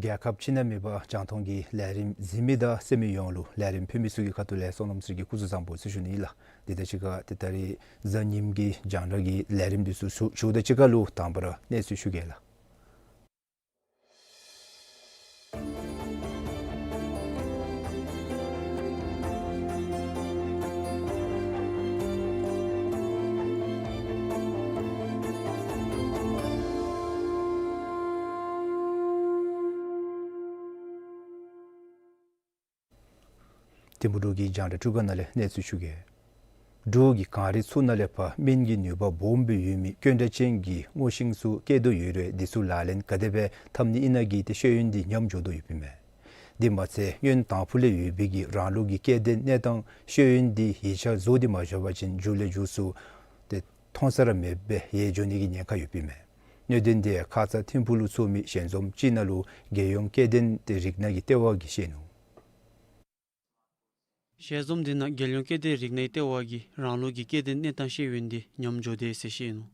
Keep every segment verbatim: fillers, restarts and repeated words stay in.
རྒྱལ་ཁབ་ཕྱི་ནང་མེད་པར་རྒྱང་མཐོང་གི་ལས་རིམ་གཟིགས་མི་དང་གསན་མི་ཡོངས་ལུ་ལས་རིམ་ཕུལ་མི་ཚུ་གི་ཁ་ཐུག་ལས་བསོད་ནམས་ཚེ་རིང་གིས་སྐུ་གཟུགས་བཟང་པོ་ཟེར་ཞུ་ནི་ཨིན་ལགས། དེ་དང་གཅིག་ཁར་ཏེ་ད་རིས་གཟའ་ཉིམ་གི་རྒྱང་བསྒྲགས་ཀྱི་ལས་རིམ་འདི་ཚུ་ཞུ་ཞུཝ་དང་གཅིག་ཁར་ལུ་དང་པ་ར་གནས་ཚུལ་ཞུ་གེ་ལགས། ཐིམ་ཕུག་འབྲུག་གི་རྒྱང་བསྒྲགས་འཕྲུལ་ཁང་ནང་ལས་གནས་ཚུལ་ཞུ་གེ། འབྲུག་གི་གངས་རི་ཚུ་ནང་ལས་ཕར་སྨན་གྱི་ནུས་པ་སྦོམ་སྦེ་ཡོད་མི་སྐྱོན་འདྲ་ཅན་གྱི་སྔོ་ཤིང་ཚུ་སྐྱེ་དོ་ཡོད་རུང་འདི་ཚུ་ལག་ལེན་ག་དེ་སྦེ་འཐབ་ནི་ཨིན་ན་གི་ཏེ་ཤེས་ཡོན་འདི་ཉམས་འགྱོ་དོ་ཡོདཔ་ཨིན་མས། དེ་མ་ཚད་སྔོན་དང་ཕུ་ལས་ཡོད་པའི་གི་རང་ལུགས་ཀྱི་སྐྱེ་ལྡན་གནས་སྟངས་ཤེས་ཡོན་འདི་ཡིག་ཆ་བཟོ་སྟེ་མ་འགྱོ་བ་ཅིན་མཇུག་ལས་མཇུག་སུ་ཏེ་མཐོང་ས་ར་མེདཔ་སྦེ་ཡལ་འགྱོ་ནི་གི་ཉེན་ཁ་ཡོདཔ་ཨིན་མས། གནད་དོན་འདི་ཁ་ཙ་ཐིམ་ཕུག་ལུ་ཚོགས་མི་ཞལ་འཛོམས་ཅིག་ནང་ལུ་རྒྱལ་ཡོངས་སྐྱེ་ལྡན་ཏེ་རིག་གནས་ཀྱི་ལྟེ་བ་གིས་བཤད་ནུག། ཞལ་འཛོམས་འདི་ནང་རྒྱལ་ཡོངས་སྐྱེ་ལྡན་རིག་གནས་ལྟེ་བ་གིས་རང་ལུགས་ཀྱི་སྐྱེ་ལྡན་གནས་སྟངས་ཤེས་ཡོན་འདི་ཉམས་འགྱོ་དེས་ཟེར་བཤད་ནུག།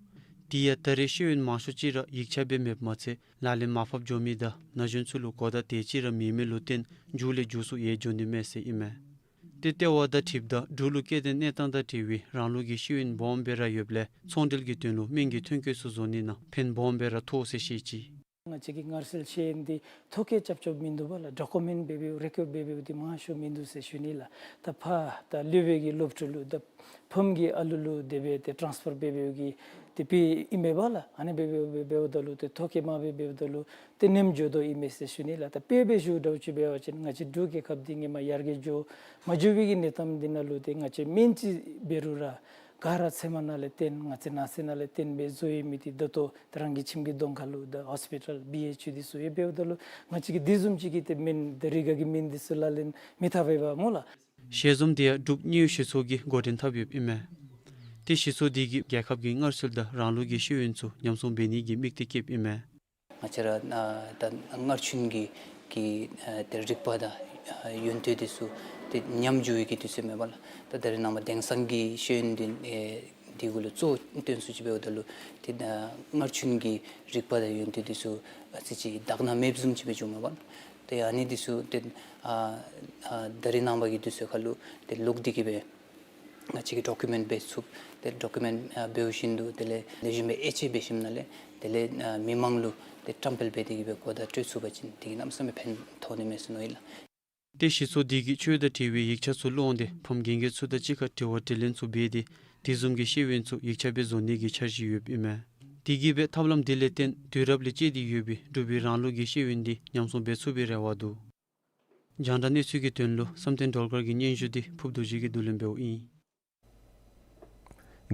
དེ་ཡང་ད་རེས་ཤེས་ཡོན་མང་ཤོས་ཅིག་ར་ཡིག་ཆ་སྦེ་མེདཔ་མ་ཚད་ལག་ལེན་མར་ཕབ་འགྱོ་མི་དང་ན་གཞོན་ཚུ་ལུ་གོ་བརྡ་དེ་ཅིག་ར་མེད་མི་ལུ་བརྟེན་མཇུག་ལས་མཇུག་སུ་ཡལ་འགྱོ་ནི་མས་ཟེར་ཨིན་མས། ཏེ་ལྟེ་བ་དང་འཁྲིལཝ་ད་འབྲུག་ལུ་སྐྱེ་ལྡན་གནས་སྟངས་དང་འབྲེལ་བའི་རང་ལུགས་ཀྱི་ཤེས་ཡོན་སྦོམ་སྦེ་ར་ཡོདཔ་ལས་ཚོང་འབྲེལ་གྱི་དོན་ལུ་སྨན་གྱི་ཐོན་སྐྱེད་ཚུ་བཟོ་ནི་ནང་ཕན་སྦོམ་སྦེ་ར་ཐོགས་ཟེར་བཤད་ཅི། ང་བཅས་ཀྱི་སྔར་སྲོལ་ཤེས་ཡོན་འདི་ཐོ་བཀོད་རྐྱབ་རྐྱབ་མིན་འདུག་པ་ལགས། ཌོ་ཀུ་མེནཊ་འབད་འབདཝ་རེ་ཀོཌ་འབད་འབདཝ་འདི་མང་ཤོས་མིན་འདུག་ཟེར་ཞུ་ནི་ལགས། ད་ཕར་ད་སློབ་དཔོན་གྱི་སློབ་ཕྲུག་ལུ་ད་ཕམ་གྱི་ཨ་ལུ་ལུ་དེ་སྦེ་ཏེ་ཊཱནསི་ཕར་འབད་འབདཝ་གི་ཏེ་དཔེ་ཨིན་མས་པ་ལགས། ཨ་ནི་འབད་འབདཝ་འབདཝ་ད་ལུ་ཏེ་ཐོ་བཀོད་མ་འབད་འབདཝ་ད་ལུ་ཏེ་ཉམས་འགྱོ་དོ་ཨིན་མས་ཟེར་ཞུ་ནི་ལགས། ད་དཔེ་འབད་ཞུ་འདྲཝ་ཅིག་འབད་བ་ཅིན་ང་བཅས་འབྲུག་རྒྱལ་ཁབ་འདི་སྔོན་མ་ཡར་རྒྱས་འགྱོ་མ་འགྱོ་བའི་གི་གནས་སྟངས་འདི་ནང་ལུ་ཏེ་ང་བཅས་སྨན་ཅིག་འབད་རུང་ར་ག་ར་ཚལ་མ་ནང་ལས་བཏོན་ང་བཅས་ནགས་ཚལ་ནང་ལས་བཏོན་སྦེ་བཟོ་ཡོད་མི་འདི་ད་ལྟོ་ཏེ་རང་གི་ཁྱིམ་གྱི་གདོང་ཁ་ལུ་ད་ཧོསི་པི་ཊལ་བི་ཨེཆ་ཡུ་འདི་ཚུ་ཡོདཔ་འབདཝ་ད་ལུ་ང་བཅས་ཀྱིས་དེ་བཟུམ་ཅིག་གི་ཏེ་སྨན་ད་རི་ག་གི་སྨན་འདི་ཚུ་ལག་ལེན་མི་འཐབ་པས་པ་སྨོ་ལགས། ཞལ་འཛོམས་འདི་ཡང་འབྲུག་དངོས་ཡོད་སྤྱི་ཚོགས་ཀྱིས་འགོ་འདྲེན་འཐབ་ཡོདཔ་ཨིན་མས། ཏེ་སྤྱི་ཚོགས་འདི་གིས་རྒྱལ་ཁབ་ཀྱི་སྔར་སྲོལ་དང་རང་ལུགས་ཀྱི་ཤེས་ཡོན་ཚུ་ཉམས་སྲུང་འབད་ནི་གི་དམིགས་གཏད་བསྐྱེདཔ་ཨིན་མས། ང་བཅས་ར་ཨ་ད་སྔར་བྱོན་གྱི་གི་ཨ་ཏེ་རིག་པ་དང་ཨ་ཡོན་ཏན་འདི་ཚུ་ཏེ་ཉམས་འགྱོ་བའི་གི་དུས་ཚོད་མས་པ་ལགས། ད་ད་རེས་ནངས་པ་དེང་སང་གི་ཤེས་ཡོན་འདི་ཨེ་འདི་གུ་ལུ་གཙོ་བོ་བཏོན་སུ་ཅིག་འབདཝ་ད་ལུ་ཏེ་ཨ་སྔར་བྱོན་གྱི་རིག་པ་དང་ཡོན་ཏན་འདི་ཚུ་ཨ་ཙི་ཅིག་དག་སྣང་མེདཔ་བཟུམ་ཅིག་སྦེ་བྱུངམ་མས་པ་ལགས། ཏེ་ཨ་ནི་འདི་ཚུ་ཏེ་ཨ་ཨ་ད་རེས་ནངས་པ་གི་དུས་ཚོད་ཁར་ལུ་ཏེ་ལོག་སྟེ་གི་སྦེ་ང་བཅས་ཀྱིས་ཌོ་ཀུ་མེནཊ་འབད་ཚུགས། ཏེ་ཌོ་ཀུ་མེནཊ་ཨ་འབད་བ་ཅིན་དེ་ལས་ལེགས་ཤོམ་སྦེ་དབྱེ་དཔྱད་འབད་ཞིནམ་ལས་དེ་ལས་ཨ་མི་མང་ལུ་ཏེ་བཀྲམ་སྤེལ་འབད་དེ་གི་སྦེ་གོ་བརྡ་སྤྲོད་ཚུགས་པ་ཅིན་དེ་གིས་གནམ་མེད་ས་མེད་ཕན་ཐོགས་ནི་མས་ཟེར་མནོ་ཡི་ལགས། ཏེ་སྤྱི་ཚོགས་འདི་གིས་ཆོས་དང་འབྲེལ་བའི་ཡིག་ཆ་ཚུ་ཀློག་སྟེ་ཕམ་རྒན་རྒས་ཚུ་དང་གཅིག་ཁར་དྲི་བ་དྲིས་ལན་ཚུ་འབད་དེ་དེ་བཟུམ་གྱི་ཤེས་ཡོན་ཚུ་ཡིག་ཆ་སྦེ་བཟོ་ནི་གི་འཆར་གཞི་ཡོདཔ་ཨིན་མས། དེ་གིས་སྦེ་ཐབས་ལམ་འདི་ལས་བརྟེན་དུས་རབས་ལས་བཅད་དེ་ཡོད་པའི་འབྲུག་པའི་རང་ལུགས་ཀྱི་ཤེས་ཡོན་འདི་ཉམས་སྲུང་འབད་ཚུགས་པའི་རེ་བ་འདུག། རྒྱང་བསྒྲགས་གནས་ཚུལ་གྱི་དོན་ལུ་བསམ་གཏན་སྒྲོལ་དཀར་གྱི་སྙན་ཞུ་འདི་ཕུརཔ་རྡོ་རྗེ་གིས་བསྡུ་ལེན་འབདཝ་ཨིན།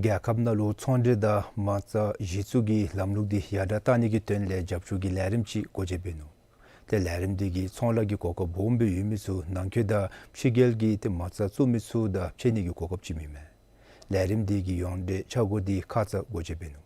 རྒྱལ་ཁབ་ནང་ལུ་ཚོང་འབྲེལ་དང་མ་རྩ་གཞི་བཙུགས་ཀྱི་ལམ་ལུགས་འདི་ཡར་དྲག་གཏང་ནི་གི་དོན་ལས་རྒྱབ་སྐྱོར་གྱི་ལས་རིམ་ཅིག་འགོ་འབྱེད་འབད་ནུག། ཏེ་ལས་རིམ་འདི་གིས་ཚོང་ལཱ་གི་གོ་སྐབས་སྦོམ་སྦེ་ཡོད་མི་ཚུ་ནང་འཁོད་དང་ཕྱི་རྒྱལ་གྱི་ཏེ་མ་རྩ་བཙུགས་མི་ཚུ་དང་ཕྱད་ནི་གི་གོ་སྐབས་ཅིག་ཨིན་མས། ལས་རིམ་འདི་གི་ཡོངས་འབྲེལ་ཆ་བགོས་འདི་ཁ་ཙ་འགོ་འབྱེད་འབད་ནུག།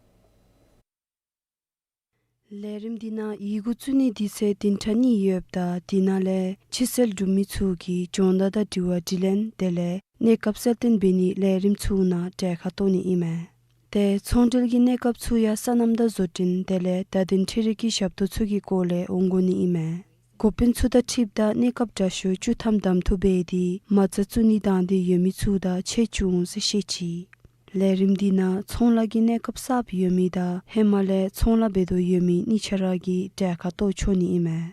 ལས་རིམ་འདི་ནང་ཡི་གུ་བཙུགས་ནི་དུས་ཚོད་བདུན་ཕྲག་གཉིས་ཡོདཔ་ད་དེ་ནང་ལས་ཕྱིར་སེལ་གྲུབ་མི་ཚུ་གིས་སྦྱོང་བརྡར་དང་དྲི་བ་དྲིས་ལན་དེ་ལས་གནས་སྐབས་གསལ་སྟོན་འབད་ནི་ལས་རིམ་ཚུ་ནང་གྲལ་ཁར་གཏོགས་ནི་ཨིན་མས། ཏེ་ཚོང་འབྲེལ་གྱི་གནས་སྐབས་ཚུ་ཡང་སོ་ནམ་དང་བཟོ་སྐྲུན་དེ་ལས་བརྡ་དོན་འཕྲུལ་རིག་གི་ཞབས་ཏོག་ཚུ་གི་སྐོར་ལས་འོང་དགོ་ནི་ཨིན་མས། འགོ་དཔོན་ཚུ་དང་འཁྲིལཝ་ད་གནས་སྐབས་དྲག་ཤོས་བཅུ་ཐམ་གདམ་འཐུ་འབད་དེ་མ་རྩ་བཙུགས་ནི་དང་འདོད་ཡོད་མི་ཚུ་དང་ཕྱད་བཅུག་འོང་ཟེར་བཤད་ཅི། ལས་རིམ་འདི་ནང་ཚོང་ལཱ་གི་གནས་སྐབས་གསརཔ་ཡོད་མི་དང་ཧེ་མ་ལས་ཚོང་ལཱ་འབད་དོ་ཡོད་མི་གཉིས་ཆ་ར་གིས་གྲལ་ཁར་གཏོགས་ཆོག་ནི་ཨིན་མས།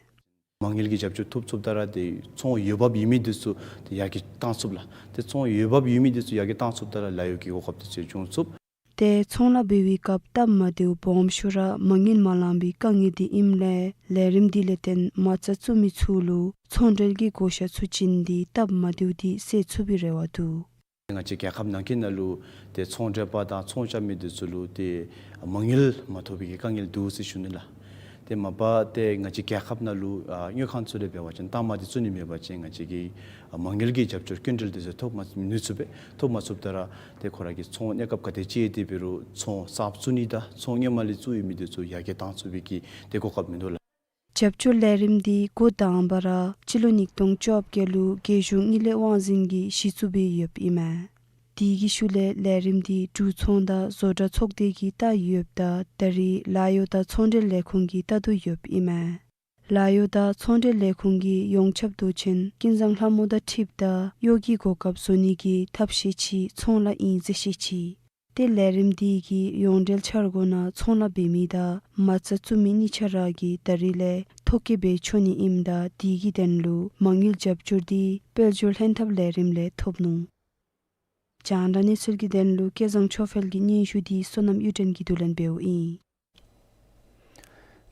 མ་དངུལ་གྱི་རྒྱབ་སྐྱོར་ཐོབ་ཚུགསཔ་ད་ར་ཏེ་ཚོང་འོས་འབབ་ཡོད་མི་འདི་ཚུ་ཏེ་ཡར་རྒྱས་བཏང་ཚུགས་ལགས། ཏེ་ཚོང་འོས་འབབ་ཡོད་མི་འདི་ཚུ་ཡར་རྒྱས་བཏང་ཚུགསཔ་ད་ར་ལཱ་གཡོག་གི་གོ་སྐབས་འདི་ཚུ་འབྱུང་ཚུགས། ཏེ་ཚོང་ལཱ་འབད་བའི་སྐབས་སྟབས་མ་བདེཝ་སྦོམ་ཤོས་ར་མ་དངུལ་མ་ལང་པའི་དཀའ་ངལ་འདི་ཨིནམ་ལས་ལས་རིམ་འདི་ལས་བརྟེན་མ་རྩ་བཙུགས་མི་ཚུ་ལུ་ཚོང་འབྲེལ་གྱི་བགོ་བཤའ་ཚུ་བྱིན་ཏེ་སྟབས་མ་བདེཝ་འདི་སེལ་ཚུགས་པའི་རེ་བ་འདུག། ང་བཅས་རྒྱལ་ཁབ་ནང་འཁོད་ནང་ལུ་ཏེ་ཚོང་འབྲེལ་པ་དང་ཚོང་རྐྱབ་མི་འདི་ཚུ་ལུ་ཏེ་མ་དངུལ་མ་ཐོབ་པའི་གི་དཀའ་ངལ་འདུག་ཟེར་ཞུ་ནི་ལགས། ཏེ་མ་པ་ཏེ་ང་བཅས་རྒྱལ་ཁབ་ནང་ལུ་ཨ་དངུལ་ཁང་ཚུ་ལས་འབད་བ་ཅིན་ལྟག་མ་འདི་བཙུགས་ནི་མེད་པ་ཅིན་ང་བཅས་ཀྱིས་ཨ་མ་དངུལ་གྱི་རྒྱབ་སྐྱོར་སྐྱིན་འགྲུལ་འདི་ཚུ་ཐོབ་མ་ནུས་ཚུགས་པས། ཐོབ་མ་ཚུགསཔ་ད་ར་ཏེ་ཁོ་ར་གི་ཚོང་གནས་སྐབས་ག་དེ་ཅིག་ཡོད་དེ་འབད་རུང་ཚོང་གསརཔ་བཙུགས་ནི་དང་ཚོང་སྔོན་མ་ལས་བཙུགས་ཡོད་མི་འདི་ཚུ་ཡར་རྒྱས་བཏང་ཚུགས་པའི་གི་ཏེ་གོ་སྐབས་མིན་འདུག་ལགས། རྒྱབ་སྐྱོར་ལས་རིམ་འདི་འགོ་དང་པ་ར་སྤྱི་ལོ་ཉིས་སྟོང་བཅོ་བརྒྱད་ལུ་རྒྱལ་གཞུང་དངུལ་ལས་དབང་འཛིན་གྱིས་གཞི་བཙུགས་འབད་ཡོདཔ་ཨིན་མས། དེ་གི་ཤུལ་ལས་ལས་རིམ་འདི་འབྲུག་ཚོང་དང་བཟོ་གྲྭ་ཚོགས་སྡེ་གིས་བལྟ་ཡོདཔ་ད་ད་རེས་ལཱ་གཡོག་དང་ཚོང་འབྲེལ་ལས་ཁུངས་ཀྱིས་བལྟ་དོ་ཡོདཔ་ཨིན་མས། ལཱ་གཡོག་དང་ཚོང་འབྲེལ་ལས་ཁུངས་ཀྱི་ཡོངས་ཁྱབ་མདོ་ཆེན་ཀུན་བཟང་ལྷ་མོ་དང་འཁྲིལཝ་ད་གཡོག་གི་གོ་སྐབས་བཟོ་ནི་གི་ཐབས་ཤེས་ཅིག་ཚོང་ལཱ་ཨིན་ཟེར་བཤད་ཅི། ཏེ་ལས་རིམ་འདི་གིས་ཡོངས་འབྲེལ་འཆར་སྒོ་ནང་ཚོང་ལཱ་འབད་མི་དང་མ་རྩ་བཙུགས་མི་གཉིས་ཆ་ར་གིས་ད་རེས་ལས་ཐོ་བཀོད་འབད་ཆོག་ནི་ཨིནམ་ད་དེ་གི་དོན་ལུ་མ་དངུལ་རྒྱབ་སྐྱོར་འདི་དཔལ་འབྱོར་ལྷན་ཐབས་ལས་རིམ་ལས་ཐོབ་ནུག། རྒྱང་བསྒྲགས་གནས་ཚུལ་གྱི་དོན་ལུ་སྐལ་བཟང་ཆོས་འཕེལ་གྱི་སྙན་ཞུ་འདི་བསོད་ནམས་གཡུ་སྒྲོན་གྱིས་བསྡུ་ལེན་འབདཝ་ཨིན།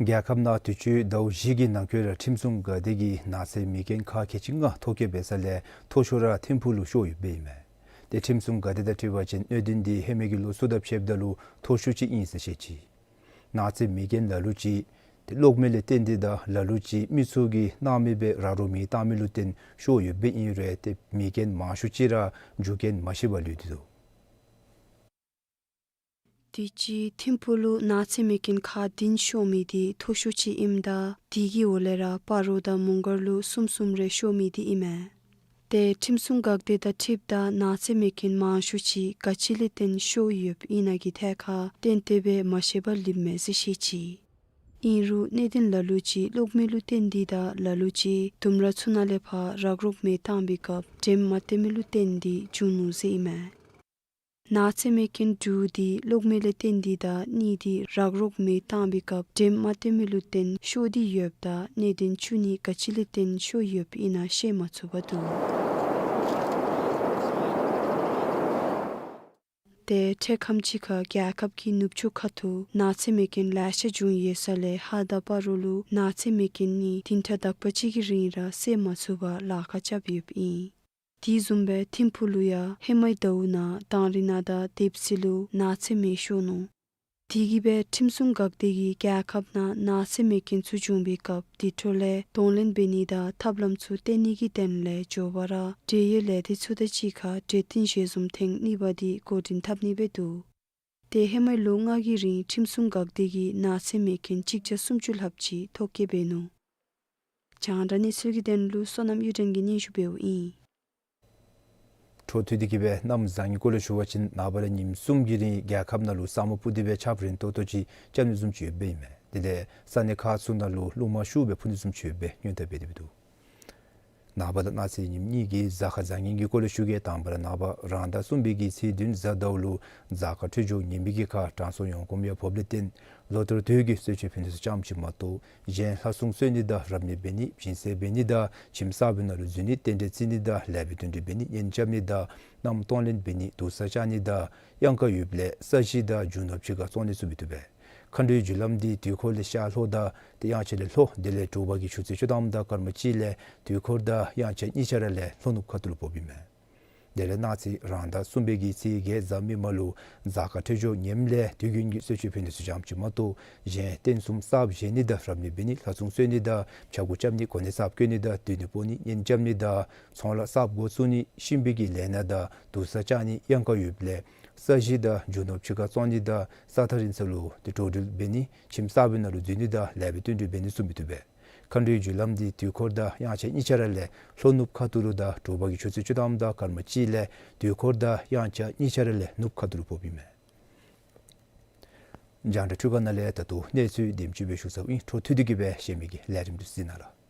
རྒྱལ་ཁབ་ནང་དུས་ཅི་ཟླཝ་བཞི་གི་ནང་འཁོད་ར་ཁྲིམས་སྲུང་འགག་སྡེ་གིས་ནག་ཚའི་མེ་རྐྱེན་ཁག་ཁལ་གཅིག་ལྔ་ཐོ་བཀོད་འབད་ས་ལས་མཐོ་ཤོས་ར་ཐིམ་ཕུག་ལུ་ཤོར་ཡོདཔ་ཨིན་མས། ཏེ་ཁྲིམས་སྲུང་འགག་སྡེ་དང་འཁྲིལ་བ་ཅིན་གནད་དོན་འདི་ཧེ་མའི་གི་ལོ་ཚུ་དང་ཕྱདཔ་ད་ལུ་མཐོ་ཤོས་ཅིག་ཨིན་ཟེར་བཤད་ཅི། ནག་ཚའི་མེ་རྐྱེན་ལ་ལུ་ཅིག་ཏེ་གློག་མེ་ལས་བརྟེན་ཏེ་དང་ལ་ལུ་ཅིག་མི་ཚུ་གིས་སྣང་མེད་སྦེ་ར་རོ་མེ་བཏང་མི་ལུ་བརྟེན་ཤོར་ཡོདཔ་ཨིན་རུང་ཏེ་མེ་རྐྱེན་མང་ཤོས་ཅིག་ར་རྒྱུ་རྐྱེན་མ་ཤེས་པར་ལུས་ཏེ་འདུག། དུས་ཅི་ཐིམ་ཕུག་ལུ་ནག་ཚའི་མེ་རྐྱེན་ཁག་བདུན་ཤོར་མི་འདི་མཐོ་ཤོས་ཅིག་ཨིནམ་ད་དེ་གི་འོག་ལས་ར་སྤ་རོ་དང་མོང་སྒར་ལུ་གསུམ་གསུམ་རེ་ཤོར་མི་འདི་ཨིན་མས། ཏེ་ཁྲིམས་སྲུང་འགག་སྡེ་དང་འཁྲིལཝ་ད་ནག་ཚའི་མེ་རྐྱེན་མང་ཤོས་ཅིག་ག་ཅི་ལས་བརྟེན་ཤོར་ཡོདཔ་ཨིན་ན་གི་ཐད་ཁར་ཏན་ཏན་སྦེ་མ་ཤེས་པར་ལུསཔ་མས་ཟེར་བཤད་ཅི། ཨིན་རུང་གནད་དོན་ལ་ལུ་ཅིག་གློག་མེ་ལུ་བརྟེན་ཏེ་དང་ལ་ལུ་ཅིག་ལྡུམ་ར་ཚུ་ནང་ལས་ཕར་རག་རོག་མེ་བཏང་པའི་སྐབས་འགྲེམས་མ་བཏོན་མི་ལུ་བརྟེན་ཏེ་བྱུང་ནུག་ཟེར་ཨིན་མས། ནག་ཚའི་མེ་རྐྱེན་དྲུག་འདི་གློག་མེ་ལས་བརྟེན་ཏེ་དང་གཉིས་འདི་རག་རོག་མེ་བཏང་པའི་སྐབས་འགྲེམས་མ་བཏོན་མི་ལུ་བརྟེན་ཤོར་ཏེ་ཡོདཔ་ད་གནད་དོན་བཅུ་གཉིས་ག་ཅི་ལས་བརྟེན་ཤོར་ཡོདཔ་ཨིན་ན་ཤེས་མ་ཚུགས་པར་འདུག། ཏེ་འཕྲལ་ཁམས་ཅིག་ཁར་རྒྱལ་ཁབ་ཀྱི་ནུབ་ཕྱོགས་ཁ་ཐུག་ནག་ཚའི་མེ་རྐྱེན་ལེ་ཤ་བྱུང་ཡོད་ས་ལས་ཧཱ་དང་སྤ་རོ་ལུ་ནག་ཚའི་མེ་རྐྱེན་གཉིས་བདུན་ཕྲག་དག་པ་ཅིག་གི་རིང་ར་སེལ་མ་ཚུགས་པར་ལཱ་ཁག་རྐྱབ་ཡོདཔ་ཨིན། དེ་བཟུམ་སྦེ་ཐིམ་ཕུག་ལུ་ཡང་ཧེ་མའི་ཟླཝ་ནང་དང་རི་ནང་དང་དེབ་སི་ལུ་ནག་ཚའི་མེ་ཤོར་ནུག། དེ་གིས་སྦེ་ཁྲིམས་སྲུང་འགག་སྡེ་གིས་རྒྱལ་ཁབ་ནང་ནག་ཚའི་མེ་རྐྱེན་ཚུ་བྱུང་པའི་སྐབས་དེ་འཕྲོ་ལས་གདོང་ལེན་འབད་ནི་དང་ཐབས་ལམ་ཚུ་བཏོན་ནི་གི་དོན་ལས་མགྱོགས་པ་ར་འབྲེལ་ཡོད་ལས་སྡེ་ཚུ་དང་གཅིག་ཁར་གྲོས་བསྟུན་ཞལ་འཛོམས་ཐེངས་གཉིས་པ་འདི་འགོ་འདྲེན་འཐབ་ནི་སྦེ་འདུག། ཏེ་ཧེ་མའི་ལོ་ལྔ་གི་རིང་ཁྲིམས་སྲུང་འགག་སྡེ་གིས་ནག་ཚའི་མེ་རྐྱེན་གཅིག་བརྒྱ་སུམ་ཅུ་ལྷགཔ་ཅིག་ཐོ་བཀོད་འབད་ནུག། རྒྱང་བསྒྲགས་གནས་ཚུལ་གྱི་དོན་ལུ་བསོད་ནམས་གཡུ་སྒྲོན་གྱིས་སྙན་ཞུ་འབདཝ་ཨིན། འཕྲོ་མཐུད་དེ་གིས་སྦེ་གནམ་བཟང་ངན་སྐོར་ལས་ཞུ་བ་ཅིན་ནངས་པ་ར་ཉིནམ་གསུམ་གྱི་རིང་རྒྱལ་ཁབ་ནང་ལུ་ས་སྨུག་སྤུབས་ཏེ་སྦེ་ཆརཔ་རན་ཏོག་ཏོ་ཅིག་རྐྱབ་ནི་བཟུམ་ཅིག་ཡོདཔ་ཨིན་མས། དེ་ལས་ས་གནས་ཁག་ཚུ་ནང་ལུ་རླུང་མ་ཤུགས་སྦེ་འཕུ་ནི་བཟུམ་ཅིག་ཡོདཔ་སྦེ་སྔོན་བརྡ་འབད་དེ་སྦེ་འདུག། ནངས་པ་དང་གནངས་ཚེ་ཉིནམ་གཉིས་ཀྱི་གཟའ་སྐར་བཟང་ངན་གྱི་སྐོར་ལས་ཞུ་གེ། དང་པ་ར་ནངས་པ་རང་ཟླ་གསུམ་པའི་གི་ཚེས་བདུན་གཟའ་ཟླཝ་ལུ་གཟའ་སྐར་འཕྲོད་སྦྱོར་ངན་པའི་གི་ཁར་དྲང་སྲོང་ཡོངས་གོམས་ཡང་འབབ་ལས་བརྟེན་ལོ་ལྟར་དུས་ཀྱི་གསོལ་མཆོད་ཕན་ཚུན་ཙམ་ཅིག་མ་གཏོགས་གཞན་ལྷ་སྲུང་གསོལ་ནི་དང་རབ་གནས་འབད་ནི་སྦྱིན་སྲེག་འབད་ནི་དང་ཁྱིམ་གསརཔ་ནང་ལུ་འཛུལ་ནི་རྟེན་འབྲེལ་བརྩི་ནི་དང་ལེགས་པའི་དོན་འགྲུབ་འབད་ནི་གཉེན་རྐྱབ་ནི་དང་མནའམ་གཏོང་ལེན་འབད་ནི་དུར་ས་བཅག་ནི་དང་གཡང་ཁ་ཡོདཔ་ལས་ས་གཞི་དང་རྒྱུ་ནོར་ཕྱི་ཁར་བཙོང་ནི་ཚུ་འབད་བཏུབ་པས། མཁའ་འགྲོའི་རྒྱུ་ལམ་འདི་དུས་འཁོར་ལས་ཤར་ལྷོ་དང་ཏེ་དབྱངས་འཆར་ལས་ལྷོ་དེ་ལས་དྲོ་པ་གི་ཆུ་ཚོད་བཅུ་ཐམ་དང་སྐར་མ་གཅིག་ལས་དུས་འཁོར་དང་དབྱངས་འཆར་གཉིས་ཆ་ར་ལས་ལྷོ་ནུབ་ཁ་ཐུག་ལུ་ཕོགཔ་ཨིན་མས། དེ་ལས་གནངས་ཚེ་རང་ཟླ་གསུམ་པའི་གི་ཚེས་བརྒྱད་གཟའ་མིག་དམར་ལུ་གཟའ་སྐར་འཕྲོད་སྦྱོར་ངནམ་ལས་དུས་རྒྱུན་གྱི་གསོལ་མཆོད་ཕན་ཚུན་ཙམ་ཅིག་མ་གཏོགས་གཞན་རྟེན་གསུམ་གསརཔ་བཞེངས་ནི་དང་རབ་གནས་འབད་ནི་ལྷ་སྲུང་གསོལ་ནི་དང་ཕྱྭ་འགུགས་རྐྱབ་ནི་གོ་གནས་གསརཔ་བསྐོ་ནི་དང་འདུལ་ནི་སྤོ་ནི་གཉེན་རྐྱབ་ནི་དང་ཚོང་ལཱ་གསརཔ་འགོ་བཙུགས་ནི་གཤིན་པོའི་གི་ལས་སྣ་དང་དུར་ས་བཅག་ནི་གཡང་ཁ་ཡོདཔ་ལས་ས་གཞི་དང་རྒྱུ་ནོར་ཕྱི་ཁར་བཙོང་ནི་དང་ས་ཐག་རིང་ས་ལུ་ཏེ་འགྲོ་འགྲུལ་འབད་ནི་ཁྱིམ་གསརཔ་ནང་ལུ་འཛུལ་ནི་དང་ལེགས་པའི་དོན་འགྲུབ་འབད་ནི་ཚུ་འབད་བཏུབ་པས། མཁའ་འགྲོའི་རྒྱུ་ལམ་འདི་དུས་འཁོར་དང་དབྱངས་འཆར་གཉིས་ཆ་ར་ལས་ལྷོ་ནུབ་ཁ་ཐུག་ལུ་དང་དྲོ་པ་གི་ཆུ་ཚོད་བཅུ་ཐམ་དང་སྐར་མ་གཅིག་ལས་དུས་འཁོར་དང་དབྱངས་འཆར་གཉིས་ཆ་ར་ལས་ནུབ་ཁ་ཐུག་ལུ་ཕོགཔ་ཨིན་མས། རྒྱང་བསྒྲགས་འཕྲུལ་ཁང་ནང་ལས་ད་ལྟོ་གནས་ཚུལ་དེམ་ཅིག་སྦེ་ཞུ་ཚརཝ་ཨིན། འཕྲོ་མཐུད་དེ་གིས་སྦེ་གཞན་མི་གི་ལས་རིམ་འདི་གཟིགས་གནང་ལགས།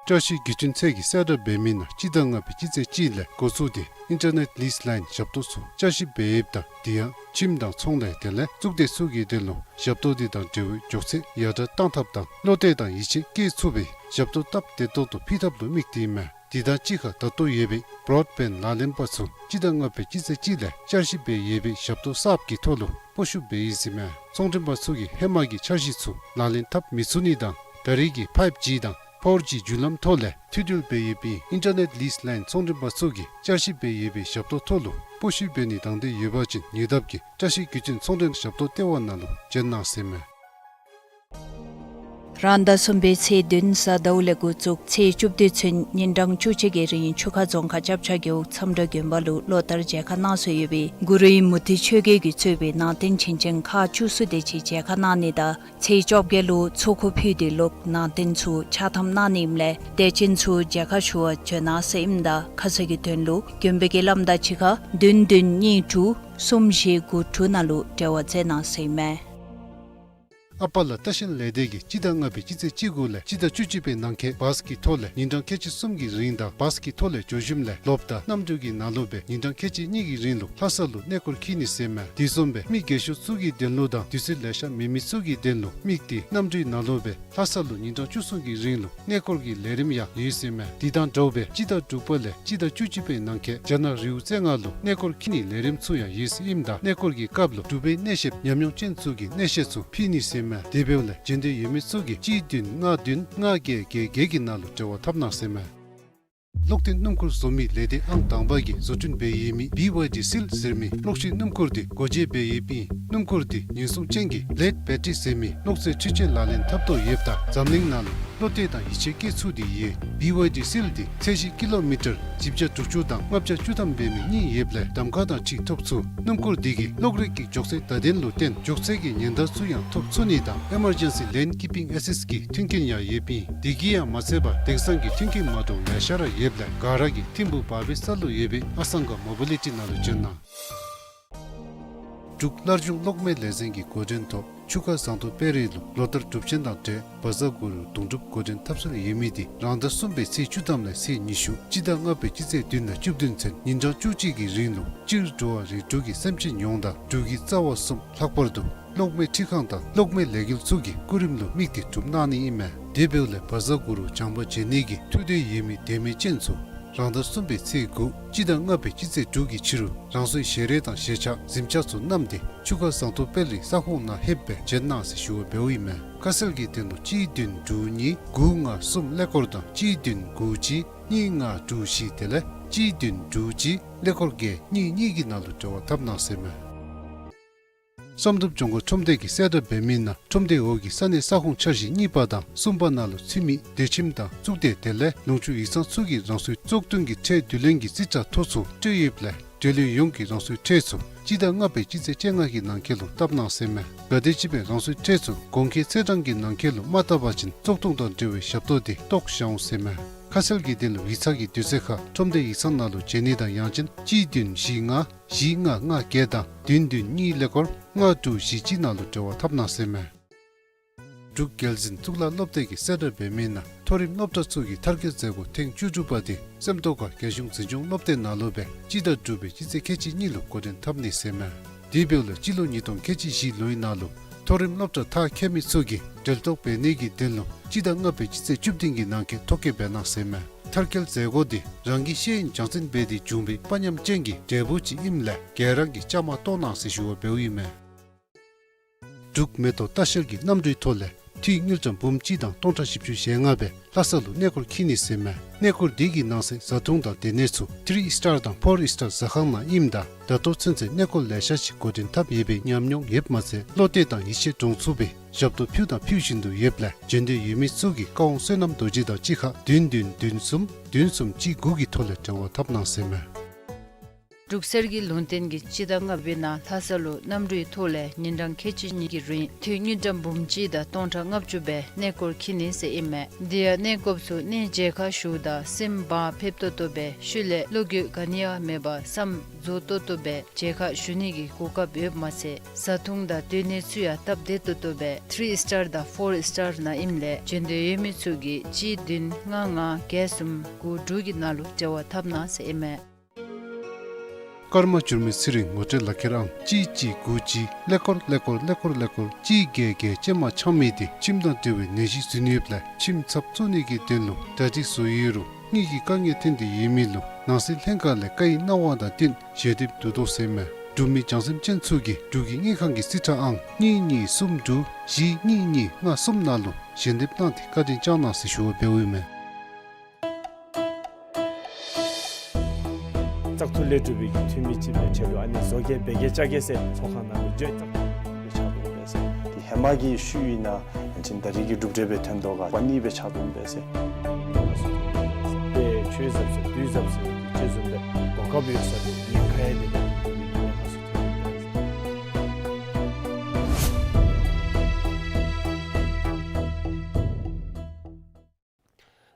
བཀྲ་ཤིས་བརྒྱུད་འཕྲིན་ཚད་ཀྱིས་གསལ་བསྒྲགས་འབད་མི་ནང་སྤྱི་ཟླ་ལྔ་པའི་སྤྱི་ཚེས་གཅིག་ལས་འགོ་བཙུགས་ཏེ་ཨིན་ཊར་ནེཊ་ལིསི་ལའིན་ཞབས་ཏོག་ཚུ་བསྐྱར་ཞིབ་འབད་ཡོདཔ་ད་དེ་ཡང་ཁྱིམ་དང་ཚོང་ལས་དེ་ལས་གཙུག་སྡེ་ཚུ་གི་དོན་ལུ་ཞབས་ཏོག་དེ་དང་འབྲེལ་བའི་མགྱོགས་ཚད་ཡར་དྲག་གཏང་ཐབས་དང་བློ་གཏད་དང་ཡིད་ཆེས་བསྐྱེད་ཚུགས་པའི་ཞབས་ཏོག་སྟབས་བདེ་ཏོག་ཏོ་ཕུལ་ཐབས་ལུ་དམིགས་ཏེ་ཨིན་མས། དེ་དང་གཅིག་ཁར་ད་ལྟོ་ཡོད་པའི་བོརོཌ་བེནཌ་ལག་ལེན་པ་ཚུ་སྤྱི་ཟླ་ལྔ་པའི་སྤྱི་ཚེས་གཅིག་ལས་བསྐྱར་ཞིབ་འབད་ཡོད་པའི་ཞབས་ཏོག་གསརཔ་གི་ཐོག་ལུ་སྤོ་བཤུད་འབད་ཡི་ཟེར་ཨིན་མས། ཚོང་མགྲོན་པ་ཚུ་གིས་ཧེ་མ་གི་འཆར་གཞི་ཚུ་ལག་ལེན་འཐབ་མི་ཚུགས་ནི་དང་ད་རེས་ཀྱི་ཕའིབ་ཇི་དང་ཕོར་ཇི་བརྒྱུད་ལམ་ཐོག་ལས་མཐུད་འབྲེལ་འབད་ཡོད་པའི་ཨིན་ཊར་ནེཊ་ལིསི་ལའིན་ཚོང་མགྲོན་པ་ཚུ་གིས་བསྐྱར་ཞིབ་འབད་ཡོད་པའི་ཞབས་ཏོག་ཐོག་ལུ་སྤོ་བཤུད་འབད་ནི་དང་འདོད་ཡོད་པ་ཅིན་ཉེ་འདབས་ཀྱི་བཀྲ་ཤིས་བརྒྱུད་འཕྲིན་ཚོང་མགྲོན་ཞབས་ཏོག་ལྟེ་བ་ནང་ལུ་བྱོན་གནང་ཟེར་ཨིན་མས། རང་ཟླ་གསུམ་པའི་ཚེས་བདུན་གཟའ་ཟླཝ་ལས་འགོ་བཙུགས་ཚེས་བཅུ་བདུན་ཚུན་ཉིན་གྲངས་བཅུ་གཅིག་གི་རིང་ཆུ་ཁ་རྫོང་ཁག་ལྕབ་ཆ་རྒེད་འོག་མཚམས་དྲ་དགོན་པ་ལུ་ལོ་ལྟར་མཇལ་ཁ་གནང་སྲོལ་ཡོད་པའི་གུ་རུའི་མུ་ཏིག་ཆོས་རྒྱལ་གྱིས་གཙོས་པའི་ནང་རྟེན་བྱིན་ཅན་ཁག་བཅུ་གསུམ་དེ་ཅིག་མཇལ་ཁ་གནང་ནི་དང་ཚེས་བཅོ་བརྒྱད་ལུ་ཚོགས་འཁོར་ཕུལ་ཏེ་ལོག་ནང་རྟེན་ཚུ་ཕྱག་ཐམ་གནང་ནི་ཨིནམ་ལས་དད་ཅན་ཚུ་མཇལ་ཁ་ཞུ་བར་བྱོན་གནང་ཟེར་ཨིནམ་ད་ཁ་གསལ་གྱི་དོན་ལུ་དགོན་པའི་བརྒྱུད་ལམ་དང་གཅིག་ཁར་བདུན་བདུན་གཉིས་དྲུག་གསུམ་བཞི་དགུ་དྲུག་ནང་ལུ་འབྲེལ་བ་མཛད་གནང་ཟེར་ཨིན་མས། ཨ་པ་ལ་ལྟ་བཤལ་ལས་སྡེ་གིས་སྤྱི་ཟླ་ལྔ་པའི་སྤྱི་ཚེས་གཅིག་དགུ་ལས་སྤྱི་ཟླ་བཅུ་གཅིག་པའི་ནང་འཁོད་བཱས་ཀྱི་ཐོག་ལས་ཉིན་གྲངས་ཁལ་གཅིག་གསུམ་གྱི་རིང་དང་བཱས་ཀྱི་ཐོག་ལས་འགྱོ་ཞིནམ་ལས་ལོགཔ་ད་གནམ་གྲུ་གི་ནང་ལུ་སྦེ་ཉིན་གྲངས་ཁལ་གཅིག་གཉིས་ཀྱི་རིང་ལུ་ལྷ་ས་ལུ་གནས་སྐོར་འཁྱིད་ནི་ཟེར་ཨིན་མས། དེ་བཟུམ་སྦེ་མི་རྒས་ཤོས་ཚུ་གི་དོན་ལུ་དང་དུས་ཚོད་ལེ་ཤ་མེད་མི་ཚུ་གི་དོན་ལུ་དམིགས་ཏེ་གནམ་གྲུའི་ནང་ལུ་སྦེ་ལྷ་ས་ལུ་ཉིན་གྲངས་བཅུ་གསུམ་གྱི་རིང་ལུ་གནས་སྐོར་གྱི་ལས་རིམ་ཡང་ཡོད་ཟེར་ཨིན་མས། དེ་དང་འདྲཝ་སྦེ་སྤྱི་ཟླ་དྲུག་པ་ལས་སྤྱི་ཟླ་བཅུ་གཅིག་པའི་ནང་འཁོད་རྒྱ་ནག་རི་བོ་རྩེ་ལྔ་ལུ་གནས་སྐོར་འཁྱིད་ནིའི་ལས་རིམ་ཚུ་ཡང་ཡོད་ཟེར་ཨིནམ་ད་གནས་སྐོར་གྱི་སྐབས་ལུ་འབྲུག་པའི་གནས་བཤདཔ་ཉམས་མྱོང་ཅན་ཚུ་གིས་གནས་བཤད་ཚུ་ཕུལ་ནི་ཟེར་ཨིན་མས། དེ་འབདཝ་ལས་འབྱོན་འདོད་ཡོད་མི་ཚུ་གིས་གཅིག་བདུན་ལྔ་བདུན་ལྔ་བརྒྱད་བརྒྱད་བརྒྱད་ཀྱི་ནང་ལུ་འབྲེལ་བ་འཐབ་གནང་ཟེར་ཨིན་མས། གློག་འཐེན་སྣུམ་འཁོར་བཟོ་མི་ལས་སྡེ་ཨང་དང་པ་གིས་བཟོ་སྐྲུན་འབད་ཡོད་མི་བི་ཝའི་ཌི་སིལ་ཟེར་མི་གློག་ཤིང་སྣུམ་འཁོར་དེ་སྒོ་འབྱེད་འབད་ཡོདཔ་ཨིན། སྣུམ་འཁོར་དེ་ཉེན་སྲུང་ཅན་གྱི་ལེཌ་བེ་ཊི་རི་ཟེར་མི་གློག་རྫས་འཕྲུལ་ཆས་ལག་ལེན་འཐབ་དོ་ཡོདཔ་ད་འཛམ་གླིང་ནང་ལུ་བློ་གཏད་དང་ཡིད་ཆེས་བསྐྱེད་ཚུགས་ཏེ་ཡོད། བི་ཝའི་ཌི་སིལ་དེ་ཚད་གཞི་ཀི་ལོ་མི་ཊར་བཞི་བརྒྱ་དྲུག་ཅུ་དང་ལྔ་བརྒྱ་བཅུ་ཐམ་འབད་མི་གཉིས་ཡོདཔ་ལས་གདམ་ཁ་དང་ཅིག་ཐོབ་ཚུགས། སྣུམ་འཁོར་དེ་གིས་གློག་རིག་གི་མགྱོགས་ཚད་བརྡ་དོན་ལུ་བརྟེན་མགྱོགས་ཚད་ཀྱི་ཉེན་བརྡ་ཚུ་ཡང་ཐོབ་ཚུགས་ནི་དང་ཨི་མར་ཇེན་སི་ལེན་ཀིཔ་པིང་ཨེ་སིསཊ་གི་མཐུན་རྐྱེན་ཡང་ཡོདཔ་ཨིན། དེ་གིས་ཡང་མ་ཚད་པར་དེང་སང་གི་མཐུན་རྐྱེན་མ་འདྲཝ་ལེ་ཤ་ར་ཡོདཔ་ལས་ག་ར་གིས་ཐིམ་ཕུག་བར་པའི་ས་ལུ་ཡོད་པའི་ཨ་སང་ག་མོ་བི་ལི་ཊི་ནང་ལུ་བྱོན་གནང་། འབྲུག་སླར་འབྱུང་གློག་མེ་ལས་འཛིན་གྱི་འགོ་འདྲེན་ཐོག་ཆུ་ཁ་ཟངས་མདོག་དཔལ་རི་ལུ་ལོ་ལྟར་གྲུབ་ཆེན་དང་འབྲེལ་བཛྲ་གུ་རུ་གདུང་སྒྲུབ་འགོ་འདྲེན་འཐབ་སྲོལ་ཡོད་མི་དེ་རང་ཟླ་གསུམ་པའི་ཚེས་བཅུ་ཐམ་ལས་ཚེས་ཉི་ཤུ་སྤྱི་ཟླ་ལྔ་པའི་སྤྱི་ཚེས་བདུན་དང་བཅུ་བདུན་ཚུན་ཉིན་གྲངས་བཅུ་གཅིག་གི་རིང་ལུ་སྤྱིར་འགྲོ་བ་རིགས་དྲུག་གི་སེམས་ཅན་ཡོངས་དང་འབྲུག་གི་རྩ་བ་གསུམ་ལྷག་པར་དུ་གློག་མེ་འཕྲུལ་ཁང་དང་གློག་མེ་ལས་འགུལ་ཚུ་གི་སྐུ་རིམ་ལུ་དམིགས་ཏེ་གྲུབ་གནང་ནི་ཨིན་མས། དེ་འབདཝ་ལས་བཛྲ་གུ་རུ་བྱམས་པ་བྱེད་ནི་གི་ཐུགས་འདོད་ཡོད་མི་དད་མོས་ཅན་ཚུ་རང་ཟླ་གསུམ་པའི་ཚེས་དགུ་སྤྱི་ཟླ་ལྔ་པའི་སྤྱི་ཚེས་དྲུག་གི་ཕྱི་རུ་རང་སོའི་ཞལ་རས་དང་ཞལ་ཆས་གཟིམ་ཆས་ཚུ་བསྣམས་ཏེ་ཆུ་ཁ་ཟངས་མདོག་དཔལ་རིའི་ས་ཁོངས་ནང་ལྷོདཔ་སྦེ་བྱོན་གནང་ཟེར་ཞུ་བ་འབདཝ་ཨིན་མས། ཁ་གསལ་གྱི་དོན་ལུ་གཅིག་བདུན་དྲུག་གཉིས་དགུ་ལྔ་གསུམ་ཀླད་ཀོར་དང་གཅིག་བདུན་དགུ་གཅིག་གཉིས་ལྔ་དྲུག་བཞི་དེ་ལས་གཅིག་བདུན་དྲུག་གཅིག་ཀླད་ཀོར་བརྒྱད་གཉིས་གཉིས་ཀྱི་ནང་ལུ་འབྲེལ་བ་འཐབ་གནང་ཟེར་ཨིན་མས། བསམ་གྲུབ་ལྗོངས་མཁར་ཁྲོམ་སྡེ་གིས་གསལ་བསྒྲགས་འབད་མི་ནང་ཁྲོམ་སྡེའི་འོག་གི་ས་གནས་ས་ཁོངས་འཆར་གཞི་གཉིས་པ་དང་གསུམ་པ་ནང་ལུ་ཚུད་མི་སྡེ་ཁྱིམ་དང་གཙུག་སྡེ་དེ་ལས་ལུང་ཕྱོགས་ཡིག་ཚང་ཚུ་གིས་རང་སོའི་བཙོག་འདོན་གྱི་ཁྲལ་བསྡུ་ལེན་གྱི་རྩིས་ཁྲ་ཐོ་ཚུ་སྤྲོད་ཡོདཔ་ལས་འབྲེལ་ཡོད་ཡོངས་ཀྱིས་རང་སོའི་ཁྲལ་ཚུ་སྤྱི་ཟླ་ལྔ་པའི་སྤྱི་ཚེས་བཅོ་ལྔ་གི་ནང་འཁོད་ལུ་བཏབ་གནང་ཟེར་ཨིན་མས། གལ་ཏེ་ཅིག་སྦེ་རང་སོའི་ཁྲལ་ཚུ་གོང་འཁོད་ཚེས་གྲངས་ཀྱི་ནང་འཁོད་ལུ་མ་བཏབ་པ་ཅིན་བཙོག་འཐུ་དང་འབྲེལ་བའི་ཞབས་ཏོག་དེ་བཏོག་བཞག་འོང་ཟེར་ཨིན་མས། ཁ་གསལ་གྱི་དོན་ལུ་ཡིག་ཚང་གི་དུས་ཚོད་ཁར་ཁྲོམ་སྡེ་ཡིག་ཚང་ནང་ལུ་བྱོན་ནི་དང་ཡང་ཅིན་གཅིག་བདུན་བཞི་ལྔ་བཞི་ལྔ་ལྔ་བརྒྱད་དང་བདུན་བདུན་གཉིས་ཀླད་ཀོར་ལྔ་དྲུག་བཞི་གཅིག་ནང་ལུ་འབྲེལ་བ་འཐབ་གནང་ཟེར་ཨིན་མས། འབྲུག་རྒྱལ་འཛིན་གཙུག་ལག་སློབ་སྡེ་གིས་གསལ་བསྒྲགས་འབད་མི་ནང་མཐོ་རིམ་སློབ་གྲྭ་ཚུ་གི་མཐར་སྐྱེལ་མཛད་སྒོ་ཐེངས་བཅུ་དྲུག་པ་དེ་སེམས་རྟོགས་ཁ་རྒྱལ་གཞུང་འཛིན་སྐྱོང་སློབ་སྡེ་ནང་ལུ་སྦེ་སྤྱི་ཟླ་དྲུག་པའི་སྤྱི་ཚེས་ཁལ་གཅིག་གཉིས་ལུ་འགོ་འདྲེན་འཐབ་ནི་ཟེར་ཨིན་མས། དེ་འབདཝ་ལས་སྤྱི་ལོ་ཉིས་སྟོང་ཁལ་གཅིག་བཞི་ལོའི་ནང་ལུ་མཐོ་རིམ་སློབ་གྲྭ་མཐར་འཁྱོལ་མི་ཚུ་གིས་འབྲེལ་གཏོགས་འབད་ནི་གི་དོན་ལུ་སྤྱི་ཟླ་ལྔ་པའི་སྤྱི་ཚེས་བཅུ་བདུན་གྱི་ནང་འཁོད་ཐོ་བཀོད་འབད་གནང་ཟེར་ཨིན་མས། མཐར་སྐྱེལ་མཛད་སྒོ་དེ་རང་གི་ཤེས་ཡོན་སྦྱང་ཚན་འབད་དེ་བྱུང་བའི་དཔའ་ཉམས་ཅན་གྱི་འབྲས་བུ་ཅིག་ཨིནམ་ལས་ག་ར་གིས་བཅའ་མར་གཏོགས་གནང་ཟེར་ཞུ་བ་འབདཝ་ཨིན་མས། འབྲུག་མེ་ཏོག་ལྟ་བཤལ་གྱིས་གནམ་གྲུའི་ཐོག་ལས་འཐུས་དངུལ་ཀྲམ་འབུམ་གཅིག་དང་སྟོང་ཕྲག་བཞི་བཅུ་ཞེ་ལྔ་སྦེ་ལྷ་ས་ལུ་གནས་སྐོར་འཁྱིད་ནི་ཟེར་ཨིན་མས། གནས་སྐོར་དེ་གི་ནང་གསེས་བཟའ་འཐུང་དང་སྡོད་གནས་ཚུ་ཐི་རི་ཨིསི་ཊར་དང་ཕོར་ཨིསི་ཊར་ཟ་ཁང་ནང་ཨིནམ་ད་ད་ལྟོ་ཚུན་ཚོད་གནས་སྐོར་ལེ་ཤ་ཅིག་འགོ་འདྲེན་འཐབ་ཡོད་པའི་ཉམས་མྱོང་ཡོདཔ་མ་ཚད་བློ་གཏད་དང་ཡིད་ཆེས་འདྲོངས་ཚུགས་པའི་ཞབས་ཏོག་ཕུལ་དང་ཕུལ་བཞིན་དུ་ཡོདཔ་ལས་འབྱོན་འདོད་ཡོད་མི་ཚུ་གིས་ཀ་ཝང་བསོད་ནམས་རྡོ་རྗེ་དང་གཅིག་ཁར་བདུན་བདུན་བདུན་གསུམ་བདུན་གསུམ་གཅིག་དགུ་གི་ཐོག་ལས་འབྲེལ་བ་འཐབ་གནང་ཟེར་ཨིན་མས། འབྲུག་གསེར་གྱི་ལུང་བསྟན་གྱི་སྤྱི་ཟླ་ལྔ་པའི་ནང་ལྷ་ས་ལུ་གནམ་གྲུའི་ཐོག་ལས་ཉིན་གྲངས་ཁལ་གཅིག་གཉིས་ཀྱི་རིང་དུས་དངུལ་ཀྲམ་འབུམ་གཅིག་དང་སྟོང་ཕྲག་ལྔ་བཅུ་སྦེ་གནས་སྐོར་འཁྱིད་ནི་ཟེར་ཨིན་མས། དེ་ཡང་གནས་སྐོར་ཚུ་གནས་མཇལ་ཁ་ཞུཝ་ད་སེམས་བག་ཕེབས་ཏོག་ཏོ་སྦེ་ཤུལ་ལས་བློ་འགྱོད་ག་ནི་ཡང་མེད་པར་བསམ་རྫོགས་ཏོག་ཏོ་སྦེ་མཇལ་ཁ་ཞུ་ནི་གི་གོ་སྐབས་ཡོདཔ་མ་ཚད་བཟའ་འཐུང་དང་སྡོད་གནས་ཚུ་ཡང་སྟབས་བདེ་ཏོག་ཏོ་སྦེ་ཐིརི་སི་ཊར་དང་ཕོར་སི་ཊར་ནང་ཨིནམ་ལས་བྱོན་འདོད་ཡོད་མི་ཚུ་གིས་གཅིག་བདུན་ལྔ་ལྔ་བརྒྱད་གསུམ་དགུ་དྲུག་གི་ནང་ལུ་འབྲེལ་བ་འཐབ་གནང་ཟེར་ཨིན་མས། ཀརྨ་འགྱུར་མེད་ཚེ་རིང་ངོ་སྤྲོད་ལག་ཁྱེར་ཨང་གཅིག་གཅིག་དགུ་གཅིག་ཀླད་ཀོར་ཀླད་ཀོར་ཀླད་ཀོར་ཀླད་ཀོར་གཅིག་བརྒྱད་བརྒྱད་ཅན་མ་ཆག་མེད་དེ་ཁྱིམ་དང་འབྲེལ་བའི་ནད་གཞི་ཟུན་ཡོདཔ་ལས་ཁྱིམ་ཚབ་བཙུགས་ནི་གི་དོན་ལུ་གྲ་སྒྲིག་བཟོ་ཡོད་རུང་དངུལ་གྱི་དཀའ་ངལ་ཐོན་ཏེ་ཡོད་མི་ལུ་ནང་སྲིད་ལྷན་ཁག་ལས་བཀའ་ཡིག་གནང་བ་དང་བསྟུན་ཞལ་འདེབས་བསྡུ་དོ་ཟེར་མས། འབྲུག་མི་བྱང་སེམས་ཅན་ཚུ་གིས་འབྲུག་གི་དངུལ་ཁང་གི་རྩིས་ཁྲ་ཨང་གཉིས་གཉིས་གསུམ་དྲུག་བཞི་གཉིས་གཉིས་ལྔ་གསུམ་ནང་ལུ་ཞལ་འདེབས་གནང་སྟེ་བཀའ་དྲིན་བསྐྱང་གནང་ཟེར་ཞུ་བ་འབདཝ་ཨིན་མས། བཙག་འཐུ་ལས་གྲུབ་པའི་གི་འཐུས་མི་ཅིག་སྦེ་ཁྲལ་ལུ་ཨ་ནི་བཟོ་གེ་འབད་གེ་བཅའ་གེ་ཟེར་ཚོགས་ཁང་ནང་ལུ་འགྱོ་བཙག་འཐུ་སྦེ་ཆགས་འོང་པས་ཟེར། དེ་ཧེ་མ་གི་ཤུལ་ཨིན་ན་ཡང་ཅིན་ད་རིས་ཀྱི་གྲུབ་འབྲས་སྦེ་ཐོན་དོ་ག་པ་ནི་སྦེ་ཆགས་འོང་པས་ཟེར། དེ་ཆོས་ཟབ་ཟེར་དུས་ཟབ་ཟེར་དེ་ཅིག་བཟུམ་སྦེ་གོ་སྐབས་ཡོད་ས་ལུ་ཉེན་ཁ་ཡང་དེ་སྦེ་ཉེན་ཁ་ཚུ་ཐོན་འོང་པས་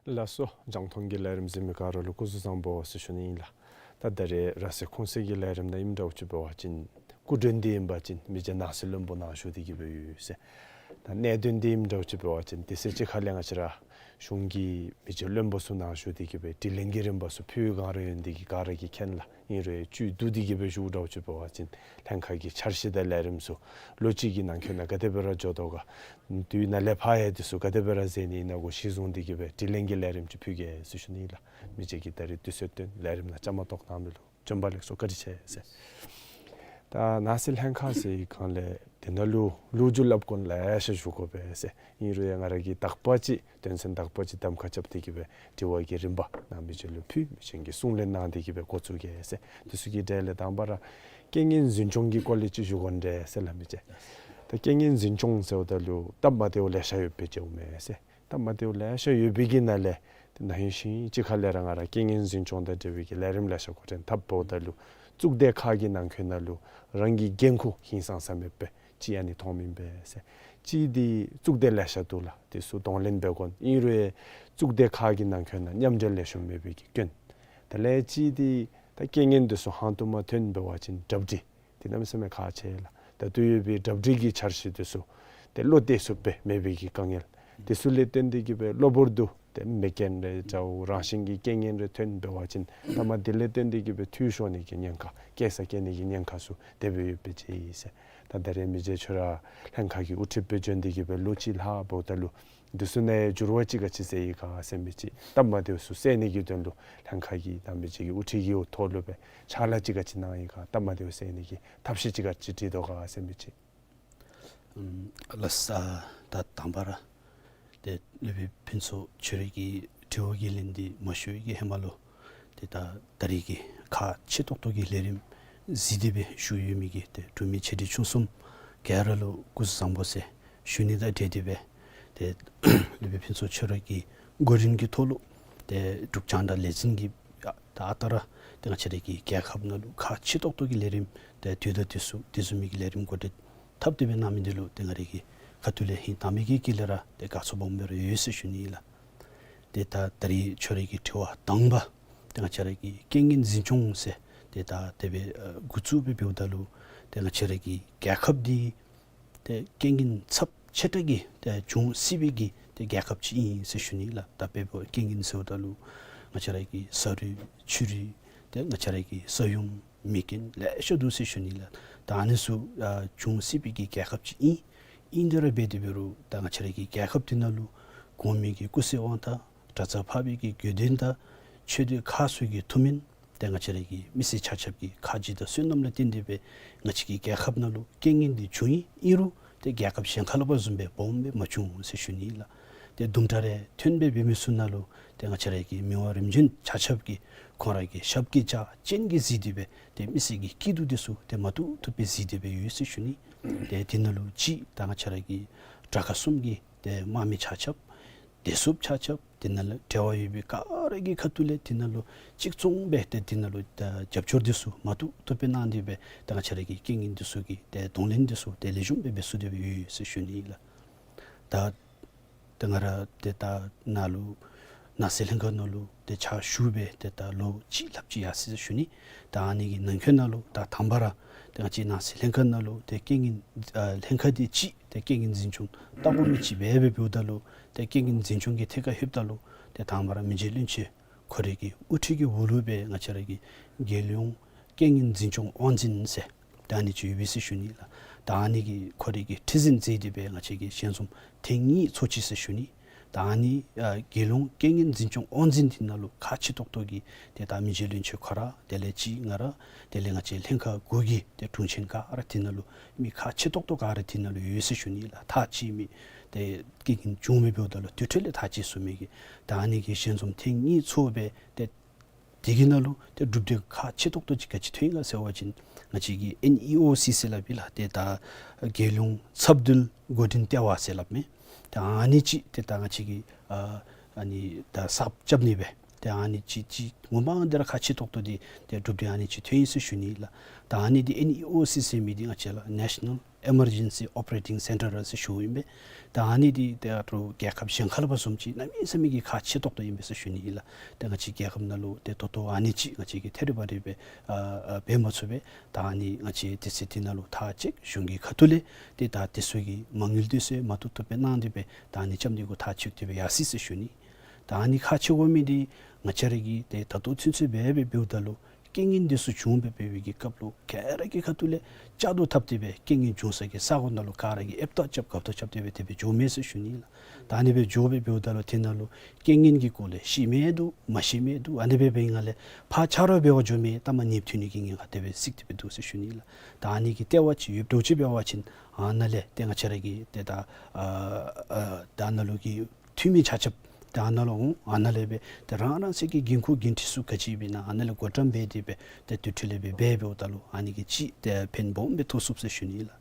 ཟེར། ལགས་སོ། རྒྱང་མཐོང་གི་ལས་རིམ་གཟིགས་མི་ག་ར་ལུ་སྐུ་གཟུགས་བཟང་པོ་ཟེར་ཞུ་ནི་ཨིན་ལགས། ད་ད་རིས་ར་སེ་ཁུངས་སེ་གི་ལས་རིམ་ནང་ཨིནམ་འདྲཝ་ཅིག་འབད་བ་ཅིན་སྐུ་མགྲོན་འདི་ཨིན་པ་ཅིན་མི་རྗེ་ནང་སྲིད་བློན་པོ་ནཱ་བཞུགས་ཏེ་གི་སྦེ་ཡོད་ཟེར། ད་གནད་དོན་འདི་ཨིནམ་འདྲཝ་ཅིག་འབད་བ་ཅིན་དུས་ཚོད་ཅིག་ཁ་ལས་ང་བཅས་ར་གཞུང་གི་མི་རྗེ་བློན་པོ་ཚུ་ནཱ་བཞུགས་ཏེ་གི་སྦེ་དྲི་ལན་གྱི་རིམ་པ་ཚུ་ཕུལ་བའི་སྒང་ར་ཡོད་ནི་འདི་གིས་ག་ར་གིས་མཁྱེན་ལགས། ཨིན་རུང་བཅུད་བསྡུ་སྟེ་གི་སྦེ་ཞུཝ་འདྲཝ་ཅིག་འབད་བ་ཅིན་ལྷན་ཁག་གི་འཆར་གཞི་དང་ལས་རིམ་ཚུ་ལོ་གཅིག་གི་ནང་འཁོད་ནང་ག་དེ་སྦེ་ར་འགྱོ་དོ་ག། དུས་ནཱ་ལས་ཕར་ཡང་འདི་ཚུ་ག་དེ་སྦེ་ར་མཛད་ནི་ཨིན་ན་གུ་གཞི་བཟུང་སྟེ་གི་སྦེ་དྲི་ལན་གྱི་ལས་རིམ་ཅིག་ཕུལ་གེ་ཟེར་ཞུ་ནི་ལགས། མི་རྗེ་གིས་ད་རིས་དུས་ཚོད་བཏོན་ལས་རིམ་ནང་བཅའ་མར་གཏོགས་གནང་མི་ལུ་བྱོན་པ་ལེགས་སོ་བཀའ་དྲིན་ཆེ་ཟེར། ད་ནང་སྲིད་ལྷན་ཁག་ཟེར་བའི་སྒང་ལས་དེ་ནང་ལུ་ལོ་རྒྱུས་སླབ་དགོ་ནི་ལེ་ཤ་ཞུ་དགོ་པས་ཟེར། ཨིན་རུང་ཡང་ང་ར་གིས་དག་པ་ཅིག་དོན་ཚན་དག་པ་ཅིག་གདམ་ཁ་རྐྱབ་སྟེ་གི་སྦེ་དྲི་བ་གི་རིམ་པ་ནཱ་མི་རྗེ་ལུ་ཕུལ། མི་རྗེ་གིས་གསུང་ལན་གནང་སྟེ་གི་སྦེ་འགོ་བཙུགས་གེ་ཟེར། དེ་ཚུ་གི་གྲས་ལས་དང་པ་ར་རྐྱེན་ངན་འཛིན་སྐྱོང་གི་སྐོར་ལས་ཅིག་ཞུ་དགོ་ནི་འདྲས་ཟེར་ལགས་མི་རྗེ། ད་རྐྱེན་ངན་འཛིན་སྐྱོང་ཟེརཝ་ད་ལུ་སྟབས་མ་བདེཝ་ལེ་ཤ་ཡོདཔ་སྦེ་མཇལཝ་མས་ཟེར། སྟབས་མ་བདེཝ་ལེ་ཤ་ཡོད་པའི་གི་ནང་ལས་དེ་ནང་ཡང་ཤིང་ཅིག་ཁ་ལས་ར་ང་ར་རྐྱེན་ངན་འཛིན་སྐྱོང་དང་འབྲེལ་བའི་གི་ལས་རིམ་ལེ་ཤ་འགོ་འདྲེན་འཐབ་འབདཝ་ད་ལུ་གཙུག་སྡེ་ཁག་གི་ནང་འཁོད་ནང་ལུ་རང་གི་འགན་ཁུར་ཧིང་སངས་ས་མེད་པའི་ཅིག་ཨ་ནི་མཐོངམ་ཨིན་པས་ཟེར། ཅིག་འདི་གཙུག་སྡེ་ལེ་ཤ་འདུག་ལགས། དེ་ཚུ་གདོང་ལེན་འབད་དགོ་ནི། ཨིན་རུང་གཙུག་སྡེ་ཁག་གི་ནང་འཁོད་ནང་མཉམ་འབྲེལ་ལེགས་ཤོམ་མེད་པའི་གི་སྐྱོན། དེ་ལས་ཅིག་འདི་ད་རྐྱེན་ངན་དེ་ཚུ་ཧང་སྟོང་མ་ཐོན་འབད་བ་ཅིན་གྲ་སྒྲིག་དེ་གནམ་མེད་ས་མེད་ཁག་ཆེ་ལགས། ད་ལྟོ་ཡོད་པའི་གྲ་སྒྲིག་གི་འཆར་གཞི་དེ་ཚུ་དེ་བློ་གཏད་ཚུགསཔ་སྦེ་མེད་པའི་གི་དཀའ་ངལ། དེ་ཚུ་ལས་བརྟེན་ཏེ་གི་སྦེ་གློ་བུར་དུ་དེ་མེ་རྐྱེན་རེ་འདྲཝ་རང་བཞིན་གྱི་རྐྱེན་ངན་རེ་ཐོན་འབད་བ་ཅིན་ད་མ་དེ་ལས་བརྟེན་ཏེ་གི་སྦེ་འཐུས་ཤོར་ནི་གི་ཉེན་ཁ་སྐྱེ་ས་སྐྱེ་ནི་གི་ཉེན་ཁ་ཚུ་དེ་སྦེ་ཡོདཔ་སྦེ་མཇལ་ཡི་ཟེར། ད་ད་རིས་མི་རྗེ་ཁྱོད་ར་ལྷན་ཁག་གི་དབུ་ཁྲིདཔ་སྦེ་བྱོན་ཏེ་གི་སྦེ་ལོ་གཅིག་ལྷག་འབདཝ་ད་ལུ་དེ་ཚུ་ནང་འགྱུར་བ་ཅིག་ག་ཅི་ཟེར་ཡི་ག་ཟེར་མི་ཅིག་སྟབས་མ་བདེཝ་ཚུ་སེལ་ནི་གི་དོན་ལུ་ལྷན་ཁག་གིས་ད་མི་རྗེ་གི་དབུ་ཁྲིད་ཀྱི་འོག་ཐོག་ལུ་སྦེ་ཕྱག་ལཱ་ཅིག་ག་ཅི་གནང་ཡི་ག། སྟབས་མ་བདེཝ་སེལ་ནི་གི་ཐབས་ཤེས་ཅིག་ག་ཅི་བྲིས་དོ་ག་ཟེར་མི་ཅིག། ཨམ་ལགས་སོ། ད་དང་པ་ར་ཏེ་སློབ་དཔོན་ཕུན་ཚོགས་ཁྱོད་རའི་གི་དྲི་བ་གི་ལན་འདི་མ་ཞུ་བའི་གི་ཧེ་མ་ལུ་ཏེ་ད་ད་རིས་ཀྱི་ཁག་ཆེ་ཏོག་ཏོ་གི་ལས་རིམ་གཟིགས་ཏེ་སྦེ་བཞུགས་ཡོད་མི་གི་ཏེ་འབྲུག་མི་ཆེ་འབྲིང་ཆུང་གསུམ་ག་ར་ལུ་སྐུ་གཟུགས་བཟང་པོ་ཟེར་ཞུ་ནི་དང་འབྲེལ་ཏེ་སྦེ་ཏེ་སློབ་དཔོན་ཕུན་ཚོགས་ཁྱོད་ར་གི་འགོ་འདྲེན་གྱི་ཐོག་ལུ་ཏེ་འབྲུག་རྒྱང་བསྒྲགས་ལས་འཛིན་གྱིས་ད་ཨ་རྟག་ར་ཏེ་ང་བཅས་རའི་གི་རྒྱལ་ཁབ་ནང་ལུ་ཁག་ཆེ་ཏོག་ཏོ་གི་ལས་རིམ་ཏེ་དུས་དང་དུས་སུ་དེ་བཟུམ་མའི་གི་ལས་རིམ་འགོ་འདྲེན་འཐབ་སྟེ་སྦེ་གནང་མི་འདི་ལུ་ཏེ་ང་རའི་གི་ཁ་ཐུག་ལས་ཧིང་དྭངས་མའི་གི་དཀྱིལ་ལས་ར་ཏེ་དགའ་ཚོར་སྦོམ་སྦེ་ར་ཡོད་ཟེར་ཞུ་ནི་ཨིན་ལགས། ཏེ་ད་ད་རིས་ཁྱོད་རའི་གི་དྲི་བ་དང་པ་ཏེ་ང་བཅས་རའི་གི་རྐྱེན་ངན་འཛིན་སྐྱོང་ཟེར་ཏེ་ད་དེ་སྦེ་ཨ་འགོ་བཙུགས་སྦེ་འབདཝ་ད་ལུ་ཏེ་ང་བཅས་རའི་གི་རྒྱལ་ཁབ་འདི་ཏེ་རྐྱེན་ངན་ཚབས་ཆེ་དྲགས་ཀྱི་ཏེ་འབྱུང་སྲིད་པའི་གི་ཏེ་རྒྱལ་ཁབ་ཅིག་ཨིན་ཟེར་ཞུ་ནི་ལགས། ད་དཔེ་འབད་རྐྱེན་ངན་ཟེརཝ་ད་ལུ་ང་བཅས་རའི་གི་ས་རུད་ཆུ་རུད་ཏེ་ང་བཅས་རའི་གི་ས་ཡོམ་མེ་རྐྱེན་ལེ་ཤ་འདུག་ཟེར་ཞུ་ནི་ལགས། ད་ཨ་ནི་ཚུ་ཨ་འབྱུང་སྲིད་པའི་གི་རྒྱལ་ཁབ་ཅིག་ཨིན། ཨིན་དེ་ར་འབད་དེ་འབད་རུང་ད་ང་བཅས་རའི་གི་རྒྱལ་ཁབ་འདི་ནང་ལུ་གོང་མའི་གི་སྐུ་ཚེ་དབང་དང་གྲྭ་ཚང་འཕགས་པའི་གི་དགེ་འདུན་དང་ཆོས་སྡེ་ཁག་ཚུ་གི་ཐུགས་སྨོན་ཏེ་ང་བཅས་རའི་གི་མི་སེར་ཆ་ཁྱབ་ཀྱི་ཁ་རྗེ་དང་བསོད་ནམས་ལ་བརྟེན་ཏེ་སྦེ་ང་བཅས་ཀྱི་རྒྱལ་ཁབ་ནང་ལུ་རྐྱེན་ངན་འདི་བྱུང་ཡི། ཨིན་རུང་ཏེ་རྒྱལ་ཁབ་གཞན་ཁ་ལས་ཕར་བཟུམ་སྦེ་སྦོམ་སྦེ་མ་བྱུང་ཟེར་ཞུ་ནི་ལགས། ཏེ་དུམ་གྲ་རེ་ཐོན་སྦེ་འབད་མི་ཚུ་ནང་ལུ་ཏེ་ང་བཅས་རའི་གི་མི་དབང་རིམ་བྱོན་ཆ་ཁྱབ་ཀྱིས་ཁོང་རའི་གི་ཞབས་ཀྱིས་ལྕགས་ཅན་གྱིས་གཟིགས་ཏེ་སྦེ་ཏེ་མི་སེར་གྱི་སྐྱིད་སྡུག་འདི་ཚུ་ཏེ་མ་བཏུབ་བཏུབ་སྦེ་གཟིགས་ཏེ་སྦེ་ཡོད་ཟེར་ཞུ་ནི། ཏེ་འདི་ནང་ལུ་གཅིག་ད་ང་བཅས་རའི་གི་དྲག་ཁག་གསུམ་གྱི་ཏེ་དམག་མི་ཆ་ཁྱབ་བདེ་སྲུངཔ་ཆ་ཁྱབ་ དེ་ནང་ལུ་འབྲེལ་བ་ཡོད་པའི་ག་ར་གི་ཁ་ཐུག་ལས་དེ་ནང་ལུ་གཅིག་མཚུངས་སྦེ་ཏེ་དེ་ནང་ལུ་ད་རྒྱབ་སྐྱོར་འདི་ཚུ་མ་བཏུབ་བཏུབ་སྦེ་གནང་སྟེ་སྦེ་ད་ང་བཅས་ར་གི་རྐྱེན་ངན་འདི་ཚུ་གི་ཏེ་གདོང་ལེན་འདི་ཚུ་ཏེ་ལེགས་ཤོམ་སྦེ་འབད་ཚུགས་ཏེ་སྦེ་ཡོད་ཟེར་ཞུ་ནི་ཨིན་ལགས། ད་ཏེ་ང་ར་ཏེ་ད་ནཱ་ལུ་ནང་སྲིད་ལྷན་ཁག་ནང་ལུ་ཏེ་ཕྱག་ཞུ་སྦེ་ཏེ་ད་ལོ་གཅིག་ལྷགཔ་ཅིག་ཡར་སོ་ཡི་ཟེར་ཞུ་ནི། ད་ཨ་ནི་གི་ནང་འཁོད་ནང་ལུ་ད་དང་པ་ར་ཏེ་ང་བཅས་ནང་སྲིད་ལྷན་ཁག་ནང་ལུ་ཏེ་རྐྱེན་ངན་ཨ་ལྷན་ཁག་འདི་ཅིག་ཏེ་རྐྱེན་ངན་འཛིན་སྐྱོང་ལྟ་བུ་མི་ཅིག་འབད་འབད་འབདཝ་ད་ལུ་ཏེ་རྐྱེན་ངན་འཛིན་སྐྱོང་གི་ཐད་ཁར་ལྷོདཔ་ད་ལུ་ཏེ་དང་པ་ར་མི་རྗེ་བློན་ཆེན་ཁོ་རའི་གི་དབུ་ཁྲིད་ཀྱི་འོག་ལུ་སྦེ་ང་བཅས་ར་གི་རྒྱལ་ཡོངས་རྐྱེན་ངན་འཛིན་སྐྱོང་དབང་འཛིན་ཟེར་ད་ཨ་ནི་ཅིག་ཡོད་པས་ཟེར་ཞུ་ནི་ལགས། ད་ཨ་ནི་གིས་ཁོ་རའི་གི་ཁྲི་འཛིན་མཛད་དེ་སྦེ་ང་བཅས་ཀྱིས་ཞལ་འཛོམས་ཐེངས་གཉིས་ཚོགས་ཅི་ཟེར་ཞུ་ནི། ད་ཨ་ནི་ཨ་རྒྱལ་ཡོངས་རྐྱེན་ངན་འཛིན་སྐྱོང་དབང་འཛིན་འདི་ནང་ལུ་ཁག་ཆེ་ཏོག་ཏོ་གི་ཏེ་ད་མི་རྗེ་བློན་ཆེན་ཁོ་ར་དེ་ལས་གཅིག་ང་ར་དེ་ལས་ང་བཅས་ལྷན་ཁག་དགུ་གི་ཏེ་དྲུང་ཆེན་ག་ར་དེ་ནང་ལུ་མི་ཁག་ཆེ་ཏོག་ཏོ་ག་ར་དེ་ནང་ལུ་ཡོད་ཟེར་ཞུ་ནི་ལགས། ཐག་བཅད་མི་ཏེ་རྐྱེན་ངན་བྱུང་མི་འབདཝ་ད་ལུ་དེ་འཕྲོ་ལས་ཐག་བཅད་ཚུགས་མི་གི་ད་ཨ་ནི་གི་ཞལ་འཛོམས་ཐེངས་གཉིས་ཚོགས་སྦེ་ཏེ་དེ་གི་ནང་ལུ་ཏེ་གྲུབ་འབྲས་ཁག་ཆེ་ཏོག་ཏོ་ཅིག་ག་ཅི་ཐོན་ཡི་ག་ཟེར་བ་ཅིན་ང་བཅས་ཀྱི་ཨེན་ཨི་ཨོ་སི་ཟེར་སླབ་ཨིན་ལགས། ཏེ་ད་རྒྱལ་ཡོངས་ཚབ་འདུལ་འགོ་འདྲེན་ལྟེ་བ་ཟེར་སླབ་མི་ཏེ་ཨ་ནི་ཅིག་ཏེ་ད་ང་བཅས་ཀྱིས་ཨ་ཨ་ནི་ད་གསརཔ་རྐྱབ་ནི་སྦེ་ཏེ་ཨ་ནི་ཅིག་ཅིག་ངོ་མ་འདི་ར་ཁག་ཆེ་ཏོག་ཏོ་འདི་ཏེ་གྲུབ་འབྲས་ཨ་ནི་ཅིག་ཐོན་ཡི་ཟེར་ཞུ་ནི་ལགས། ད་ཨ་ནི་འདི་ཨེན་ཨི་ཨོ་སི་ཟེར་མི་འདི་ང་བཅས་ར་National Emergency Operating Centre ཟེར་ཞུཝ་ཨིན་པས། ད་ཨ་ནི་འདི་ཏེ་ཨ་ཏོ་རྒྱལ་ཁབ་གཞན་ཁར་ལུ་བཟུམ་ཅིག་གནམ་མེད་ས་མེད་ཀྱི་ཁག་ཆེ་ཏོག་ཏོ་ཨིན་པས་ཟེར་ཞུ་ནི་ཨིན་ལགས། ཏེ་ང་བཅས་རྒྱལ་ཁབ་ནང་ལུ་ཏེ་ད་ལྟོ་ཨ་ནི་ཅིག་ང་བཅས་ཀྱིས་ཐད་རི་བ་རི་སྦེ་ཨ་ཨ་འབད་མ་ཚུགས་པས། ད་ཨ་ནི་ང་བཅས་དུས་ཚོད་འདི་ནང་ལུ་ཐག་བཅད་གཞུང་གི་ཁ་ཐུག་ལས་ཏེ་ད་དེ་ཚུ་གི་མ་དངུལ་དེ་ཚུ་མ་བཏུབ་བཏུབ་སྦེ་གནང་སྟེ་སྦེ་ད་ཨ་ནི་རྐྱབ་ནི་གུ་ཐག་བཅད་དེ་སྦེ་ཡར་སོ་ཡི་ཟེར་ཞུ་ནི། ད་ཨ་ནི་ཁག་ཆེ་དགོ་མི་འདི་ང་བཅས་ར་གིས་ཏེ་ད་ལྟོ་ཚུན་ཚོད་འབད་འབད་འབདཝ་ད་ལུ་རྐྱེན་ངན་འདི་ཚུ་བྱུང་སྦེ་འབད་བའི་གི་སྐབས་ལུ་ག་ར་གི་ཁ་ཐུག་ལས་བཅའ་བསྡུ་འཐབ་སྟེ་སྦེ་རྐྱེན་ངན་བྱུང་ས་གི་ས་གོ་ནང་ལུ་ག་ར་གིས་ཨེབ་ཏོག་རྐྱབ་གབ་ཏོ་རྐྱབ་སྟེ་སྦེ་དེ་སྦེ་འགྱོཝ་མས་ཟེར་ཞུ་ནི་ལགས། ད་ཨ་ནི་སྦེ་འགྱོ་སྦེ་འབདཝ་ད་ལུ་དེ་ནང་ལུ་རྐྱེན་ངན་གྱི་སྐོར་ལས་ཤེས་མི་འདུག་མ་ཤེས་མི་འདུག་ཨ་ནི་སྦེ་འབད་བའི་སྒང་ལས་ཕར་ཆ་རོགས་འབད་བར་འགྱོ་མི་ལྟ་མ་ཉེས་ཐོན་ནི་གི་ཉེན་ཁ་དེ་སྦེ་གཟིགས་ཏེ་སྦེ་འདུག་ཟེར་ཞུ་ནི་ལགས། ད་ཨ་ནི་གི་ལྟེ་བ་ཅིག་ཡོདཔ་འདྲཝ་ཅིག་འབད་བ་ཅིན་ཨ་ནཱ་ལས་ཏེ་ང་བཅས་ར་གི་ཏེ་ད་ཨ་ཨ་ད་ནཱ་ལུ་གི་འཐུས་མི་ཆ་ཁྱབ་ཏེ་ཨ་ནཱ་ལུ་འོང་། ཨ་ནཱ་ལས་སྦེ་ཏེ་རང་རང་སོའི་གི་འགན་ཁུར་འགན་འཁྲི་ཚུ་ག་ཅི་ཡོདཔ་ཨིན་ན་ཨ་ནཱ་ལས་བགོ་བཀྲམ་འབད་དེ་སྦེ་ཏེ་དེ་འཕྲོ་ལས་སྦེ་འབད་འབདཝ་ད་ལུ་ཨ་ནི་གིས་ཅིག་ཏེ་ཕན་སྦོམ་སྦེ་ཐོགས་ཚུགས་ཟེར་ཞུ་ནི་ལགས།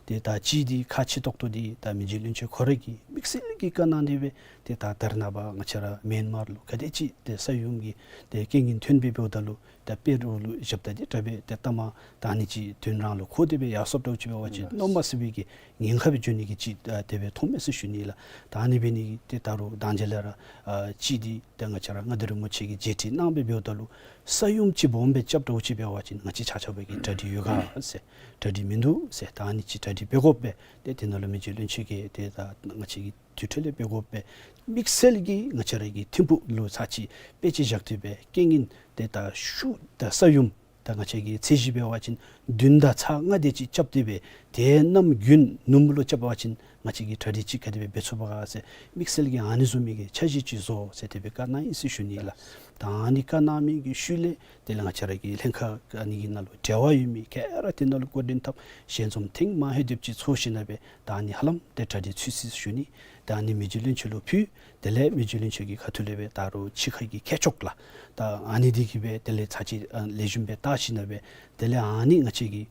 ཏེ་ད་ཅིག་འདི་ཁག་ཆེ་ཏོག་ཏོ་འདི་ད་མི་རྗེ་བློན་ཆེན་ཁོ་ར་གིས་དམིགས་བསལ་གྱིས་བཀའ་གནང་སྟེ་སྦེ་ཏེ་ད་ད་རེས་ནངས་པ་ང་བཅས་ར་མེན་མར་ལུ་ག་དེ་ཅིག་ཏེ་ས་ཡོམ་གྱི་ཏེ་རྐྱེན་ངན་ཐོན་སྦེ་འབདཝ་ད་ལུ་ད་དཔེ་རོགས་ལུ་བཞགཔ་ད་འདི་དྲག་པས། ཏེ་ལྟ་མ་ད་ཨ་ནི་ཅིག་དོན་རང་ལུ་འཁོར་ཏེ་སྦེ་ཡར་སོཔ་འདྲཝ་ཅིག་འབད་བ་ཅིན་གནོད་མ་ཚུགས་པའི་གི་ཉེན་ཁ་སྦེ་འགྱོ་ནི་གི་ཅིག་ཨ་དེ་སྦེ་མཐོངམ་མས་ཟེར་ཞུ་ནི་ལགས། ད་ཨ་ནི་འབད་ནི་གིས་ཏེ་ད་རུང་ད་ཅི་ལས་ར་ཨ་ཅིག་འདི་ཏེ་ང་བཅས་ར་མངའ་བདག་རིན་པོ་ཆེ་གིས་རྗེས་དྲན་གནང་སྦེ་འབདཝ་ད་ལུ་ས་ཡོམ་ཅིག་སྦོམ་སྦེ་རྐྱབ་འདྲཝ་ཅིག་འབད་བ་ཅིན་ང་བཅས་ཆ་ཁྱབ་ཀྱིས་གྲ་སྒྲིག་ཡོད་ག་ཟེར། གྲ་སྒྲིག་མིན་འདུག་ཟེར། ད་ཨ་ནི་ཅིག་གྲ་སྒྲིག་འབད་དགོ་པས། ཏེ་དེ་ནང་ལུ་མི་རྗེ་བློན་ཆེན་གྱིས་ཏེ་ད་ང་བཅས་ཀྱིས་དེ་འཕྲོ་ལས་འབད་དགོ་པས། དམིགས་བསལ་གྱིས་ང་བཅས་ར་གི་ཐིམ་ཕུག་ལུ་ཚར་གཅིག་དཔེ་ཅིག་བཞག་སྟེ་སྦེ་རྐྱེན་ངན་ཏེ་ད་ཤུགས་ད་ས་ཡོམ་ད་ང་བཅས་ཀྱི་ཚད་གཞི་འབད་བ་ཅིན་བདུན་དང་ཚག་ལྔ་དེ་ཅིག་རྐྱབ་སྟེ་སྦེ་ཏེ་གནམ་དགུན་ནུབ་མོ་ལུ་རྐྱབ་པ་ཅིན་ང་བཅས་ཀྱིས་གྲ་སྒྲིག་ཅིག་ག་དེ་སྦེ་འབད་ཚུགས་པ་ག་ཟེར་དམིགས་བསལ་གྱིས་ཨ་ནི་བཟུམ་མའི་གི་འཆར་གཞི་ཅིག་བཟོ་ཟེར་དེ་སྦེ་བཀའ་གནང་ཡི་ཟེར་ཞུ་ནི་ལགས། ད་ཨ་ནི་བཀའ་གནང་མི་གི་ཤུལ་ལས་དེ་ལས་ང་བཅས་ར་གི་ལྷན་ཁག་ཨ་ནི་གི་ནང་ལུ་འབྲེལ་བ་ཡོད་མི་ག་ར་དེ་ནང་ལུ་འགོ་འདྲེན་འཐབ་ཞལ་འཛོམས་ཐེངས་མ་ཧེ་དེབ་ཅིག་ཚོགས་ཞིནམ་ལས་སྦེ་ད་ཨ་ནི་ཧ་ལམ་ཏེ་གྲ་སྒྲིག་ཚུད་ཅི་ཟེར་ཞུ་ནི། ད་ཨ་ནི་མི་རྗེ་བློན་ཆེན་ལུ་ཕུལ། དེ་ལས་མི་རྗེ་བློན་ཆེན་གྱི་ཁ་ཐུག་ལས་སྦེ་ད་རུང་ཕྱི་ཁ་གི་མཁས་མཆོག་ལགས། ད་ཨ་ནི་འདི་གིས་སྦེ་དེ་ལས་ཚར་གཅིག་ཨ་ལེགས་ཤོམ་སྦེ་བལྟ་ཞིནམ་ལས་སྦེ་དེ་ལས་ཨ་ནི་ང་བཅས་ཀྱི་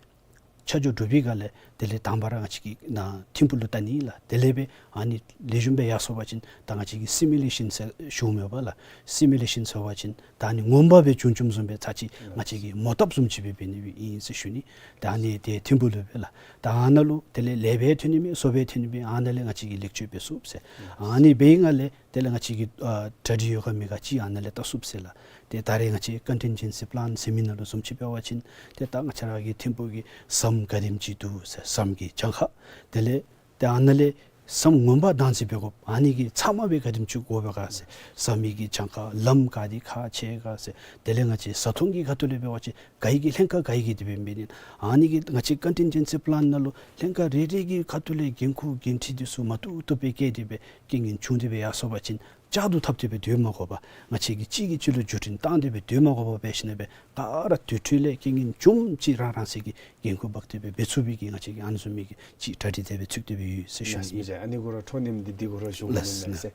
ཆ་འཇོག་གྲུབ་པའི་སྒང་ལས་དེ་ལས་དང་པ་ར་ང་བཅས་ཀྱིས་ནཱ་ཐིམ་ཕུག་ལུ་བལྟ་ནི་ལགས། དེ་ལས་སྦེ་ཨ་ནི་ལེགས་ཤོམ་སྦེ་ཡར་སོ་བ་ཅིན་ད་ང་བཅས་ཀྱིས་སི་མུ་ལེ་ཤཱན་ཟེར་ཞུཝ་མས་པ་ལགས། སི་མུ་ལེ་ཤཱན་ཟེར་བ་ཅིན་ད་ཨ་ནི་ངོ་མ་སྦེ་བྱུང་བྱུངམ་བཟུམ་སྦེ་ཚར་གཅིག་ང་བཅས་ཀྱིས་མོ་བཏབ་བཟུམ་ཅིག་སྦེ་འབད་ནི་སྦེ་ཨིན་ཟེར་ཞུ་ནི། ད་ཨ་ནི་ཏེ་ཐིམ་ཕུག་ལུ་སྦེ་ལགས། ད་ཨ་ནཱ་ལུ་དེ་ལས་ལེགས་སྦེ་ཐོན་ནི་མས་བཟང་སྦེ་ཐོན་ནི་མས་ཨ་ནཱ་ལས་ང་བཅས་ཀྱིས་ལེགས་བཅོས་འབད་ཚུགས་ཟེར། ཨ་ནི་འབད་བའི་སྒང་ལས་དེ་ལས་ང་བཅས་ཀྱིས་ཨ་གྲ་སྒྲིག་ཡོད་ག་མེད་ག་ཅིག་ཨ་ནཱ་ལས་བལྟ་ཚུགས་ཟེར་ལགས། ཏེ་ད་རེས་ང་བཅས་ཀོན་ཊིན་ཇེན་སི་པི་ལཱན་ཟེར་མི་ནང་ལུ་བཟུམ་ཅིག་འབད་བ་ཅིན་ཏེ་ད་ང་བཅས་ར་གི་ཐིམ་ཕུག་གི་ཟམ་ག་དེམ་ཅིག་འདུག་ཟེར་ཟམ་གྱི་གྱངས་ཁ་དེ་ལས་ཏེ་ཨ་ནཱ་ལས་ཟམ་ངོ་མ་བདག་འཛིན་འབད་དགོཔ་ཨ་ནི་གི་ཚབ་མ་སྦེ་ག་དེམ་ཅིག་དགོ་པས་ག་ཟེར། ཟམ་གྱི་གྱངས་ཁ་ལམ་ག་དེ་ཁག་ཆེ་ག་ཟེར། དེ་ལས་ང་བཅས་བཟའ་འཐུང་གི་ཁ་ཐུག་ལས་འབད་བ་ཅིན་ག་གི་ལྷན་ཁག་ག་གིས་དེ་སྦེ་འབད་ནི། ཨ་ནི་གི་ང་བཅས་ཀོན་ཊིན་ཇེན་སི་པི་ལཱན་ནང་ལུ་ལྷན་ཁག་རེ་རེ་གི་ཁ་ཐུག་ལས་འགན་ཁུར་འགན་འཁྲི་འདི་ཚུ་མ་བཏུབ་བཏུབ་སྦེ་བཀལ་ཏེ་སྦེ་རྐྱེན་ངན་བྱུང་སྟེ་སྦེ་ཡར་སོ་བ་ཅིན་བཅའ་བསྡུ་འཐབ་སྟེ་སྦེ་སྡོད་མ་དགོ་པར་ང་བཅས་ཀྱིས་གཅིག་གིས་གཅིག་ལུ་བརྒྱུད་འཕྲིན་བཏང་སྟེ་སྦེ་སྡོད་མ་དགོ་པར་འབད་ཞིནམ་ལས་སྦེ་ག་ར་དེ་འཕྲོ་ལས་རྐྱེན་ངན་བྱུངམ་ཅིག་རང་རང་སོའི་གི་འགན་ཁུར་འབག་སྟེ་སྦེ་འབད་ཚུགས་པའི་གི་ང་བཅས་ཀྱིས་ཨ་ནི་བཟུམ་མའི་གི་ཅིག་གྲ་སྒྲིག་དེ་སྦེ་ཚུགས་ཏེ་སྦེ་ཡོད་ཟེར་ཞུ་ནི། ལགས་སོ། ཨ་ནི་གུ་ར་འཕྲོ་མཐུད་དེ་འདི་གུ་ར་ཞུ་དགོ་ལགས་སོ། མས་ཟེར།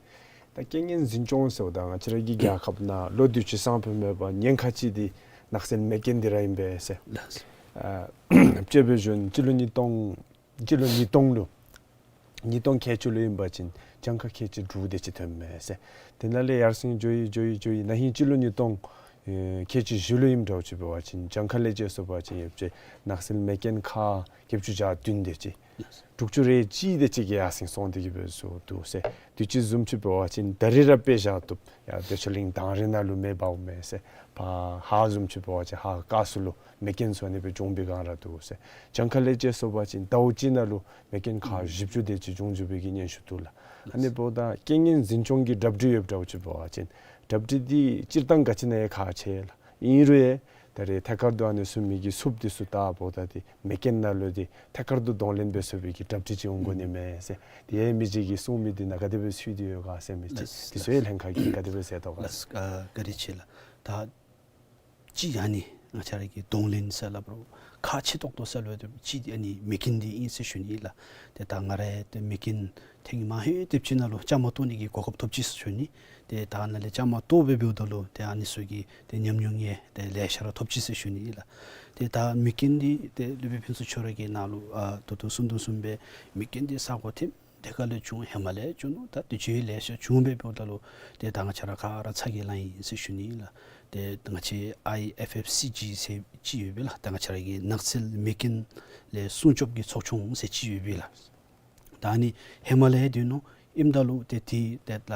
ད་རྐྱེན་ངན་འཛིན་སྐྱོང་ཟེརཝ་ད་ང་བཅས་ར་གི་རྒྱལ་ཁབ་ནང་ལུ་དུས་ཅི་སང་ཕོད་མེད་པར་ཉེན་ཁ་ཅིག་འདི་ནགས་ཚལ་མེ་རྐྱེན་འདི་ར་ཨིན་པས་ཟེར། ལགས་སོ། ཨ་དཔྱེ་འབད་ཞིན་སྤྱི་ལོ་ཉིས་སྟོང་སྤྱི་ལོ་ཉིས་སྟོང་ལུ་ ཉིས་སྟོང་ཁལ་གཅིག་ལུ་ཨིན་པ་ཅིན་གྱངས་ཁ་ཁལ་གཅིག་དྲུག་དེ་ཅིག་ཐོནམ་མས་ཟེར། དེ་ནང་ལས་ཡར་སེང་འགྱོ་ཡི་འགྱོ་ཡི་འགྱོ་ཡི་ན་ཧིང་སྤྱི་ལོ་ཉིས་སྟོང་ཨེ་ཁལ་གཅིག་བཞི་ལུ་ཨིནམ་འདྲཝ་ཅིག་འབད་བ་ཅིན་གྱངས་ཁ་ལས་བཅད་སོང་པ་ཅིན་ཡོདཔ་ཅིག་ནགས་ཚལ་མེ་རྐྱེན་ཁག་བརྒྱད་ཅུ་གྱ་བདུན་དེ་ཅིག་དྲུག་ཅུ་རེ་གཅིག་དེ་ཅིག་གིས་ཡར་སེང་སོང་སྟེ་གི་སྦེ་བཟོ་འདུག་ཟེར། དུས་ཅི་བཟུམ་ཅིག་འབད་བ་ཅིན་ད་རིས་ར་དཔེ་བཞག་བཏུབ། ཡར་བདེ་མཆོག་གླིང་དང་རི་ནང་ལུ་མེ་འབརཝ་མས་ཟེར། ཕར་ཧཱ་བཟུམ་ཅིག་འབད་བ་ཅིན་ཧཱ་ཀ་སུ་ལུ་མེ་རྐྱེན་ཚུ་ཨ་ནི་སྦེ་བྱུང་བའི་སྒང་ར་འདུག་ཟེར། གྱངས་ཁ་ལས་བཅད་སོང་པ་ཅིན་ཟླཝ་གཅིག་ནང་ལུ་མེ་རྐྱེན་ཁག་བཞི་བཅུ་དེ་ཅིག་བྱུང་བཅུག་པའི་གི་སྙན་ཞུ་འདུག་ལགས། ཨ་ནི་འབདཝ་ད་རྐྱེན་ངན་འཛིན་སྐྱོང་གི་གྲ་སྒྲིག་ཡོདཔ་འདྲཝ་ཅིག་འབད་བ་ཅིན་གྲ་སྒྲིག་འདི་སྤྱིར་བཏང་ག་ཅི་ནང་ཡང་ཁག་ཆེ་ལགས། ཨིན་རུང་ཡང་ད་རེས་ཐད་ཀར་དུ་ཨ་ནི་ཚུ་མེ་གིས་བསུབ་སྟེ་ཚུ་བཏང་འབདཝ་ད་འདི་མེ་རྐྱེན་ནང་ལུ་འདི་ཐད་ཀར་དུ་གདོང་ལེན་འབད་ཚུགས་པའི་གི་གྲ་སྒྲིག་ཅིག་འོང་དགོ་ནི་མས་ཟེར། དེ་ཡང་མི་རྗེ་གིས་གསུང་མི་འདི་ནང་ག་དེ་སྦེ་ཚུད་དེ་ཡོད་ག་ཟེར་མི་ཅིག་ལགས། དེ་ཚུ་ཡང་ལྷན་ཁག་གིས་ག་དེ་སྦེ་གཟིགས་དོ་ག། ལགས། ཨ་བཀའ་དྲིན་ཆེ་ལགས། ད་ཅི་ཨ་ནི་ང་བཅས་ར་གི་གདོང་ལེན་ཟེར་སླབ་རུང་ཁག་ཆེ་ཏོག་ཏོ་ཟེར་སླབ་ཅི་ཨ་ནི་མེ་རྐྱེན་འདི་ཨིན་ཟེར་ཞུ་ནི་ལགས། ཏེ་ད་ང་ར་ཏེ་མེ་རྐྱེན་ཐེངས་མ་ཧེ་དེབ་ཅིག་ནང་ལུ་བཅའ་མར་གཏོགས་ནི་གི་གོ་སྐབས་ཐོབ་ཅི་ཟེར་ཞུ་ནི། ཏེ་ད་ནཱ་ལས་བཅའ་མར་གཏོགས་སྦེ་འབདཝ་ད་ལུ་ཏེ་ཨ་ནི་ཚུ་གི་ཏེ་ཉམས་མྱོང་ཡང་ཏེ་ལེ་ཤ་ར་ཐོབ་ཅི་ཟེར་ཞུ་ནི་ལགས། ཏེ་ད་མེ་རྐྱེན་འདི་ཏེ་སློབ་དཔོན་ཕུན་ཚོགས་ཁྱོད་ར་གིས་ནཱ་ལུ་ཨ་ད་ལྟོ་གསུང་དོ་བཟུམ་སྦེ་མེ་རྐྱེན་འདི་ས་གོ་ཐིམ་དེ་ཁ་ལས་བྱུང་ཧེ་མ་ལས་བྱུང་ནུག། ད་དུས་ཅི་ལེ་ཤ་བྱུང་སྦེ་འབདཝ་ད་ལུ་ཏེ་ད་ང་བཅས་ར་ག་ར་ཚ་གྱང་ལང་ཡི་ཟེར་ཞུ་ནི་ལགས། ཏེ་ང་བཅས་ཨའི་ཨེཕ་ཨེཕ་སི་ཇི་ཟེར་ཅིག་ཡོད་པས་ལགས། ད་ང་བཅས་ར་གི་ནགས་ཚལ་མེ་རྐྱེན་ལས་སྲུང་སྐྱོབ་ཀྱི་ཚོགས་ཆུང་ཟེར་ཅིག་ཡོད་པས་ལགས། ད་ཨ་ནི་ཧེ་མ་ལས་ཡང་སྡོད་ནུག། ཨིནམ་ད་ལུ་ཏེ་དེ་ཏེ་ད་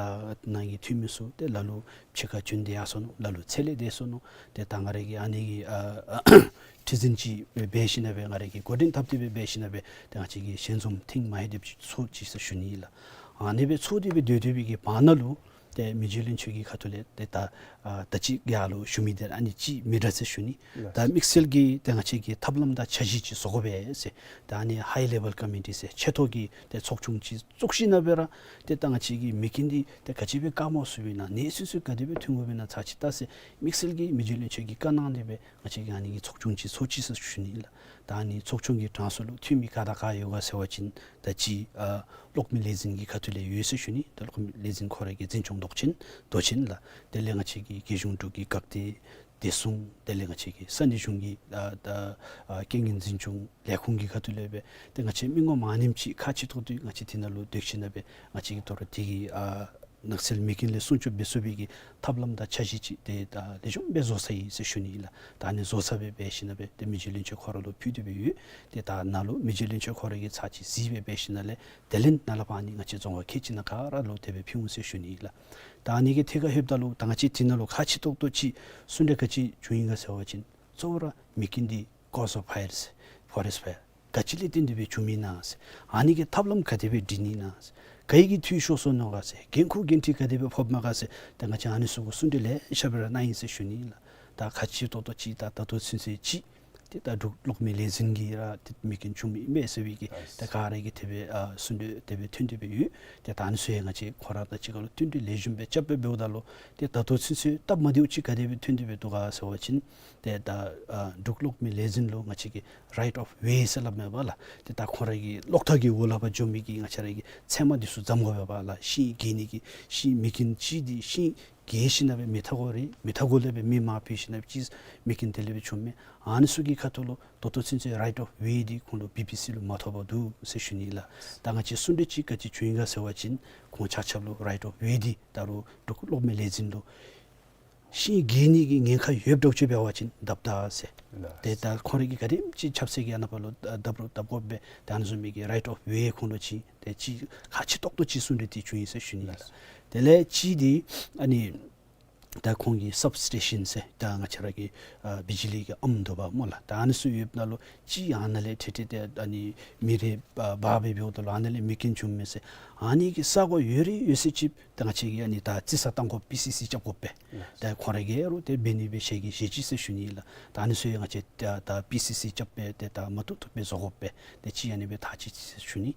ནཱ་གི་འཐུས་མི་ཚུ་ཏེ་ལ་ལུ་ཕྱི་ཁར་བྱོན་ཏེ་ཡར་སོ་ནུག། ལ་ལུ་ཚེ་ལས་འདས་སོ་ནུག། ཏེ་ད་ང་ར་གིས་ཨ་ནི་གི་ཨ་ཁྲི་འཛིན་ཅིག་སྦེ་འབད་ཞིནམ་སྦེ་ང་ར་གིས་འགོ་འདྲེན་འཐབ་སྟེ་སྦེ་འབད་ཞིནམ་སྦེ་ཏེ་ང་བཅས་ཀྱིས་ཞལ་འཛོམས་ཐེངས་མ་ཧེ་དེབ་ཅིག་ཚོགས་ཅི་ཟེར་ཞུ་ནི་ལགས། ཨ་ནི་སྦེ་ཚོགས་ཏེ་སྦེ་སྡོད་སྡོད་པའི་གི་བར་ན་ལུ་ཏེ་མི་རྗེ་བློན་ཆེན་གྱི་ཁ་ཐུག་ལས་ཏེ་ད་ཨ་ད་ཅི་ཡར་ལུ་ཞུ་མི་འདི་ཨ་ནི་ཅིག་མི་འདྲ་ཟེར་ཞུ་ནི། ད་དམིགས་བསལ་གྱིས་ཏེ་ང་བཅས་ཀྱིས་ཐབས་ལམ་དང་འཆར་གཞི་ཅིག་བཟོ་དགོ་པས་ཟེར། ད་ཨ་ནི་ཧའི་ལེ་བཱལ་ཀོ་མི་ཊི་ཟེར་ཆེ་མཐོ་གི་ཏེ་ཚོགས་ཆུང་ཅིག་བཙུགས་ཞིནམ་སྦེ་ར་ཏེ་ད་ང་བཅས་ཀྱི་མེ་རྐྱེན་འདི་ཏེ་ག་ཅི་སྦེ་བཀག་མ་ཚུགས་པས་ན་གནས་ཚུལ་ཚུ་ག་དེ་སྦེ་ཐོན་དགོ་པས་ན་ཚར་ཅིག་བལྟ་ཟེར་དམིགས་བསལ་གྱིས་མི་རྗེ་བློན་ཆེན་གྱིས་བཀའ་གནང་སྟེ་སྦེ་ང་བཅས་ཀྱིས་ཨ་ནི་གི་ཚོགས་ཆུང་ཅིག་ཚོགས་ཅི་ཟེར་ཞུ་ནི་ལགས། ད་ཨ་ནི་ཚོགས་ཆུང་གི་གྲངས་སུ་ལུ་འཐུས་མི་ག་དང་ག་ཡོད་ག་ཟེར་བ་ཅིན་ད་ཅི་ཨ་གློག་མེ་ལས་འཛིན་གྱི་ཁ་ཐུག་ལས་ཡོད་ཟེར་ཞུ་ནི། ད་གློག་མེ་ལས་འཛིན་ཁོ་ར་གི་འཛིན་སྐྱོང་མདོག་ཅན་མདོ་ཆེན་ལགས། དེ་ལས་ང་བཅས་ཀྱི་རྒྱལ་གཞུང་འབྲུག་གི་འགག་སྡེ་བདེ་སྲུང་དེ་ལས་ང་བཅས་ཀྱི་ས་གནས་གཞུང་གི་ཨ་ད་ཨ་རྐྱེན་ངན་འཛིན་སྐྱོང་ལས་ཁུངས་ཀྱི་ཁ་ཐུག་ལས་སྦེ་ཏེ་ང་བཅས་མི་ངོམ་ཨ་ནེམ་ཅིག་ཁག་ཆེ་ཏོག་ཏོ་ང་བཅས་དེ་ནང་ལུ་སྡོད་ཞིནམ་སྦེ་ང་བཅས་ཀྱིས་དོ་རུང་དེ་གི་ཨ་ནགས་ཚལ་མེ་རྐྱེན་ལས་སྲུང་སྐྱོབ་འབད་ཚུགས་པའི་གི་ཐབས་ལམ་དང་འཆར་གཞི་ཅིག་ཏེ་ད་ལེགས་ཤོམ་སྦེ་བཟོ་ཚར་ཡི་ཟེར་ཞུ་ནི་ལགས། ད་ཨ་ནི་བཟོ་ཚར་སྦེ་འབད་ཞིནམ་སྦེ་ཏེ་མི་རྗེ་བློན་ཆེན་ཁོ་ར་ལུ་ཕུལ་ཏེ་སྦེ་ཡོད། ཏེ་ད་ནཱ་ལུ་མི་རྗེ་བློན་ཆེན་ཁོ་ར་གིས་ཚར་ཅིག་གཟིགས་སྦེ་འབད་ཞིནམ་ལས་དེ་ལས་ནཱ་ལས་ཕར་ཨ་ནི་ང་བཅས་རྫོང་ཁག་ཁལ་གཅིག་ནང་ག་ར་ལུ་དེ་སྦེ་ཕུལ་འོང་ཟེར་ཞུ་ནི་ལགས། ད་ཨ་ནི་གི་ཐད་ཁར་ལྷོདཔ་ད་ལུ་ད་ང་བཅས་དེ་ནང་ལུ་ཁག་ཆེ་ཏོག་ཏོ་ཅིག་གསུང་གྲོས་ག་ཅི་བྱུང་ཡི་ག་ཟེར་བ་ཅིན་གཙོ་བོ་ར་མེ་རྐྱེན་འདི་cause of fires, forest fire ག་ཅི་ལས་བརྟེན་ཏེ་སྦེ་བྱུངམ་ཨིན་ན་ཟེར། ཨ་ནི་གི་ཐབས་ལམ་ག་དེ་སྦེ་སྒྲིག་ནི་ཨིན་ན་ཟེར། ག་གིས་འཐུས་ཤོར་སོ་ནུག་ག་ཟེར། འགན་ཁུར་འགན་འཁྲི་ག་དེ་སྦེ་ཕོགཔ་མས་ག་ཟེར། ད་ང་བཅས་ཨ་ནི་ཚུ་གུ་གསུང་གྲོས་ལེ་ཤ་སྦེ་ར་གནང་ཡི་ཟེར་ཞུ་ནི་ལགས། ད་ཁག་ཆེ་ཏོག་ཏོ་ཅིག་ད་ད་ལྟོ་ཚུན་ཚོད་ཅིག་ཏེ་ད་འབྲུག་གློག་མེ་ལས་འཛིན་གྱིས་ར་ཏེ་མེ་རྐྱེན་བྱུངམ་ཨིན་མས་ཟེར་བའི་གི་ད་ག་ར་གིས་དེ་སྦེ་ཨ་གསུང་གྲོས་དེ་སྦེ་ཐོན་ཏེ་སྦེ་ཡོད། ཏེ་ད་ཨ་ནི་ཚུ་ཡང་ང་བཅས་ཁོང་ར་དང་གཅིག་ཁར་ལུ་བསྟུན་གྲོས་ལེགས་ཤོམ་སྦེ་རྐྱབ་སྦེ་འབདཝ་ད་ལུ་ཏེ་ད་ལྟོ་ཚུན་ཚོད་སྟབས་མ་བདེཝ་ཅིག་ག་དེ་སྦེ་ཐོན་ཏེ་སྦེ་འདུག་ག་ཟེར་བ་ཅིན་ཏེ་ད་ཨ་འབྲུག་གློག་མེ་ལས་འཛིན་ལུ་ང་བཅས་ཀྱི་right of way ཟེར་སླབ་མས་པ་ལགས། ཏེ་ད་ཁོང་ར་གི་གློག་ཐག་གི་འོག་ལས་ཕར་འགྱོ་མི་གི་ང་བཅས་ར་གི་ཚལ་མ་འདི་ཚུ་འཛམ་དགོ་པས་པ་ལགས། ཤིང་གི་ནི་གི་ཤིང་མེ་རྐྱེན་ཅིག་འདི་ཤིང་གི་ཞིནམ་སྦེ་མེ་ཐག་གོ་རེ་མེ་ཐག་གོ་ལས་སྦེ་མེ་མར་ཕུ་ཞིནམ་སྦེ་ཅིག་མེ་རྐྱེན་དེ་ལས་སྦེ་བྱུངམ་མས། ཨ་ནི་ཚུ་གི་ཁ་ཐུག་ལུ་ད་ལྟོ་ཚུན་ཚོད་right of way འདི་ཁོང་ལུ་བི་བི་སི་ལུ་མ་ཐོབ་པར་འདུག་ཟེར་ཞུ་ནི་ལགས། ད་ང་བཅས་གསུང་གྲོས་ཅིག་ག་ཅི་བྱུང་ཡི་ག་ཟེར་བ་ཅིན་ཁོང་ཆ་ཁྱབ་ལུ་right of way འདི་ད་རུང་འབྲུག་གློག་མེ་ལས་འཛིན་ལུ་ཤིང་གི་ནི་གི་ཉེན་ཁ་ཡོདཔ་འདྲཝ་ཅིག་འབད་བ་ཅིན་བརྡབ་ད་ཟེར། ཏེ་ད་ཁོང་ར་གིས་ག་དེམ་ཅིག་ཆབ་སྲིད་ཀྱི་ཨ་ནཱ་ཕར་ལུ་བརྡབ་རུང་བརྡབ་དགོ་པས། ད་ཨ་ནི་བཟུམ་མའི་གི་right of way ཁོང་ལུ་ཅིག་ཏེ་ཅིག་ཁག་ཆེ་ཏོག་ཏོ་ཅིག་གསུང་གྲོས་འདི་བྱུང་ཡི་ཟེར་ཞུ་ནི་ལགས། དེ་ལས་ཅིག་འདི་ཨ་ནི་ད་ཁོང་གི་སབ་སི་ཊེ་ཤཱན་ཟེར་ད་ང་བཅས་ར་གི་ཨ་བི་ཇི་ལི་གི་ཨམ་འདུག་པ་སྨོ་ལགས། ད་ཨ་ནི་ཚུ་ཡོདཔ་ད་ལུ་ཅིག་ཨ་ནཱ་ལས་ཏེ་ཏེ་ཏེ་ཨ་ནི་མེ་རེ་འབར་འབར་སྦེ་འབདཝ་ད་ལུ་ཨ་ནཱ་ལས་མེ་རྐྱེན་བྱུངམ་མས་ཟེར། ཨ་ནི་གི་ས་གོ་ཡོད་རིགས་ཡོད་ཚད་ཅིག་ད་ང་བཅས་ཀྱིས་ཨ་ནི་ད་རྩིས་ས་བཏང་དགོ་པི་སི་སི་རྐྱབ་དགོ་པས། ད་ཁོང་ར་གིས་རུང་ཏེ་འབད་ནི་སྦེ་ཞལ་གྱིས་བཞེས་ཅི་ཟེར་ཞུ་ནི་ལགས། ད་ཨ་ནི་ཚུ་ཡང་ང་བཅས་ད་ད་པི་སི་སི་རྐྱབ་སྦེ་ཏེ་ད་མ་བཏུབ་བཏུབ་སྦེ་བཟོ་དགོ་པས། ཏེ་ཅིག་ཨ་ནི་སྦེ་ཐག་བཅད་ཅི་ཟེར་ཞུ་ནི།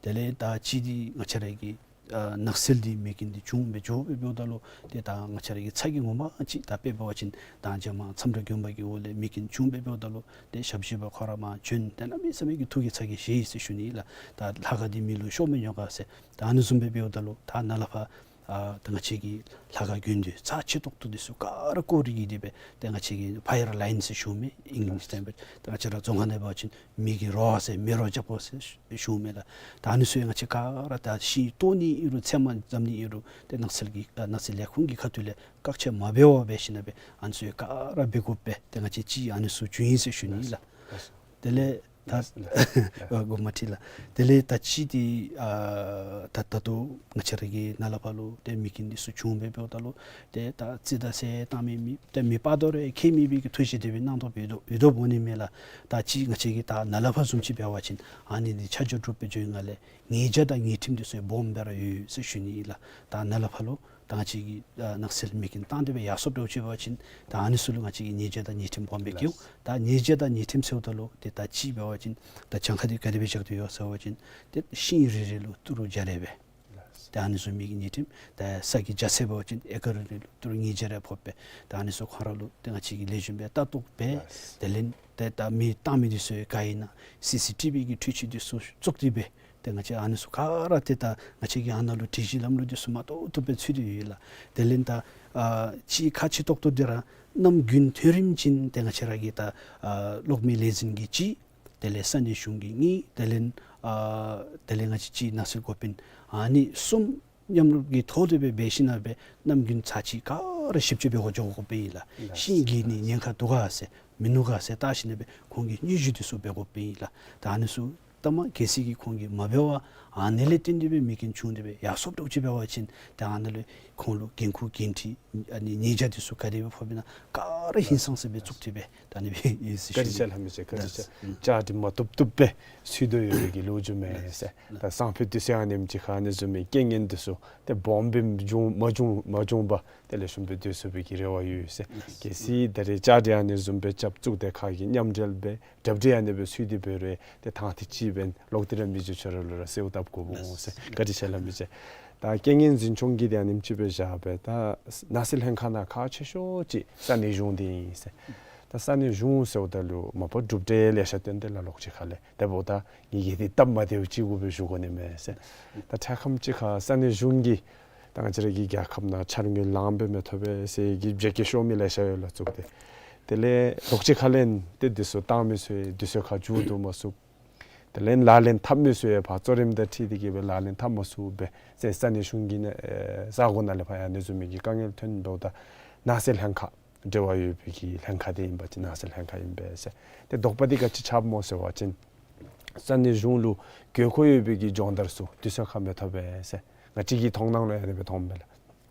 དེ་ལས་ད་ཅིག་འདི་ང་བཅས་ར་གི་ཨ་ནགས་ཚལ་འདི་མེ་རྐྱེན་འདི་བྱུང་སྦེ་འགྱོ་སྦེ་འབདཝ་ད་ལུ་ཏེ་ད་ང་བཅས་ར་གི་ཚ་གྱང་ངོ་མ་ཅིག་ད་དཔེ་འབད་བ་ཅིན་ད་རྗེས་མ་མཚམས་བྲག་དགོན་པ་གི་འོག་ལས་མེ་རྐྱེན་བྱུང་སྦེ་འབདཝ་ད་ལུ་ཏེ་ཞབས་ཕྱི་པ་ཁོ་ར་མར་བྱོན་ཏེ་གནམ་མེད་ས་མེད་ཀྱི་ཐུགས་ཀྱི་ཚ་གྱང་བཞེས་ཡི་ཟེར་ཞུ་ནི་ལགས། ད་ལྷ་ཁང་འདི་མེ་ལུ་ཤོར་མི་ཡོད་ག་ཟེར། ད་ཨ་ནི་བཟུམ་སྦེ་འབདཝ་ད་ལུ་ད་ནཱ་ལས་ཕར་ ཨ་ད་ང་བཅས་ཀྱི་ལྷ་ཁང་དགོན་སྡེ་རྩ་ཆེ་ཏོག་ཏོ་འདི་ཚུ་ག་ར་བསྐོར་ཏེ་གི་སྦེ་ཏེ་ང་བཅས་ཀྱིས་ཕ་ཡར་ལའིན་ཟེར་ཞུཝ་མས་ཨིང་ལིཤ་ནང་སྦེ། ཏེ་ང་བཅས་ར་རྫོང་ཁ་ནང་འབད་བ་ཅིན་མེ་གི་རོ་ཟེར་མེ་རོ་རྒྱབ་དགོ་ཟེར་ཞུཝ་མས་ལགས། ད་ཨ་ནི་ཚུ་ཡང་ང་བཅས་ག་ར་ད་ཤིང་བཏོག་ནི་ཨིན་རུང་ཚལ་མ་བཟོ་ནི་ཨིན་རུང་ཏེ་ནགས་ཚལ་གྱི་ཨ་ནགས་ཚལ་ལས་ཁུངས་ཀྱི་ཁ་ཐུག་ལས་བཀག་ཆ་མ་འབད་བར་འབད་ཞིནམ་ལས་སྦེ་ཨ་ནི་ཚུ་ཡང་ག་ར་འབད་དགོ་པས། ཏེ་ང་བཅས་ཅིག་ཨ་ནི་ཚུ་བྱུང་ཡི་ཟེར་ཞུ་ནི་ལགས། དེ་ལས་ད་ལགས་ལགས་ཨ་དགོངསམ་མ་ཁྲེལ་ལགས། དེ་ལས་ད་ཅི་འདི་ཨ་ད་ད་ལྟོ་ང་བཅས་ར་གི་ནཱ་ལས་ཕར་ལུ་ཏེ་མེ་རྐྱེན་འདི་ཚུ་བྱུང་སྦེ་འབདཝ་ད་ལུ་ཏེ་ད་རྩི་ད་ཟེར་བཏང་མི་མེད། ཏེ་མེ་སྤར་དོ་རུང་ཁྱད་མེད་པའི་གི་ཐུགས་བཞེད་དེ་སྦེ་གནང་དོ་འབད་དོ་འབད་དོ་འོང་ནི་མས་ལགས། ད་ཅི་ང་བཅས་ཀྱི་ད་ནཱ་ལས་ཕར་བཟུམ་ཅིག་འབད་བ་ཅིན་ཨ་ནི་འདི་ཆ་འཇོག་གྲུབ་སྦེ་འགྱོ་བའི་སྒང་ལས་ཉེས་བྱ་དང་ཉེས་ཁྲིམས་འདི་ཚུ་སྦོམ་སྦེ་ར་ཡོད་ཟེར་ཞུ་ནི་ལགས། ད་ནཱ་ལས་ཕར་ལུ་ད་ང་བཅས་ཀྱིས་ཨ་ནགས་ཚལ་མེ་རྐྱེན་བཏང་སྟེ་སྦེ་ཡར་སོངམ་འདྲཝ་ཅིག་འབད་བ་ཅིན་ད་ཨ་ནི་ཚུ་ལུ་ང་བཅས་ཀྱིས་ཉེས་བྱ་དང་ཉེས་ཁྲིམས་སྦོམ་སྦེ་བཀལཝ། ད་ཉེས་བྱ་དང་ཉེས་ཁྲིམས་ཟེརཝ་ད་ལུ་ཏེ་ད་ཅི་འབད་བ་ཅིན་ད་གྱངས་ཁ་འདི་ག་དེ་སྦེ་བཞག་སྟེ་ཡོད་ཟེར་བ་ཅིན་ཏེ་ཤིང་རེ་རེ་ལུ་ཏི་རུ་བརྒྱ་རེ་སྦེ། ཏེ་ཨ་ནི་བཟུམ་མའི་གི་ཉེས་ཁྲིམས། ཏེ་ས་གི་རྒྱ་ཚད་འབད་བ་ཅིན་ཨེ་ཀར་རེ་རེ་ལུ་ཏི་རུ་ཉིས་བརྒྱ་རེ་ཕོགཔ་སྦེ། ཏེ་ཨ་ནི་ཚུ་ཁོང་ར་ལུ་ཏེ་ང་བཅས་ཀྱིས་ལེགས་ཤོམ་སྦེ་ལྟ་རྟོག་འབད། དེ་ལས་ཏེ་ད་མེ་བཏང་མི་འདི་ཚུ་ག་ཨིན་ན་སི་སི་ཊི་བི་གི་འཕྲུལ་ཆས་འདི་ཚུ་བཙུགས་ཏེ་སྦེ་ཏེ་ང་བཅས་ཨ་ནི་ཚུ་ག་ར་ཏེ་ད་ང་བཅས་ཀྱི་ཨ་ནཱ་ལུ་སྒྲིག་གཞི་ལམ་ལུགས་འདི་ཚུ་མ་ཐོབ་ཐོབ་སྦེ་ཚུད་དེ་ཡོད་ལགས། དེ་ལས་ད་ཨ་ཅིག་ཁག་ཆེ་ཏོག་ཏོ་འདི་ར་གནམ་དགུན་ཐོན་རིམ་བཞིན་ཏེ་ང་བཅས་ར་གི་ད་ཨ་གློག་མེ་ལས་འཛིན་གྱིས་གཅིག། དེ་ལས་ས་གནས་གཞུང་གིས་གཉིས། དེ་ལས་ཨ་དེ་ལས་ང་བཅས་ཅིག་ནགས་ཚལ་འགོ་དཔོན་ཨ་ནི་གསུམ་མཉམ་རུབ་ཀྱི་ཐོག་ལས་སྦེ་འབད་ཞིནམ་ལས་སྦེ་གནམ་དགུན་ཚར་གཅིག་ག་ར་ཞིབ་དཔྱད་འབད་དགོ་འགྱོ་དགོཔ་ཨིན་ལགས། ཤིང་གི་ནི་ཉེན་ཁ་འདུག་ག་ཟེར་མིན་ནུག་ག་ཟེར་བལྟ་ཞིནམ་ལས་སྦེ་ཁོང་གི་སྙན་ཞུ་འདི་ཚུ་འབད་དགོཔ་ཨིན་ལགས། ད་ཨ་ནི་ཚུ་ད་མ་གལ་སྲིད་ཀྱི་ཁོང་གིས་མ་འབད་བར་ཨ་ནི་ལས་བརྟེན་ཏེ་སྦེ་མེ་རྐྱེན་བྱུང་སྟེ་སྦེ་ཡར་སོངམ་འདྲཝ་ཅིག་འབད་བ་ཅིན་ཏེ་ཨ་ནཱ་ལུ་ཁོང་ལུ་འགན་ཁུར་འགན་འཁྲི་ཨ་ནི་ཉེས་བྱ་འདི་ཚུ་ག་དེ་སྦེ་ཕོགཔ་ཨིན་ན་ག་ར་ཧིང་སངས་ས་སྦེ་བཙུགས་ཏེ་སྦེ་ད་ཨ་ནི་སྦེ་ཡོད་ཟེར་ཞུ་ནི། བཀའ་དྲིན་ཆེ་ལགས། མི་ཚེ་བཀའ་དྲིན་ཆེ། ལགས། བཅའ་སྒྲིག་མ་ཐུབ་ཐུབ་སྦེ་ཚུད་དོ་ཡོད་པའི་གི་ལོ་རྒྱུས་མས་ཟེར། ད་སང་ཕོད་དུས་ཚོད་ཨ་ནེམ་ཅིག་ཁར་ཨ་ནི་བཟུམ་མའི་རྐྱེན་ངན་འདི་ཚུ་ཏེ་སྦོམ་སྦེ་འབྱུང་མ་འབྱུང་མ་འབྱུང་པར་ཏེ་ལེགས་ཤོམ་སྦེ་སྡོད་ཚུགས་པའི་གི་རེ་བ་ཡོད་ཟེར། གལ་སྲིད་ད་རེས་བཅའ་སྒྲིག་ཨ་ནི་བཟུམ་སྦེ་རྐྱབ་བཙུགས་ཏེ་ཁ་གི་མཉམ་འབྲེལ་སྦེ་གྲ་སྒྲིག་ཨ་ནི་སྦེ་ཚུད་དེ་འབད་རུང་ཏེ་ཐང་ཐིག་ཅིག་འབདན་ལོག་སྟེ་ར་མི་རྗེ་ཁྱོད་ར་ལུ་ར་གསོལཝ་བཏབ་དགོཔ་འོང་ཟེར། བཀའ་དྲིན་ཆེ་ལགས་མི་རྗེ། ད་རྐྱེན་ངན་འཛིན་སྐྱོང་གི་ཏེ་ཨ་ནེམ་ཅིག་སྦེ་བཞག་སྦེ་ད་ནགས་ཚལ་ལྷན་ཁག་ནང་ཁག་ཆེ་ཤོས་ཅིག་ས་གནས་གཞུང་འདི་ཨིན་ཟེར། ད་ས་གནས་གཞུང་ཟེརཝ་ད་ལུ་མ་པ་གྲུབ་འབྲས་ལེ་ཤ་བཏོན་ཏེ་ལགས་ལོགས་ཅིག་ཁ་ལས། དེ་འབདཝ་ད་ངེ་གི་འདི་སྟབས་མ་བདེཝ་ཅིག་གུ་སྦེ་ཞུ་དགོ་ནི་མས་ཟེར། ད་འཕྲལ་ཁམས་ཅིག་ཁར་ས་གནས་གཞུང་གིས་ད་ང་བཅས་ར་གི་རྒྱལ་ཁབ་ནང་འཆར་དངུལ་ལངམ་སྦེ་མི་ཐོབ་པས་ཟེར་གྱི་བརྗེད་སྐྱོན་ཤོར་མི་ལེ་ཤ་ཡོད་ལགས་བཙུགས་ཏེ། དེ་ལས་ལོགས་ཅིག་ཁ་ལས་ཏེ་འདི་ཚུ་བཏང་མི་ཚུ་ཡང་དུས་ཚོད་ཁར་མཇུག་བསྡུ་མ་ཚུགས། དེ་ལས་ལག་ལེན་འཐབ་མི་ཚུ་ཡང་ཕར་གཙོ་རིམ་དང་འཁྲིལ་ཏེ་གི་སྦེ་ལག་ལེན་འཐབ་མ་ཚུགས་པས་ཟེར་ས་གནས་གཞུང་གི་ནང་ས་གོ་ནང་ལས་ཕར་ཡང་ཨ་ནི་བཟུམ་མའི་གི་དཀའ་ངལ་ཐོན་འབདཝ་ད་ནགས་ཚལ་ལྷན་ཁག་འབྲེལ་བ་ཡོད་པའི་གི་ལྷན་ཁག་འདི་ཨིན་པ་ཅིན་ནགས་ཚལ་ལྷན་ཁག་ཨིན་པས་ཟེར། ཏེ་དོགས་པ་འདི་ག་ཅི་ཆགསཔ་སྨོ་ཟེར་བ་ཅིན་ས་གནས་གཞུང་ལུ་དགོས་མཁོ་ཡོད་པའི་གི་སྦྱོང་བརྡར་ཚུ་དུས་ཚོད་ཁར་མི་ཐོབ་པས་ཟེར། ང་བཅས་ཀྱི་མཐོང་སྣང་ལུ་ཡང་ཨ་ནི་སྦེ་མཐོངམ་མས་ལགས།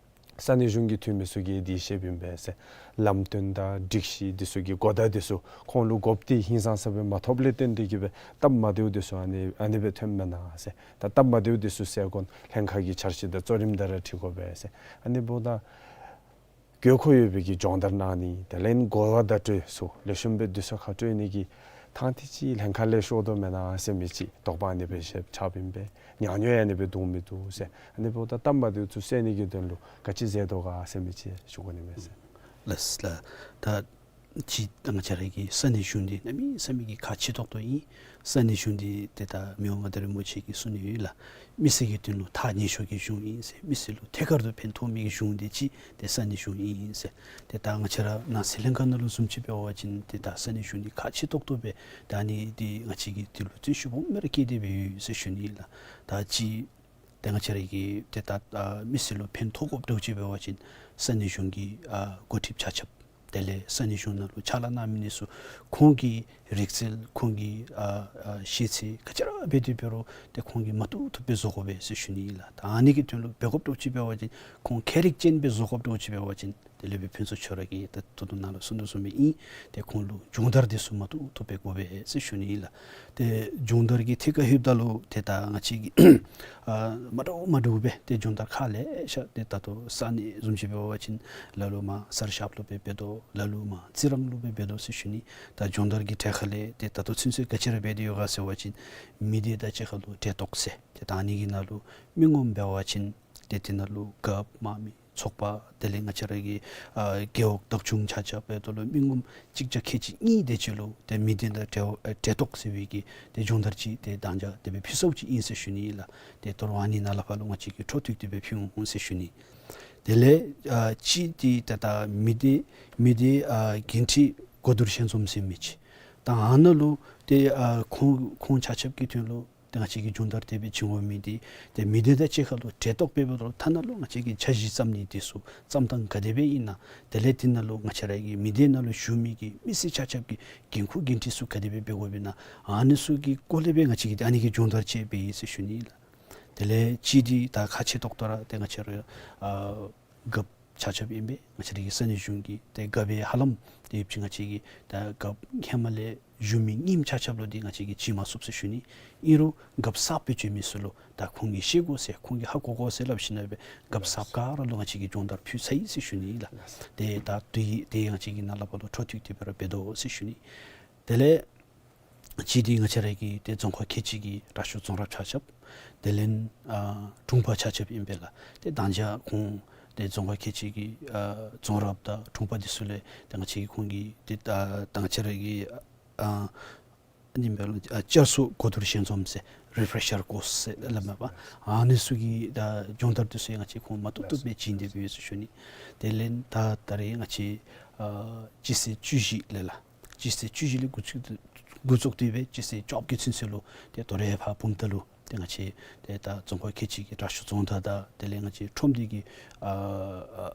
ས་གནས་གཞུང་གི་འཐུས་མི་ཚུ་གིས་འདི་བཤདཔ་ཨིན་པས་ཟེར། ལམ་སྟོན་དང་སྒྲིག་གཞི་འདི་ཚུ་གི་གོ་བརྡ་འདི་ཚུ་ཁོང་ལུ་དགོཔ་འདི་ཧིང་སངས་ས་སྦེ་མ་ཐོབ་ལས་བརྟེན་ཏེ་གི་སྦེ་སྟབས་མ་བདེཝ་འདི་ཚུ་ཨ་ནི་ཨ་ནི་སྦེ་ཐོནམ་མེན་ན་ཟེར། ད་སྟབས་མ་བདེཝ་འདི་ཚུ་སེལ་དགོ་ན་ལྷན་ཁག་གི་འཆར་གཞི་དང་གཙོ་རིམ་དང་ར་འཁྲིལ་དགོ་པས་ཟེར། ཨ་ནི་འབདཝ་ད་དགོས་མཁོ་ཡོད་པའི་གི་སྦྱོང་བརྡར་གནང་ནི་དེ་ལས་གོ་བ་བརྡ་སྤྲོད་ཚུ་ལེགས་ཤོམ་སྦེ་དུས་ཚོད་ཁར་སྤྲོད་ནི་གི་ཐང་ཐིག་ཅིག་ལྷན་ཁག་ལས་ཤོར་དོ་མེན་ན་ཟེར་མི་ཅིག་དོགས་པ་ཨ་ནི་སྦེ་བཞག་ཆགསཔ་ཨིན་པས། ཉག་ཉོག་ཡང་ཨ་ནི་སྦེ་འདུག་མི་འདུག་ཟེར། ཨ་ནི་འབདཝ་ད་སྟབས་མ་བདེཝ་ཚུ་སེལ་ནི་གི་དོན་ལུ་ག་ཅི་མཛད་དོ་ག་ཟེར་མི་ཅིག་ཞུ་དགོ་ནི་མས་ཟེར། ལགས་ལགས། ད་ཅི་ད་ང་བཅས་ར་གི་ས་གནས་གཞུང་འདི་གནམ་མེད་ས་མེད་ཀྱི་ཁག་ཆེ་ཏོག་ཏོ་ཨིན། ས་གནས་གཞུང་འདི་ཏེ་ད་མི་དབང་མངའ་བདག་རིན་པོ་ཆེ་གིས་གསུང་ནི་ཡོད་ལགས། མི་སེར་གྱི་དོན་ལུ་ཐག་ཉེ་ཤོས་ཀྱི་གཞུང་ཨིན་ཟེར། མི་སེར་ལུ་ཐད་ཀར་དུ་ཕན་ཐོགས་མི་གི་གཞུང་འདི་ཅིག་ཏེ་ས་གནས་གཞུང་ཨིན་ཟེར། ཏེ་ད་ང་བཅས་ར་ནགས་ཚལ་ལྷན་ཁག་ནང་ལུ་བཟུམ་ཅིག་འབད་བ་ཅིན་ཏེ་ད་ས་གནས་གཞུང་འདི་ཁག་ཆེ་ཏོག་ཏོ་སྦེ་ད་ཨ་ནི་འདི་ང་བཅས་ཀྱིས་འདི་ལུ་བརྩོན་ཤུགས་སྦོམ་སྦེ་ར་བསྐྱེད་དེ་སྦེ་ཡོད་ཟེར་ཞུ་ནི་ཨིན་ལགས། ད་ཅི་ཏེ་ང་བཅས་ར་གི་ཏེ་ད་ཨ་མི་སེར་ལུ་ཕན་ཐོགས་དགོཔ་འདྲཝ་ཅིག་འབད་བ་ཅིན་ས་གནས་གཞུང་གི་ཨ་འགོ་ཁྲིདཔ་ཆ་ཁྱབ་དེ་ལས་ས་གནས་གཞུང་ནང་ལུ་ཕྱག་ལཱ་གནང་མི་འདི་ཚུ་ཁོང་གིས་རིག་རྩལ་ཁོང་གིས་ཨ་ཨ་ཤེས་ཚད་ག་ཅི་ར་འབད་དེ་འབད་རུང་ཏེ་ཁོང་གིས་མ་བཏུབ་བཏུབ་སྦེ་བཟོ་དགོ་པས་ཟེར་ཞུ་ནི་ཨིན་ལགས། ད་ཨ་ནི་གི་དོན་ལུ་འབད་དགོཔ་འདྲཝ་ཅིག་འབད་བ་ཅིན་ཁོང་ཁྱད་རིག་ཅན་སྦེ་བཟོ་དགོཔ་འདྲཝ་ཅིག་འབད་བ་ཅིན་དེ་ལས་སྦེ་ཕུན་ཚོགས་ཁྱོད་ར་གིས་ད་ད་ལྟོ་ནཱ་ལུ་གསུང་དོ་བཟུམ་སྦེ་ཨིན། ཏེ་ཁོང་ལུ་སྦྱོང་བརྡར་འདི་ཚུ་མ་བཏུབ་བཏུབ་སྦེ་དགོ་པས་ཟེར་ཞུ་ནི་ཨིན་ལགས། ཏེ་སྦྱོང་བརྡར་གྱི་ཐད་ཁར་ལྷོདཔ་ད་ལུ་ཏེ་ད་ང་བཅས་ཀྱིས་ཨ་མ་འདྲཝ་མ་འདྲཝ་སྦེ་ཏེ་སྦྱོང་བརྡར་ཁག་ལེ་ཤ་ཏེ་ད་ལྟོ་ས་གནས་བཟུམ་ཅིག་འབད་བ་ཅིན་ལ་ལུ་མར་གསར་ཤག་ལུ་སྦེ་འབད་དོ། ལ་ལུ་མར་རྩི་རང་ལུ་སྦེ་འབད་དོ་ཟེར་ཞུ་ནི། ད་སྦྱོང་བརྡར་གྱི་ཐད་ཁར་ལས་ཏེ་ད་ལྟོ་ཚུན་ཚོད་ག་ཅི་ར་འབད་དེ་ཡོད་ག་ཟེར་བ་ཅིན་མི་སྡེ་དང་གཅིག་ཁར་ལུ་གྲལ་གཏོགས་ཟེར་ཏེ་ད་ཨ་ནི་གི་ནང་ལུ་མི་ངོམ་འབད་བ་ཅིན་ཏེ་དེ་ནང་ལུ་གབ་དམག་མི་ ཚོགས་པ་དེ་ལས་ང་བཅས་ར་གི་ཨ་རྒེད་འོག་བདག་སྐྱོང་ཆ་ཁྱབ་སྦེ་ད་ལུ་མི་ངོམ་གཅིག་བརྒྱ་ཁལ་གཅིག་གཉིས་དེ་ཅིག་ལུ་ཏེ་མི་སྡེ་དང་འབྲེལ་ཨ་འབྲེལ་གཏོགས་ཟེར་བའི་གི་ཏེ་སྦྱོང་བརྡར་ཅིག་ཏེ་དང་འཇགས་དེ་སྦེ་ཕུལ་ཚརཝ་ཅིག་ཨིན་ཟེར་ཞུ་ནི་ཨིན་ལགས། ཏེ་ད་རུང་ཨ་ནི་ནང་ལས་ཕར་ལུ་ང་བཅས་ཀྱིས་འཕྲོ་མཐུད་དེ་སྦེ་ཕུལ་འོང་ཟེར་ཞུ་ནི། དེ་ལས་ཨ་གཅིག་འདི་ད་ལྟོ་མི་སྡེ་མི་སྡེ་ཨ་འགན་འཁྲི་གོ་བསྡུར་ཞལ་འཛོམས་ཟེར་མི་ཅིག། ད་ཨ་ནཱ་ལུ་ཏེ་ཨ་ཁོང་ཁོང་ཆ་ཁྱབ་ཀྱི་དོན་ལུ་ཏེ་ང་བཅས་ཀྱིས་སྦྱོང་བརྡར་དེ་སྦེ་བྱིན་དགོ་མི་འདི་ཏེ་མི་སྡེ་དང་གཅིག་ཁར་ལུ་འབྲེལ་གཏོགས་འབད་འབདཝ་ད་ལུ་ཐ་ན་ལུ་ང་བཅས་ཀྱིས་འཆར་གཞི་བརྩམ་ནི་འདི་ཚུ་བརྩམ་ཐངས་ག་དེ་སྦེ་ཨིན་ན། དེ་ལས་དེ་ནང་ལུ་ང་བཅས་ར་གི་མི་སྡེ་ནང་ལུ་བཞུགས་མི་གི་མི་སེར་ཆ་ཁྱབ་ཀྱི་འགན་ཁུར་འགན་འཁྲི་ཚུ་ག་དེ་སྦེ་འབད་དགོཔ་ཨིན་ན། ཨ་ནི་ཚུ་གི་སྐོར་ལས་སྦེ་ང་བཅས་ཀྱིས་ཏེ་ཨ་ནི་གི་སྦྱོང་བརྡར་ཅིག་འབད་ཡི་ཟེར་ཞུ་ནི་ཨིན་ལགས། དེ་ལས་གཅིག་འདི་ད་ཁག་ཆེ་ཏོག་ཏོ་ར་ཏེ་ང་བཅས་ར་ཨ་རྒཔོ་ཆ་ཁྱབ་ཨིན་པས། ང་བཅས་ར་གི་ས་གནས་གཞུང་གི་ཏེ་རྒཔོ་ཧ་ལམ་ཏེ་ཡོདཔ་ཅིག་ང་བཅས་ཀྱི་ད་རྒཔོ་ཧེ་མ་ལས་བཞུགས་མི་རྙིངམ་ཆ་ཁྱབ་ལུ་འདི་ང་བཅས་ཀྱིས་བྱིན་མ་ཚུགས་ཟེར་ཞུ་ནི། ཨིན་རུང་རྒཔོ་གསརཔ་སྦེ་བྱོན་མི་ཚུ་ལུ་ད་ཁོང་གིས་ཤེས་དགོ་ཟེར་ཁོང་གིས་ཧ་གོ་དགོ་ཟེར་སླབ་ཞིནམ་སྦེ་རྒཔོ་གསརཔ་ག་ར་ལུ་ང་བཅས་ཀྱིས་སྦྱོང་བརྡར་ཕུལ་ཚར་ཡི་ཟེར་ཞུ་ནི་ལགས། ཏེ་ད་དེ་དེ་ང་བཅས་ཀྱིས་ནཱ་ལས་ཕར་ལུ་འཕྲོ་མཐུད་དེ་སྦེ་ར་འབད་དོ་ཟེར་ཞུ་ནི། དེ་ལས་གཅིག་འདི་ང་བཅས་ར་གི་ཏེ་རྫོང་ཁག་ཁལ་གཅིག་གི་དྲག་ཤོས་རྫོང་རབ་ཆ་ཁྱབ། དེ་ལས་ཨ་དྲུང་པ་ཆ་ཁྱབ་ཨིན་པས་ལགས། ཏེ་ད་ཅི་ཁོང་ཏེ་རྫོང་ཁག་ཁལ་གཅིག་གི་ཨ་རྫོང་རབ་དང་དྲུང་པ་འདི་ཚུ་ལས་ཏེ་ང་བཅས་ཀྱིས་ཁོང་གི་ཏེ་ད་ད་ང་བཅས་ར་གི་ཨ་ཨ་ནི་འབད་ལོ་ཨ་བསྐྱར་གསོ་གོ་བསྡུར་ཞལ་འཛོམས་ཟེར་རི་ཕེ་རེ་ཤར་ཀོརསི་ཟེར་སླབ་མས་པ། ཨ་ནི་ཚུ་གི་ད་སྦྱོང་བརྡར་འདི་ཚུ་ཡང་ང་བཅས་ཁོང་མ་བཏུབ་བཏུབ་སྦེ་བྱིན་ཏེ་སྦེ་ཡོད་ཟེར་ཞུ་ནི། དེ་ལས་ད་ད་རེས་ང་བཅས་ཨ་སྤྱི་ཚེས་བཅུ་བཞི་ལས་ལགས། སྤྱི་ཚེས་བཅུ་བཞི་ལས་འགོ་བཙུགས་འགོ་བཙུགས་ཏེ་སྦེ་སྤྱི་ཚེས་བཅོ་བརྒྱད་ཚུན་ཚོད་ལུ་ཏེ་ད་རེས་ཕར་བུམ་ཐང་ལུ་ཏེ་ང་བཅས་ཏེ་ད་རྫོང་ཁག་ཁལ་གཅིག་གི་དྲག་ཤོས་རྫོང་བདག་དང་དེ་ལས་ང་བཅས་ཁྲོམ་སྡེ་གི་ཨ་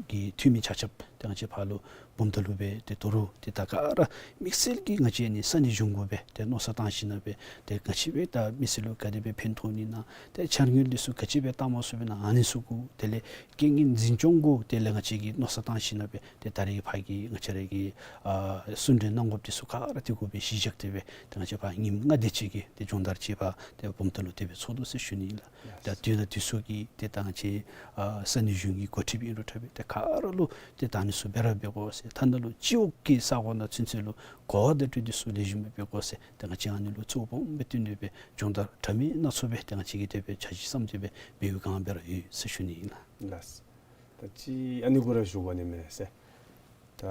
གི་འཐུས་མི་ཆ་ཁྱབ་ཏེ་ང་བཅས་ཕར་ལུ་བུམ་ཐང་ལུ་སྦེ་ཏེ་ད་རུང་ཏེ་ད་ག་ར་དམིགས་བསལ་གྱིས་ང་བཅས་ཨ་ནི་ས་གནས་གཞུང་གུ་སྦེ་ཏེ་མནོ་བསམ་བཏང་ཞིནམ་སྦེ་ཏེ་ང་བཅས་སྦེ་ད་མི་སེར་ལུ་ག་དེ་སྦེ་ཕན་ཐོགས་ནི་ན་ཏེ་འཆར་དངུལ་འདི་ཚུ་ག་ཅི་སྦེ་བཏང་མ་ཚུགས་པས་ན་ཨ་ནི་ཚུ་གུ་དེ་ལས་རྐྱེན་ངན་འཛིན་སྐྱོང་གུ་དེ་ལས་ང་བཅས་ཀྱིས་མནོ་བསམ་བཏང་ཞིནམ་སྦེ་ཏེ་ད་རེས་ཕར་གྱི་ང་བཅས་ར་གི་ཨ་གསུང་གྲོས་གནང་དགོཔ་འདི་ཚུ་ག་ར་དེ་གུ་སྦེ་གཞི་བཞག་སྟེ་སྦེ་ཏེ་ང་བཅས་ཕར་ཉིནམ་ལྔ་དེ་ཅིག་གི་ཏེ་སྦྱོང་བརྡར་ཅིག་ཕར་ཏེ་བུམ་ཐང་ལུ་དེ་སྦེ་ཚོགས་དོ་ཟེར་ཞུ་ནི་ཨིན་ལགས། ད་དུས་དང་དུས་སུ་གི་ཏེ་ད་ང་བཅས་ཨ་ས་གནས་གཞུང་གི་འགོ་ཁྲིདཔ་ཨིན་རུང་འདྲཝ་སྦེ་ཏེ་ག་ར་ལུ་ཏེ་ད་ཨ་ནི་ཚུ་སྦེ་ར་འབད་དགོ་ཟེར་ཐ་ན་ལུ་སྤྱི་འོག་གི་ས་གོ་ནང་ཚུན་ཚོད་ལུ་གོ་བ་བརྡ་སྤྲོད་འདི་ཚུ་ལེགས་ཤོམ་སྦེ་འབད་དགོ་ཟེར་ཏེ་ང་བཅས་ཨ་ནི་ལུ་གཙོ་བོ་སྦེ་བཏོན་ཏེ་སྦེ་སྦྱོང་བརྡར་འདྲ་མིན་སྣ་ཚོགས་སྦེ་ཏེ་ང་བཅས་ཀྱིས་དེ་སྦེ་འཆར་གཞི་བརྩམས་ཏེ་སྦེ་འབད་བའི་སྒང་སྦེ་ར་ཡོད་ཟེར་ཞུ་ནི་ཨིན་ལགས། ལགས། ད་ཅི་ཨ་ནི་གུ་ར་ཞུ་དགོ་ནི་མས་ཟེར། ད་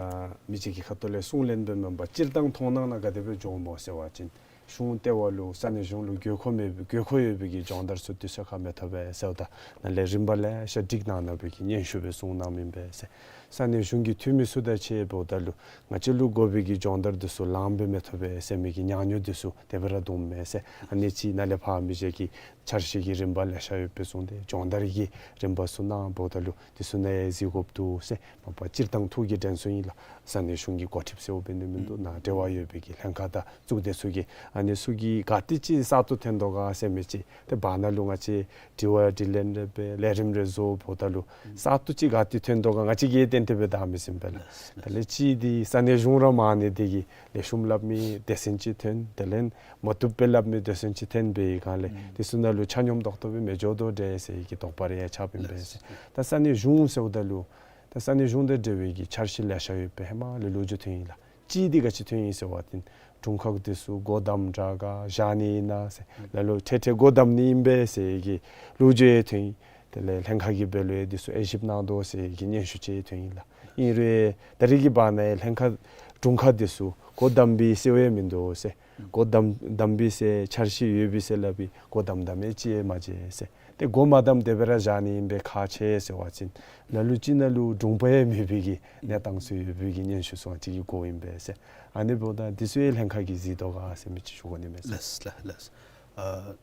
མི་གཅིག་གི་ཁ་ཐུག་ལས་གསུང་ལན་སྦེ་མེན་པར་སྤྱིར་བཏང་མཐོང་སྣང་ནང་ག་དེ་སྦེ་འགྱོཝ་སྨོ་ཟེར་བ་ཅིན་གཞུང་ལྟེ་བ་ལུ་ས་གནས་གཞུང་ལུ་དགོས་མཁོ་མེད་དགོས་མཁོ་ཡོད་པའི་གི་སྦྱོང་བརྡར་ཚུ་དུས་ཚོད་ཁར་མི་ཐོབ་པས་ཟེརཝ་ད་ནཱ་ལས་རིམ་པ་ལེ་ཤ་སྒྲིག་གནང་གནང་བའི་གི་སྙན་ཞུ་སྦེ་གསུང་གནངམ་ཨིན་པས་ཟེར། ས་གནས་གཞུང་གི་འཐུས་མི་ཚུ་དང་གཅིག་ཁར་འབདཝ་ད་ལུ་ང་བཅས་ལུ་དགོ་པའི་གི་སྦྱོང་བརྡར་འདི་ཚུ་ལངམ་སྦེ་མི་ཐོབ་པས་ཟེར་མི་གི་ཉམས་མྱོང་འདི་ཚུ་དེ་སྦེ་ར་འདུག་མས་ཟེར། ཨ་ནི་ཅིག་ནཱ་ལས་ཕར་མི་གཅིག་གིས་འཆར་གཞི་གི་རིམ་པ་ལེ་ཤ་ཡོདཔ་སྦེ་གསུངས་ཏེ་སྦྱོང་བརྡར་གྱི་རིམ་པ་ཚུ་གནང་འབདཝ་ད་ལུ་འདི་ཚུ་ནང་ཡང་གཟིགས་དགོཔ་འདུག་ཟེར། མ་པ་སྤྱིར་བཏང་ཐུགས་ཀྱི་དྲན་གསོ་ཨིན་ལགས། ས་གནས་གཞུང་གི་འགོ་ཁྲིདཔ་ཟེརཝ་འབད་ནི་མིན་འདུག། ནཱ་འབྲེལ་བ་ཡོད་པའི་གི་ལྷན་ཁག་དང་གཙུག་སྡེ་ཚུ་གིས་ཨ་ནི་ཚུ་གིས་ག་ཏེ་ཅིག་གསར་གཏོད་ཐོན་དོ་ག་ཟེར་མི་ཅིག་ཏེ་བར་ན་ལུ་ང་བཅས་དྲི་བ་དྲིས་ལན་རེ་འབད་ལས་རིམ་རེ་བཟོ་འབདཝ་ད་ལུ་གསར་གཏོད་ཅིག་ག་ཏེ་ཐོན་དོ་ག་ང་བཅས་ཀྱིས་ཏན་ཏན་སྦེ་བདའ་མི་ཟིན་པས་ལགས། དེ་ལས་གཅིག་འདི་ས་གནས་གཞུང་ར་མང་ནི་དེ་གིས་ལེགས་ཤོམ་སླབ་མི་སྡེ་ཚན་ཅིག་ཐོན། དེ་ལས་མ་བཏུབ་སྦེ་སླབ་མི་སྡེ་ཚན་ཅིག་ཐོན་པའི་སྒང་ལས་དེ་ཚུ་ནང་ལུ་ཆ་སྙོམས་ཏོག་ཏོ་སྦེ་མི་འགྱོ་དོ་འདྲས་ཟེར་གྱི་དོགས་པ་རེ་ཡང་ཆགསཔ་ཨིན་པས་ཟེར། ད་ས་གནས་གཞུང་ཟེརཝ་ད་ལུ་ད་ས་གནས་གཞུང་དང་འབྲེལ་བའི་གི་འཆར་གཞི་ལེ་ཤ་ཡོད་པའི་ཧེ་མ་ལས་ལོ་རྒྱུས་ཐོན་ཡི་ལགས། གཅིག་འདི་ག་ཅི་ཐོན་ཡི་ཟེར་བ་ཅིན་དྲུང་ཁག་འདི་ཚུ་སྒོ་བསྡམ་དྲག་ག་བཞག་ནི་ཨིན་ན་ཟེར། ལ་ལུ་ཁྲལ་ཁྲལ་སྒོ་བསྡམ་ནི་ཨིན་པས་ཟེར་གྱི་ལོ་རྒྱུས་ཐོན་ཡི། དེ་ལས་ལྷན་ཁག་གི་འབད་ལུ་ཡང་འདི་ཚུ་དབྱེ་ཞིབ་གནང་དོ་ཟེར་གྱི་སྙན་ཞུ་ཅིག་ཐོན་ཡི་ལགས། ཨིན་རུང་ད་རེས་ཀྱི་བར་ན་ཡང་ལྷན་ཁག་དྲུང་ཁག་འདི་ཚུ་སྒོ་བསྡམ་པའི་ཟེར་བ་ཡང་མིན་འདུག་ཟེར། སྒོ་བསྡམ་བསྡམ་པའི་ཟེར་འཆར་གཞི་ཡོད་པའི་ཟེར་སླབ་པའི་སྒོ་བསྡམ་བསྡམ་ཡང་ཅིག་ཡང་མ་མཇལ་ཟེར། ཏེ་སྒོ་མ་བསྡམ་དེ་སྦེ་ར་བཞག་ནི་ཨིན་པས་ཁག་ཆེ་ཟེར་བ་ཅིན་ལ་ལུ་ཅིག་ནང་ལུ་དྲུང་པ་ཡང་མེད་པའི་གི་གནས་སྟངས་ཚུ་ཡོད་པའི་གི་སྙན་ཞུ་ཚུ་ང་བཅས་ཀྱིས་གོཝ་ཨིན་པས་ཟེར། ཨ་ནི་འབདཝ་ད་འདི་ཚུ་ཡང་ལྷན་ཁག་གིས་གཟིགས་དོ་ག་ཟེར་མི་ཅིག་ཞུ་དགོ་ནི་མས་ཟེར། ལགས་ལགས་ལགས། ཨ་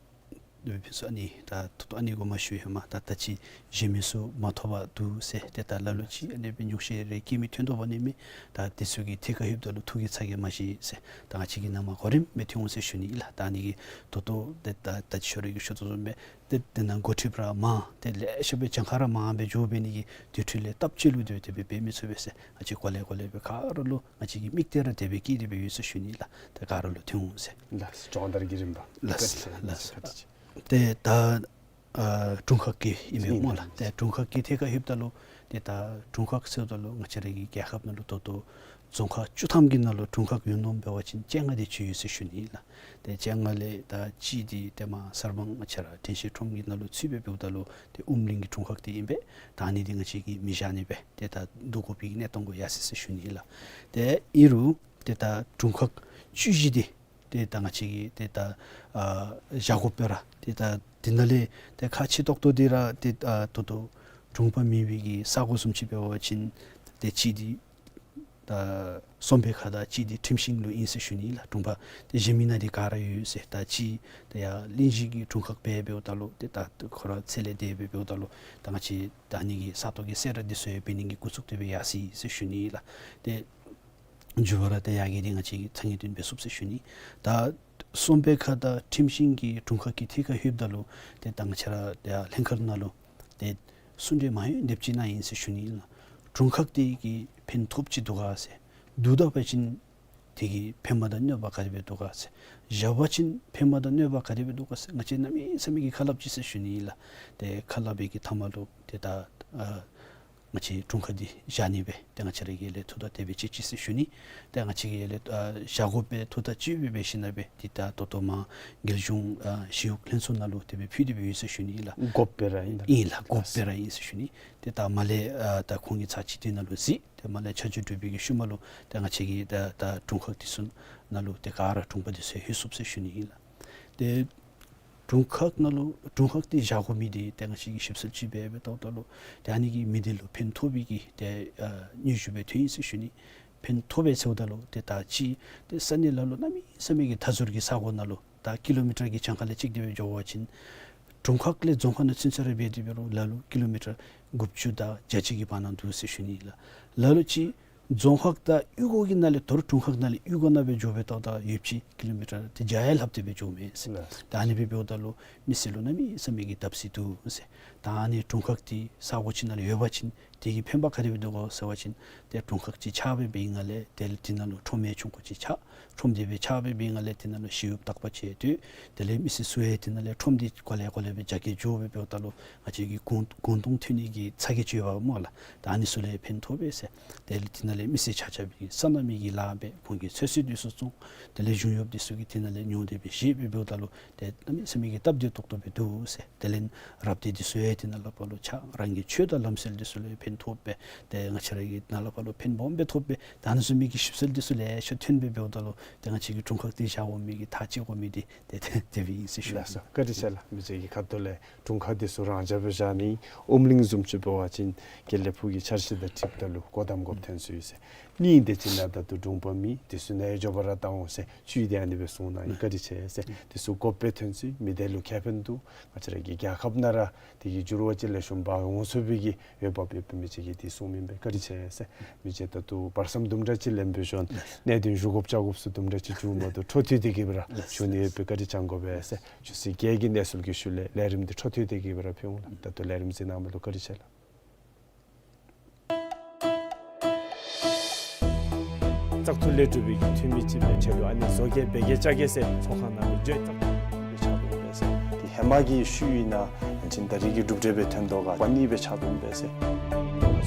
ནུ་ཕུན་ཚོགས་ཨ་ནི་ད་ད་ལྟོ་ཨ་ནི་གོ་མ་ཞུ་ཧེ་མ་ད་ད་ཅི་གཞན་མི་ཚུ་མ་ཐོབ་པར་འདུག་ཟེར། ཏེ་ད་ལ་ལུ་ཅིག་ཨ་ནི་སྦེ་ཉོགས་བཤད་རེ་སྐྱེ་མི་ཐོན་དོ་བ་ནི་མས། ད་འདི་ཚུ་གི་ཐད་ཁར་ལྷོདཔ་ད་ལུ་ཐུགས་ཀྱི་ཚ་གྱང་མ་བཞེས་ཟེར། ད་ང་བཅས་ཀྱིས་ནཱ་མར་གོ་རིམ་སྦེ་ཐོན་འོང་ཟེར་ཞུ་ནི་ཨིན་ལགས། ད་ཨ་ནི་གི་ད་ལྟོ་ཏེ་ད་ད་ཅི་ཁྱོད་ར་གིས་ཞུ་དོ་བཟུམ་སྦེ་ཏེ་དེ་ནང་འགོ་ཁྲིདཔ་ར་མང་ཏེ་ལེ་ཤ་སྦེ་གྱངས་ཁ་ར་མང་སྦེ་འགྱོ་བའི་ནི་གི་དེ་འཕྲོ་ལས་སྟབས་གཅིག་ལུ་དེ་སྦེ་དེ་སྦེ་འབད་མི་ཚུགས་པས་ཟེར། ང་བཅས་གོ་ལེ་གོ་ལེ་སྦེ་ག་ར་ལུ་ང་བཅས་ཀྱི་དམིགས་གཏད་ར་དེ་སྦེ་བསྐྱེད་དེ་སྦེ་ཡོད་ཟེར་ཞུ་ནི་ལགས། ཏེ་ག་ར་ལུ་ཐོན་འོང་ཟེར། ལགས་སོ། སྦྱོང་བརྡར་གྱི་རིམ་པ། ལགས་སོ་ལགས་སོ། ཏེ་ད་ཨ་དྲུང་ཁག་གི་ཨིན་མས་སྨོ་ལགས། ཏེ་དྲུང་ཁག་གི་ཐད་ཁར་ལྷོདཔ་ད་ལུ་ཏེ་ད་དྲུང་ཁག་ཟེརཝ་ད་ལུ་ང་བཅས་ར་གི་རྒྱལ་ཁབ་ནང་ལུ་ད་ལྟོ་ རྫོང་ཁག་བཅུ་ཐམ་གྱི་ནང་ལུ་དྲུང་ཁག་ཡོད་མནོཝ་འབད་བ་ཅིན་བཅོ་ལྔ་དེ་ཅིག་ཡོད་ཟེར་ཞུ་ནི་ལགས། ཏེ་བཅོ་ལྔ་ལས་ད་གཅིག་འདི་ཏེ་མར་གསར་སྤང་ང་བཅས་ར་དྲན་ཤེས་ཁྲོམ་གྱི་ནང་ལུ་ཚུད་པས་འབདཝ་ད་ལུ་ཏེ་ཨུམ་གླིང་གི་དྲུང་ཁག་འདི་ཨིན་པས། ད་ཨ་ནི་འདི་ང་བཅས་ཀྱིས་མི་བཞག་ནི་སྦེ་ཏེ་ད་བསྡུ་དགོ་པའི་གནས་སྟངས་གུ་ཡར་སོ་ཡི་ཟེར་ཞུ་ནི་ལགས། ཏེ་ཨིན་རུང་ཏེ་ད་དྲུང་ཁག་བཅུ་བཞི་འདི་ཏེ་ད་ང་བཅས་ཀྱིས་ཏེ་ད་བཞག་དགོཔ་སྦེ་ར་ཏེ་ད་འདི་ནང་ལས་ཏེ་ཁག་ཆེ་ཏོག་ཏོ་འདི་ར་ཏེ་ད་ད་ལྟོ་དྲུང་པ་མེད་པའི་གི་ས་གོ་བཟུམ་ཅིག་འབད་བ་ཅིན་ཏེ་གཅིག་འདི་ད་གསོམ་པའི་ཁ་དང་གཅིག་འདི་ཁྲིམས་ཤིང་ལུ་ཨིན་ཟེར་ཞུ་ནི་ལགས། དྲུང་པ་ཏེ་གཞན་མི་ནང་འདི་ག་ར་ཡོད་ཟེར། ད་གཅིག་ཏེ་ཡར་གླིང་བཞི་གི་དྲུང་ཁག་སྦེ་འབདཝ་ད་ལུ་ཏེ་ད་ཁོ་ར་ཚེ་ལས་འདས་སྦེ་འབདཝ་ད་ལུ་ད་ང་བཅས་ད་ཨ་ནི་གི་ས་ཐོག་གི་གསལ་བསྒྲགས་འདི་ཚུ་ཡང་འབད་ནི་གི་འགོ་བཙུགས་ཏེ་སྦེ་ཡར་སོ་ཡི་ཟེར་ཞུ་ནི་ལགས། ཏེ་མཇུག་བར་ཏེ་ཡར་གྱི་འདི་ང་བཅས་ཀྱིས་ཚ་ངེས་སྟོན་འབད་ཚུགས་ཟེར་ཞུ་ནི། ད་གསོམ་པའི་ཁ་དང་ཁྲིམས་ཤིང་གི་དྲུང་ཁག་གི་ཐད་ཁར་ལྷོདཔ་ད་ལུ་ཏེ་ད་ང་བཅས་ར་ཏེ་ལྷན་ཁག་ནང་ལུ་ཏེ་གསུང་གྲོས་མ་ཡོད་དེམ་ཅིག་གནང་ཡི་ཟེར་ཞུ་ནི་ལགས། དྲུང་ཁག་འདི་གིས་ཕན་ཐོགསཔ་ཅིག་འདུག་ག་ཟེར། བསྡུ་ད་པ་ཅིན་དེ་གི་ཕན་པ་དང་གནོད་པ་ག་དེ་སྦེ་འདུག་ག་ཟེར། བཞག་པ་ཅིན་ཕན་པ་དང་གནོད་པ་ག་དེ་སྦེ་འདུག་ག་ཟེར། ང་བཅས་གནམ་མེད་ས་མེད་ཀྱི་ཁ་སླབ་ཅི་ཟེར་ཞུ་ནི་ལགས། ཏེ་ཁ་སླབ་པའི་གི་མཐའམ་ལུ་ཏེ་ད་ཨ་ང་བཅས་དྲུང་ཁག་འདི་བཞག་ནི་སྦེ་ཏེ་ང་བཅས་ར་གིས་ཡར་ལས་ཐུགས་ཐག་དེ་སྦེ་བཅད་ཅི་ཟེར་ཞུ་ནི། ཏེ་ང་བཅས་ཀྱིས་ཡར་ལས་ཨ་བཞག་དགོ་པའི་ཐུགས་ཐག་བཅད་སྦེ་འབད་ཞིནམ་ལས་འདི་ད་ད་ལྟོ་མར་རྒྱལ་གཞུང་ཨ་ཞི་གཡོག་ལྷན་ཚོགས་ནང་ལུ་དེ་སྦེ་ཕུལ་ཏེ་སྦེ་ཡོད་ཟེར་ཞུ་ནི་ལགས། དགོཔ་སྦེ་ར་ཨིན་ལགས། ཨིན་ལགས། དགོཔ་སྦེ་ར་ཨིན་ཟེར་ཞུ་ནི། ཏེ་ད་མར་ལས་ཨ་ད་ཁོང་གི་ཚར་གཅིག་འདི་ནང་ལུ་གཟིགས། ཏེ་མར་ལས་ཆ་འཇོག་གྲུབ་པའི་གི་ཤུལ་མ་ལུ་ཏེ་ང་བཅས་ཀྱིས་ད་ད་དྲུང་ཁག་འདི་ཚུ་ནང་ལུ་ཏེ་ག་ར་དྲུང་པ་འདི་ཚུ་ལྷོད་ཚུགས་ཟེར་ཞུ་ནི་ཨིན་ལགས། ཏེ་དྲུང་ཁག་ནང་ལུ་དྲུང་ཁག་འདི་བཞག་དགོ་མི་འདི་ཏེ་ང་བཅས་ཀྱིས་ཞིབ་འཚོལ་ཅིག་འབད་འབདཝ་ད་ལུ་ཏེ་ཨ་ནི་གིས་མི་སྡེ་ལུ་ཕན་ཐོགས་པའི་གི་ཏེ་ཨ་སྙན་ཞུ་སྦེ་ཐོན་ཡི་ཟེར་ཞུ་ནི། ཕན་ཐོགས་པས་ཟེརཝ་ད་ལུ་ཏེ་ད་ཅི་ཏེ་ས་གནས་ལ་ལུ་གནམ་མེད་ས་མེད་ཀྱི་མཐའ་ཟུར་གྱི་ས་གོ་ནང་ལུ་ད་ཀི་ལོ་མི་ཊར་གྱི་གྱངས་ཁ་ལས་བཅད་དེ་སྦེ་འགྱོ་བ་ཅིན་དྲུང་ཁག་ལས་རྫོང་ཁག་ནང་ཚུན་ཚོད་ར་འབད་དེ་འབད་རུང་ལ་ལུ་ཀི་ལོ་མི་ཊར་དགུ་བཅུ་དང་བརྒྱད་ཅུ་གི་བར་ན་འདུག་ཟེར་ཞུ་ནི་ལགས། ལ་ལུ་ཅིག་རྫོང་ཁག་དང་གཡུས་སྒོ་གི་ནང་ལས་ད་རུང་དྲུང་ཁག་ནང་ལས་གཡུས་སྒོ་ནང་སྦེ་འགྱོ་སྦེ་ད་ད་ཡོདཔ་ཅིག་ཀི་ལོ་མི་ཊར་ཏེ་བརྒྱ་ཡང་ལྷག་སྟེ་སྦེ་འགྱོཝ་མས་ཟེར། ལགས། ད་ཨ་ནི་སྦེ་འབདཝ་ད་ལུ་མི་སེར་ལུ་གནམ་མེད་ས་མེད་ཀྱི་བརྡབ་གསིག་འདུག་ཟེར། ད་ཨ་ནི་དྲུང་ཁག་འདི་ས་གོ་ཅིག་ནང་ལུ་ཡོད་པ་ཅིན་དེ་གི་ཕན་པ་ག་དེ་སྦེ་འདུག་ག་ཟེར་བ་ཅིན་ཏེ་དྲུང་ཁག་ཅིག་ཆགས་སྦེ་འབད་བའི་སྒང་ལས་ཏེ་དེ་ནང་ལུ་ཁྲོམ་ཡང་ཆུང་ཀུ་ཅིག་ཆགས། ཁྲོམ་དེ་སྦེ་ཆགས་སྦེ་འབད་བའི་སྒང་ལས་དེ་ནང་ལུ་ཞི་གཡོག་དག་པ་ཅིག་སྡོད། དེ་ལས་མི་སེར་ཚུ་ཡང་དེ་ནང་ལས་ཁྲོམ་འདི་གོ་ལེ་གོ་ལེ་སྦེ་རྒྱ་སྐྱེད་འགྱོ་སྦེ་འབདཝ་ད་ལུ་ང་བཅས་ཀྱི་གུང་གུང་སྟོང་ཐོན་ནི་གི་ཚ་གྱང་ཅིག་ཡོདཔ་སྨོ་ལགས། ད་ཨ་ནི་ཚུ་ལུ་ཡང་ཕན་ཐོགས་པས་ཟེར། དེ་ལས་དེ་ནང་ལས་མི་སེར་ཆ་ཁྱབ་ཀྱིས་སོ་ནམ་གྱི་ལཱ་འབད། ཁོང་གིས་ཚོད་བསྲེ་འདི་ཚུ་བཙོང་། དེ་ལས་གཞུང་གཡོགཔ་འདི་ཚུ་གིས་དེ་ནང་ལས་ཉོ་སྟེ་སྦེ་བཞེས་སྦེ་འབདཝ་ད་ལུ་ཏེ་གནམ་མེད་ས་མེད་ཀྱི་སྟབས་བདེ་ཏོག་ཏོ་སྦེ་འདུག་ཟེར། དེ་ལས་རབ་སྡེ་འདི་ཚུ་ཡང་དེ་ནང་ལས་ཕར་ལུ་ཆགས། རང་གི་ཆོས་དང་ལམ་སྲོལ་འདི་ཚུ་ལུ་ཡང་ཕན་ཐོགས་པས། ཏེ་ང་བཅས་ར་གི་ནང་ལས་ཕར་ལུ་ཕན་སྦོམ་སྦེ་ཐོགས་པས། ད་ཨ་ནི་བཟུམ་མའི་གི་ཞིབ་འཚོལ་འདི་ཚུ་ལེ་ཤ་ཐོན་སྦེ་འབདཝ་ད་ལུ་ཏེ་ང་བཅས་ཀྱིས་དྲུང་ཁག་འདི་བཞག་དགོ་མི་གི་ཐག་བཅད་དགོ་མི་འདི་ཏེ་ཏེ་དེ་སྦེ་ཨིན་ཟེར་ཞུ་ནི། ལགས་སོ། བཀའ་དྲིན་ཆེ་ལགས། མི་རྗེ་གི་ཁ་ཐུག་ལས་དྲུང་ཁག་འདི་ཚུ་རང་འཇགས་སྦེ་བཞག་ནི། ཨོམ་གླིང་བཟུམ་ཅིག་འབད་བ་ཅིན་དགེ་ལེགས་ཕུག་གི་འཆར་གཞི་དང་འཁྲིལཝ་ད་ལུ་སྒོ་བསྡམ་དགོཔ་ཐོན་སོ་ཡི་ཟེར། གཉིས་དེ་ཅིག་ནང་ད་ལྟོ་དྲུང་པ་མེད། འདི་ཚུ་ནཱ་འགྱོ་བར་བཏང་འོང་ཟེར་བཅུད་དེ་ཨ་ནི་སྦེ་གསུངས་གནང་ཡི། བཀའ་དྲིན་ཆེ་ཟེར། འདི་ཚུ་དགོཔ་སྦེ་ཐོན་སོ་ཡི། མི་སྡེ་ལུ་ཁེ་ཕན་འདུག། ང་བཅས་ར་གི་རྒྱལ་ཁབ་ནང་ར་དེ་གི་འགྱུར་བ་ཅིག་ལེགས་ཤོམ་འབག་འོང་ཚུགས་པའི་གི་འོས་འབབ་ཡོདཔ་མི་རྗེ་གིས་དེ་གསུངམ་ཨིན་པས། བཀའ་དྲིན་ཆེ་ཟེར། མི་རྗེ་ད་ལྟོ་བར་མཚམས་དུམ་གྲ་ཅིག་ལེན་སྦེ་ཞུ་ནི། གནད་དོན་ཞུ་དགོཔ་བཅར་དགོཔ་ཚུ་དུམ་གྲ་ཅིག་བྱུངམ་མ་གཏོགས་འཕྲོ་མཐུད་དེ་གི་སྦེ་ར་ཞུ་ནི་ཡོད་པས། བཀའ་དྲིན་བསྐྱང་དགོ་པས་ཟེར། ཆུ་ཚོད་བརྒྱད་ཀྱི་གནས་ཚུལ་གྱི་ཤུལ་ལས་ལས་རིམ་འདི་འཕྲོ་མཐུད་དེ་གི་སྦེ་ར་ཕུལ་འོང་ལགས། ད་ལྟོ་ལས་རིམ་གཟིགས་གནང་མི་ལུ་བཀའ་དྲིན་ཆེ་ལགས། བཙག་འཐུ་ལས་གྲུབ་པའི་གི་འཐུས་མི་ཅིག་སྦེ་ཆེད་དུ་ཨ་ནི་བཟོ་བཀོད་འབད་གེ་བཅའ་གེ་ཟེར་ཚོགས་ཁང་ནང་ལུ་འགྱོ། བཙག་འཐུ་སྦེ་ཆགས་འདུག་པས་ཟེར། དེ་ཧེ་མ་གི་ཤུལ་ཨིན་ན་ཨ་ནི་ད་རིས་ཀྱི་གྲུབ་འབྲས་སྦེ་ཐོན་དོ་ག་པ་ནི་སྦེ་ཆགས་འདུག་པས་ཟེར།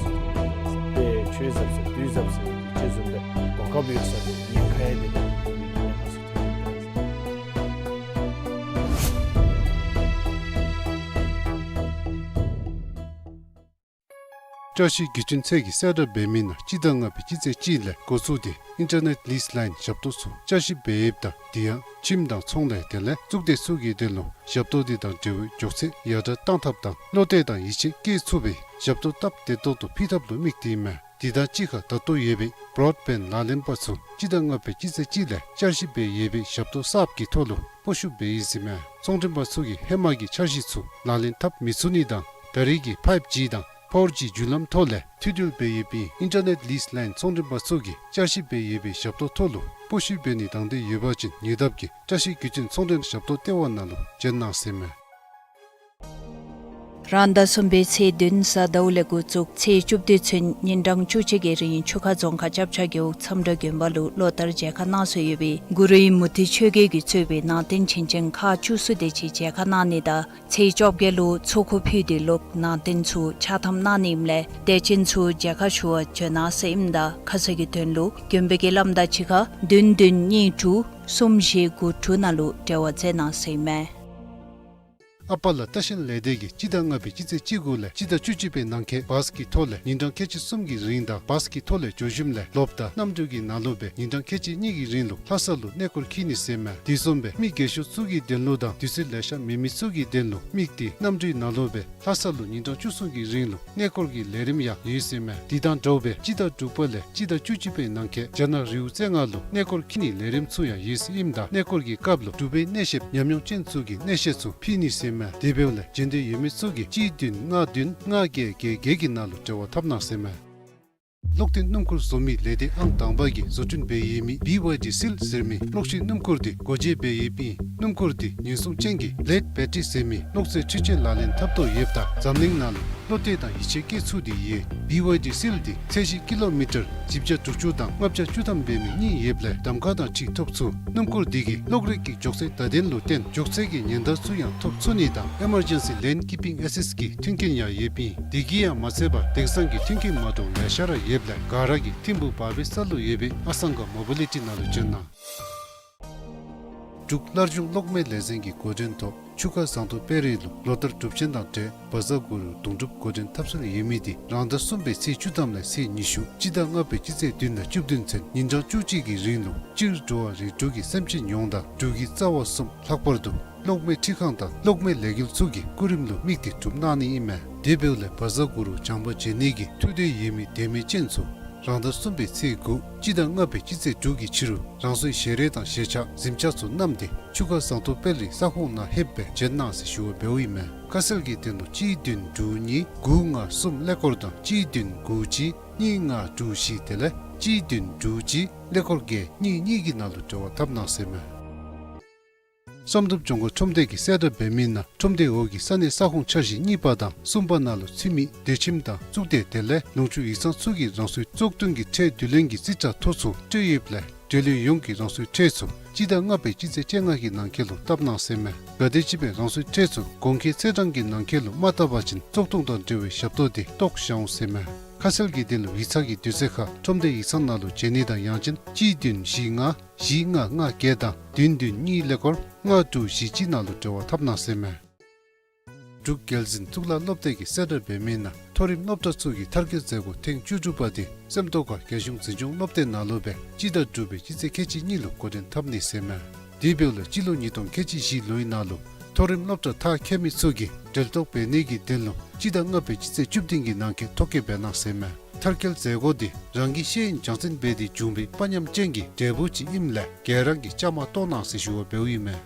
དཔེ་ཆོས་ཟབ་ཟེར་དུས་ཟབ་ཟེར་ཅིག་བཟུམ་སྦེ་གོ་སྐབས་ཡོད་ས་ལུ་ཉེན་ཁ་ཡང་མེད་པར་ཐོན་ཏེ་སྦེ་ཉེན་ཁ་ཚུ་ཐོན་ཏེ་སྦེ་ཟེར། བཀྲ་ཤིས་བརྒྱུད་འཕྲིན་ཚད་ཀྱིས་གསལ་བསྒྲགས་འབད་མི་ནང་སྤྱི་ཟླ་ལྔ་པའི་སྤྱི་ཚེས་གཅིག་ལས་འགོ་བཙུགས་ཏེ་ཨིན་ཊར་ནེཊ་ལིསི་ལའིན་ཞབས་ཏོག་ཚུ་བསྐྱར་ཞིབ་འབད་ཡོདཔ་ད་དེ་ཡང་ཁྱིམ་དང་ཚོང་ལས་དེ་ལས་གཙུག་སྡེ་ཚུ་གི་དོན་ལུ་ཞབས་ཏོག་འདི་དང་འབྲེལ་བའི་མགྱོགས་ཚད་ཡར་དྲག་གཏང་ཐབས་དང་བློ་གཏད་དང་ཡིད་ཆེས་བསྐྱེད་ཚུགས་པའི་ཞབས་ཏོག་སྟབས་བདེ་ཏོག་ཏོ་ཕུལ་ཐབས་ལུ་དམིགས་ཏེ་ཨིན་མས། དེ་དང་གཅིག་ཁར་ད་ལྟོ་ཡོད་པའི་བོ་རོཌ་བེནཌ་ལག་ལེན་པ་ཚུ་སྤྱི་ཟླ་ལྔ་པའི་སྤྱི་ཚེས་གཅིག་ལས་བསྐྱར་ཞིབ་འབད་ཡོད་པའི་ཞབས་ཏོག་གསརཔ་གི་ཐོག་ལུ་སྤོ་བཤུད་འབད་ཡི་ཟེར་ཨིན་མས། ཚོང་མགྲོན་པ་ཚུ་གིས་ཧེ་མ་གི་འཆར་གཞི་ཚུ་ལག་ལེན་འཐབ་མི་ཚུགས་ནི་དང་ད་རེས་ཀྱི་ཕའིབ་ཇི་དང་ཕོར་ཇི་བརྒྱུད་ལམ་ཐོག་ལས་མཐུད་འབྲེལ་འབད་ཡོད་པའི་ཨིན་ཊར་ནེཊ་ལིསི་ལའིན་ཚོང་མགྲོན་པ་ཚུ་གིས་བསྐྱར་ཞིབ་འབད་ཡོད་པའི་ཞབས་ཏོག་ཐོག་ལུ་སྤོ་བཤུད་འབད་ནི་དང་འདོད་ཡོད་པ་ཅིན་ཉེ་འདབས་ཀྱི་བཀྲ་ཤིས་བརྒྱུད་འཕྲིན་ཚོང་མགྲོན་ཞབས་ཏོག་ལྟེ་བ་ནང་ལུ་བྱོན་གནང་ཟེར་ཨིན་མས། རང་ཟླ་གསུམ་པའི་ཚེས་བདུན་གཟའ་ཟླཝ་ལས་འགོ་བཙུགས་ཚེས་བཅུ་བདུན་ཚུན་ཉིན་གྲངས་བཅུ་གཅིག་གི་རིང་ཆུ་ཁ་རྫོང་ཁག་ལྕགས་བྱང་རྒེད་འོག་མཚམས་སྒྲོལ་དགོན་པ་ལུ་ལོ་ལྟར་མཇལ་ཁ་གནང་སྲོལ་ཡོད་པའི་གུ་རུའི་མུ་ཏིག་ཆོས་རྒྱལ་གྱིས་གཙོས་པའི་ནང་རྟེན་བྱིན་ཅན་ཁག་བཅུ་གསུམ་དེ་ཅིག་མཇལ་ཁ་གནང་ནི་དང་ཚེས་བཅོ་བརྒྱད་ལུ་ཚོགས་འཁོར་ཕུལ་ཏེ་ལོག་ནང་རྟེན་ཚུ་ཕྱག་ཐམ་གནང་ནི་ཨིནམ་ལས་དད་ཅན་ཚུ་མཇལ་ཁ་ཞུ་བར་འབྱོན་གནང་ཟེར་ཨིནམ་ད་ཁ་གསལ་གྱི་དོན་ལུ་དགོན་པའི་གི་བླམ་དང་གཅིག་ཁར་བདུན་བདུན་གཉིས་དྲུག་གསུམ་བཞི་དགུ་དྲུག་ནང་ལུ་འབྲེལ་བ་མཛད་གནང་ཟེར་ཨིན་མས། ཨ་པ་ལ་ལྟ་བཤལ་ལས་སྡེ་གིས་སྤྱི་ཟླ་ལྔ་པའི་སྤྱི་ཚེས་བཅུ་དགུ་ལས་སྤྱི་ཟླ་བཅུ་གཅིག་པའི་ནང་འཁོད་བཱས་ཀྱི་ཐོག་ལས་ཉིན་གྲངས་ཁལ་གཅིག་གསུམ་གྱི་རིང་དང་བཱས་ཀྱི་ཐོག་ལས་འགྱོ་ཞིནམ་ལས་ལོགཔ་དང་གནམ་གྲུ་གི་ནང་ལུ་སྦེ་ཉིན་གྲངས་ཁལ་གཅིག་གཉིས་ཀྱི་རིང་ལུ་ལྷ་ས་ལུ་གནས་སྐོར་འཁྱིད་ནི་ཟེར་ཨིན་མས། དེ་བཟུམ་སྦེ་མི་རྒས་ཤོས་ཚུ་གི་དོན་ལུ་དང་དུས་ཚོད་ལེ་ཤ་མེད་མི་ཚུ་གི་དོན་ལུ་དམིགས་ཏེ་གནམ་གྲུའི་ནང་ལུ་སྦེ་ལྷ་ས་ལུ་ཉིན་གྲངས་བཅུ་གསུམ་གྱི་རིང་ལུ་གནས་སྐོར་གྱི་ལས་རིམ་ཡང་ཡོད་ཟེར་ཨིན་མས། དེ་དང་འདྲཝ་སྦེ་སྤྱི་ཟླ་དྲུག་པ་ལས་སྤྱི་ཟླ་བཅུ་གཅིག་པའི་ནང་འཁོད་རྒྱ་ནག་རི་བོ་རྩེ་ལྔ་ལུ་གནས་སྐོར་འཁྱིད་ནིའི་ལས་རིམ་ཚུ་ཡང་ཡོད་ཟེར་ཨིནམ་ད་གནས་སྐོར་གྱི་སྐབས་ལུ་འབྲུག་པའི་གནས་བཤད་ཉམས་མྱོང་ཅན་ཚུ་གིས་གནས་བཤད་ཚུ་ཕུལ་ནི་ཟེར་ཨིན་མས། དེ་འབདཝ་ལས་འབྱོན་འདོད་ཡོད་མི་ཚུ་གིས་གཅིག་བདུན་ལྔ་བདུན་ལྔ་བརྒྱད་བརྒྱད་བརྒྱད་ཀྱི་ནང་ལུ་འབྲེལ་བ་འཐབ་གནང་ཟེར་ཨིན་མས། གློག་འཐེན་སྣུམ་འཁོར་བཟོ་མི་ལས་སྡེ་ཨང་དང་པ་གིས་བཟོ་སྐྲུན་འབད་ཡོད་མི་བི་ཝའི་ཌི་སིལ་ཟེར་མི་གློག་ཤིང་སྣུམ་འཁོར་དེ་སྒོ་འབྱེད་འབད་ཡོདཔ་ཨིན། སྣུམ་འཁོར་དེ་ཉེན་སྲུང་ཅན་གྱི་ལེཌ་བེ་ཊི་རི་ཟེར་མི་གློག་རྫས་འཕྲུལ་ཆས་ལག་ལེན་འཐབ་དོ་ཡོདཔ་ད་འཛམ་གླིང་ནང་ལུ་བློ་གཏད་དང་ཡིད་ཆེས་བསྐྱེད་ཚུགས་ཏེ་ཡོད། བི་ཝའི་ཌི་སིལ་དེ་ཚད་གཞི་ཀི་ལོ་མི་ཊར་བཞི་བརྒྱ་དྲུག་ཅུ་དང་ལྔ་བརྒྱ་བཅུ་ཐམ་འབད་མི་གཉིས་ཡོདཔ་ལས་གདམ་ཁ་དང་འཁྲིལ་ཐོབ་ཚུགས། སྣུམ་འཁོར་དེ་གིས་གློག་རིག་གི་མགྱོགས་ཚད་བརྡ་དོན་ལུ་བརྟེན་མགྱོགས་ཚད་ཀྱི་ཉེན་བརྡ་ཚུ་ཡང་ཐོབ་ཚུགས་ནི་དང་ཨི་མར་ཇེན་སི་ལེན་ཀིཔ་པིང་ཨེ་སིསཊ་གི་མཐུན་རྐྱེན་ཡང་ཡོདཔ་ཨིན། དེ་གིས་ཡང་མ་ཚད་པར་དེང་སང་གི་མཐུན་རྐྱེན་མ་འདྲཝ་ལེ་ཤ་ར་ཡོདཔ་ལས་ག་ར་གིས་ཐིམ་ཕུག་བར་པའི་ས་ལུ་ཡོད་པའི་ཨ་སང་ག་མོ་བི་ལི་ཊི་ནང་ལུ་འབྱོན་གནང་། འབྲུག་སླར་འབྱུང་གློག་མེ་ལས་ཚན་གྱི་འགོ་འདྲེན་ཐོག་ཆུ་ཁ་ཟངས་མདོག་དཔལ་རི་ལུ་ལོ་ལྟར་སྒྲུབ་ཆེན་དང་འབྲེལ་བཛྲ་གུ་རུ་དུང་སྒྲུབ་འགོ་འདྲེན་ཐབས་སྲོལ་ཡོད་མི་དེ་རང་ཟླ་གསུམ་པའི་ཚེས་བཅུ་ཐམ་ལས་ཚེས་ཉི་ཤུ་སྤྱི་ཟླ་ལྔ་པའི་སྤྱི་ཚེས་བདུན་ལས་བཅུ་བདུན་ཚུན་ཉིན་གྲངས་བཅུ་གཅིག་གི་རིང་ལུ་སྤྱིར་འགྲོ་བ་རིགས་དྲུག་གི་སེམས་ཅན་ཡོངས་དང་འབྲུག་གི་རྩ་བ་གསུམ་ལྷག་པར་དུ་གློག་མེ་འཕྲུལ་ཁང་དང་གློག་མེ་ལས་འགུལ་ཚུ་གི་སྐུ་རིམ་ལུ་དམིགས་ཏེ་སྒྲུབ་གནང་ནི་ཨིན་མས། དེ་འབདཝ་ལས་བཛྲ་གུ་རུ་བྱམས་པ་མཇལ་ནི་གི་ཐུགས་འདོད་ཡོད་མི་དད་མོས་ཅན་ཚུ་རང་ཟླ་གསུམ་པའི་ཚེས་དགུ་སྤྱི་ཟླ་ལྔ་པའི་སྤྱི་ཚེས་དྲུག་གི་ཕྱི་རུ་རང་སོའི་ཞལ་རས་དང་ཞལ་ཆས་གཟིམ་ཆས་ཚུ་བསྣམས་ཏེ་ཆུ་ཁ་ཟངས་མདོག་དཔལ་རི་ས་ཁོངས་ནང་ལྷོདཔ་སྦེ་འབྱོན་གནང་ཟེར་ཞུ་བ་འབདཝ་ཨིན་མས། ཁ་གསལ་གྱི་དོན་ལུ་གཅིག་བདུན་དྲུག་གཉིས་དགུ་ལྔ་གསུམ་ཀླད་ཀོར་དང་གཅིག་བདུན་དགུ་གཅིག་གཉིས་ལྔ་དྲུག་བཞི་དེ་ལས་གཅིག་བདུན་དྲུག་གཅིག་ཀླད་ཀོར་བརྒྱད་གཉིས་གཉིས་ཀྱི་ནང་ལུ་འབྲེལ་བ་འཐབ་གནང་ཟེར་མས། བསམ་གྲུབ་ལྗོངས་མཁར་ཁྲོམ་སྡེ་གིས་གསལ་བསྒྲགས་འབད་མི་ནང་ཁྲོམ་སྡེ་འོག་གི་ས་གནས་ས་ཁོངས་འཆར་གཞི་གཉིས་པ་དང་གསུམ་པ་ནང་ལུ་ཚུད་མི་སྡོད་ཁྱིམ་དང་གཙུག་སྡེ་དེ་ལས་ལུང་ཕྱོགས་ཡིག་ཚང་ཚུ་གིས་རང་སོའི་བཙོག་བདུན་གྱི་ཁྲལ་བསྡུ་ལེན་གྱི་རྩིས་ཁྲ་ཐོ་ཚུ་སྤྲོད་ཡོདཔ་ལས་འབྲེལ་ཡོད་ཡོངས་ཀྱིས་རང་སོའི་ཁྲལ་ཚུ་སྤྱི་ཟླ་ལྔ་པའི་སྤྱི་ཚེས་བཅོ་ལྔ་གི་ནང་འཁོད་ལུ་བཏབ་གནང་ཟེར་མས། གལ་ཏེ་ཅིག་སྦེ་རང་སོའི་ཁྲལ་ཚུ་གོང་འཁོད་ཚེས་གྲངས་ཀྱི་ནང་འཁོད་ལུ་མ་བཏབ་པ་ཅིན་བཙོག་བཏུང་དང་འབྲེལ་བའི་ཞབས་ཏོག་དེ་བཏོག་བཞག་འོང་ཟེར་མས། ཁ་གསལ་གྱི་དོན་ལུ་ཡིག་ཚང་གི་དུས་ཚོད་ཁར་ཁྲོམ་སྡེ་ཡིག་ཚང་ནང་ལུ་བྱོན་ནི་དང་ཡང་ཅིན་གཅིག་བདུན་བཞི་ལྔ་བཞི་ལྔ་ལྔ་བརྒྱད་དང་བདུན་བདུན་གཉིས་ཀླད་ཀོར་ལྔ་དྲུག་བཞི་གཅིག་ནང་ལུ་འབྲེལ་བ་འཐབ་གནང་ཟེར་མས། འབྲུག་རྒྱལ་འཛིན་གཙུག་ལག་སློབ་སྡེ་གིས་གསལ་བསྒྲགས་འབད་མི་ནང་མཐོ་རིམ་སློབ་གྲྭ་ཚུ་གི་མཐར་འཁྱོལ་མཛད་སྒོ་ཐེངས་བཅུ་དྲུག་པ་དེ་སེམས་རྟོགས་ཁ་རྒྱལ་གཞུང་འཛིན་སྐྱོང་སློབ་སྡེ་ནང་ལུ་སྦེ་སྤྱི་ཟླ་དྲུག་པའི་སྤྱི་ཚེས་ཁལ་གཅིག་གཉིས་ལུ་འགོ་འདྲེན་འཐབ་ནི་ཟེར་མས། དེ་འབདཝ་ལས་སྤྱི་ལོ་ཉིས་སྟོང་ཁལ་གཅིག་བཞི་ལོའི་ནང་ལུ་མཐོ་རིམ་སློབ་གྲྭ་མཐར་འཁྱོལ་མི་ཚུ་གིས་གྲལ་གཏོགས་འབད་ནི་གི་དོན་ལུ་སྤྱི་ཟླ་ལྔ་པའི་སྤྱི་ཚེས་བཅུ་བདུན་གྱི་ནང་འཁོད་ཐོ་བཀོད་འབད་གནང་ཟེར་མས། མཐར་འཁྱོལ་མཛད་སྒོ་དེ་རང་གི་ཤེས་ཡོན་སྦྱང་ཚན་འབད་དེ་བྱུང་བའི་དཔའ་ཉམས་ཅན་གྱི་འབྲས་བུ་ཅིག་ཨིནམ་ལས་ག་ར་གིས་བཅའ་མར་གཏོགས་གནང་ཟེར་ཞུ་བ་འབདཝ་ཨིན་མས།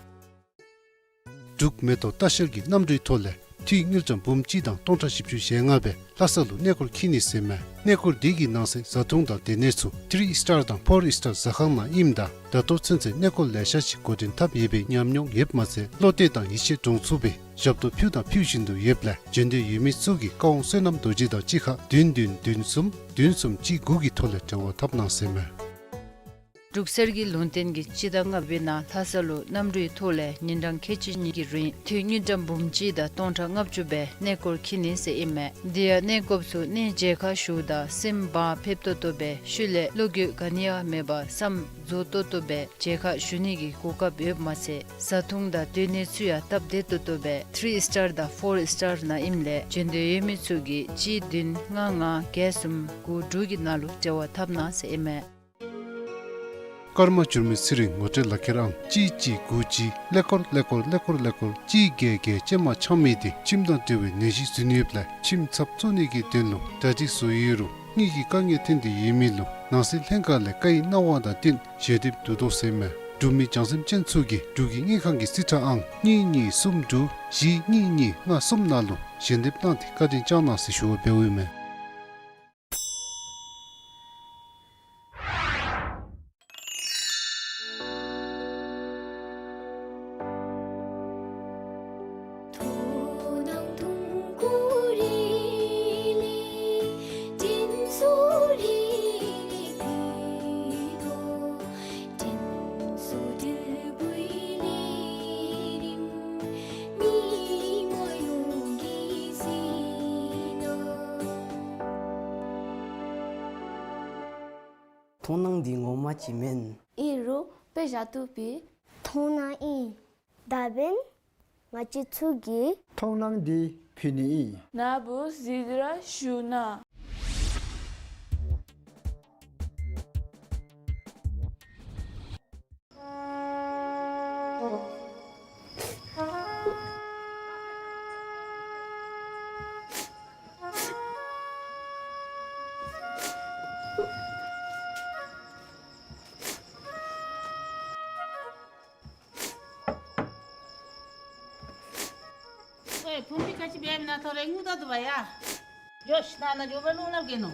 འབྲུག་མེ་ཏོག་ལྟ་བཤལ་གྱིས་གནམ་གྲུའི་ཐོག་ལས་འཐུས་དངུལ་ཀྲམ་འབུམ་གཅིག་དང་སྟོང་ཕྲག་བཞི་བཅུ་ཞེ་ལྔ་སྦེ་ལྷ་ས་ལུ་གནས་སྐོར་འཁྱིད་ནི་ཟེར་མས། གནས་སྐོར་འདི་གི་ནང་གསེས་བཟའ་འཐུང་དང་སྡོད་གནས་ཚུ་ཐི་རི་ཨིས་ཊར་དང་ཕོར་ཨིས་ཊར་ཟ་ཁང་ནང་ཨིནམ་ད་ད་ལྟོ་ཚུན་ཚོད་གནས་སྐོར་ལེ་ཤ་ཅིག་འགོ་འདྲེན་འཐབ་ཡོད་པའི་ཉམས་མྱོང་ཡོདཔ་མ་ཚད་བློ་གཏད་དང་ཡིད་ཆེས་འདྲོངས་ཚུགས་པའི་ཞབས་ཏོག་ཕུལ་དང་ཕུལ་བཞིན་དུ་ཡོདཔ་ལས་འབྱོན་འདོད་ཡོད་མི་ཚུ་གིས་བཀའ་དབང་བསོད་ནམས་རྡོ་རྗེ་དང་གཅིག་ཁར་བདུན་བདུན་བདུན་གསུམ་བདུན་གསུམ་གཅིག་དགུ་གི་ཐོག་ལས་འབྲེལ་བ་འཐབ་གནང་ཟེར་མས། འབྲུག་གསེར་གྱི་ལུང་བསྟན་གྱིས་སྤྱི་ཟླ་ལྔ་པའི་ནང་ལྷ་ས་ལུ་གནམ་གྲུའི་ཐོག་ལས་ཉིན་གྲངས་ཁལ་གཅིག་གཉིས་ཀྱི་རིང་འཐུས་དངུལ་ཀྲམ་འབུམ་གཅིག་དང་སྟོང་ཕྲག་ལྔ་བཅུ་སྦེ་གནས་སྐོར་འཁྱིད་ནི་ཟེར་ཨིན་མས། དེ་ཡང་གནས་སྐོརཔ་ཚུ་གནས་མཇལ་ཁ་ཞུཝ་ད་སེམས་བག་ཕེབས་ཏོག་ཏོ་སྦེ་ཤུལ་ལས་བློ་འགྱོད་ག་ནི་ཡང་མེད་པར་བསམ་རྫོགས་ཏོག་ཏོ་སྦེ་མཇལ་ཁ་ཞུ་ནི་གི་གོ་སྐབས་ཡོདཔ་མ་ཚད་བཟའ་འཐུང་དང་སྡོད་གནས་ཚུ་ཡང་སྟབས་བདེ་ཏོག་ཏོ་སྦེ་ཐི་རི་ཨིས་ཊར་དང་ཕོར་ཨིས་ཊར་ནང་ཨིནམ་ལས་འབྱོན་འདོད་ཡོད་མི་ཚུ་གིས་གཅིག་བདུན་ལྔ་ལྔ་བརྒྱད་གསུམ་དགུ་དྲུག་གི་ནང་ལུ་འབྲེལ་བ་འཐབ་གནང་ཟེར་ཨིན་མས། ཀརྨ་འགྱུར་མེད་ཚེ་རིང་ངོ་སྤྲོད་ལག་ཁྱེར་ཨང་གཅིག་གཅིག་དགུ་གཅིག་ཀླད་ཀོར་ཀླད་ཀོར་ཀླད་ཀོར་ཀླད་ཀོར་གཅིག་བརྒྱད་བརྒྱད་ཅན་མ་ཆག་མེད་དེ་ཁྱིམ་དང་འབྲེལ་བའི་ནད་གཞི་ཟིན་ཡོདཔ་ལས་ཁྱིམ་ཚབ་བཙུགས་ནི་གི་དོན་ལུ་གྲ་སྒྲིག་བཟོ་ཡོད་རུང་དངུལ་གྱི་དཀའ་ངལ་ཐོན་ཏེ་ཡོད་མི་ལུ་ནང་སྲིད་ལྷན་ཁག་ལས་བཀའ་ཡི་གནང་བ་དང་བསྟུན་ཞལ་འདེབས་བསྡུ་དོ་ཟེར་མས། འབྲུག་མི་བྱང་སེམས་ཅན་ཚུ་གིས་འབྲུག་གི་དངུལ་ཁང་གི་རྩིས་ཁྲ་ཨང་གཉིས་གཉིས་གསུམ་དྲུག་བཞི་གཉིས་གཉིས་ལྔ་གསུམ་ནང་ལུ་ཞལ་འདེབས་གནང་སྟེ་བཀའ་དྲིན་བསྐྱང་གནང་ཟེར་ཞུ་བ་འབདཝ་ཨིན་མས། མཐོང་སྣང་འདི་ངོ་མ་ཅིག་མེན། ཨིན་རུང་དཔེ་བཞག་བཏུབ་པས། མཐོང་སྣང་ཨིན། ད་འབདན་ང་བཅས་ཚུ་གིས་མཐོང་སྣང་འདི་ཕུལ་ནི་ཨིན། ན་བུ་གཟིགས་ར་ཞུ་ན། ཨོའི་བུམོ་ག་ཅི་འབད་མི་ན་ཐོ་རེ་ངུ་ད་འདུག་པ་ཡ། འགྱོ་ཤིག་ད་ནཱ་འགྱོ་བའི་རླུང་ལངས་གེ་ནོ།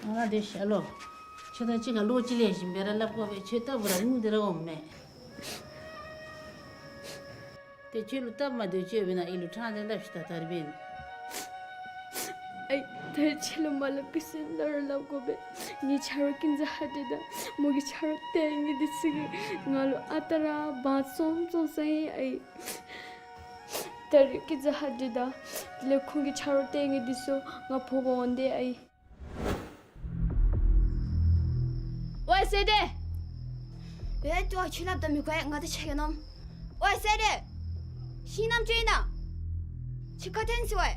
ང་ལ་དེ་ཤ་ལོ། ཁྱོད་དང་གཅིག་ཁར་ལོ་གཅིག་ལས་བཞིན་པའི་ར་སླབ་དགོ་པས། ཁྱོད་ལྟ་བུ་ར་ངུ་དེ་ར་འོང་མེད། དེ་ཁྱོད་ལུ་སྟབས་མ་བདེཝ་ཅིག་ཡོད་པས་ན་ཨེ་ལུ་ཕྲང་སྟེ་སླབ་ཤིག་ད་ད་རིས་འབདན། ཨའི་ད་རིས་ཁྱོད་ལུ་མ་སླབ་གི་ཟེར་ལོ་ར་སླབ་དགོ་པས། ངེའི་ཆ་རོགས་ཀུན་ཟ་ཧ་དེ་ད་མོ་གི་ཆ་རོགས་ལྟས་ངན་འདི་ཚུ་གིས་ང་ལུ་ཨ་རྟག་ར་དབང་བཙོང་བཙོང་ས་ཨིན་ཨའི། ད་རིས་ཀུན་ཟ་ཧ་དེ་ད་དེ་ལས་ཁོང་གི་ཆ་རོགས་ལྟས་ངན་འདི་ཚུ་ང་འཕོ་བ་འོང་དེས་ཨའི། ཝའེ་སེ་རེ། ཝའེ་ཏུ་ཨ་ཁྱོད་སླབ་ད་མི་གོ་ཡ་ང་ད་ཆ་ག་ནོམ། ཝའེ་སེ་རེ། ཤིང་ནམ་ཅིག་ཨིན་ན། ཁྱོད་ག་ཏེ་ཨིན་ཟེར་ཝའེ།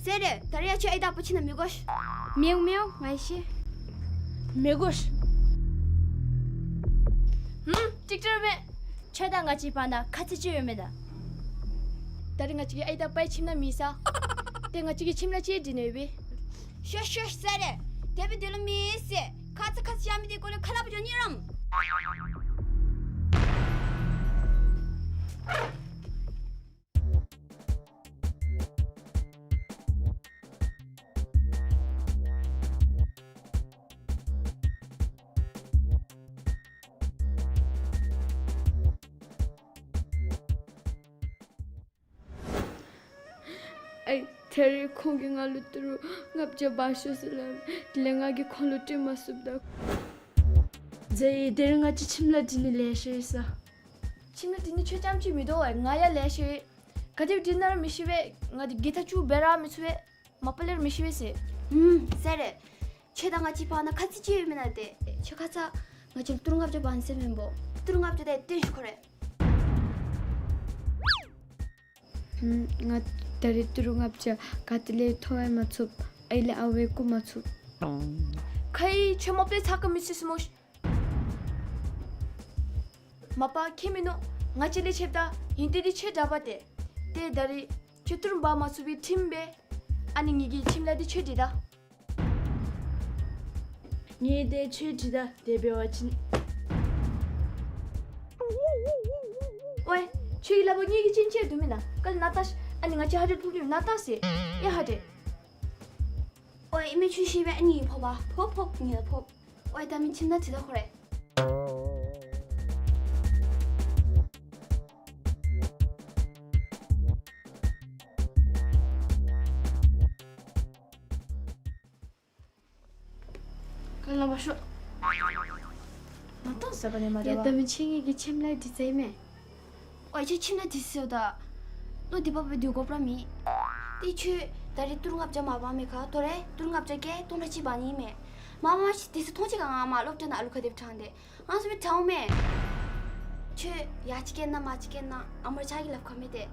སེ་རེ། ད་རིས་ཡ་ཁྱོད་ཨའི་དང་ཨ་པ་ཁྱིམ་ནང་མི་དགོ་ཤིག། མི་འོང་མི་འོང་ང་ཡང་ཤེས། མི་དགོ་ཤིག། ཧུམ་ཅིག་ཅར་མེད། ཁྱོད་དང་ང་བཅས་བར་ན་ཁ་ཚིག་ཅིག་ཡོད་མེད་ད། ད་རིས་ང་བཅས་ཀྱིས་ཨའི་དང་ཨ་པའི་ཁྱིམ་ནང་མི་ཟ། དེ་ང་བཅས་ཀྱི་ཁྱིམ་ལ་ཅིག་འདི་ནས་བི། ཤོ་ཤོ་སེ་རེ། དེ་སྦེ་དེ་ལུ་མི་ཟེར། ཁ་ཚིག་ཁ་ཚིག་བཤད་མི་དེ་སྐོར་ལས་ཁ་སླབ་འགྱོ་ནི་རམ། ཨའི་ད་རིས་ཁོང་གིས་ང་ལུ་ཏི་རུ་ལྔ་བརྒྱ་འབག་ཤོག་ཟེར་སླབ། དེ་ལས་ང་གིས་ཁོང་ལུ་སྤྲོད་མ་ཚུགསཔ་ད། ཛའི་ད་རིས་ང་བཅས་ཁྱིམ་ལཱ་འདི་ནི་ལེ་ཤ་ཡོད་ས། ཁྱིམ་ལཱ་འདི་ནི་ཁྱོད་རྐྱངམ་ཅིག་མིན་འདུག་པས། ང་ཡང་ལེ་ཤ་ཡོད། ག་དེ་སྦེ་འདི་ནང་ར་མི་ཤི་བས། ང་འདི་གི་ཐག་ཆུ་འབད་ར་མི་ཚུགས་པས། མ་པ་ལས་ར་མི་ཤི་བས་ཟེར། ཧུམ་སེ་རེ། ཁྱོད་དང་ང་བཅས་བར་ན་ཁ་ཚིག་ཅིག་ཡོད་མེན་ན་དེ། ཁྱོད་ཁ་ཙ་ང་བཅས་ལུ་ཏི་རུ་ལྔ་བརྒྱ་འབག་ནི་ཟེར་མེན་པོ། ཏི་རུ་ལྔ་བརྒྱ་དེ་སྟོན་ཤོག་ཁོ་རེ། ཧུམ་ང་ད་རིས་ཏི་རུ་ལྔ་བརྒྱ་ག་ཏེ་ལས་ཐོབ་ཡང་མ་ཚུགས། ཨའི་ལས་ཨ་ཝའི་རྐུ་མ་ཚུགས། ཁ་ཡི་ཁྱོད་མ་པ་ལས་ཚ་ཁ་མི་ཚུད་སི་མོ་ཤིག། མ་པ་ཁྱད་མིན་ནུག། ང་བཅས་ལས་ཆེཝ་ད་ཨིན། ཏེ་འདི་ཁྱོད་དྲག་པ་ཏེ། ཏེ་ད་རིས་ཁྱོད་ཏི་རུ་འབག་མ་ཚུགས་པའི་ཁྲིམས་འབད། ཨ་ནི་ངེ་གི་ཁྱིམ་ལཱ་འདི་ཁྱོད་འདི་ད། ངེ་འདི་ཁྱོད་འདི་ད་དེ་འབད་བ་ཅིན། ཝའེ་ཁྱོད་ཀྱིས་སླབ་པ་ངེ་གི་ཅིན་ཅིག་འདུག་མེན་ན། ག་ལས་ནཱ་ལྟ་ཤིག། ཨ་ནི་ང་བཅས་ཧ་ཏེ་ལྷུག་ལྷུག་ནཱ་ལྟ་ཟེར། ཡ་ཧ་ཏེ། ཨོའི་ཨིན་མས། ཁྱོད་ཤེས་པས། ཨ་ནི་ཕོགཔ་ཕོགཔ་ངེ་ཕོགཔ། ཨོའི་ད་མི་ཁྱིམ་ནང་འདི་ད་ཁོ་རེ། ག་ལས་ལངམ་ཤོག། མ་གཏོགས་ཟེར་བ་ནི་མ་རེད་པ། ཡ་ད་མི་ཁྱོད་ངེ་གི་ཁྱིམ་ལཱ་འདི་ཟེར་མས། ཨོའི་ཁྱོད་ཁྱིམ་ནང་འདི་ཟེརཝ་ད། ལོ་འདི་བབ་སྦེ་སྡོད་དགོཔ་ར་མེད། ཏེ་ཁྱོད་ད་རིས་ཏི་རུ་ལྔ་བརྒྱ་མ་འབག་མི་ཁར་ད་རེས་ཏི་རུ་ལྔ་བརྒྱ་བརྒྱད་སྟོང་ཕྲག་གཅིག་འབག་ནི་མས། མ་མ་ཤི་དེ་ཚེ་མཐོང་ཅི་ག་ང་མ་སློབ་གྲྭ་ནང་ཨ་ལུ་ག་དེ་སྦེ་དྲང་སྟེ། ཨ་ནི་ཚུ་སྦེ་དྲང་མས། ཁྱོད་ཡ་ཅིག་སྐད་ནང་མ་ཅིག་སྐད་ནང་ཨ་མར་ཆ་གིས་སླབ་ཁ་མེད་དེ།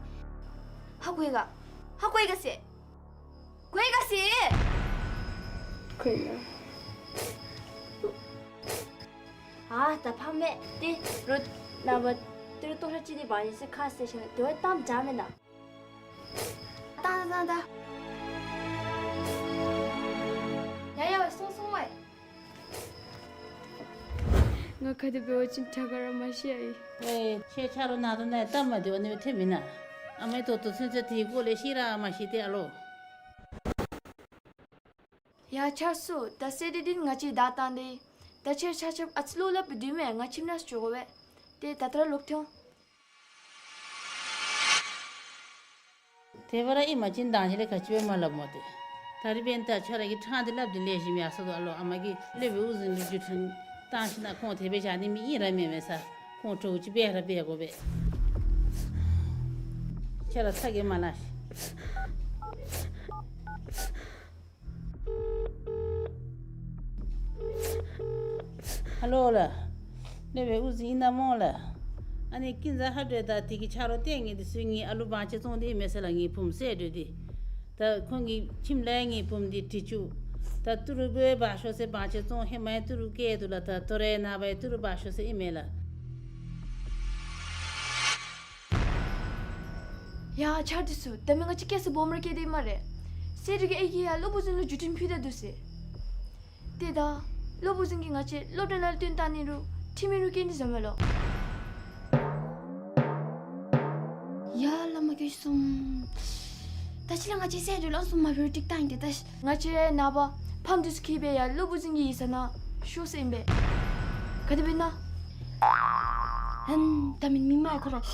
ཧ་གོ་ཡི་ག། ཧ་གོ་ཡི་ག་ཟེར། གོ་ཡི་ག་ཟེར། གོ་ཡི་ག། ཨ་ད་ཕམ་མས། ཏེ་རོགས་ནངས་པ་ཏི་རུ་སྟོང་ཕྲག་གཅིག་དེ་འབག་ནི་ཟེར་ཁ་བཟེད་ཞིནམ་ལས་དེ་བ་གཏམ་འདྲ་མེན་ན། ད་ད་ད་ད། ཡ་ཡ་ཝའེ་སོང་སོང་ཝའེ། ང་ག་དེ་འབད་བ་ཅིན་དྲག་ག་ར་མ་ཤེས་ཨའི། ཝའེ་ཁྱོད་ཆ་རོགས་ནང་དོན་ནང་སྟབས་མ་བདེཝ་ཨ་ནི་སྦེ་ཐོན་མེན་ན། ཨ་མའི་ཏོག་ཏོ་ཚུན་ཚོད་དེའི་སྐོར་ལས་ཤེས་ར་མ་ཤེས་ཏེ་ཨ་ལོ། ཡ་ཆ་སོང་། ད་སེ་རེ་འདི་ང་བཅས་བདའ་བཏང་སྟེ། ད་ཁྱོད་ཆ་ཁྱབ་ཨ་ཙི་ལོག་སླབ་སྦེ་སྡོད་མས། ང་ཁྱིམ་ནང་འགྱོ་དགོ་པས། ཏེ་ད་ད་ར་ལོག་ཐོན། དེ་བ་ར་ཨིན་མ་ཅིན་དང་ཅིག་ལས་ག་ཅི་སྦེ་མ་སླབ་མོ་ཏེ། ད་རིས་འབདན་ད་ཁྱོད་ར་གིས་ཕྲང་སྟེ་སླབ་སྟེ་ལེགས་ཤོམ་ཡར་སོང་དོ། ཨ་ལོ་ཨ་མ་གིས་སློབ་དཔོན་དབུ་འཛིན་ལུ་བརྒྱུད་འཕྲིན་བཏང་ཞིནམ་ལས་ཁོང་དེ་སྦེ་བཞག་ནི་མི་ཨིན་ར་མེན་མས་ས། ཁོང་གྲོགས་ཅིག་འབད་ར་འབད་དགོ་པས། ཁྱོད་ར་ཚ་གྱང་མ་ལང་ཤིག། ཨ་ལོ་ལགས། སློབ་དཔོན་དབུ་འཛིན་ཨིན་ན་སྨོ་ལགས། ཨ་ནི་ཀུན་བཟང་ཧ་ཏོ་དང་དེ་གི་ཆ་རོགས་ལྟེ་ངེ་འདི་ཚུ་ངེའི་ཨ་ལུ་བང་ཆེན་བཙོང་སྟེ་ཨིན་མས་ཟེར་ལགས། ངེའི་བུམོ་བསད་སྡོད་དེ། ད་ཁོང་གི་ཁྱིམ་ལས་ངེའི་བུམོ་འདི་དྲི་བཅུག། ད་ཏི་རུ་འབག་འབག་ཤོག་ཟེར་བང་ཆེན་བཙོང་ཧེ་མ་ཡང་ཏི་རུ་བཀལ་འདུག་ལགས། ད་དོ་རུང་ནངས་པ་ཡང་ཏི་རུ་འབག་ཤོག་ཟེར་ཨིན་མས་ལགས། ཡ་ཆར་འདི་ཚུ་ད་མི་ང་བཅས་སྐྱེས་ས་སྦོམ་ར་སྐྱེས་ཏེ་ཨིན་སྨ་རེ། སེ་རུ་གི་ཨའི་གིས་ཡང་སློབ་དཔོན་དབུ་འཛིན་ལུ་བརྒྱུད་འཕྲིན་ཕུལ་ད་འདུག་ཟེར། ཏེ་ད་སློབ་དབུ་འཛིན་གྱིས་ང་བཅས་སློབ་གྲྭ་ནང་ལུ་བཏོན་བཏང་ནི་རུང་ཁྲིམས་ཡིག་རུང་བཀལ་ནི་བཟུམ་མས་ལོ། ཡ་བླ་མ་གྱོང་སོང་། ད་ཅི་ལས་ང་བཅས་སེ་རུ་ལོག་སོང་མ་འབད་རུང་འགྲིག་ད་ཨིན་ཏེ་ད། ང་བཅས་ར་ནངས་པ་ཕམ་འདི་ཚུ་འཁྱིད་སྦེ་ཡར་སློབ་དབུ་འཛིན་གྱི་ཡིག་ཚང་ནང་ཤོག་ཟེར་ཨིན་པས། ག་དེ་སྦེ་ན། ཧན་ད་མི་མི་མ་ཁོ་ར།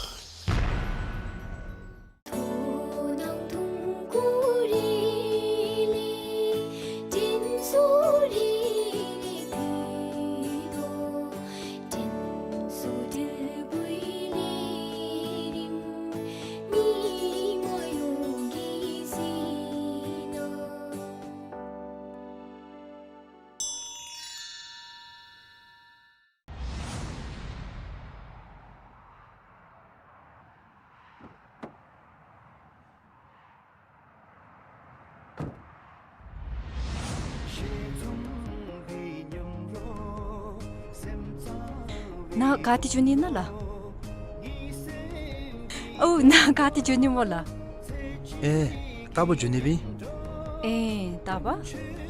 ནཱ་ག་ཏེ་འགྱོ་ནི་ཨིན་ན་ལགས། ཨོ་ནཱ་ག་ཏེ་འགྱོ་ནི་སྨོ་ལགས། ཨེ་རྟག་པར་འགྱོ་ནི་སྦེ། ཨེ་རྟག་པར།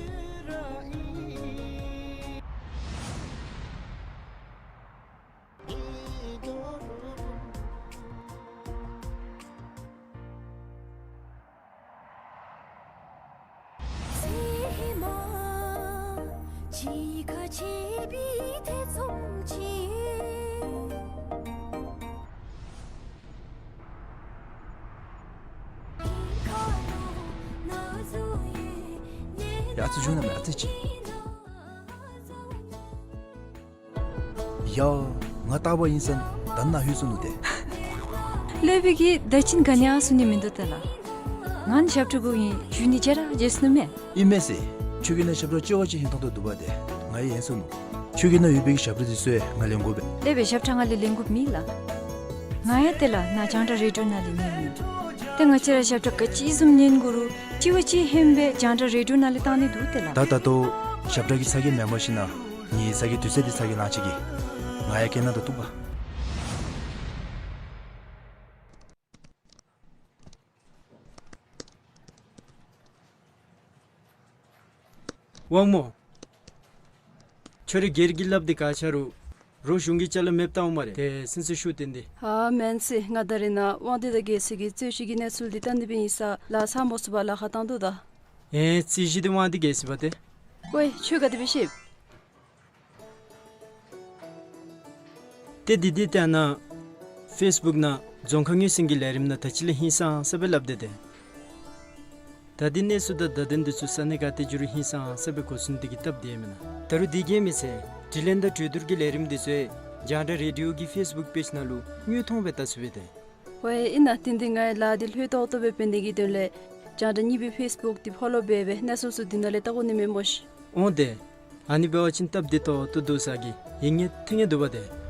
ཡ་ཚུ་བྱུང་ན་མ་ཚེ་ཅིག། ཡ། ང་རྟག་པར་ཨིན་ས་ད་ནཱ་ལྷོད་སོ་ནུག་ཏེ། སློབ་དཔོན་གྱིས་ད་ཅི་ག་ནི་ཡང་གསུང་ནི་མིན་འདུག་ཏེ་ལགས། ང་ནི་ཞབས་ཁྲ་གུ་ཨིན། འགྱོ་ནི་བརྗེད་ར་བརྗེད་སོ་ནུག་མས། ཨིན་མས་ཟེར། ཁྱོད་ཀྱི་ནང་ཞབས་ཁྲ་ལྕི་བ་ཅིག་ཧིང་ཐང་དོ་འདུག་པ་ཏེ། ང་ཡང་ཧན་སོ་ནུག། ཁྱོད་ཀྱི་ནང་ཡོད་པའི་གི་ཞབས་ཁྲ་འདི་ཚུ་ཡང་ང་ལེན་དགོ་པས། སློབ་དཔོན་ཞབས་ཁྲ་ང་ལས་ལེན་དགོཔ་མེད་ལགས། ང་ཡང་ཏེ་ལགས་ནཱ་རྒྱང་བསྒྲགས་རེ་ཌི་ཡོ་ནང་ལས་ཉན་ནི། ཏེ་ང་བཅས་ར་ཞབས་ཁྲ་ག་ཅི་བཟུམ་ཉན་དགོ་རུང་ལྕི་བ་ཅིག་ཧན་སྦེ་རྒྱང་བསྒྲགས་རེ་ཌི་ཡོ་ནང་ལས་བཏང་ནི་འདུག་ཏེ་ལགས། ད་ད་ལྟོ་ཞབས་ཁྲ་གི་ཚ་གྱང་མེན་པར་ཞིན་ན་ངེའི་ཚ་གྱང་དུས་ཚོད་འདི་ཚ་གྱང་ལང་ཅི་གི། ང་ཡང་སྐད་ནང་ད་གཏུགས་པ། དབང་མོ། ཁྱོད་ར་སྒེར་གྱི་སླབ་འདི་ག་ཅི་རུང་རོགས་གཞུང་གི་ཅ་ལ་མེདཔ་བཏང་འོང་སྨ་རེ། ཏེ་སེམས་སུ་ཤུགས་བཏོན་ཏེ། ཨ་མེན་ཟེར། ང་ད་རེས་ནཱ་དབང་འདུས་དང་རྒྱལ་སྲས་ཀྱི་རྩོད་གཞི་གི་གནས་ཚུལ་འདི་བལྟ་ནི་སྦེ་ཨིན་ས་ལགས། ཚ་མོ་སུ་བ་ལཱ་ཁག་བཏང་འདུག་ད། ཨེ་རྩོད་གཞི་འདི་དབང་འདུས་རྒྱལ་སྲས་པ་ཏེ། ཝའེ་ཁྱོད་ག་དེ་སྦེ་ཤེས། ཏེ་འདི་འདི་ཏེ་ཨ་ནཱ་ཕེསི་བུཀ་ནང་རྫོང་ཁ་ངོས་ཟིན་གྱི་ལས་རིམ་ནང་ད་ཅི་ལས་ཧིང་སངས་ས་སྦེ་སླབ་སྟེ་ཏེ། ད་འདི་གནས་ཚུལ་དང་བརྡ་དོན་འདི་ཚུ་ས་གནས་ག་ཏེ་འགྱོ་རུང་ཧིང་སངས་ས་སྦེ་གོ་ཚུགས་ནི་དེ་གིས་སྟབས་བདེ་མེན་ན། ད་རུང་དེ་གིས་མེན་ཟེར་དྲི་ལན་དང་གྲོས་བསྡུར་གྱི་ལས་རིམ་འདི་ཚུ་རྒྱང་བསྒྲགས་རེ་ཌི་ཡོ་གི་ཕེསི་བུཀ་པེཇ་ནང་ལུ་དངོས་མཐོང་སྦེ་བལྟ་ཚུགས་པས་ཏེ། ཝའེ་ཨིན་ན། དེ་འདི་ང་ཡང་ལཱ་འདི་ལྷོད་ཏོག་ཏོ་སྦེ་འབད་ནི་གི་དོན་ལས་རྒྱང་བསྒྲགས་གཉིས་པའི་ཕེསི་བུཀ་འདི་ཕོ་ལོ་འབད་སྦེ་གནས་ཚུལ་ཚུ་འདི་ནང་ལས་བལྟ་དགོ་ནི་མས་སྨོ་ཤིག། འོང་ཏེ། ཨ་ནི་འབད་བ་ཅིན་སྟབས་བདེ་ཏོག་ཏོ་འདུག་ས་གི་ཡིད་ངེས་ཐིང་ངེ་འདུག་པ་ཏེ།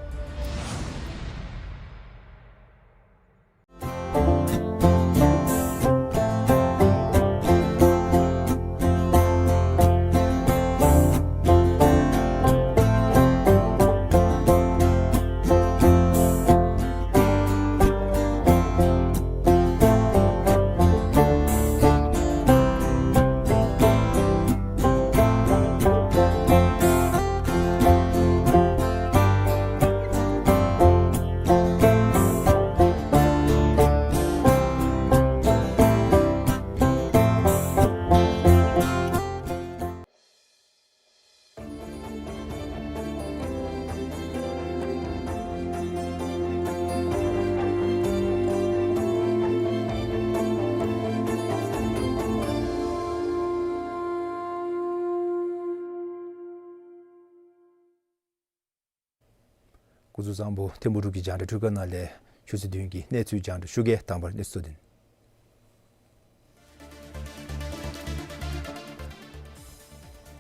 སྐུ་གཟུགས་བཟང་པོ། ཐིམ་ཕུག་འབྲུག་གི་རྒྱང་བསྒྲགས་འཕྲུལ་ཁང་ནང་ལས་ཆུ་ཚོད་བདུན་གྱི་གནས་ཚུལ་རྒྱང་བསྒྲགས་ཞུ་གེ། དང་པ་ར་གནས་ཚུལ་གཙོ་དོན།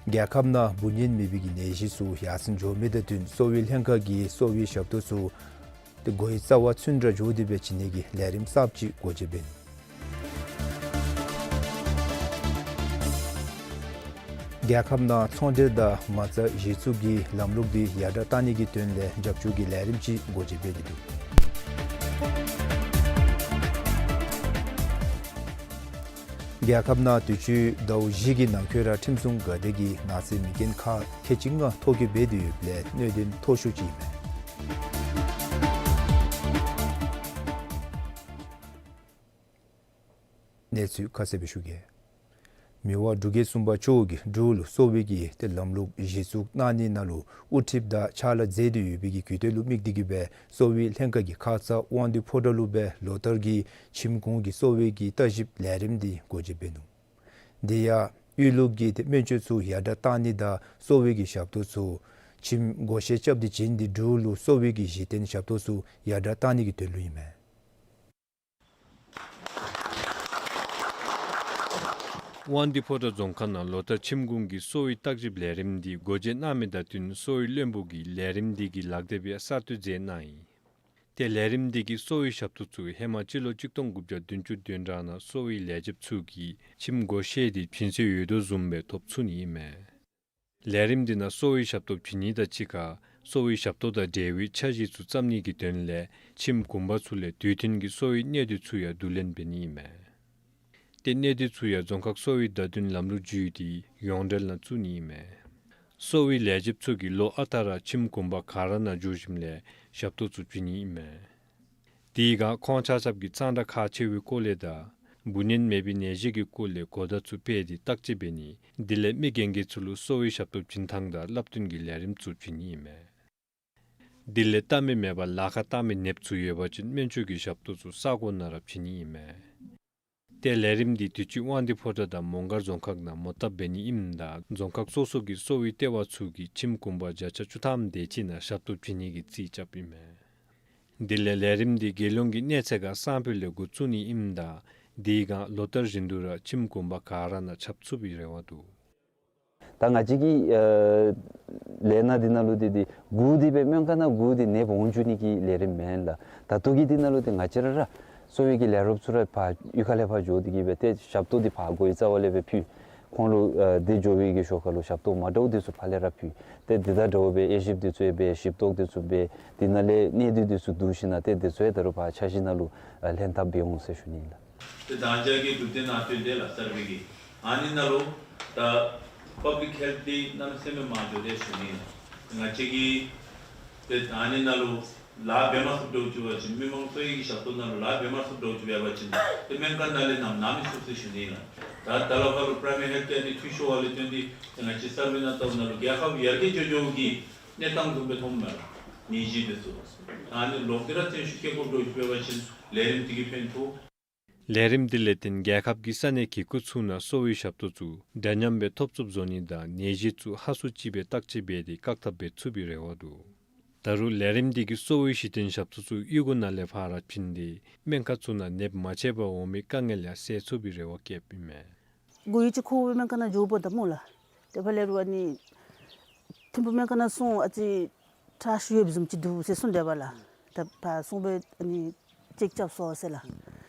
རྒྱལ་ཁབ་ནང་འབུ་གཉན་མེད་པའི་གི་ནད་གཞི་ཚུ་ཡར་སེང་འགྱོ་མི་དང་བསྟུན་གསོ་བའི་ལྷན་ཁག་གིས་གསོ་བའི་ཞབས་ཏོག་ཚུ་ཏེ་འགོ་བའི་རྩ་བར་ཚུན་དྲགས་འགྱོ་སྟེ་སྦེ་བྱིན་ནི་གི་ལས་རིམ་གསརཔ་ཅིག་སྒོ་འབྱེད་འབད་ནུག། རྒྱལ་ཁབ་ནང་ཚོང་འབྲེལ་དང་མ་རྩ་གཞི་བཙུགས་ཀྱི་ལམ་ལུགས་འདི་ཡར་དྲགས་གཏང་ནི་གི་དོན་ལས་རྒྱབ་སྐྱོར་གྱི་ལས་རིམ་ཅིག་སྒོ་འབྱེད་འབད་དེ་འདུག། རྒྱལ་ཁབ་ནང་དུས་ཅི་ཟླཝ་བཞི་གི་ནང་འཁོད་ར་ཁྲིམས་སྲུང་འགག་སྡེ་གིས་ནག་རྩིས་མེ་རྐྱེན་ཁག་ཁལ་གཅིག་ལྔ་ཐོ་བཀོད་འབད་དེ་ཡོདཔ་ལས་གནད་དོན་མཐོ་ཤོས་ཅིག་ཨིན་མས། གནས་ཚུལ་ཁ་གསལ་སྦེ་ཞུ་གེ། མི་དབང་འབྲུག་རྒྱལ་གསུམ་པ་མཆོག་གིས་འབྲུག་ལུ་གསོ་བའི་གི་ཏེ་ལམ་ལུགས་གཞི་བཙུགས་གནང་ནི་ནང་ལུ་དབུ་ཁྲིདཔ་དང་ཕྱག་ལཱ་མཛད་དེ་ཡོད་པའི་གི་གུས་སྟོན་ལུ་དམིགས་ཏེ་གི་སྦེ་གསོ་བའི་ལྷན་ཁག་གིས་ཁ་ཙ་དབང་འདུས་ཕོ་བྲང་ལུ་སྦེ་ལོ་ལྟར་གྱི་ཁྱིམ་གུང་གི་གསོ་བའི་གི་བརྟག་ཞིབ་ལས་རིམ་འདི་སྒོ་འབྱེད་འབད་ནུག། དེ་ཡང་དབུས་ལུགས་ཀྱི་ཏེ་སྨན་བཅོས་ཚུ་ཡར་དྲགས་གཏང་ནི་དང་གསོ་བའི་གི་ཞབས་ཏོག་ཚུ་ཁྱིམ་སྒོ་བཤལ་རྐྱབ་སྟེ་བྱིན་ཏེ་འབྲུག་ལུ་གསོ་བའི་གི་གཞི་རྟེན་ཞབས་ཏོག་ཚུ་ཡར་དྲགས་གཏང་ནི་གི་དོན་ལུ་ཨིན་མས། དབང་འདུས་ཕོ་བྲང་རྫོང་ཁག་ནང་ལོ་ལྟར་ཁྱིམ་གུང་གི་གསོ་བའི་བརྟག་ཞིབ་ལས་རིམ་འདི་སྒོ་འབྱེད་གནང་མི་དང་བསྟུན་གསོ་བའི་བློན་པོ་གིས་ལས་རིམ་འདི་གི་ལག་དེབ་ཡང་གསར་གཏོད་མཛད་གནང་ཡི། ཏེ་ལས་རིམ་འདི་གིས་གསོ་བའི་ཞབས་ཏོག་ཚུ་ཧེ་མ་སྤྱི་ལོ་གཅིག་སྟོང་དགུ་བརྒྱ་བདུན་ཅུ་དོན་གྲངས་ནང་གསོ་བའི་ལས་བྱེདཔ་ཚུ་གིས་ཁྱིམ་སྒོ་བཤལ་ཏེ་བྱིན་སྲོལ་ཡོད་དོ་བཟུམ་སྦེ་ཐོབ་ཚུགས་ནི་ཨིན་མས། ལས་རིམ་འདི་ནང་གསོ་བའི་ཞབས་ཏོག་བྱིན་ནི་དང་གཅིག་ཁར་གསོ་བའི་ཞབས་ཏོག་དང་འབྲེལ་བའི་འཆར་གཞི་ཚུ་བརྩམ་ནི་གི་དོན་ལས་ཁྱིམ་གུང་པ་ཚུ་ལས་དུས་མཐུན་གྱི་གསོ་བའི་གནད་དོན་ཚུ་ཡང་བསྡུ་ལེན་འབད་ནི་ཨིན་མས། ཏེ་གནད་དོན་ཚུ་ཡང་རྫོང་ཁག་གསོ་བའི་བརྡ་དོན་ལམ་ལུགས་བརྒྱུད་དེ་ཡོངས་འབྲེལ་ནང་བཙུགས་ནི་ཨིན་མས། གསོ་བའི་ལས་བྱེདཔ་ཚུ་གིས་ལོ་ཨ་རྟག་ར་ཁྱིམ་གུང་པ་ག་ར་ནང་འགྱོ་ཞིནམ་ལས་ཞབས་ཏོག་ཚུ་བྱིན་ནི་ཨིན་མས། དེའི་སྒང་ཁོང་ཆ་ཁྱབ་ཀྱིས་གཙང་སྦྲ་ཁག་ཆེ་བའི་སྐོར་ལས་དང་འབུ་གཉན་མེད་པའི་ནད་གཞི་གི་སྐོར་ལས་གོ་བརྡ་ཚུ་སྤེལ་ཏེ་བརྟག་དཔྱད་འབད་ནི། དེ་ལས་མི་རྒན་རྒས་ཚུ་ལུ་གསོ་བའི་ཞབས་ཏོག་བྱིན་ཐངས་དང་བསླབ་སྟོན་གྱི་ལས་རིམ་ཚུ་བྱིན་ནི་ཨིན་མས། དེ་ལས་ལྟ་མི་མེད་པར་ལཱ་ཁག་བཏང་མི་ནདཔ་ཚུ་ཡོད་པ་ཅིན་སྨན་བཅོས་ཀྱི་ཞབས་ཏོག་ཚུ་ས་གོ་ནང་ར་བྱིན་ནི་ཨིན་མས། ཏེ་ལས་རིམ་འདི་དུས་ཅི་དབང་འདུས་ཕོ་བྲང་དང་མོང་སྒར་རྫོང་ཁག་ནང་མོ་བཏབ་འབད་ནི་ཨིནམ་ད་རྫོང་ཁག་སོ་སོ་གི་གསོ་བའི་ལྟེ་བ་ཚུ་གིས་ཁྱིམ་གུང་པ་བརྒྱ་ཆ་བཅུ་ཐམ་དེ་ཅིག་ནང་ཞབས་ཏོག་བྱིན་ནི་གི་རྩིས་རྐྱབ་ཨིན་མས། དེ་ལས་ལས་རིམ་འདི་རྒྱལ་ཡོངས་ཀྱི་གནས་ཚད་ཁར་སང་ཕོད་ལས་འགོ་བཙུགས་ནི་ཨིནམ་ད་དེའི་སྒང་ལོ་ལྟར་བཞིན་དུ་ར་ཁྱིམ་གུང་པ་ག་ར་ནང་ཁྱབ་ཚུགས་པའི་རེ་བ་འདུག། ད་ང་བཅས་ཀྱི་ཨ་ལས་སྣ་འདི་ནང་ལུ་འདི་འདི་སྒུག་སྟེ་སྦེ་སྨན་ཁང་ནང་སྒུག་སྟེ་ནདཔ་འོང་བཅུག་ནི་གི་ལས་རིམ་མེན་ལགས། ད་ལྟོ་གི་འདི་ནང་ལུ་འདི་ང་བཅས་ར་ར་གསོ་བའི་གི་ལས་རོགསཔ་ཚུ་ར་ཕར་གཡུས་ཁ་ལས་ཕར་འགྱོ་སྟེ་གི་སྦེ་ཏེ་ཞབས་ཏོག་འདི་ཕར་སྒོའི་རྩ་བ་ལས་སྦེ་ཕུལ། ཁོང་ལུ་ཨ་འདི་འགྱོ་བའི་གི་ཞོར་ཁ་ལུ་ཞབས་ཏོག་མ་འདྲཝ་འདི་ཚུ་ཕར་ལས་ར་ཕུལ། ཏེ་འདི་དང་འདྲཝ་སྦེ་དབྱེ་ཞིབ་འདི་ཚུ་ཡང་འབད་ཞིབ་རྟོག་འདི་ཚུ་འབད། འདི་ནང་ལས་གནད་དོན་འདི་ཚུ་བསྡུ་ཞིན་ན་ཏེ་འདི་ཚུ་ཡང་ད་རུང་ཕར་འཆར་གཞི་ནང་ལུ་ཨ་ལྷན་ཐབས་འབད་འོང་ཟེར་ཞུ་ནི་ཨིན་ལགས། ཏེ་ད་ཅི་གི་གྲུབ་སྟེ་ནང་ཐོན་ཏེ་ལགས་གསར་པའི་གི་ཨ་ནི་ནང་ལུ་ད་པབ་ལིཀ་ཧེལཐ་འདི་གནམ་མེད་ས་མེད་མང་འགྱོ་དེས་ཟེར་ཞུ་ནི་ཨིན་ལགས། ང་བཅས་ཀྱིས་ཏེ་ཨ་ནི་ནང་ལུ་ལཱ་འབད་མ་ཚུགསཔ་འདྲཝ་ཅིག་འབད་བ་ཅིན་མི་མང་གསོ་བའི་གི་ཞབས་ཏོག་ནང་ལུ་ལཱ་འབད་མ་ཚུགསཔ་འདྲཝ་ཅིག་འབད་བ་ཅིན་ཏེ་སྨན་ཁང་ནང་ལས་ནམ་ནང་མི་ཚུགས་ཟེར་ཞུ་ནི་ཨིན་ལགས། ད་ད་ལྟོ་ཁ་ལུ་པྲའི་མ་རི་ཧེལཐ་ཀེར་འདི་འཐུས་ཤོར་བ་ལས་བརྟེན་ཏེ་ང་བཅས་གསར་པའི་ནང་ལྟཝ་ད་ལུ་རྒྱལ་ཁབ་ཡར་རྒྱས་འགྱོ་འགྱོཝ་གི་གནས་སྟངས་བཟུམ་སྦེ་མཐོངམ་མས་ལགས། ནད་གཞི་འདི་ཚུ་ཨ་ནི་ལོག་སྟེ་ར་བཙན་ཤུགས་བསྐྱེད་དགོཔ་འདྲཝ་ཅིག་འབད་བ་ཅིན་ལས་རིམ་འདི་གིས་ཕན་ཐོགས། ལས་རིམ་འདི་ལས་བརྟེན་རྒྱལ་ཁབ་ཀྱི་ས་གནས་གི་ཁུལ་ཚུ་ནང་གསོ་བའི་ཞབས་ཏོག་ཚུ་འདྲ་མཉམ་སྦེ་ཐོབ་ཚུགསཔ་བཟོ་ནི་དང་ནད་གཞི་ཚུ་ཧ་སུ་ཅིག་སྦེ་བརྟག་དཔྱད་འབད་དེ་བཀག་ཐབས་འབད་ཚུགས་པའི་རེ་བ་འདུག། ད་རུང་ལས་རིམ་འདི་གིས་གསོ་བའི་གཞི་རྟེན་ཞབས་ཏོག་ཚུ་གཡུས་སྒོ་ནང་ལས་ཕར་ར་བྱིན་ཏེ་སྨན་ཁང་ཚུ་ནང་ནདཔ་མ་ཆད་པར་འོང་མི་དཀའ་ངལ་ཡང་སེལ་ཚུགས་པའི་རེ་བ་བསྐྱེདཔ་ཨིན་མས། གོ་ཡི་ཅིག་ཁོ་སྦེ་སྨན་ཁང་ནང་འགྱོཝ་ད་སྨོ་ལགས། ཏེ་ཕར་ལས་རུང་ཨ་ནི་ཐིམ་ཕུག་སྨན་ཁང་ནང་སོང་ཨ་ཙི་ཁྲག་ཤུགས་ཡོདཔ་བཟུམ་ཅིག་འདུག་ཟེར་གསུངས་དེས་པ་ལགས། ད་ཕར་སོང་སྦེ་ཨ་ནི་ཅེཀ་རྐྱབ་སོང་ཟེར་ལགས།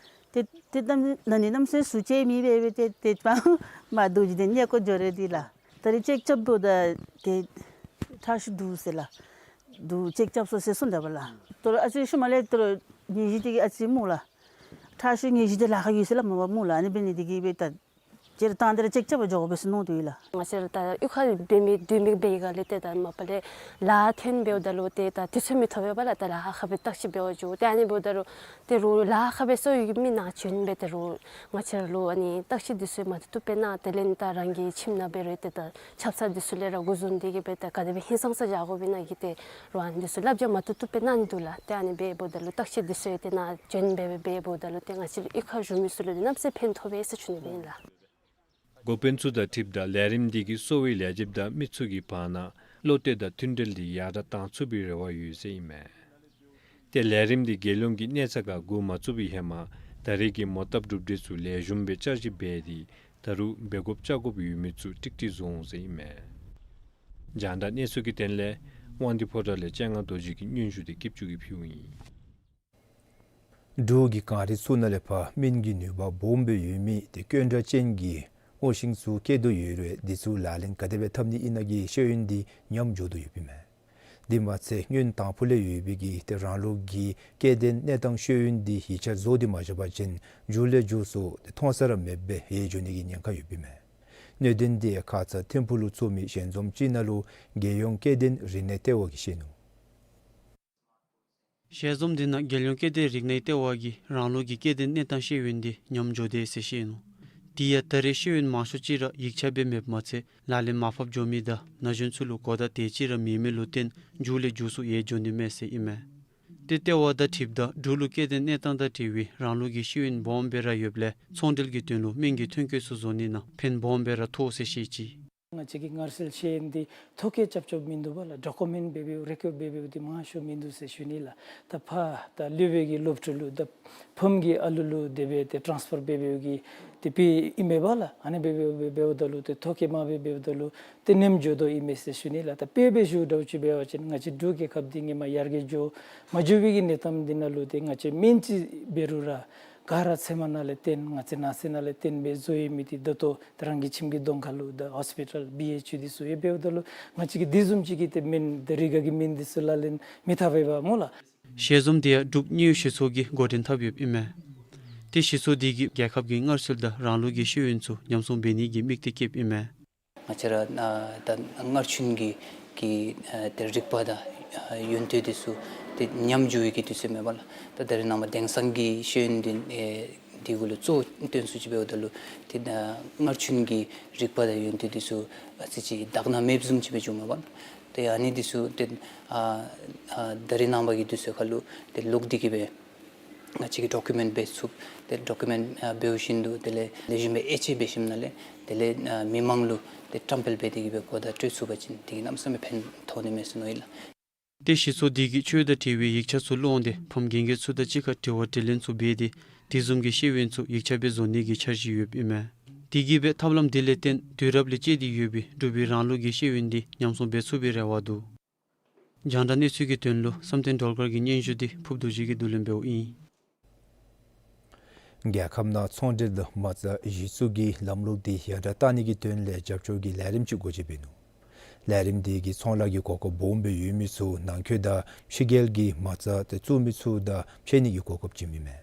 ཏེ་ཏེ་གནམ་ན་ནི་གནམ་མེད་ས་མེད་ཟུག་ཅིག་མེད་པས་སྦེ་ཏེ་ཏེ་ཕར་མ་འདུག་ཅི་ཏེ་ཉལ་དགོ་འགྱོ་རེ་འདི་ལགས། ད་རིས་ཅེཀ་རྐྱབ་དོ་ད་ཏེ་ཁྲག་ཤུགས་འདུག་ཟེར་ལགས། འདུག་ཅེཀ་རྐྱབ་སོང་ཟེར་གསུངས་དེས་པ་ལགས། ད་རུང་ཨ་ཙི་ཤུལ་མ་ལས་ད་རུང་ནད་གཞི་འདི་གིས་ཨ་ཙི་སྨོ་ལགས། ཁྲག་ཤུགས་ནད་གཞི་འདི་ལཱ་ཁག་ཡོད་ཟེར་སླབ་མས་པ་སྨོ་ལགས། ཨ་ནི་འབད་ནི་འདི་གིས་སྦེ་ད་ཅིག་ར་བཏང་སྟེ་ར་ཅེཀ་རྐྱབ་པར་འགྱོ་དགོ་པས་ཟེར་མནོ་དོ་ཡོད་ལགས། ང་བཅས་ར་ད་གཡུས་ཁར་འབད་མི་སྡོད་མི་འབད་བའི་སྒང་ལས་ཏེ་ད་མ་པ་ལས་ལཱ་འཐོན་འབདཝ་ད་ལུ་ཏེ་ད་དུས་ཚོད་མི་ཐོབ་པས་པ་ལགས། ད་ལཱ་ཁག་སྦེ་བརྟག་ཞིབ་འབད་བར་འགྱོ། ཏེ་ཨ་ནི་འབདཝ་ད་ལུ་ཏེ་རུང་ལཱ་ཁག་སྦེ་གསོ་བའི་མི་ནང་བྱོན་སྦེ་ཏེ་རུང་ང་བཅས་ར་ལུ་ཨ་ནི་བརྟག་ཞིབ་འདི་ཚུ་མ་བཏུབ་བཏུབ་སྦེ་གནང་། དེ་ལས་ད་རང་གི་ཁྱིམ་ནང་འབད་རུང་ཏེ་ད་ཆབ་གསང་འདི་ཚུ་ལས་ར་འགོ་བཟུང་སྟེ་གིས་སྦེ་ད་ག་དེ་སྦེ་ཧིང་སངས་ས་བཞག་དགོ་པས་ན་གི་ཏེ་རུང་ཨ་ནི་འདི་ཚུ་བསླབ་བྱ་མ་བཏུབ་བཏུབ་སྦེ་གནང་ནི་འདུག་ལགས། ཏེ་ཨ་ནི་སྦེ་འབདཝ་ད་ལུ་བརྟག་ཞིབ་འདི་ཚུ་ཡང་ཏེ་ནཱ་བྱོན་སྦེ་སྦེ་འབདཝ་ད་ལུ་ཏེ་ང་བཅས་ར་གཡུས་ཁར་བཞུགས་མི་ཚུ་ལུ་ཏེ་གནམ་མེད་ས་མེད་ཕན་ཐོགས་པས་ཟེར་ཞུ་ནི་ཨིན་ལགས། འགོ་དཔོན་ཚུ་དང་འཁྲིལཝ་ད་ལས་རིམ་འདི་གིས་གསོ་བའི་ལས་བྱེདཔ་དང་མི་ཚུ་གི་བར་ན་བློ་གཏད་དང་མཐུན་འབྲེལ་འདི་ཡར་དྲགས་གཏང་ཚུགས་པའི་རེ་བ་ཡོད་ཟེར་ཨིན་མས། ཏེ་ལས་རིམ་འདི་རྒྱལ་ཡོངས་ཀྱི་གནས་ཚད་ཁར་འགོ་མ་བཙུགས་པའི་ཧེ་མ་ད་རེས་ཀྱི་མོ་བཏབ་གྲུབ་འབྲས་ཚུ་ལེགས་ཤོམ་སྦེ་བསྐྱར་ཞིབ་འབད་དེ་ད་རུང་འབད་དགོཔ་བཅའ་དགོཔ་ཡོད་མི་ཚུ་ཀྲིག་ཀྲི་བཟོ་འོང་ཟེར་ཨིན་མས། རྒྱང་བསྒྲགས་གནས་ཚུལ་གྱི་དོན་ལས་དབང་འདུས་ཕོ་བྲང་ལས་སྤྱན་སྔ་རྡོ་རྗེ་གི་སྙན་ཞུ་འདི་སྐྱིད་ཅུ་གིས་ཕུལཝ་ཨིན། འབྲུག་གི་གངས་རི་ཚུ་ནང་ལས་ཕར་སྨན་གྱི་ནུས་པ་སྦོམ་སྦེ་ཡོད་མི་ཏེ་དཀོན་དྲགས་ཅན་གྱི་སྔོ་ཤིང་ཚུ་སྐྱེ་དོ་ཡོད་རུང་འདི་ཚུ་ལག་ལེན་ག་དེ་སྦེ་འཐབ་ནི་ཨིན་ན་གི་ཤེས་ཡོན་འདི་ཉམས་འགྱོ་དོ་ཡོདཔ་ཨིན་མས། དེ་མ་ཚད་སྔོན་དང་ཕུ་ལས་ཡོད་པའི་གི་ཏེ་རང་ལུགས་ཀྱི་སྐྱེ་ལྡན་གནས་སྟངས་ཤེས་ཡོན་འདི་ཡིག་ཆ་བཟོ་སྟེ་མ་བཞག་པ་ཅིན་མཇུག་ལས་མཇུག་སུ་ཏེ་མཐོང་ས་ར་མེདཔ་སྦེ་ཡལ་འགྱོ་ནི་གི་ཉེན་ཁ་ཡོདཔ་ཨིན་མས། གནད་དོན་འདི་ཁ་ཙ་ཐིམ་ཕུག་ལུ་ཚོགས་མི་ཞལ་འཛོམས་ཅིག་ནང་ལུ་རྒྱལ་ཡོངས་སྐྱེ་ལྡན་རིག་གནས་ལྟེ་བ་གིས་བཤད་ནུག། ཞལ་འཛོམས་འདི་ནང་རྒྱལ་ཡོངས་སྐྱེ་ལྡན་རིག་གནས་ལྟེ་བ་གིས་རང་ལུགས་ཀྱི་སྐྱེ་ལྡན་གནས་སྟངས་ཤེས་ཡོན་འདི་ཉམས་འགྱོ་དེས་ཟེར་བཤད་ནུག། དེ་ཡང་ད་རེས་ཤེས་ཡོན་མང་ཤོས་ཅིག་ར་ཡིག་ཆ་སྦེ་མེདཔ་མ་ཚད་ལག་ལེན་མར་ཕབ་འགྱོ་མི་དང་ན་གཞོན་ཚུ་ལུ་གོ་བརྡ་དེ་ཅིག་ར་མེད་མི་ལུ་བརྟེན་མཇུག་ལས་མཇུག་སུ་ཡལ་འགྱོ་ནི་མས་ཟེར་ཨིན་མས། ཏེ་ལྟེ་བ་དང་འཁྲིལཝ་ད་འབྲུག་ལུ་སྐྱེ་ལྡན་གནས་སྟངས་དང་འབྲེལ་བའི་རང་ལུགས་ཀྱི་ཤེས་ཡོན་སྦོམ་སྦེ་ར་ཡོདཔ་ལས་ཚོང་འབྲེལ་གྱི་དོན་ལུ་སྨན་གྱི་ཐོན་སྐྱེད་ཚུ་བཟོ་ནི་ནང་ཕན་སྦོམ་སྦེ་ར་ཐོགས་ཟེར་བཤད་ཅི། ང་བཅས་ཀྱི་སྔར་སྲོལ་ཤེས་ཡོན་འདི་ཐོ་བཀོད་རྐྱབ་རྐྱབ་མིན་འདུག་པ་ལགས། ཌོ་ཀུ་མེནཊ་འབད་འབདཝ་རེ་ཀོཌ་འབད་འབདཝ་འདི་མང་ཤོས་མིན་འདུག་ཟེར་ཞུ་ནི་ལགས། ད་ཕར་ད་སློབ་དཔོན་གྱི་སློབ་ཕྲུག་ལུ་ད་ཕམ་གྱི་ཨ་ལུ་ལུ་དེ་སྦེ་ཏེ་ཊཱནསི་ཕར་འབད་འབདཝ་གི་ཏེ་དཔེ་ཨིན་མས་པ་ལགས། ཨ་ནི་འབད་འབདཝ་འབདཝ་ད་ལུ་ཏེ་ཐོ་བཀོད་མ་འབད་འབདཝ་ད་ལུ་ཏེ་ནེམ་འགྱོ་དོ་ཨིན་མས་ཟེར་ཞུ་ནི་ལགས། ད་དཔེ་སྦེ་ཞུ་འདྲཝ་ཅིག་འབད་བ་ཅིན་ང་བཅས་འབྲུག་རྒྱལ་ཁབ་འདི་སྔོན་མ་ཡར་རྒྱས་འགྱོ་མ་འགྱོ་བའི་གི་གནས་སྟངས་འདི་ནང་ལུ་ཏེ་ང་བཅས་སྨན་ཅིག་འབད་རུང་ར་ག་ར་ཚལ་མ་ནང་ལས་བཏོན་ང་བཅས་ནགས་ཚལ་ནང་ལས་བཏོན་སྦེ་བཟོ་ཡོད་མི་འདི་ད་ལྟོ་ད་རང་གི་ཁྱིམ་གྱི་གདོང་ཁ་ལུ་ད་ཧོསི་པི་ཊལ་བི་ཨེཆ་ཡུ་འདི་ཚུ་ཡོད་འབདཝ་ད་ལུ་ང་བཅས་ཀྱིས་དེ་བཟུམ་ཅིག་གི་ཏེ་སྨན་ད་རི་ག་གི་སྨན་འདི་ཚུ་ལག་ལེན་མི་འཐབ་པས་པ་སྨོ་ལགས། ཞལ་འཛོམས་འདི་ཡང་འབྲུག་དངུལ་གཞུང་སྤྱི་ཚོགས་ཀྱིས་འགོ་འདྲེན་འཐབ་ཡོདཔ་ཨིན་མས། ཏེ་སྤྱི་ཚོགས་འདི་གིས་རྒྱལ་ཁབ་ཀྱི་སྔར་སྲོལ་དང་རང་ལུགས་ཀྱི་ཤེས་ཡོན་ཚུ་ཉམས་སྲུང་འབད་ནི་གི་དམིགས་གཏད་བསྐྱེདཔ་ཨིན་མས། ང་བཅས་ར་ཨ་ད་སྔར་བྱོན་གྱི་གི་ཨ་ཏེ་རིག་པ་དང་ཨ་ཡོན་ཏན་འདི་ཚུ་ཏེ་ཉམས་འགྱོ་བའི་གི་དུས་ཚོད་མས་པ་ལགས། ད་ད་རེས་ནངས་པ་དེང་སང་གི་ཤེས་ཡོན་འདི་ཨེ་འདི་གུ་ལུ་གཙོ་བོ་བཏོན་སུ་ཅིག་འབདཝ་ད་ལུ་ཏེ་ཨ་སྔར་བྱོན་གྱི་རིག་པ་དང་ཡོན་ཏན་འདི་ཚུ་ཨ་ཙི་ཅིག་དག་སྣང་མེདཔ་བཟུམ་ཅིག་སྦེ་བྱུངམ་མས་པ་ལགས། ཏེ་ཨ་ནི་འདི་ཚུ་ཏེ་ཨ་ཨ་ད་རེས་ནངས་པ་གི་དུས་ཚོད་ཁ་ལུ་ཏེ་ལོག་སྟེ་གི་སྦེ་ང་བཅས་ཀྱིས་ཌོ་ཀུ་མེནཊ་འབད་ཚུགས། ཏེ་ཌོ་ཀུ་མེནཊ་ཨ་འབདཝ་བཞིན་དུ་དེ་ལས་ལེགས་ཤོམ་སྦེ་དབྱེ་འབྱེད་འབད་ཞིནམ་ལས་དེ་ལས་ཨ་མི་མང་ལུ་ཏེ་བཀྲམ་སྤེལ་འབད་དེ་གི་སྦེ་གོ་བརྡ་སྤྲོད་ཚུགས་པ་ཅིན་དེ་གིས་གནམ་མེད་ས་མེད་ཕན་ཐོགས་ནི་མས་ཟེར་མནོ་ཡི་ལགས། ཏེ་སྤྱི་ཚོགས་འདི་གིས་ཆོས་དང་འབྲེལ་བའི་ཡིག་ཆ་ཚུ་ཀློག་འོང་སྟེ་ཕམ་རྒན་རྒོན་ཚུ་དང་གཅིག་ཁར་དྲི་བ་དྲིས་ལན་ཚུ་འབད་དེ་དེ་བཟུམ་གྱི་ཤེས་ཡོན་ཚུ་ཡིག་ཆ་སྦེ་བཟོ་ནི་གི་འཆར་གཞི་ཡོདཔ་ཨིན་མས། དེ་གིས་སྦེ་ཐབས་ལམ་འདི་ལས་བརྟེན་དུས་རབས་ལས་བཅད་དེ་ཡོད་པའི་འབྲུག་པའི་རང་ལུགས་ཀྱི་ཤེས་ཡོན་འདི་ཉམས་སྲུང་འབད་ཚུགས་པའི་རེ་བ་འདུག། རྒྱང་བསྒྲགས་གནས་ཚུལ་གྱི་དོན་ལུ་བསམ་གཏན་སྒྲོལ་དཀར་གྱི་སྙན་ཞུ་འདི་ཕུརཔ་རྡོ་རྗེ་གིས་བསྡུ་ལེན་འབདཝ་ཨིན། རྒྱལ་ཁབ་ནང་ཚོང་འབྲེལ་དང་མ་རྩ་གཞི་བཙུགས་ཀྱི་ལམ་ལུགས་འདི་ཡར་དྲག་གཏང་ནི་གི་དོན་ལས་རྒྱབ་སྐྱོར་གྱི་ལས་རིམ་ཅིག་སྒོ་འབྱེད་འབད་ནུག། ལས་རིམ་འདི་གིས་ཚོང་ལཱ་གི་གོ་སྐབས་སྦོམ་སྦེ་ཡོད་མི་ཚུ་ནང་འཁོད་དང་ཕྱི་རྒྱལ་གྱི་མ་རྩ་དེ་བཙུགས་མི་ཚུ་དང་ཕྱད་ནི་གི་གོ་སྐབས་བྱིནམ་ཨིན་མས།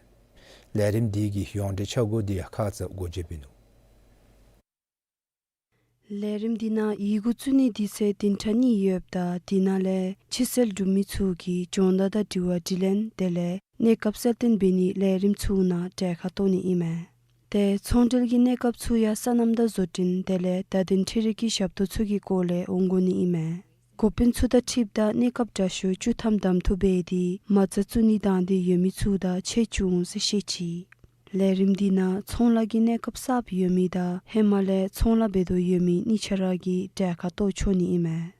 ལས་རིམ་འདི་གི་ཡོངས་འབྲེལ་འཆར་སྒོ་འདི་ཡང་ཁ་ཙ་སྒོ་འབྱེད་འབད་ནུག། ལས་རིམ་འདི་ནང་ཡི་གུ་བཙུགས་ནི་འདི་ཚུ་བདུན་ཕྲག་གཉིས་ཡོདཔ་ད་དེ་ནང་ལས་ཕྱིར་སེལ་གྲུབ་མི་ཚུ་གིས་སྦྱོང་བརྡར་དང་དྲི་བ་དྲིས་ལན་དེ་ལས་གནས་སྐབས་གསལ་སྟོན་འབད་ནིའི་ལས་རིམ་ཚུ་ནང་གྲལ་ཁར་གཏོགས་ནི་ཨིན་མས། ཏེ་ཚོང་འབྲེལ་གྱི་གནས་སྐབས་ཚུ་ཡང་སོ་ནམ་དང་བཟོ་སྐྲུན་དེ་ལས་བརྡ་དོན་འཕྲུལ་རིག་གི་ཞབས་ཏོག་ཚུ་གི་སྐོར་ལས་འོང་དགོ་ནི་ཨིན་མས། འགོ་དཔོན་ཚུ་དང་འཁྲིལཝ་ད་གནས་སྐབས་དྲག་ཤོས་བཅུ་ཐམ་གདམ་འཐུ་འབད་དེ་མ་རྩ་བཙུགས་ནི་དང་འདོད་ཡོད་མི་ཚུ་དང་ཕྱད་བཅུག་འོང་ཟེར་བཤད་ཅི། ལས་རིམ་འདི་ནང་ཚོང་ལཱ་གི་གནས་སྐབས་གསརཔ་ཡོད་མི་དང་ཧེ་མ་ལས་ཚོང་ལཱ་འབད་དོ་ཡོད་མི་གཉིས་ཆ་ར་གིས་གྲལ་ཁར་གཏོགས་ཆོག་ནི་ཨིན་མས།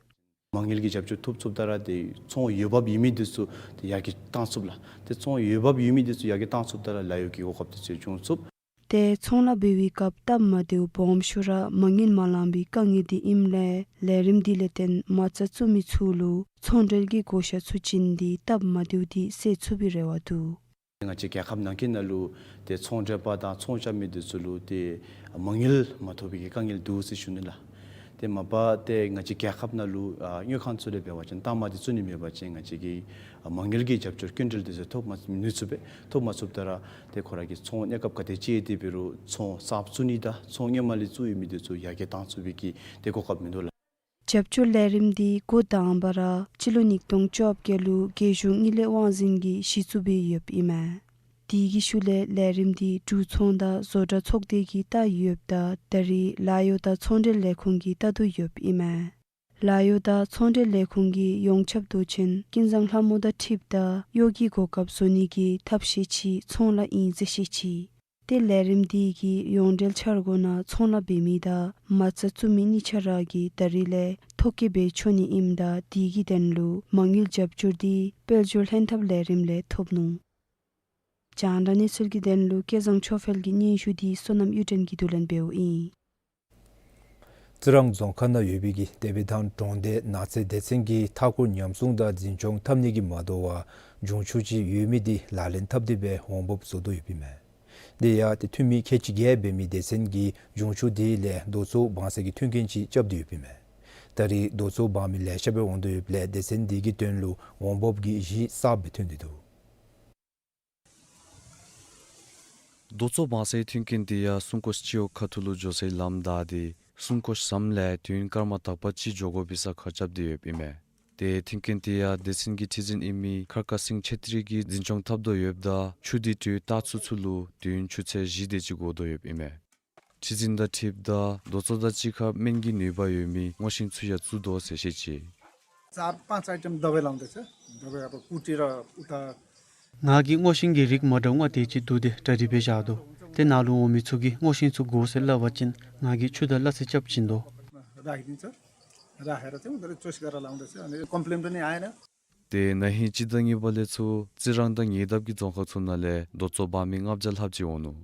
མ་དངུལ་གྱི་རྒྱབ་སྐྱོར་ཐོབ་ཚུགསཔ་ད་ར་ཏེ་ཚོང་འོས་འབབ་ཡོད་མི་འདི་ཚུ་ཏེ་ཡར་རྒྱས་གཏང་ཚུགས་ལགས། ཏེ་ཚོང་འོས་འབབ་ཡོད་མི་འདི་ཚུ་ཡར་རྒྱས་གཏང་ཚུགསཔ་ད་ར་ལཱ་གཡོག་གི་གོ་སྐབས་འདི་ཚུ་འབྱུང་ཚུགས། ཏེ་ཚོང་ལཱ་འབད་བའི་སྐབས་སྟབས་མ་བདེཝ་སྦོམ་ཤོས་ར་མ་དངུལ་མ་ལང་པའི་དཀའ་ངལ་འདི་ཨིནམ་ལས་ལས་རིམ་འདི་ལས་བརྟེན་མ་རྩ་བཙུགས་མི་ཚུ་ལུ་ཚོང་འབྲེལ་གྱི་བགོ་བཤའ་ཚུ་བྱིན་ཏེ་སྟབས་མ་བདེཝ་འདི་སེལ་ཚུགས་པའི་རེ་བ་འདུག། ང་བཅས་རྒྱལ་ཁབ་ནང་འཁོད་ནང་ལུ་ཏེ་ཚོང་འབྲེལ་པ་དང་ཚོང་རྐྱབ་མི་འདི་ཚུ་ལུ་ཏེ་མ་དངུལ་མ་ཐོབ་པའི་གི་དཀའ་ངལ་འདུག་ཟེར་ཞུ་ནི་ལགས། ཏེ་མ་པ་ཏེ་ང་བཅས་རྒྱལ་ཁབ་ནང་ལུ་ཨ་དངུལ་ཁང་ཚུ་ལས་འབད་བ་ཅིན་གཏའ་མ་འདི་བཙུགས་ནི་མེད་པ་ཅིན་ང་བཅས་ཀྱིས་ཨ་མ་དངུལ་གྱི་རྒྱབ་སྐྱོར་སྐྱིན་འགྲུལ་འདི་ཚུ་ཐོབ་མ་ནུས་ཚུགས་པས། ཐོབ་མ་ཚུགསཔ་ད་ར་ཏེ་ཁོ་ར་གི་ཚོང་གནས་སྐབས་ག་དེ་ཅིག་ཡོད་དེ་འབད་རུང་ཚོང་གསརཔ་བཙུགས་ནི་དང་ཚོང་སྔོན་མ་ལས་བཙུགས་ཡོད་མི་འདི་ཚུ་ཡར་རྒྱས་གཏང་ཚུགས་པའི་གི་ཏེ་གོ་སྐབས་མིན་འདུག་ལགས། རྒྱབ་སྐྱོར་ལས་རིམ་འདི་འགོ་དང་པ་ར་སྤྱི་ལོ་ཉིས་སྟོང་བཅོ་བརྒྱད་ལུ་རྒྱལ་གཞུང་དངུལ་ལས་དབང་འཛིན་གྱིས་གཞི་བཙུགས་འབད་ཡོདཔ་ཨིན་མས། དེ་གི་ཤུལ་ལས་ལས་རིམ་འདི་འབྲུག་ཚོང་དང་བཟོ་གྲྭ་ཚོགས་སྡེ་གིས་ལྟ་ཡོདཔ་ད་ད་རེས་ལཱ་གཡོག་དང་ཚོང་འབྲེལ་ལས་ཁུངས་ཀྱིས་ལྟ་དོ་ཡོདཔ་ཨིན་མས། ལཱ་གཡོག་དང་ཚོང་འབྲེལ་ལས་ཁུངས་ཀྱི་ཡོངས་ཁྱབ་མདོ་ཆེན་ཀུན་བཟང་ལྷ་མོ་དང་འཁྲིལཝ་ད་གཡོག་གི་གོ་སྐབས་བཟོ་ནི་གི་ཐབས་ཤེས་ཅིག་ཚོང་ལཱ་ཨིན་ཟེར་བཤད་ཅི། ཏེ་ལས་རིམ་འདི་གི་ཡོངས་འབྲེལ་འཆར་སྒོ་ནང་ཚོང་ལཱ་འབད་མི་དང་མ་རྩ་བཙུགས་མི་གཉིས་ཆ་ར་གིས་ད་རིས་ལས་ཐོ་བཀོད་འབད་ཆོག་ནི་ཨིནམ་ད་དེ་གི་དོན་ལུ་མ་དངུལ་རྒྱབ་སྐྱོར་འདི་དཔལ་འབྱོར་ལྷན་ཐབས་ལས་རིམ་ལས་ཐོབ་ནུག། རྒྱང་བསྒྲགས་གནས་ཚུལ་གྱི་དོན་ལུ་སྐལ་བཟང་ཆོས་འཕེལ་གྱི་སྙན་ཞུ་འདི་བསོད་ནམས་གཡུ་སྒྲོན་གྱིས་བསྡུ་ལེན་འབདཝ་ཨིན། རྩི་རང་རྫོང་ཁག་ནང་ཡོད་པའི་གི་དེ་བི་ཐང་གྲོང་སྡེ་ནགས་ཚལ་སྡེ་ཚན་གྱིས་མཐའ་འཁོར་ཉམས་སྲུང་དང་འཛིན་སྐྱོང་འཐབ་ནི་གི་མ་དོ་བར་འབྱུང་ཆུ་ཅིག་ཡོད་མི་འདི་ལག་ལེན་འཐབ་སྟེ་སྦེ་འོང་འབབ་བཟོ་དོ་ཡོདཔ་ཨིན་མས། དེ་ཡང་ཏེ་འཐུས་མི་ཁལ་གཅིག་བརྒལ་འབད་མི་སྡེ་ཚན་གྱིས་འབྱུང་ཆུ་དེ་ལས་རྡོ་བཙོག་སྦང་སའི་གི་མཐུན་རྐྱེན་ཅིག་རྐྱབ་སྟེ་ཡོདཔ་ཨིན་མས། ད་རིས་རྡོ་བཙོག་སྦང་མི་ལེ་ཤ་སྦེ་འོང་དོ་ཡོདཔ་ལས་སྡེ་ཚན་འདི་གི་དོན་ལུ་འོང་འབབ་ཀྱི་གཞི་གསརཔ་སྦེ་ཐོན་ཏེ་འདུག། རྡོ་བཙོག་སྦང་སའི་མཐུན་རྐྱེན་དེ་ཡང་སྲུང་སྐྱོབ་སྤྱི་འོག་ཁ་ཐུག་ལུ་འགྱོ་སའི་ལམ་བདའ་སྟེ་སྲུང་སྐྱོབ་ཟམ་ལས་དུས་ཡུན་སྐར་མ་དག་པ་ཅིག་འགྱོ་དགོ་པའི་ས་ཁར་རྐྱབ་སྟེ་ཡོདཔ་ཨིན་མས། ཏེ་མཐུན་རྐྱེན་དེ་ཡང་སྡེ་ཚན་གྱི་ཁྲི་འཛིན་ཨིན་མི་མཁར་དཀར་སེང་ཆོས་སྒྲོན་གྱིས་འཛིན་སྐྱོང་འཐབ་དོ་ཡོདཔ་ད་ཆུ་དེ་དྲོད་བཏང་ཚུན་ཚོད་ལུ་དུས་ཡུན་ཆུ་ཚོད་བཞི་དེ་ཅིག་འགོར་དོ་ཡོདཔ་ཨིན་མས། ཁྲི་འཛིན་དང་འཁྲིལཝ་ད་རྡོ་བཙོག་དང་གཅིག་ཁར་སྨན་གྱི་ནུས་པ་ཡོད་མི་སྔོ་ཤིང་ཚུ་ཡང་བཙུགས་དོ་ཟེར་བཤད་ཅི། चार पाँच आइटम दवाई लाउँदैछ। दवाई अब कुटेर उता ང་གིས་སྔོ་ཤིང་གི་རིགས་མ་འདྲཝ་ལྔ་དེ་ཅིག་བསྡུ་སྟེ་གྲ་སྒྲིག་འབད་བཞག་དོ། ཏེ་ནཱ་ལུ་འོང་མི་ཚུ་གིས་སྔོ་ཤིང་ཚུ་དགོ་ཟེར་སླབ་པ་ཅིན་ང་གིས་ཆུ་དང་སླ་བསྲེ་རྐྱབ་བྱིན་དོ། राखिदिन्छ। राखेर चाहिँ उनीहरूले चोइस गरेर लाउँदैछ। अनि कम्प्लेन पनि आएन। ཏེ་ན་ཧིང་སྤྱི་ཟླ་གཉིས་པ་ལས་ཚུར་རྩི་རང་དང་ཉེ་འདབས་ཀྱི་རྫོང་ཁག་ཚུ་ནང་ལས་རྡོ་བཙོག་སྦང་མི་ལྔ་བརྒྱ་ལྷགཔ་ཅིག་འོང་ནུག།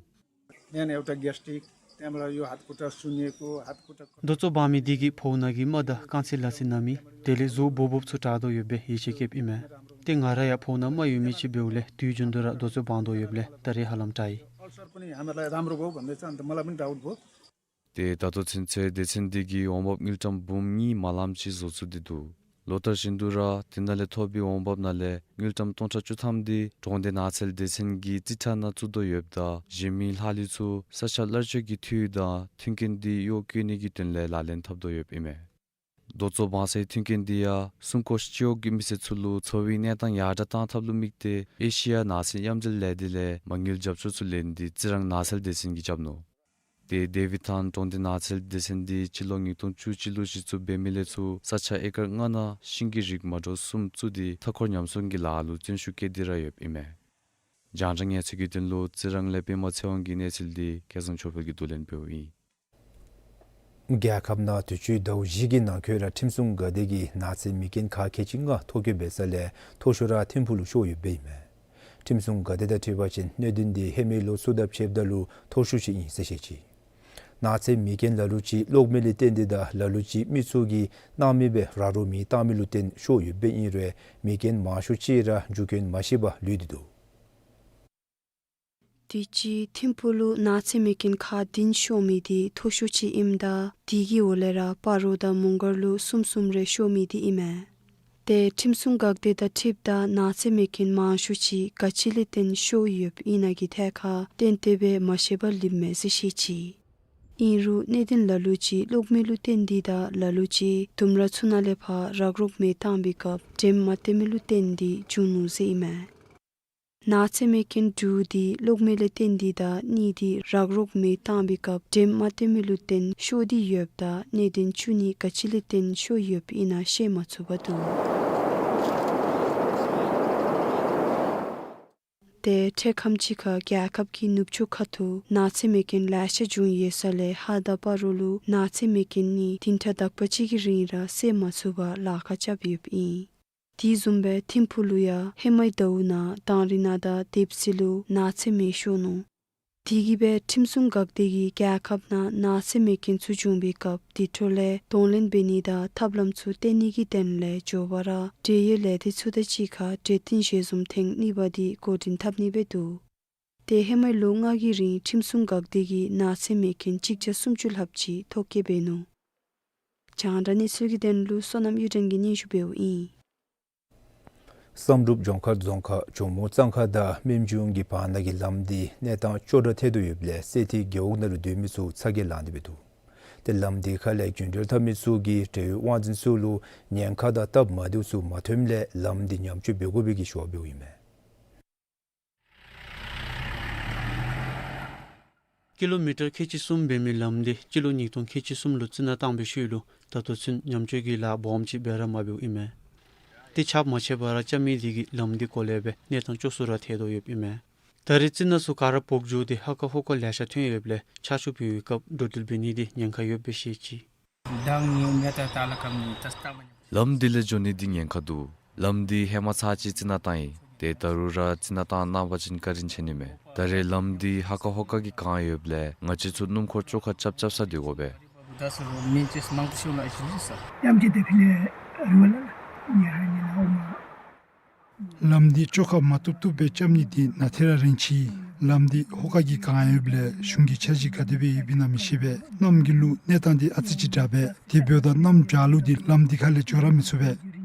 बिहान एउटा ग्यास्ट्रिक, त्यहाँबाट यो हातखुट्टा सुन्निएको, हातखुट्टा རྡོ་བཙོག་སྦང་མི་དེ་གིས་ཕོཝ་ནང་གི་རྨ་དང་རྐང་ཚིགས་ལ་སོགས་ན་མི་དེ་ལས་གཟུགས་སྦོབ་སྦོབ་ཚུ་དྲག་དོ་ཡོདཔ་སྦེ་ཡིད་ཆེས་བསྐྱེདཔ་ཨིན་མས། ཏེ་ང་ར་ཡང་ཕོཝ་ནང་རྨ་ཡོད་མི་ཅིག་འབདཝ་ལས་དུས་རྒྱུན་དུ་ར་རྡོ་བཙོག་སྦང་དོ་ཡོདཔ་ལས་ད་རིས་ཧ་ལམ་དྲག་ཡི། अल्सर पनि हामीलाई राम्रो भयो भन्दैछ। अन्त मलाई पनि डाउट भयो। ཏེ་ད་ལྟོ་ཚུན་ཚོད་སྡེ་ཚན་འདི་གིས་འོང་འབབ་དངུལ་ཀྲམ་འབུམ་གཉིས་མ་ལངམ་ཅིག་བཟོ་ཚུགས་ཏེ་འདུག། ལོ་ལྟར་བཞིན་དུ་ར་དེ་ནང་ལས་ཐོབ་པའི་འོང་འབབ་ནང་ལས་དངུལ་ཀྲམ་སྟོང་ཕྲག་བཅུ་ཐམ་དེ་གྲོང་སྡེ་ནགས་ཚལ་སྡེ་ཚན་གྱི་རྩིས་ཁྲ་ནང་བཙུགས་དོ་ཡོདཔ་ད་གཞན་མི་ལྷག་ལུས་ཚུ་ས་ཆ་གླར་སྤྱོད་ཀྱི་འཐུས་དང་མཐུན་རྐྱེན་དེ་གཡོག་བཀོལ་ནི་གི་དོན་ལས་ལག་ལེན་འཐབ་དོ་ཡོདཔ་ཨིན་མས། རྡོ་བཙོག་སྦང་སའི་མཐུན་རྐྱེན་དེ་ཡང་སྲུང་སྐྱོབ་སྤྱི་འོག་གི་མི་སེར་ཚུ་ལུ་འཚོ་བའི་གནས་སྟངས་ཡར་དྲག་གཏང་ཐབས་ལུ་དམིགས་ཏེ་ཨེ་ཤི་ཡ་ནགས་ཚལ་མཉམ་འབྲེལ་ལས་སྡེ་ལས་མ་དངུལ་རྒྱབ་སྐྱོར་ཚུ་ལེན་ཏེ་རྩི་རང་ནགས་ཚལ་སྡེ་ཚན་གྱིས་རྐྱབ་ནུག། ཏེ་དེ་བི་ཐང་གྲོང་སྡེ་ནགས་ཚལ་སྡེ་ཚན་འདི་སྤྱི་ལོ་ཉིས་སྟོང་བཅུ་གཅིག་ལུ་གཞི་བཙུགས་འབད་མི་ལས་ཚུར་ས་ཆ་ཨེ་ཀར་ལྔ་ནང་ཤིང་གི་རིགས་མ་འདྲཝ་གསུམ་བཙུགས་ཏེ་མཐའ་འཁོར་ཉམས་སྲུང་གི་ལཱ་ལུ་བརྩོན་ཤུགས་བསྐྱེད་དེ་ར་ཡོདཔ་ཨིན་མས། རྒྱང་བསྒྲགས་གནས་ཚུལ་གྱི་དོན་ལུ་རྩི་རང་ལས་པདྨ་ཚེ་དབང་གི་གནས་ཚུལ་འདི་སྐལ་བཟང་ཆོས་འཕེལ་གྱིས་བསྡུ་ལེན་འབདཝ་ཨིན། རྒྱལ་ཁབ་ནང་དུས་ཅི་ཟླཝ་བཞི་གི་ནང་འཁོད་ར་ཁྲིམས་སྲུང་འགག་སྡེ་གིས་ནགས་ཚལ་མེ་རྐྱེན་ཁག་ཁལ་གཅིག་ལྔ་ཐོ་བཀོད་འབད་ས་ལས་མཐོ་ཤོས་ར་ཐིམ་ཕུག་ལུ་ཤོར་ཡོདཔ་ཨིན་མས། ཁྲིམས་སྲུང་འགག་སྡེ་དང་འཁྲིལ་བ་ཅིན་གནད་དོན་འདི་ཧེ་མའི་ལོ་ཚུ་དང་ཕྱདཔ་ད་ལུ་མཐོ་ཤོས་ཅིག་ཨིན་ཟེར་བཤད་ཅི། ནགས་ཚལ་མེ་རྐྱེན་ལ་ལུ་ཅིག་གློག་མེ་ལས་བརྟེན་ཏེ་དང་ལ་ལུ་ཅིག་མི་ཚུ་གིས་སྣང་མེད་སྦེ་ར་རོ་མེ་བཏང་མི་ལུ་བརྟེན་ཤོར་ཡོདཔ་ཨིན་རུང་མེ་རྐྱེན་མང་ཤོས་ཅིག་ར་རྒྱུ་རྐྱེན་མ་ཤེས་པར་ལུས་ཏེ་འདུག། དུས་ཅི་ཐིམ་ཕུག་ལུ་ནགས་ཚལ་མེ་རྐྱེན་ཁག་བདུན་ཤོར་མི་དེ་མཐོ་ཤོས་ཅིག་ཨིནམ་ད་དེ་གི་འོག་ལས་ར་སྤ་རོ་དང་མོང་སྒར་ལུ་གསུམ་གསུམ་རེ་ཤོར་མི་དེ་ཨིན་མས། ཏེ་ཁྲིམས་སྲུང་འགག་སྡེ་དང་འཁྲིལཝ་ད་ནགས་ཚལ་མེ་རྐྱེན་མང་ཤོས་ཅིག་ག་ཅི་ལས་བརྟེན་ཤོར་ཡོདཔ་ཨིན་ན་གི་ཐད་ཁར་ཏན་ཏན་སྦེ་མ་ཤེས་པར་ལུསཔ་མས་ཟེར་བཤད་ཅི། ཨིན་རུང་གནད་དོན་ལ་ལུ་ཅིག་གློག་མེ་ལུ་བརྟེན་ཏེ་དང་ལ་ལུ་ཅིག་ལྡུམ་ར་ཚུ་ནང་ལས་ཕར་རག་རོག་མེ་བཏང་པའི་སྐབས་འགྲེམས་མ་བཏོན་མི་ལུ་བརྟེན་ཏེ་བྱུང་ནུག་ཟེར་ཨིན་མས། ནགས་ཚལ་མེ་རྐྱེན་དྲུག་དེ་གློག་མེ་ལས་བརྟེན་ཏེ་དང་གཉིས་དེ་རག་རོག་མེ་བཏང་པའི་སྐབས་འགྲེམས་མ་བཏོན་མི་ལུ་བརྟེན་ཤོར་ཏེ་ཡོདཔ་ད་གནད་དོན་བཅུ་གཉིས་ག་ཅི་ལས་བརྟེན་ཤོར་ཡོདཔ་ཨིན་ན་ཤེས་མ་ཚུགས་པར་འདུག། ཏེ་འཕྲལ་ཁམས་ཅིག་ཁར་རྒྱལ་ཁབ་ཀྱི་ནུབ་ཕྱོགས་ཁ་ཐུག་ནགས་ཚལ་མེ་རྐྱེན་ལེ་ཤ་བྱུང་ཡོད་ས་ལས་ཧཱ་དང་སྤ་རོ་ལུ་ནགས་ཚལ་མེ་རྐྱེན་གཉིས་བདུན་ཕྲག་དག་པ་ཅིག་གི་རིང་ར་སེལ་མ་ཚུགས་པར་ལཱ་ཁག་རྐྱབ་ཡོདཔ་ཨིན། དེ་བཟུམ་སྦེ་ཐིམ་ཕུག་ལུ་ཡང་ཧེ་མའི་ཟླཝ་ནང་དང་རི་ནང་དང་དེབ་སི་ལུ་ནགས་ཚལ་མེ་ཤོར་ནུག། དེ་གིས་སྦེ་ཁྲིམས་སྲུང་འགག་སྡེ་གིས་རྒྱལ་ཁབ་ནང་ནགས་ཚལ་མེ་རྐྱེན་ཚུ་བྱུང་པའི་སྐབས་དེ་འཕྲོ་ལས་གདོང་ལེན་འབད་ནི་དང་ཐབས་ལམ་ཚུ་བཏོན་ནི་གི་དོན་ལས་མགྱོགས་པ་ར་འབྲེལ་ཡོད་ལས་སྡེ་ཚུ་དང་གཅིག་ཁར་གྲོས་བསྟུན་ཞལ་འཛོམས་ཐེངས་གཉིས་པ་དེ་འགོ་འདྲེན་འཐབ་ནི་སྦེ་འདུག། ཏེ་ཧེ་མའི་ལོ་ལྔ་གི་རིང་ཁྲིམས་སྲུང་འགག་སྡེ་གིས་ནགས་ཚལ་མེ་རྐྱེན་གཅིག་བརྒྱ་སུམ་ཅུ་ལྷགཔ་ཅིག་ཐོ་བཀོད་འབད་ནུག། རྒྱང་བསྒྲགས་གནས་ཚུལ་གྱི་དོན་ལུ་བསོད་ནམས་གཡུ་སྒྲོན་གྱིས་སྙན་ཞུ་འབདཝ་ཨིན། བསམ་གྲུབ་ལྗོངས་མཁར་རྫོང་ཁག་ཇོ་མོ་གཙང་ཁ་དང་སྨན་ལྗོངས་ཀྱི་བར་ན་གི་ལམ་འདི་གནས་སྟངས་སྐྱོ་དྲགས་ཐལ་དོ་ཡོདཔ་ལས་སེ་ཐི་རྒེད་འོག་ནང་ལུ་སྡོད་མི་ཚུ་ཚ་གྱང་ལངས་ཏེ་འབད་འདུག། ཏེ་ལམ་འདི་ཁ་ལས་རྒྱུན་འགྲུལ་འཐབ་མི་ཚུ་གིས་འབྲེལ་ཡོད་དབང་འཛིན་ཚུ་ལུ་ཉེན་ཁ་དང་སྟབས་མ་བདེཝ་ཚུ་མ་ཐོནམ་ལས་ལམ་འདི་ཉམས་བཅོས་འབད་དགོ་པའི་གི་ཞུ་བ་འབདཝ་ཨིན་མས། ཀི་ལོ་མི་ཊར་ཁལ་གཅིག་གསུམ་འབད་མི་ལམ་འདི་སྤྱི་ལོ་ཉིས་སྟོང་ཁལ་གཅིག་གསུམ་ལུ་རྩི་ནག་བཏང་བའི་ཤུལ་ལུ་ད་ལྟོ་ཚུན་ཉམས་བཅོས་ཀྱི་ལཱ་སྦོམ་ཅིག་འབད་ར་མ་འབདཝ་ཨིན་མས། ཏེ་ཆརཔ་མ་ཆད་པར་རྐྱབ་མི་དེ་གིས་ལམ་འདི་གོ་ལེ་སྦེ་གནས་སྟངས་སྐྱོ་སུ་ར་ཐལ་དོ་ཡོདཔ་ཨིན་མས། ད་རེས་རྩི་ནག་ཚུ་ག་ར་སྦོམ་འགྱོ་སྟེ་ཧ་ཀ་ཧོ་ཀ་ལེ་ཤ་ཐོན་ཡོདཔ་ལས་ཆར་ཆུ་འབབ་པའི་སྐབས་འགྲོ་འགྲུལ་འབད་ནི་འདི་ཉེན་ཁ་ཡོདཔ་སྦེ་བཤད་ཅི། ལམ་འདི་ལས་འགྱོ་ནི་འདི་ཉེན་ཁ་འདུག། ལམ་འདི་ཧེ་མ་ཚར་གཅིག་རྩི་ནག་བཏང་ཡི། ཏེ་ད་རུང་ར་རྩི་ནག་བཏང་གནང་བ་ཅིན་བཀའ་དྲིན་ཆེ་ནི་མས། ད་རེས་ལམ་འདི་ཧ་ཀ་ཧོ་ཀ་གིས་གང་ཡོདཔ་ལས་ང་བཅས་ཚུ་སྣུམ་འཁོར་བཅོ་ཁ་རྐྱབ་རྐྱབ་ས་སྡོད་དགོ་པས། ལམ་འདི་བཅོ་ཁ་མ་བཏུབ་བཏུབ་སྦེ་རྐྱབ་ནི་འདི་ནཱ་ཐེ་ར་རིན་ཆི། ལམ་འདི་ཧོ་ཀ་གིས་གང་ཡོདཔ་ལས་གཞུང་གི་འཆར་གཞི་ག་དེ་སྦེ་ཡོདཔ་ཨིན་ན་མི་ཤེས་པས། གནམ་གྱི་ལུ་གནས་སྟངས་འདི་ཨ་ཙི་ཅིག་དྲག་པས། དེ་འབདཝ་ད་གནམ་བྱཱར་ལུ་འདི་ལམ་འདི་ཁ་ལས་འགྱོ་ར་མི་ཚུགས་པས།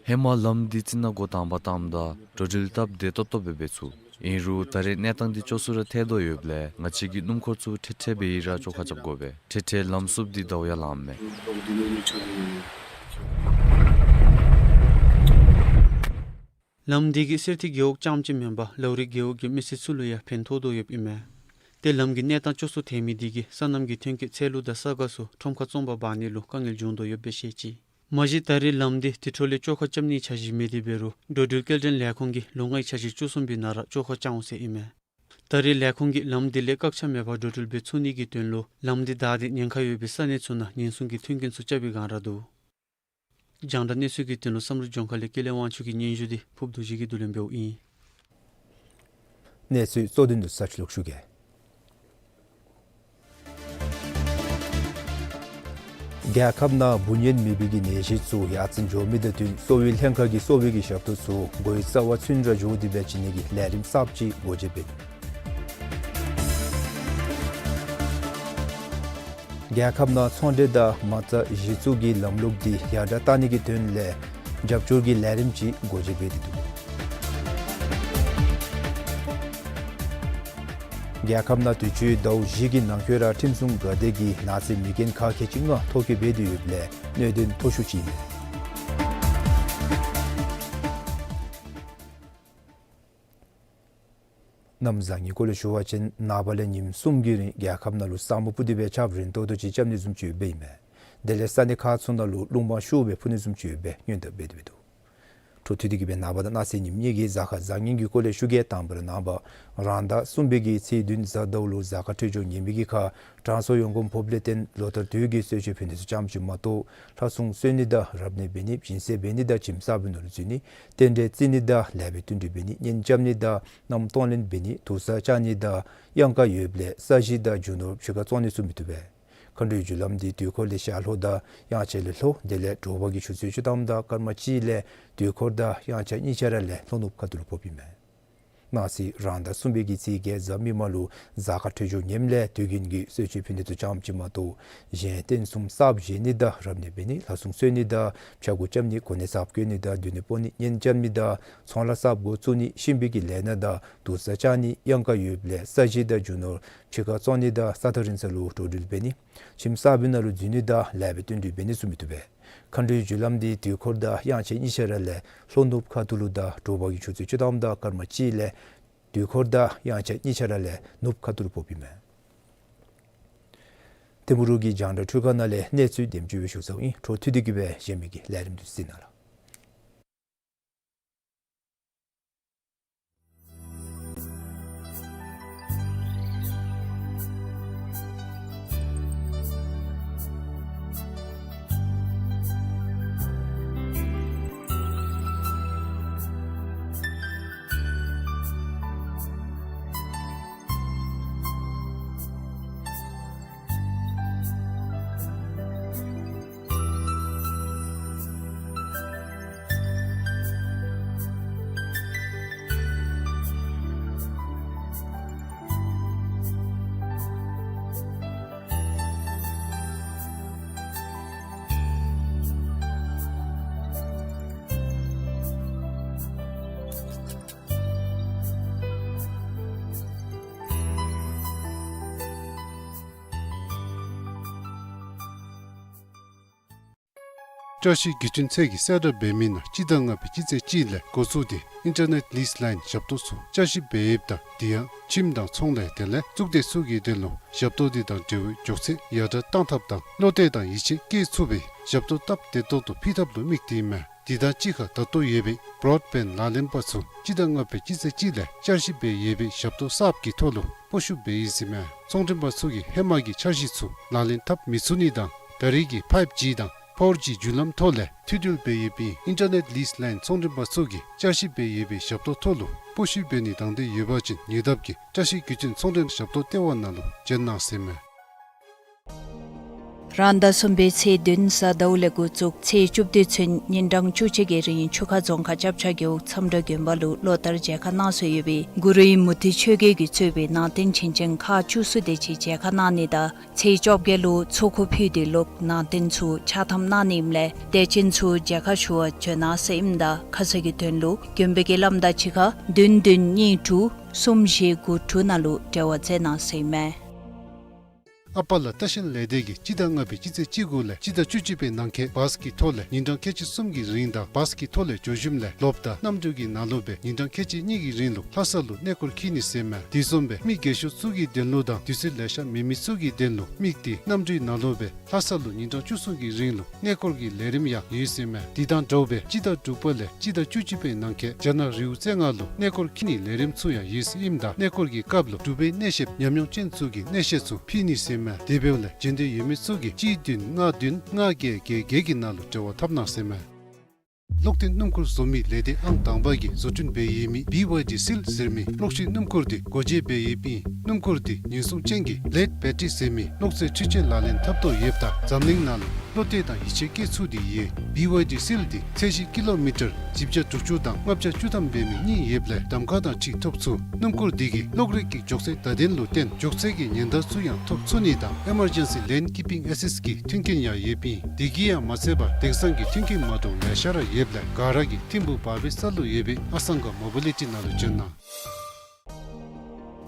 ཧེ་མ་ལམ་འདི་རྩི་ནག་འགོ་དང་པ་བཏངམ་ད་འགྲོ་འགྲུལ་སྟབས་བདེ་ཏོག་ཏོ་སྦེ་འབད་ཚུགས། ཨིན་རུང་ད་རེས་གནས་སྟངས་འདི་སྐྱོ་སུ་ར་ཐལ་དོ་ཡོདཔ་ལས་ང་བཅས་ཀྱི་སྣུམ་འཁོར་ཚུ་ཐེ་ཐེ་སྦེ་ཡི་ར་བཅོ་ཁ་རྐྱབ་དགོ་པས། ཐེ་ཐེ་ལམ་སྲུབ་འདི་ཟླཝ་ཡར་ལངམ་མས། ལམ་འདི་གིས་གསེར་ཐིག་རྒེད་འོག་རྐྱངམ་ཅིག་མེན་པར་ལའུ་རི་རྒེད་འོག་གི་མི་སེར་ཚུ་ལུ་ཡང་ཕན་ཐོགས་དོ་ཡོདཔ་ཨིན་མས། ཏེ་ལམ་གྱི་གནས་སྟངས་སྐྱོ་སུ་ཐལ་མི་འདི་གིས་སོ་ནམ་གྱི་ཐོན་སྐྱེད་ཚལ་ལུ་དང་ས་ག་ཚུ་ཁྲོམ་ཁ་བཙོང་པར་འབག་ནི་ལུ་དཀའ་ངལ་འབྱུང་དོ་ཡོདཔ་སྦེ་བཤད་ཅི། མ་གཞི་ད་རེས་ལམ་འདི་དེ་འཕྲོ་ལས་བཅོ་ཁ་རྐྱབ་ནིའི་འཆར་གཞི་མེད་དེ་འབད་རུང་འགྲོ་འགྲུལ་སྐྱེལ་འདྲེན་ལས་ཁུངས་ཀྱིས་ལོ་ལྔའི་འཆར་གཞི་བཅུ་གསུམ་པའི་ནང་ར་བཅོ་ཁ་རྐྱབ་འོང་ཟེར་ཨིན་མས། ད་རེས་ལས་ཁུངས་ཀྱིས་ལམ་འདི་ལས་བཀག་ཆ་མེད་པར་འགྲོ་འགྲུལ་འབད་ཚུགས་ནི་གི་དོན་ལུ་ལམ་འདི་བདའ་སྟེ་ཉེན་ཁ་ཡོད་པའི་ས་གནས་ཚུ་ནང་ཉེན་སྲུང་གི་མཐུན་རྐྱེན་ཚུ་རྐྱབ་པའི་སྒང་ར་འདུག། རྒྱང་བསྒྲགས་གནས་ཚུལ་གྱི་དོན་ལུ་བསམ་གྲུབ་ལྗོངས་མཁར་ལས་ཀུན་ལེགས་དབང་ཕྱུག་གི་སྙན་ཞུ་འདི་ཕུབ་རྡོ་རྗེ་གིས་བསྡུ་ལེན་འབདཝ་ཨིན། གནས་ཚུལ་གཙོ་དོན་དུ་ས་ཁྲ་ལོག་ཞུ་གེ། རྒྱལ་ཁབ་ནང་འབུ་གཉན་མེད་པའི་གི་ནད་གཞི་ཚུ་ཡར་བརྩོན་འགྱོ་མི་དང་བསྟུན་གསོ་བའི་ལྷན་ཁག་གིས་གསོ་བའི་གི་ཞབས་ཏོག་ཚུ་འགོ་བའི་རྩ་བ་ཚུན་ར་འགྱོ་སྟེ་འབད་བྱིན་ནི་གི་ལས་རིམ་གསརཔ་ཅིག་སྒོ་འབྱེད་འབད། རྒྱལ་ཁབ་ནང་ཚོང་འབྲེལ་དང་མ་རྩ་གཞི་བཙུགས་ཀྱི་ལམ་ལུགས་འདི་ཡར་དྲག་གཏང་ནི་གི་དོན་ལས་རྒྱབ་སྐྱོར་གྱི་ལས་རིམ་ཅིག་སྒོ་འབྱེད་འབད་དེ་འདུག། རྒྱལ་ཁབ་ནང་དུས་ཅི་ཟླཝ་བཞི་གི་ནང་འཁོད་ར་ཁྲིམས་སྲུང་འགག་སྡེ་གིས་ནག་རྩིས་མི་རྒན་ཁག་ཁལ་གཅིག་ལྔ་ཐོ་བཀོད་འབད་དེ་ཡོདཔ་ལས་གནད་དོན་མཐོ་ཤོས་ཅིག་ཨིན། གནམ་བཟང་ངན་སྐོར་ལས་ཞུ་བ་ཅིན་ནངས་པ་ལས་ཉིནམ་གསུམ་གྱི་རིང་རྒྱལ་ཁབ་ནང་ལུ་ས་སྨུག་སྤུབས་ཏེ་སྦེ་ཆརཔ་རན་ཏོག་ཏོ་ཅིག་རྐྱབ་ནི་བཟུམ་ཅིག་ཡོདཔ་ཨིན་མས། དེ་ལས་ས་གནས་ཁག་ཚུ་ནང་ལུ་རླུང་མང་ཤུགས་སྦེ་འཕུ་ནི་བཟུམ་ཅིག་ཡོདཔ་སྦེ་སྔོན་བརྡ་འབད་དེ་འདུག། འཕྲོ་མཐུད་དེ་གི་སྦེ་ནངས་པ་དང་གནངས་ཚེ་ཉིནམ་གཉིས་ཀྱི་གཟའ་སྐར་བཟང་ངན་གྱི་སྐོར་ལས་ཞུ་གེ། དང་པ་ར་ནངས་པ་རང་ཟླ་གསུམ་པའི་གི་ཚེས་བདུན་གཟའ་ཟླཝ་ལུ་གཟའ་སྐར་འཕྲོད་སྦྱོར་ངན་པའི་གི་ཁར་དྲང་སྲོང་ཡོངས་གོམས་ཕོགཔ་ལས་བརྟེན་ལོ་ལྟར་དུས་ཀྱི་གསོལ་མཆོད་ཕུལ་ནི་ཚུ་ཙམ་ཅིག་མ་གཏོགས་ལྷ་སྲུང་གསོལ་ནི་དང་རབ་གནས་འབད་ནི་སྦྱིན་སྲེག་འབད་ནི་དང་ཁྱིམ་གསརཔ་ནང་ལུ་འཛུལ་ནི་རྟེན་འབྲེལ་བརྩི་ནི་དང་ལེགས་པའི་བསྟུན་གྲོས་འབད་ནི་གཉེན་རྐྱབ་ནི་དང་མནའམ་གཏོང་ལེན་འབད་ནི་དུར་ས་བཅག་ནི་དང་གཡང་ཀ་ཡོདཔ་ལས་ས་གཞི་དང་རྒྱུ་ནོར་ཕྱི་ཁར་བཙོང་ནི་ཚུ་མི་བཏུབ་པས། མཁའ་འགྲོའི་རྒྱུ་ལམ་འདི་དུས་འཁོར་ལས་ཞག་ལྷོ་དང་དབྱངས་འཆར་ལས་ལྷོ་དེ་ལས་དྲོ་པ་གི་ཆུ་ཚོད་བཅུ་ཐམ་དང་སྐར་མ་གཅིག་ལས་དུས་འཁོར་དང་དབྱངས་འཆར་གཉིས་ཆ་ར་ལས་ལྷོ་ནུབ་ཁ་ཐུག་ལུ་ཕོགཔ་ཨིན་མས། གནངས་ཚེ་རང་ཟླ་གསུམ་པའི་གི་ཚེས་བརྒྱད་གཟའ་མིག་དམར་ལུ་གཟའ་སྐར་འཕྲོད་སྦྱོར་ངནམ་ལས་དུས་རྒྱུན་གྱི་གསོལ་མཆོད་ཕུལ་ནི་ཚུ་ཙམ་ཅིག་མ་གཏོགས་གཞན་རྟེན་གསུམ་གསརཔ་བཞེངས་ནི་དང་རབ་གནས་འབད་ནི་ལྷ་སྲུང་གསོལ་ནི་དང་ཕྱྭ་འགུགས་རྐྱབ་ནི་གོ་གནས་གསརཔ་བསྐོ་ནི་དང་སྡོད་གནས་སྤོ་ནི་གཉེན་རྐྱབ་ནི་དང་ཚོང་ལཱ་གསརཔ་འགོ་བཙུགས་ནི་གཤིན་པོའི་གི་ལས་སྣ་དང་དུར་ས་བཅག་ནི་གཡང་ཀ་ཡོདཔ་ལས་ས་གཞི་དང་རྒྱུ་ནོར་ཕྱི་ཁར་བཙོང་ནི་དང་ས་ཐག་རིང་ས་ལུ་འགྲོ་འགྲུལ་འབད་ནི་ཁྱིམ་གསརཔ་ནང་ལུ་འཛུལ་ནི་དང་ལེགས་པའི་བསྟུན་གྲོས་འབད་ནི་ཚུ་མི་བཏུབ་པས། མཁའ་འགྲོའི་རྒྱུ་ལམ་འདི་དུས་འཁོར་དང་དབྱངས་འཆར་གཉིས་ཆ་ར་ལས་ལྷོ་ནུབ་ཁ་ཐུག་ལུ་དང་དྲོ་པ་གི་ཆུ་ཚོད་བཅུ་ཐམ་དང་སྐར་མ་གཅིག་ལས་དུས་འཁོར་དང་དབྱངས་འཆར་གཉིས་ཆ་ར་ལས་ནུབ་ཁ་ཐུག་ལུ་ཕོགཔ་ཨིན་མས། ཐིམ་ཕུ་རུ་གི་རྒྱང་བསྒྲགས་འཕྲུལ་ཁང་ནང་ལས་གནས་ཚུལ་འདེམས་སྤྱོད་འབད་ཞུ་ཚརཝ་ཨིན། འཕྲོ་མཐུད་དེ་གི་སྦེ་གཞན་མི་གི་ལས་རིམ་འདི་གཟིགས་གནང་ལགས། བཀྲ་ཤིས་བརྒྱུད་འཕྲིན་ཚད་ཀྱི་གསལ་བསྒྲགས་འབད་མི་ནང་སྤྱི་ཟླ་ལྔ་པའི་སྤྱི་ཚེས་གཅིག་ལས་འགོ་བཙུགས་ཏེ་ཨིན་ཊར་ནེཊ་ལིསི་ལའིན་ཞབས་ཏོག་ཚུ་བསྐྱར་ཞིབ་འབད་ཡོདཔ་ད་དེ་ཡང་ཁྱིམ་དང་ཚོང་ལས་དེ་ལས་གཙུག་སྡེ་ཚུ་གི་དོན་ལུ་ཞབས་ཏོག་འདི་དང་འབྲེལ་བའི་མགྱོགས་ཚད་ཡར་དྲག་གཏང་ཐབས་དང་བློ་གཏད་དང་ཡིད་ཆེས་བསྐྱེད་ཚུགས་པའི་ཞབས་ཏོག་སྟབས་བདེ་ཏོག་ཏོ་ཕུལ་ཐབས་ལུ་དམིགས་ཏེ་ཨིན་མས། དེ་དང་གཅིག་ཁར་ད་ལྟོ་ཡོད་པའི་བྲོཌ་བེནཌ་ལག་ལེན་པ་ཚུ་སྤྱི་ཟླ་ལྔ་པའི་སྤྱི་ཚེས་གཅིག་ལས་བསྐྱར་ཞིབ་འབད་ཡོད་པའི་ཞབས་ཏོག་གསརཔ་གི་ཐོག་ལུ་སྤོ་བཤུད་འབད་ཡི་ཟེར་མས། ཚོང་མགྲོན་པ་ཚུ་གིས་ཧེ་མ་གི་འཆར་གཞི་ཚུ་ལག་ལེན་འཐབ་མི་ཚུགས་ནི་དང་ད་རེས་ཀྱི་ཕའིབ་ཇི་དང་ཕོར་ཇི་བརྒྱུད་ལམ་ཐོག་ལས་མཐུད་འབྲེལ་འབད་ཡོད་པའི་ཨིན་ཊར་ནེཊ་ལིསི་ལའིན་ཚོང་མགྲོན་པ་ཚུ་གིས་བསྐྱར་ཞིབ་འབད་ཡོད་པའི་ཞབས་ཏོག་ཐོག་ལུ་སྤོ་བཤུད་འབད་ནི་དང་འདོད་ཡོད་པ་ཅིན་ཉེ་འདབས་ཀྱི་བཀྲ་ཤིས་རྒྱུ་རྟེན་ཚོང་མགྲོན་ཞབས་ཏོག་ལྟེ་བ་ནང་ལུ་བྱོན་གནང་ཟེར་མས། རང་ཟླ་གསུམ་པའི་ཚེས་བདུན་གཟའ་ཟླཝ་ལས་འགོ་བཙུགས་ཚེས་བཅུ་བདུན་ཚུན་ཉིན་གྲངས་བཅུ་གཅིག་གི་རིང་ཆུ་ཁ་རྫོང་ཁག་ལྕགས་བྱ་རྒེད་འོག་མཚམས་དྲ་དགོན་པ་ལུ་ལོ་ལྟར་མཇལ་ཁ་གནང་སྲོལ་ཡོད་པའི་གུ་རུ་ཨིན་མུ་ཏིག་ཆོས་རྒྱལ་གྱིས་གཙོས་པའི་ནང་རྟེན་བྱིན་ཅན་ཁག་བཅུ་གསུམ་དེ་ཅིག་མཇལ་ཁ་གནང་ནི་དང་ཚེས་བཅོ་བརྒྱད་ལུ་ཚོགས་འཁོར་ཕུལ་ཏེ་ལོག་ནང་རྟེན་ཚུ་ཕྱག་ཐམ་གནང་ནི་ཨིནམ་ལས་དད་ཅན་ཚུ་མཇལ་ཁ་ཞུ་བར་བྱོན་གནང་ཟེར་ཨིནམ་ད་ཁ་གསལ་གྱི་དོན་ལུ་དགོན་པའི་དགེ་ལམ་དང་གཅིག་ཁར་བདུན་བདུན་གཉིས་དྲུག་གསུམ་བཞི་དགུ་དྲུག་ནང་ལུ་འབྲེལ་བ་མཛད་གནང་ཟེར་ཨིན་མས། ཨ་པ་ལ་ལྟ་བཤལ་ལས་སྡེ་གིས་སྤྱི་ཟླ་ལྔ་པའི་སྤྱི་ཚེས་བཅུ་དགུ་ལས་སྤྱི་ཟླ་བཅུ་གཅིག་པའི་ནང་འཁོད་བཱས་ཀྱི་ཐོག་ལས་ཉིན་གྲངས་ཁལ་གཅིག་གསུམ་གྱི་རིང་དང་བཱས་ཀྱི་ཐོག་ལས་འགྱོ་ཞིནམ་ལས་ལོབ་དང་གནམ་གྲུ་གི་ནང་ལུ་སྦེ་ཉིན་གྲངས་ཁལ་གཅིག་གཉིས་ཀྱི་རིང་ལུ་ལྷ་ས་ལུ་གནས་སྐོར་འཁྱིད་ནི་ཟེར་མས། དེ་བཟུམ་སྦེ་མི་རྒས་ཤོས་ཚུ་གི་དོན་ལུ་དང་དུས་ཚོད་ལེ་ཤ་མེད་མི་ཚུ་གི་དོན་ལུ་དམིགས་ཏེ་གནམ་གྲུའི་ནང་ལུ་སྦེ་ལྷ་ས་ལུ་ཉིན་གྲངས་བཅུ་གསུམ་གྱི་རིང་ལུ་གནས་སྐོར་གྱི་ལས་རིམ་ཡང་ཡོད་ཟེར་མས། དེ་དང་འདྲཝ་སྦེ་སྤྱི་ཟླ་དྲུག་པ་ལས་སྤྱི་ཟླ་བཅུ་གཅིག་པའི་ནང་འཁོད་རྒྱ་ནག་རི་བོ་རྩེ་ལྔ་ལུ་གནས་སྐོར་འཁྱིད་ནིའི་ལས་རིམ་ཚུ་ཡང་ཡོད་ཟེར་ཨིནམ་ད་གནས་སྐོར་གྱི་སྐབས་ལུ་འབྲུག་པའི་གནས་བཤདཔ་ཉམས་མྱོང་ཅན་ཚུ་གིས་གནས་བཤད་ཚུ་ཕུལ་ནི་ཟེར་མས། དེ་འབདཝ་ལས་བྱོན་འདོད་ཡོད་མི་ཚུ་གིས་གཅིག་བདུན་ལྔ་བདུན་ལྔ་བརྒྱད་བརྒྱད་བརྒྱད་ཀྱི་ནང་ལུ་འབྲེལ་བ་འཐབ་གནང་ཟེར་མས། གློག་འཐེན་སྣུམ་འཁོར་བཟོ་མི་ལས་སྡེ་ཨང་དང་པ་གིས་བཟོ་སྐྲུན་འབད་ཡོད་མི་བི་ཝའི་ཌི་སིལ་ཟེར་མི་གློག་ཤིང་སྣུམ་འཁོར་དེ་སྒོ་འབྱེད་འབད་ཡོདཔ་ཨིན། སྣུམ་འཁོར་དེ་ཉེན་སྲུང་ཅན་གྱི་ལེཌ་བེ་ཊི་རི་ཟེར་མི་གློག་རྫས་འཕྲུལ་ཆས་ལག་ལེན་འཐབ་དོ་ཡོདཔ་ད་འཛམ་གླིང་ནང་ལུ་བློ་གཏད་དང་ཡིད་ཆེས་བསྐྱེད་ཚུགས་ཏེ་ཡོད། བི་ཝའི་ཌི་སིལ་དེ་ཚད་གཞི་ཀི་ལོ་མི་ཊར་བཞི་བརྒྱ་དྲུག་ཅུ་དང་ལྔ་བརྒྱ་བཅུ་ཐམ་འབད་མི་གཉིས་ཡོདཔ་ལས་གདམ་ཁ་དང་འཁྲིལ་ཐོབ་ཚུགས། སྣུམ་འཁོར་དེ་གིས་གློག་རིག་གི་མགྱོགས་ཚད་བརྡ་དོན་ལུ་བརྟེན་མགྱོགས་ཚད་ཀྱི་ཉེན་བརྡ་ཚུ་ཡང་ཐོབ་ཚུགས་ནི་དང་ཨི་མར་ཇེན་སི་ལེན་ཀིཔ་པིང་ཨེ་སིསཊ་ཀྱི་མཐུན་རྐྱེན་ཡང་ཡོདཔ་ཨིན། དེ་གིས་ཡང་མ་ཚད་པར་དེང་སང་གི་མཐུན་རྐྱེན་མ་འདྲཝ་ལེ་ཤ་ར་ཡོདཔ་ལས་ག་ར་གིས་ཐིམ་ཕུག་བར་པའི་ས་ལུ་ཡོད་པའི་ཨ་སང་ག་མོ་བི་ལི་ཊི་ནང་ལུ་བྱོན་གནང་།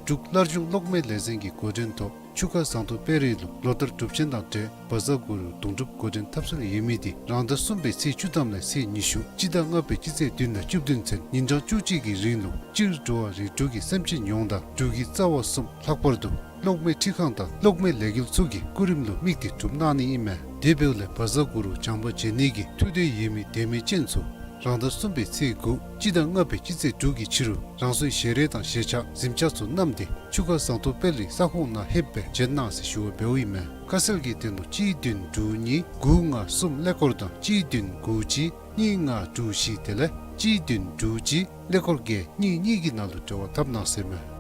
འབྲུག་སླར་འབྱུང་གློག་མེ་ལས་འཛིན་གྱི་འགོ་འདྲེན་ཐོག་ཆུ་ཁ་ཟངས་མདོག་དཔལ་རི་ལུ་ལོ་ལྟར་སྒྲུབ་ཆེན་དང་འབྲེལ་བཛྲ་གུ་རུ་དུང་སྒྲུབ་འགོ་འདྲེན་འཐབ་སྲོལ་ཡོད་མི་དེ་རང་ཟླ་གསུམ་པའི་ཚེས་བཅུ་ཐམ་ལས་ཚེས་ཉི་ཤུ་སྤྱི་ཟླ་ལྔ་པའི་སྤྱི་ཚེས་བདུན་དང་བཅུ་བདུན་ཚུན་ཉིན་གྲངས་བཅུ་གཅིག་གི་རིང་ལུ་སྤྱིར་འགྲོ་བ་རིགས་དྲུག་གི་སེམས་ཅན་ཡོངས་དང་འབྲུག་གི་རྩ་བ་གསུམ་ལྷག་པར་དུ་གློག་མེ་འཕྲུལ་ཁང་དང་གློག་མེ་ལས་འགུལ་ཚུ་གི་སྐུ་རིམ་ལུ་དམིགས་ཏེ་སྒྲུབ་གནང་ནི་ཨིན་མས། དེ་འབདཝ་ལས་བཛྲ་གུ་རུ་བྱང་པ་མཇལ་ནི་གི་ཐུགས་འདོད་ཡོད་མི་དད་མོས་ཅན་ཚུ་རང་ཟླ་གསུམ་པའི་ཚེས་དགུ་སྤྱི་ཟླ་ལྔ་པའི་སྤྱི་ཚེས་དྲུག་གི་ཕྱི་རུ་རང་སོའི་ཞལ་རས་དང་ཞལ་ཆས་གཟིམ་ཆས་ཚུ་བསྣམས་ཏེ་ཆུ་ཁ་ཟངས་མདོག་དཔལ་རིའི་ས་ཁོངས་ནང་ལྷོདཔ་སྦེ་བྱོན་གནང་ཟེར་ཞུ་བ་འབདཝ་ཨིན་མས། ཁ་གསལ་གྱི་དོན་ལུ་གཅིག་བདུན་དྲུག་གཉིས་དགུ་ལྔ་གསུམ་ཀླད་ཀོར་དང་གཅིག་བདུན་དགུ་གཅིག་གཉིས་ལྔ་དྲུག་བཞི་དེ་ལས་གཅིག་བདུན་དྲུག་གཅིག་ཀླད་ཀོར་བརྒྱད་གཉིས་གཉིས་ཀྱི་ནང་ལུ་འབྲེལ་བ་འཐབ་གནང་ཟེར་མས།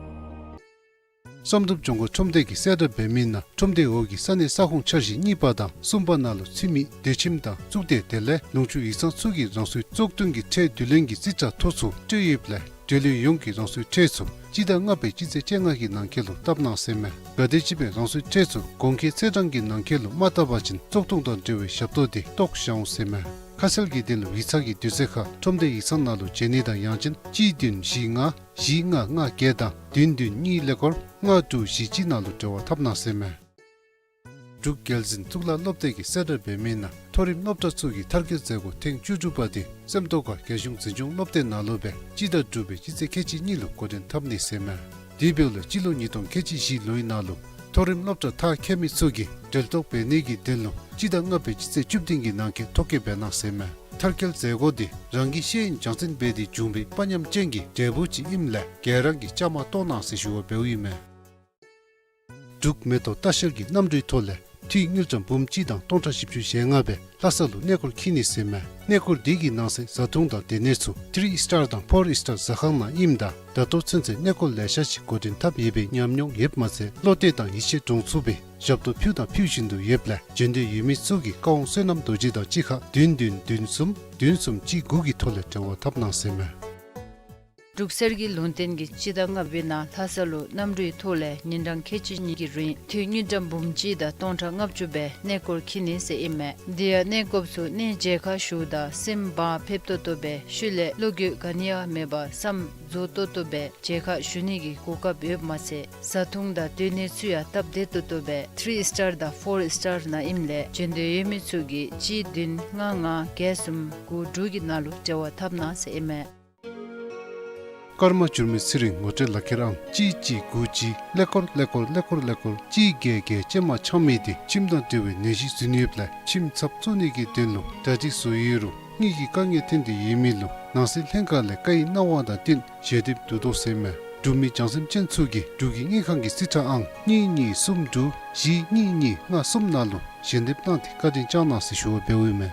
བསམ་གྲུབ་ལྗོངས་མཁར་ཁྲོམ་སྡེ་གིས་གསལ་བསྒྲགས་འབད་མི་ནང་ཁྲོམ་སྡེའི་འོག་གི་ས་གནས་ས་ཁོངས་འཆར་གཞི་གཉིས་པ་དང་གསུམ་པ་ནང་ལུ་ཚུད་མི་སྡོད་ཁྱིམ་དང་གཙུག་སྡེ་དེ་ལས་ལུང་ཕྱོགས་ཡིག་ཚང་ཚུ་གིས་རང་སོའི་བཙོག་འཐུ་གི་ཁྲལ་བསྡུ་ལེན་གྱི་རྩིས་ཁྲ་ཐོ་ཚུ་སྤྲོད་ཡོདཔ་ལས་འབྲེལ་ཡོད་ཡོངས་ཀྱིས་རང་སོའི་ཁྲལ་ཚུ་སྤྱི་ཟླ་ལྔ་པའི་སྤྱི་ཚེས་བཅོ་ལྔ་གི་ནང་འཁོད་ལུ་བཏབ་གནང་ཟེར་མས། གལ་ཏེ་ཅིག་སྦེ་རང་སོའི་ཁྲལ་ཚུ་གོང་འཁོད་ཚེས་གྲངས་ཀྱི་ནང་འཁོད་ལུ་མ་བཏབ་པ་ཅིན་བཙོག་འཐུ་དང་འབྲེལ་བའི་ཞབས་ཏོག་དེ་བཏོག་བཞག་འོང་ཟེར་མས། ཁ་གསལ་གྱི་དོན་ལུ་ཡིག་ཚང་གི་དུས་ཚོད་ཁར་ཁྲོམ་སྡེ་ཡིག་ཚང་ནང་ལུ་བྱོན་ནི་དང་ཡང་ཅིན་གཅིག་བདུན་བཞི་ལྔ་བཞི་ལྔ་ལྔ་བརྒྱད་དང་བདུན་བདུན་གཉིས་ཀླད་ཀོར་ལྔ་དྲུག་བཞི་གཅིག་ནང་ལུ་འབྲེལ་བ་འཐབ་གནང་ཟེར་མས། འབྲུག་རྒྱལ་འཛིན་གཙུག་ལག་སློབ་སྡེ་གིས་གསལ་བསྒྲགས་འབད་མི་ནང་མཐོ་རིམ་སློབ་གྲྭ་ཚུ་གི་མཐར་འཁྱོལ་མཛད་སྒོ་ཐེངས་བཅུ་དྲུག་པ་དེ་སེམས་རྟོགས་ཁ་རྒྱལ་གཞུང་འཛིན་སྐྱོང་སློབ་སྡེ་ནང་ལུ་སྦེ་སྤྱི་ཟླ་དྲུག་པའི་སྤྱི་ཚེས་ཁལ་གཅིག་གཉིས་ལུ་འགོ་འདྲེན་འཐབ་ནི་ཟེར་མས། དེ་འབདཝ་ལས་སྤྱི་ལོ་ཉིས་སྟོང་ཁལ་གཅིག་བཞི་ལོའི་ནང་ལུ་མཐོ་རིམ་སློབ་གྲྭ་མཐར་འཁྱོལ་མི་ཚུ་གིས་འབྲེལ་གཏོགས་འབད་ནི་གི་དོན་ལུ་སྤྱི་ཟླ་ལྔ་པའི་སྤྱི་ཚེས་བཅུ་བདུན་གྱི་ནང་འཁོད་ཐོ་བཀོད་འབད་གནང་ཟེར་མས། མཐར་འཁྱོལ་མཛད་སྒོ་དེ་རང་གི་ཤེས་ཡོན་སྦྱང་ཚན་འབད་དེ་བྱུང་བའི་དཔའ་ཉམས་ཅན་གྱི་འབྲས་བུ་ཅིག་ཨིནམ་ལས་ག་ར་གིས་བཅའ་མར་གཏོགས་གནང་ཟེར་ཞུ་བ་འབདཝ་ཨིན་མས། འབྲུག་མེ་ཏོག་ལྟ་བཤལ་གྱིས་གནམ་གྲུའི་ཐོག་ལས་འཐུས་དངུལ་ཀྲམ་འབུམ་གཅིག་དང་སྟོང་ཕྲག་བཞི་བཅུ་ཞེ་ལྔ་སྦེ་ལྷ་ས་ལུ་གནས་སྐོར་འཁྱིད་ནི་ཟེར་མས། གནས་སྐོར་དེ་གི་ནང་གསེས་བཟའ་འཐུང་དང་སྡོད་གནས་ཚུ་ཐི་རི་ཨིས་ཊར་དང་ཕོར་ཨིས་ཊར་ཟ་ཁང་ནང་ཨིནམ་ད་ད་ལྟོ་ཚུན་ཚོད་གནས་སྐོར་ལེ་ཤ་ཅིག་འགོ་འདྲེན་འཐབ་ཡོད་པའི་ཉམས་མྱོང་ཡོདཔ་མ་ཚད་བློ་གཏད་དང་ཡིད་ཆེས་འདྲོངས་ཚུགས་པའི་ཞབས་ཏོག་ཕུལ་དང་ཕུལ་བཞིན་དུ་ཡོདཔ་ལས་བྱོན་འདོད་ཡོད་མི་ཚུ་གིས་བཀའ་དབང་བསོད་ནམས་རྡོ་རྗེ་དང་གཅིག་ཁར་བདུན་བདུན་བདུན་གསུམ་བདུན་གསུམ་གཅིག་དགུ་གི་ཐོག་ལས་འབྲེལ་བ་འཐབ་གནང་ཟེར་མས། འབྲུག་གསེར་གྱི་ལུང་བསྟན་གྱིས་སྤྱི་ཟླ་ལྔ་པའི་ནང་ལྷ་ས་ལུ་གནམ་གྲུའི་ཐོག་ལས་ཉིན་གྲངས་ཁལ་གཅིག་གཉིས་ཀྱི་རིང་འཐུས་དངུལ་ཀྲམ་འབུམ་གཅིག་དང་སྟོང་ཕྲག་ལྔ་བཅུ་སྦེ་གནས་སྐོར་འཁྱིད་ནི་ཟེར་ཨིན་མས། དེ་ཡང་གནས་སྐོརཔ་ཚུ་གནས་མཇལ་ཁ་ཞུཝ་ད་སེམས་བག་ཕེབས་ཏོག་ཏོ་སྦེ་ཤུལ་ལས་བློ་འགྱོད་ག་ནི་ཡང་མེད་པར་བསམ་རྫོགས་ཏོག་ཏོ་སྦེ་མཇལ་ཁ་ཞུ་ནི་གི་གོ་སྐབས་ཡོདཔ་མ་ཚད་བཟའ་འཐུང་དང་སྡོད་གནས་ཚུ་ཡང་སྟབས་བདེ་ཏོག་ཏོ་སྦེ་ཐི་རི་ཨིས་ཊར་དང་ཕོར་ཨིས་ཊར་ནང་ཨིནམ་ལས་བྱོན་འདོད་ཡོད་མི་ཚུ་གིས་གཅིག་བདུན་ལྔ་ལྔ་བརྒྱད་གསུམ་དགུ་དྲུག་གི་ནང་ལུ་འབྲེལ་བ་འཐབ་གནང་ཟེར་ཨིན་མས། ཀརྨ་འགྱུར་མེད་ཚེ་རིང་ངོ་སྤྲོད་ལག་ཁྱེར་ཨང་གཅིག་གཅིག་དགུ་གཅིག་ཀླད་ཀོར་ཀླད་ཀོར་ཀླད་ཀོར་ཀླད་ཀོར་གཅིག་བརྒྱད་བརྒྱད་ཅན་མ་འཆང་མི་དེ་ཁྱིམ་དང་འབྲེལ་བའི་ནད་གཞི་ཟུན་ཡོདཔ་ལས་ཁྱིམ་ཚབ་བཙུགས་ནི་གི་དོན་ལུ་གྲ་སྒྲིག་བཟོ་ཡོད་རུང་ དངུལ་གྱི་དཀའ་ངལ་ཐོན་ཏེ་ཡོད་མི་ལུ་ནང་སྲིད་ལྷན་ཁག་ལས་བཀའ་ཡིག་གནང་བ་དང་བསྟུན་ཞལ་འདེབས་བསྡུ་དོ་ཟེར་མས། འབྲུག་མི་བྱང་སེམས་ཅན་ཚུ་གིས་འབྲུག་གི་དངུལ་ཁང་གི་རྩིས་ཁྲ་ཨང་གཉིས་གཉིས་གསུམ་དྲུག་བཞི་གཉིས་གཉིས་ལྔ་གསུམ་ནང་ལུ་ཞལ་འདེབས་གནང་སྟེ་བཀའ་དྲིན་བསྐྱང་གནང་ཟེར་ཞུ་བ་འབདཝ་ཨིན་མས།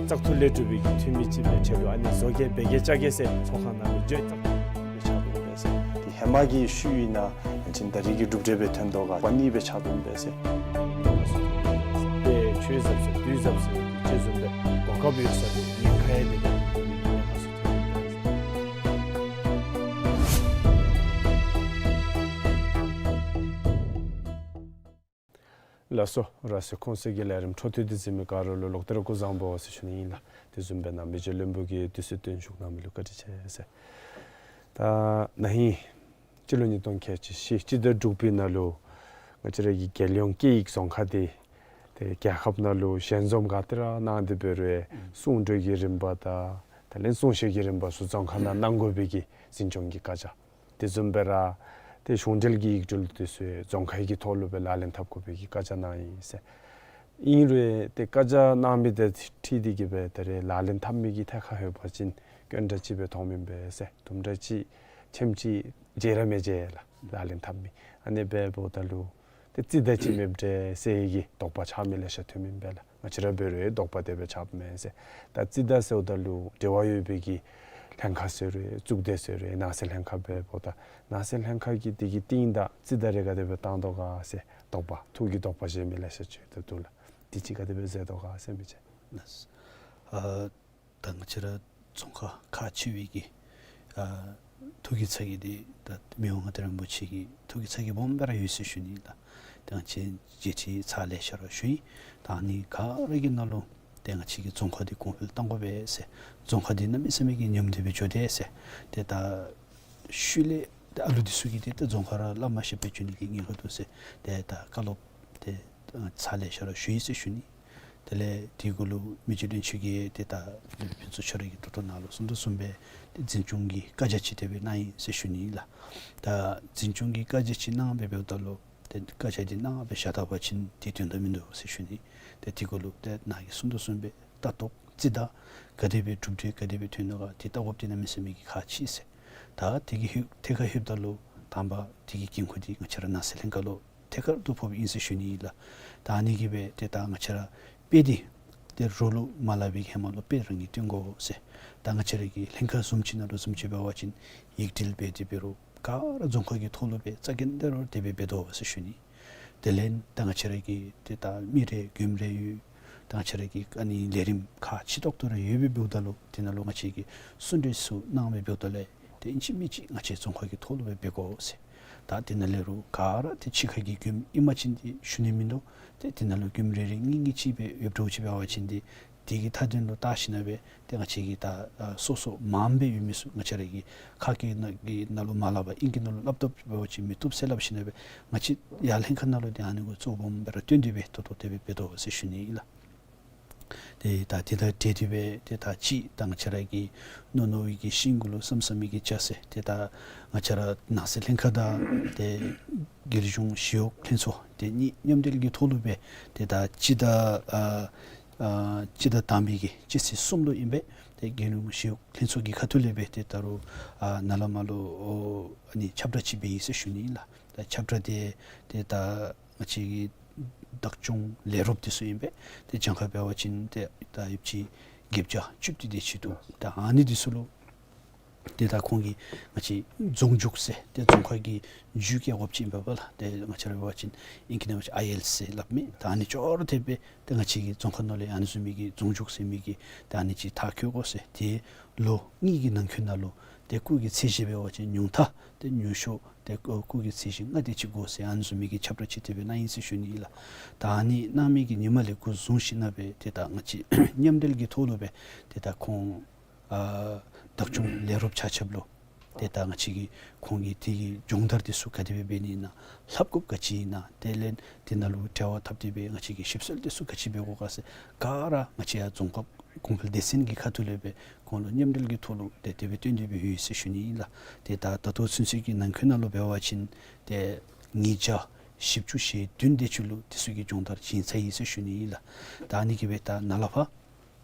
བཙག་འཐུ་ལས་གྲུབ་པའི་གི་འཐུས་མི་ཅིག་སྦེ་ཆ་བཞག་ཨ་ནི་བཟོ་གེ་འབད་གེ་བཅའ་གེ་ཟེར་ཚོགས་ཁང་ནང་ལུ་བརྗོད་བཏང་སྦེ་ཆགས་འདུག་པས་ཟེར། ཏེ་ཧེ་མ་གི་ཤུལ་ཨིན་ན་ཨ་ནི་ད་རིས་ཀྱི་གྲུབ་འབྲས་སྦེ་ཐོན་དོ་ག་པ་ནི་སྦེ་ཆགས་འདུག་པས་ཟེར། ཏེ་ཆོས་ཟབ་ཟེར་དུས་ཟབ་ཟེར་ཅིག་བཟུམ་སྦེ་གོ་སྐབས་ཡོད་ས་ལུ་ཉེན་ཁ་ཡང་དེ་ལས་ཏེ་ཉེན་ཁ་སུ་ཐོན་འདུག་པས་ཟེར། ལགས་སོ། ར་སེ་ཁོང་ཚུ་གི་ལས་རིམ་འཕྲོ་མཐུད་དེ་གཟིགས་མི་ག་ར་ལུ་ལོག་སྟེ་ར་སྐུ་གཟུགས་བཟང་པོ་ཟེར་ཞུ་ནི་ཨིན་ལགས། དེ་བཟུམ་སྦེ་ནཱ་མི་རྗེ་བློན་པོ་གིས་དུས་ཚོད་བཏོན་བཞུགས་གནང་མི་ལུ་བཀའ་དྲིན་ཆེ་ཟེར། ད་ན་ཧིང་སྤྱི་ལོ་ཉིས་སྟོང་ཁལ་གཅིག་བཞི་སྤྱི་ཟླ་དྲུག་པའི་ནང་ལུ་ང་བཅས་ར་གི་རྒྱལ་ཡོངས་སྐད་ཡིག་རྫོང་ཁ་འདི་ཏེ་རྒྱལ་ཁབ་ནང་ལུ་ཞལ་འཛོམས་ག་ཏེ་ར་གནང་སྟེ་འབད་རུང་གསུང་གྲོས་ཀྱི་རིམ་པ་དང་དེ་ལས་གསུང་བཤད་ཀྱི་རིམ་པ་ཚུ་རྫོང་ཁ་ནང་གནང་དགོ་པའི་གི་འཛིན་སྐྱོང་གི་བཀའ་རྒྱ། དེ་བཟུམ་སྦེ་ར་ཏེ་གཞུང་འབྲེལ་གྱི་ཡིག་འབྲེལ་དེ་ཚུ་རྫོང་ཁའི་གི་ཐོག་ལུ་སྦེ་ལག་ལེན་འཐབ་དགོ་པའི་གི་བཀའ་རྒྱ་གནང་ཡི་ཟེར། ཨིན་རུང་ཏེ་བཀའ་རྒྱ་གནང་མི་དེ་འཁྲིལ་ཏེ་གིས་སྦེ་ད་རེས་ལག་ལེན་འཐབ་མི་གི་ཐད་ཁར་ལྷོད་པ་ཅིན་སྐྱོན་འདྲ་ཅིག་སྦེ་མཐོང་མི་ཨིན་པས་ཟེར། དུམ་གྲ་ཅིག་ཆེམ་ཅིག་མཇལ་ར་མི་མཇལ་ལགས་ལག་ལེན་འཐབ་མི། ཨ་ནི་སྦེ་འབདཝ་ད་ལུ་ཏེ་རྩིས་གདའ་ཅིག་མེདཔ་འདྲས་ཟེར་གྱི་དོགས་པ་ཆགས་མི་ལེ་ཤ་ཐོན་མི་ཨིན་པས་ལགས། ང་བཅས་ར་འབད་རུང་དོགས་པ་དེ་སྦེ་ཆགསཔ་མས་ཟེར། ད་རྩིས་གདའ་ཟེརཝ་ད་ལུ་འབྲེལ་བ་ཡོད་པའི་གི་ལྷན་ཁག་ཟེར་རུང་གཙུག་སྡེ་ཟེར་རུང་ནང་སྲིད་ལྷན་ཁག་སྦེ་འབདཝ་ད་ནང་སྲིད་ལྷན་ཁག་གིས་དེ་གི་རྟིང་བདའ་རྩིས་གདའ་རེ་ག་དེ་སྦེ་བཏང་དོ་ག་ཟེར་དོགས་པ་ཐུགས་ཀྱི་དོགས་པ་བཞེས་མི་ལེ་ཤ་ཅིག་ད་འདུག་ལགས། དེ་ཅིག་ག་དེ་སྦེ་མཛད་དོ་ག་ཟེར་མི་ཅིག། ལགས། ཨ་ད་ང་བཅས་ར་རྫོང་ཁག་ཁག་ཆེ་བའི་གི་ཨ་ཐུགས་ཀྱི་ཚ་གྱང་འདི་ད་མི་དབང་མངའ་བདག་རིན་པོ་ཆེ་གི་ཐུགས་ཀྱི་ཚ་གྱང་སྦོམ་སྦེ་ར་ཡོད་ཟེར་ཞུ་ནི་ལགས། ད་ང་བཅས་མཇལ་ཁྲི་ཚར་ལེ་ཤ་ར་ཞུ་ཡི། ད་ཨ་ནི་ག་ར་གི་ནང་ལུ་ཏེ་ང་བཅས་ཀྱི་རྫོང་ཁག་འདི་གོང་འཕེལ་གཏང་དགོ་པས་ཟེར། རྫོང་ཁག་འདི་གནམ་མེད་ས་མེད་ཀྱི་ཉམས་དེ་སྦེ་འགྱོ་དེས་ཟེར། ཏེ་ད་ཤུལ་ལས་ཏེ་ཨ་ལུ་འདི་ཚུ་གིས་ཏེ་ད་རྫོང་ཁ་ར་སླབ་མ་ཤེས་པར་འགྱོ་ནི་གི་ཉེན་ཁ་འདུག་ཟེར། ཏེ་ད་བཀའ་སློབ་ཏེ་ཚར་ལེ་ཤ་ར་ཞུ་ཡི་ཟེར་ཞུ་ནི། དེ་ལས་དེ་གུ་ལུ་མི་རྗེ་བློན་ཆེན་གྱིས་ཏེ་ད་ལུས་ཕུན་ཚོགས་ཁྱོད་ར་གི་ཐུགས་ཐོག་ནང་ལུ་གསུང་དོ་བཟུམ་སྦེ་ཏེ་འཛིན་སྐྱོང་གི་བཀའ་རྒྱ་ཅིག་དེ་སྦེ་གནང་ཡི་ཟེར་ཞུ་ནི་ལགས། ད་འཛིན་སྐྱོང་གི་བཀའ་རྒྱ་ཅིག་གནང་སྦེ་འབདཝ་ད་ལུ་ཏེ་བཀའ་རྒྱ་འདི་གནང་སྦེ་བཞག་ད་པ་ཅིན་ཏེ་དོན་དག་མིན་འདུག་ཟེར་ཞུ་ནི། ཏེ་དེ་གུ་ལུ་ཏེ་ནཱ་གིས་གསུང་དོ་བཟུམ་སྦེ་ལྟ་རྟོག་རྩིས་གདའ་ག་དེ་སྦེ་གྲུབ་འབྲས་ག་དེ་སྦེ་ཐོན་ནུག་ག་ཏེ་ལྟ་དགོཔ་འདི་གནམ་མེད་ས་མེད་ཀྱི་ཁག་ཆེ་ཟེར། ད་དེ་གི་ཧེ་ཐད་ཁར་ལྷོདཔ་ད་ལུ་དང་པ་དེ་གི་འགན་ཁུར་འདི་ང་བཅས་ར་ནང་སྲིད་ལྷན་ཁག་ལུ་ཐད་ཀར་དུ་ཕོགཔ་ཨིན་ཟེར་ཞུ་ནི་ཨིན་ལགས། ད་ཨ་ནི་གིས་སྦེ་ཏེ་ད་ང་བཅས་ར་དཔེ་འདི་ཏེ་རོགས་ལུ་མ་སླབ་པའི་ཧེ་མ་ལུ་དཔེ་རང་གིས་སྟོན་དགོ་ཟེར། ད་ང་བཅས་ར་གི་ལྷན་ཁག་བཟུམ་ཅིག་ནང་ལུ་བཟུམ་ཅིག་འབད་བ་ཅིན་ཡིག་འབྲེལ་འབད་དེ་འབད་རུང་ག་ར་རྫོང་ཁག་གི་ཐོག་ལུ་སྦེ་རྩ་འགེངས་ཏེ་ར་དེ་སྦེ་འབད་དོ་ཟེར་ཞུ་ནི། དེ་ལས་ད་ང་བཅས་ར་གི་ཏེ་ད་མི་རེ་མགྱོནམ་རེ་ཡོད། ད་ང་བཅས་ར་གི་ཨ་ནི་ལས་རིམ་ཁག་ཆེ་ཏོག་ཏོ་རེ་ཡོད་པའི་འབདཝ་ད་ལུ་དེ་ནང་ལུ་ང་བཅས་ཀྱིས་གསུང་གྲོས་ཚུ་གནང་སྦེ་འབདཝ་ད་ལས་ཏེ་ཨིན་ཅི་མིན་ཅི་ང་བཅས་རྫོང་ཁག་གི་ཐོག་ལུ་སྦེ་འབད་དགོ་ཟེར། ད་དེ་ནང་ལས་རུང་ག་ར་ཏེ་ཕྱི་ཁ་གི་མགྱོནམ་ཨིན་པ་ཅིན་ཏེ་ཞུ་ནི་མིན་འདུག། ཏེ་དེ་ནང་ལུ་མགྱོནམ་རེ་རེ་གཉིས་གཉིས་ཅིག་སྦེ་ཡོདཔ་འདྲཝ་ཅིག་འབད་བ་ཅིན་ཏེ་དེ་གི་མཐའ་དོན་ལུ་བལྟ་ཞིན་ན་སྦེ་ཏེ་ང་བཅས་ཀྱིས་ད་ཨ་སོ་སོ་མངམ་སྦེ་ཡོད་མི་ཚུ་ང་བཅས་ར་གི་ཁ་གི་ནང་གི་ནང་ལུ་མ་སླབ་པར་ཨིང་གི་ནང་ལུ་སླབ་དོ་འབད་བ་ཅིན་མི་བཏུབ་ཟེར་སླབ་ཞིན་ན་སྦེ་ང་བཅས་ཡར་ལྷན་ཁག་ནང་ལུ་ཏེ་ཨ་ནི་གུ་གཙོ་བོ་སྦོམ་སྦེ་ར་བཏོན་ཏེ་སྦེ་ཏོག་ཏོ་དེ་སྦེ་འབད་དོ་ཟེར་ཞུ་ནི་ཨིན་ལགས། ཏེ་ད་དེ་དང་འབྲེལ་ཏེ་སྦེ་ཏེ་ད་ཅི་ད་ང་བཅས་ར་གི་རྣོ་རྣོ་བའི་གི་ཤིང་གུ་ལུ་བསམ་བསམ་མི་གི་ཅ་ཟེར་ཏེ་ད་ང་བཅས་ར་ནང་སྲིད་ལྷན་ཁག་དང་ཏེ་རྒྱལ་གཞུང་ཞི་གཡོག་ལྷན་ཚོགས་ཏེ་གཉིས་མཉམ་འབྲེལ་གྱི་ཐོག་ལུ་སྦེ་ཏེ་ད་སྤྱི་ཟླ་ཨ་ཨ་སྤྱི་ཟླ་དང་པའི་གི་སྤྱི་ཚེས་གསུམ་ལུ་ཨིན་པས། ཏེ་རྒྱལ་གཞུང་ཞི་གཡོག་ལྷན་ཚོགས་ཀྱི་ཁ་ཐུག་ལས་སྦེ་ཏེ་ད་རུང་ཨ་ནཱ་ལས་མར་ལུ་ཨ་ནི་ཁྱབ་བསྒྲགས་ཅིག་འབད་ཡི་ཟེར་ཞུ་ནི་ཨིན་ལགས། ད་ཁྱབ་བསྒྲགས་འདི་ཏེ་ད་ང་བཅས་ཀྱི་བདག་སྐྱོང་ལས་རོགསཔ་འདི་ཚུ་ཨིན་པས། ཏེ་གྱངས་ཁ་འབད་བ་ཅིན་ཏེ་ད་ཡོདཔ་ཅིག་བརྒྱད་བརྒྱ་བཅུ་བདུན་དེ་ཅིག་འདུག། ད་ཨ་ནི་འདི་ཚུ་ལུ་ཏེ་ད་ཁོང་གིས་ང་བཅས་རྫོང་རྒྱུགས་ཟེར་ཏེ་རྫོང་ཁག་གི་རྒྱུགས་རྐྱབ་དགོཔ་ཅིག་ཨིན་པས་ལགས། ཏེ་ང་བཅས་ར་འབད་བ་ཅིན་ཨིང་སྐད་ནང་འབད་བ་ཅིན་ཨའི་ཨེལ་ཟེར་སླབ་མི། ད་ཨ་ནི་ཅོག་ར་འཐདཔ་སྦེ་ཏེ་ང་བཅས་ཀྱི་རྫོང་ཁག་ནང་ལས་ཨ་ནི་བཟུམ་མའི་གི་རྫོང་རྒྱུགས་ཟེར་མི་གི་ད་ཨ་ནི་ཅིག་མཐར་འཁྱོལ་དགོ་ཟེར། ཏེ་ལོ་གཉིས་ཀྱི་ནང་འཁོད་ནང་ལུ་ཏེ་སྐུགས་ཀྱི་ཚད་གཞི་འབད་བ་ཅིན་ཉུང་མཐའ་ཏེ་ཉུང་ཤོས་ཏེ་སྐུགས་ཀྱི་ཚད་གཞི་ལྔ་དེ་ཅིག་དགོ་ཟེར་ཨ་ནི་བཟུམ་མའི་གི་ཁྱབ་བསྒྲགས་ཅིག་དེ་སྦེ་གནང་ཡི་ཟེར་ཞུ་ནི་ཨིན་ལགས། ད་ཨ་ནི་གནང་མི་གི་ཉིནམ་ལས་འགོ་བཟུང་ཞིན་ན་སྦེ་ཏེ་ད་ང་བཅས་མཉམ་འབྲེལ་གྱི་ཐོག་ལུ་སྦེ་ཏེ་ད་ཁོང་ཨ་བདག་སྐྱོང་ལས་རོགསཔ་ཆ་ཁྱབ་ལུ་ཏེ་ད་ང་བཅས་ཀྱིས་ཁོང་གི་དེ་གི་སྦྱོང་བརྡར་དེ་ཚུ་ག་དེ་སྦེ་འབད་ནི་ཨིན་ན་ལྷབ་དགོཔ་ག་ཅི་ཨིན་ན་དེ་ལས་དེ་ནང་ལུ་འབྲེལ་བ་འཐབ་སྟེ་སྦེ་ང་བཅས་ཀྱིས་ཞིབ་འཚོལ་དེ་ཚུ་ག་ཅི་འབད་དགོ་ག་ཟེར་ག་ར་ང་བཅས་ཡར་རྫོང་ཁག་གོང་འཕེལ་སྡེ་ཚན་གྱི་ཁ་ཐུག་ལས་སྦེ་ཁོང་ལུ་མཉམ་འབྲེལ་གྱི་ཐོག་ལུ་ཏེ་དེ་སྦེ་བཏོན་ཏེ་སྦེ་ཡོད་ཟེར་ཞུ་ནི་ཨིན་ལགས། ཏེ་ད་ད་ལྟོ་ཚུན་ཚོད་ཀྱི་ནང་འཁོད་ནང་ལུ་འབད་བ་ཅིན་ཏེ་ཉིས་བརྒྱ་ བཞི་བཅུ་ཞེ་བདུན་དེ་ཅིག་ལུ་དེ་ཚུ་གིས་སྦྱོང་བརྡར་བྱིན་ཚར་ཡི་ཟེར་ཞུ་ནི་ཨིན་ལགས། ད་ཨ་ནི་གིས་སྦེ་ད་ནཱ་ལས་ཕར་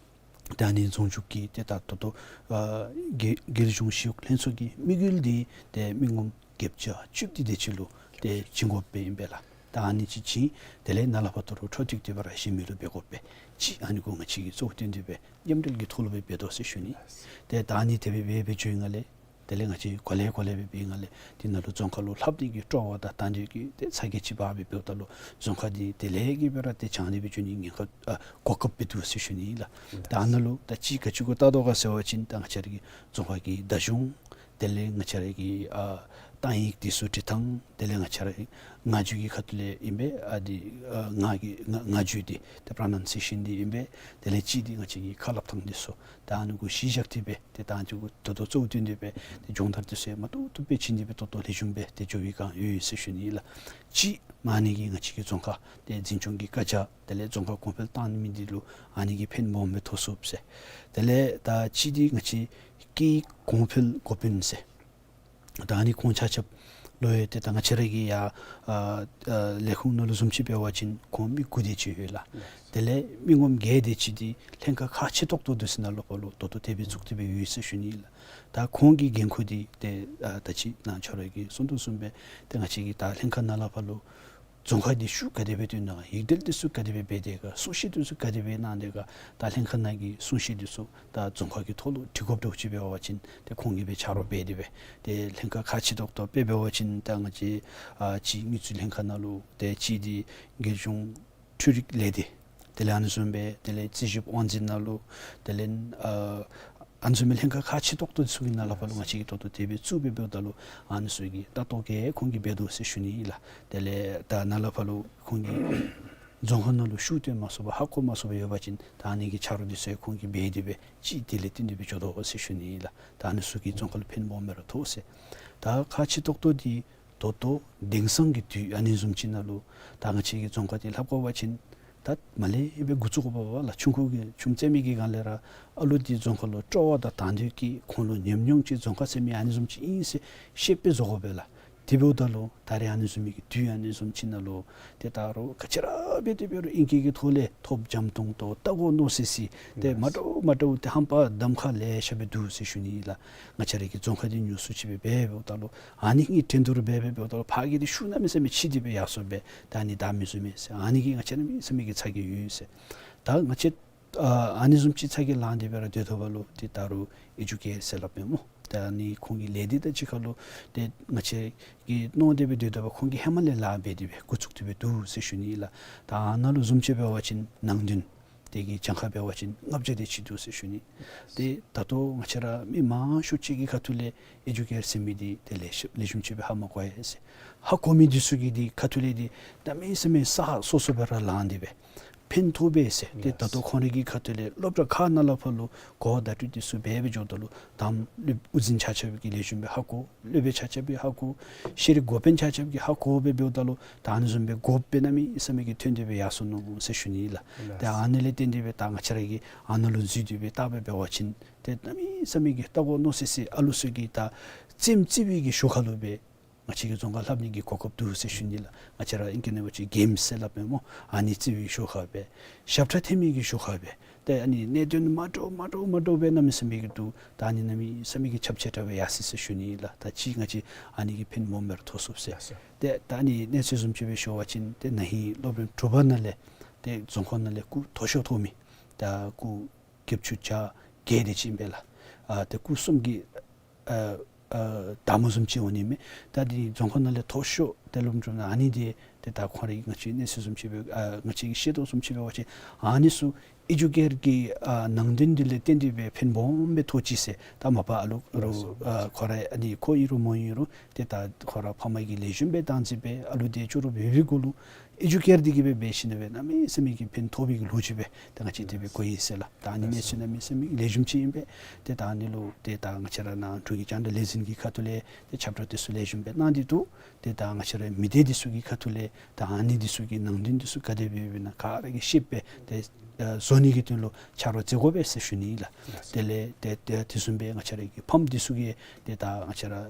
ད་ཨ་ནི་རྫོང་བརྒྱུད་ཀྱི་ཏེ་ད་ད་ལྟོ་ཨ་དགེ་དགེ་སྦྱོང་ཞི་གཡོག་ལྷན་ཚོགས་ཀྱི་དམིགས་ཡུལ་འདི་ཏེ་མི་ངོམ་བརྒྱད་བརྒྱ་བཅུ་བདུན་དེ་ཅིག་ལུ་ཏེ་བྱིན་དགོཔ་སྦེ་ཨིན་པས་ལགས། ད་ཨ་ནི་ཅིག་བྱིན། དེ་ལས་ནཱ་ལས་ཕར་ད་རུང་འཕྲོ་མཐུད་དེ་སྦེ་ར་གཞན་མི་ལུ་འབད་དགོ་པས། ཅིག་ཨ་ནི་གུ་ང་བཅས་ཀྱིས་གཙོ་བོ་བཏོན་ཏེ་སྦེ་མཉམ་འབྲེལ་གྱི་ཐོག་ལུ་སྦེ་འབད་དོ་ཟེར་ཞུ་ནི། ཏེ་ད་ཨ་ནི་དེ་སྦེ་འབད་འབད་བཅུག་པའི་སྒང་ལས་དེ་ལས་ང་བཅས་གོ་ལེ་གོ་ལེ་སྦེ་འབད་བའི་སྒང་ལས་དེ་ནང་ལུ་རྫོང་ཁ་ལུ་ལྷབ་ནི་གི་སྤྲོ་བ་དང་དང་འདོད་ཀྱི་ཏེ་ཚ་གྱང་ཅིག་འབག་སྦེ་འབདཝ་ད་ལུ་རྫོང་ཁ་འདི་དེ་ལས་ཀྱི་སྦེ་ར་ཏེ་བྱང་སྟེ་སྦེ་འགྱོ་ནི་ཉེན་ཁ་ཨ་གོ་སྐབས་སྦེ་འདུག་ཟེར་ཞུ་ནི་ཨིན་ལགས། ད་ཨ་ནཱ་ལུ་ད་ཅིག་ག་ཅི་གུ་བལྟ་དོ་ག་ཟེར་བ་ཅིན་ད་ང་བཅས་ར་གི་རྫོང་ཁ་གི་ད་གཞུང་དེ་ལས་ང་བཅས་ར་གི་ཨ་གཏམ་ཡིག་འདི་ཚུ་འབྲི་ཐངས་དེ་ལས་ང་བཅས་ར་གི་ངག་རྒྱུན་གྱི་ཁ་ཐུག་ལས་ཨིན་པས། ཨ་འདི་ཨ་ངག་གི་ངག་ངག་རྒྱུན་འདི་ཏེ་པྲོ་ནཱའུན་སི་ཡེ་ཤཱན་འདི་ཨིན་པས། དེ་ལས་ཅིག་འདི་ང་བཅས་ཀྱི་ཁ་སླབ་ཐངས་འདི་ཚུ་ད་ཨ་ནི་གུ་གཞི་བཞག་སྟེ་སྦེ་ཏེ་ད་ཨ་ནི་གུ་ད་ལྟོ་གཙོ་བོ་བཏོན་ཏེ་སྦེ་ཏེ་སྦྱོང་བརྡར་འདི་ཚུ་ཡང་མ་ཏོག་ཏོ་སྦེ་བྱིན་ཏེ་སྦེ་ཏོག་ཏོ་ལེགས་ཤོམ་སྦེ་ཏེ་འགྱོ་བའི་བསྒང་ཡོད་ཡོད་ཟེར་ཞུ་ནི་ཨིན་ལགས། ཅིག་མ་ཨ་ནི་གིས་ང་བཅས་ཀྱི་རྫོང་ཁ་ཏེ་འཛིན་སྐྱོང་གི་བཀའ་རྒྱ་དེ་ལས་རྫོང་ཁ་གོང་འཕེལ་བཏང་མི་འདི་ལུ་ཨ་ནི་གིས་ཕན་སྦོམ་སྦེ་ཐོགས་ཚུགས་ཟེར། དེ་ལས་ད་ཅིག་འདི་ང་བཅས་ཀྱི་གོང་འཕེལ་འགོ་དཔོན་ཟེར། ད་ཨ་ནི་ཁོང་ཆ་ཁྱབ་ལུ་ཡང་ཏེ་ད་ང་བཅས་ར་གི་ཡར་ཨ་ཨ་ལས་ཁུངས་ནང་ལུ་བཟུམ་ཅིག་འབད་བ་ཅིན་ཁོང་མི་དགུ་དེ་ཅིག་ཡོད་ལགས། དེ་ལས་མི་ངོམ་བརྒྱད་དེ་ཅིག་འདི་ལྷན་ཁག་ཁག་ཆེ་ཏོག་ཏོ་འདི་ཚུ་ནང་ལུ་ཕར་ལུ་ད་ལྟོ་དེ་སྦེ་བཙུགས་ཏེ་སྦེ་ཡོད་ཟེར་ཞུ་ནི་ཨིན་ལགས། ད་ཁོང་གི་འགན་ཁུར་འདི་ཏེ་ཨ་ད་ཅི་ནཱ་ཁྱོད་ར་གིས་གསུང་དོ་བཟུམ་སྦེ་ཏེ་ང་བཅས་ཀྱི་ད་ལྷན་ཁག་ནང་ལས་ཕར་ལུ་རྫོང་ཁ་འདི་ཤུགས་ག་དེ་སྦེ་བཏོན་ནི་ག། ཡིག་སྒྲིལ་འདི་ཚུ་ག་དེ་སྦེ་འབད་དེས་ག། གསུང་བཤད་འདི་ཚུ་ག་དེ་སྦེ་གནང་དེས་ག། ད་ལྷན་ཁག་ནང་གི་གསུང་བཤད་འདི་ཚུ་ད་རྫོང་ཁ་གི་ཐོག་ལུ་འབྲི་དགོཔ་འདྲཝ་ཅིག་འབད་བ་ཅིན་ཏེ་ཁོང་གིས་སྦེ་ཆ་རོགས་འབད་དེ་སྦེ་ཏེ་ལྷན་ཁག་ཁག་ཆེ་ཏོག་ཏོ་སྦེ་འབད་བ་ཅིན་ད་ང་བཅས་ཨ་ཅིག་དངུལ་རྩིས་ལྷན་ཁག་ནང་ལུ་ཏེ་ཅིག་འདི་རྒྱལ་གཞུང་འཕྲུལ་རིག་ལས་སྡེ་དེ་ལས་ཨ་ནི་བཟུམ་སྦེ་དེ་ལས་རྩིས་ཞིབ་དབང་འཛིན་ནང་ལུ་དེ་ལས་ཨ་ཨ་ནི་བཟུམ་མའི་ལྷན་ཁག་ཁག་ཆེ་ཏོག་ཏོ་ཚུ་གི་ནང་ལས་ཕར་ལུ་ང་བཅས་ཀྱིས་ད་ལྟོ་དེ་སྦེ་བཙུགས་སྦེ་འབདཝ་ད་ལུ་ཨ་ནི་ཚུ་གི་ལྟ་རྟོག་ག་ཁོང་གིས་འབད་དོ་ཟེར་ཞུ་ནི་ཨིན་ལགས། དེ་ལས་ད་ནཱ་ལས་ཕར་ལུ་ཁོང་གིས་རྫོང་ཁ་ནང་ལུ་ཤུགས་བཏོན་མ་ཚུགས་པར་ཧ་གོ་མ་ཚུགས་པར་ཡོད་པ་ཅིན་ད་ཨ་ནི་གི་ཆ་རོགས་འདི་ཚུ་ཡང་ཁོང་གིས་འབད་དེ་སྦེ་ཅིག་དེ་ལས་བརྟེན་ཏེ་སྦེ་འགྱོ་དོ་ཟེར་ཞུ་ནི་ཨིན་ལགས། ད་ཨ་ནི་ཚུ་གིས་རྫོང་ཁ་ལུ་ཕན་སྦོམ་སྦེ་ར་ཐོགས་ཟེར། ད་ཁག་ཆེ་ཏོག་ཏོ་འདི་ད་ལྟོ་དེང་སང་གི་དུས་ཨ་ནི་བཟུམ་ཅིག་ནང་ལུ་ད་ང་བཅས་ཀྱི་རྫོང་ཁ་འདི་ལྷབ་དགོ་པ་ཅིན་ད་མར་ལས་སྦེ་འགོ་བཙུགས་དགོ་པས་ལགས། ཆུང་ཀུ་གི་ཆུམ་རྩེད་མི་གི་སྒང་ལས་ར་ཨ་ལུ་འདི་རྫོང་ཁ་ལུ་སྤྲོ་བ་དང་དང་འདོད་ཀྱིས་ཁོང་ལུ་ཉམས་མྱོང་ཅིག་རྫོང་ཁ་ཟེར་མི་ཨ་ནི་བཟུམ་ཅིག་ཨིན་ཟེར་ཤེས་པའི་བཟོ་དགོ་པས་ལགས། དེ་འབདཝ་ད་ལུ་ད་རེས་ཨ་ནི་བཟུམ་མའི་གི་དུས་ཨ་ནི་བཟུམ་ཅིག་ནང་ལུ་ཏེ་ད་རུང་ག་ཅི་ར་འབད་དེ་འབད་རུང་ཨིང་སྐད་ཀྱི་ཐོག་ལས་ཐོབ་འཇམ་ཏོང་ཏོ་ལྟ་དགོ་མནོ་སི་སི་ཏེ་མ་འདྲཝ་མ་འདྲཝ་ཏེ་ཧམ་པ་གདམ་ཁ་ལེ་ཤ་སྦེ་འདུག་ཟེར་ཞུ་ནི་ཨིན་ལགས། ང་བཅས་ར་གི་རྫོང་ཁ་འདི་ཉུང་སུ་ཅིག་སྦེ་འབད་འབདཝ་ད་ལུ་ཨ་ནི་གི་འགྲན་བསྡུར་འབད་འབད་འབདཝ་ད་ལུ་ཕར་གྱི་འདི་ཤུགས་གནམ་མེད་ས་མེད་ཆེ་སྟེ་སྦེ་ཡར་སོང་སྦེ་ད་ཨ་ནི་ད་མི་བཟུམ་མས་ཟེར་ཨ་ནི་གིས་ང་བཅས་གནམ་མེད་ས་མེད་ཀྱི་ཚ་གྱང་ཡོད་ཟེར། ད་ང་བཅས་ཨ་ཨ་ནི་བཟུམ་ཅིག་ཚ་གྱང་ལང་སྟེ་སྦེ་ར་སྡོད་དོ་བ་ལུ་ཏེ་ད་རུང་ཨེ་ཌུ་ཀེར་ཟེར་སླབ་མས་སྨོ། ད་ཨ་ནི་ཁོང་གི་ལས་སྡེ་དང་གཅིག་ཁར་ལུ་ཏེ་ང་བཅས་ཀྱིས་མནོ་སྟེ་སྦེ་སྡོད་དོ་བ་ཁོང་གིས་ཧེ་མ་ལས་ལཱ་འབད་དེ་སྦེ་འགོ་བཙུགས་ཏེ་སྦེ་འདུག་ཟེར་ཞུ་ནི་ཨིན་ལགས། ད་ཨ་ནཱ་ལུ་བཟུམ་ཅིག་འབད་བ་ཅིན་ནང་དོན་དེ་གི་གྱངས་ཁ་འབད་བ་ཅིན་ལྔ་བརྒྱ་དེ་ཅིག་འདུག་ཟེར་ཞུ་ནི། ཏེ་ད་ལྟོ་ང་བཅས་ར་མི་མང་ཤོས་ཅིག་གི་ཁ་ཐུག་ལས་ཨེ་ཌུ་ཀེར་ཟེར་མི་འདི་ཏེ་ལེགས་ཤོམ་ལེགས་ཤོམ་ཅིག་སྦེ་ཧ་མ་གོ་ཡི་ཟེར། ཧ་གོ་མི་འདི་ཚུ་གི་འདི་ཁ་ཐུག་ལས་འདི་གནམ་མེད་ས་མེད་ས་ཧ་སོ་སོ་སྦེ་ར་ལང་སྟེ་སྦེ་ཕན་ཐོགས་པས་ཟེར། ཏེ་ད་ལྟོ་ཁོང་རའི་གི་ཁ་ཐུག་ལས་སློབ་གྲྭ་ཁག་ནང་ལས་ཕར་ལུ་གོ་བརྡ་སྤྲོད་འདི་ཚུ་འབད་འབད་འགྱོཝ་ད་ལུ་དང་སློབ་དབུ་འཛིན་ཆ་ཁྱབ་ཀྱིས་ལེགས་ཤོམ་སྦེ་ཧ་གོ། སློབ་དཔོན་ཆ་ཁྱབ་ཀྱིས་ཧ་གོ། ཤེས་རིག་འགོ་དཔོན་ཆ་ཁྱབ་ཀྱིས་ཧ་གོ་སྦེ་འབདཝ་ད་ལུ་ད་ཨ་ནི་བཟུམ་སྦེ་དགོཔ་སྦེ་གནམ་མེད་ས་མེད་ཀྱི་ཐོན་ཏེ་སྦེ་ཡར་སོ་ནུག་ཟེར་ཞུ་ནི་ལགས། ཏེ་ཨ་ནི་ལས་བརྟེན་ཏེ་སྦེ་ད་ང་བཅས་ར་གིས་ཨ་ནཱ་ལུ་འཛུལ་ཏེ་སྦེ་བལྟ་སྦེ་འབད་བ་ཅིན་ཏེ་གནམ་མེད་ས་མེད་ཀྱི་ལྟ་དགོ་མནོ་སི་སི་ཨ་ལུ་ཚུ་གི་ད་རྩེདམོ་རྩེ་བའི་གི་ཞོར་ཁ་ལུ་སྦེ་ང་བཅས་ཀྱི་རྫོང་ཁ་ལྷབ་ནི་གི་གོ་སྐབས་འདུག་ཟེར་ཞུ་ནི་ལགས། ང་བཅས་ར་ཨིང་སྐད་ནང་འབད་བ་ཅིན་གེམསི་ཟེར་སླབ་མས་སྨོ། ཨ་ནི་རྩེ་བའི་ཞོར་ཁ་སྦེ་ཞབས་ཁྲ་འཐེན་མི་གི་ཞོར་ཁ་སྦེ་ཏེ་ཨ་ནི་གནད་དོན་མ་འདྲཝ་མ་འདྲཝ་མ་འདྲཝ་སྦེ་གནམ་མེད་ས་མེད་ཀྱི་འདུག། ད་ཨ་ནི་གནམ་མེད་ས་མེད་ཀྱི་ཁྱབ་ཆེ་དྲགས་སྦེ་ཡར་སོ་ཡི་ཟེར་ཞུ་ནི་ལགས། ད་ཅིག་ང་བཅས་ཨ་ནི་གིས་ཕན་སྦོམ་སྦེ་ར་ཐོགས་ཚུགས་ཟེར། ཏེ་ད་ཨ་ནི་གནས་ཚུལ་བཟུམ་ཅིག་སྦེ་ཞུ་བ་ཅིན་ཏེ་ན་ཧིང་སློབ་རིམ་དྲུག་པ་ནང་ལས་ཏེ་རྫོང་ཁ་ནང་ལས་སྐུ་མཐོ་ཤོས་ཐོབ་མི་ད་སྐུ་བརྒྱད་ཅུ་གྱ་བརྒྱད་དེ་ཅིག་ཨིན་པས་ལགས། ཨ་ཏེ་སྐུ་གསུམ་གྱིས་ཨ་ཨ་དང་པོ་བཟུམ་ཅིག་འོང་ནི་མས། ད་འདི་རྫོང་ཁ་ནང་ལས་མཐོ་ཤོས་ཏེ་སློབ་རིམ་དྲུག་ནང་ཨ་ནི་འདི་ཏེ་ད་ཁོང་རའི་ང་བཅས་གནས་ཚུལ་བཟུམ་ཅིག་སྦེ་ཨ་ང་བཅས་ཀྱིས་ཤེས་དོ་བཟུམ་ཅིག་འབད་བ་ཅིན་ཨ་ནི་ཚུ་ཨེ་ཌུ་ཀེར་གྱི་ཨ་ནང་དོན་འདི་ལས་བརྟེན་ཏེ་སྦེ་ཕན་སྦོམ་སྦེ་ཐོགས་ཅི་ཟེར། ད་མ་པ་ཨ་ལུ་རུང་ཨ་ཁོ་ར་ཨ་ནི་ཁོ་ཨིན་རུང་མོ་ཨིན་རུང་ཏེ་ད་ཁོ་ར་ཕམ་གིས་ལེགས་ཤོམ་སྦེ་བདག་འཛིན་འབད་ཨ་ལུ་འདི་ཅོག་ར་འབད་བའི་གུ་ལུ་ཨེ་ཌུ་ཀེར་འདི་གིས་སྦེ་འབད་ཞིནམ་ལས་གནམ་མེད་ས་མེད་ཀྱི་ཕན་ཐོགས་པའི་གི་ལོ་རྒྱུས་སྦེ་ད་ང་བཅས་དེ་སྦེ་གོ་ཡི་ཟེར་ལགས། ད་ཨ་ནི་གནས་ཚུལ་གནམ་མེད་ས་མེད་ལེགས་ཤོམ་ཅིག་ཨིན་པས། ཏེ་ད་ཨ་ནི་ལུ་ཏེ་ད་ང་བཅས་ར་ནཱ་འབྲུག་གི་རྒྱང་བསྒྲགས་ལས་འཛིན་གྱི་ཁ་ཐུག་ལས་ཏེ་ཁྱབ་བསྒྲགས་འདི་ཚུ་ལེགས་ཤོམ་སྦེ་གནང་སྟེ་འདུག། ཏེ་ད་ང་བཅས་ར་མི་སྡེ་འདི་ཚུ་གི་ཁ་ཐུག་ལས་ད་ཨ་ནི་འདི་ཚུ་གི་ནང་དོན་འདི་ཚུ་ག་དེ་སྦེ་ཡོདཔ་ཨིན་ན་ག་ར་གིས་ཤེསཔ་སྦེ་ཏེ་ཨ་བཟོ་ནི་གི་དོན་ལུ་ཆ་རོགས་མཛད་དགོ་པས་ཟེར་ཞུ་ནི་ཨིན་ལགས། དེ་ལས་ཏེ་ཏེ་དེ་བཟུམ་སྦེ་ང་བཅས་ར་གི་ཕམ་འདི་ཚུ་གིས་ཏེ་ད་ང་བཅས་ར་ཨ་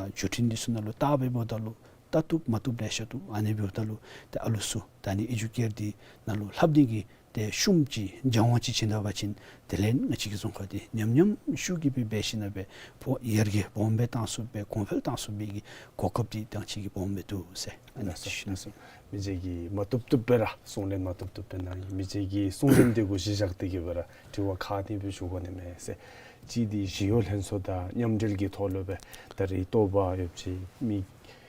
བརྒྱུད་འཕྲིན་འདི་ཚུ་ནང་ལུ་བལྟ་སྦེ་འབདཝ་ད་ལུ་ ལྟ་བཏུབ་མ་བཏུབ་ལེ་ཤ་འདུག། ཨ་ནི་འབདཝ་ད་ལུ་ཏེ་ཨ་ལུ་ཚུ་ད་ཨ་ནི་ཨེ་ཇུ་ཀེར་འདི་ནང་ལུ་ལྷབ་ནི་གི་ཏེ་ཤུལ་ཅིག་སྦྱང་བ་ཅིག་བྱིན་ད་པ་ཅིན་དེ་ལས་ང་བཅས་ཀྱི་རྫོང་ཁག་འདི་ཉམས་ཉམས་ཤུགས་ཀྱིས་སྦེ་འབད་ཞིན་ན་སྦེ་ཕོ་ཡར་རྒྱས་སྦོམ་སྦེ་བཏང་ཚུགསཔ་སྦེ་གོང་འཕེལ་བཏང་ཚུགས་པའི་གི་གོ་སྐབས་འདི་ང་བཅས་ཀྱིས་སྦོམ་སྦེ་འདུག་ཟེར་ཨ་ནི་ལགས་སོ། ཞུ་ནི། ལགས་སོ། མི་རྗེ་གིས་མ་བཏུབ་བཏུབ་སྦེ་ར་གསུང་ལན་མ་བཏུབ་བཏུབ་སྦེ་གནང་ཡི། མི་རྗེ་གིས་གསུང་ལན་འདི་གུ་གཞི་བཞག་སྟེ་གི་སྦེ་ར་དྲི་བ་ཁག་ཅིག་སྦེ་ཞུ་དགོ་ནི་མས་ཟེར། གཅིག་འདི་ཞི་གཡོག་ལྷན་ཚོགས་དང་མཉམ་འབྲེལ་གྱི་ཐོག་ལུ་སྦེ་ད་རེས་ལྟོ་བ་ཡོདཔ་ཅིག་མི་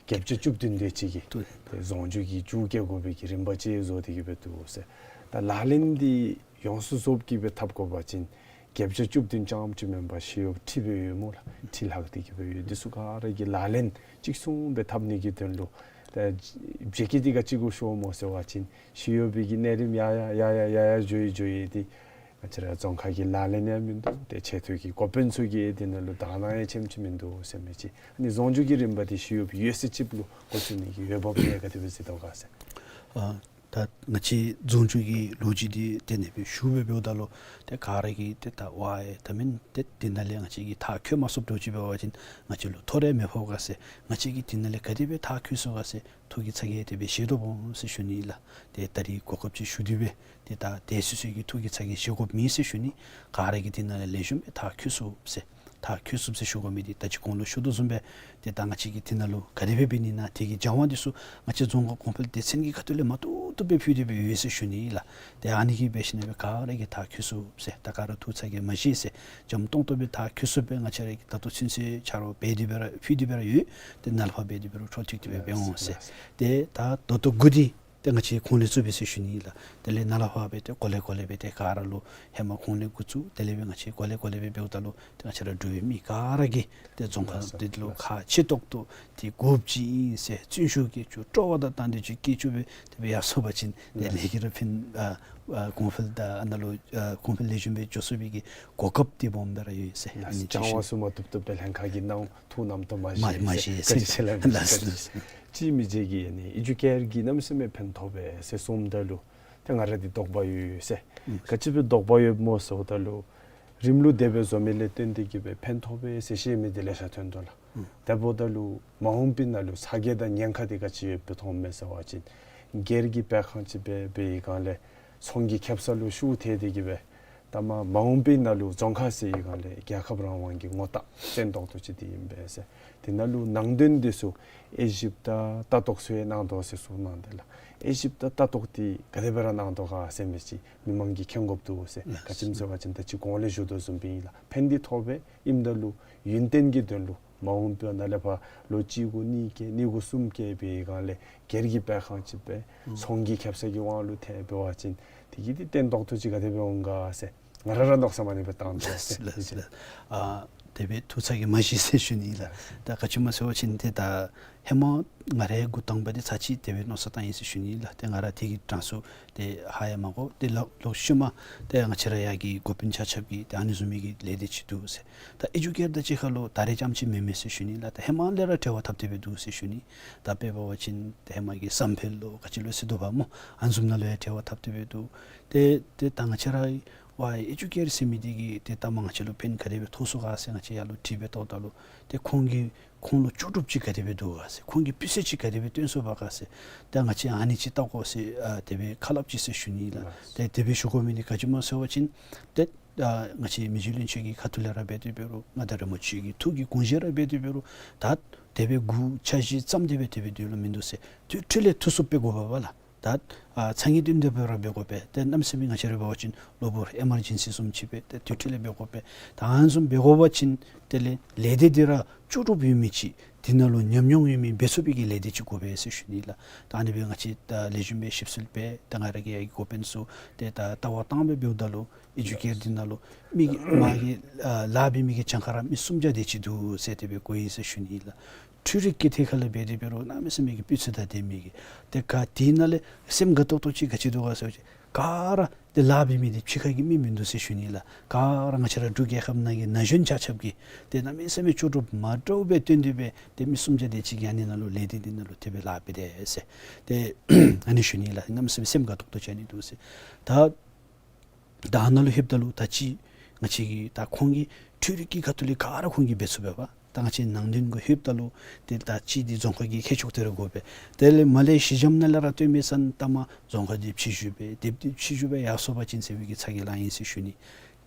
བརྒྱད་བརྒྱ་བཅུ་བདུན་དེ་ཅིག་གིས་ཏེ་རྫོང་རྒྱུ་གི་རྒྱུ་བཀལ་དགོ་པའི་གི་རིམ་པ་ཅིག་བཟོ་སྟེ་གི་སྦེ་འདུག་ཟེར། ད་ལག་ལེན་འདི་ཡོངས་སུ་རྫོགསཔ་གི་སྦེ་འཐབ་དགོ་པ་ཅིན་བརྒྱད་བརྒྱ་བཅུ་བདུན་རྐྱངམ་ཅིག་མེན་པར་ཞི་གཡོགཔ་ཁྲི་སྦེ་ཡོད་སྨོ་ལགས། ཁྲི་ལྷག་སྟེ་གི་སྦེ་ཡོད། འདི་ཚུ་ག་ར་གི་ལག་ལེན་གཅིག་མཚུངས་སྦེ་འཐབ་ནི་གི་དོན་ལུ་ད་བྱེད་ཀྱི་འདི་ག་ཅི་གུ་ཤོར་སྨོ་ཟེར་བ་ཅིན་ཞི་གཡོག་པའི་གི་གནས་རིམ་ཡར་ཡར་ཡར་ཡར་ཡར་ཡར་འགྱོ་ཡི་འགྱོ་ཡི་འདི་ང་བཅས་ར་རྫོང་ཁག་གི་ལག་ལེན་ཡང་མིན་འདུག། ཏེ་ཆེ་མཐོ་གི་འགོ་དཔོན་ཚུ་གིས་འདི་ནང་ལུ་དོ་སྣང་ཡང་ཆེམ་ཆེམ་མིན་འདུག་ཟེར་མི་ཅིག། ཨ་ནི་རྫོང་རྒྱུ་གི་རིམ་པ་འདི་ཞི་གཡོགཔ་ཡོད་ཚད་ཅིག་ལུ་འགོ་བཙུགས་ནི་གི་འོས་འབབ་ཡང་ག་དེ་སྦེ་གཟིགས་དོ་ག་ཟེར། ཨ་ད་ང་བཅས་རྫོང་རྒྱུ་གི་ལོ་རྒྱུས་འདི་དེ་ནང་སྦེ་ཞུ་སྦེ་འབདཝ་ད་ལུ་ཏེ་ག་ར་གིས་ཏེ་ད་ཝའེ་ད་མེན་ཏེ་འདི་ནང་ལས་ང་བཅས་ཀྱིས་མཐར་འཁྱོལ་མ་ཚུགསཔ་འདྲཝ་ཅིག་འབད་བ་ཅིན་ང་བཅས་ལུ་ཐོ་རེ་མི་ཕོག་ག་ཟེར། ང་བཅས་ཀྱིས་འདི་ནང་ལས་ག་དེ་སྦེ་མཐར་འཁྱོལ་ཚུགས་ག་ཟེར་ཐུགས་ཀྱི་ཚ་གྱང་དེ་སྦེ་བཞེས་དོ་འོང་ཟེར་ཞུ་ནི་ལགས། ཏེ་ད་རེས་གོ་སྐབས་ཅིག་ཞུ་དེ་སྦེ་ཏེ་ད་དེ་སོ་སོའི་གི་ཐུགས་ཀྱི་ཚ་གྱང་བཞེས་དགོཔ་མེད་ཟེར་ཞུ་ནི། ག་ར་གིས་འདི་ནང་ལས་ལེགས་ཤོམ་སྦེ་མཐར་འཁྱོལ་ཚུགས་ཟེར། མཐར་འཁྱོལ་ཚུགས་ཟེར་ཞུ་དགོ་མི་འདི་ད་ཅི་གོང་ལུ་ཞུ་དོ་བཟུམ་སྦེ་ཏེ་ད་ང་བཅས་ཀྱིས་འདི་ནང་ལུ་ག་དེ་སྦེ་འབད་ནི་ན་དེ་གི་སྦྱང་བ་འདི་ཚུ་ང་བཅས་རྫོང་ཁག་གོང་འཕེལ་སྡེ་ཚན་གྱི་ཁ་ཐུག་ལས་མ་བཏུབ་བཏུབ་སྦེ་ཕུལ་ཏེ་སྦེ་ཡོད་ཟེར་ཞུ་ནི་ལགས། ཏེ་ཨ་ནི་གིས་འབད་ཞིན་ན་སྦེ་ག་ར་གིས་མཐར་འཁྱོལ་ཚུགས་ཟེར་ད་ག་ར་ཐུགས་ཚ་གྱང་མ་བཞེས་ཟེར་འཇམ་ཏོང་ཏོ་སྦེ་མཐར་འཁྱོལ་ཚུགསཔ་སྦེ་ང་བཅས་ར་གིས་ད་ལྟོ་ཚུན་ཚོད་ཆ་རོགས་འབད་དེ་སྦེ་ར་ཕུལ་ཏེ་སྦེ་ར་ཡོད། ཏེ་ནཱ་ལས་ཕར་འབད་དེ་སྦེ་ར་འཕྲོ་མཐུད་དེ་སྦེ་འབད་འོང་ཟེར། ཏེ་ད་ད་ལྟོ་འགོ་འདི་ཏེ་ང་བཅས་ཁོང་ལས་བཙུགས་པས་ཟེར་ཞུ་ནི་ལགས། དེ་ལས་ནཱ་ལས་ཕར་སྦེ་ཏེ་གོ་ལེ་གོ་ལེ་སྦེ་ཏེ་ག་ར་ལུ་ཧེ་མ་ཁོང་ལས་འགོ་བཙུགས་དེ་ལས་སྦེ་ང་བཅས་གོ་ལེ་གོ་ལེ་སྦེ་འབདཝ་ད་ལུ་ཏེ་ང་བཅས་ར་འབྲུག་པའི་མི་ག་ར་གིས་ཏེ་རྫོང་ཁག་འདི་ལུ་ཁག་ཆེ་ཏོག་ཏོ་ཏེ་དགོཔ་ཅིག་ཨིན་ཟེར་བརྩོན་ཤུགས་བསྐྱེད་བཅུག། སྤྲོ་བ་དང་དང་འདོད་ཅིག་བསྐྱེད་བཅུག་སྦེ་དེ་སྦེ་ཡར་སོང་པ་ཅིན་ཏེ་ལས་ཀྱི་ར་ཕན་ཨ་ཨ་གོང་འཕེལ་དང་ཨ་ནཱ་ལུ་ཨ་གོང་འཕེལ་ལེགས་ཤོམ་སྦེ་འགྱོ་ཚུགས་པའི་གི་གོ་སྐབས་འདི་སྦོམ་སྦེ་ར་ཡོད་ཟེར། ཨ་ནི་ཅིག་སྦྱང་བ་ཚུ་མ་བཏུབ་བཏུབ་སྦེ་ལྷན་ཁག་གི་ནང་ཐུགས་རྣམ་རྟོག་མ་མ་བཞེས་མ་ཟེར་བཞེས་ག་ཅི་ཟེར་ལགས། ལགས་ལགས། ཅིག་མི་རྗེ་གིས་ཨ་ནི་ཨེ་ཇུ་ཀེར་གྱིས་གནམ་མེད་ས་མེད་ཕན་ཐོགས་པས་ཟེར་གསུངམ་ད་ལུ་ཏེ་ང་ར་འདི་དོགས་པ་ཡོད་ཡོད་ཟེར། ཨུམ། ག་ཅི་སྦེ་དོགས་པ་ཡོདཔ་སྨོ་ཟེརཝ་ད་ལུ་རིམ་ལུགས་དེ་སྦེ་བཟོ་མི་ལས་བརྟེན་ཏེ་གི་སྦེ་ཕན་ཐོགས་པས་ཟེར་བཤད་མི་འདི་ལེ་ཤ་ཐོན་དོ་ལགས། ཨུམ། དེ་འབདཝ་ད་ལུ་མ་འོངས་པའི་ནང་ལུ་ཚ་གྱང་དང་ཉེན་ཁ་འདི་ག་ཅི་ཡོདཔ་སྦེ་མཐོངམ་མས་ཟེར་བ་ཅིན་སྒེར་གྱི་སྤེལ་ཁང་ཅིག་སྦེ་འབད་བའི་སྒང་ལས་ཚོང་གི་ཁེ་སང་ལུ་ཤུགས་ཐལ་ཏེ་གི་སྦེ་ད་མ་མ་འོངས་པའི་ནང་ལུ་རྫོང་ཁག་ཟེར་བའི་སྒང་ལས་རྒྱལ་ཁབ་རང་དབང་གི་ངོ་རྟགས་བརྟན་ཏོག་ཏོ་ཅིག་འདི་ཨིན་པས་ཟེར། དེ་ནང་ལུ་ནང་དོན་འདི་ཚུ་དབྱེ་ཞིབ་དང་ལྟ་རྟོག་ཚུ་ཡང་གནང་དོ་ཟེར་གསུངས་གནང་དེས་ལགས། དབྱེ་ཞིབ་དང་ལྟ་རྟོག་འདི་ག་དེ་སྦེ་ར་གནང་དོ་ག་ཟེར་མི་ཅིག་མི་མང་གིས་མཁྱེན་དགོཔ་འདུག་ཟེར། ལགས། ག་ཅི་སྨོ་ཟེར་བ་ཅིན་ད་ཅི་གོང་ལས་ཞུ་དོ་བཟུམ་སྦེ་ཨིན་ལགས། ཕན་འདི་ཐོགས་པས། ཨིནམ་ད་ལུ་ཡུན་བརྟན་གྱི་དོན་ལུ་མ་འོངས་པའི་ནང་ལས་ཕར་ལོ་གཅིག་དགུ་གཉིས་བརྒལ་གཉིས་དགུ་གསུམ་བརྒལ་བའི་སྒང་ལས་སྒེར་གྱི་སྤེལ་ཁང་ཅིག་སྦེ་ཨུམ་ཚོང་གི་ཁེ་སང་གི་དབང་ལུ་ཐལ་འབད་བ་ཅིན་དེ་གི་འདི་བརྟན་ཏོག་ཏོ་ཅིག་ག་དེ་སྦེ་འོང་ག་ཟེར་ང་ར་ར་མནོ་བསམ་ཨ་ནི་སྦེ་བཏང་དོ་ཟེར། ལགས་ལགས་ལགས། ཨ་དེ་སྦེ་ཐུགས་ཚ་གྱང་མ་བཞེས་ཟེར་ཞུ་ནི་ལགས། ད་ག་ཅི་སྨོ་ཟེར་བ་ཅིན་ཏེ་ད་ཧེ་མ་ང་རའི་འགོ་དང་པ་འདི་ཚར་གཅིག་དེ་སྦེ་མནོ་བསམ་བཏང་ཡི་ཟེར་ཞུ་ནི་ལགས། ཏེ་ང་ར་དེ་གི་གྲངས་སུ་ཏེ་ཧ་ཡང་མ་གོ། ཏེ་ལོག་ལོག་ཤུལ་མ་ཏེ་ང་བཅས་ར་ཡར་གྱི་འགོ་དཔོན་ཆ་ཁྱབ་ཀྱིས་ཏེ་ཨ་ནི་བཟུམ་མའི་གི་ལས་སྡེ་ཅིག་འདུག་ཟེར། ད་ཨེ་ཇུ་ཀེར་དང་གཅིག་ཁར་ལུ་ད་རེས་རྐྱངམ་ཅིག་མེན་མས་ཟེར་ཞུ་ནི་ལགས། ད་ཧེ་མ་ལས་ར་འབྲེལ་བ་འཐབ་སྟེ་སྦེ་འདུག་ཟེར་ཞུ་ནི། ད་དཔེ་འབད་བ་ཅིན་ཏེ་ཧེ་མ་གི་བསམ་འཕེལ་ལོ་ག་ཅི་ལོ་ཟེར་འདུག་པ་སྨོ། ཨ་ནི་བཟུམ་ནང་ལུ་ཡང་འབྲེལ་བ་འཐབ་སྟེ་སྦེ་འདུག། ཏེ་ཏེ་ད་ང་བཅས་ར་ཝའེ་ཨེ་ཇུ་ཀེར་ཟེར་མི་འདི་གིས་ཏེ་ད་མ་ང་བཅས་ལུ་ཕན་ག་དེ་སྦེ་ཐོགས་སོང་ག་ཟེར་ང་བཅས་ཡར་ལུ་དྲིས་སྦེ་བལྟཝ་ད་ལུ་ཏེ་ཁོང་གིས་ཁོང་ལུ་ལྕོགས་གྲུབ་ཅིག་ག་དེ་སྦེ་འདུག་ག་ཟེར། ཁོང་གིས་སྤུས་ཚད་ཅིག་ག་དེ་སྦེ་སྟོན་སོང་པ་ག་ཟེར། ད་ང་བཅས་ཨ་ནི་ཅིག་བལྟ་དགོ་ཟེར་ཨ་དེ་སྦེ་ཁ་སླབ་ཅི་ཟེར་ཞུ་ནི་ལགས། ལགས། ཏེ་དེ་སྦེ་ཞུ་དགོ་མི་འདི་ག་ཅི་སྨོ་ཟེར་བ་ཅིན་ཏེ་ཨ་ང་བཅས་མི་རྗེ་བློན་ཆེན་གྱི་ཁ་ཐུག་ལས་ར་འབད་དེ་འབད་རུང་མངའ་བདག་རིན་པོ་ཆེ་གི་ཐུགས་ཀྱི་དགོངས་བཞེད་ར་འབད་དེ་འབད་རུང་ད་དེ་སྦེ་འགོ་འཆར་གཞི་བརྩམས་ཏེ་སྦེ་དེ་སྦེ་སྡོད་ལོང་མིན་འདུག་ཟེར། དུས་འཕྲལ་ལས་ཐུགས་སུབ་འབད་དགོ་པས་ལགས། ད་ཨ་ཚ་ངེས་དོན་དེ་སྦེ་ར་འབད་དགོ་པས། ཏེ་གནམ་མེད་ས་མེད་ང་བཅས་ར་འབད་བ་ཅིན་གློ་བུར་ཨེ་མར་ཇེན་སི་བཟུམ་ཅིག་སྦེ་ཏེ་དུས་འཕྲལ་ལས་འབད་དགོ་པས། ད་ཨ་ནི་བཟུམ་འབད་དགོ་པ་ཅིན་དེ་ལས་ལས་སྡེ་འདི་ར་ལྕོགས་གྲུབ་ཡོད་མི་ཅིག་འདི་ནང་ལུ་ཉམས་མྱོང་ཡོད་མི་འབད་ཚུགས་པའི་གི་ལས་སྡེ་ཅིག་དགོ་པས་ཟེར་ཞུ་ནི་ལགས། ད་ཨ་ནི་སྦེ་ང་བཅས་ད་ལེགས་ཤོམ་སྦེ་ཞིབ་འཚོལ་འབད་ད་ང་ར་གི་ཡ་གི་འགོ་དཔོན་ཚུ་ཏེ་ད་ལྟ་བ་བཏང་སྦེ་འབདཝ་ད་ལུ་ཨེ་ཇུ་ཀེར་འདི་ནང་ལུ་མི་གི་མ་གི་ཨ་ལཱ་འབད་མི་གི་གྱངས་ཁ་ར་མི་སུམ་བརྒྱ་དེ་ཅིག་འདུག་ཟེར་དེ་སྦེ་གོ་ཡི་ཟེར་ཞུ་ནི་ལགས། འཕྲུལ་རིག་གི་ཐད་ཁར་ལས་འབད་དེ་འབད་རུང་གནམ་མེད་ས་མེད་ཀྱི་སྤུས་ཚད་དང་ལྡན་མི་གི་ཏེ་ག་དེ་ནང་ལས་སེམས་དགའ་ཏོག་ཏོ་ཅིག་ག་ཅི་འདུག་ག་ཟེར་བ་ཅིན་ག་ར་ཏེ་ལཱ་འབད་མི་འདི་ཕྱི་ཁ་གི་མི་མིན་འདུག་ཟེར་ཞུ་ནི་ལགས། ག་ར་ང་བཅས་ར་འབྲུག་རྒྱལ་ཁབ་ནང་གི་ན་གཞོན་ཆ་ཁྱབ་ཀྱིས་ཏེ་གནམ་མེད་ས་མེད་ལྕོགས་གྲུབ་མ་འདྲཝ་སྦེ་སྟོན་ཏེ་སྦེ་ཏེ་མི་སུམ་བརྒྱ་དེ་ཅིག་གིས་ཨ་ནི་ནང་ལུ་ལས་སྡེ་འདི་ནང་ལུ་དེ་སྦེ་ལཱ་འབད་དེས་ཟེར་ཏེ་ཨ་ནི་ཞུ་ནི་ལགས། གནམ་མེད་ས་མེད་སེམས་དགའ་ཏོག་ཏོ་ཅིག་ཨ་ནི་འདུག་ཟེར། ད་ད་ནཱ་ལུ་ལྷོདཔ་ད་ལུ་ད་ཅི་ང་བཅས་ཀྱིས་ད་ཁོང་གིས་འཕྲུལ་རིག་གི་ཁ་ཐུག་ལས་ག་ར་ཁོང་གིས་འབད་ཚུགས་པས་པ། ད་ང་བཅས་ནང་དོན་གུ་ལྷོདཔ་ད་ལུ་ཏེ་ད་ཅི་འདི་རྫོང་ཁ་གི་ཁྱད་ཆོས་དེ་ར་དགོ་པས། དེ་ལས་མར་ལས་གཞི་འགྱམ་ནང་ལས་ར་སྟོན་མི་ས་ནང་ལྟ་མ་རྫོང་ཁ་འདི་ཕྱི་བཞུགས་པས། དེབ་འདི་ཕྱི་བཞུགས་པས་ཡར་སོང་པ་ཅིན་ཟེར་བའི་གི་ཚ་གྱང་ལང་ཡི་ཟེར་ཞུ་ནི།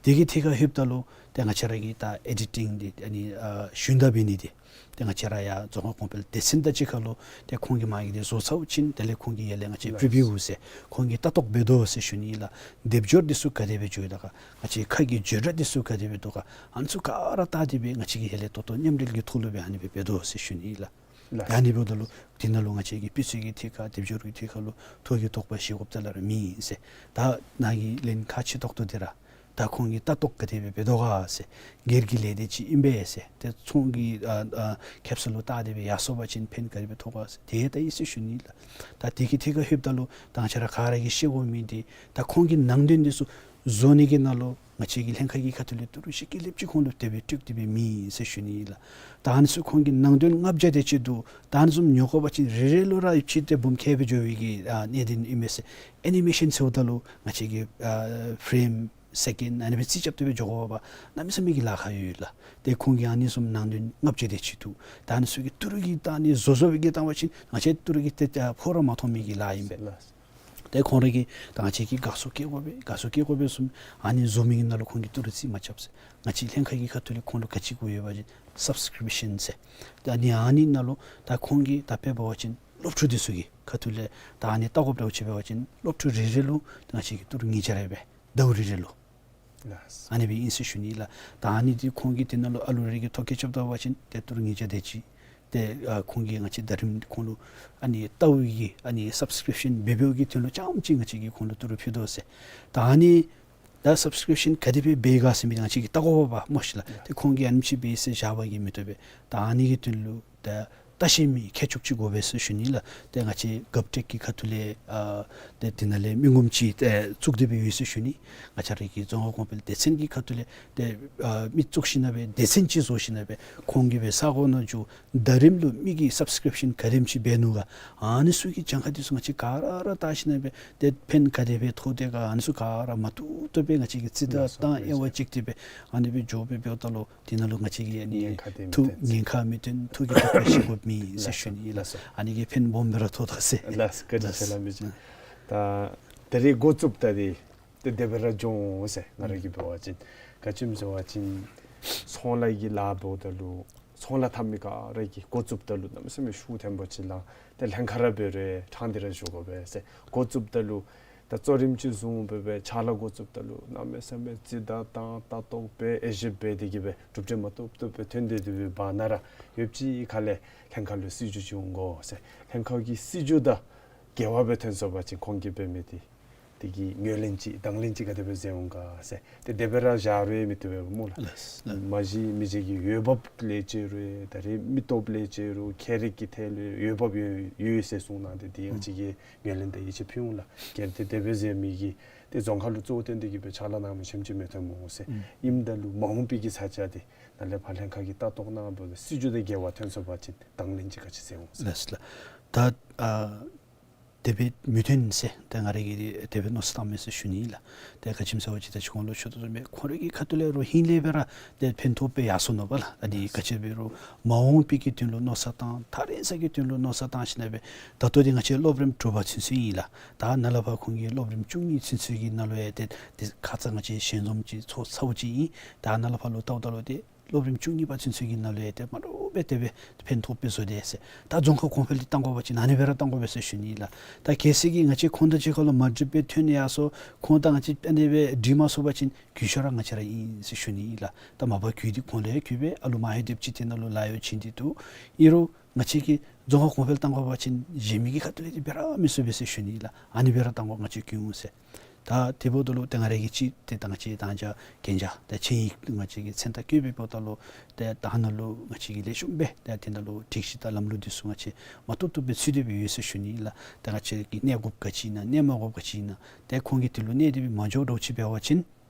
དེ་གི་ཐད་ཁར་ལྷོདཔ་ད་ལུ་ཏེ་ང་བཅས་ར་གི་ད་ཨེ་ཌི་ཊིང་འདི་ཨ་ནི་ཨ་ཞུན་དག་འབད་ནི་འདི་ཏེ་ང་བཅས་ར་ཡར་རྫོང་ཁ་གོང་འཕེལ་སྡེ་ཚན་དང་གཅིག་ཁར་ལུ་ཏེ་ཁོང་གིས་མ་གི་འདི་བཟོ་ཚརཝ་ཅིག་ཨིན། དེ་ལས་ཁོང་གིས་ཡར་ལས་ང་བཅས་པི་རི་བིའུ་ཟེར་ཁོང་གིས་ལྟ་རྟོག་འབད་དོ་ཟེར་ཞུ་ནི་ལགས། སྡེབ་སྦྱོར་འདི་ཚུ་ག་དེ་སྦེ་འགྱོ་ཡི་ད་ག། ང་བཅས་ཁ་གི་བརྗོད་སྒྲ་འདི་ཚུ་ག་དེ་སྦེ་འདུག་ག། ཨ་ནི་ཚུ་ག་ར་བལྟ་སྟེ་སྦེ་ང་བཅས་ཀྱིས་ཡར་ལས་ཏོག་ཏོ་མཉམ་འབྲེལ་གྱི་ཐོག་ལུ་སྦེ་ཨ་ནི་སྦེ་འབད་དོ་ཟེར་ཞུ་ནི་ལགས། ལགས། ཨ་ནི་འབདཝ་ད་ལུ་དེ་ནང་ལུ་ང་བཅས་ཀྱི་དཔེ་ཚུ་གི་ཐད་ཁར་སྡེབ་སྦྱོར་གྱི་ཐད་ཁར་ལུ་ཐོ་གི་དོགས་པ་བཤད་དགོཔ་རྩ་ལས་ར་མེད་ཟེར། ད་ནཱ་གི་ལན་ཁག་ཆེ་ཏོག་ཏོ་འདི་ར་ད་ཁོང་གིས་ལྟ་རྟོག་ག་དེ་སྦེ་འབད་དོ་ག་ཟེར། སྒེར་གྱི་ལས་སྡེ་ཅིག་ཨིན་པས་ཟེར། ཏེ་ཚོང་གི་ཨ་ཨ་ཁེབ་ས་ལུ་བལྟ་སྟེ་སྦེ་ཡར་སོང་པ་ཅིན་ཕན་ག་དེ་སྦེ་ཐོགས་ག་ཟེར། དེ་ལྟ་ཡི་ཟེར་ཞུ་ནི་ལགས། ད་དེ་གི་ཐད་ཁར་ལྷོདཔ་ད་ལུ་ད་ང་བཅས་ར་ག་ར་གིས་ཤེས་དགོ་མི་འདི་ད་ཁོང་གིས་ནང་དོན་འདི་ཚུ་བཟོ་ནི་གི་ནང་ལུ་ང་བཅས་ཀྱི་ལྷན་ཁག་གི་ཁ་ཐུག་ལས་ཏི་རུ་ཅིག་གི་ལེབ་ཅིག་ཁོང་ལུ་དེ་སྦེ་སྤྲོད་དེ་སྦེ་མེད་ཟེར་ཞུ་ནི་ལགས། ད་ཨ་ནི་ཚུ་ཁོང་གིས་ནང་དོན་ལྔ་བརྒྱ་དེ་ཅིག་འདུག། ད་ཨ་ནི་ཚུ་ཉོ་དགོ་པ་ཅིན་རེ་རེ་ལུ་ར་ཡོདཔ་ཅིག་ཏེ་འབུམ་ཁལ་སྦེ་འགྱོ་བའི་གི་ཨ་གནད་དོན་ཨིན་མས་ཟེར། ཨེ་ནི་མེ་ཤཱན་ཟེརཝ་ད་ལུ་ང་བཅས་ཀྱི་ཨ་ཕེརེམ་སེ་ཀེནཌ་ཨ་ནི་སྦེ་རྩིས་རྐྱབ་སྟེ་སྦེ་འགྱོ་དགོ་པ་གནམ་མེད་ས་མེད་ཀྱི་ལཱ་ཁག་ཡོད་ལགས། ཏེ་ཁོང་གིས་ཨ་ནི་བཟུམ་ནང་དོན་ལྔ་བརྒྱ་དེ་ཅིག་འདུག། ད་ཨ་ནི་ཚུ་གི་ཏི་རུ་གི་ད་ཨ་ནི་བཟོ་བཟོ་བའི་གི་བཏང་པ་ཅིན་ང་བཅས་ཏི་རུ་གི་ཏེ་ཨ་ཕོགས་ར་མ་ཐོབ་མི་གི་ལཱ་ཨིན་པས། ལགས། ཏེ་ཁོང་ར་གིས་ད་ང་བཅས་ཀྱིས་དགའ་ཚོར་བསྐྱེད་དགོ་པས། དགའ་ཚོར་བསྐྱེད་དགོ་པས་གསུངམ། ཨ་ནི་བཟོ་མི་གི་ནང་ལུ་ཁོང་གིས་ཏི་རུ་རྩིས་མ་རྐྱབ་ཟེར། ང་བཅས་ལྷན་ཁག་གི་ཁ་ཐུག་ལས་ཁོང་ལུ་ག་ཅི་དགོ་ཡོད་པ་ཅིན་སབ་སི་ཀི་རིབ་ཤཱན་ཟེར། ད་ཨ་ནི་ཨ་ནི་ནང་ལུ་ད་ཁོང་གིས་ད་དཔེ་འབད་བ་ཅིན་སློབ་ཕྲུག་འདི་ཚུ་གི་ཁ་ཐུག་ལས་ད་ཨ་ནི་ལྟ་དགོཔ་འདྲཝ་ཅིག་འབད་བ་ཅིན་སློབ་ཕྲུག་རེ་རེ་ལུ་ད་ང་བཅས་ཀྱིས་ཏི་རུ་ཉིས་བརྒྱ་རེ་སྦེ་ཟླཝ་རེ་རེ་ལུ། ལགས། ཨ་ནི་སྦེ་ཨིན་ཟེར་ཞུ་ནི་ལགས། ད་ཨ་ནི་འདི་ཁོང་གིས་དེ་ནང་ལུ་ཨ་ལུ་རེ་གི་ཐོ་བཀོད་རྐྱབ་ད་པ་ཅིན་ཏེ་ཏི་རུ་ཉིས་བརྒྱ་དེ་ཅིག། ཏེ་ཨ་ཁོང་གིས་ང་བཅས་ད་རིམ་ཁོང་ལུ་ཨ་ནི་ལྟ་བའི་གི་ཨ་ནི་སབ་སི་ཀི་རིབ་ཤཱན་འབད་བའི་གི་དོན་ལུ་རྐྱངམ་ཅིག་ང་བཅས་ཀྱིས་ཁོང་ལུ་ཏི་རུ་ཕུལ་དོ་ཟེར། ད་ཨ་ནི་ད་སབ་སི་ཀི་རིབ་ཤཱན་ག་དེ་སྦེ་འབད་ག་ཟེར་མི་འདི་ང་བཅས་ཀྱིས་བལྟ་དགོ་པས་སྨོ་ཤེས་ལགས། ཏེ་ཁོང་གིས་ཨ་ནེམ་ཅིག་འབད་ཟེར་བཞག་པ་གིས་མི་བཏུབ་པས། ད་ཨ་ནི་གི་དོན་ལུ་ད་ལྟ་ཤེས་མི་མཁས་མཆོག་ཅིག་དགོ་པས་ཟེར་ཞུ་ནི་ལགས། ཏེ་ང་བཅས་གབ་ཊེཀ་གི་ཁ་ཐུག་ལས་ཨ་ཏེ་དེ་ནང་ལས་མི་ངོམ་ཅིག་ཏེ་བཙུགས་ཏེ་སྦེ་ཡོད་ཟེར་ཞུ་ནི། ང་བཅས་ར་གི་རྫོང་ཁ་གོང་འཕེལ་སྡེ་ཚན་གྱི་ཁ་ཐུག་ལས་ཏེ་ཨ་མི་བཙུགས་ཞིན་ན་སྦེ་སྡེ་ཚན་ཅིག་བཟོ་ཞིན་ན་སྦེ་ཁོང་གིས་སྦེ་ས་གོ་ནང་འགྱོ་ད་རིམ་ལུ་མི་གི་སབ་སི་ཀི་རིབ་ཤཱན་ག་དེམ་ཅིག་འབད་ནུག་ག། ཨ་ནི་ཚུ་གི་གྱངས་ཁ་འདི་ཚུ་ང་བཅས་ག་ར་བལྟ་ཞིན་ན་སྦེ་ཏེ་ཕན་ག་དེ་སྦེ་ཐོགས་དེས་ག། ཨ་ནི་ཚུ་ག་ར་མ་བཏུབ་བཏུབ་སྦེ་ང་བཅས་ཀྱིས་རྩིས་ད་ལགས་སོ། བཏང་དབྱེ་བ་ཅིག་སྟེ་སྦེ་ཨ་ནི་སྦེ་འགྱོ་སྦེ་འབདཝ་ད་ལུ་དེ་ནང་ལུ་ང་བཅས་ཀྱི་ཨ་ནི་ཉེན་ཁ་དེ་མི་ཐོན་ཟེར། ཉེན་ཁ་མི་ཐོན། ཐོ་གི་དོགས་པ་ཞི་དགོཔ་མེད་ཟེར་ཞུ་ནི་ལགས། ལགས་སོ། ཨ་ནི་གིས་ཕན་སྦོམ་སྦེ་ར་ཐོགས་དོ་ཟེར། ལགས་སོ། བཀའ་དྲིན་ཆེ་ལགས་མི་རྗེ། ད་ད་རིས་འགོ་བཙུགསཔ་ད་འདི་ཏེ་དེ་སྦེ་ར་འགྱོ་འོང་ཟེར། ང་ར་གིས་འབད་བ་ཅིན་ག་ཅི་སྨོ་ཟེར་བ་ཅིན་ཚོང་ལཱ་གི་ལཱ་འབདཝ་ད་ལུ་ཚོང་ལཱ་འཐབ་མི་ག་ར་གིས་འགོ་བཙུགསཔ་ད་ལུ་གནམ་མེད་ས་མེད་ཤུགས་ཐོན་པ་ཅིག་ལགས། ཏེ་ལྷན་ཁག་ར་འབད་རུང་གྲངས་འདི་ར་ཞུ་དགོ་པས་ཟེར། འགོ་བཙུགསཔ་ད་ལུ་ད་གཙོ་རིམ་ཅིག་བཟུང་སྦེ་སྦེ་ཕྱག་ལཱ་འགོ་བཙུགསཔ་ད་ལུ་གནམ་མེད་ས་མེད་རྩིས་ད་བཏང་ལྟ་རྟོག་འབད་དབྱེ་ཞིབ་འབད་དེ་གིས་སྦེ་གྲུབ་འབྲས་མ་བཏུབ་བཏུབ་སྦེ་ཐོན་ཏེ་དེ་སྦེ་བར་ན་ར་ཡོདཔ་ཅིག་ཁ་ལས་ལྷན་ཁག་ལུ་སྲིད་ཇུས་ཅིག་འོང་དགོ་ཟེར། ལྷན་ཁག་གི་སྲིད་ཇུས་དང་འགལ་བ་སྦེ་ཐོན་སོང་པ་ཅིན་ཁོང་གིས་འབད་མི་འདི་དེ་གི་ངོས་ལེན་ཅིག་དང་ལེན་ཅིག་ག་དེ་སྦེ་མཛད་འོང་ག་ཟེར། ཏེ་དེ་སྦེ་ར་བཞག་རུང་མི་བཏུབ་པས་སྨོ་ལགས། ལགས་ལགས། མ་གཞི་མི་རྗེ་གི་འོས་འབབ་ལས་བྱས་རུང་ད་རིས་མི་སྟོབས་ལས་བྱས་རུང་ཁྱད་རིག་གི་ཐད་ལུ་འོས་འབབ་ཡོད་ཡོད་ཟེར་གསུངས་གནང་སྟེ་དེ་ཡང་ཅིག་གི་ངོས་ལེན་དང་ཡིད་ཆེས་ཕུལ་འོང་ལགས། གལ་ཏེ་དེ་སྦེ་མཛད་མི་གིས་ཏེ་རྫོང་ཁ་ལུ་གཙོ་བོ་བཏོན་ཏེ་གིས་སྦེ་ཕྱག་ལཱ་གནང་མི་ཆེམ་ཅིག་མི་ཐོན་སྨོ་ཟེར། ཨིནམ་ད་ལུ་མ་འོངས་པའི་གི་ས་ཆ་འདི་ནཱ་ལས་ཕར་ལྷན་ཁག་གིས་ལྟ་རྟོག་གནང་སྦེ་སྲིད་ཇུས་དང་འགལ་བ་ཐོན་སོང་པ་ཅིན་དང་ལེན་ཅིག་ག་ཅི་མཛད་འོང་ཟེར། ལགས་ལགས། ད་ཨ་དེ་སྦེ་མི་ཐོན་ཟེར་ད་ང་ར་གིས་དེ་སྦེ་མནོ་བསམ་བཏངམ་མས་ཟེར་ཞུ་ནི་ལགས། ཏེ་ག་ཅི་སྨོ་ཟེར་བ་ཅིན་ད་ཅི་གོང་ལུ་ཞུ་དོ་བཟུམ་སྦེ་ཁོང་ར་གི་ཁ་ཐུག་ལས་རུང་ཧིང་ལས་སྦེ་ར་ཏེ་ཕན་ཐོགས་སྦེ་ཡར་སོང་ནུག་པ་ལགས། ཨ་ནི་ག་ཅི་འབད་རུང་མ་འོངས་པའི་གི་དོན་ལུ་མནོ་བསམ་བཏང་ཐག་རིང་ས་གི་དོན་ལུ་མནོ་བསམ་བཏང་ཞིན་ན་སྦེ་ད་ལྟོ་འདི་ང་བཅས་སློབ་རིམ་དྲུག་པ་ཚུན་ཚོད་ཨིན་ལགས། ད་ནཱ་ལས་ཕར་ཁོང་གི་སློབ་རིམ་བཅུ་གཉིས་ཚུན་ཚོད་ཀྱི་ནང་ལུ་ཡང་ཏེ་ཏེ་ཁ་ཙ་ང་བཅས་ཞལ་འཛོམས་ཅིག་ཚོགས་ཚརཝ་ཅིག་ཨིན། ད་ནཱ་ལས་ཕར་ལུ་བལྟཝ་ད་ལུ་ཏེ་སློབ་རིམ་བཅུ་གཉིས་པ་ཚུན་ཚོད་ཀྱི་ནང་ལུ་ཡང་ཏེ་མ་འདྲཝ་སྦེ་དེ་སྦེ་ཕན་ཐོགས་སྦེ་བཟོ་དེས་ཟེར། ད་རྫོང་ཁ་གོང་འཕེལ་འདི་བཏང་དགོ་པ་ཅིན་ཨ་ནི་སྦེ་ར་བཏང་དགོ་པས་ཟེར་ཞུ་ནི་ལགས། ད་གལ་སྲིད་ཀྱིས་ང་བཅས་ཁོང་དང་གཅིག་ཁར་ལུ་མ་འགྲིགཔ་སྦེ་ཐོན་ཡར་སོང་ཁོང་དང་ང་བཅས་ཨ་ནི་སྦེ་འགྲིག་མ་སོང་པ་ཅིན་གུས་ཤོས་ར་ང་བཅས་ར་ཨིན་ཟེར་ཞུ་ནི་ལགས། ད་མ་པ་གུས་འདི་ཁོང་ལུ་ཡང་གུས་པས། ཨ་ལུ་མ་ཧེ་དེབ་ཅིག་དེ་ནང་ལུ་ལཱ་གཡོག་བྱིན་ཏེ་འདུག། ཨིན་རུང་ང་བཅས་ཀྱིས་རྫོང་ཁ་གོང་འཕེལ་བཏང་དགོ་པ་ཅིན་གཞན་མི་གི་ཁ་ཐུག་ལས་འདི་འབད་ར་མི་ཚུགས་པས་ཟེར་ཞུ་ནི་ལགས། ཨ་ནི་སྦེ་ར་བཏང་དགོ་ང་བཅས་གུས་འོང་ཟེར། ད་དེ་འབདཝ་ད་ལུ་ཏེ་ང་ར་གིས་ཅིག་ཏེ་ད་ང་བཅས་ད་ཅི་གན་རྒྱ་ད་ཆིངས་ཡིག་ང་བཅས་ཀྱིས་མཚན་རྟགས་བཀོད་པའི་འབདཝ་ད་ལུ་ཏེ་ད་ནཱ་ལུ་ང་བཅས་ཀྱིས་ལེགས་ཤོམ་སྦེ་ཏེ་དེ་ནང་ལུ་སྒྲིག་གཞི་དང་ལམ་ལུགས་འདི་ཚུ་ང་བཅས་མ་བཏུབ་བཏུབ་སྦེ་ཚུད་དེ་སྦེ་ཡོད་ཟེར་ཞུ་ནི་ལགས། ཏེ་ང་བཅས་ཀྱིས་གནས་དགོཔ་ག་ཅི་ཨིན་ན་གནས་མ་དགོཔ་ག་ཅི་ཨིན་ན་ཏེ་ཁོང་གིས་དེ་ལུ་གནས་ཏེ་སྦེ་མ་འགྱོ་འདྲཝ་ཅིག་འབད་བ་ཅིན་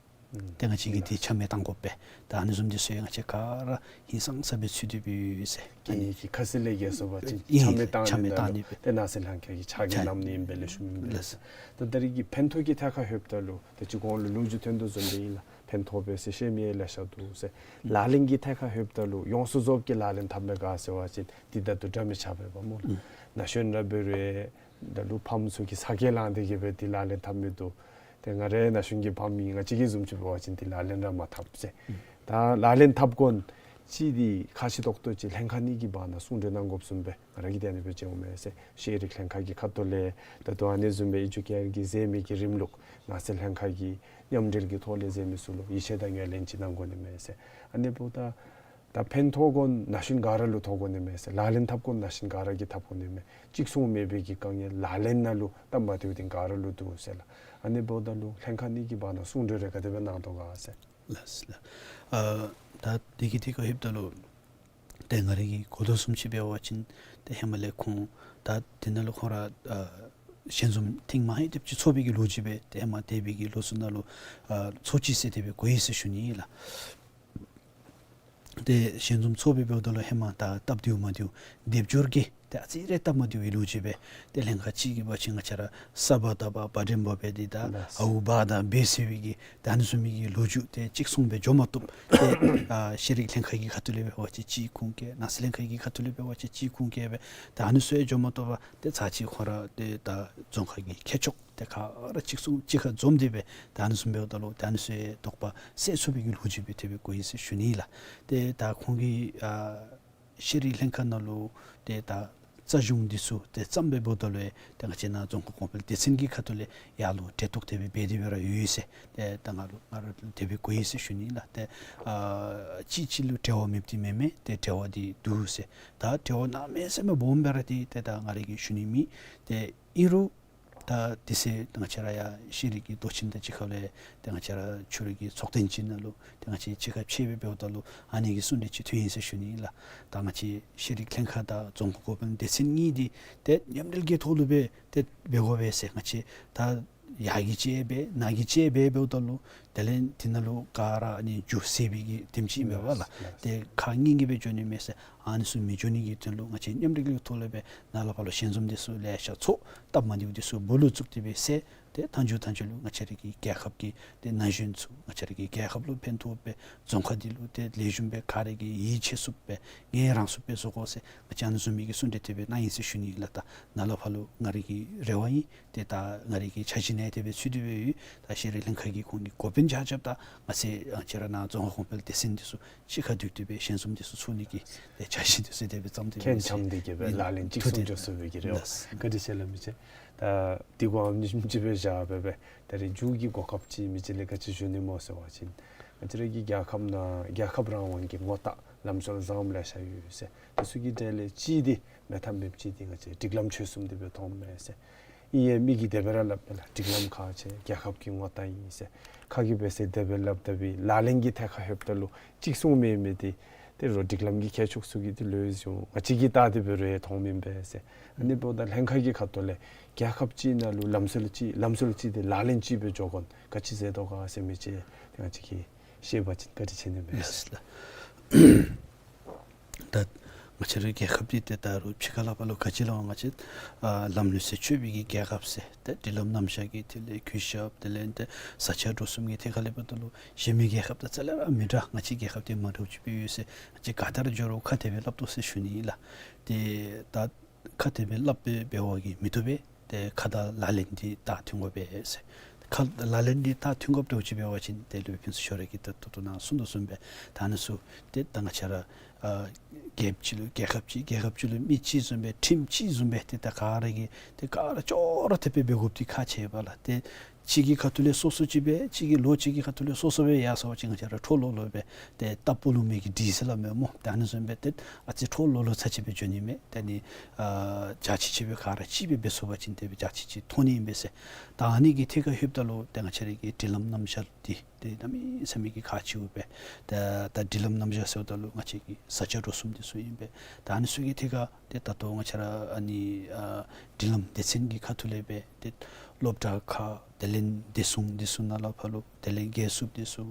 ཨུམ་ཏེ་ང་བཅས་ཀྱིས་ཏེ་ཆ་མེད་བཏང་དགོ་པས། ད་ཨ་ནི་བཟུམ་འདི་ཚུ་ཡང་ང་བཅས་ག་ར་ཧིང་སངས་ས་སྦེ་ཚུད་དེ་སྦེ་ཡོད་ཟེར། ཨ་ནི་གི་ཁ་གསལ་ལས་བརྒལ་སོང་པ་ཅིན་ཨིན་ཆ་མེད་བཏང་ཆ་མེད་ནི་བཏང་ནི་ནང་ལུ་སྦེ་ཏེ་ནཱ་ཟེར་ལྷན་ཁག་གིས་ཕྱག་གིས་ལགས་ལམ་ནི་ཨིན་པས་ལགས། ཞུ་མི་ཨིན་པས་ལགས། ལགས། ད་ད་རིས་ཀྱི་ཕན་ཐོགས་ཀྱི་ཐད་ཁར་ལྷོདཔ་ད་ལུ་ད་ཅི་གོང་ལུ་ལོ་རྒྱུས་ཐོན་དོ་བཟུམ་སྦེ་ཨིན་ལགས། ཕན་ཐོགས་པས་ཟེར་བཤད་མི་ལེ་ཤ་འདུག་ཟེར། ལག་ལེན་གྱི་ཐད་ཁར་ལྷོདཔ་ད་ལུ་ཡོངས་སུ་རྫོགསཔ་གི་ལག་ལེན་འཐབ་མི་ག་ཟེར་བ་ཅིན་འདི་ད་ལྟོ་འདྲ་མི་ཆགས་པས་པ་སྨོ་ལགས། ཨུམ་ན་གཞོན་ར་འབད་རུང་ད་ལུ་ཕམ་ཚུ་གིས་ས་གོ་ལངས་ཏེ་གི་སྦེ་འདི་ལག་ལེན་འཐབ་མི་འདུག། ཏེ་ང་རའི་ན་གཞོན་གྱི་ཕམ་ཨིན། ང་བཅས་ཀྱི་བཟུམ་ཅིག་འབད་བ་ཅིན་འདི་ལག་ལེན་ར་མ་འཐབ་ཟེར། ཨུམ་ད་ལག་ལེན་འཐབ་དགོ་ནི་ཅིག་འདི་ཁ་ཤི་ཏོག་ཏོ་ཅིག་ལྷན་ཁག་གཉིས་ཀྱི་བར་ན་གསུང་གྲོས་གནང་དགོཔ་བཟུམ་སྦེ་ང་ར་གིས་དེ་ནི་སྦེ་མཇལཝ་མས་ཟེར། ཤེས་རིག་ལྷན་ཁག་གི་ཁ་ཐུག་ལས་ད་ལྟོ་ཨ་ནི་བཟུམ་སྦེ་ཨེ་ཇུ་ཀེར་གྱིས་མཛད་མི་གི་རིམ་ལུགས་ནགས་ཚལ་ལྷན་ཁག་གི་མཉམ་འབྲེལ་གྱི་ཐོག་ལས་མཛད་མི་ཚུ་ལུ་ཡིད་ཆེས་དང་ངོས་ལེན་ཅིག་གནང་དགོ་ནི་མས་ཟེར། ཨ་ནི་འབདཝ་ད་ད་ཕན་ཐོགས་དགོ་ན་གཞོན་ག་ར་ལུ་ཐོགས་དགོ་ནི་མས་ཟེར། ལག་ལེན་འཐབ་དགོ་ན་གཞོན་ག་ར་གིས་འཐབ་དགོ་ནི་མས། གཅིག་མཚུངས་མེད་པའི་གི་དཀའ་ངལ་ལག་ལེན་ནང་ལུ་སྟབས་མ་བདེཝ་འདི་ག་ར་ལུ་འདུག་ཟེར་ལགས། ཨ་ནི་འབདཝ་ད་ལུ་ལྷན་ཁག་གཉིས་ཀྱི་བར་ན་གསུང་གྲོས་རེ་ག་དེ་སྦེ་གནང་དོ་ག་ཟེར། ལགས་ལགས། ཨ་ད་འདི་གི་ཐད་ཁར་ལྷོདཔ་ད་ལུ་ཏེ་ང་རའི་གི་གོ་དོ་བཟུམ་ཅིག་འབད་བ་ཅིན་ཏེ་ཧེ་མ་ལས་ཁོང་ད་འདི་ནང་ལུ་ཁོང་ར་ཨ་ཞལ་འཛོམས་ཐེངས་མ་ཧེ་དེམ་ཅིག་ཚོགས་པའི་གི་ལོ་རྒྱུས་སྦེ་ཏེ་ཧེ་མ་འདས་པའི་གི་ལོ་ཚུ་ནང་ལུ་ཨ་ཚོགས་ཅི་ཟེར་དེ་སྦེ་གོ་ཡི་ཟེར་ཞུ་ནི་ལགས། ཏེ་ཞལ་འཛོམས་ཚོགས་པའི་འབདཝ་ད་ལུ་ཧེ་མ་ད་སྟབས་བདེཝ་མ་བདེཝ་སྡེབ་སྦྱོར་གྱིས་ཏེ་ཨ་ཙི་རེ་སྟབས་མ་བདེ་བའི་ལོ་རྒྱུས་སྦེ་ཏེ་ལྷན་ཁག་ཅིག་གིས་འབད་བ་ཅིན་ང་བཅས་ར་ས་བ་ད་བ་བ་འགྲེང་བ་སྦེ་འདི་ད་ལགས། ཨའུ་བ་དང་བེ་ཟེར་བའི་གི་ད་ཨ་ནི་བཟུམ་མའི་གི་ལོ་རྒྱུས་ཏེ་གཅིག་མཚུངས་སྦེ་འགྱོ་མ་བཏུབ། ཏེ་ཨ་ཤེས་རིག་ལྷན་ཁག་གི་ཁ་ཐུག་ལས་འབད་བ་ཅིན་གཅིག་ཁུངས་བཀལ། ནགས་ཚལ་ལྷན་ཁག་གི་ཁ་ཐུག་ལས་འབད་བ་ཅིན་གཅིག་ཁུངས་བཀལ་སྦེ་ད་ཨ་ནི་ཚུ་ཡང་འགྱོ་མ་བཏུབ་པར་ཏེ་ཚར་གཅིག་ཁོང་ར་ཏེ་ད་རྫོང་ཁ་གི་མཁས་མཆོག་ཏེ་ག་ར་གཅིག་མཚུངས་གཅིག་ཁར་འཛོམས་ཏེ་སྦེ་ད་ཨ་ནི་བཟུམ་འབདཝ་ད་ལུ་ད་ཨ་ནི་ཚུ་ཡང་དོགས་པ་སེལ་ཚུགས་པའི་གི་ལོ་རྒྱུས་སྦེ་དེ་སྦེ་གོ་ཡི་ཟེར་ཞུ་ནི་ལགས། ཏེ་ད་ཁོང་གིས་ཨ་ཤེས་རིག་ལྷན་ཁག་ནང་ལུ་ཏེ་ད་རྩ་གཞུང་འདི་ཚུ་ཏེ་བརྩམས་སྦེ་འབདཝ་ད་ལུ་ཏེ་ང་བཅས་ནཱ་རྫོང་ཁ་གོང་འཕེལ་སྡེ་ཚན་གྱི་ཁ་ཐུག་ལས་ཡར་ལུ་གྲལ་གཏོགས་དེ་སྦེ་འབད་དེ་སྦེ་ར་ཡོད་ཟེར། ཏེ་ད་ང་ལུ་ང་ར་ལུ་དེ་སྦེ་གོ་ཡི་ཟེར་ཞུ་ནི་ལགས། ཏེ་ཨ་གཅིག་གཅིག་ལུ་འབྲེལ་བ་མེདཔ་འདི་མེན་མས། ཏེ་འབྲེལ་བ་འདི་འདུག་ཟེར། ད་འབྲེལ་བ་གནམ་མེད་ས་མེད་སྦོམ་སྦེ་ར་འདི་ཏེ་ད་ང་ར་གིས་ཞུ་ནི་མེད། ཏེ་ཨིན་རུང་ད་དེ་ཚེ་ང་བཅས་ར་ཡང་ཤེས་རིག་གི་མདོ་ཆེན་དང་གཅིག་ཁར་ལས་ཏེ་ང་བཅས་ར་ཆོས་རིག་གི་ཚོགས་ཐེངས་ཅིག་ནང་ལུ་ཏེ་ང་བཅས་གཅིག་ཁར་ཕྱད་སྦེ་འབདཝ་ད་ལུ་ཨ་ནི་གི་གསུང་གྲོས་ཅིག་ཐོན་ཡི་ཟེར་ཞུ་ནི་ལགས། ད་ང་བཅས་ཤེས་རིག་ལྷན་ཁག་དང་རྫོང་ཁ་གོང་འཕེལ་སྡེ་ཚན་གཉིས་འདི་ཏེ་མཉམ་འབྲེལ་གྱི་ཐོག་ལུ་སྦེ་ཏེ་འབད་དགོ་པས་ཟེར། ང་བཅས་ད་ཡར་གྱི་ཅིག་འབད་ནཱ་གི་ཅིག་འབད་འབདཝ་ད་ལུ་དེ་ལས་དེ་ནང་ལུ་ག་ར་ཨ་ནི་རྒྱུ་ཟད་པའི་གི་དེམ་ཅིག་ཨིན་པས་ལགས། ལགས། ཏེ་ཁག་གཉིས་གཉིས་སྦེ་འགྱོ་ནི་མས་ཟེར། ཨ་ནི་ཚུ་མི་འགྱོ་ནི་གི་དོན་ལུ་ང་བཅས་མཉམ་འབྲེལ་གྱི་ཐོག་ལས་སྦེ་ནཱ་ལས་ཕར་ལུ་ཞལ་འཛོམས་འདི་ཚུ་ལེ་ཤ་ཚོགས། སྟབས་མ་བདེཝ་འདི་ཚུ་སྦོ་ལོགས་བཙུགས་ཏེ་སྦེ་སེལ། ཏེ་མཐའ་མཇུག་མཐའ་མཇུག་ལུ་ང་བཅས་ར་གི་རྒྱལ་ཁབ་ཀྱི་ཏེ་ན་གཞོན་ཚུ་ང་བཅས་ར་གི་རྒྱལ་ཁབ་ལུ་ཕན་ཐོགས་པའི་རྫོང་ཁ་འདི་ལུ་ཏེ་ལེགས་ཤོམ་སྦེ་ག་ར་གིས་ཡིད་ཆེས་ཚུགསཔ་སྦེ་ངལ་རངས་ཚུགསཔ་སྦེ་བཟོ་དགོ་ཟེར་ང་བཅས་ཨ་ནི་བཟུམ་མའི་གི་གསུང་གྲོས་དེ་སྦེ་གནང་ཡི་ཟེར་ཞུ་ནི་ལགས། ད་ནཱ་ལས་ཕར་ལུ་ང་ར་གི་རེ་བ་ཨིན། ཏེ་ད་ང་ར་གི་འཆར་གཞི་ནང་དེ་སྦེ་ཚུད་དེ་སྦེ་ཡོད། ད་ཤེས་རིག་ལྷན་ཁག་གི་ཁོང་གི་འགོ་དཔོན་ཆ་ཁྱབ་དང་ང་བཅས་ང་བཅས་ར་ནཱ་རྫོང་ཁ་གོང་འཕེལ་སྡེ་ཚན་འདི་ཚུ་གཅིག་ཁར་འདུས་ཏེ་སྦེ་ཞལ་འཛོམས་འདི་ཚུ་ཚོགས་ནི་གི་ཏེ་འཆར་གཞི་འདི་ཚུ་དེ་སྦེ་བརྩམས་ཏེ་སྦེ་ཁྱེད་ཡོད་ཟེར། འཆམ་སྟེ་གི་སྦེ་ལག་ལེན་ཅིག་ཐུགས་སུ་འགྱོ་ཚུགས་པའི་གི་རེ་བ། ལགས། བཀའ་དྲིན་ཆེ་ལགས་མི་ཅིག། ད་འདི་གུ་ཨ་ནེམ་ཅིག་སྦེ་བཞག་སྦེ་སྦེ་ད་རེས་མཇུག་གི་གོ་སྐབས་ཅིག་མི་ཅིག་ལས་ག་ཅི་ཞུ་ནི་སྨོ་ཟེར་བ་ཅིན་ང་བཅས་ར་གི་རྒྱལ་ཁབ་ནང་རྒྱལ་ཁབ་རང་དབང་གི་ངོ་རྟགས་ལམ་སྲོལ་བཟངམ་ལེ་ཤ་ཡོད་ཟེར། དེ་ཚུ་གི་གྲས་ལས་གཅིག་འདི་མེད་ཐབས་མེདཔ་ཅིག་འདི་ང་བཅས་སྒྲིག་ལམ་ཆོལ་གསུམ་འདི་སྦེ་མཐོངམ་མས་ཟེར། ཨིན་ཡང་མི་གིས་དེ་སྦེ་ར་སླབ་མས་ལགས། སྒྲིག་ལམ་ཁག་ཆེ་རྒྱལ་ཁབ་ཀྱི་ངོ་རྟགས་ཨིན་ཟེར། ཁ་གིས་འབད་ཟེར་དེ་སྦེ་སླབ་ད་འབད་ལག་ལེན་གྱི་ཐད་ཁར་ལྷོདཔ་ད་ལུ་གཅིག་མཚུངས་མེད་མི་འདི་ཏེ་རོགས་སྒྲིག་ལམ་གྱི་མཁས་མཆོག་ཚུ་གིས་འདི་ལོག་ཡི་ཟེར། ང་བཅས་ཀྱིས་བལྟ་སྟེ་འབད་རུང་མཐོང་མི་ཨིན་པས་ཟེར། ཨ་ནི་འབདཝ་ད་ལྷན་ཁག་གི་ཁ་ཐུག་ལས་རྒྱལ་ཁབ་ཅིག་ནང་ལུ་ལམ་སྲོལ་ཅིག་ལམ་སྲོལ་ཅིག་འདི་ལག་ལེན་ཅིག་སྦེ་འགྱོ་དགོ་ན་ག་ཅི་མཛད་དོ་ག་ཟེར་མི་ཅིག་ཏེ་ང་བཅས་ཀྱིས་ཤེས་པ་ཅིན་བཀའ་དྲིན་ཆེ་ནི་མས་ཟེར། ལགས་ལགས། ད་ང་བཅས་རའི་རྒྱལ་ཁབ་འདི་ཏེ་ད་རུང་ཕྱི་ཁ་ལས་ཕར་ལུ་ག་ཅི་སླབ་ང་བཅས་ཨ་ལམ་ལུགས་སྲོལ་ཆོད་པའི་གི་རྒྱལ་ཁབ་ཟེར། ཏེ་སྒྲིག་ལམ་རྣམ་གཞག་གི་ཐད་ལས་གུས་ཞབས་དེ་ལས་ཏེ་བཟའ་བཅའ་འགྲོ་གསུམ་གྱི་ཐད་ཁ་ལས་འབདཝ་ད་ལུ་གཞན་མི་རྒྱལ་ཁབ་དང་རྩ་ལས་ར་མི་འདྲ། ང་བཅས་རྒྱལ་ཁབ་འདི་མ་འདྲཝ་ཅིག་སྦེ་ཡོད་ཟེར་ང་བཅས་ག་ཏེ་ར་འགྱོ་རུང་ཁ་དེ་སྦེ་སླབ་དོ་ཟེར་ཞུ་ནི་ཨིན་ལགས། ཏེ་ད་ཁ་དེ་སྦེ་སླབ་སྦེ་འབད་བ་གིས་མི་བཏུབ་པས། ཏེ་ཁ་དང་ལག་ལེན་འདི་ད་མཐུན་དགོ་པས་ཟེར། ཁ་ལག་ལེན་འདི་ད་མཐུན་དགོཔ་འདྲཝ་ཅིག་འབད་བ་ཅིན་དེ་ལུ་ཕུན་སུམ་ཚོགས་ར་གི་ད་ད་ལྟོ་ནཱ་གསུངས་དོ་བཟུམ་སྦེ་ད་ཨ་ནི་ཚུ་ཏེ་ད་ང་བཅས་ར་ཨ་རྒྱལ་ཁབ་ཅིག་ལུ་རྒྱལ་ཁབ་ཅིག་རྒྱལ་ཁབ་ཅིག་ལུ་མི་གཅིག་བཟུམ་སྦེ་ཁྲིམས་གཅིག་བཟུམ་སྦེ་ཏེ་ད་ག་ར་གིས་ཏེ་ག་ར་ཅོག་ར་འཐདཔ་སྦེ་འབད་དགོཔ་འདི་ཁག་ཆེ་བས་ལགས། ཏེ་གཅིག་གི་ཁ་ཐུག་ལས་སོ་སོ་ཅིག་སྦེ་གཅིག་གི་ལོགས་གཅིག་གི་ཁ་ཐུག་ལས་སོ་སོ་སྦེ་ཡར་སོང་བ་ཅིན་ང་བཅས་ར་ཁྲོ་ལོ་ལོ་སྦེ་ཏེ་རྟ་སྤུ་ལོང་མི་གི་གྲི་ཟེར་སླབ་མས་སྨོ། ཏེ་ཨ་ནི་བཟུམ་སྦེ་ཏེ་ཨ་ཙི་ཁྲོ་ལོ་ལོ་ཚར་ཅིག་སྦེ་འགྱོ་ནི་མས། ཏེ་ཨ་ནི་ཨ་འཇའ་ཆི་ཆི་སྦེ་ག་ར་གཅིག་སྦེ་འབད་ཚུགས་པ་ཅིན་དེ་སྦེ་འཇའ་ཆི་ཆི་མཐོང་ནི་ཨིན་པས་ཟེར། ད་ཨ་ནི་གི་ཐད་ཁར་ལྷོདཔ་ད་ལུ་ཏེ་ང་བཅས་ར་གི་སྒྲིག་ལམ་རྣམ་གཞག་འདི་ཏེ་གནམ་མེད་ས་མེད་ཀྱི་ཁག་ཆེཝ་སྦེ། ད་ད་སྒྲིག་ལམ་རྣམ་གཞག་ཟེརཝ་ད་ལུ་ང་བཅས་ཀྱི་བཟའ་བཅའ་འགྲོ་གསུམ་འདི་ཚུ་ཨིན་པས། ད་ཨ་ནི་ཚུ་གི་ཐད་ཁར་ཏེ་ད་ལྟོ་ང་བཅས་ར་ཨ་ནི་ཨ་སྒྲིག་ལམ་སྡེ་ཚན་གྱི་ཁ་ཐུག་ལས་སྦེ་ཏེ་སློབ་གྲྭ་ཁག་དེ་ལས་བདེ་སྲུང་འདི་ཚུ་ནང་ལས་ཕར་ལུ་དེ་ལས་རྒྱལ་སྲུངཔ་འདི་ཚུ་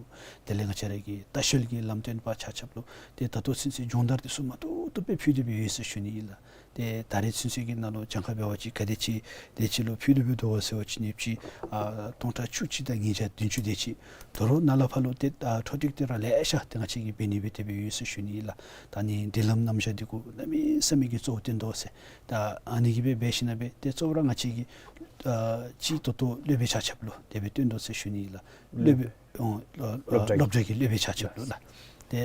དེ་ལས་ང་བཅས་ར་གི་ལྟ་བཤལ་གྱི་ལམ་སྟོན་པ་ཆ་ཁྱབ་ལུ་ཏེ་ད་ལྟོ་ཚུན་ཚོད་སྦྱོང་བརྡར་འདི་ཚུ་མ་ཐུབ་ཐུབ་སྦེ་ཕུལ་ཏེ་སྦེ་ཡོད་ཟེར་ཞུ་ནི་ཨིན་ལགས། ཏེ་ད་རེས་ཚུན་ཚོད་ཀྱི་ནང་ལུ་གྱངས་ཁ་འབད་བ་ཅིན་ག་དེ་ཅིག་དེ་ཅིག་ལུ་ཕུལ་དོ་ཕུལ་དོ་ཟེར་བ་ཅིན་ཡོདཔ་ཅིག་ཨ་སྟོང་ཕྲག་བཅུ་གཅིག་དང་ཉིས་བརྒྱ་བདུན་ཅུ་དེ་ཅིག། དོ་རུང་ནཱ་ལས་ཕར་ལུ་ཏེ་ཨ་འཕྲོ་མཐུད་དེ་ར་ལེ་ཤ་ཏེ་ང་བཅས་ཀྱིས་འབད་ནི་སྦེ་དེ་སྦེ་ཡོད་ཟེར་ཞུ་ནི་ཨིན་ལགས། ད་ཨ་ནི་སྒྲིག་ལམ་རྣམ་གཞག་འདི་གུ་གནམ་མེད་ས་མེད་ཀྱི་གཙོ་བོ་བཏོན་དོ་ཟེར། ད་ཨ་ནི་གིས་སྦེ་འབད་ཞིནམ་ལས་ཏེ་གཙོ་བོ་ར་ང་བཅས་ཀྱིས་ཨ་ཅིག་ད་ལྟོ་སློབ་དཔོན་ཆ་ཁྱབ་ལུ་དེ་སྦེ་བཏོན་དོ་ཟེར་ཞུ་ནི་ཨིན་ལགས། སློབ་དཔོན་ཨོ་སློབ་སློབ་གྲྭ་གི་སློབ་དཔོན་ཆ་ཁྱབ་ལུ་ལགས། ཏེ་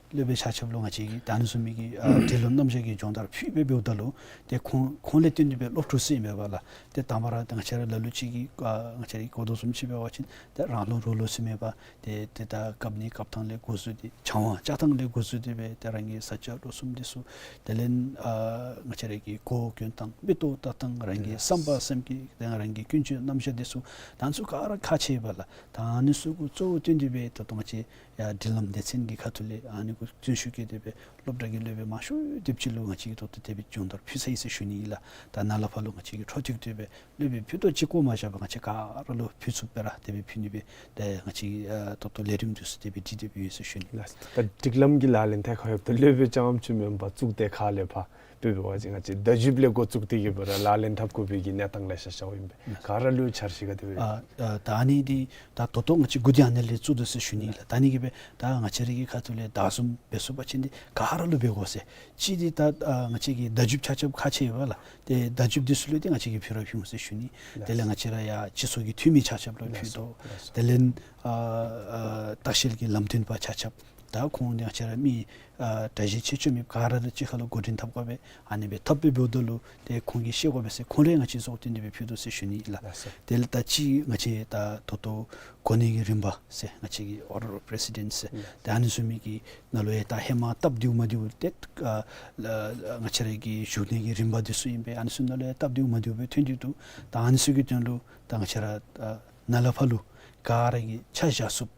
སློབ་དཔོན་ཆ་ཁྱབ་ལུ་ང་བཅས་ཀྱིས་ད་ཨ་ནི་བཟུམ་མའི་གི་ཨ་སྒྲིག་ལམ་རྣམ་གཞག་གི་སྦྱོང་བརྡར་ཕུལ་སྦེ་འབདཝ་ད་ལུ་ཏེ་ཁོང་ཁོང་ལས་བརྟེན་ཏེ་སྦེ་སློབ་ཕྲུག་ཚུ་ཨིན་པས་ལགས། ཏེ་དང་པ་ར་ཏེ་ང་བཅས་ར་ལ་ལུ་ཅིག་གིས་ཨ་ང་བཅས་ར་གོ་དོ་བཟུམ་ཅིག་འབད་བ་ཅིན་ཏེ་རང་ལུགས་རོགས་ལུགས་ཟེར་མེད་པར་ཏེ་ཏེ་ད་བཀབ་ནི་བཀབ་ཐངས་ལས་འགོ་བཙུགས་ཏེ་སྦྱང་བ་བཅའ་ཐངས་ལས་འགོ་བཙུགས་ཏེ་སྦེ་ཏེ་རང་གི་བཟའ་བཅའ་འགྲོ་གསུམ་འདི་ཚུ་དེ་ལས་ཨ་ང་བཅས་ར་གི་གོ་གྱོན་ཐངས་མིག་ཏོ་བལྟ་ཐངས་རང་གི་བསམ་པ་སེམས་ཀྱི་ཏེ་རང་གི་ཀུན་སྤྱོད་རྣམ་གཞག་འདི་ཚུ་ད་ཨ་ནི་ཚུ་ག་ར་ཁག་ཆེ་བས་ལགས། ད་ཨ་ནི་ཚུ་གུ་གཙོ་བོ་བཏོན་ཏེ་སྦེ་ད་ལྟོ་ང་བཅས་ཡ་སྒྲིག་ལམ་སྡེ་ཚན་གྱི་ཁ་ཐུག་ལས་ཨ་ནི་གུ་བརྩོན་ཤུགས་བསྐྱེད་དེ་སྦེ་སློབ་གྲྭ་གི་སློབ་དཔོན་མང་ཤོས་དེམ་ཅིག་ལུ་ང་བཅས་ཀྱིས་ད་ལྟོ་དེ་སྦེ་སྦྱོང་བརྡར་ཕུལ་ཚར་ཡི་ཟེར་ཞུ་ནི་ཨིན་ལགས། ད་ནཱ་ལས་ཕར་ལུ་ང་བཅས་ཀྱིས་འཕྲོ་མཐུད་དེ་སྦེ་སློབ་དཔོན་ཕུད་རྡོག་གཅིག་བཀོ་མ་བཞག་པར་ང་བཅས་ག་ར་ལུ་ཕུལ་ཚུགསཔ་སྦེ་ར་དེ་སྦེ་ཕུལ་ནི་སྦེ་ཏེ་ང་བཅས་ཀྱིས་ཨ་ད་ལྟོ་ལས་རིམ་འདི་ཚུ་དེ་སྦེ་སྒྲིག་སྟེ་སྦེ་ཡོད་ཟེར་ཞུ་ནི་ཨིན་ལགས། ད་སྒྲིག་ལམ་གྱི་ལག་ལེན་ཐད་ཁར་ཡོདཔ་ད་སློབ་དཔོན་རྐྱངམ་ཅིག་མེན་པར་གཙུག་སྡེ་ཁག་ལས་ཕར་དཔེ་འབད་བ་ཅིན་ང་བཅས་བརྡ་བརྒྱུདཔ་ལས་འགོ་བཙུགས་ཏེ་གི་སྦེ་ར་ལག་ལེན་འཐབ་དགོ་པའི་གི་གནས་སྟངས་ལེ་ཤ་ཤརཝ་ཨིན་པས། ག་ར་ལུ་འཆར་གཞི་ག་དེ་སྦེ། ཨ་ཨ་ད་ཨ་ནི་འདི་ད་ད་ལྟོ་ང་བཅས་འགོ་འདི་ཨ་ནི་ལས་བཙུགས་དོ་ཟེར་ཞུ་ནི་ཨིན་ལགས། ད་ཨ་ནི་གིས་སྦེ་ད་ང་བཅས་ར་གི་ཁ་ཐུག་ལས་བདའ་ཟུམ་འབད་ཚུགས་པ་ཅིན་འདི་ག་ར་ལུ་འབད་དགོ་ཟེར། གཅིག་འདི་ད་ཨ་ང་བཅས་ཀྱིས་བརྡ་བརྒྱུདཔ་ཆ་ཁྱབ་ཁག་ཆེ་བས་ལགས། ཏེ་བརྡ་བརྒྱུདཔ་འདི་ཚུ་ལུ་འདི་ང་བཅས་ཀྱིས་ཕུལ་ར་ཕུལ་འོང་ཟེར་ཞུ་ནི། དེ་ལས་ང་བཅས་ར་ཡ་སྤྱི་ཚོགས་ཀྱི་འཐུས་མི་ཆ་ཁྱབ་ལུ་ཕུལ་དོ། དེ་ལས་ཨ་ཨ་ལྟ་བཤལ་གྱི་ལམ་སྟོན་པ་ཆ་ཁྱབ་ད་ཁོང་འདི་ང་བཅས་ར་མི་ཨ་གྲ་སྒྲིག་ཆེ་ཆུང་མེད་པར་ག་ར་དང་གཅིག་ཁར་ལུ་འགོ་འདྲེན་འཐབ་དགོ་པས། ཨ་ནི་སྦེ་འཐབ་སྦེ་འབདཝ་ད་ལུ་ཏེ་ཁོང་གིས་ཤེས་དགོ་པས་ཟེར་ཁོང་ར་ང་བཅས་གཙོ་བོ་བཏོན་ཏེ་སྦེ་ཕུལ་དོ་ཟེར་ཞུ་ནི་ཨིན་ལགས། དེ་ལས་ད་ཅི་ང་བཅས་ད་ད་ལྟོ་གོ་གནས་ཀྱི་རིམ་པ་ཟེར་ང་བཅས་ཀྱི་Order of Precedence ཟེར་ད་ཨ་ནི་བཟུམ་མའི་གི་ནང་ལུ་ཡང་ད་ཧེ་མ་སྟབས་བདེཝ་མ་བདེཝ་ཏེ་ཨ་ལ་ལ་ང་བཅས་ར་གི་བཞུགས་གནས་ཀྱི་རིམ་པ་འདི་ཚུ་ཨིན་པས། ཨ་ནི་ཚུ་ནང་ལུ་ཡང་སྟབས་བདེཝ་མ་བདེཝ་སྦེ་ཐོན་ཏེ་འདུག། ད་ཨ་ནི་ཚུ་གི་དོན་ལུ་ད་ང་བཅས་ར་ཨ་ནཱ་ལས་ཕར་ལུ་ག་ར་གིས་ཆ་བཞག་ཚུགསཔ་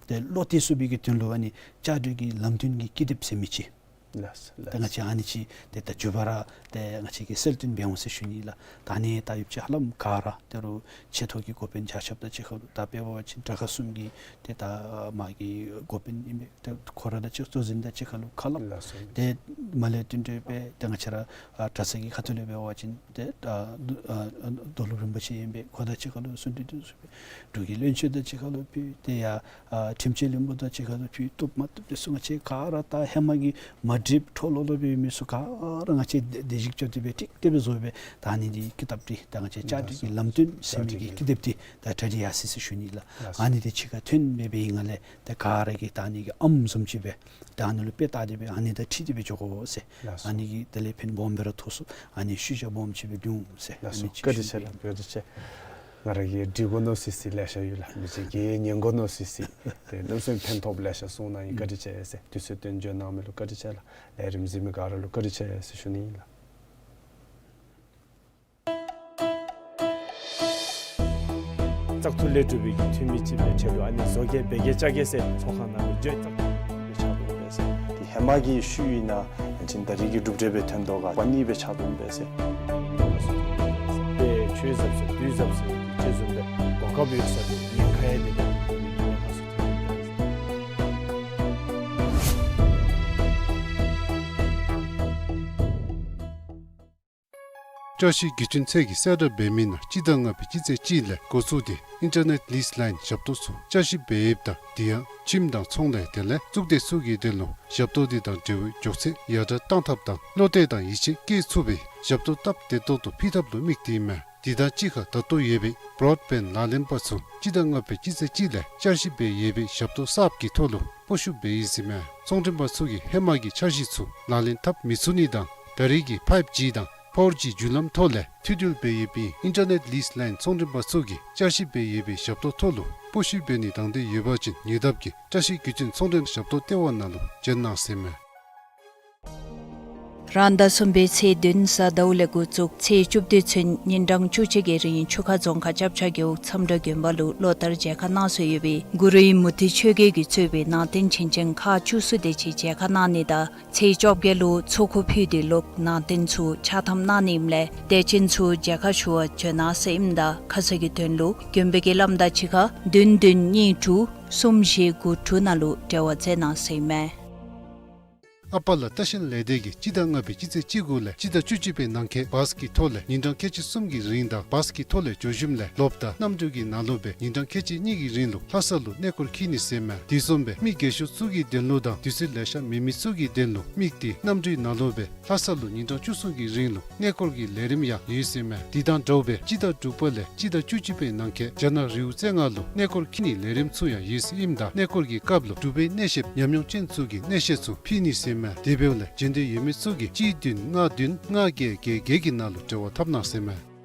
ཏེ་བློ་གཏད་ཚུགས་པའི་གི་དོན་ལུ་ཨ་ནི་བཅའ་སྒྲིག་གི་ལམ་སྟོན་གྱི་ཀི་དེབ་ཟེར་མི་ཅིག། ལགས་ལགས། ད་ང་བཅས་ཨ་ནི་ཅིག་ཏེ་ད་མགྱོགས་པ་ར་ཏེ་ང་བཅས་ཀྱིས་གསལ་སྟོན་འབད་འོང་ཟེར་ཞུ་ནི་ལགས། ད་ཨ་ནི་ད་ཡོདཔ་ཅིག་ཧ་ལམ་ག་ར་ད་རུང་ཆེ་མཐོ་གི་འགོ་དཔོན་ཆ་ཁྱབ་དང་གཅིག་ཁར་ལུ་ད་དཔེ་འབད་བ་ཅིན་དྲག་ཁག་གསུམ་གྱི་ཏེ་ད་མ་གི་འགོ་དཔོན་ཨིན་པས། ཏེ་ཁོ་ར་དང་གཅིག་གཙོ་འཛིན་དང་གཅིག་ཁར་ལུ་ཁ་སླབ། ལགས་སོ། ཏེ་མ་ལས་བསྟུན་ཏེ་སྦེ་ཏེ་ང་བཅས་ར་ཨ་གྲྭ་ཚང་གི་ཁ་ཐུག་ལས་འབད་བ་ཅིན་ཏེ་ཨ་རྡོ་ཨ་རྡོ་སློབ་རིན་པོ་ཆེ་ཨིན་པས། ཁོ་དང་གཅིག་ཁར་ལུ་གསུང་གྲོས་འདི་ཚུ་འབད། འབྲུག་གི་བློན་ཆེན་དང་གཅིག་ཁར་ལུ་ཕུལ། ཏེ་ཡ་ཨ་ཁྲིམས་རྩོད་བློན་པོ་དང་གཅིག་ཁར་ལུ་ཕུལ། བཏུབ་མ་བཏུབ་འདི་ཚུ་ང་བཅས་ག་ར་ད་ཧེ་མ་གི་མ་འགྲིགཔ་འཕྲོ་ལོག་ལོག་སྦེ་མི་ཚུ་ག་ར་ང་བཅས་བདེ་བདེ་སྐྱིད་སྐྱིད་སྦེ་ཏིག་ཏི་སྦེ་བཟོ་སྦེ་ད་ཨ་ནི་འདི་ཀི་དེབ་འདི་ད་ང་བཅས་བཅའ་སྒྲིག་གི་ལམ་སྟོན་ཟེར་མི་གི་ཀི་དེབ་འདི་ད་གྲ་སྒྲིག་ཡར་སོ་ཡི་ཟེར་ཞུ་ནི་ལགས། ཨ་ནི་འདི་ཕྱི་ཁར་ཐོན་སྦེ་འབད་བའི་སྒང་ལས་ད་ག་ར་གིས་ད་ཨ་ནི་གི་ཨམ་བཟུམ་ཅིག་སྦེ་ད་ཨ་ནི་ལུ་དཔེ་བལྟ་སྟེ་སྦེ་ཨ་ནི་དང་འཁྲིལ་ཏེ་སྦེ་འགྱོ་དགོ་ཟེར། ཨ་ནི་གིས་དེ་ལས་ཕན་སྦོམ་སྦེ་ར་ཐོགས་ཚུགས། ཨ་ནི་ཤུལ་བཞག་སྦོམ་ཅིག་སྦེ་འབྱུང་ཟེར། ལགས་སོ། ཨ་ནི་ཅིག་བཀའ་དྲིན་ཆེ་ལགས། བཀའ་དྲིན་ཆེ། ང་ར་གིས་འདྲི་དགོ་མནོ་སི་སི་ལེ་ཤ་ཡོད་ལགས། མི་ཅིག་གིས་ཉན་དགོ་མནོ་སི་སི། ཏེ་གནམ་མེད་ས་མེད་ཕན་ཐོགས་ལེ་ཤ་གསུངས་གནང་ཡི། བཀའ་དྲིན་ཆེ་ཟེར། དུས་ཚོད་བཏོན་བྱོན་གནང་མི་ལུ་བཀའ་དྲིན་ཆེ་ལགས། ལས་རིམ་གཟིགས་མི་ག་ར་ལུ་བཀའ་དྲིན་ཆེ་ཟེར་ཞུ་ནི་ཨིན་ལགས། བཙག་འཐུ་ལས་གྲུབ་པའི་གི་འཐུས་མི་ཅིག་སྦེ་ཆ་ལུ་ཨ་ནི་བཟོ་བཀོད་འབད་གེ་བཅའ་གེ་ཟེར་ཚོགས་ཁང་ནང་ལུ་བརྗོད་བཙག་འཐུ་སྦེ་ཆགས་འདུག་པས་ཟེར། ཏེ་ཧེ་མ་གི་ཤུལ་ཨིན་ན་ཡང་ཅིན་ད་རེས་ཀྱི་གྲུབ་འབྲས་སྦེ་ཐོན་དོ་ག་པ་ནི་སྦེ་ཆགས་འདུག་པས་ཟེར། ཏེ་ཆོས་ཟབ་ཟེར་དུས་ཟབ་ཟེར་ཅིག་བཟུམ་སྦེ་གོ་སྐབས་ཡོད་ས་ལུ་ཉེན་ཁ་ཡང་དེ་ལས་ཏེ་ཉེན་ཁ་ཚུ་ཐོན་འདུག་པས་ཟེར། བཅའ་གཞི་གི་དོན་ཚད་ཀྱི་གསལ་བསྒྲགས་འབད་མི་ནང་སྤྱི་ཟླ་ལྔ་པའི་སྤྱི་ཚེས་གཅིག་ལས་འགོ་བཙུགས་ཏེ་ཨིན་ཊར་ནེཊ་ལིསི་ལའིན་ཞབས་ཏོག་ཚུ་བསྐྱར་ཞིབ་འབད་ཡོདཔ་ད་དེ་ཡང་ཁྱིམ་དང་ཚོང་ལས་དེ་ལས་གཙུག་སྡེ་ཚུ་གི་དོན་ལུ་ཞབས་ཏོག་དེ་དང་འབྲེལ་བའི་མགྱོགས་ཚད་ཡར་དྲག་གཏང་ཐབས་དང་བློ་གཏད་དང་ཡིད་ཆེས་བསྐྱེད་ཚུགས་པའི་ཞབས་ཏོག་སྟབས་བདེ་ཏོག་ཏོ་ཕུལ་ཐབས་ལུ་དམིགས་ཏེ་ཨིན་མས། དེ་དང་གཅིག་ཁར་ད་ལྟོ་ཡོད་པའི་བྲོཌ་བེནཌ་ལག་ལེན་པ་ཚུ་སྤྱི་ཟླ་ལྔ་པའི་སྤྱི་ཚེས་གཅིག་ལས་བསྐྱར་ཞིབ་འབད་ཡོད་པའི་ཞབས་ཏོག་གསརཔ་གི་ཐོག་ལུ་སྤོ་བཤུད་འབད་ཡི་ཟེར་ཨིན་མས། ཚོང་མགྲོན་པ་ཚུ་གིས་ཧེ་མ་གི་འཆར་གཞི་ཚུ་ལག་ལེན་འཐབ་མི་ཚུགས་ནི་དང་ད་རེས་ཀྱི་ཕའིབ་ཇི་དང་ཕོར་ཇི་བརྒྱུད་ལམ་ཐོག་ལས་མཐུད་འབྲེལ་འབད་ཡོད་པའི་ཨིན་ཊར་ནེཊ་ལིསི་ལའིན་ཚོང་མགྲོན་པ་ཚུ་གིས་བསྐྱར་ཞིབ་འབད་ཡོད་པའི་ཞབས་ཏོག་ཐོག་ལུ་སྤོ་བཤུད་འབད་ནི་དང་འདོད་ཡོད་པ་ཅིན་ཉེ་འདབས་ཀྱི་བཀྲ་ཤིས་བརྒྱུད་འཕྲིན་ཚོང་མགྲོན་ཞབས་ཏོག་ལྟེ་བ་ནང་ལུ་བྱོན་གནང་ཟེར་ཨིན་མས། རང་ཟླ་གསུམ་པའི་ཚེས་བདུན་གཟའ་ཟླཝ་ལས་འགོ་བཙུགས་ཚེས་བཅུ་བདུན་ཚུན་ཉིན་གྲངས་བཅུ་གཅིག་གི་རིང་ཆུ་ཁ་རྫོང་ཁག་ལྕགས་བྱ་རྒེད་འོག་མཚམས་བྲག་དགོན་པ་ལུ་ལོ་ལྟར་མཇལ་ཁ་གནང་སྲོལ་ཡོད་པའི་གུ་རུ་ཨིན་མུ་ཏིག་ཆོས་རྒྱལ་གྱིས་གཙོས་པའི་ནང་རྟེན་བྱིན་ཅན་ཁག་བཅུ་གསུམ་དེ་ཅིག་མཇལ་ཁ་གནང་ནི་དང་ཚེས་བཅོ་བརྒྱད་ལུ་ཚོགས་འཁོར་ཕུལ་ཏེ་ལོག་ནང་རྟེན་ཚུ་ཕྱག་ཐམ་གནང་ནི་ཨིནམ་ལས་དད་ཅན་ཚུ་མཇལ་ཁ་ཞུ་བར་བྱོན་གནང་ཟེར་ཨིནམ་ད་ཁ་གསལ་གྱི་དོན་ལུ་དགོན་པའི་གི་ལམ་བདའ་ཅིག་ཁར་བདུན་བདུན་གཉིས་དྲུག་གསུམ་བཞི་དགུ་དྲུག་ནང་ལུ་འབྲེལ་བ་མཛད་གནང་ཟེར་ཨིན་མས། ཨ་པ་ལ་ལྟ་བཤལ་ལས་སྡེ་གིས་སྤྱི་ཟླ་ལྔ་པའི་སྤྱི་ཚེས་གཅིག་དགུ་ལས་སྤྱི་ཟླ་བཅུ་གཅིག་པའི་ནང་འཁོད་བཱས་ཀྱི་ཐོག་ལས་ཉིན་གྲངས་ཁལ་གཅིག་གསུམ་གྱི་རིང་དང་བཱས་ཀྱི་ཐོག་ལས་བྱོག་ཞིནམ་ལས་ལོབ་དང་གནམ་གྲུ་གི་ནང་ལོགས་སྦེ་ཉིན་གྲངས་ཁལ་གཅིག་གཉིས་ཀྱི་རིང་ལུ་ལྷ་ས་ལུ་གནས་སྐོར་འཁྱིད་ནི་ཟེར་མས། དེ་བཟུམ་སྦེ་མི་རྒས་ཤོས་ཚུ་གི་དོན་ལུ་དང་དུས་ཚོད་ལེ་ཤ་མེད་མི་ཚུ་གི་དོན་ལུ་དམིགས་ཏེ་གནམ་གྲུའི་ནང་ལོགས་སྦེ་ལྷ་ས་ལུ་ཉིན་གྲངས་བཅུ་གསུམ་གྱི་རིང་ལུ་གནས་སྐོར་གྱི་ལས་རིམ་ཡང་ཡོད་ཟེར་མས། དེ་དང་འདྲཝ་སྦེ་སྤྱི་ཟླ་དྲུག་པ་ལས་སྤྱི་ཟླ་བཅུ་གཅིག་པའི་ནང་འཁོད་རྒྱ་ནག་རི་བོ་རྩེ་ལྔ་ལུ་གནས་སྐོར་འཁྱིད་ནིའི་ལས་རིམ་ཚུ་ཡང་ཡོད་ཟེར་ཨིནམ་ད་གནས་སྐོར་གྱི་སྐབས་ལུ་འབྲུག་པའི་གནས་བཤདཔ་ཉམས་མྱོང་ཅན་ཚུ་གིས་གནས་བཤད་ཚུ་ཕུལ་ནི་ཟེར་མས། དེ་འབདཝ་ལས་འབྱོན་འདོད་ཡོད་མི་ཚུ་གིས་གཅིག་བདུན་ལྔ་བདུན་ལྔ་བརྒྱད་བརྒྱད་བརྒྱད་ཀྱི་ནང་ལུ་འབྲེལ་བ་འཐབ་གནང་ཟེར་མས།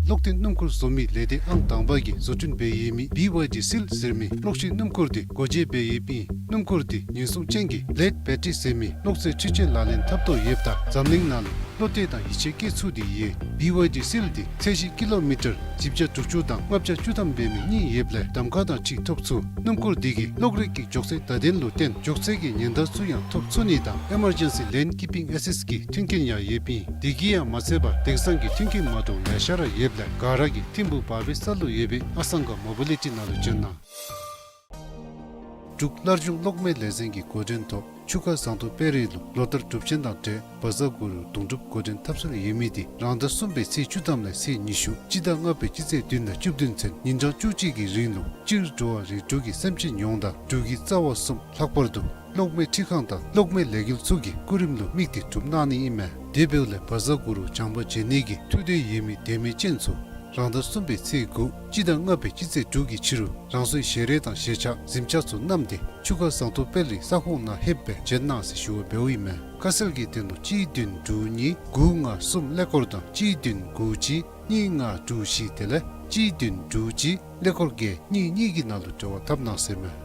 གློག་འཐེན་སྣུམ་འཁོར་བཟོ་མི་ལས་སྡེ་ཨང་དང་པ་གིས་བཟོ་སྐྲུན་འབད་ཡོད་མི་བི་ཝའི་ཌི་སིལ་ཟེར་མི་གློག་ཤིང་སྣུམ་འཁོར་དེ་སྒོ་འབྱེད་འབད་ཡོདཔ་ཨིན། སྣུམ་འཁོར་དེ་ཉེན་སྲུང་ཅན་གྱི་ལེཌ་བེ་ཊི་རི་ཟེར་མི་གློག་རྫས་འཕྲུལ་ཆས་ལག་ལེན་འཐབ་དོ་ཡོདཔ་ད་འཛམ་གླིང་ནང་ལུ་བློ་གཏད་དང་ཡིད་ཆེས་བསྐྱེད་ཚུགས་ཏེ་ཡོད། བི་ཝའི་ཌི་སིལ་དེ་ཚད་གཞི་ཀི་ལོ་མི་ཊར་བཞི་བརྒྱ་དྲུག་ཅུ་དང་ལྔ་བརྒྱ་བཅུ་ཐམ་འབད་མི་གཉིས་ཡོདཔ་ལས་གདམ་ཁ་དང་གཅིག་ཐོབ་ཚུགས། སྣུམ་འཁོར་དེ་གིས་གློག་རིག་གི་མགྱོགས་ཚད་བརྡ་དོན་ལུ་བརྟེན་མགྱོགས་ཚད་ཀྱི་ཉེན་བརྡ་ཚུ་ཡང་ཐོབ་ཚུགས་ནི་དང་ཨི་མར་ཇེན་སི་ལེན་ཀིཔ་པིང་ཨེ་སིསཊ་གི་མཐུན་རྐྱེན་ཡང་ཡོདཔ་ཨིན། དེ་གིས་ཡང་མ་ཚད་པར་དེང་སང་གི་མཐུན་རྐྱེན་མ་འདྲཝ་ལེ་ཤ་ར་ཡོདཔ་ལས་ག་ར་གིས་ཐིམ་ཕུག་བར་པའི་ས་ལུ་ཡོད་པའི་ཨ་སང་ག་མོ་བི་ལི་ཊི་ནང་ལུ་བྱོན་གནང་། འབྲུག་སླར་འབྱུང་གློག་མེ་ལས་ཚན་གྱི་འགོ་འདྲེན་ཐོག་ཆུ་ཁ་ཟངས་མདོག་དཔལ་རི་ལུ་ལོ་ལྟར་གྲུབ་ཆེན་དང་འབྲེལ་བཛྲ་གུ་རུ་དུང་སྒྲུབ་འགོ་འདྲེན་འཐབ་སྲོལ་ཡོད་མི་དེ་རང་ཟླ་གསུམ་པའི་ཚེས་བཅུ་ཐམ་ལས་ཚེས་ཉི་ཤུ་སྤྱི་ཟླ་ལྔ་པའི་སྤྱི་ཚེས་བདུན་དང་བཅུ་བདུན་ཚུན་ཉིན་གྲངས་བཅུ་གཅིག་གི་རིང་ལུ་སྤྱིར་འགྲོ་བ་རིགས་དྲུག་གི་སེམས་ཅན་ཡོངས་དང་འབྲུག་གི་རྩ་བ་གསུམ་ལྷག་པར་དུ་གློག་མེ་འཕྲུལ་ཁང་དང་གློག་མེ་ལས་འགུལ་ཚུ་གི་སྐུ་རིམ་ལུ་དམིགས་ཏེ་གྲུབ་གནང་ནི་ཨིན་མས། དེ་འབདཝ་ལས་བཛྲ་གུ་རུ་བྱང་པ་མཇལ་ནི་གི་ཐུགས་འདོད་ཡོད་མི་དད་མོས་ཅན་ཚུ་རང་ཟླ་གསུམ་པའི་ཚེས་དགུ་སྤྱི་ཟླ་ལྔ་པའི་སྤྱི་ཚེས་དྲུག་གི་ཕྱི་རུ་རང་སོའི་ཞལ་རས་དང་ཞལ་ཆས་གཟིམ་ཆས་ཚུ་བསྣམས་ཏེ་ཆུ་ཁ་ཟངས་མདོག་དཔལ་རི་ས་ཁོངས་ནང་ལྷོདཔ་སྦེ་མཇལ་གནང་ཟེར་ཞུ་བ་འབདཝ་ཨིན་མས། ཁ་གསལ་གྱི་དོན་ལུ་གཅིག་བདུན་དྲུག་གཉིས་དགུ་ལྔ་གསུམ་ཀླད་ཀོར་དང་གཅིག་བདུན་དགུ་གཅིག་གཉིས་ལྔ་དྲུག་བཞི་དེ་ལས་གཅིག་བདུན་དྲུག་གཅིག་ཀླད་ཀོར་བརྒྱད་གཉིས་གཉིས་ཀྱི་ནང་ལུ་འབྲེལ་བ་འཐབ་གནང་ཟེར་མས།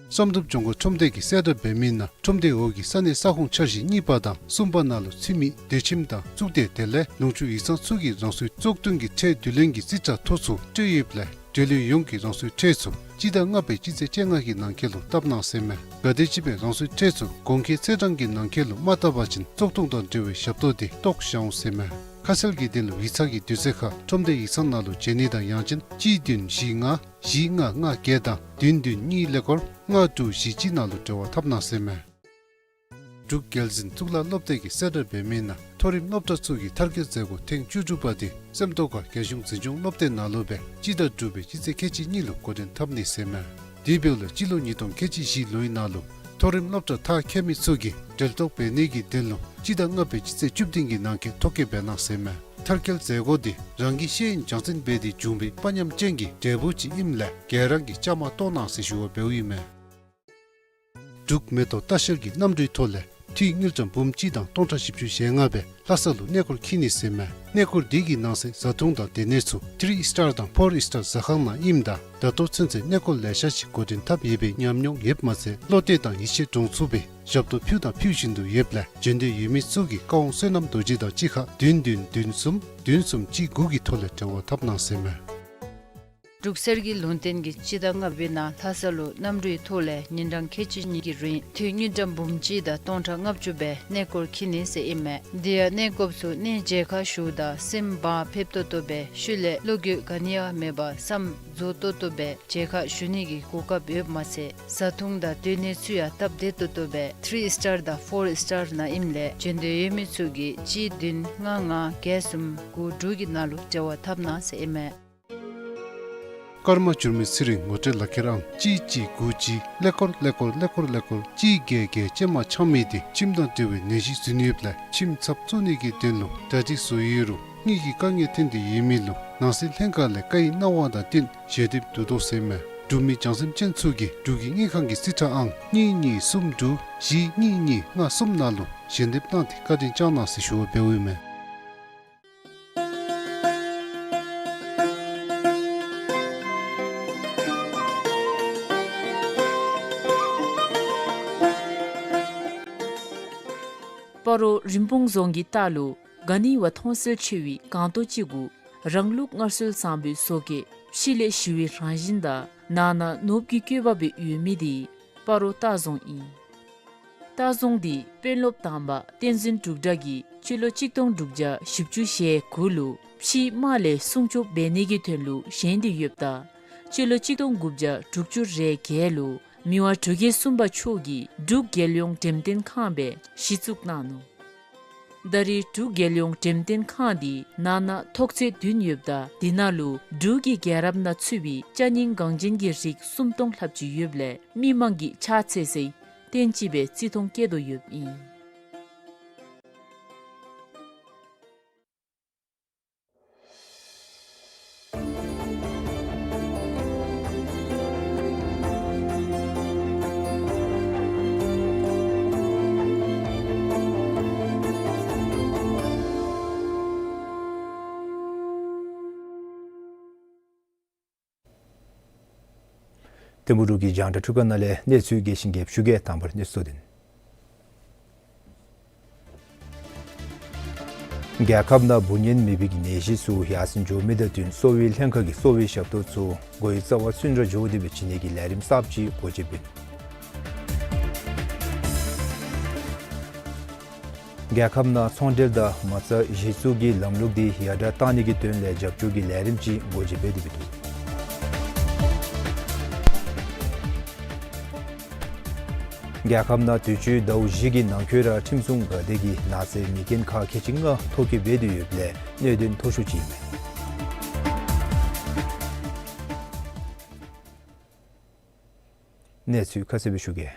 བསམ་གྲུབ་ལྗོངས་མཁར་ཁྲོམ་སྡེ་གིས་གསལ་བསྒྲགས་འབད་མི་ནང་ཁྲོམ་སྡེའི་འོག་གི་ས་གནས་ས་ཁོངས་འཆར་གཞི་གཉིས་པ་དང་གསུམ་པ་ནང་ལུ་ཚུད་མི་སྡོད་ཁྱིམ་དང་གཙུག་སྡེ་དེ་ལས་ལུང་ཕྱོགས་ཡིག་ཚང་ཚུ་གིས་རང་སོའི་བཙོག་འཐུ་གི་ཁྲལ་བསྡུ་ལེན་གྱི་རྩིས་ཁྲ་ཐོ་ཚུ་སྤྲོད་ཡོདཔ་ལས་འབྲེལ་ཡོད་ཡོངས་ཀྱིས་རང་སོའི་ཁྲལ་ཚུ་སྤྱི་ཟླ་ལྔ་པའི་སྤྱི་ཚེས་བཅོ་ལྔ་གི་ནང་འཁོད་ལུ་བཏབ་གནང་ཟེར་མས། ག་དེམ་ཅིག་སྦེ་རང་སོའི་ཁྲལ་ཚུ་གོང་འཁོད་ཚེས་གྲངས་ཀྱི་ནང་འཁོད་ལུ་མ་བཏབ་པ་ཅིན་བཙོག་འཐུ་དང་འབྲེལ་བའི་ཞབས་ཏོག་དེ་བཏོག་བཞག་འོང་ཟེར་མས། ཁ་གསལ་གྱི་དོན་ལུ་ཡིག་ཚང་གི་དུས་ཚོད་ཁར་ཁྲོམ་སྡེ་ཡིག་ཚང་ནང་ལུ་བྱོན་ནི་དང་ཡང་ཅིན་གཅིག་བདུན་བཞི་ལྔ་བཞི་ལྔ་ལྔ་བརྒྱད་དང་བདུན་བདུན་གཉིས་ཀླད་ཀོར་ལྔ་དྲུག་བཞི་གཅིག་ནང་ལུ་འབྲེལ་བ་འཐབ་གནང་ཟེར་མས། འབྲུག་རྒྱལ་འཛིན་གཙུག་ལག་སློབ་སྡེ་གིས་གསལ་བསྒྲགས་འབད་མི་ནང་མཐོ་རིམ་སློབ་གྲྭ་ཚུ་གི་མཐར་སྐྱེལ་མཛད་སྒོ་ཐེངས་བཅུ་དྲུག་པ་དེ་སེམས་རྟོགས་ཁ་རྒྱལ་གཞུང་འཛིན་སྐྱོང་སློབ་སྡེ་ནང་ལུ་སྦེ་སྤྱི་ཟླ་དྲུག་པའི་སྤྱི་ཚེས་ཁལ་གཅིག་གཉིས་ལུ་འགོ་འདྲེན་འཐབ་ནི་ཟེར་མས། དེ་འབདཝ་ལས་སྤྱི་ལོ་ཉིས་སྟོང་ཁལ་གཅིག་བཞི་ལོའི་ནང་ལུ་མཐོ་རིམ་སློབ་གྲྭ་མཐར་འཁྱོལ་མི་ཚུ་གིས་འབྲེལ་གཏོགས་འབད་ནི་གི་དོན་ལུ་སྤྱི་ཟླ་ལྔ་པའི་སྤྱི་ཚེས་བཅུ་བདུན་གྱི་ནང་འཁོད་ཐོ་བཀོད་འབད་གནང་ཟེར་མས། མཐར་སྐྱེལ་མཛད་སྒོ་དེ་རང་གི་ཤེས་ཡོན་སྦྱང་ཚན་འབད་དེ་བྱུང་བའི་དཔའ་ཉམས་ཅན་གྱི་འབྲས་བུ་ཅིག་ཨིནམ་ལས་ག་ར་གིས་བཅའ་མར་གཏོགས་གནང་ཟེར་ཞུ་བ་འབདཝ་ཨིན་མས། འབྲུག་མེ་ཏོག་ལྟ་བཤལ་གྱིས་གནམ་གྲུའི་ཐོག་ལས་འཐུས་དངུལ་ཀྲམ་འབུམ་གཅིག་དང་སྟོང་ཕྲག་བཞི་བཅུ་ཞེ་ལྔ་སྦེ་ལྷ་ས་ལུ་གནས་སྐོར་འཁྱིད་ནི་ཟེར་མས། གནས་སྐོར་དེ་གི་ནང་གསེས་བཟའ་འཐུང་དང་སྡོད་གནས་ཚུ་ཐི་རི་ཨིསི་ཊར་དང་ཕོར་ཨིསི་ཊར་ཟ་ཁང་ནང་ཨིནམ་ད་ད་ལྟོ་ཚུན་ཚོད་གནས་སྐོར་ལེ་ཤ་ཅིག་འགོ་འདྲེན་འཐབ་ཡོད་པའི་ཉམས་མྱོང་ཡོདཔ་མ་ཚད་བློ་གཏད་དང་ཡིད་ཆེས་འདྲོངས་ཚུགས་པའི་ཞབས་ཏོག་ཕུལ་དང་ཕུལ་བཞིན་དུ་ཡོདཔ་ལས་བྱོན་འདོད་ཡོད་མི་ཚུ་གིས་བཀའ་དབང་བསོད་ནམས་རྡོ་རྗེ་དང་གཅིག་ཁར་བདུན་བདུན་བདུན་གསུམ་བདུན་གསུམ་གཅིག་དགུ་གི་ཐོག་ལས་འབྲེལ་བ་འཐབ་གནང་ཟེར་མས། འབྲུག་གསེར་གྱི་ལུང་བསྟན་གྱིས་སྤྱི་ཟླ་ལྔ་པའི་ནང་ལྷ་ས་ལུ་གནམ་གྲུའི་ཐོག་ལས་ཉིན་གྲངས་ཁལ་གཅིག་གཉིས་ཀྱི་རིང་འཐུས་དངུལ་ཀྲམ་འབུམ་གཅིག་དང་སྟོང་ཕྲག་ལྔ་བཅུ་སྦེ་གནས་སྐོར་འཁྱིད་ནི་ཟེར་ཨིན་མས། དེ་ཡང་གནས་སྐོརཔ་ཚུ་གནས་མཇལ་ཁ་ཞུཝ་ད་སེམས་བག་ཕེབས་ཏོག་ཏོ་སྦེ་ཤུལ་ལས་བློ་འགྱོད་ག་ནི་ཡང་མེད་པར་བསམ་རྫོགས་ཏོག་ཏོ་སྦེ་མཇལ་ཁ་ཞུ་ནི་གི་གོ་སྐབས་ཡོདཔ་མ་ཚད་བཟའ་འཐུང་དང་སྡོད་གནས་ཚུ་ཡང་སྟབས་བདེ་ཏོག་ཏོ་སྦེ་ཐི་རི་ཨིསི་ཊར་དང་ཕོར་ཨིསི་ཊར་ནང་ཨིནམ་ལས་བྱོན་འདོད་ཡོད་མི་ཚུ་གིས་གཅིག་བདུན་ལྔ་ལྔ་བརྒྱད་གསུམ་དགུ་དྲུག་གི་ནང་ལུ་འབྲེལ་བ་འཐབ་གནང་ཟེར་ཨིན་མས། ཀརྨ་འགྱུར་མེད་ཚེ་རིང་ངོ་སྤྲོད་ལག་ཁྱེར་ཨང་གཅིག་གཅིག་དགུ་གཅིག་ཀླད་ཀོར་ཀླད་ཀོར་ཀླད་ཀོར་ཀླད་ཀོར་གཅིག་བརྒྱད་བརྒྱད་ཅན་མ་ཚང་མི་དེ་ཁྱིམ་དང་འབྲེལ་བའི་ནད་གཞི་ཟིན་ཡོདཔ་ལས་ཁྱིམ་ཚབ་བཙུགས་ནི་གི་དོན་ལུ་གྲ་སྒྲིག་བཟོ་ཡོད་རུང་དངུལ་གྱི་དཀའ་ངལ་ཐོན་ཏེ་ཡོད་མི་ལུ་ནང་སྲིད་ལྷན་ཁག་ལས་བཀའ་ཡིག་གནང་བ་དང་བསྟུན་ཞལ་འདེབས་བསྡུ་དོ་ཟེར་མས། འབྲུག་མི་བྱང་སེམས་ཅན་ཚུ་གིས་འབྲུག་གི་དངུལ་ཁང་གི་རྩིས་ཁྲ་ཨང་གཉིས་གཉིས་གསུམ་དྲུག་བཞི་གཉིས་གཉིས་ལྔ་གསུམ་ནང་ལུ་ཞལ་འདེབས་གནང་སྟེ་བཀའ་དྲིན་བསྐྱང་གནང་ཟེར་ཞུ་བ་འབདཝ་ཨིན་མས། སྤ་རོ་རིན་སྤུངས་རྫོང་གི་ལྟག་ལུ་ག་ནི་བ་མཐོང་གསལ་ཆེ་བའི་སྒང་ཏོག་ཅིག་གུ་རང་ལུགས་སྔར་སྲོལ་བཟང་པོའི་བཟོ་བཀོད་ཕྱི་ལས་ཞི་བའི་རང་བཞིན་དང་ནང་ན་ནོར་བུ་གི་བཀོད་པ་སྦེ་ཡོད་མི་དེ་སྤ་རོ་ལྟ་རྫོང་ཨིན། ལྟ་རྫོང་འདི་དཔོན་སློབ་དང་པ་བསྟན་འཛིན་འབྲུག་གྲགས་ཀྱིས་སྤྱི་ལོ་གཅིག་སྟོང་དྲུག་བརྒྱ་བཞི་བཅུ་ཞེ་དགུ་ལུ་ཕྱིའི་དམག་ལས་སྲུང་སྐྱོབ་འབད་ནི་གི་དོན་ལུ་བཞེངས་ཏེ་ཡོདཔ་ད་སྤྱི་ལོ་གཅིག་སྟོང་དགུ་བརྒྱ་དྲུག་ཅུ་རེ་བརྒྱད་ལུ་ མི་དབང་འབྲུག་རྒྱལ་གསུམ་པ་མཆོག་གིས་འབྲུག་རྒྱལ་ཡོངས་འགྲེམས་སྟོན་ཁང་སྦེ་གཞི་བཙུགས་གནང་ནུག། ད་རེས་འབྲུག་རྒྱལ་ཡོངས་འགྲེམས་སྟོན་ཁང་འདི་ནང་ན་ཐོག་ཚད་བདུན་ཡོདཔ་ད་འདི་ནང་ལུ་འབྲུག་གི་རྒྱལ་རབས་ནང་ཚུད་པའི་ཅ་རྙིང་གངས་ཅན་གྱི་རིགས་སུམ་སྟོང་ལྷགཔ་ཅིག་ཡོདཔ་ལས་མི་མང་གིས་ཕྱག་འཚལ་སའི་རྟེན་ཅིག་སྦེ་བརྩི་མཐོང་བསྐྱེད་དོ་ཡོདཔ་ཨིན། ཐིམ་ཕུག་འབྲུག་གི་རྒྱང་བསྒྲགས་འཕྲུལ་ཁང་ནང་ལས་གནས་ཚུལ་རྒྱས་ཤིང་རྒྱསཔ་ཞུ་གེ། དང་པ་ར་གནས་ཚུལ་དོན། རྒྱལ་ཁབ་ནང་འབུ་གཉན་མེད་པའི་གི་ནད་གཞི་ཚུ་ཡར་སེང་འགྱོ་མི་དང་བསྟུན་གསོ་བའི་ལྷན་ཁག་གིས་གསོ་བའི་ཞབས་ཏོག་ཚུ་འགོ་དབྱེ་རྩ་བ་ཚུན་ར་འགྱོ་སྟེ་སྦེ་བྱིན་ནི་གི་ལས་རིམ་གསརཔ་ཅིག་འགོ་འབྱེད་འབད་ནུག། རྒྱལ་ཁབ་ནང་ཚོང་འབྲེལ་དང་མ་རྩ་གཞི་བཙུགས་ཀྱི་ལམ་ལུགས་འདི་ཡར་དྲག་གཏང་ནི་གི་དོན་ལས་རྒྱབ་སྐྱོར་གྱི་ལས་རིམ་ཅིག་འགོ་འབྱེད་འབད་དེ་འབད་འདུག། རྒྱལ་ཁབ་ནང་དུས་ཅི་ཟླཝ་བཞི་གི་ནང་འཁོད་ར་ཁྲིམས་སྲུང་འགག་སྡེ་གིས་ནག་རྩིས་མི་རྒན་ཁག་ཁལ་གཅིག་ལྔ་ཐོ་བཀོད་འབད་དེ་ཡོདཔ་ལས་གནད་དོན་མཐོ་ཤོས་ཅིག་ཨིན་མས། གནས་ཚུལ་ཁ་གསལ་སྦེ་ཞུ་གེ།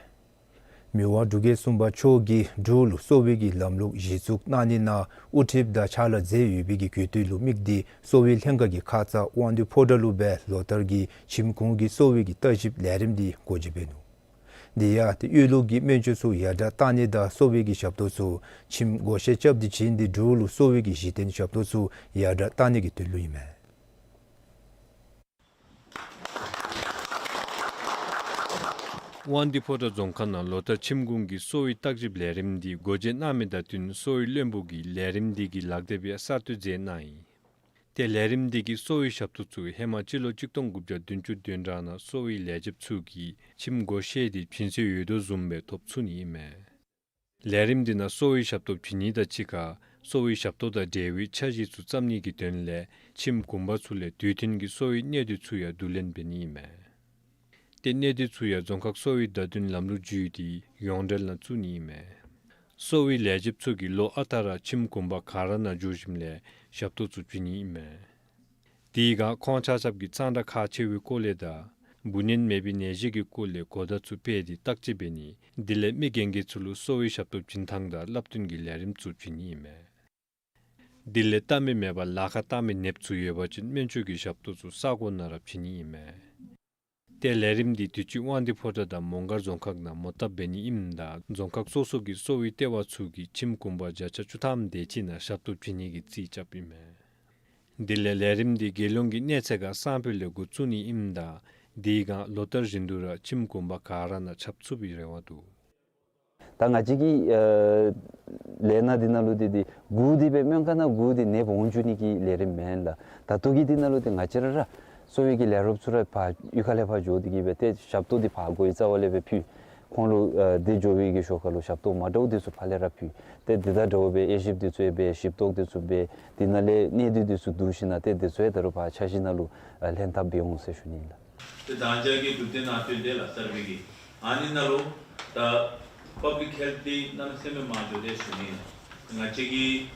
མི་དབང་འབྲུག་རྒྱལ་གསུམ་པ་མཆོག་གིས་འབྲུག་ལུ་གསོ་བའི་གི་ལམ་ལུགས་གཞི་བཙུགས་གནང་ནི་ནང་དབུ་ཁྲིདཔ་དང་ཕྱག་ལཱ་མཛད་ཡོད་པའི་གི་གུས་བཏུད་ལུ་དམིགས་ཏེ་གསོ་བའི་ལྷན་ཁག་གིས་ཁ་ཙ་དབང་འདུས་ཕོ་བྲང་ལུ་སྦེ་ལོ་ལྟར་གྱི་ཁྱིམ་གུང་གི་གསོ་བའི་གི་བརྟག་ཞིབ་ལས་རིམ་འདི་འགོ་འབྱེད་འབད་ནུག། དེ་ཡང་ཏེ་དབུལ་ལུགས་ཀྱི་སྨན་བཅོས་ཚུ་ཡར་དྲག་གཏང་ནི་དང་གསོ་བའི་གི་ཞབས་ཏོག་ཚུ་ཁྱིམ་བགོ་བཤའ་རྐྱབ་སྟེ་བྱིན་ཏེ་འབྲུག་ལུ་གསོ་བའི་གི་གཞི་རྟེན་ཞབས་ཏོག་ཚུ་ཡར་དྲག་གཏང་ནི་གི་དོན་ལུ་ཨིན་མས། དབང་འདུས་ཕོ་བྲང་རྫོང་ཁག་ནང་ལོ་ལྟར་ཁྱིམ་གུང་གི་གསོ་བའི་བརྟག་ཞིབ་ལས་རིམ་འདི་འགོ་འབྱེད་གནང་མི་དང་བསྟུན་གསོ་བའི་བློན་པོ་གིས་ལས་རིམ་འདི་གི་ལག་དེབ་ཡང་གསར་གཏོད་མཛད་གནང་ཡི། ཏེ་ལས་རིམ་འདི་གིས་གསོ་བའི་ཞབས་ཏོག་ཚུ་ཧེ་མ་སྤྱི་ལོ་གཅིག་སྟོང་དགུ་བརྒྱ་བདུན་ཅུ་དོན་གྲངས་ནང་གསོ་བའི་ལས་བྱེདཔ་ཚུ་གིས་ཁྱིམ་བགོ་བཤའ་འདི་བྱིན་སྲོལ་ཡོད་དོ་བཟུམ་སྦེ་ཐོབ་ཚུགས་ནི་ཨིན་མས། ལས་རིམ་འདི་ནང་གསོ་བའི་ཞབས་ཏོག་བྱིན་ནི་དང་གཅིག་ཁར་གསོ་བའི་ཞབས་ཏོག་དང་འབྲེལ་བའི་འཆར་གཞི་ཚུ་བརྩམ་ནི་གི་དོན་ལས་ཁྱིམ་གུང་པ་ཚུ་ལས་དུས་མཐུན་གྱི་གསོ་བའི་གནས་སྡུད་ཚུ་ཡང་བསྡུ་ལེན་འབད་ནི་ཨིན་མས། ཏེ་གནས་སྡུད་ཚུ་ཡང་རྫོང་ཁག་གསོ་བའི་བརྡ་དོན་ལམ་ལུགས་བརྒྱུད་དེ་ཡོངས་འབྲེལ་ནང་བཙུགས་ནི་ཨིན་མས། གསོ་བའི་ལས་བྱེདཔ་ཚུ་གིས་ལོ་ཨ་རྟག་ར་ཁྱིམ་གུང་པ་ག་ར་ནང་འགྱོ་ཞིནམ་ལས་ཞབས་ཏོག་ཚུ་བྱིན་ནི་ཨིན་མས། དེའི་སྒང་ཁོང་ཆ་ཁྱབ་ཀྱིས་གཙང་སྦྲ་ཁག་ཆེ་བའི་སྐོར་ལས་དང་འབུ་གཉན་མེད་པའི་ནད་གཞི་གི་སྐོར་ལས་གོ་བརྡ་ཚུ་སྤེལ་ཏེ་བརྟག་དཔྱད་འབད་ནི། དེ་ལས་མི་རྒན་རྒས་ཚུ་ལུ་གསོ་བའི་ཞབས་ཏོག་བྱིན་ཐངས་དང་བསླབ་སྟོན་གྱི་ལས་རིམ་ཚུ་བྱིན་ནི་ཨིན་མས། དེ་ལས་ལྟ་མི་མེད་པར་ལཱ་ཁག་བཏང་མི་ནདཔ་ཚུ་ཡོད་པ་ཅིན་སྨན་བཅོས་ཀྱི་ཞབས་ཏོག་ཚུ་ས་གོ་ནང་ར་བྱིན་ནི་ཨིན་མས། ཏེ་ལས་རིམ་འདི་དུས་ཅི་དབང་འདུས་ཕོ་བྲང་དང་མོང་སྒར་རྫོང་ཁག་ནང་མོ་བཏབ་འབད་ནི་ཨིནམ་ད་རྫོང་ཁག་སོ་སོ་གི་གསོ་བའི་ལྟེ་བ་ཚུ་གིས་ཁྱིམ་གུང་པ་བརྒྱ་ཆ་བཅུ་ཐམ་དེ་ཅིག་ནང་ཞབས་ཏོག་བྱིན་ནི་གི་རྩིས་རྐྱབ་ཨིན་མས། དེ་ལས་ལས་རིམ་འདི་རྒྱལ་ཡོངས་ཀྱི་གནས་ཚད་ཁར་སང་ཕོད་ལས་འགོ་བཙུགས་ནི་ཨིནམ་ད་དེའི་སྒང་ལོ་ལྟར་བཞིན་དུ་ར་ཁྱིམ་གུང་པ་ག་ར་ནང་ཁྱབ་ཚུགས་པའི་རེ་བ་འདུག། ད་ང་བཅས་ཀྱི་ཨ་ལས་སྣ་འདི་ནང་ལུ་འདི་འདི་སྒུག་སྟེ་སྦེ་སྨན་ཁང་ནང་སྒུག་སྟེ་ནདཔ་འོང་བཅུག་ནི་གི་ལས་རིམ་མེན་ལགས། ད་ལྟོ་གི་འདི་ནང་ལུ་འདི་ང་བཅས་ར་ར་གསོ་བའི་གི་ལས་རོགསཔ་ཚུ་ར་ཕར་གཡུས་ཁ་ལས་ཕར་འགྱོ་སྟེ་གི་སྦེ་ཏེ་ཞབས་ཏོག་འདི་ཕར་འགོ་དབྱེ་རྩ་བ་ལས་སྦེ་ཕུལ། ཁོང་ལུ་ཨ་འདི་འགྱོ་བའི་གི་ཞོར་ཁ་ལུ་ཞབས་ཏོག་མ་འདྲཝ་འདི་ཚུ་ཕར་ལས་ར་ཕུལ། ཏེ་འདི་དང་འདྲཝ་སྦེ་དབྱེ་ཞིབ་འདི་ཚུ་ཡང་འབད་ཞིབ་རྟོག་འདི་ཚུ་འབད་འདི་ནང་ལས་གནད་སྡུད་འདི་ཚུ་བསྡུ་ཞིནམ་ལས་ཏེ་འདི་ཚུ་ཡང་ད་རུང་ཕར་འཆར་གཞི་ནང་ལུ་ཨ་ལྷན་ཐབས་འབད་འོང་ཟེར་ཞུ་ནི་ཨིན་ལགས། ཏེ་ད་ཅི་གི་གྲུབ་འབྲས་ནང་ཐོན་ཏེ་ལགས་གསར་པའི་གི་ཨ་ནི་ནང་ལུ་ད་པབ་ལིཀ་ཧེལཐ་འདི་གནམ་མེད་ས་མེད་མང་འགྱོ་དེས་ཞུ་ནི་ཨིན་ལགས། ང་བཅས་ཀྱིས་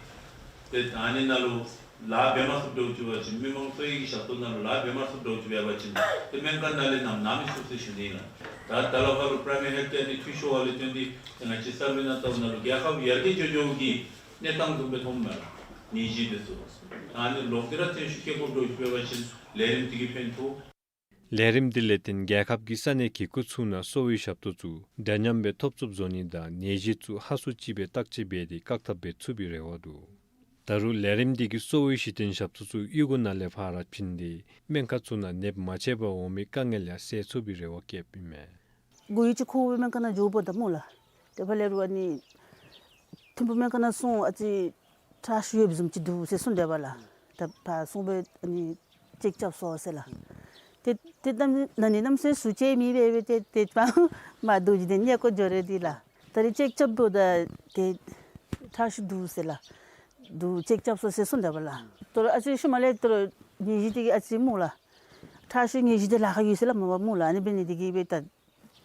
ཏེ་ཨ་ནི་ནང་ལུ་ལཱ་འབད་མ་ཚུགསཔ་འདྲཝ་ཅིག་འབད་བ་ཅིན་མི་མང་གསོ་བའི་གི་ཞབས་ཏོག་ནང་ལུ་ལཱ་འབད་མ་ཚུགསཔ་འདྲཝ་ཅིག་འབད་བ་ཅིན་ཏེ་སྨན་ཁང་ནང་ལས་ནམ་ནང་མི་ཚུགས་ཟེར་ཞུ་ནི་ཨིན་ལགས། ད་ད་ལྟོ་ཁ་ལུ་པྲའི་མ་རི་ཧེལཐ་ཀེར་འདི་འཐུས་ཤོར་བ་ལས་བརྟེན་ཏེ་ཏེ་ང་བཅས་གསར་པའི་ནང་ལྟཝ་ད་ལུ་རྒྱལ་ཁབ་ཡར་རྒྱས་འགྱོ་འགྱོཝ་གི་གནས་སྟངས་འདུག་སྦེ་མཐོངམ་མས་ལགས། ནད་གཞི་འདི་ཚུ་ཨ་ནི་ལོག་སྟེ་ར་ཚུན་ཤུགས་སྐྱེད་དགོཔ་འདྲཝ་ཅིག་འབད་བ་ཅིན་ལས་རིམ་འདི་གིས་ཕན་ཐོགས། ལས་རིམ་འདི་ལས་བརྟེན་རྒྱལ་ཁབ་ཀྱི་ས་གནས་གི་ཁུལ་ཚུ་ནང་གསོ་བའི་ཞབས་ཏོག་ཚུ་འདྲ་མཉམ་སྦེ་ཐོབ་ཚུགསཔ་བཟོ་ནི་དང་ནད་གཞི་ཚུ་ཧ་སུ་ཅིག་སྦེ་བརྟག་དཔྱད་འབད་དེ་བཀག་ཐབས་འབད་ཚུགས་པའི་རེ་བ་འདུག། ད་རུང་ལས་རིམ་འདི་གིས་གསོ་བའི་གཞི་རྟེན་ཞབས་ཏོག་ཚུ་གཡུས་སྒོ་ནང་ལས་ཕར་ར་བྱིན་ཏེ་སྨན་ཁང་ཚུ་ནང་ནདཔ་མ་མཇལ་བར་འོང་མི་དཀའ་ངལ་ཡང་སེལ་ཚུགས་པའི་རེ་བ་བསྐྱེདཔ་ཨིན་མས། འགོ་དབྱེ་ཅིག་ཁོ་སྦེ་སྨན་ཁང་ནང་འགྱོཝ་ད་སྨོ་ལགས། ཏེ་ཕར་ལས་རུང་ཨ་ནི་ཐིམ་ཕུག་སྨན་ཁང་ནང་སོང་ཨ་ཙི་ཁྲག་ཤུགས་ཡོདཔ་བཟུམ་ཅིག་འདུག་ཟེར་གསུངས་དེས་པ་ལགས། ད་ཕར་སོང་སྦེ་ཨ་ནི་ཅེཀ་རྐྱབ་སོང་ཟེར་ལགས། ཏེ་ཏེ་གནམ་ན་ནི་གནམ་མེད་ས་མེད་ཟུག་ཅིག་མེད་པས་སྦེ་ཏེ་ཏེ་ཕར་མ་འདུག་ཅི་ཏེ་ཉལ་དགོ་འགྱོ་རེ་འདི་ལགས། ད་རིས་ཅེཀ་རྐྱབ་འབདཝ་ད་ཏེ་ཁྲག་ཤུགས་འདུག་ཟེར་ལགས། འདུག་ཅེཀ་རྐྱབ་སོང་ཟེར་གསུངས་དེས་པ་ལགས། ད་རུང་ཨ་ཙི་ཤུལ་མ་ལས་ད་རུང་ནད་གཞི་འདི་གིས་ཨ་ཙི་སྨོ་ལགས། ཁྲག་ཤུགས་ནད་གཞི་འདི་ལཱ་ཁག་ཡོད་ཟེར་སླབ་མས་པ་སྨོ་ལགས། ཨ་ནི་འབད་ནི་འདི་གིས་སྦེ་ད་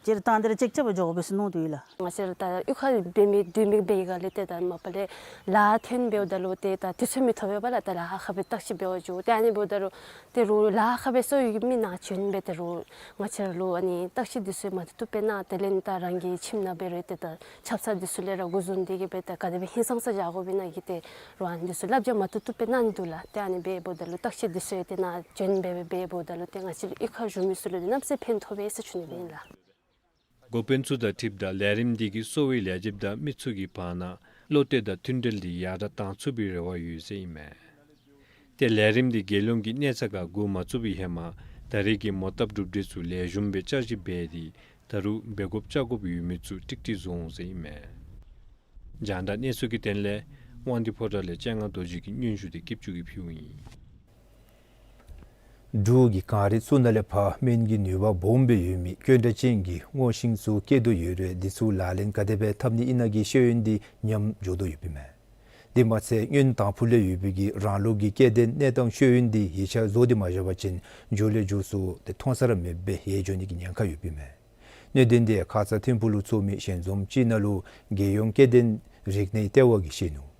སྤྱིར་བཏང་འདི་ར་ཅིག་ཅར་འབད་འགྱོ་དགོ་པས་ཟེར་མནོ་དོ་ཡོད་ལགས། ང་བཅས་ར་ད་གཡུས་ཁར་འབད་མི་སྡོད་མི་འབད་བའི་སྒང་ལས་ཏེ་ད་མ་པ་ལས་ལཱ་ཐོན་འབདཝ་ད་ལུ་ཏེ་ད་དུས་ཚོད་མི་ཐོབ་པས་པ་ལགས། ད་ལཱ་ཁག་སྦེ་བརྟག་ཞིབ་འབད་བར་འགྱོ། ཏེ་ཨ་ནི་འབདཝ་ད་ལུ་ཏེ་རུང་ལཱ་ཁག་སྦེ་སོང་ཡོད་མི་ནང་བྱོན་སྦེ་ཏེ་རུང་ང་བཅས་ར་ལུ་ཨ་ནི་བརྟག་ཞིབ་འདི་ཚུ་མ་བཏུབ་བཏུབ་སྦེ་གནང་། དེ་ལས་ད་རང་གི་ཁྱིམ་ནང་འབད་རུང་ཏེ་ད་ཆབ་གསང་འདི་ཚུ་ལས་ར་འགོ་བཟུང་སྟེ་གིས་སྦེ་ད་ག་དེ་སྦེ་ཧིང་སངས་ས་བཞག་དགོ་པས་ན་གི་ཏེ་རུང་ཨ་ནི་འདི་ཚུ་བསླབ་བྱ་མ་བཏུབ་བཏུབ་སྦེ་གནང་ནི་འདུག་ལགས། ཏེ་ཨ་ནི་འབདཝ་ད་ལུ་བརྟག་ཞིབ་འདི་ཚུ་ཡང་ཏེ་ནཱ་བྱོན་སྦེ་འབདཝ་ད་ལུ་ཏེ་ང་བཅས་ར་གཡུས་ཁར་བཞུགས་མི་ཚུ་ལུ་ཏེ་གནམ་མེད་ས་མེད་ཕན་ཐོགས་པས་ཟེར་ཞུ་ནི་ཨིན་ལགས། འགོ་དཔོན་ཚུ་དང་འཁྲིལཝ་ད་ལས་རིམ་འདི་གིས་གསོ་བའི་ལས་བྱེདཔ་དང་མི་ཚུ་གི་བར་ན་བློ་གཏད་དང་མཐུན་འབྲེལ་འདི་ཡར་དྲག་བཏང་ཚུགས་པའི་རེ་བ་ཡོད་ཟེར་ཨིན་མས། ཏེ་ལས་རིམ་འདི་རྒྱལ་ཡོངས་ཀྱི་གནས་ཚད་ཁར་འགོ་མ་བཙུགས་པའི་ཧེ་མ་ད་རེས་ཀྱི་མོ་བཏབ་གྲུབ་འབྲས་ཚུ་ལེགས་ཤོམ་སྦེ་བསྐྱར་ཞིབ་འབད་དེ་ད་རུང་འབད་དགོཔ་བཅའ་དགོཔ་ཡོད་མི་ཚུ་ཀྲིག་ཀྲི་བཟོ་འོང་ཟེར་ཨིན་མས། རྒྱང་བསྒྲགས་གནས་ཚུལ་གྱི་དོན་ལས་དབང་འདུས་ཕོ་བྲང་ལས་སྤྱན་སྔ་རྡོ་རྗེ་གི་སྙན་ཞུ་འདི་སྐྱིད་ཅུང་གིས་ཕུལཝ་ཨིན། འབྲུག་གི་གངས་རི་ཚུ་ནང་ལས་ཕར་སྨན་གྱི་ནུས་པ་སྦོམ་སྦེ་ཡོད་མི་ཀོན་ཊ་ཅན་གྱི་སྔོ་ཤིང་ཚུ་སྐྱེ་དོ་ཡོད་རུང་འདི་ཚུ་ལག་ལེན་ག་དེ་སྦེ་འཐབ་ནི་ཨིན་ན་གི་ཤེས་ཡོན་འདི་ཉམས་འགྱོ་དོ་ཡོདཔ་ཨིན་མས། དེ་མ་ཚད་སྔོན་དང་ཕུ་ལས་ཡོད་པའི་གི་རང་ལུགས་ཀྱི་སྐྱེ་ལྡན་གནས་སྟངས་ཤེས་ཡོན་འདི་ཡིག་ཆ་བཟོ་སྟེ་མ་བཞག་པ་ཅིན་མགྱོགས་ལས་མགྱོགས་སུ་ཏེ་མཐོང་ས་ར་མེདཔ་སྦེ་ཡལ་འགྱོ་ནི་གི་ཉེན་ཁ་ཡོདཔ་ཨིན་མས། གནད་དོན་འདི་ཁ་ཙ་ཐིམ་ཕུག་ལུ་ཚོགས་མི་ཞལ་འཛོམས་ཅིག་ནང་ལུ་རྒྱལ་ཡོངས་སྐྱེ་ལྡན་རིག་གནས་ལྟེ་བ་གིས་བཤད་ནུག།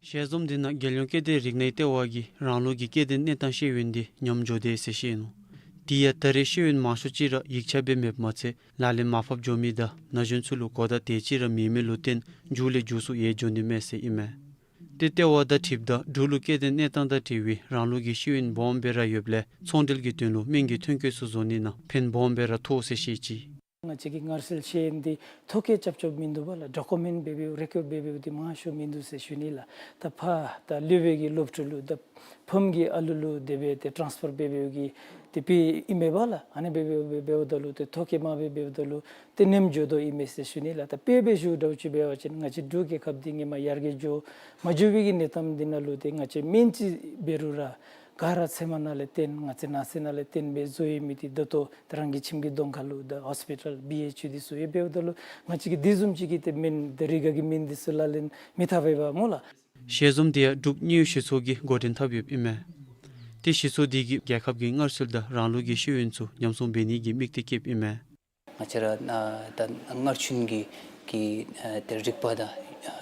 ཞལ་འཛོམས་འདི་ནང་རྒྱལ་ཡོངས་སྐྱེ་ལྡན་རིག་གནས་ལྟེ་བ་གིས་རང་ལུགས་ཀྱི་སྐྱེ་ལྡན་གནས་སྟངས་ཤེས་ཡོན་འདི་ཉམས་འགྱོ་དེས་ཟེར་བཤད་ནུག། དེ་ཡང་ད་རེས་ཤེས་ཡོན་མང་ཤོས་ཅིག་ར་ཡིག་ཆ་སྦེ་མེདཔ་མ་ཚད་ལག་ལེན་མར་ཕབ་འགྱོ་མི་དང་ན་གཞོན་ཚུ་ལུ་གོ་བརྡ་དེ་ཅིག་ར་མེད་མི་ལུ་བརྟེན་མགྱོགས་ལས་མགྱོགས་སུ་ཡལ་འགྱོ་ནི་མས་ཟེར་ཨིན་མས། ཏེ་ལྟེ་བ་དང་འཁྲིལཝ་ད་འབྲུག་ལུ་སྐྱེ་ལྡན་གནས་སྟངས་དང་འབྲེལ་བའི་རང་ལུགས་ཀྱི་ཤེས་ཡོན་སྦོམ་སྦེ་ར་ཡོདཔ་ལས་ཚོང་འབྲེལ་གྱི་དོན་ལུ་སྨན་གྱི་ཐོན་སྐྱེད་ཚུ་བཟོ་ནི་ནང་ཕན་སྦོམ་སྦེ་ར་ཐོགས་ཟེར་བཤད་ཅི། ང་བཅས་ཀྱི་སྔར་སྲོལ་ཤེས་ཡོན་འདི་ཐོ་བཀོད་རྐྱབ་རྐྱབ་མིན་འདུག་པ་ལགས། ཌོ་ཀུ་མེནཊ་འབད་འབདཝ་རེ་ཀོཌ་འབད་འབདཝ་འདི་མང་ཤོས་མིན་འདུག་ཟེར་ཞུ་ནི་ལགས། ད་ཕར་ད་སློབ་དཔོན་གྱི་སློབ་ཕྲུག་ལུ་ད་ཕམ་གྱི་ཨ་ལུ་ལུ་དེ་སྦེ་ཏེ་ཊཱནསི་ཕར་འབད་འབདཝ་གི་དེ་སྦེ་ཨིན་མས་པ་ལགས། ཨ་ནི་འབད་འབདཝ་འབད་འབདཝ་ད་ལུ་ཏེ་ཐོ་བཀོད་མ་འབད་འབདཝ་ད་ལུ་ཏེ་ནེམ་འགྱོ་དོ་ཨིན་མས་ཟེར་ཞུ་ནི་ལགས། ད་དཔེ་སྦེ་ཞུ་འདྲཝ་ཅིག་འབད་བ་ཅིན་ང་བཅས་འབྲུག་རྒྱལ་ཁབ་འདི་ཧེ་མ་ཡར་རྒྱས་འགྱོ་མ་འགྱོ་བའི་གི་གནས་སྟངས་འདི་ནང་ལུ་ཏེ་ང་བཅས་སྨན་ཅིག་འབད་རུང་ར་ག་ར་ཚལ་མ་ནང་ལས་བཏོན་ང་བཅས་ནགས་ཚལ་ནང་ལས་བཏོན་སྦེ་བཟོ་ཡོད་མི་འདི་ད་ལྟོ་ཏེ་རང་གི་ཁྱིམ་གྱི་གདོང་ཁ་ལུ་ད་ཧོསི་པི་ཊལ་བི་ཨེཆ་ཡུ་འདི་ཚུ་ཡོདཔ་འབདཝ་ད་ལུ་ང་བཅས་ཀྱིས་དེ་བཟུམ་ཅིག་གི་ཏེ་སྨན་ད་རི་ག་གི་སྨན་འདི་ཚུ་ལག་ལེན་མི་འཐབ་པས་པ་སྨོ་ལགས། ཞལ་འཛོམས་འདི་ཡང་འབྲུག་དངུལ་གཞས་ཚོགས་ཀྱིས་འགོ་འདྲེན་འཐབ་ཡོདཔ་ཨིན་མས། ཏེ་གཞས་ཚོགས་འདི་གིས་རྒྱལ་ཁབ་ཀྱི་སྔར་སྲོལ་དང་རང་ལུགས་ཀྱི་ཤེས་ཡོན་ཚུ་ཉམས་སྲུང་འབད་ནི་གི་དམིགས་གཏད་བསྐྱེདཔ་ཨིན་མས། ང་བཅས་ར་ཨ་ད་སྔར་བྱུང་གི་གི་ཨ་ཏེ་རིག་པ་དང་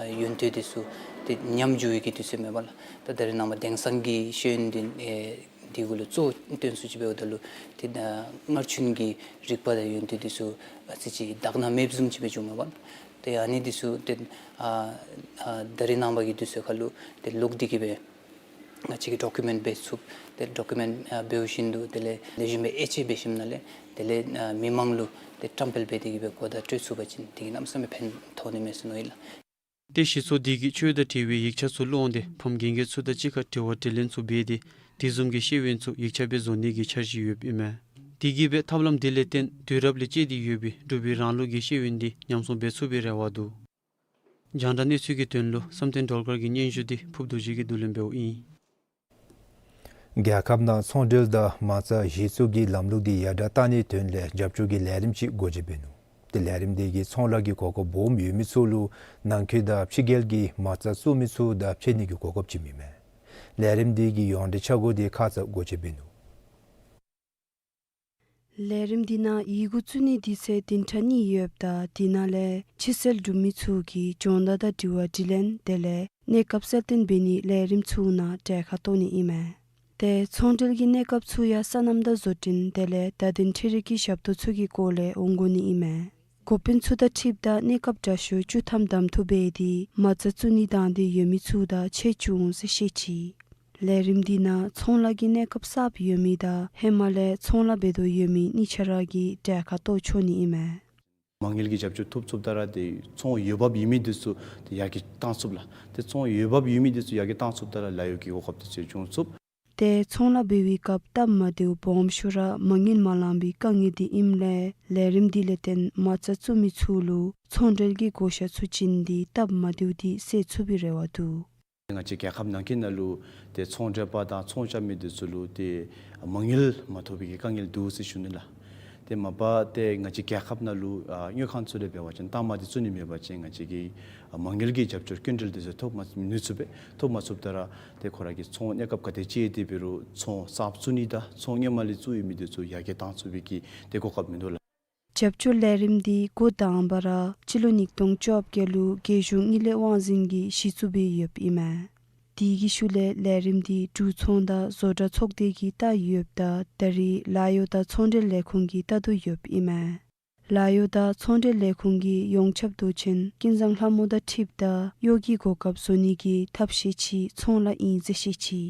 ཨ་ཡོན་ཏན་འདི་ཚུ་ཏེ་ཉམས་འགྱོ་བའི་གི་དུས་ཚོད་མས་པ་ལགས། ད་ད་རེས་ནངས་པ་དེང་སང་གི་ཤེས་ཡོན་འདི་ཨེ་འདི་གུ་ལུ་གཙོ་བོ་བཏོན་སུ་ཅིག་འབདཝ་ད་ལུ་ཏེ་ད་སྔར་བྱུང་གི་རིག་པ་དང་ཡོན་ཏན་འདི་ཚུ་ཨ་ཙི་ཅིག་དག་སྣང་མེདཔ་བཟུམ་ཅིག་སྦེ་བྱུངམ་མས་པ་ལགས། ཏེ་ཨ་ནི་འདི་ཚུ་ཏེ་ཨ་ཨ་ད་རེས་ནངས་པ་གི་དུས་ཚོད་ཁ་ལུ་ཏེ་ལོག་སྟེ་གི་སྦེ་ང་བཅས་ཀྱིས་ཌོ་ཀུ་མེནཊ་འབད་ཚུགསཔ། ཏེ་ཌོ་ཀུ་མེནཊ་ཨ་འབདཝ་བཞིན་དུ་དེ་ལས་ལེགས་ཤོམ་སྦེ་དབྱེ་དཔྱད་འབད་ཞིནམ་ལས་དེ་ལས་ཨ་མི་མང་ལུ་ཏེ་བཀྲམ་སྤེལ་འབད་དེ་གི་སྦེ་གོ་བརྡ་སྤྲོད་ཚུགས་པ་ཅིན་དེ་གིས་གནམ་མེད་ས་མེད་ཕན་ཐོགས་ནི་མས་ཟེར་མནོ་ཡི་ལགས། ཏེ་གཞས་ཚོགས་འདི་གིས་ཆོས་དང་འབྲེལ་བའི་ཡིག་ཆ་ཚུ་ཀློག་འོང་སྟེ་ཕམ་རྒན་རྒས་ཚུ་དང་གཅིག་ཁར་དྲི་བ་དྲིས་ལན་ཚུ་འབད་དེ་དེ་བཟུམ་གྱི་ཤེས་ཡོན་ཚུ་ཡིག་ཆ་སྦེ་བཟོ་ནི་གི་འཆར་གཞི་ཡོདཔ་ཨིན་མས། དེ་གིས་སྦེ་ཐབས་ལམ་འདི་ལས་བརྟེན་དུས་རབས་ལས་བཅད་དེ་ཡོད་པའི་འབྲུག་པའི་རང་ལུགས་ཀྱི་ཤེས་ཡོན་འདི་ཉམས་སྲུང་འབད་ཚུགས་པའི་རེ་བ་འདུག། རྒྱང་བསྒྲགས་གནས་ཚུལ་གྱི་དོན་ལུ་བསམ་གཏན་སྒྲོལ་དཀར་གྱི་སྙན་ཞུ་འདི་ཕུབ་རྡོ་རྗེ་གིས་བསྡུ་ལེན་འབདཝ་ཨིན། རྒྱལ་ཁབ་ནང་ཚོང་འབྲེལ་དང་མ་རྩ་གཞི་བཙུགས་ཀྱི་ལམ་ལུགས་འདི་ཡར་དྲག་གཏང་ནིའི་དོན་ལས་རྒྱབ་སྐྱོར་གྱི་ལས་རིམ་ཅིག་སྒོ་འབྱེད་འབད་ནུག། ཏེ་ལས་རིམ་འདི་གིས་ཚོང་ལཱ་གི་གོ་སྐབས་སྦོམ་ཡོད་མི་ཚུ་ལུ་ནང་འཁོད་དང་ཕྱི་རྒྱལ་གྱི་མ་རྩ་བཙུགས་མི་ཚུ་དང་ཕྱད་ནི་གི་གོ་སྐབས་ཅིག་ཨིན་མས། ལས་རིམ་འདི་གི་ཡོངས་འབྲེལ་འཆར་སྒོ་འདི་ཁ་ཙ་སྒོ་འབྱེད་འབད་ནུག། ལས་རིམ་འདི་ནང་ཡི་གུ་བཙུགས་ནི་འདི་ཚེ་བདུན་ཕྲག་གཉིས་ཡོདཔ་ད་དེ་ནང་ལས་ཕྱིར་སེལ་གྲུབ་མི་ཚུ་གིས་སྦྱོང་བརྡར་དང་དྲི་བ་དྲིས་ལན་དེ་ལས་གནས་སྐབས་གསལ་སྟོན་འབད་ནི་ལས་རིམ་ཚུ་ནང་གྲལ་ཁར་གཏོགས་ནི་ཨིན་མས། ཏེ་ཚོང་འབྲེལ་གྱི་གནས་སྐབས་ཚུ་ཡང་སོ་ནམ་དང་བཟོ་སྐྲུན་དེ་ལས་བརྡ་དོན་འཕྲུལ་རིག་གི་ཞབས་ཏོག་ཚུ་གི་སྐོར་ལས་འོང་དགོ་ནི་ཨིན་མས། འགོ་དཔོན་ཚུ་དང་འཁྲིལཝ་ད་གནས་སྐབས་དྲག་ཤོས་བཅུ་ཐམ་གདམ་འཐུ་འབད་དེ་མ་རྩ་བཙུགས་ནི་དང་འདོད་ཡོད་མི་ཚུ་དང་ཕྱད་བཅུག་འོང་ཟེར་བཤད་ཅི། ལས་རིམ་འདི་ནང་ཚོང་ལཱ་གི་གནས་སྐབས་གསརཔ་ཡོད་མི་དང་ཧེ་མ་ལས་ཚོང་ལཱ་འབད་དོ་ཡོད་མི་གཉིས་ཆ་ར་གིས་གྲལ་ཁར་གཏོགས་ཆོག་ནི་ཨིན་མས། མ་དངུལ་གྱི་རྒྱབ་སྐྱོར་ཐོབ་ཚུགསཔ་ད་ར་ཏེ་ཚོང་འོས་འབབ་ཡོད་མི་འདི་ཚུ་ཏེ་ཡར་རྒྱས་བཏང་ཚུགསཔ་ལགས། ཏེ་ཚོང་འོས་འབབ་ཡོད་མི་འདི་ཚུ་ཡར་རྒྱས་བཏང་ཚུགསཔ་ད་ར་ལཱ་གཡོག་གི་གོ་སྐབས་འདི་ཚུ་འབྱུང་ཚུགས། ཏེ་ཚོང་ལཱ་འབད་བའི་སྐབས་སྟབས་མ་བདེཝ་སྦོམ་ཤོས་ར་མ་དངུལ་མ་ལང་པའི་དཀའ་ངལ་འདི་ཨིནམ་ལས་ལས་རིམ་འདི་ལས་བརྟེན་མ་རྩ་བཙུགས་མི་ཚུ་ལུ་ཚོང་འབྲེལ་གྱི་བགོ་བཤའ་ཚུ་བྱིན་ཏེ་སྟབས་མ་བདེཝ་འདི་སེལ་ཚུགས་པའི་རེ་བ་འདུག། ང་བཅས་རྒྱལ་ཁབ་ནང་འཁོད་ནང་ལུ་ཏེ་ཚོང་འབྲེལ་པ་དང་ཚོང་རྐྱབ་མི་འདི་ཚུ་ལུ་ཏེ་མ་དངུལ་མ་ཐོབ་པའི་གི་དཀའ་ངལ་འདུག་ཟེར་ཞུ་ནི་ལགས། ཏེ་མ་པ་ཏེ་ང་བཅས་རྒྱལ་ཁབ་ནང་ལུ་ཨ་དངུལ་ཁང་ཚུ་ལས་འབད་བ་ཅིན་རྟགས་མ་འདི་བཙུགས་ནི་མེད་པ་ཅིན་ང་བཅས་ཀྱིས་ཨ་མ་དངུལ་གྱི་རྒྱབ་སྐྱོར་སྐྱིན་འགྲུལ་འདི་ཚུ་ཐོབ་མ་ནུས་ཚུགས་པས། ཐོབ་མ་ཚུགསཔ་ད་ར་ཏེ་ཁོ་ར་གི་ཚོང་གནས་སྐབས་ག་དེ་ཅིག་ཏེ་འབད་རུང་ཚོང་གསརཔ་བཙུགས་ནི་དང་ཚོང་སྔོན་མ་ལས་བཙུགས་ཡོད་མི་འདི་ཚུ་ཡར་རྒྱས་བཏང་ཚུགས་པའི་གི་ཏེ་གོ་སྐབས་མིན་འདུག་ལགས། རྒྱབ་སྐྱོར་ལས་རིམ་འདི་འགོ་དང་པ་ར་སྤྱི་ལོ་ཉིས་སྟོང་བཅོ་བརྒྱད་ལུ་རྒྱལ་གཞུང་དངུལ་ལས་དབང་འཛིན་གྱིས་གཞི་བཙུགས་འབད་ཡོདཔ་ཨིན་མས། དེ་གི་ཤུལ་ལས་ལས་རིམ་འདི་འབྲུག་ཚོང་དང་བཟོ་གྲྭ་ཚོགས་སྡེ་གིས་བལྟ་ཡོདཔ་ད་ད་རེས་ལཱ་གཡོག་དང་ཚོང་འབྲེལ་ལས་ཁུངས་ཀྱིས་བལྟ་དོ་ཡོདཔ་ཨིན་མས། ལཱ་གཡོག་དང་ཚོང་འབྲེལ་ལས་ཁུངས་ཀྱི་ཡོངས་ཁྱབ་མདོ་ཆེན་ཀུན་བཟང་ལྷ་མོ་དང་འཁྲིལཝ་ད་གཡོག་གི་གོ་སྐབས་བཟོ་ནི་གི་ཐབས་ཤེས་ཅིག་ཚོང་ལཱ་ཨིན་ཟེར་བཤད་ཅི།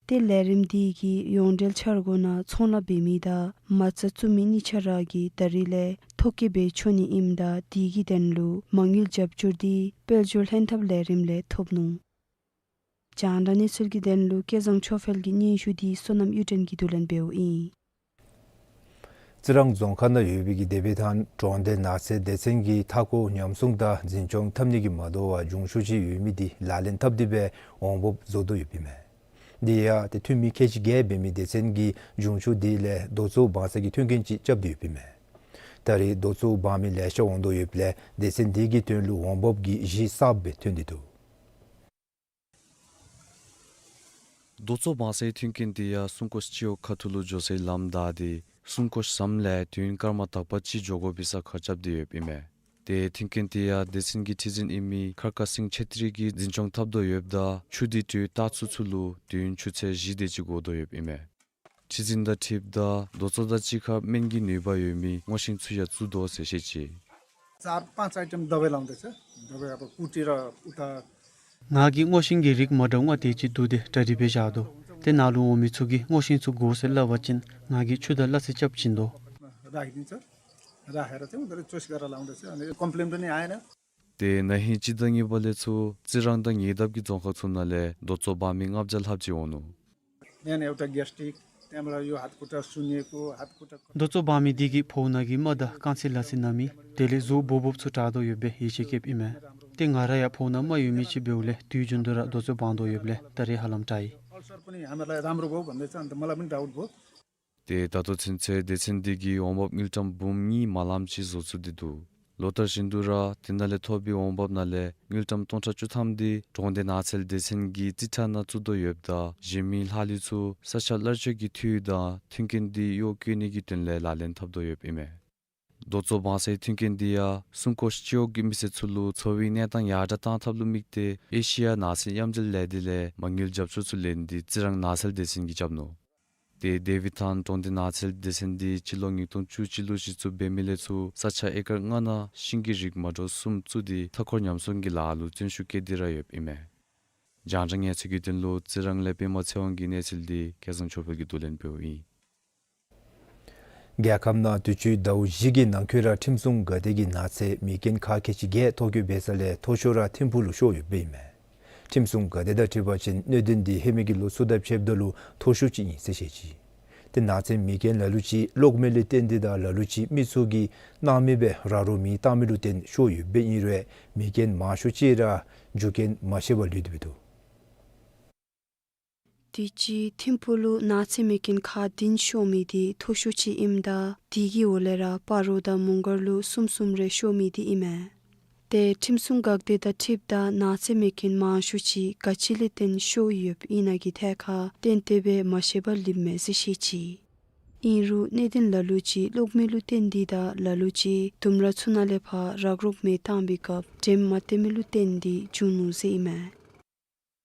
ཏེ་ལས་རིམ་འདི་གིས་ཡོངས་འབྲེལ་འཆར་སྒོ་ནང་ཚོང་ལཱ་འབད་མི་དང་མ་རྩ་བཙུགས་མི་གཉིས་ཆ་ར་གིས་ད་རེས་ལས་ཐོ་བཀོད་འབད་ཆོག་ནི་ཨིནམ་ད་དེ་གི་དོན་ལུ་མ་དངུལ་རྒྱབ་སྐྱོར་འདི་དཔལ་འབྱོར་ལྷན་ཐབས་ལས་རིམ་ལས་ཐོབ་ནུག། རྒྱང་བསྒྲགས་གནས་ཚུལ་གྱི་དོན་ལུ་སྐལ་བཟང་ཆོས་འཕེལ་གྱི་སྙན་ཞུ་འདི་བསོད་ནམས་གཡུ་སྒྲོན་གྱིས་བསྡུ་ལེན་འབདཝ་ཨིན། རྩི་རང་རྫོང་ཁག་ནང་ཡོད་པའི་གི་དེ་བི་ཐང་གྲོང་སྡེ་ནགས་ཚལ་སྡེ་ཚན་གྱིས་མཐའ་འཁོར་ཉམས་སྲུང་དང་འཛིན་སྐྱོང་འཐབ་ནི་གི་མ་དོ་བར་འབྱུང་ཤུགས་ཅིག་ཡོད་མི་འདི་ལག་ལེན་འཐབ་སྟེ་སྦེ་འོང་འབབ་བཟོ་དོ་ཡོདཔ་ཨིན་མས། འདི་ཡང་ཏེ་འཐུས་མི་ཁལ་གཅིག་བརྒྱད་འབད་མི་སྡེ་ཚན་གྱིས་འབྱུང་ཤུགས་འདི་ལས་རྡོ་བཙོག་སྦང་ས་གི་མཐུན་རྐྱེན་ཅིག་རྐྱབ་སྟེ་ཡོདཔ་ཨིན་མས། ད་རེས་རྡོ་བཙོག་སྦང་མི་ལེ་ཤ་འོང་དོ་ཡོདཔ་ལས་སྡེ་ཚན་འདི་གི་དོན་ལུ་འོང་འབབ་ཀྱི་གཞི་གསརཔ་སྦེ་ཐོན་ཏེ་འདུག། རྡོ་བཙོག་སྦང་སའི་མཐུན་རྐྱེན་འདི་ཡང་སྲུང་སྐྱོབ་སྤྱི་འོག་ཁ་ཐུག་ལུ་འགྱོ་སའི་ལམ་བདའ་སྟེ་སྲུང་སྐྱོབ་ཟམ་ལས་དུས་ཡུན་སྐར་མ་དག་པ་ཅིག་འགྱོ་དགོ་པའི་ས་ཁར་རྐྱབ་སྟེ་ཡོདཔ་ཨིན་མས། ཏེ་མཐུན་རྐྱེན་འདི་ཡང་སྡེ་ཚན་གྱི་ཁྲི་འཛིན་ཨིན་མི་ཁར་ཀ་སིང་ཆེ་ཏྲི་གིས་འཛིན་སྐྱོང་འཐབ་དོ་ཡོདཔ་ད་ཆུ་འདི་དྲོད་བཏང་ཚུན་ཚོད་ལུ་དུས་ཡུན་ཆུ་ཚོད་བཞི་དེ་ཅིག་འགོར་དོ་ཡོདཔ་ཨིན་མས། ཁྲི་འཛིན་དང་འཁྲིལཝ་ད་རྡོ་བཙོག་དང་གཅིག་ཁར་སྨན་གྱི་ནུས་པ་ཡོད་མི་སྔོ་ཤིང་ཚུ་ཡང་བཙུགས་དོ་ཟེར་བཤད་ཅི། चार पाँच आइटम दवाई लाउँदैछ। दवाई अब कुटेर उता ང་གིས་སྔོ་ཤིང་གི་རིགས་མ་འདྲཝ་ལྔ་དེ་ཅིག་བསྡུ་སྟེ་གྲ་སྒྲིག་འབད་བཞག་དོ། ཏེ་ནཱ་ལུ་འོང་མི་ཚུ་གིས་སྔོ་ཤིང་ཚུ་དགོ་ཟེར་སླབ་པ་ཅིན་ང་གིས་ཆུ་དང་སླ་བསྲེ་རྐྱབ་བྱིན་དོ། राखिदिन्छ। राखेर चाहिँ उनीहरूले चोइस गरेर लाउँदैछ। अनि कम्प्लेन पनि आएन। ཏེ་ན་ཧིང་སྤྱི་ཟླ་གཉིས་པ་ལས་ཚུར་རྩི་རང་དང་ཉེ་འདབས་ཀྱི་རྫོང་ཁག་ཚུ་ནང་ལས་རྡོ་བཙོག་སྦང་མི་ལྔ་བརྒྱ་ལྷགཔ་ཅིག་འོང་ནུག། बिहान एउटा ग्यास्ट्रिक, त्यहाँबाट यो हातखुट्टा सुन्निएको, हातखुट्टा རྡོ་བཙོག་སྦང་མི་འདི་གིས་ཕོཝ་ནང་གི་རྨ་དང་རྐང་ཚིགས་ལ་སོགས་ན་མི་དེ་ལས་གཟུགས་སྦོབ་སྦོབ་ཚུ་དྲག་དོ་ཡོདཔ་སྦེ་ཡིད་ཆེས་བསྐྱེདཔ་ཨིན་མས། ཏེ་ང་ར་ཡང་ཕོཝ་ནང་རྨ་ཡོད་མི་ཅིག་འབདཝ་ལས་དུས་རྒྱུན་དུ་ར་རྡོ་བཙོག་སྦང་དོ་ཡོདཔ་ལས་ད་རེས་ཧ་ལམ་དྲག་ཡི། अल्सर पनि हामीलाई राम्रो भयो भन्दैछ। अन्त मलाई पनि डाउट भयो। ཏེ་ད་ལྟོ་ཚུན་ཚོད་སྡེ་ཚན་འདི་གིས་འོང་འབབ་དངུལ་ཀྲམ་འབུམ་གཉིས་མ་ལངམ་ཅིག་བཟོ་ཚུགས་ཏེ་འདུག། ལོ་ལྟར་བཞིན་དུ་ར་དེ་ནང་ལས་ཐོབ་པའི་འོང་འབབ་ནང་ལས་དངུལ་ཀྲམ་སྟོང་ཕྲག་བཅུ་ཐམ་འདི་གྲོང་སྡེ་ནགས་ཚལ་སྡེ་ཚན་གྱི་རྩིས་ཁྲ་ནང་བཙུགས་དོ་ཡོདཔ་ད་གཞན་མི་ལྷག་ལུས་ཚུ་ས་ཆ་གླར་སྤྱོད་ཀྱི་འཐུས་དང་མཐུན་རྐྱེན་འདི་གཡོག་བཀོལ་ནི་གི་དོན་ལས་ལག་ལེན་འཐབ་དོ་ཡོདཔ་ཨིན་མས། རྡོ་བཙོག་སྦང་སའི་མཐུན་རྐྱེན་འདི་ཡང་སྲུང་སྐྱོབ་སྤྱི་འོག་གི་མི་སེར་ཚུ་ལུ་འཚོ་བའི་གནས་སྟངས་ཡར་དྲག་གཏང་ཐབས་ལུ་དམིགས་ཏེ་ཨེ་ཤི་ཡ་ནགས་ཚལ་མཉམ་འབྲེལ་ལས་སྡེ་ལས་མ་དངུལ་རྒྱབ་སྐྱོར་ཚུ་ལེན་ཏེ་རྩི་རང་ནགས་ཚལ་སྡེ་ཚན་གྱིས་རྐྱབ་ནུག། ཏེ་དེ་བི་ཐང་གྲོང་སྡེ་ནགས་ཚལ་སྡེ་ཚན་འདི་སྤྱི་ལོ་ཉིས་སྟོང་བཅུ་གཅིག་ལུ་གཞི་བཙུགས་འབད་མི་ལས་ཚུར་ས་ཆ་ཨེ་ཀར་ལྔ་ནང་ཤིང་གི་རིགས་མ་འདྲཝ་གསུམ་བཙུགས་ཏེ་མཐའ་འཁོར་ཉམས་སྲུང་གི་ལཱ་ལུ་བརྩོན་ཤུགས་བསྐྱེད་དེ་ར་ཡོདཔ་ཨིན་མས། རྒྱང་བསྒྲགས་གནས་ཚུལ་གྱི་དོན་ལུ་རྩི་རང་ལས་པདྨ་ཚེ་དབང་གི་གནས་ཚུལ་འདི་སྐལ་བཟང་ཆོས་འཕེལ་གྱིས་བསྡུ་ལེན་འབདཝ་ཨིན། རྒྱལ་ཁབ་ནང་དུས་ཅི་ཟླཝ་བཞི་གི་ནང་འཁོད་ར་ཁྲིམས་སྲུང་འགག་སྡེ་གིས་ནགས་ཚལ་མེ་རྐྱེན་ཁག་ཁལ་གཅིག་བརྒྱད་ཐོ་བཀོད་འབད་ས་ལས་མཐོ་ཤོས་ར་ཐིམ་ཕུག་ལུ་ཤོར་ཡོདཔ་ཨིན་མས། ཁྲིམས་སྲུང་འགག་སྡེ་དང་འཁྲིལ་བ་ཅིན་གནད་དོན་འདི་ཧེ་མའི་གི་ལོ་ཚུ་དང་ཕྱདཔ་ད་ལུ་མཐོ་ཤོས་ཅིག་ཨིན་ཟེར་བཤད་ཅི། ཏེ་ནགས་ཚལ་མེ་རྐྱེན་ལ་ལུ་ཅིག་གློག་མེ་ལས་བརྟེན་ཏེ་དང་ལ་ལུ་ཅིག་མི་ཚུ་གིས་སྣང་མེད་སྦེ་ར་རོ་མེ་བཏང་མི་ལུ་བརྟེན་ཤོར་ཡོདཔ་ཨིན་རུང་མེ་རྐྱེན་མང་ཤོས་ཅིག་ར་རྒྱུ་རྐྱེན་མ་ཤེས་པར་ལུས་ཏེ་འདུག། དུས་ཅི་ཐིམ་ཕུག་ལུ་ནགས་ཚལ་མེ་རྐྱེན་ཁག་བདུན་ཤོར་མི་འདི་མཐོ་ཤོས་ཅིག་ཨིནམ་ད་དེ་གི་འོག་ལས་ར་སྤ་རོ་དང་མོང་སྒར་ལུ་གསུམ་གསུམ་རེ་ཤོར་མི་འདི་ཨིན་མས། ཏེ་ཁྲིམས་སྲུང་འགག་སྡེ་དང་འཁྲིལཝ་ད་ནགས་ཚལ་མེ་རྐྱེན་མང་ཤོས་ཅིག་ག་ཅི་ལས་བརྟེན་ཤོར་ཡོདཔ་ཨིན་ན་གི་ཐད་ཁར་ཏན་ཏན་སྦེ་མ་ཤེས་པར་ལུསཔ་མས་ཟེར་བཤད་ཅི། ཨིན་རུང་གནད་དོན་ལ་ལུ་ཅིག་གློག་མེ་ལུ་བརྟེན་ཏེ་དང་ལ་ལུ་ཅིག་ལྡུམ་ར་ཚུ་ནང་ལས་ཕར་རག་རོག་མེ་བཏང་པའི་སྐབས་འགྲེམས་མ་བཏོན་མི་ལུ་བརྟེན་ཏེ་བྱུང་ནུག་ཟེར་ཨིན་མས།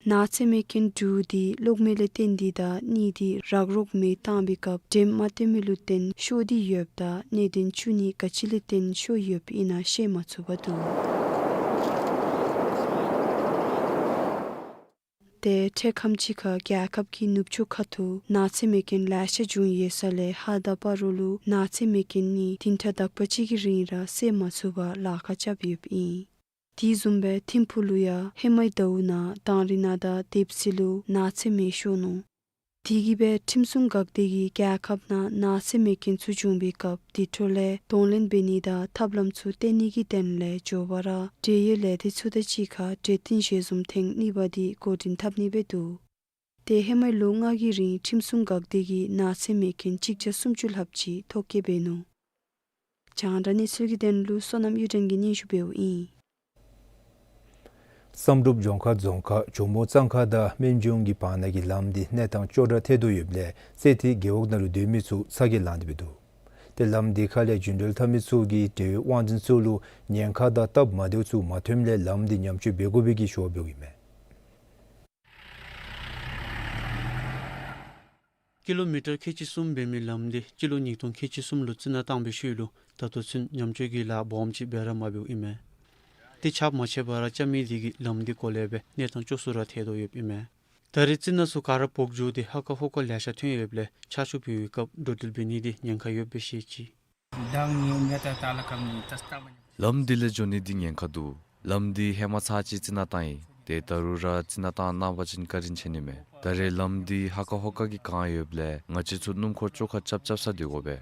ནགས་ཚལ་མེ་རྐྱེན་དྲུག་འདི་གློག་མེ་ལས་བརྟེན་ཏེ་དང་གཉིས་འདི་རག་རོག་མེ་བཏང་པའི་སྐབས་འགྲེམས་མ་བཏོན་མི་ལུ་བརྟེན་ཤོར་ཏེ་ཡོདཔ་ད་གནད་དོན་བཅུ་གཉིས་ག་ཅི་ལས་བརྟེན་ཤོར་ཡོདཔ་ཨིན་ན་ཤེས་མ་ཚུགས་པར་འདུག། ཏེ་འཕྲལ་ཁམས་ཅིག་ཁར་རྒྱལ་ཁབ་ཀྱི་ནུབ་ཕྱོགས་ཁ་ཐུག་ནགས་ཚལ་མེ་རྐྱེན་ལེ་ཤ་བྱུང་ཡོད་ས་ལས་ཧཱ་དང་སྤ་རོ་ལུ་ནགས་ཚལ་མེ་རྐྱེན་ནི་བདུན་ཕྲག་དག་པ་ཅིག་གི་རིང་ར་སེལ་མ་ཚུགས་པར་ལཱ་ཁག་རྐྱབ་ཡོདཔ་ཨིན། དེ་བཟུམ་སྦེ་ཐིམ་ཕུག་ལུ་ཡང་ཧེ་མའི་ཟླཝ་ནང་དང་རི་ནང་དང་དེབ་སི་ལུ་ནགས་ཚལ་མེ་ཤོར་ནུག། དེ་གིས་སྦེ་ཁྲིམས་སྲུང་འགག་སྡེ་གིས་རྒྱལ་ཁབ་ནང་ནགས་ཚལ་མེ་རྐྱེན་ཚུ་བྱུང་པའི་སྐབས་དེ་འཕྲོ་ལས་གདོང་ལེན་འབད་ནི་དང་ཐབས་ལམ་ཚུ་བཏོན་ནི་གི་དོན་ལས་མགྱོགས་པ་ར་འབྲེལ་ཡོད་ལས་སྡེ་ཚུ་དང་གཅིག་ཁར་གྲོས་བསྟུན་ཞལ་འཛོམས་ཐེངས་གཉིས་པ་འདི་འགོ་འདྲེན་འཐབ་ནི་སྦེ་འདུག། ཏེ་ཧེ་མའི་ལོ་ལྔ་གི་རིང་ཁྲིམས་སྲུང་འགག་སྡེ་གིས་ནགས་ཚལ་མེ་རྐྱེན་གཅིག་བརྒྱ་སུམ་ཅུ་ལྷགཔ་ཅིག་ཐོ་བཀོད་འབད་ནུག། རྒྱང་བསྒྲགས་གནས་ཚུལ་གྱི་དོན་ལུ་བསོད་ནམས་གཡུ་སྒྲོན་གྱིས་སྙན་ཞུ་འབདཝ་ཨིན། བསམ་གྲུབ་ལྗོངས་མཁར་རྫོང་ཁག་ཇོ་མོ་གཙང་ཁ་དང་སྨན་ལྗོངས་ཀྱི་བར་ན་གི་ལམ་འདི་གནས་སྟངས་སྐྱོ་དྲགས་ཐལ་དོ་ཡོདཔ་ལས་རྩེ་ཐིག་རྒེད་འོག་ནང་ལུ་སྡོད་མི་ཚུ་ཚ་གྱང་ལང་སྟེ་འབད་དོ། ཏེ་ལམ་འདི་ཁ་ལས་རྒྱུན་འགྲུལ་འཐབ་མི་ཚུ་གིས་འབྲེལ་ཡོད་དབང་འཛིན་ཚུ་ལུ་ཉེན་ཁ་དང་སྟབས་མ་བདེཝ་ཚུ་མ་ཐོནམ་ལས་ལམ་འདི་ཉམས་བཅོས་འབད་དགོ་པའི་གི་ཞུ་བ་འབདཝ་ཨིན་མས། ཀི་ལོ་མི་ཊར་ཁལ་གཅིག་གསུམ་འབད་མི་ལམ་འདི་སྤྱི་ལོ་ཉིས་སྟོང་ཁལ་གཅིག་གསུམ་ལུ་རྩི་ནག་བཏང་བའི་ཤུལ་ལུ་ད་ལྟོ་ཚུན་ཉམས་བཅོས་ཀྱི་ལཱ་སྦོམ་ཅིག་འབད་ར་མ་འབདཝ་ཨིན་མས། ཏེ་ཆརཔ་མ་ཆད་པར་རྐྱབ་མི་འདི་གིས་ལམ་འདི་གོ་ལེ་སྦེ་གནས་སྟངས་སྐྱོ་སུ་ར་ཐལ་དོ་ཡོདཔ་ཨིན་མས། ད་རེས་རྩི་ནག་ཚུ་ག་ར་ཕོག་འགྱོ་སྟེ་ཧ་ཀ་ཧོ་ཀ་ལེ་ཤ་ཐོན་ཡོདཔ་ལས་ཆར་ཆུ་བུད་པའི་སྐབས་འགྲོ་འགྲུལ་འབད་ནི་འདི་ཉེན་ཁ་ཡོདཔ་སྦེ་བཤད་ཅི། ལམ་འདི་ལས་འགྱོ་ནི་འདི་ཉེན་ཁ་འདུག། ལམ་འདི་ཧེ་མ་ཚར་གཅིག་རྩི་ནག་བཏང་ཡི། ཏེ་ད་རུང་ར་རྩི་ནག་བཏང་གནང་བ་ཅིན་བཀའ་དྲིན་ཆེ་ནི་མས། ད་རེས་ལམ་འདི་ཧ་ཀ་ཧོ་ཀ་གིས་གང་ཡོདཔ་ལས་ང་བཅས་ཚུ་སྣུམ་འཁོར་བཅོ་ཁ་རྐྱབ་རྐྱབ་ས་སྡོད་དགོ་པས།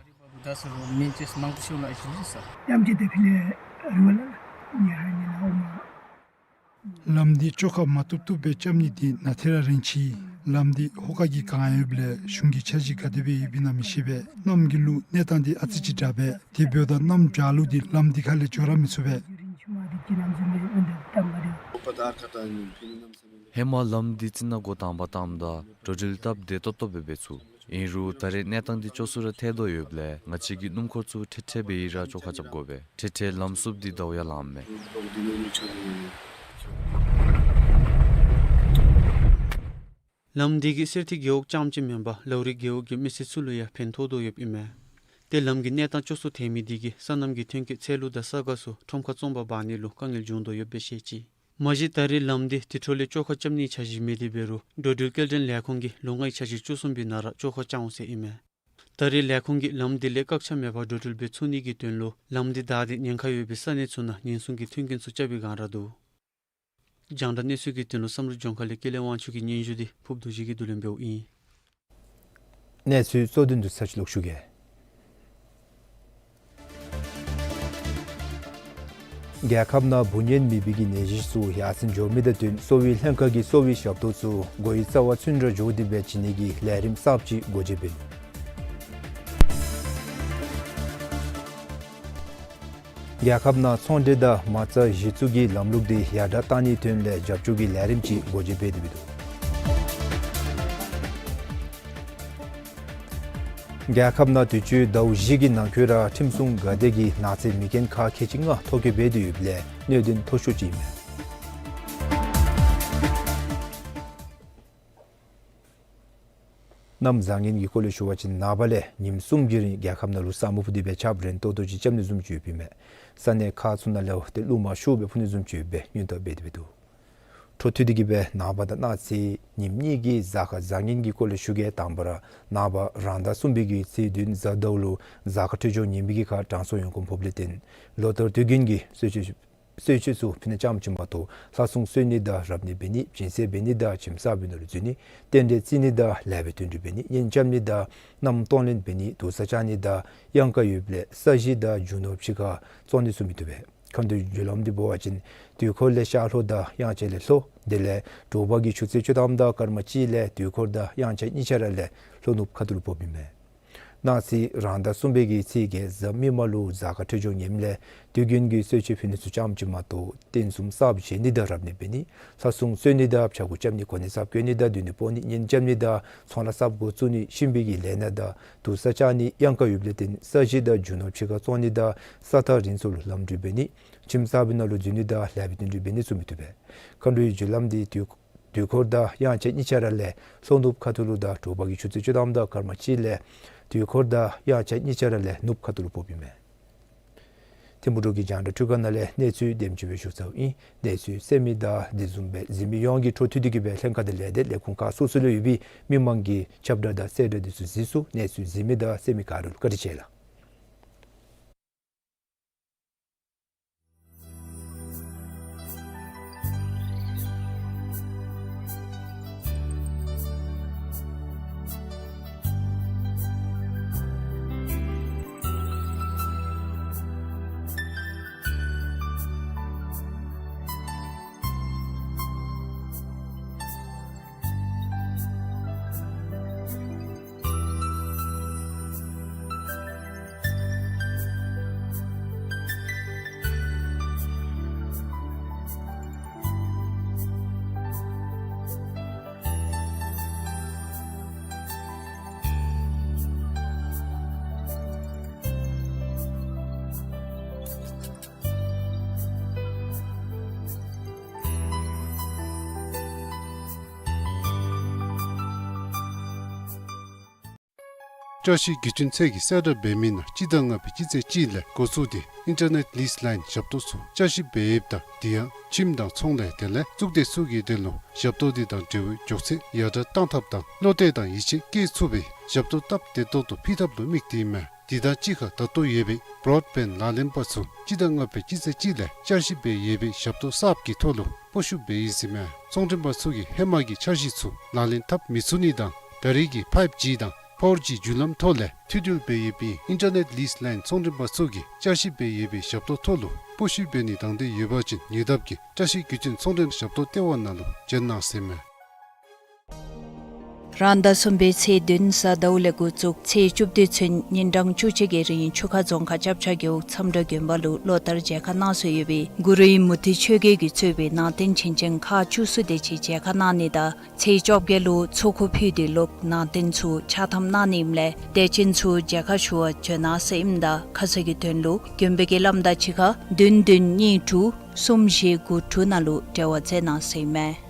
ལམ་འདི་བཅོ་ཁ་མ་བཏུབ་བཏུབ་སྦེ་རྐྱབ་ནི་འདི་ནང་ཐེ་ར་རིན་ཆི། ལམ་འདི་ཧོ་ཀ་གིས་གང་ཡོདཔ་ལས་གཞུང་གི་འཆར་གཞི་ག་དེ་སྦེ་ཡོདཔ་ཨིན་ན་མི་ཤེས་པས། གནམ་གྱི་ལུགས་གནས་སྟངས་འདི་ཨ་ཙི་ཅིག་དྲག་པས། དེ་འབདཝ་ད་གནམ་དྲག་ལུགས་འདི་ལམ་འདི་ཁ་ལས་འགྱོ་ར་མི་ཚུགས་པས། ཧེ་མ་ལམ་འདི་རྩི་ནག་འགོ་དང་པ་བཏངམ་ད་འགྲོ་འགྲུལ་སྟབས་བདེ་ཏོག་ཏོ་སྦེ་འབད་ཚུགས། ཨིན་རུང་ད་རེས་གནས་སྟངས་འདི་སྐྱོ་སུ་ར་ཐལ་དོ་ཡོདཔ་ལས་ང་བཅས་ཀྱི་སྣུམ་འཁོར་ཚུ་ཁྲེ་ཁྲེ་སྦེ་ཡི་ར་བཅོ་ཁ་རྐྱབ་དགོ་པས། ཁྲེ་ཁྲེ་ལམ་སྲུབས་འདི་ཟླཝ་ཡང་ལངམ་མས། ལམ་འདི་གིས་གསེར་ཐིག་རྒེད་འོག་རྐྱངམ་ཅིག་མེན་པར་ལའུ་རི་རྒེད་འོག་གི་མི་སེར་ཚུ་ལུ་ཡང་ཕན་ཐོགས་དོ་ཡོདཔ་ཨིན་མས། ཏེ་ལམ་གྱི་གནས་སྟངས་སྐྱོ་སུ་ཐལ་མི་འདི་གིས་སོ་ནམ་གྱི་ཐོན་སྐྱེད་ཚལ་ལུ་དང་ས་ག་ཚུ་ཁྲོམ་ཁར་བཙོང་པར་འབག་ནི་ལུ་དཀའ་ངལ་འབྱུང་དོ་ཡོདཔ་སྦེ་བཤད་ཅི། མ་གཞི་ད་རེས་ལམ་འདི་དེ་འཕྲོ་ལས་བཅོ་ཁ་རྐྱབ་ནིའི་འཆར་གཞི་མེད་དེ་འབད་རུང་འགྲོ་འགྲུལ་སྐྱེལ་འདྲེན་ལས་ཁུངས་ཀྱིས་ལོ་ལྔའི་འཆར་གཞི་བཅུ་གསུམ་པའི་ནང་ར་བཅོ་ཁ་རྐྱབ་འོང་ཟེར་ཨིན་མས། ད་རེས་ལས་ཁུངས་ཀྱིས་ལམ་འདི་ལས་བཀག་ཆ་མེད་པར་འགྲོ་འགྲུལ་འབད་ཚུགས་ནི་གི་དོན་ལུ་ལམ་འདི་བདའ་སྟེ་ཉེན་ཁ་ཡོད་པའི་ས་གནས་ཚུ་ནང་ཉེན་སྲུང་གི་མཐུན་རྐྱེན་ཚུ་རྐྱབ་པའི་སྒང་ར་འདུག། རྒྱང་བསྒྲགས་གནས་ཚུལ་གྱི་དོན་ལུ་བསམ་གྲུབ་ལྗོངས་མཁར་ལས་ཀུན་ལེགས་དབང་ཕྱུག་གི་སྙན་ཞུ་འདི་ཕུརབ་རྡོ་རྗེ་གིས་བསྡུ་ལེན་འབདཝ་ཨིན། གནས་ཚུལ་གཙོ་དོན་དུ་ཚར་གཅིག་ལོག་ཞུ་གེ། རྒྱལ་ཁབ་ནང་འབུ་གཉན་མེད་པའི་གི་ནད་གཞི་ཚུ་ཡར་སེང་འགྱོ་མི་དང་བསྟུན་གསོ་བའི་ལྷན་ཁག་གིས་གསོ་བའི་ཞབས་ཏོག་ཚུ་འགོ་དབྱེ་རྩ་བ་ཚུན་ར་འགྱོ་སྟེ་སྦེ་བྱིན་ནི་གི་ལས་རིམ་གསརཔ་ཅིག་སྒོ་འབྱེད་འབད་ནུག། རྒྱལ་ཁབ་ནང་ཚོང་འབྲེལ་དང་མ་རྩ་གཞི་བཙུགས་ཀྱི་ལམ་ལུགས་འདི་ཡར་དྲག་གཏང་ནིའི་དོན་ལས་རྒྱབ་སྐྱོར་གྱི་ལས་རིམ་ཅིག་སྒོ་འབྱེད་འབད་དེ་འབད་དོ། རྒྱལ་ཁབ་ནང་དུས་ཅི་ཟླཝ་བཞི་གི་ནང་འཁོད་ར་ཁྲིམས་སྲུང་འགག་སྡེ་གིས་ནག་རྩིས་མེ་རྐྱེན་ཁག་ཁལ་གཅིག་ལྔ་ཐོ་བཀོད་འབད་དེ་ཡོདཔ་ལས་གནད་དོན་མཐོ་ཤོས་ཅིག་ཨིན་མས། གནམ་བཟང་ངན་གྱི་སྐོར་ལས་ཞུ་བ་ཅིན་ནངས་པ་ལས་ཉིནམ་གསུམ་གྱི་རིང་རྒྱལ་ཁབ་ནང་ལུ་ས་སྨུག་ཕུབ་སྟེ་སྦེ་ཆརཔ་རན་ཏོག་ཏོ་ཅིག་རྐྱབ་ནི་བཟུམ་ཅིག་ཡོདཔ་ཨིན་མས། ས་གནས་ཁག་ཚུ་ནང་ལུ་ཏེ་རླུང་མ་ཤུགས་སྦེ་འཕུ་ནི་བཟུམ་ཅིག་ཡོདཔ་སྦེ་སྔོན་བརྡ་འབད་དེ་འབད་དོ། འཕྲོ་མཐུད་དེ་གི་སྦེ་ནངས་པ་དང་གནངས་ཚེ་ཉིནམ་གཉིས་ཀྱི་གཟའ་སྐར་བཟང་ངན་གྱི་སྐོར་ལས་ཞུ་གེ། དང་པ་ར་ནངས་པ་རང་ཟླ་གསུམ་པའི་གི་ཚེས་བདུན་གཟའ་ཟླཝ་ལུ་གཟའ་སྐར་འཕྲོད་སྦྱོར་ངན་པའི་གི་ཁར་དྲང་སྲོང་ཡོན་གོང་ཕོགཔ་ལས་བརྟེན་ལོ་ལྟར་དུས་རྒྱུན་གྱི་གསོལ་མཆོད་གསོལ་མཆོད་ཚུ་ཕུལ་ནི་ཙམ་ཅིག་མ་གཏོགས་ལྷ་སྲུང་གསོལ་ནི་དང་རབ་གནས་འབད་ནི་སྦྱིན་སྲེག་འབད་ནི་དང་ཁྱིམ་གསར་པའི་ནང་ལུ་འཛུལ་ནི་རྟེན་འབྲེལ་བརྩི་ནི་དང་ལེགས་པའི་དོན་འགྲུབ་འབད་ནི་གཉེན་རྐྱབ་ནི་དང་མནའམ་གཏོང་ལེན་འབད་ནི་དུར་ས་བཅག་ནི་དང་གཡང་ཁ་ཡོདཔ་ལས་ས་གཞི་དང་རྒྱུ་ནོར་ཕྱི་ཁར་བཙོང་ནི་ཚུ་མི་བཏུབ་པས། མཁའ་འགྲོའི་རྒྱུ་ལམ་འདི་འབད་བ་ཅིན་དུས་འཁོར་ལས་ཤར་ལྷོ་དང་དབྱངས་འཆར་ལས་ལྷོ། དེ་ལས་དྲོ་པ་གི་ཆུ་ཚོད་བཅུ་ཐམ་དང་སྐར་མ་གཅིག་ལས་དུས་འཁོར་དང་དབྱངས་འཆར་གཉིས་ཆ་ར་ལས་ལྷོ་ནུབ་ཁ་ཐུག་ལུ་ཕོགཔ་ཨིན་མས། གནངས་ཚེ་རང་ཟླ་གསུམ་པའི་གི་ཚེས་བརྒྱད་གཟའ་མིག་དམར་ལུ་གཟའ་སྐར་འཕྲོད་སྦྱོར་ངནམ་ལས་དུས་རྒྱུན་གྱི་གསོལ་མཆོད་ཕུལ་ནི་ཚུ་ཙམ་ཅིག་མ་གཏོགས་རྟེན་གསུམ་གསརཔ་བཞེངས་ནི་དང་རབ་གནས་འབད་ནི་ལྷ་སྲུང་གསོལ་ནི་དང་ཕྱྭ་འགུགས་རྐྱབ་ནི་གོ་གནས་གསརཔ་བསྐོ་ནི་དང་སྡོད་གནས་སྤོ་ནི་གཉེན་རྐྱབ་ནི་དང་ཚོང་ལཱ་གསརཔ་འགོ་བཙུགས་ནི་གཤིན་པོའི་གི་ལས་སྣ་དང་དུར་ས་བཅག་ནི་གཡང་ཁ་ཡོདཔ་ལས་བརྟེན་ས་གཞི་དང་རྒྱུ་ནོར་ཕྱི་ཁར་བཙོང་ནི་དང་ས་ཐག་རིང་སུ་ལུ་ལམ་འགྲུལ་འབད་ནི་ཁྱིམ་གསར་པའི་ནང་ལུ་འཛུལ་ནི་དང་ལེགས་པའི་དོན་འགྲུབ་འབད་ནི་ཚུ་མི་བཏུབ་པས། མཁའ་འགྲོའི་རྒྱུ་ལམ་འདི་དུས་དུས་འཁོར་དང་དབྱངས་འཆར་གཉིས་ཆ་ར་ལས་ལྷོ་ནུབ་ཁ་ཐུག་ལུ་དང་དྲོ་པ་གི་ཆུ་ཚོད་བཅུ་ཐམ་དང་སྐར་མ་གཅིག་ལས་དུས་འཁོར་དང་དབྱངས་འཆར་གཉིས་ཆ་ར་ལས་ནུབ་ཁ་ཐུག་ལུ་ཕོགཔ་ཨིན་མས། ཐིམ་ཕུག་འབྲུག་གི་རྒྱང་བསྒྲགས་འཕྲུལ་ཁང་ནང་ལས་གནས་ཚུལ་དེམ་ཅིག་སྦེ་ཞུ་ཚརཝ་ཨིན། གནས་ཚུལ་གསན་མི་དང་དེ་བཟུམ་སྦེ་གཟིགས་མི་ཡོངས་ཀྱིས་འཕྲོ་མཐུད་དེ་གི་སྦེ་ལྷན་ཁག་དང་ལས་སྡེ་ལས་ཁུངས་ཁག་སོ་སོ་ལུ་ཡོད་པའི་མི་མང་གི་ཁྱབ་བསྒྲགས་དང་གསལ་བསྒྲགས་འདི་ཚུ་གཟིགས་ཚུགས། གནས་ཚུལ་གཟིགས་མི་དང་གསན་མི་ག་ར་ལུ་བཀའ་དྲིན་ཆེ་ལགས། བཀྲ་ཤིས་བརྒྱུད་འཕྲིན་ཚད་ཀྱིས་གསལ་བསྒྲགས་འབད་མི་ནང་སྤྱི་ཟླ་ལྔ་པའི་སྤྱི་ཚེས་གཅིག་ལས་འགོ་བཙུགས་ཏེ་ཨིན་ཊར་ནེཊ་ལིསི་ལའིན་ཞབས་ཏོག་ཚུ་བསྐྱར་ཞིབ་འབད་ཡོདཔ་ད་དེ་ཡང་ཁྱིམ་དང་ཚོང་ལས་དེ་ལས་གཙུག་སྡེ་ཚུ་གི་དོན་ལུ་ཞབས་ཏོག་དེ་དང་འབྲེལ་བའི་མགྱོགས་ཚད་ཡར་དྲག་གཏང་ཐབས་དང་བློ་གཏད་དང་ཡིད་ཆེས་བསྐྱེད་ཚུགས་པའི་ཞབས་ཏོག་སྟབས་བདེ་ཏོག་ཏོ་ཕུལ་ཐབས་ལུ་དམིགས་ཏེ་ཨིན་མས། དེ་དང་གཅིག་ཁར་ད་ལྟོ་ཡོད་པའི་བྲོཌ་བེནཌ་ལག་ལེན་པ་ཚུ་སྤྱི་ཟླ་ལྔ་པའི་སྤྱི་ཚེས་གཅིག་ལས་བསྐྱར་ཞིབ་འབད་ཡོད་པའི་ཞབས་ཏོག་གསརཔ་གི་ཐོག་ལུ་སྤོ་བཤུད་འབད་ཡི་ཟེར་ཨིན་མས། ཚོང་མགྲོན་པ་ཚུ་གིས་ཧེ་མ་གི་འཆར་གཞི་ཚུ་ལག་ལེན་འཐབ་མི་ཚུགས་ནི་དང་ད་རེས་ཀྱི་ཕའིབ་ཇི་དང་ཕོར་ཇི་བརྒྱུད་ལམ་ཐོག་ལས་མཐུད་འབྲེལ་འབད་ཡོད་པའི་ཨིན་ཊར་ནེཊ་ལིསི་ལའིན་ཚོང་མགྲོན་པ་ཚུ་གིས་བསྐྱར་ཞིབ་འབད་ཡོད་པའི་ཞབས་ཏོག་ཐོག་ལུ་སྤོ་བཤུད་འབད་ནི་དང་འབྲེལ་ཡོད་པ་ཅིན་ཉེ་འདབས་ཀྱི་བཀྲ་ཤིས་བརྒྱུད་འཕྲིན་ཚོང་མགྲོན་ཞབས་ཏོག་ལྟེ་བ་ནང་ལུ་བྱོན་གནང་ཟེར་ཨིན་མས། རང་ཟླ་གསུམ་པའི་ཚེས་བདུན་གཟའ་ཟླཝ་ལས་འགོ་བཙུགས་ཚེས་བཅུ་བདུན་ཚུན་ཉིན་གྲངས་བཅུ་གཅིག་གི་རིང་ཆུ་ཁ་རྫོང་ཁག་ལྕབ་ཚ་རྒེད་འོག་མཚམས་དྲོ་དགོན་པ་ལུ་ལོ་ལྟར་མཇལ་ཁ་གནང་སྲོལ་ཡོད་པའི་གུ་རུ་ཨིན་མུ་ཏིག་ཆོས་རྒྱལ་གྱིས་གཙོས་པའི་ནང་རྟེན་བྱིན་ཅན་ཁག་བཅུ་གསུམ་དེ་ཅིག་མཇལ་ཁ་གནང་ནི་དང་ཚེས་བཅོ་བརྒྱད་ལུ་ཚོགས་འཁོར་ཕུལ་ཏེ་ལོག་ནང་རྟེན་ཚུ་ཕྱག་ཐམ་གནང་ནི་ཨིནམ་ལས་དད་ཅན་ཚུ་མཇལ་ཁ་ཞུ་བར་བྱོན་གནང་ཟེར་ཨིནམ་ད་ཁ་གསལ་གྱི་དོན་ལུ་དགོན་པའི་དཀྱིལ་ལམ་དང་གཅིག་ཁར་བདུན་བདུན་གཉིས་དྲུག་གསུམ་བཞི་དགུ་དྲུག་ནང་ལུ་འབྲེལ་བ་མཛད་གནང་ཟེར་ཨིན་མས།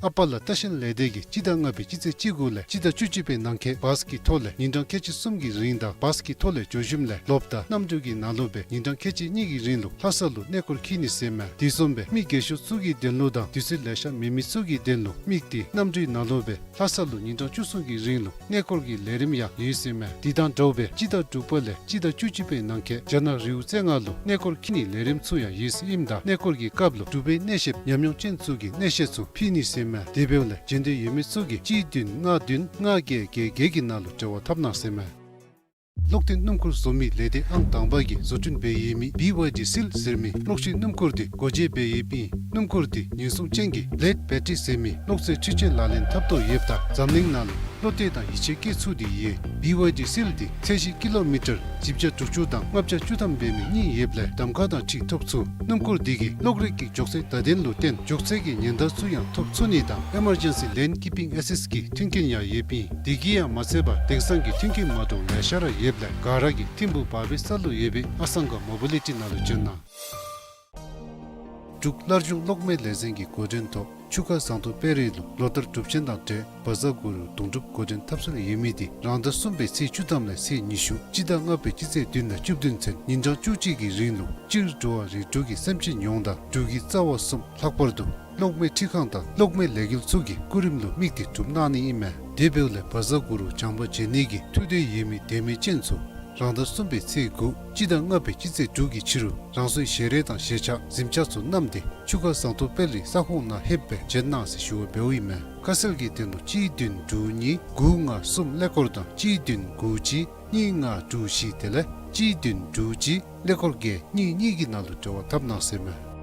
ཨ་པ་ལ་ལྟ་བཤལ་ལས་སྡེ་གིས་སྤྱི་ཟླ་ལྔ་པའི་སྤྱི་ཚེས་གཅིག་དགུ་ལས་སྤྱི་ཟླ་བཅུ་གཅིག་པའི་ནང་འཁོད་བཱས་ཀྱི་ཐོག་ལས་ཉིན་གྲངས་ཁལ་གཅིག་གསུམ་གྱི་རིང་དང་བཱས་ཀྱི་ཐོག་ལས་འགྱོ་ཞིནམ་ལས་ལོགཔ་ད་གནམ་གྲུ་གི་ནང་ལུ་སྦེ་ཉིན་གྲངས་ཁལ་གཅིག་གཉིས་ཀྱི་རིང་ལུ་ལྷ་ས་ལུ་གནས་སྐོར་འཁྱིད་ནི་ཟེར་ཨིན་མས། དེ་བཟུམ་སྦེ་མི་རྒས་ཤོས་ཚུ་གི་དོན་ལུ་དང་དུས་ཚོད་ལེ་ཤ་མེད་མི་ཚུ་གི་དོན་ལུ་དམིགས་ཏེ་གནམ་གྲུའི་ནང་ལུ་སྦེ་ལྷ་ས་ལུ་ཉིན་གྲངས་བཅུ་གསུམ་གྱི་རིང་ལུ་གནས་སྐོར་གྱི་ལས་རིམ་ཡང་ཡོད་ཟེར་ཨིན་མས། དེ་དང་འདྲཝ་སྦེ་སྤྱི་ཟླ་དྲུག་པ་ལས་སྤྱི་ཟླ་བཅུ་གཅིག་པའི་ནང་འཁོད་རྒྱ་ནག་རི་བོ་རྩེ་ལྔ་ལུ་གནས་སྐོར་འཁྱིད་ནིའི་ལས་རིམ་ཚུ་ཡང་ཡོད་ཟེར་ཨིནམ་ད་གནས་སྐོར་གྱི་སྐབས་ལུ་འབྲུག་པའི་གནས་བཤདཔ་ཉམས་མྱོང་ཅན་ཚུ་གིས་གནས་བཤད་ཚུ་ཕུལ་ནི་ཟེར་ཨིན་མས། དེ་འབདཝ་ལས་འབྱོན་འདོད་ཡོད་མི་ཚུ་གིས་གཅིག་བདུན་ལྔ་བདུན་ལྔ་བརྒྱད་བརྒྱད་བརྒྱད་ཀྱི་ནང་ལུ་འབྲེལ་བ་འཐབ་གནང་ཟེར་ཨིན་མས། གློག་འཐེན་སྣུམ་འཁོར་བཟོ་མི་ལས་སྡེ་ཨང་དང་པ་གིས་བཟོ་སྐྲུན་འབད་ཡོད་མི་བི་ཝའི་ཌི་སིལ་ཟེར་མི་གློག་ཤིང་སྣུམ་འཁོར་དེ་སྒོ་འབྱེད་འབད་ཡོདཔ་ཨིན། སྣུམ་འཁོར་དེ་ཉེན་སྲུང་ཅན་གྱི་བི་ལེཌ་བེ་ཊི་རི་ཟེར་མི་གློག་རྫས་འཕྲུལ་ཆས་ལག་ལེན་འཐབ་དོ་ཡོདཔ་ད་འཛམ་གླིང་ནང་ལུ་བློ་གཏད་དང་ཡིད་ཆེས་བསྐྱེད་ཚུགས་ཏེ་ཡོད། བི་ཝའི་ཌི་སིལ་དེ་ཚད་གཞི་ཀི་ལོ་མི་ཊར་བཞི་བརྒྱ་དྲུག་ཅུ་དང་ལྔ་བརྒྱ་བཅུ་ཐམ་འབད་མི་གཉིས་ཡོདཔ་ལས་གདམ་ཁ་དང་འཁྲིལ་ཐོབ་ཚུགས། སྣུམ་འཁོར་དེ་གིས་གློག་རིག་གི་མགྱོགས་ཚད་བརྡ་དོན་ལུ་བརྟེན་མགྱོགས་ཚད་ཀྱི་ཉེན་བརྡ་ཚུ་ཡང་ཐོབ་ཚུགས་ནི་དང་ཨི་མར་ཇེན་སི་ལེན་ཀིཔ་པིང་ཨེ་སིསཊ་གི་མཐུན་རྐྱེན་ཡང་ཡོདཔ་ཨིན། དེ་གིས་ཡང་མ་ཚད་པར་དེང་སང་གི་མཐུན་རྐྱེན་མ་འདྲཝ་ལེ་ཤ་ར་ཡོདཔ་ལས་ག་ར་གིས་ཐིམ་ཕུག་བར་བའི་ས་ལུ་ཡོད་པའི་ཨ་སང་ག་མོ་བི་ལི་ཊི་ནང་ལུ་བྱོན་གནང་། འབྲུག་སླར་འབྱུང་གློག་མེ་ལས་ཚན་གྱི་འགོ་འདྲེན་ཐོག་ཆུ་ཁ་ཟངས་མདོག་དཔལ་རི་ལུ་ལོ་ལྟར་སྒྲུབ་ཆེན་དང་འབྲེལ་བཛྲ་གུ་རུ་དུང་སྒྲུབ་འགོ་འདྲེན་འཐབ་སྲོལ་ཡོད་མི་དེ་རང་ཟླ་གསུམ་པའི་ཚེས་བཅུ་ཐམ་ལས་ཚེས་ཉི་ཤུ་སྤྱི་ཟླ་ལྔ་པའི་སྤྱི་ཚེས་བདུན་ལས་བཅུ་བདུན་ཚུན་ཉིན་གྲངས་བཅུ་གཅིག་གི་རིང་ལུ་སྤྱིར་འགྲོ་བ་རིགས་དྲུག་གི་སེམས་ཅན་ཡོངས་དང་འབྲུག་གི་རྩ་བ་གསུམ་ལྷག་པར་དུ་གློག་མེ་འཕྲུལ་ཁང་དང་གློག་མེ་ལས་འགུལ་ཚུ་གི་སྐུ་རིམ་ལུ་དམིགས་ཏེ་སྒྲུབ་གནང་ནི་ཨིན་མས། དེ་འབདཝ་ལས་བཛྲ་གུ་རུ་བྱམས་པ་མཇལ་ནི་གི་ཐུགས་འདོད་ཡོད་མི་དད་མོས་ཅན་ཚུ་རང་ཟླ་གསུམ་པའི་ཚེས་དགུ་སྤྱི་ཟླ་ལྔ་པའི་སྤྱི་ཚེས་དྲུག་གི་ཕྱི་རུ་རང་སོའི་ཞལ་རས་དང་ཞལ་ཆས་གཟིམ་ཆས་ཚུ་བསྣམས་ཏེ་ཆུ་ཁ་ཟངས་མདོག་དཔལ་རིའི་ས་ཁོངས་ནང་ལྷོདཔ་སྦེ་བྱོན་གནང་ཟེར་ཞུ་བ་འབདཝ་ཨིན་མས། ཁ་གསལ་གྱི་དོན་ལུ་གཅིག་བདུན་དྲུག་གཉིས་དགུ་ལྔ་གསུམ་ཀླད་ཀོར་དང་གཅིག་བདུན་དགུ་གཅིག་གཉིས་ལྔ་དྲུག་བཞི་དེ་ལས་གཅིག་བདུན་དྲུག་གཅིག་ཀླད་ཀོར་བརྒྱད་གཉིས་གཉིས་ཀྱི་ནང་ལུ་འབྲེལ་བ་འཐབ་གནང་ཟེར་ཨིན་མས།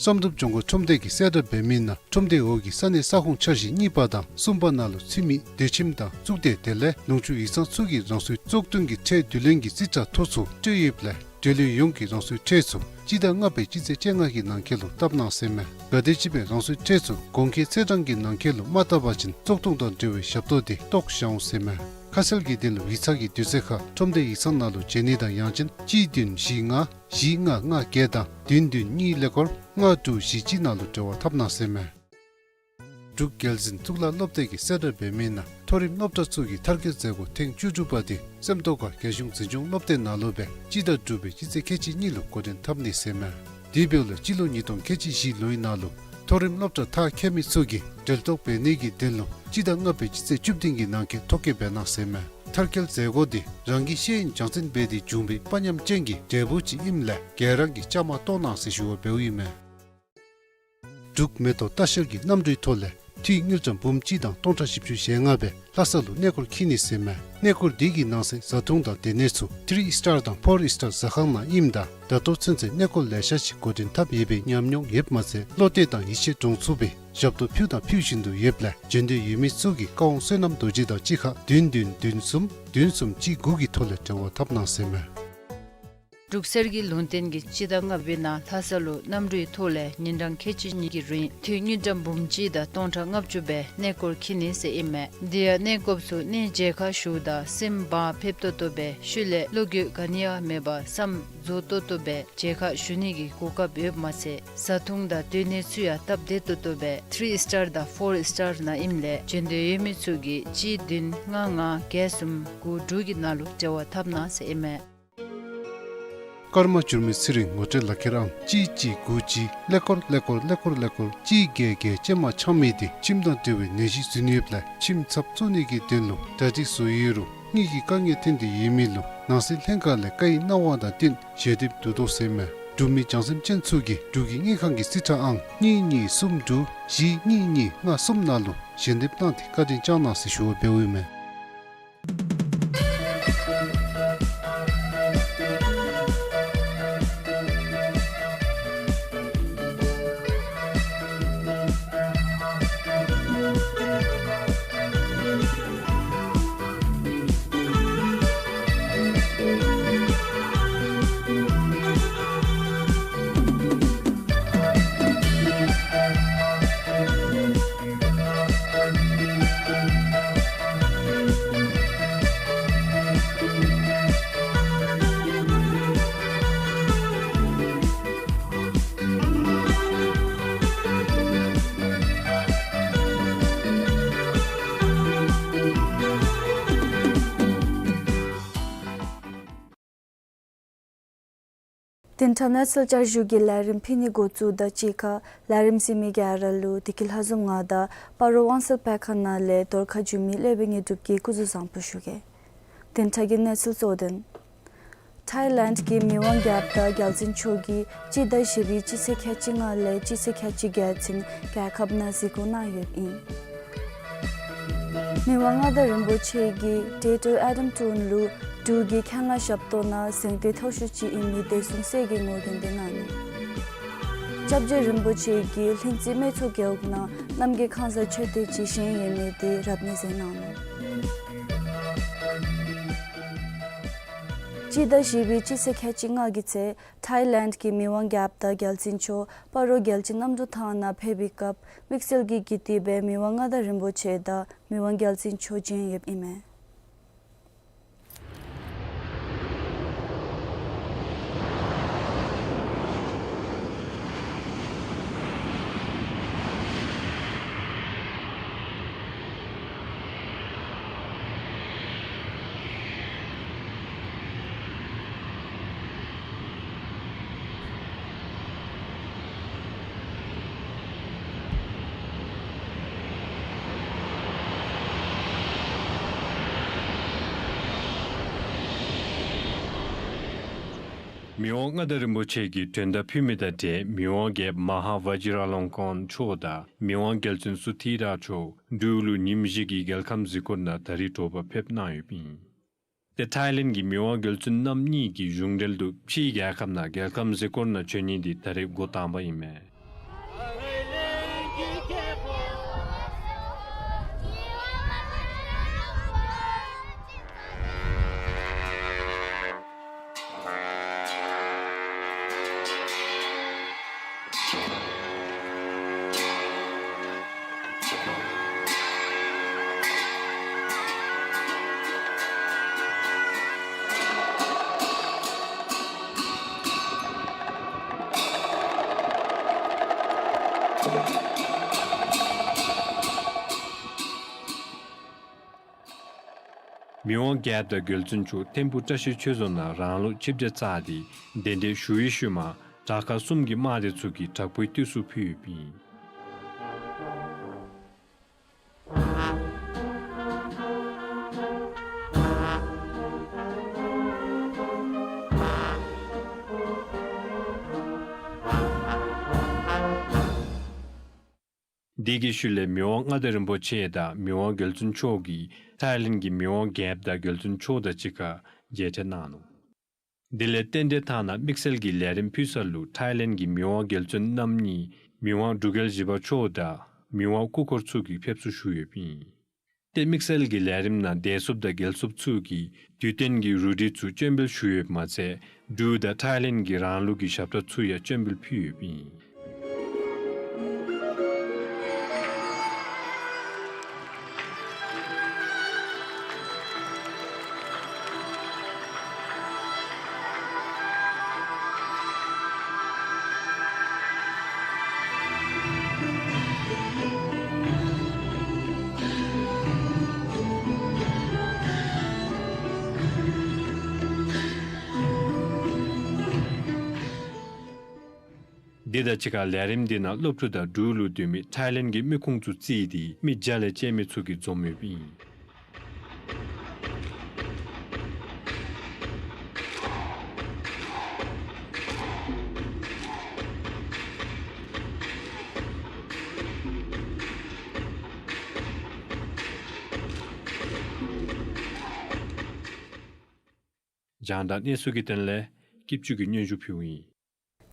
བསམ་གྲུབ་ལྗོངས་མཁར་ཁྲོམ་སྡེ་གིས་གསལ་བསྒྲགས་འབད་མི་ནང་ཁྲོམ་སྡེའི་འོག་གི་ས་གནས་ས་ཁོངས་འཆར་གཞི་གཉིས་པ་དང་གསུམ་པ་ནང་ལུ་ཚུད་མི་སྡོད་ཁྱིམ་དང་གཙུག་སྡེ་དེ་ལས་ལུང་ཕྱོགས་ཡིག་ཚང་ཚུ་གིས་རང་སོའི་བཙོག་འདོན་གྱི་ཁྲལ་བསྡུ་ལེན་གྱི་རྩིས་ཁྲ་ཐོ་ཚུ་སྤྲོད་ཡོདཔ་ལས་འབྲེལ་ཡོད་ཡོངས་ཀྱིས་རང་སོའི་ཁྲལ་ཚུ་སྤྱི་ཟླ་ལྔ་པའི་སྤྱི་ཚེས་བཅོ་ལྔ་གི་ནང་འཁོད་ལུ་བཏབ་གནང་ཟེར་ཨིན་མས། ག་དེམ་ཅིག་སྦེ་རང་སོའི་ཁྲལ་ཚུ་གོང་འཁོད་ཚེས་གྲངས་ཀྱི་ནང་འཁོད་ལུ་མ་བཏབ་པ་ཅིན་བཙོག་འཐུ་དང་འབྲེལ་བའི་ཞབས་ཏོག་དེ་བཏོག་བཞག་འོང་ཟེར་ཨིན་མས། ཁ་གསལ་གྱི་དོན་ལུ་ཡིག་ཚང་གི་དུས་ཚོད་ཁར་ཁྲོམ་སྡེ་ཡིག་ཚང་ནང་ལུ་བྱོན་ནི་དང་ཡང་ཅིན་གཅིག་བདུན་བཞི་ལྔ་བཞི་ལྔ་ལྔ་བརྒྱད་དང་བདུན་བདུན་གཉིས་ཀླད་ཀོར་ལྔ་དྲུག་བཞི་གཅིག་ནང་ལུ་འབྲེལ་བ་འཐབ་གནང་ཟེར་ཨིན་མས། འབྲུག་རྒྱལ་འཛིན་གཙུག་ལག་སློབ་སྡེ་གིས་གསལ་བསྒྲགས་འབད་མི་ནང་མཐོ་རིམ་སློབ་གྲྭ་ཚུ་གི་མཐར་སྐྱེལ་མཛད་སྒོ་ཐེངས་བཅུ་དྲུག་པ་དེ་སེམས་རྟོགས་ཁ་རྒྱལ་གཞུང་འཛིན་སྐྱོང་སློབ་སྡེ་ནང་ལུ་སྦེ་སྤྱི་ཟླ་དྲུག་པའི་སྤྱི་ཚེས་ཁལ་གཅིག་གཉིས་ལུ་འགོ་འདྲེན་འཐབ་ནི་ཟེར་ཨིན་མས། དེ་འབདཝ་ལས་སྤྱི་ལོ་ཉིས་སྟོང་ཁལ་གཅིག་བཞི་ལོའི་ནང་ལུ་མཐོ་རིམ་སློབ་གྲྭ་མཐར་འཁྱོལ་མི་ཚུ་གིས་འབྲེལ་གཏོགས་འབད་ནི་གི་དོན་ལུ་སྤྱི་ཟླ་ལྔ་པའི་སྤྱི་ཚེས་བཅུ་བདུན་གྱི་ནང་འཁོད་ཐོ་བཀོད་འབད་གནང་ཟེར་ཨིན་མས། མཐར་སྐྱེལ་མཛད་སྒོ་དེ་རང་གི་ཤེས་ཡོན་སྦྱང་ཚན་འབད་དེ་བྱུང་བའི་དཔའ་ཉམས་ཅན་གྱི་འབྲས་བུ་ཅིག་ཨིནམ་ལས་ག་ར་གིས་བཅའ་མར་གཏོགས་གནང་ཟེར་ཞུ་བ་འབདཝ་ཨིན་མས། འབྲུག་མེ་ཏོག་ལྟ་བཤལ་གྱིས་གནམ་གྲུའི་ཐོག་ལས་འཐུས་དངུལ་ཀྲམ་འབུམ་གཅིག་དང་སྟོང་ཕྲག་བཞི་བཅུ་ཞེ་ལྔ་སྦེ་ལྷ་ས་ལུ་གནས་སྐོར་འཁྱིད་ནི་ཟེར་ཨིན་མས། གནས་སྐོར་དེ་གི་ནང་གསེས་བཟའ་འཐུང་དང་སྡོད་གནས་ཚུ་ཐི་རི་སི་ཊར་དང་ཕོར་སི་ཊར་ཟ་ཁང་ནང་ཨིནམ་ད་ད་ལྟོ་ཚུན་ཚོད་གནས་སྐོར་ལེ་ཤ་ཅིག་འགོ་འདྲེན་འཐབ་ཡོད་པའི་ཉམས་མྱོང་ཡོདཔ་མ་ཚད་བློ་གཏད་དང་ཡིད་ཆེས་འདྲོངས་ཚུགས་པའི་ཞབས་ཏོག་ཕུལ་དང་ཕུལ་བཞིན་དུ་ཡོདཔ་ལས་འབྱོན་འདོད་ཡོད་མི་ཚུ་གིས་བཀའ་དབང་བསོད་ནམས་རྡོ་རྗེ་དང་གཅིག་ཁར་བདུན་བདུན་བདུན་གསུམ་བདུན་གསུམ་གཅིག་དགུ་གི་ཐོག་ལས་འབྲེལ་བ་འཐབ་གནང་ཟེར་ཨིན་མས། འབྲུག་གསེར་གྱི་ལུང་བསྟན་གྱིས་སྤྱི་ཟླ་ལྔ་པའི་ནང་ལྷ་ས་ལུ་གནམ་གྲུའི་ཐོག་ལས་ཉིན་གྲངས་ཁལ་གཅིག་གཉིས་ཀྱི་རིང་དུས་དངུལ་ཀྲམ་འབུམ་གཅིག་དང་སྟོང་ཕྲག་ལྔ་བཅུ་སྦེ་གནས་སྐོར་འཁྱིད་ནི་ཟེར་ཨིན་མས། དེ་ཡང་གནས་སྐབས་སུ་གནས་མཇལ་ཁ་ཞུཝ་ད་སེམས་བག་ཕེབས་ཏོག་ཏོ་སྦེ་ཤུལ་ལས་བློ་འགྱོད་ག་ནི་ཡང་མེད་པར་བསམ་རྫོགས་ཏོག་ཏོ་སྦེ་མཇལ་ཁ་ཞུ་ནི་གི་གོ་སྐབས་ཡོདཔ་མ་ཚད་བཟའ་འཐུང་དང་སྡོད་གནས་ཚུ་ཡང་སྟབས་བདེ་ཏོག་ཏོ་སྦེ་ཐི་རི་སི་ཊར་དང་ཕོར་སི་ཊར་ནང་ཨིནམ་ལས་བྱོན་འདོད་ཡོད་མི་ཚུ་གིས་གཅིག་བདུན་ལྔ་ལྔ་བརྒྱད་གསུམ་དགུ་དྲུག་གི་ནང་ལུ་འབྲེལ་བ་འཐབ་གནང་ཟེར་ཨིན་མས། ཀརྨ་འགྱུར་མེད་ཚེ་རིང་ངོ་སྤྲོད་ལག་ཁྱེར་ཨང་གཅིག་གཅིག་དགུ་གཅིག་ཀླད་ཀོར་ཀླད་ཀོར་ཀླད་ཀོར་ཀླད་ཀོར་གཅིག་བརྒྱད་བརྒྱད་ཅན་མ་ཆག་མེད་དེ་ཁྱིམ་དང་འབྲེལ་བའི་ནད་གཞི་འཛིན་ཡོདཔ་ལས་ཁྱིམ་ཚབ་བཙུགས་ནི་གི་དོན་ལུ་གྲ་སྒྲིག་བཟོ་ཡི་རུང་དངུལ་གྱི་དཀའ་ངལ་ཐོན་ཏེ་ཡོད་མི་ལུ་ནང་སྲིད་ལྷན་ཁག་ལས་བཀའ་ཡི་གནང་བ་དང་བསྟུན་ཞལ་འདེབས་བསྡུ་དོ་ཟེར་མས། འབྲུག་མི་བྱང་སེམས་ཅན་ཚུ་གིས་འབྲུག་གི་དངུལ་ཁང་གི་རྩིས་ཁྲ་ཨང་གཉིས་གཉིས་གསུམ་དྲུག་བཞི་གཉིས་གཉིས་ལྔ་གསུམ་ནང་ལུ་ཞལ་འདེབས་གནང་སྟེ་བཀའ་དྲིན་བསྐྱང་གནང་ཟེར་ཞུ་བ་འབདཝ་ཨིན་མས། བདུན་ཕྲག་གནས་ཚུལ་བསྐྱར་ཞུ་གི་ལས་རིམ་ཕུལ་ནི་འགོ་བཙུགས་དང་གཅིག་ཁར་ལས་རིམ་གཟིགས་མི་ག་ར་ལུ་བདེ་སྐྱིད་ལྷ་འཛོམས་ང་དང་སྤ་རོ་དབང་གསལ་དཔེ་ཁང་ནང་ལས་རྫོང་ཁ་འགྱུར་མེད་ཀླད་པའི་དངོས་གྲུབ་ཀྱིས་སྐུ་གཟུགས་བཟང་པོ་ཞུ་གེ། བདུན་ཕྲག་གི་གནས་ཚུལ་གཙོ་དོན། ཐའི་ལེནཌ་གི་མི་དབང་རྒྱལཔོ་དང་རྒྱལ་བཙུན་མཆོག་གིས་སྤྱི་ཟླ་བཞི་པའི་སྤྱི་ཚེས་ཁལ་གཅིག་ལྔ་ལས་སྤྱི་ཚེས་ཁལ་གཅིག་བརྒྱད་ཚུན་རྒྱལ་ཁབ་ནང་གཟིགས་སྐོར་གནང་ཡོདཔ་ཨིན། མི་དབང་མངའ་བདག་རིན་པོ་ཆེ་གིས་ཊེ་ཊོ་ཨེ་ཌམ་ཊའུན་ལུ་འབྲུག་གི་ཁེན་ལ་ཞབས་ཏོག་ནང་གཟེངས་བསྟོད་མཐོ་ཤོས་ཅིག་ཨིན་མི་བདེ་སྲུང་གསེར་གྱི་ངོ་རྒོལ་འདི་གནང་ནུག། སྐྱབས་རྗེ་རིན་པོ་ཆེ་གིས་ལྷུན་རྩེ་སྨད་ཚོགས་རྒེད་འོག་ནང་གནམ་གྱི་ཁང་བཟང་མཆོད་རྟེན་ཅིག་བཞེངས་ཡོད་མི་འདི་རབ་གནས་མཛད་གནང་ནུག། སྤྱི་ཟླ་བཞི་པའི་སྤྱི་ཚེས་ཁལ་གཅིག་ལྔ་གི་ཚེ་ཐའི་ལེནཌ་གི་མི་དབང་རྒྱལཔོ་དང་རྒྱལ་བཙུན་མཆོག་སྤ་རོ་རྒྱལ་སྤྱི་གནམ་གྲུ་ཐང་ནང་ཕེབས་པའི་སྐབས་དམིགས་བསལ་གྱི་དགེ་ཐོབ་སྦེ་མི་དབང་མངའ་བདག་རིན་པོ་ཆེ་དང་མི་དབང་རྒྱལ་བཙུན་མཆོག་བྱོན་ཡོདཔ་ཨིན་མས། མི་དབང་མངའ་བདག་རིན་པོ་ཆེ་གིས་མགྲོན་བརྡ་ཕུལ་མི་དང་འབྲེལ་མི་དབང་རྒྱལཔོ་མ་ཧཱ་ཝ་ཇི་ར་ལོང་ཀོན་མཆོག་དང་མི་དབང་རྒྱལ་བཙུན་སུ་ཐི་ར་མཆོག་འབྲུག་ལུ་ཉིནམ་བཞི་གི་རྒྱལ་ཁམས་གཟིགས་སྐོར་ནང་ད་རིས་དྲོ་པ་ཕེབས་གནང་ཡོདཔ་ཨིན། ཏེ་ཐའི་ལེནཌ་གི་མི་དབང་རྒྱལ་བཙུན་རྣམ་གཉིས་ཀྱི་གཞུང་འབྲེལ་དུ་ཕྱིའི་རྒྱལ་ཁབ་ནང་རྒྱལ་ཁམས་གཟིགས་སྐོར་ནང་བྱོན་ནི་འདི་ད་རིས་འགོ་དང་པ་ཨིན་མས། མི་དབང་རྒྱལཔོ་དང་རྒྱལ་བཙུན་མཆོག་ཐིམ་ཕུ་བཀྲ་ཤིས་ཆོས་རྫོང་ནང་རང་ལུགས་ཆིབས་གྲལ་བཅགས་ཏེ་གདན་འདྲེན་ཞུ་བའི་ཤུལ་མ་དྲག་ཁག་གསུམ་གྱི་དམག་སྡེ་ཚུ་གིས་དྲག་པོའི་བསྟོད་གསོལ་ཕུལ་ཡོདཔ་ཨིན། དེ་གི་ཤུལ་ལས་མི་དབང་མངའ་བདག་རིན་པོ་ཆེ་དང་མི་དབང་རྒྱལ་བཙུན་མཆོག་གིས་ཐའི་ལེནཌ་གི་མི་དབང་རྒྱལཔོ་དང་རྒྱལ་བཙུན་མཆོག་དང་གཅིག་ཁར་མཇལ་འཕྲད་གནང་ནུག། དེ་ལས་རྟེན་འབྲེལ་ཐང་ནང་དམིགས་བསལ་གྱི་ལས་རིམ་ཕུལ་ས་ལུ་ཐའི་ལེནཌ་གི་མི་དབང་རྒྱལ་བཙུན་རྣམ་གཉིས་མི་དབང་འབྲུག་རྒྱལ་བཞི་པ་མཆོག་དང་མི་དབང་སྐུ་འཁོར་ཚུ་གིས་ཕེབས་བསུ་ཞུ་ཡོདཔ་ཨིན། ཏེ་དམིགས་བསལ་གྱི་ལས་རིམ་ནང་བདེ་སྲུངཔ་དང་རྒྱལ་སྲུངཔ་ཚུ་གིས་དུས་སྟོན་གྱི་རུ་སྒྲིག་ཚུ་སྤྱན་འབུལ་ཞུ་ཡོདཔ་མ་ཚད་ འབྲུག་དང་ཐའི་ལེནཌ་གི་རང་ལུགས་ཀྱི་ཞབས་ཁྲ་ཚུ་ཡང་སྤྱན་འབུལ་ཕུལ་ཡོདཔ་ཨིན། དེ་དང་གཅིག་ཁར་ལས་རིམ་དེ་ནང་སློབ་ཕྲུག་དང་འབྲུག་ལུ་སྡོད་མི་ཐའི་ལེནཌ་གི་མི་ཁུངས་ཚུ་བརྩིས་ཏེ་མི་བརྒྱ་ལས་བཅད་མེད་ཚུ་གིས་འཛོམས་ཡོདཔ་ཨིན། རྒྱང་བསྒྲགས་གནས་ཚུལ་གྱི་དོན་ལས་སྐྱིད་ཆུ་གིས་སྙན་ཞུ་ཕུལཝ་ཨིན།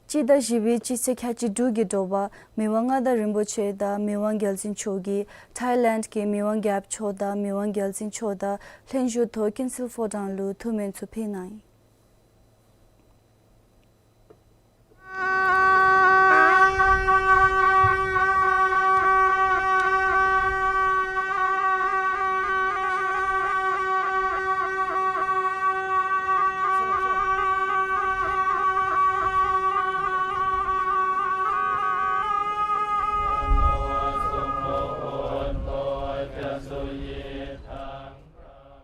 སྤྱི་ཟླ་བཞི་པའི་སྤྱི་ཚེས་ཁལ་གཅིག་དྲུག་གི་དྲོ་པ་མི་དབང་མངའ་བདག་རིན་པོ་ཆེ་དང་མི་དབང་རྒྱལ་བཙུན་མཆོག་གིས་ཐའི་ལེནཌ་གི་མི་དབང་རྒྱལཔོ་མཆོག་དང་མི་དབང་རྒྱལ་བཙུན་མཆོག་དང་ལྷན་བཞུགས་ཐོག་ཀུན་གསལ་ཕོ་བྲང་ལུ་ཐུགས་སྨོན་ཚུ་ཕུལ་གནང་ཡི།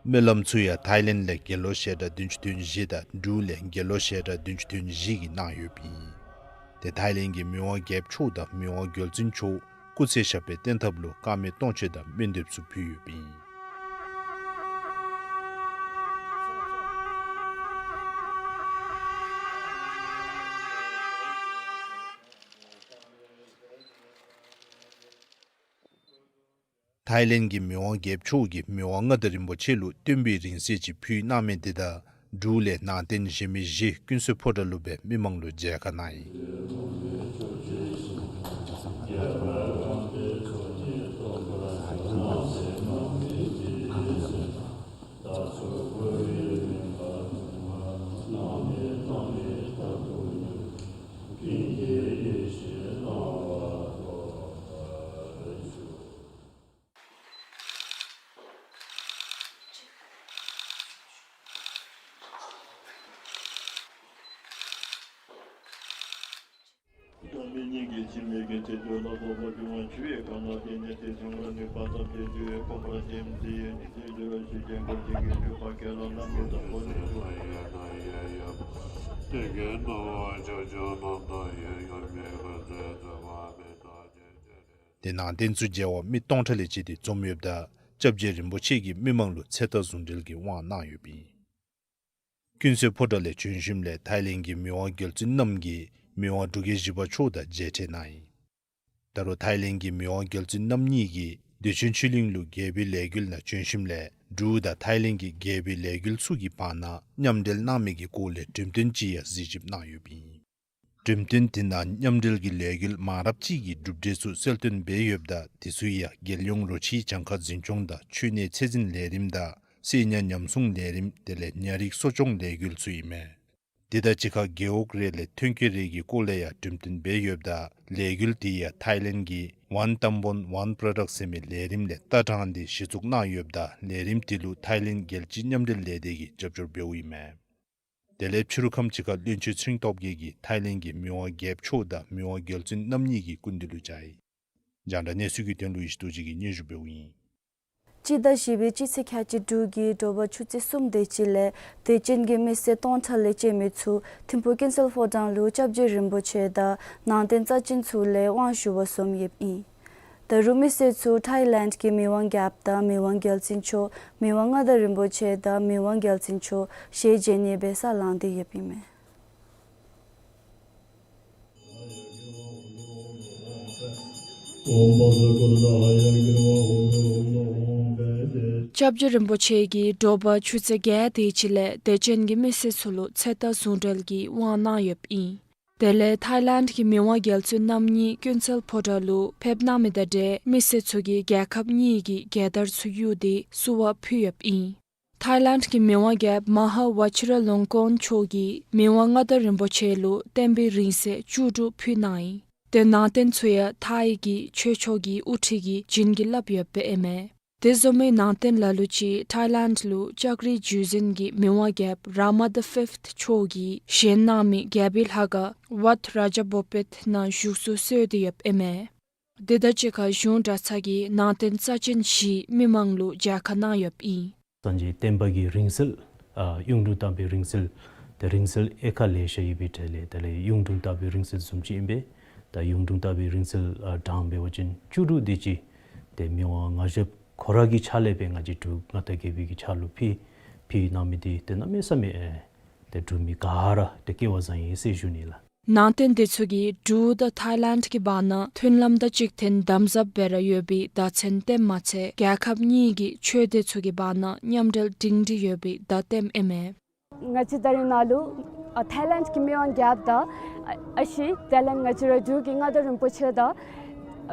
སྨོན་ལམ་ཚུ་ཡང་ཐའི་ལེནཌ་ལས་དགེ་སློང་ཞལ་གྲངས་བདུན་ཅུ་དོན་བཞི་དང་འབྲུག་ལས་དགེ་སློང་ཞལ་གྲངས་བདུན་ཅུ་དོན་བཞི་གིས་གནང་ཡོདཔ་ཨིན། དེ་ཐའི་ལེནཌ་གི་མི་དབང་རྒྱལཔོ་མཆོག་དང་མི་དབང་རྒྱལ་བཙུན་མཆོག་སྐུ་ཚེ་ཞབས་པད་བརྟན་ཐབས་ལུ་དཀར་མེ་སྟོང་མཆོད་དང་སྨོན་འདེབས་ཚུ་ཕུལ་ཡོདཔ་ཨིན། ཐའི་ལེནཌ་གི་མི་དབང་རྒྱལཔོ་མཆོག་གིས་མི་དབང་མངའ་བདག་རིན་པོ་ཆེ་ལུ་སྟོན་པའི་རིང་བསྲེལ་ཅིག་ཕུལ་གནང་མི་དེ་དང་འབྲུག་ལས་ནང་རྟེན་གཞན་མི་བཞི་ཀུན་གསལ་ཕོ་བྲང་ལུ་སྦེ་མི་མང་ལུ་མཇལ་ཁ་གནང་ཡི། དེ་ནང་རྟེན་ཚུ་མཇལ་བར་མི་སྟོང་ཕྲག་ལས་བཅད་དེ་འཛོམས་ཡོདཔ་ད་སྐྱབས་རྗེ་རིན་པོ་ཆེ་གིས་མི་མང་ལུ་ཚེ་ཐར་ཟུང་འབྲེལ་གྱི་དབང་གནང་ཡོདཔ་ཨིན། ཀུན་གསལ་ཕོ་བྲང་ལས་བྱོན་ཞིནམ་ལས་ཐའི་ལེནཌ་གི་མི་དབང་རྒྱལ་བཙུན་རྣམ་གཉིས་མི་དབང་འབྲུག་རྒྱལ་བཞི་པ་མཆོག་དང་མཇལ་འཕྲད་གནང་ཡི། ད་རུང་ཐའི་ལེནཌ་གི་མི་དབང་རྒྱལ་བཙུན་རྣམ་གཉིས་ཀྱིས་བདེ་ཆེན་ཆོས་གླིང་ལུ་རྒྱལ་པོའི་ལས་འགུལ་ནང་བྱོན་ཞིནམ་ལས་འབྲུག་དང་ཐའི་ལེནཌ་གི་རྒྱལ་པོའི་ལས་འགུལ་ཚུ་གི་བར་ན་མཉམ་འབྲེལ་གནང་མི་གི་སྐོར་ལས་གྲོས་བསྟུན་ཅིག་ཡང་གཟིགས་ཞིབ་གནང་ཡོདཔ་ཨིན། གྲོས་བསྟུན་དེ་ནང་མཉམ་འབྲེལ་གྱི་ལས་འགུལ་མང་རབས་ཅིག་གི་གྲུབ་འབྲས་ཚུ་གསལ་སྟོན་འབད་ཡོདཔ་ད་དེ་ཚུ་ཡང་རྒྱལ་ཡོངས་རོ་ཁྱིའི་གྱངས་ཁ་འཛིན་སྐྱོང་དང་ཆོས་གནས་ཚད་འཛིན་ལས་རིམ་དང་གསེར་ཉ་ཉམས་སྲུང་ལས་རིམ་དེ་ལས་ཉ་རིགས་གསོ་སྐྱོང་ལས་འགུལ་ཚུ་ཨིན་མས། དེ་དང་གཅིག་ཁར་རྒེད་འོག་རེ་ལས་ཐོན་སྐྱེད་རེ་གི་སྐོར་ལས་ཡང་གྲོས་བསྟུན་འབད་ཡོདཔ་ད་ལས་འགུལ་དེ་ཡང་ཐའི་ལེནཌ་གི་One Tambon One Product ཟེར་མི་ལས་རིམ་ལས་ལྟ་སྟངས་དེ་གཞི་བཙུགས་གནང་ཡོདཔ་ད་ལས་རིམ་དེ་ལུ་ཐའི་ལེནཌ་རྒྱལ་སྤྱི་མཉམ་འབྲེལ་ལས་སྡེ་གིས་རྒྱབ་སྐྱོར་འབདཝ་ཨིན་མས། དེ་ལས་ཕྱི་རུ་ཁམས་ཅིག་ཁར་བློན་ཆེན་ཚེ་རིང་སྟོབས་རྒྱས་ཀྱིས་ཐའི་ལེནཌ་གི་མི་དབང་རྒྱལཔོ་མཆོག་དང་མི་དབང་རྒྱལ་བཙུན་རྣམ་གཉིས་ཀྱི་སྐུ་མདུན་ལུ་བཅར་ཡི། རྒྱང་བསྒྲགས་གནས་ཚུལ་གྱི་དོན་ལུ་ཡེ་ཤེས་རྡོ་རྗེ་གིས་སྙན་ཞུ་འབདཝ་ཨིན། སྤྱི་ཟླ་བཞི་པའི་སྤྱི་ཚེས་ཁལ་གཅིག་དྲུག་གི་དྲོ་པ་ཆུ་ཚོད་གསུམ་དེ་ཅིག་ལས་དད་ཅན་གྱི་མི་སེར་སྟོང་ཕྲག་ལས་བཅད་མི་ཚུ་ཐིམ་ཕུག་ཀུན་གསལ་ཕོ་བྲང་ལུ་སྐྱབས་རྗེ་རིན་པོ་ཆེ་དང་ནང་རྟེན་རྩ་ཅན་ཚུ་ལས་དབང་ཞུ་བར་སོང་ཡོདཔ་ཨིན། ད་རུང་མི་སེར་ཚུ་ཐའི་ལེནཌ་གི་མི་དབང་རྒྱལཔོ་དང་མི་དབང་རྒྱལ་བཙུན་མཆོག་མི་དབང་མངའ་བདག་རིན་པོ་ཆེ་དང་མི་དབང་རྒྱལ་བཙུན་མཆོག་ཞལ་མཇལ་ནི་སྦེ་ས་ལངས་ཏེ་ཡོདཔ་ཨིན་མས། སྐྱབས་རྗེ་རིན་པོ་ཆེ་གིས་དྲོ་པ་ཆུ་ཚོད་བརྒྱད་དེ་ཅིག་ལས་དད་ཅན་གྱི་མི་སེར་ཚུ་ལུ་ཚེ་ཐར་ཟུང་འབྲེལ་གྱི་དབང་གནང་ཡོདཔ་ཨིན། དེ་ལས་ཐའི་ལེནཌ་གི་མི་དབང་རྒྱལ་བཙུན་རྣམ་གཉིས་ཀུན་གསལ་ཕོ་བྲང་ལུ་ཕེབས་གནང་མི་དང་འབྲེལ་མི་སེར་ཚུ་གིས་རྒྱལ་ཁབ་གཉིས་ཀྱི་རྒྱལ་དར་ཚུ་གཡུགས་ཏེ་བསུ་བ་ཕུལ་ཡོདཔ་ཨིན། ཐའི་ལེནཌ་གི་མི་དབང་རྒྱལཔོ་མ་ཧཱ་ཝ་ཅི་ར་ལོང་ཀོན་མཆོག་གིས་མི་དབང་མངའ་བདག་རིན་པོ་ཆེ་ལུ་བསྟན་པའི་རིང་བསྲེལ་བཅུ་དྲུག་ཕུལ་གནང་ཡི། ཏེ་ནང་རྟེན་ཚུ་ཡང་ཐའི་གི་ཆོས་ཕྱོགས་ཀྱི་དབུ་ཁྲིད་ཀྱིས་བྱིན་གྱིས་བརླབས་ཡོདཔ་ཨིན་མས། དེ་བཟུམ་མའི་ནང་རྟེན་ལ་ལུ་ཅིག་ཐའི་ལེནཌ་ལུ་ལྕགས་རིའི་བརྒྱུད་འཛིན་གྱི་མི་དབང་རྒྱལཔོ་རཱ་མ་ད་ཕིཕཐ་མཆོག་གིས་བཞེངས་གནང་མི་རྒྱལ་པོའི་ལྷ་ཁང་ཝཊ་རཱ་ཇ་བོ་པེཐ་ནང་བཞུགས་སུ་གསོལ་ཏེ་ཡོདཔ་ཨིན་མས། དེ་དང་གཅིག་ཁར་གཞུང་གྲྭ་ཚང་གི་ནང་རྟེན་རྩ་ཅན་བཞི་མི་མང་ལུ་མཇལ་ཁ་གནང་ཡོདཔ་ཨིན། སངས་རྒྱས་བསྟན་པ་གི་རིང་བསྲེལ་ཨ་གཡུང་དྲུང་དམ་པའི་རིང་བསྲེལ་ཏེ་རིང་བསྲེལ་ཨེ་ཁ་ལེ་ཤ་ཡོད་པའི་གྲས་ལས་དེ་ལས་གཡུང་དྲུང་དམ་པའི་རིང་བསྲེལ་བཟུམ་ཅིག་ཨིན་པས། ད་གཡུང་དྲུང་དམ་པའི་རིང་བསྲེལ་ཨ་གྲངས་འབད་བ་ཅིན་བཅུ་དྲུག་དེ་ཅིག་ཏེ་མི་དབང་མངའ་ཞབས་ཁོ་ར་གི་ཕྱག་ལས་སྦེ་ང་བཅས་འབྲུག་མངའ་བདག་རྒྱལ་པོའི་གི་ཕྱག་ལུ་ཕུལ་ཕུལ་གནང་མི་དེ་ཏེ་གནམ་མེད་ས་མེད་ཨེ་ཏེ་འབྲུག་མི་ག་ར་ཏེ་སྐལ་བ་བཟང་ཡི་ཟེར་ཞུ་ནི་ལགས། ནང་རྟེན་དེ་ཚུ་གིས་འབྲུག་དང་ཐའི་ལེནཌ་གི་བར་ན་མཐུན་ལམ་དང་གཅིག་མཐུན་དམ་ཟབ་སྦེ་ར་ཡོད་པའི་བརྡ་མཚོན་སྟོནམ་མ་ཚད་རྒྱལ་ཁབ་གཉིས་ཀྱི་ཆོས་སྡེ་ཚུ་གི་བར་ན་མཉམ་འབྲེལ་སྒྲིང་སྒྲི་ཡོད་པའི་བརྡ་སྟོནམ་ཨིན་མས། ང་བཅས་ད་རིས་ནཱ་ལུ་ཨ་ཐའི་ལེནཌ་གི་མི་དབང་རྒྱལཔོ་དང་ཨ་ཨ་ཞེ་དེ་ལས་ང་བཅས་ར་འབྲུག་གི་མངའ་བདག་རིན་པོ་ཆེ་དང་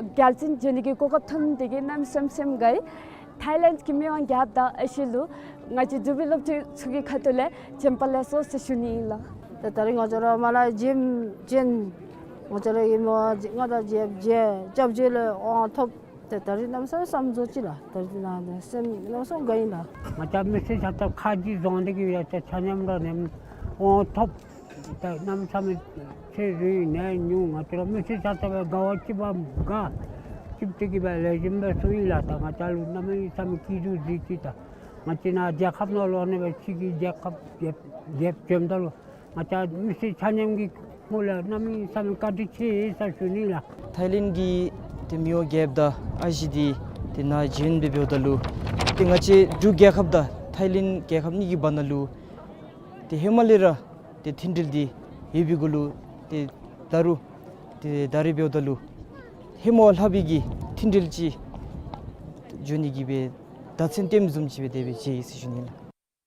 རྒྱལ་བཙུན་བྱོན་ནི་གི་གོ་སྐབས་ཐོབ་ནི་དེ་གིས་གནམ་མེད་ས་མེད་སེམས་དགའ་ཡི། ཐའི་ལེནཌ་གི་མི་དབང་རྒྱལཔོ་དང་ཨ་ཞེ་ལུ་ང་བཅས་འབྲུག་པའི་སློབ་ཕྲུག་ཚུ་གི་ཁ་ཐུག་ལས་བྱོན་པ་ལེགས་སོ་ཟེར་ཞུ་ནི་ཨིན་ལགས། ད་ད་རིས་ང་བཅས་ར་མ་ལ་བྱོན་བྱོན་ང་བཅས་ར་གི་མི་དབང་མངའ་བདག་རྒྱལཔོ་རྒྱལ་སྐྱབས་རྗེ་ལུ་དབང་ཐོབ། ཏེ་ད་རིས་གནམ་མེད་ས་མེད་བསམ་བཟོ་ཅིག་ལགས། ད་རིས་ནཱ་ནི་སེམས་གནམ་མེད་ས་མེད་དགའ་ཡི་ལགས། ང་བཅས་མི་སེར་ཆ་ཁྱབ་ཁ་རྗེ་བཟུང་སྟེ་གིས་ཡ་ཆ་ཆ་མཉམ་ར་ནེམ་དབང་ཐོབ། ད་གནམ་མེད་ས་མེད་ཚེ་རིང་ནད་ཉུང་ང་བཅས་ར་མི་སེར་ཆ་ཁྱབ་དགའ་བ་སྐྱིད་པ་དགའ། སྐྱིད་པོ་སྟེ་གིས་སྦེ་ལེགས་ཤོམ་སྦེ་སོང་ཡི་ལགས། ད་ང་བཅས་ལུ་གནམ་མེད་ས་མེད་སྐྱིད་སྡུག་གཟིགས་ཅི། ད་ང་བཅས་ནཱ་རྒྱལ་ཁབ་ནང་ལུ་ཨ་ནི་སྦེ་ཕྱི་གི་རྒྱལ་ཁབ་རྒྱལ་རྒྱལཔོ་བྱོནམ་ད་ལུ་ང་བཅས་མི་སེར་ཆ་མཉམ་གྱི་ངོ་ལས་གནམ་མེད་ས་མེད་བཀའ་དྲིན་ཆེ་ཟེར་ཞུ་ནི་ལགས། ཐའི་ལེནཌ་གི་ཏེ་མི་དབང་རྒྱལཔོ་དང་ཨ་ཞེ་འདི་ཏེ་ནཱ་བྱོན་སྦེ་འབདཝ་ད་ལུ་ཏེ་ང་བཅས་འབྲུག་རྒྱལ་ཁབ་དང་ཐའི་ལེནཌ་རྒྱལ་ཁབ་གཉིས་ཀྱི་བར་ན་ལུ་ཏེ་ཧེ་མ་ལས་ར་ཏེ་མཐུན་འབྲེལ་འདི་ཡོད་པའི་གུ་ལུ་ཏེ་ད་རུང་ཏེ་ད་རིས་འབདཝ་ད་ལུ་ཧེ་མ་བ་ལྷག་པའི་གི་མཐུན་འབྲེལ་ཅིག་འབྱུང་ནི་གི་སྦེ་བརྡ་མཚོན་སྟོནམ་བཟུམ་ཅིག་སྦེ་དེ་སྦེ་མཇལ་ཡི་ཟེར་ཞུ་ནི་ལགས།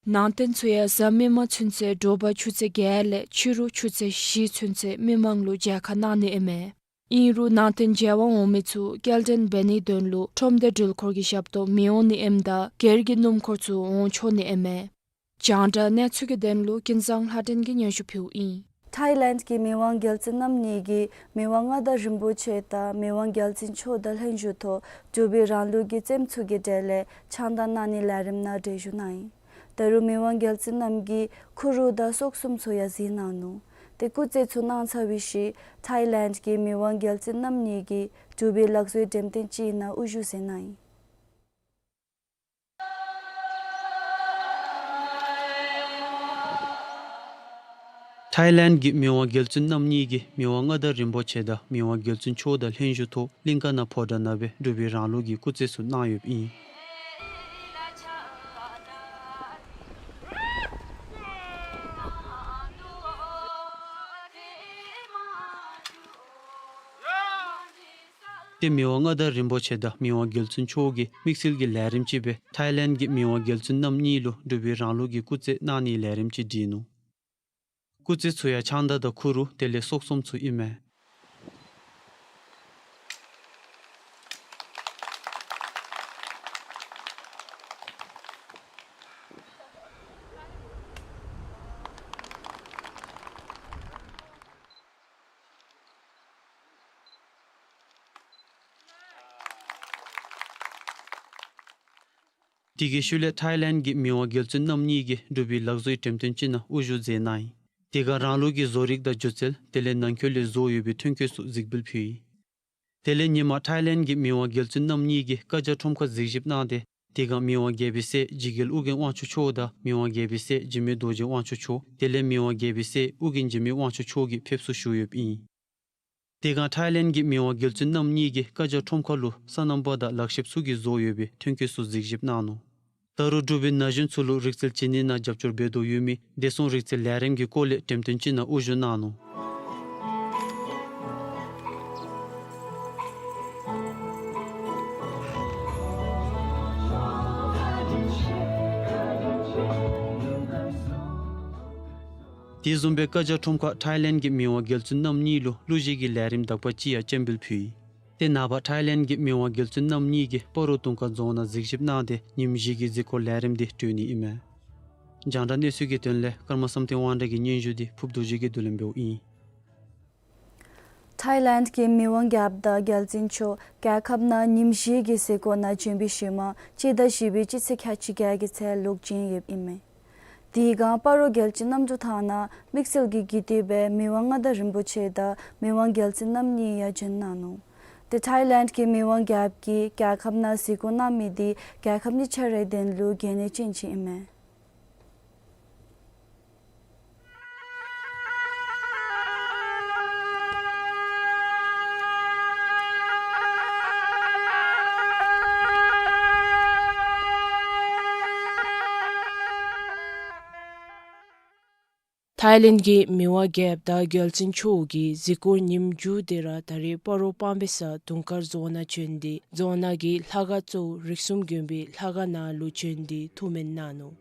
ནང་རྟེན་ཚུ་ཡང་གཟའ་མིག་དམར་ཚུན་ཚོད་དྲོ་པ་ཆུ་ཚོད་བརྒྱད་ལས་ཕྱི་རུ་ཆུ་ཚོད་བཞི་ཚུན་ཚོད་མི་མང་ལུ་མཇལ་ཁ་གནང་ནི་ཨིན་མས། ཨིན་རུང་ནང་རྟེན་མཇལ་བར་འོང་མི་ཚུ་སྐྱེལ་འདྲེན་འབད་ནིའི་དོན་ལུ་ཁྲོམ་སྡེ་འགྲུལ་འཁོར་གྱི་ཞབས་ཏོག་མི་འོང་ནི་ཨིནམ་ད་སྒེར་གྱི་སྣུམ་འཁོར་ཚུ་འོང་ཆོག་ནི་ཨིན་མས། རྒྱང་བསྒྲགས་གནས་ཚུལ་གྱི་དོན་ལུ་ཀུན་བཟང་ལྷ་སྒྲོན་གྱིས་སྙན་ཞུ་ཕུལཝ་ཨིན། ཐའི་ལེནཌ་གི་མི་དབང་རྒྱལ་བཙུན་རྣམ་གཉིས་ཀྱིས་མི་དབང་མངའ་བདག་རིན་པོ་ཆེ་དང་མི་དབང་རྒྱལ་བཙུན་མཆོག་དང་ལྷན་བཞུགས་ཐོག་འབྲུག་པའི་རང་ལུགས་ཀྱི་རྩེདམོ་ཚུ་གི་གྲས་ལས་ཆང་ད་གནང་ནིའི་ལས་རིམ་ནང་གྲལ་བཞུགས་གནང་ཡི། ད་རུང་མི་དབང་རྒྱལ་བཙུན་རྣམ་གྱིས་ཁུ་རུ་དང་སྲོག་གསུམ་ཚུ་ཡང་གཟིགས་གནང་ནུག། ཏེ་སྐུ་རྩེད་ཚུ་གནང་ཚར་བའི་ཤུལ་ཐའི་ལེནཌ་གི་མི་དབང་རྒྱལ་བཙུན་རྣམ་གཉིས་ཀྱིས་འབྲུག་པའི་ལག་བཟོའི་འགྲེམས་སྟོན་ཅིག་ནང་དབུ་བཞུགས་མཛད་གནང་ཡི། ཐའི་ལེནཌ་གི་མི་དབང་རྒྱལ་བཙུན་རྣམ་གཉིས་ཀྱིས་མི་དབང་མངའ་བདག་རིན་པོ་ཆེ་དང་མི་དབང་རྒྱལ་བཙུན་མཆོག་དང་ལྷན་བཞུགས་ཐོག་གླིང་ཀ་ན་ཕོ་བྲང་ནང་སྦེ་འབྲུག་པའི་རང་ལུགས་ཀྱི་སྐུ་རྩེད་ཚུ་གནང་ཡོདཔ་ཨིན། ཏེ་མི་དབང་མངའ་བདག་རིན་པོ་ཆེ་དང་མི་དབང་རྒྱལ་བཙུན་མཆོག་གིས་དམིགས་བསལ་གྱི་ལས་རིམ་ཅིག་སྦེ་ཐའི་ལེནཌ་གི་མི་དབང་རྒྱལ་བཙུན་རྣམ་གཉིས་ལུ་འབྲུག་པའི་རང་ལུགས་ཀྱི་སྐུ་རྩེད་གནང་ནིའི་ལས་རིམ་ཅིག་བསྒྲིགས་ནུག། སྐུ་རྩེད་ཚུ་ཡང་ཆང་ད་དང་ཁུ་རུ་དེ་ལས་སྲོག་གསུམ་ཚུ་ཨིན་མས། དེ་གི་ཤུལ་ལས་ཐའི་ལེནཌ་གི་མི་དབང་རྒྱལ་བཙུན་རྣམ་གཉིས་ཀྱིས་འབྲུག་པའི་ལག་བཟོའི་འགྲེམས་སྟོན་ཅིག་ནང་དབུ་བཞུགས་མཛད་གནང་ཡི། དེ་སྒང་རང་ལུགས་ཀྱི་བཟོ་རིག་དང་སྒྱུ་རྩལ་དེ་ལས་ནང་འཁོད་ལས་བཟོ་ཡོད་པའི་ཐོན་སྐྱེད་ཚུ་གཟིགས་འབུལ་ཕུལ་ཡི། དེ་ལས་ཉིན་མ་ཐའི་ལེནཌ་གི་མི་དབང་རྒྱལ་བཙུན་རྣམ་གཉིས་ཀྱིས་བཀའ་རྒྱ་ཁྲོམ་ཁར་གཟིགས་ཞིབ་གནང་སྟེ་དེ་སྒང་མི་དབང་རྒྱལ་པོའི་སྲས་འཇིགས་རྒྱལ་ཨོ་རྒྱན་དབང་ཕྱུག་མཆོག་དང་མི་དབང་རྒྱལ་པོའི་སྲས་འཇིགས་མེད་རྡོ་རྗེ་དབང་ཕྱུག་མཆོག་དེ་ལས་མི་དབང་རྒྱལ་པོའི་སྲས་ཨོ་རྒྱན་འཇིགས་མེད་དབང་ཕྱུག་མཆོག་གིས་ཕེབས་བསུ་ཞུ་ཡོདཔ་ཨིན། དེ་སྒང་ཐའི་ལེནཌ་གི་མི་དབང་རྒྱལ་བཙུན་རྣམ་གཉིས་ཀྱིས་བཀའ་རྒྱ་ཁྲོམ་ཁར་ལུ་སོ་ནམ་པ་དང་ལག་ཤེསཔ་ཚུ་གིས་བཟོ་ཡོད་པའི་ཐོན་སྐྱེད་ཚུ་གཟིགས་ཞིབ་གནང་ནུག། ད་རུང་འབྲུག་པའི་ན་གཞོན་ཚུ་ལུ་རིག་རྩལ་བྱིན་ནི་ནང་རྒྱབ་སྐྱོར་འབད་དོ་ཡོད་མི་བདེ་སྲུང་རིག་རྩལ་ལས་རིམ་གྱི་སྐོར་ལས་འགྲེམས་སྟོན་ཅིག་ནང་དབུ་བཞུགས་གནང་ནུག། དེ་བཟུམ་སྦེ་བཀའ་རྒྱ་ཁྲོམ་ཁར་ཐའི་ལེནཌ་གི་མི་དབང་རྒྱལ་བཙུན་རྣམ་གཉིས་ལུ་གླུ་གཞས་ཀྱི་ལས་རིམ་དག་པ་ཅིག་ཡང་སྤྱན་འབུལ་ཕུལ་ཡི། ཏེ་ནངས་པ་ཐའི་ལེནཌ་གི་མི་དབང་རྒྱལ་བཙུན་རྣམ་གཉིས་ཀྱིས་སྤ་རོ་དུང་དཀར་རྫོང་ནང་གཟིགས་ཞིབ་གནང་སྟེ་ཉིནམ་བཞི་གི་གཟིགས་སྐོར་ལས་རིམ་འདི་གྲོལ་ནི་ཨིན་མས། རྒྱང་བསྒྲགས་གནས་ཚུལ་གྱི་དོན་ལས་ཀརྨ་བསམ་གཏན་དབང་གྲགས་ཀྱི་སྙན་ཞུ་འདི་ཕུབ་རྡོ་རྗེ་གིས་བསྡུ་ལེན་འབདཝ་ཨིན། ཐའི་ལེནཌ་གི་མི་དབང་རྒྱལཔོ་དང་རྒྱལ་བཙུན་མཆོག་རྒྱལ་ཁབ་ནང་ཉིནམ་བཞི་གི་གཟིགས་སྐོར་ནང་བྱོན་པའི་ཤུལ་མ་སྤྱི་ཟླ་བཞི་པའི་སྤྱི་ཚེས་ཁལ་གཅིག་བརྒྱད་ཀྱི་ཚེ་ལོག་བྱོན་ཡོདཔ་ཨིན་མས། དེའི་སྒང་སྤ་རོ་རྒྱལ་སྤྱིའི་གནམ་གྲུ་ཐང་ནང་དམིགས་བསལ་གྱི་དགེ་འདུན་པས་མི་དབང་མངའ་བདག་རིན་པོ་ཆེ་དང་མི་དབང་རྒྱལ་བཙུན་རྣམ་གཉིས་ཡང་བྱོན་གནང་ནུག། ཏེ་ཐའི་ལེནཌ་གི་མི་དབང་རྒྱལཔོ་གིས་རྒྱལ་ཁབ་ནང་གཟིགས་སྐོར་གནང་མི་འདི་རྒྱལ་ཁབ་གཉིས་ཆ་རའི་དོན་ལུ་གལ་གནད་ཅན་ཅིག་ཨིན་མས། ཐའི་ལེནཌ་གི་མི་དབང་རྒྱལཔོ་དང་རྒྱལ་བཙུན་མཆོག་གིས་གཟིགས་སྐོར་ཉིནམ་མཇུག་དེ་ར་ད་རེས་སྤ་རོ་སྤང་སྦིས་ས་དུང་དཀར་རྫོང་ནང་བྱོན་ཏེ་རྫོང་ནང་གི་ལྷ་ཁང་གཙོ་བོ་རིགས་གསུམ་མགོན་པོའི་ལྷ་ཁང་ནང་ལུ་བྱོན་ཏེ་ཐུགས་སྨོན་གནང་ནུག།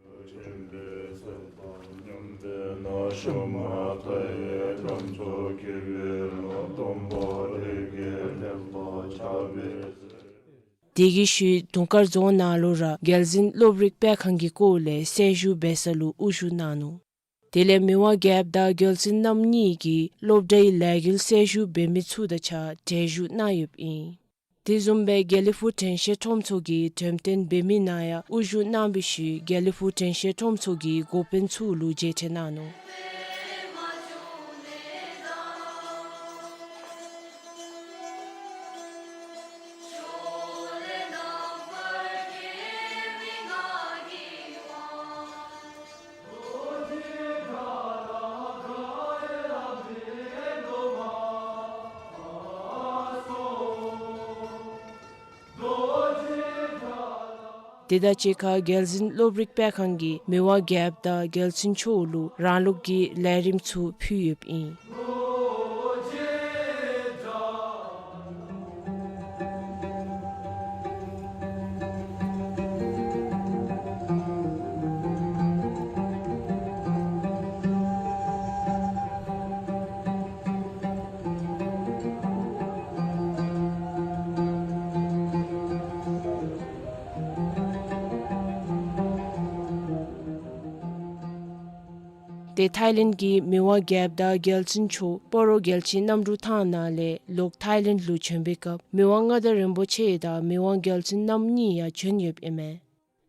དེ་གི་ཤུལ་དུང་དཀར་རྫོང་ནང་ལུ་ར་རྒྱལ་འཛིན་སློབ་རིག་སྤེལ་ཁང་གི་སྐོར་ལས་གསལ་ཞུ་འབད་ས་ལུ་དབུ་བཞུགས་གནང་ནུག། དེ་ལས་མི་དབང་རྒྱལཔོ་དང་རྒྱལ་བཙུན་རྣམ་གཉིས་ཀྱིས་སློབ་གྲྭའི་ལས་འགུལ་གསལ་ཞུ་འབད་མི་ཚུ་དང་གཅིག་ཁར་གྲལ་བཞུགས་གནང་ཡོདཔ་ཨིན། དེ་བཟུམ་སྦེ་དགེ་ལེགས་ཕུག་དྲན་ཤེས་ཁྲོམ་ཚོགས་ཀྱི་འགྲེམས་སྟོན་འབད་མི་ནང་ཡང་དབུ་བཞུགས་གནང་བའི་ཤུལ་དགེ་ལེགས་ཕུག་དྲན་ཤེས་ཁྲོམ་ཚོགས་ཀྱི་འགོ་དཔོན་ཚུ་ལུ་མཇལ་འཕྲད་གནང་ནུག། དེ་དང་གཅིག་ཁར་རྒྱལ་འཛིན་སློབ་རིག་སྤེལ་ཁང་གིས་མི་དབང་རྒྱལཔོ་དང་རྒྱལ་བཙུན་མཆོག་ལུ་རང་ལུགས་ཀྱི་ལས་རིམ་ཚུ་ཕུལ་ཡོདཔ་ཨིན། ཏེ་ཐའི་ལེནཌ་གི་མི་དབང་རྒྱལཔོ་དང་རྒྱལ་བཙུན་མཆོག་སྤ་རོ་རྒྱལ་སྤྱིའི་གནམ་གྲུ་ཐང་ནང་ལས་ལོག་ཐའི་ལེནཌ་ལུ་བྱོན་པའི་སྐབས་མི་དབང་མངའ་བདག་རིན་པོ་ཆེ་དང་མི་དབང་རྒྱལ་བཙུན་རྣམ་གཉིས་ཡང་བྱོན་ཡོདཔ་ཨིན་མས།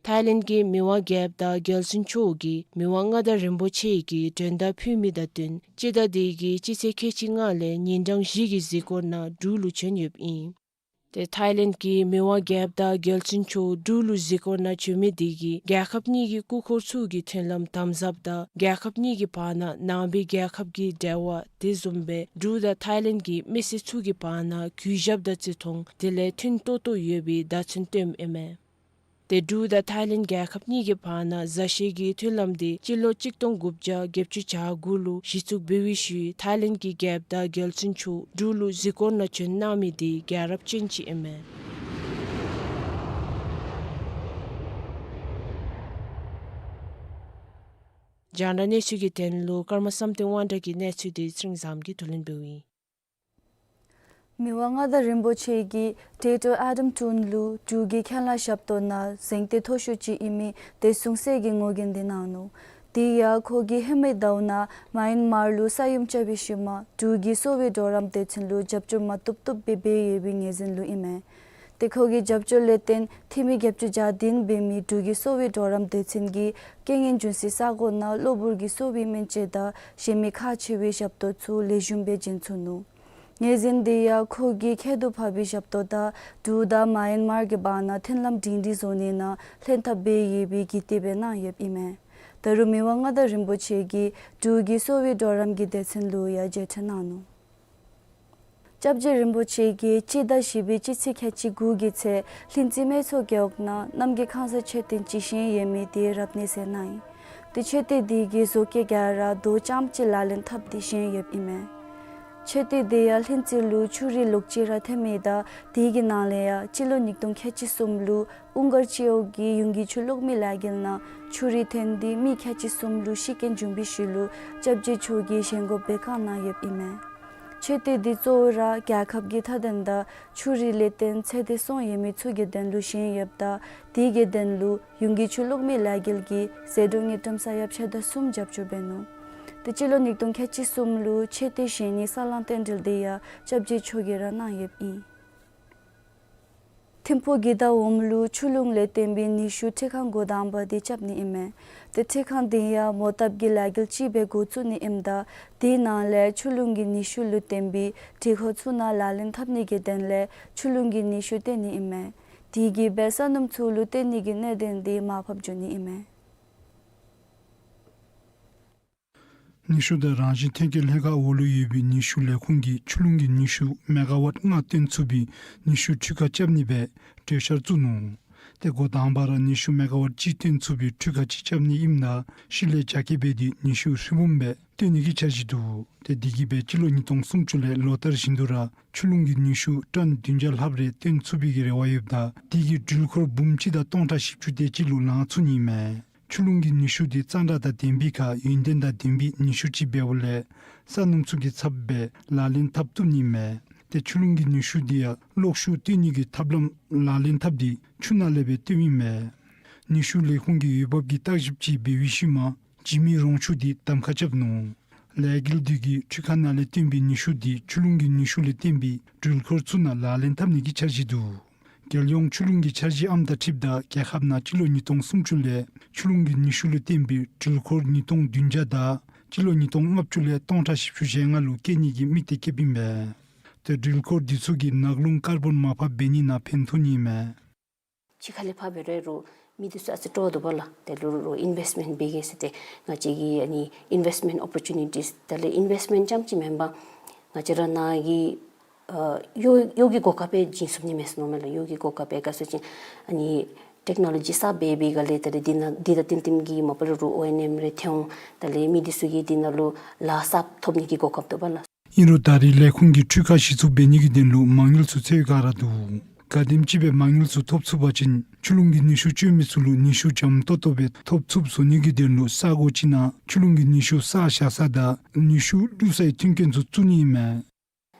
ཐའི་ལེནཌ་གི་མི་དབང་རྒྱལཔོ་དང་རྒྱལ་བཙུན་མཆོག་གིས་མི་དབང་མངའ་བདག་རིན་པོ་ཆེ་གི་མགྲོན་བརྡ་ཕུལ་མི་དང་བསྟུན་སྤྱི་ཟླ་འདི་གི་སྤྱི་ཚེས་ཁལ་གཅིག་ལྔ་ལས་ཉིན་གྲངས་བཞི་གི་གཟིགས་སྐོར་ནང་འབྲུག་ལུ་བྱོན་ཡོདཔ་ཨིན། ཏེ་ཐའི་ལེནཌ་གི་མི་དབང་རྒྱལཔོ་དང་རྒྱལ་བཙུན་མཆོག་འབྲུག་ལུ་གཟིགས་སྐོར་ནང་བྱོན་མི་འདི་གིས་རྒྱལ་ཁབ་གཉིས་ཀྱི་སྐུ་འཁོར་ཚུ་གི་མཐུན་ལམ་དམ་ཟབ་དང་རྒྱལ་ཁབ་གཉིས་ཀྱི་བར་ན་ནང་པའི་རྒྱལ་ཁབ་ཀྱི་འབྲེལ་བ་དེ་བཟུམ་སྦེ་འབྲུག་དང་ཐའི་ལེནཌ་གི་མི་སེར་ཚུ་གི་བར་ན་གུས་ཞབས་དང་བརྩི་མཐོང་དེ་ལས་མཐུན་ཏོག་ཏོ་ཡོད་པའི་བརྡ་མཚོན་སྟོནམ་ཨིན་མས། ཏེ་འབྲུག་དང་ཐའི་ལེནཌ་རྒྱལ་ཁབ་གཉིས་ཀྱི་བར་ན་མཛའ་བཤེས་ཀྱི་མཐུན་ལམ་དེ་སྤྱི་ལོ་གཅིག་སྟོང་དགུ་བརྒྱ་བརྒྱད་ཅུ་གྱ་དགུ་ལུ་གཞི་བཙུགས་འབད་བའི་ཤུལ་ཐའི་ལེནཌ་གི་རྒྱལཔོ་དང་རྒྱལ་བཙུན་མཆོག་འབྲུག་ལུ་གཟིགས་སྐོར་ནང་བྱོན་གནང་མི་དེ་རྒྱལ་རབས་ཅན་ཅིག་ཨིན་མས། རྒྱང་བསྒྲགས་གནས་ཚུལ་གྱི་དོན་ལུ་ཀརྨ་བསམ་གཏན་དབང་གྲགས་ཀྱི་གནས་ཚུལ་དེ་ཚེ་རིང་བཟངམོ་གིས་བསྡུ་ལེན་འབདཝ་ཨིན། མི་དབང་མངའ་བདག་རིན་པོ་ཆེ་གིས་ཊེ་ཊོ་ཨེ་ཌམ་ཀྲུན་ལུ་འབྲུག་གི་ཁས་བླངས་ཞབས་ཏོག་ནང་གཟེངས་བསྟོད་མཐོ་ཤོས་ཅིག་ཨིན་མི་དེ་གསུང་སྲོལ་གྱི་ངོ་རྒོལ་འདི་གནང་ནུག། དེ་ཡང་ཁོ་གིས་ཧེ་མའི་ཟླཝ་ནང་མཱ་ཡན་མར་ལུ་ས་ཡོམ་རྐྱབ་པའི་ཤུལ་མ་འབྲུག་གི་གསོ་བའི་གྲོགས་རམ་སྡེ་ཚན་ལུ་རྒྱབ་སྐྱོར་མ་བཏུབ་བཏུབ་སྦེ་འབད་ཡོད་པའི་ངོས་འཛིན་ལུ་ཨིན་མས། ཏེ་ཁོ་གི་རྒྱབ་སྐྱོར་ལས་བརྟེན་འཐུས་མི་བརྒྱད་ཅུ་གྱ་བདུན་འབད་མི་འབྲུག་གི་གསོ་བའི་གྲོགས་རམ་སྡེ་ཚན་གྱིས་རྐྱེན་ངན་འབྱུང་སའི་ས་གོ་ནང་གློ་བུར་གྱི་གསོ་བའི་སྨན་དཔྱད་དང་གཞན་མི་ཁག་ཆེ་བའི་ཞབས་ཏོག་ཚུ་ལེགས་ཤོམ་སྦེ་བྱིན་ཚུགས་ནུག། ངོས་འཛིན་དེ་ཡང་ཁོ་གིས་ཁྱད་དུ་འཕགས་པའི་ཞབས་ཏོག་དང་འབྲུག་དང་མཱ་ཡན་མར་གྱི་བར་ན་མཐུན་ལམ་སྒྲིང་སྒྲིང་བཟོ་ནི་ནང་ལྷན་ཐབས་འབད་ཡོད་པའི་གི་དེ་སྦེ་གནང་ཡོདཔ་ཨིན་མས། ད་རུང་མི་དབང་མངའ་བདག་རིན་པོ་ཆེ་གིས་འབྲུག་གི་གསོ་བའི་གྲོགས་རམ་གྱི་སྡེ་ཚན་ལུ་ཡང་མཇལ་འཕྲད་གནང་ནུག། སྐྱབས་རྗེ་རིན་པོ་ཆེ་གིས་སྤྱི་ཟླ་བཞི་པའི་སྤྱི་ཚེས་ཁལ་གཅིག་དགུ་གི་ཚེ་ལྷུན་རྩེ་སྨད་ཚོང་རྒེད་འོག་ནང་གནམ་གྱི་ཁང་གསར་མཆོད་རྟེན་ཅིག་བཞེངས་ཡོད་མི་དེ་རབ་གནས་མཛད་གནང་ཡི། ཏེ་མཆོད་རྟེན་དེ་གི་བཟོ་བཀོད་ག་ར་རྡོ་རྐྱངམ་གཅིག་ལག་ལེན་འཐབ་སྟེ་བཞེངས་ཡོདཔ་ཨིན་མས། མཆོད་རྟེན་དེ་ཡང་ལྷུན་རྩེ་ལུ་ཆུ་རུད་ལོགས་གཅིག་ར་ཐོན་མི་དང་དེ་གི་ནང་ལས་ཡང་སྤྱི་ལོ་ཉིས་སྟོང་ཁལ་གཅིག་གསུམ་ལུ་ཨུན་དཀར་སྤྱི་འོག་གི་ཡུན་གྱི་ཆུ་གློག་མེ་ལས་འགུལ་ནང་ཆུ་རུད་ཐོན་ཏེ་མི་ཁལ་གཅིག་གསུམ་ལུ་ཤི་རྐྱེན་བྱུང་བའི་ཤུལ་ལུ་སྐྱབས་རྗེ་མཆོག་གིས་བཞེངས་དགོཔ་སྦེ་བཀའ་གནང་ཡོདཔ་ཨིན་མས། ཆོས་སྡེ་འདི་གཙོ་བོ་ར་རྒྱལ་ཁབ་ཀྱི་མཐའ་དོན་དང་ཆོས་རིག་ལས་རྟེན་ཚད་ལྡན་སོང་ཡོད་མི་ཚུ་གི་དོན་ལུ་བཞེངས་ཡོདཔ་ད་དེ་གི་དོན་ལུ་ཡོངས་ཀྱི་ཆུ་གློག་མེ་ལས་འགུལ་གྱི་ཟད་འགྲོ་དངུལ་ཀྲམ་ས་ཡ་ཕྱེད་དང་གསུམ་རྒྱབ་སྐྱོར་འབད་ནུག། ཏེ་སྤྱི་ལོ་ཉིས་སྟོང་ཁལ་གཅིག་གསུམ་ལུ་ཆོས་སྡེ་བཞེངས་ནིའི་ས་བསླང་རྟེན་འབྲེལ་འདི་ཡང་སྐྱབས་རྗེ་མཆོག་གིས་ར་གནང་ཡོདཔ་ཨིན། ཐིམ་ཕུག་གི་མདའ་འོགམ་ལུ་ཆུ་ཀླུང་ལས་བརྟེན་པའི་ནུས་ཤུགས་འཕྲུལ་ཁང་འགོ་དང་པ་འདི་རྐྱབ་ནི་ཨིན་མས། ཏེ་འཕྲུལ་ཁང་འདི་ཡང་མོ་བཏབ་ཀྱི་ལས་འགུལ་ཅིག་སྦེ་འགོ་བཙུགས་ནི་ཨིནམ་ད་དེའི་ནང་ལས་ཆུ་ཀླུང་གི་ནུས་ཤུགས་ལུ་བརྟེན་པའི་འགྲུལ་འཁོར་ཚུ་ནང་ལག་ལེན་འཐབ་ནི་གི་དོན་ལས་ཆུ་ཀླུང་གི་ནུས་ཤུགས་བཏོན་ནི་ཨིན་མས། དེ་གིས་སྦེ་ས་སྣུམ་ཚུ་ལུ་བརྟེན་ནི་གི་གནད་དོན་འདི་མར་ཕབ་འགྱོ་ནི་ཨིན་མས། ནུས་ཤུགས་དང་རང་བཞིན་ཐོན་སྐྱེད་ལྷན་ཁག་འོག་ལུ་ཡོད་པའི་ནུས་ཤུགས་ལས་ཁུངས་ཀྱིས་ཆུ་ཀླུང་གི་ནུས་ཤུགས་མེ་ག་ཝཊ་ལྔ་བཏོན་ཚུགས་པའི་ནུས་ཤུགས་འཕྲུལ་ཁང་རྐྱབ་ནི་སྦེ་གྲོས་འཆར་བཙུགས་ནུག། ཏེ་འགོ་དང་པ་ར་ནུས་ཤུགས་མེ་ག་ཝཊ་གཅིག་བཏོན་ཚུགས་པའི་འཕྲུལ་ཁང་ཅིག་རྐྱབ་ནི་ཨིནམ་ད་གཞི་ལས་རྒྱ་སྐྱེད་འབད་དེ་ནུས་ཤུགས་ཧྲིལ་བུམ་སྦེ་བཏོན་ནི་གི་འཆར་གཞི་འདུག། ཏེ་དེ་གིས་སྦེ་སྤྱི་ལོ་ཉིས་སྟོང་སུམ་ཅུ་ལས་ལོ་ལྟར་བཞིན་དུ་ར་ཆུ་ཀླུང་གི་ནུས་ཤུགས་ཊོན་བདུན་བརྒྱ་ལྷགཔ་རེ་བཏོན་ཚུགས་པའི་གི་རེ་བ་ཡོདཔ་ད་དེ་གིས་འགྲུལ་འཁོར་འབུམ་གཅིག་དང་སྟོང་ཕྲག་བཞི་བཅུ་དེ་ཅིག་ལུ་ལང་ཚུགས་ནི་ཨིན་མས། ཆུ་ཀླུང་གི་ནུས་ཤུགས་འདི་གཙང་སྦྲ་དང་ལྡན་པའི་ཁར་ཡུན་བརྟན་དང་ལྡན་པའི་ནུས་ཤུགས་ཅིག་འབདཝ་ལས་ས་སྣུམ་ཚུ་གི་ཚབ་སྦེ་ལག་ལེན་འཐབ་བཏུབ་ནི་ཨིན་མས། ཏེ་ཆུ་ཀླུང་གི་ནུས་ཤུགས་འདི་ཡང་གློག་ཤུགས་བཏོན་ནི་གི་ཐབས་ལམ་ལག་ལེན་འཐབ་སྟེ་ཆུ་ནང་ལས་སྦེ་བཏོནམ་ཨིན་མས། ནུས་ཤུགས་ལས་ཁུངས་ཀྱིས་འོས་འབབ་ཀྱི་བརྟག་ཞིབ་ཅིག་འབད་བའི་ཤུལ་མ་འཇིགས་མེད་རོང་ཆུ་འདི་གདམ་ཁ་རྐྱབ་ནུག། ལས་འགུལ་འདི་གིས་འཕྲུལ་ཁང་ནང་ལས་བཏོན་པའི་ནུས་ཤུགས་འདི་ཆུ་ཀླུང་གི་ནུས་ཤུགས་ལས་བརྟེན་པའི་འགྲུལ་འཁོར་ཚུ་ནང་ལག་ལེན་འཐབ་ནི་གི་འཆར་གཞི་འདུག། རྒྱལ་ཡོངས་ཆུ་ཀླུང་གི་འཆར་གཞི་ཨམ་དང་འཁྲིལཝ་ད་རྒྱལ་ཁབ་ནང་སྤྱི་ལོ་ཉིས་སྟོང་སུམ་ཅུ་ལས་ཆུ་ཀླུང་གི་ནུས་ཤུགས་ལས་བརྟེན་པའི་འགྲུལ་འཁོར་ཉིས་སྟོང་བདུན་བརྒྱ་དང་སྤྱི་ལོ་ཉིས་སྟོང་ལྔ་བཅུ་ལས་སྟོང་ཕྲག་བཞི་བཅུ་ཞེ་ལྔ་ལུ་བསྐྱེད་ནི་གི་དམིགས་གཏད་བསྐྱེདཔ་ཨིན་མས། ཏེ་འགྲུལ་འཁོར་འདི་ཚུ་གིས་ནགས་ཀླུང་ཀར་བོན་མར་ཕབ་འབད་ནི་ནང་ཕན་ཐོགས་ནི་ཨིན་མས། ཕྱི་ཁ་ལས་ཕར་འབད་རུང་མི་འདི་ཚུ་ཨ་ཙི་སྤྲོ་འདུག་པ་ལགས། དེ་ལུ་རུང་ཨིན་ཝེསཊ་མེནཊ་འབད་གེ་ཟེར་ཏེ་ང་བཅས་ཀྱིས་ཨ་ནི་ཨིན་ཝེསཊ་མེནཊ་ཨོ་པོར་ཅུ་ནི་ཊིས་དེ་ལས་ཨིན་ཝེསཊ་མེནཊ་རྐྱངམ་ཅིག་མེན་པར་ང་བཅས་ར་ནཱ་གི་ཨ་གཡོག་གཡོག་གི་གོ་སྐབས་སྦེ་བྱིན་ཚུགས་ནི་མས་ཟེར་མནོཝ་མས་ལགས། གཡོག་གི་གོ་སྐབས་སྦེ་ག་ཅི་ཟེར་བ་ཅིན་ཨ་ནི་ཊེཀ་ནོ་ལོ་ཇི་གསརཔ་སྦེ་འབད་སྒང་ལས་དེ་ལས་འདི་ནང་འདི་དང་བསྟུན་བསྟུན་གྱི་མ་པ་ལས་རུང་ཨོ་ཨེན་ཨེམ་རེ་ཐོན་འོང་། དེ་ལས་མི་འདི་ཚུ་གིས་འདི་ནང་ལུ་ལཱ་གསརཔ་ཐོབ་ནི་གི་གོ་སྐབས་འདུག་པ་ལགས། ཨིན་རུང་ད་རེས་ལས་ཁུངས་ཀྱིས་འཕྲུལ་ཁང་གཞི་བཙུགས་འབད་ནི་གི་དོན་ལུ་མ་དངུལ་ཚུ་འཚོལ་བའི་བསྒང་ར་འདུག། ག་དེམ་ཅིག་སྦེ་མ་དངུལ་ཚུ་ཐོབ་ཚུགས་པ་ཅིན་ཆུ་ཀླུང་གི་ནུས་ཤུགས་སྤྱོད་མི་ཚུ་ལུ་ནུས་ཤུགས་འཇམ་ཏོག་ཏོ་སྦེ་ཐོབ་ཚུགསཔ་བཟོ་ནི་གི་དོན་ལུ་ས་གོ་ཅིག་ནང་ཆུ་ཀླུང་གི་ནུས་ཤུགས་གསར་བཞག་ས་དང་ནུས་ཤུགས་བླུག་སའི་མཐུན་རྐྱེན་ཚུ་བཙུགས་ནི་ཨིན་མས།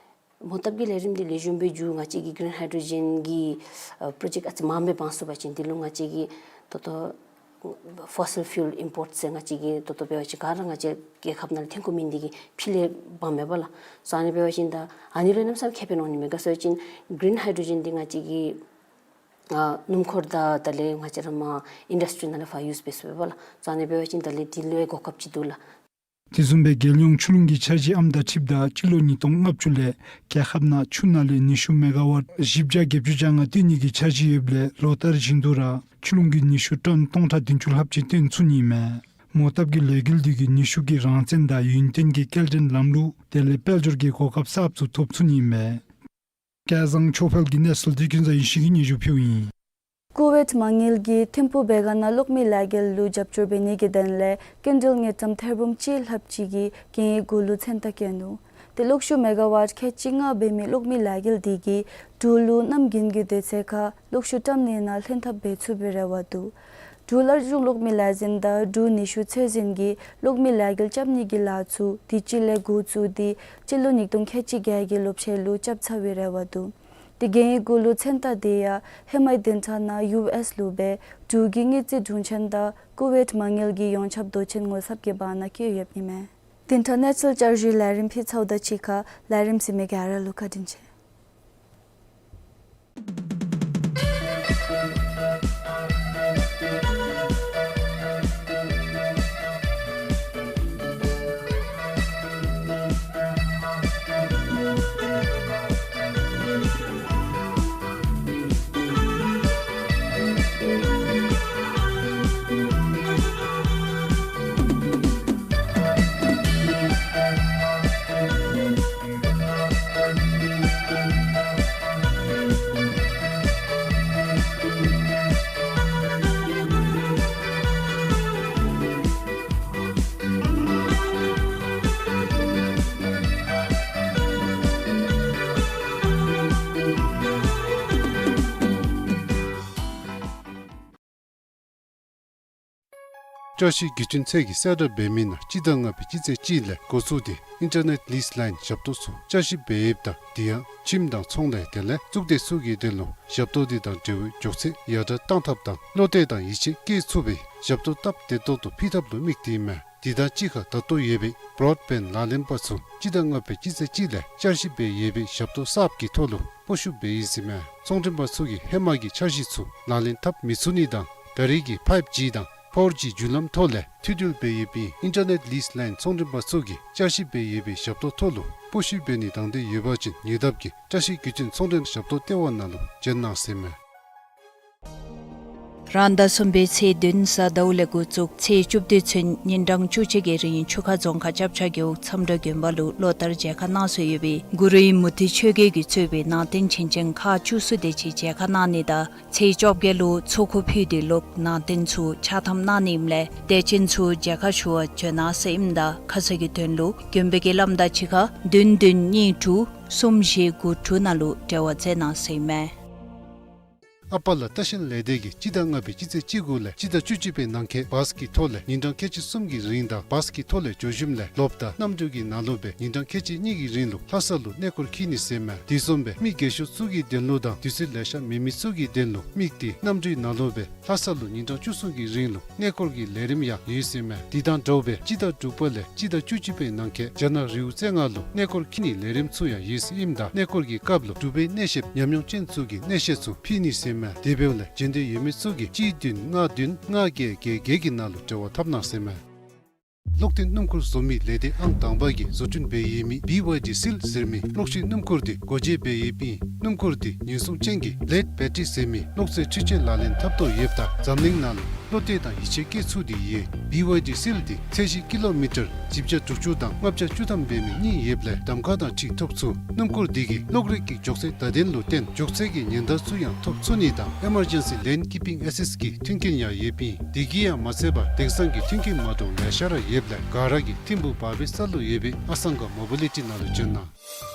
མོ་བཏབ་ཀྱི་ལས་རིམ་འདི་ལེགས་ཤོམ་སྦེ་མཇུག་ང་བཅས་ཀྱིས་གིརིན་ཧའི་ཌྲོ་ཇེན་གྱི་ཨ་པྲོ་ཇེཀཊ་ཨ་ཙི་མངམ་སྦེ་འབག་ཚུགས་པ་ཅིན་འདི་ལུ་ང་བཅས་ཀྱིས་ད་ལྟོ་ཕོ་སིལ་ཕིའུལ་ཨིམ་པོརཊ་ཟེར་ང་བཅས་ཀྱིས་ད་ལྟོ་འབད་བ་ཅིན་ག་ར་ང་བཅས་རྒྱལ་ཁབ་ནང་ལས་ཐོན་དགོ་མི་འདི་གིས་ཕྱི་ལས་འབག་མེན་པ་ལགས། སོ་ཨ་ནི་འབད་བ་ཅིན་ད་ཨ་ནི་ལུ་གནམ་མེད་ས་མེད་ཁེ་ཕན་འོང་ནི་མས། ག་ཅི་ཟེར་བ་ཅིན་གིརིན་ཧའི་ཌྲོ་ཇེན་འདི་ང་བཅས་ཀྱིས་ཨ་སྣུམ་འཁོར་དང་དེ་ལས་ང་བཅས་ར་མར་ཨིན་ཌསི་ཊི་རི་ནང་ལས་ཕར་ཡུསི་འབད་ཚུགས་པས་ལགས། སོ་ཨ་ནི་འབད་བ་ཅིན་དེ་ལས་འདི་ལུ་ཡང་གོ་སྐབས་ཅིག་འདུག་ལགས། དེ་བཟུམ་སྦེ་རྒྱལ་ཡོངས་ཆུ་ཀླུང་གི་འཆར་གཞི་ཨམ་དང་འཁྲིལཝ་ད་སྤྱི་ལོ་ཉིས་སྟོང་ལྔ་བཅུ་ལས་རྒྱལ་ཁབ་ནང་ཆུ་ནང་ལས་ནུས་ཤུགས་མེ་ག་ཝཊ་བཞི་བརྒྱ་བརྒྱད་ཅུ་གྱ་ལྔ་བཏོན་ནི་གི་འཆར་གཞི་ཡོདཔ་ལས་ལོ་ལྟར་བཞིན་དུ་ར་ཆུ་ཀླུང་གི་ནུས་ཤུགས་ཊོན་སྟོང་ཕྲག་བདུན་ཅུ་ལྷགཔ་ཅིག་བཏོན་ཚུགས་ནི་ཨིན་མས། མོ་བཏབ་ཀྱི་ལས་འགུལ་འདི་གིས་ནུས་ཤུགས་ཀྱི་རང་བཙན་དང་ཡུན་བརྟན་གྱི་སྐྱེལ་འདྲེན་ལམ་ལུགས་དེ་ལས་དཔལ་འབྱོར་གྱི་གོ་སྐབས་གསརཔ་ཚུ་ཐོབ་ཚུགས་ནི་ཨིན་མས། སྐལ་བཟང་ཆོས་འཕེལ་གྱི་གནས་ཚུལ་འདི་ཀུན་བཟང་ཡེ་ཤེས་ཀྱིས་སྙན་ཞུ་ཕུལཝ་ཨིན། ཀུ་ཝེཊ་མ་དངུལ་གྱིས་ཐིམ་ཕུག་བེ་ག་ནང་གློག་མེ་ལས་འགུལ་ལུ་རྒྱབ་སྐྱོར་འབད་ནི་གི་དོན་ལས་སྐྱིན་འགྲུལ་དངུལ་ཀྲམ་ཐེར་འབུམ་གཅིག་ལྷགཔ་ཅིག་གི་གན་ཡིག་གུ་ལུ་མཚན་རྟགས་བཀོད་ནུག། ཏེ་གློག་ཤུགས་མེ་ག་ཝཊ་ཁལ་གཅིག་ལྔ་འབད་མི་གློག་མེ་ལས་འགུལ་འདི་གིས་འབྲུག་ལུ་གནམ་དགུན་གྱི་དུས་ཚོད་ཁར་གློག་ཤུགས་བཀྲམ་ནི་ནང་ལྷན་ཐབས་འབད་ཚུགས་པའི་རེ་བ་འདུག། འབྲུག་སླར་འབྱུང་གློག་མེ་ལས་འཛིན་དང་འབྲུག་ནུས་ཤུགས་ཚོད་འཛིན་གྱིས་གློག་མེ་ལས་འགུལ་རྐྱབ་ནི་གི་ལཱ་ཚུ་དུས་ཅི་ལས་འགོ་བཙུགས་ཏེ་སྤྱི་ལོ་ཉིས་སྟོང་ཁལ་གཅིག་བརྒྱད་ཀྱི་ལོ་ཕྱེད་ལུ་རྐྱབ་ཚར་བའི་རེ་བ་འདུག། ཏེ་གན་ཡིག་གུ་ལུ་མཚན་རྟགས་འདི་ཡང་ཧེ་མའི་བདུན་ཕྲག་ནང་ཡུ་ཨེསི་ལུ་སྦེ་འབྲུག་གི་དངུལ་རྩིས་དྲུང་ཆེན་དང་ཀུ་ཝེཊ་མ་དངུལ་གྱི་ཡོངས་ཁྱབ་མདོ་ཆེན་ངོ་ཚབ་ཀྱི་བར་ན་བཀོད་ཡོདཔ་ཨིན་མས། བདུན་ཕྲག་གནས་ཚུལ་བསྐྱར་ཞུའི་ལས་རིམ་ཕུལ་ཚརཝ་ད་གཅིག་ཁར་ལས་རིམ་གཟིགས་མི་ག་ར་ལུ་བཀའ་དྲིན་ཆེ། བཀྲ་ཤིས་བརྒྱུད་འཕྲིན་ཚད་ཀྱིས་གསལ་བསྒྲགས་འབད་མི་ནང་སྤྱི་ཟླ་ལྔ་པའི་སྤྱི་ཚེས་གཅིག་ལས་འགོ་བཙུགས་ཏེ་ཨིན་ཊར་ནེཊ་ལིསི་ལའིན་ཞབས་ཏོག་ཚུ་བསྐྱར་ཞིབ་འབད་ཡོདཔ་ད་དེ་ཡང་ཁྱིམ་དང་ཚོང་ལས་དེ་ལས་གཙུག་སྡེ་ཚུ་གི་དོན་ལུ་ཞབས་ཏོག་དེ་དང་འབྲེལ་བའི་མགྱོགས་ཚད་ཡར་དྲག་གཏང་ཐབས་དང་བློ་གཏད་དང་ཡིད་ཆེས་བསྐྱེད་ཚུགས་པའི་ཞབས་ཏོག་སྟབས་བདེ་ཏོག་ཏོ་ཕུལ་ཐབས་ལུ་དམིགས་ཏེ་ཨིན་མས། དེ་དང་གཅིག་ཁར་ད་ལྟོ་ཡོད་པའི་བྲོཌ་བེནཌ་ལག་ལེན་པ་ཚུ་སྤྱི་ཟླ་ལྔ་པའི་སྤྱི་ཚེས་གཅིག་ལས་བསྐྱར་ཞིབ་འབད་ཡོད་པའི་ཞབས་ཏོག་གསརཔ་གི་ཐོག་ལུ་སྤོ་བཤུད་འབད་ཡི་ཟེར་ཨིན་མས། ཚོང་མགྲོན་པ་ཚུ་གིས་ཧེ་མ་གི་འཆར་གཞི་ཚུ་ལག་ལེན་འཐབ་མི་ཚུགས་ནི་དང་ད་རེས་ཀྱི་ཕའིབ་ཇི་དང་ཕོར་ཇི་བརྒྱུད་ལམ་ཐོག་ལས་མཐུད་འབྲེལ་འབད་ཡོད་པའི་ཨིན་ཊར་ནེཊ་ལིསི་ལའིན་ཚོང་མགྲོན་པ་ཚུ་གིས་བསྐྱར་ཞིབ་འབད་ཡོད་པའི་ཞབས་ཏོག་ཐོག་ལུ་སྤོ་བཤུད་འབད་ནི་དང་འདོད་ཡོད་པ་ཅིན་ཉེ་འདབས་ཀྱི་བཀྲ་ཤིས་བརྒྱུད་འཕྲིན་ཚོང་མགྲོན་ཞབས་ཏོག་ལྟེ་བ་ནང་ལུ་བྱོན་གནང་ཟེར་ཨིན་མས། རང་ཟླ་གསུམ་པའི་ཚེས་བདུན་གཟའ་ཟླཝ་ལས་འགོ་བཙུགས་ཚེས་བཅུ་བདུན་ཚུན་ཉིན་གྲངས་བཅུ་གཅིག་གི་རིང་ཆུ་ཁ་རྫོང་ཁག་ལྕབ་ཆ་རྒེད་འོག་མཚམས་དྲ་དགོན་པ་ལུ་ལོ་ལྟར་མཇལ་ཁ་གནང་སྲོལ་ཡོད་པའི་གུ་རུའི་མུ་ཏིག་ཆོས་རྒྱལ་གྱིས་གཙོས་པའི་ནང་རྟེན་བྱིན་ཅན་ཁག་བཅུ་གསུམ་དེ་ཅིག་མཇལ་ཁ་གནང་ནི་དང་ཚེས་བཅོ་བརྒྱད་ལུ་ཚོགས་འཁོར་ཕུལ་ཏེ་ལོག་ནང་རྟེན་ཚུ་ཕྱག་ཐམ་གནང་ནི་ཨིནམ་ལས་དད་ཅན་ཚུ་མཇལ་ཁ་ཞུ་བར་བྱོན་གནང་ཟེར་ཨིནམ་ད་ཁ་གསལ་གྱི་དོན་ལུ་དགོན་པའི་བརྒྱུད་ལམ་དང་གཅིག་ཁར་བདུན་བདུན་གཉིས་དྲུག་གསུམ་བཞི་དགུ་དྲུག་ནང་ལུ་འབྲེལ་བ་མཛད་གནང་ཟེར་ཨིན་མས། ཨ་པ་ལ་ལྟ་བཤལ་ལས་སྡེ་གིས་སྤྱི་ཟླ་ལྔ་པའི་སྤྱི་ཚེས་གཅིག་དགུ་ལས་སྤྱི་ཟླ་བཅུ་གཅིག་པའི་ནང་འཁོད་བཱས་ཀྱི་ཐོག་ལས་ཉིན་གྲངས་ཁལ་གཅིག་གསུམ་གྱི་རིང་དང་བཱས་ཀྱི་ཐོག་ལས་འགྱོ་ཞིནམ་ལས་ལོགཔ་ད་གནམ་གྲུ་གི་ནང་ལུ་སྦེ་ཉིན་གྲངས་ཁལ་གཅིག་གཉིས་ཀྱི་རིང་ལུ་ལྷ་ས་ལུ་གནས་སྐོར་འཁྱིད་ནི་ཟེར་ཨིན་མས། དེ་བཟུམ་སྦེ་མི་རྒས་ཤོས་ཚུ་གི་དོན་ལུ་དང་དུས་ཚོད་ལེ་ཤ་མེད་མི་ཚུ་གི་དོན་ལུ་དམིགས་ཏེ་གནམ་གྲུའི་ནང་ལུ་སྦེ་ལྷ་ས་ལུ་ཉིན་གྲངས་བཅུ་གསུམ་གྱི་རིང་ལུ་གནས་སྐོར་གྱི་ལས་རིམ་ཡང་ཡོད་ཟེར་ཨིན་མས། དེ་དང་འདྲཝ་སྦེ་སྤྱི་ཟླ་དྲུག་པ་ལས་སྤྱི་ཟླ་བཅུ་གཅིག་པའི་ནང་འཁོད་རྒྱ་ནག་རི་བོ་རྩེ་ལྔ་ལུ་གནས་སྐོར་འཁྱིད་ནིའི་ལས་རིམ་ཚུ་ཡང་ཡོད་ཟེར་ཨིནམ་ད་གནས་སྐོར་གྱི་སྐབས་ལུ་འབྲུག་པའི་གནས་བཤདཔ་ཉམས་མྱོང་ཅན་ཚུ་གིས་གནས་བཤད་ཚུ་ཕུལ་ནི་ཟེར་ཨིན་མས། དེ་འབདཝ་ལས་མཇལ་འདོད་ཡོད་མི་ཚུ་གིས་གཅིག་བདུན་ལྔ་བདུན་ལྔ་བརྒྱད་བརྒྱད་བརྒྱད་ཀྱི་ནང་ལུ་འབྲེལ་བ་འཐབ་གནང་ཟེར་ཨིན་མས། གློག་འཐེན་སྣུམ་འཁོར་བཟོ་མི་ལས་སྡེ་ཨང་དང་པ་གིས་བཟོ་སྐྲུན་འབད་ཡོད་མི་བི་ཝའི་ཌི་སིལ་ཟེར་མི་གློག་ཤིང་སྣུམ་འཁོར་དེ་སྒོ་འབྱེད་འབད་ཡོདཔ་ཨིན། སྣུམ་འཁོར་དེ་ཉེན་སྲུང་ཅན་གྱི་ལེཌ་བེ་ཊི་རི་ཟེར་མི་གློག་རྫས་འཕྲུལ་ཆས་ལག་ལེན་འཐབ་དོ་ཡོདཔ་ད་འཛམ་གླིང་ནང་ལུ་བློ་གཏད་དང་ཡིད་ཆེས་བསྐྱེད་ཚུགས་ཏེ་ཡོད། བི་ཝའི་ཌི་སིལ་དེ་ཚད་གཞི་ཀི་ལོ་མི་ཊར་བཞི་བརྒྱ་དྲུག་ཅུ་དང་ལྔ་བརྒྱ་བཅུ་ཐམ་འབད་མི་གཉིས་ཡོདཔ་ལས་གདམ་ཁ་དང་འཁྲིལ་ཐོབ་ཚུགས། སྣུམ་འཁོར་དེ་གིས་གློག་རིག་གི་མགྱོགས་ཚད་བརྡ་དོན་ལུ་བརྟེན་མགྱོགས་ཚད་ཀྱི་ཉེན་བརྡ་ཚུ་ཡང་ཐོབ་ཚུགས་ནི་དང་ཨི་མར་ཇེན་སི་ལེན་ཀིཔ་པིང་ཨེ་སིསཊ་གི་མཐུན་རྐྱེན་ཡང་ཡོདཔ་ཨིན། དེ་གིས་ཡང་མ་ཚད་པར་དེང་སང་གི་མཐུན་རྐྱེན་མ་འདྲཝ་ལེ་ཤ་ར་ཡོདཔ་ལས་ག་ར་གིས་ཐིམ་ཕུག་བར་བའི་ས་ལུ་ཡོད་པའི་ཨ་སང་ག་མོ་བི་ལི་ཊི་ནང་ལུ་བྱོན་གནང་།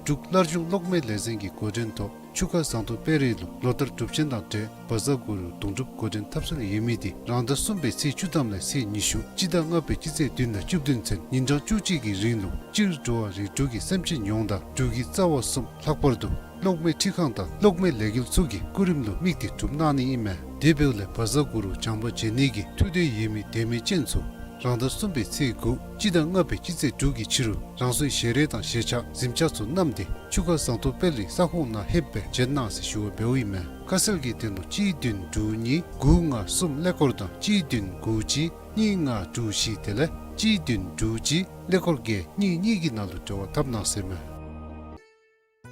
འབྲུག་སླར་འབྱུང་གློག་མེ་ལས་འཛིན་གྱི་འགོ་འདྲེན་ཐོག་ཆུ་ཁ་ཟངས་མདོག་དཔལ་རི་ལུ་ལོ་ལྟར་གྲུབ་ཆེན་དང་འབྲེལ་བཛྲ་གུ་རུ་གདུང་སྒྲུབ་འགོ་འདྲེན་འཐབ་སྲོལ་ཡོད་མི་དེ་རང་ཟླ་གསུམ་པའི་ཚེས་བཅུ་ཐམ་ལས་ཚེས་ཉི་ཤུ་སྤྱི་ཟླ་ལྔ་པའི་སྤྱི་ཚེས་བདུན་དང་བཅུ་བདུན་ཚུན་ཉིན་གྲངས་བཅུ་གཅིག་གི་རིང་ལུ་སྤྱིར་འགྲོ་བ་རིགས་དྲུག་གི་སེམས་ཅན་ཡོངས་དང་འབྲུག་གི་རྩ་བ་གསུམ་ལྷག་པར་དུ་གློག་མེ་འཕྲུལ་ཁང་དང་གློག་མེ་ལས་འགུལ་ཚུ་གི་སྐུ་རིམ་ལུ་དམིགས་ཏེ་གྲུབ་གནང་ནི་ཨིན་མས། དེ་འབདཝ་ལས་བཛྲ་གུ་རུ་བྱམས་པ་མཇལ་ནི་གི་ཐུགས་འདོད་ཡོད་མི་དད་མོས་ཅན་ཚུ་རང་ཟླ་གསུམ་པའི་ཚེས་དགུ་སྤྱི་ཟླ་ལྔ་པའི་སྤྱི་ཚེས་དྲུག་གི་ཕྱི་རུ་རང་སོའི་ཞལ་རས་དང་ཞལ་ཆས་གཟིམ་ཆས་ཚུ་བསྣམས་ཏེ་ཆུ་ཁ་ཟངས་མདོག་དཔལ་རིའི་ས་ཁོངས་ནང་ལྷོདཔ་སྦེ་བྱོན་གནང་ཟེར་ཞུ་བ་འབདཝ་ཨིན་མས། ཁ་གསལ་གྱི་དོན་ལུ་གཅིག་བདུན་དྲུག་གཉིས་དགུ་ལྔ་གསུམ་ཀླད་ཀོར་དང་གཅིག་བདུན་དགུ་གཅིག་གཉིས་ལྔ་དྲུག་བཞི་དེ་ལས་གཅིག་བདུན་དྲུག་གཅིག་ཀླད་ཀོར་བརྒྱད་གཉིས་གཉིས་ཀྱི་ནང་ལུ་འབྲེལ་བ་འཐབ་གནང་ཟེར་ཨིན་མས།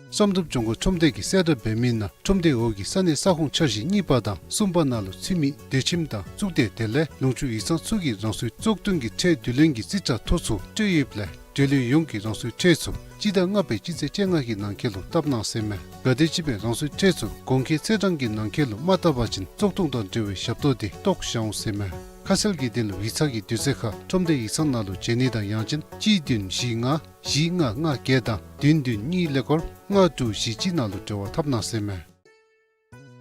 བསམ་གྲུབ་ལྗོངས་མཁར་ཁྲོམ་སྡེ་གིས་གསལ་བསྒྲགས་འབད་མི་ནང་ཁྲོམ་སྡེའི་འོག་གི་ས་གནས་ས་ཁོངས་འཆར་གཞི་གཉིས་པ་དང་གསུམ་པ་ནང་ལུ་ཚུད་མི་སྡོད་ཁྱིམ་དང་གཙུག་སྡེ་དེ་ལས་ལུང་ཕྱོགས་ཡིག་ཚང་ཚུ་གིས་རང་སོའི་བཙོག་འདོན་གྱི་ཁྲལ་བསྡུ་ལེན་གྱི་རྩིས་ཁྲ་ཐོ་ཚུ་སྤྲོད་ཡོདཔ་ལས་འབྲེལ་ཡོད་ཡོངས་ཀྱིས་རང་སོའི་ཁྲལ་ཚུ་སྤྱི་ཟླ་ལྔ་པའི་སྤྱི་ཚེས་བཅོ་ལྔ་གི་ནང་འཁོད་ལུ་བཏབ་གནང་ཟེར་ཨིན་མས། གལ་ཏེ་ཅིག་སྦེ་རང་སོའི་ཁྲལ་ཚུ་གོང་འཁོད་ཚེས་གྲངས་ཀྱི་ནང་འཁོད་ལུ་མ་བཏབ་པ་ཅིན་བཙོག་འཐུ་དང་འབྲེལ་བའི་ཞབས་ཏོག་དེ་བཏོག་བཞག་འོང་ཟེར་ཨིན་མས། ཁ་གསལ་གྱི་དོན་ལུ་ཡིག་ཚང་གི་དུས་ཚོད་ཁར་ཁྲོམ་སྡེ་ཡིག་ཚང་ནང་ལུ་བྱོན་ནི་དང་ཡང་ཅིན་གཅིག་བདུན་བཞི་ལྔ་བཞི་ལྔ་ལྔ་བརྒྱད་དང་བདུན་བདུན་གཉིས་ཀླད་ཀོར་ལྔ་དྲུག་བཞི་གཅིག་ནང་ལུ་འབྲེལ་བ་འཐབ་གནང་ཟེར་ཨིན་མས།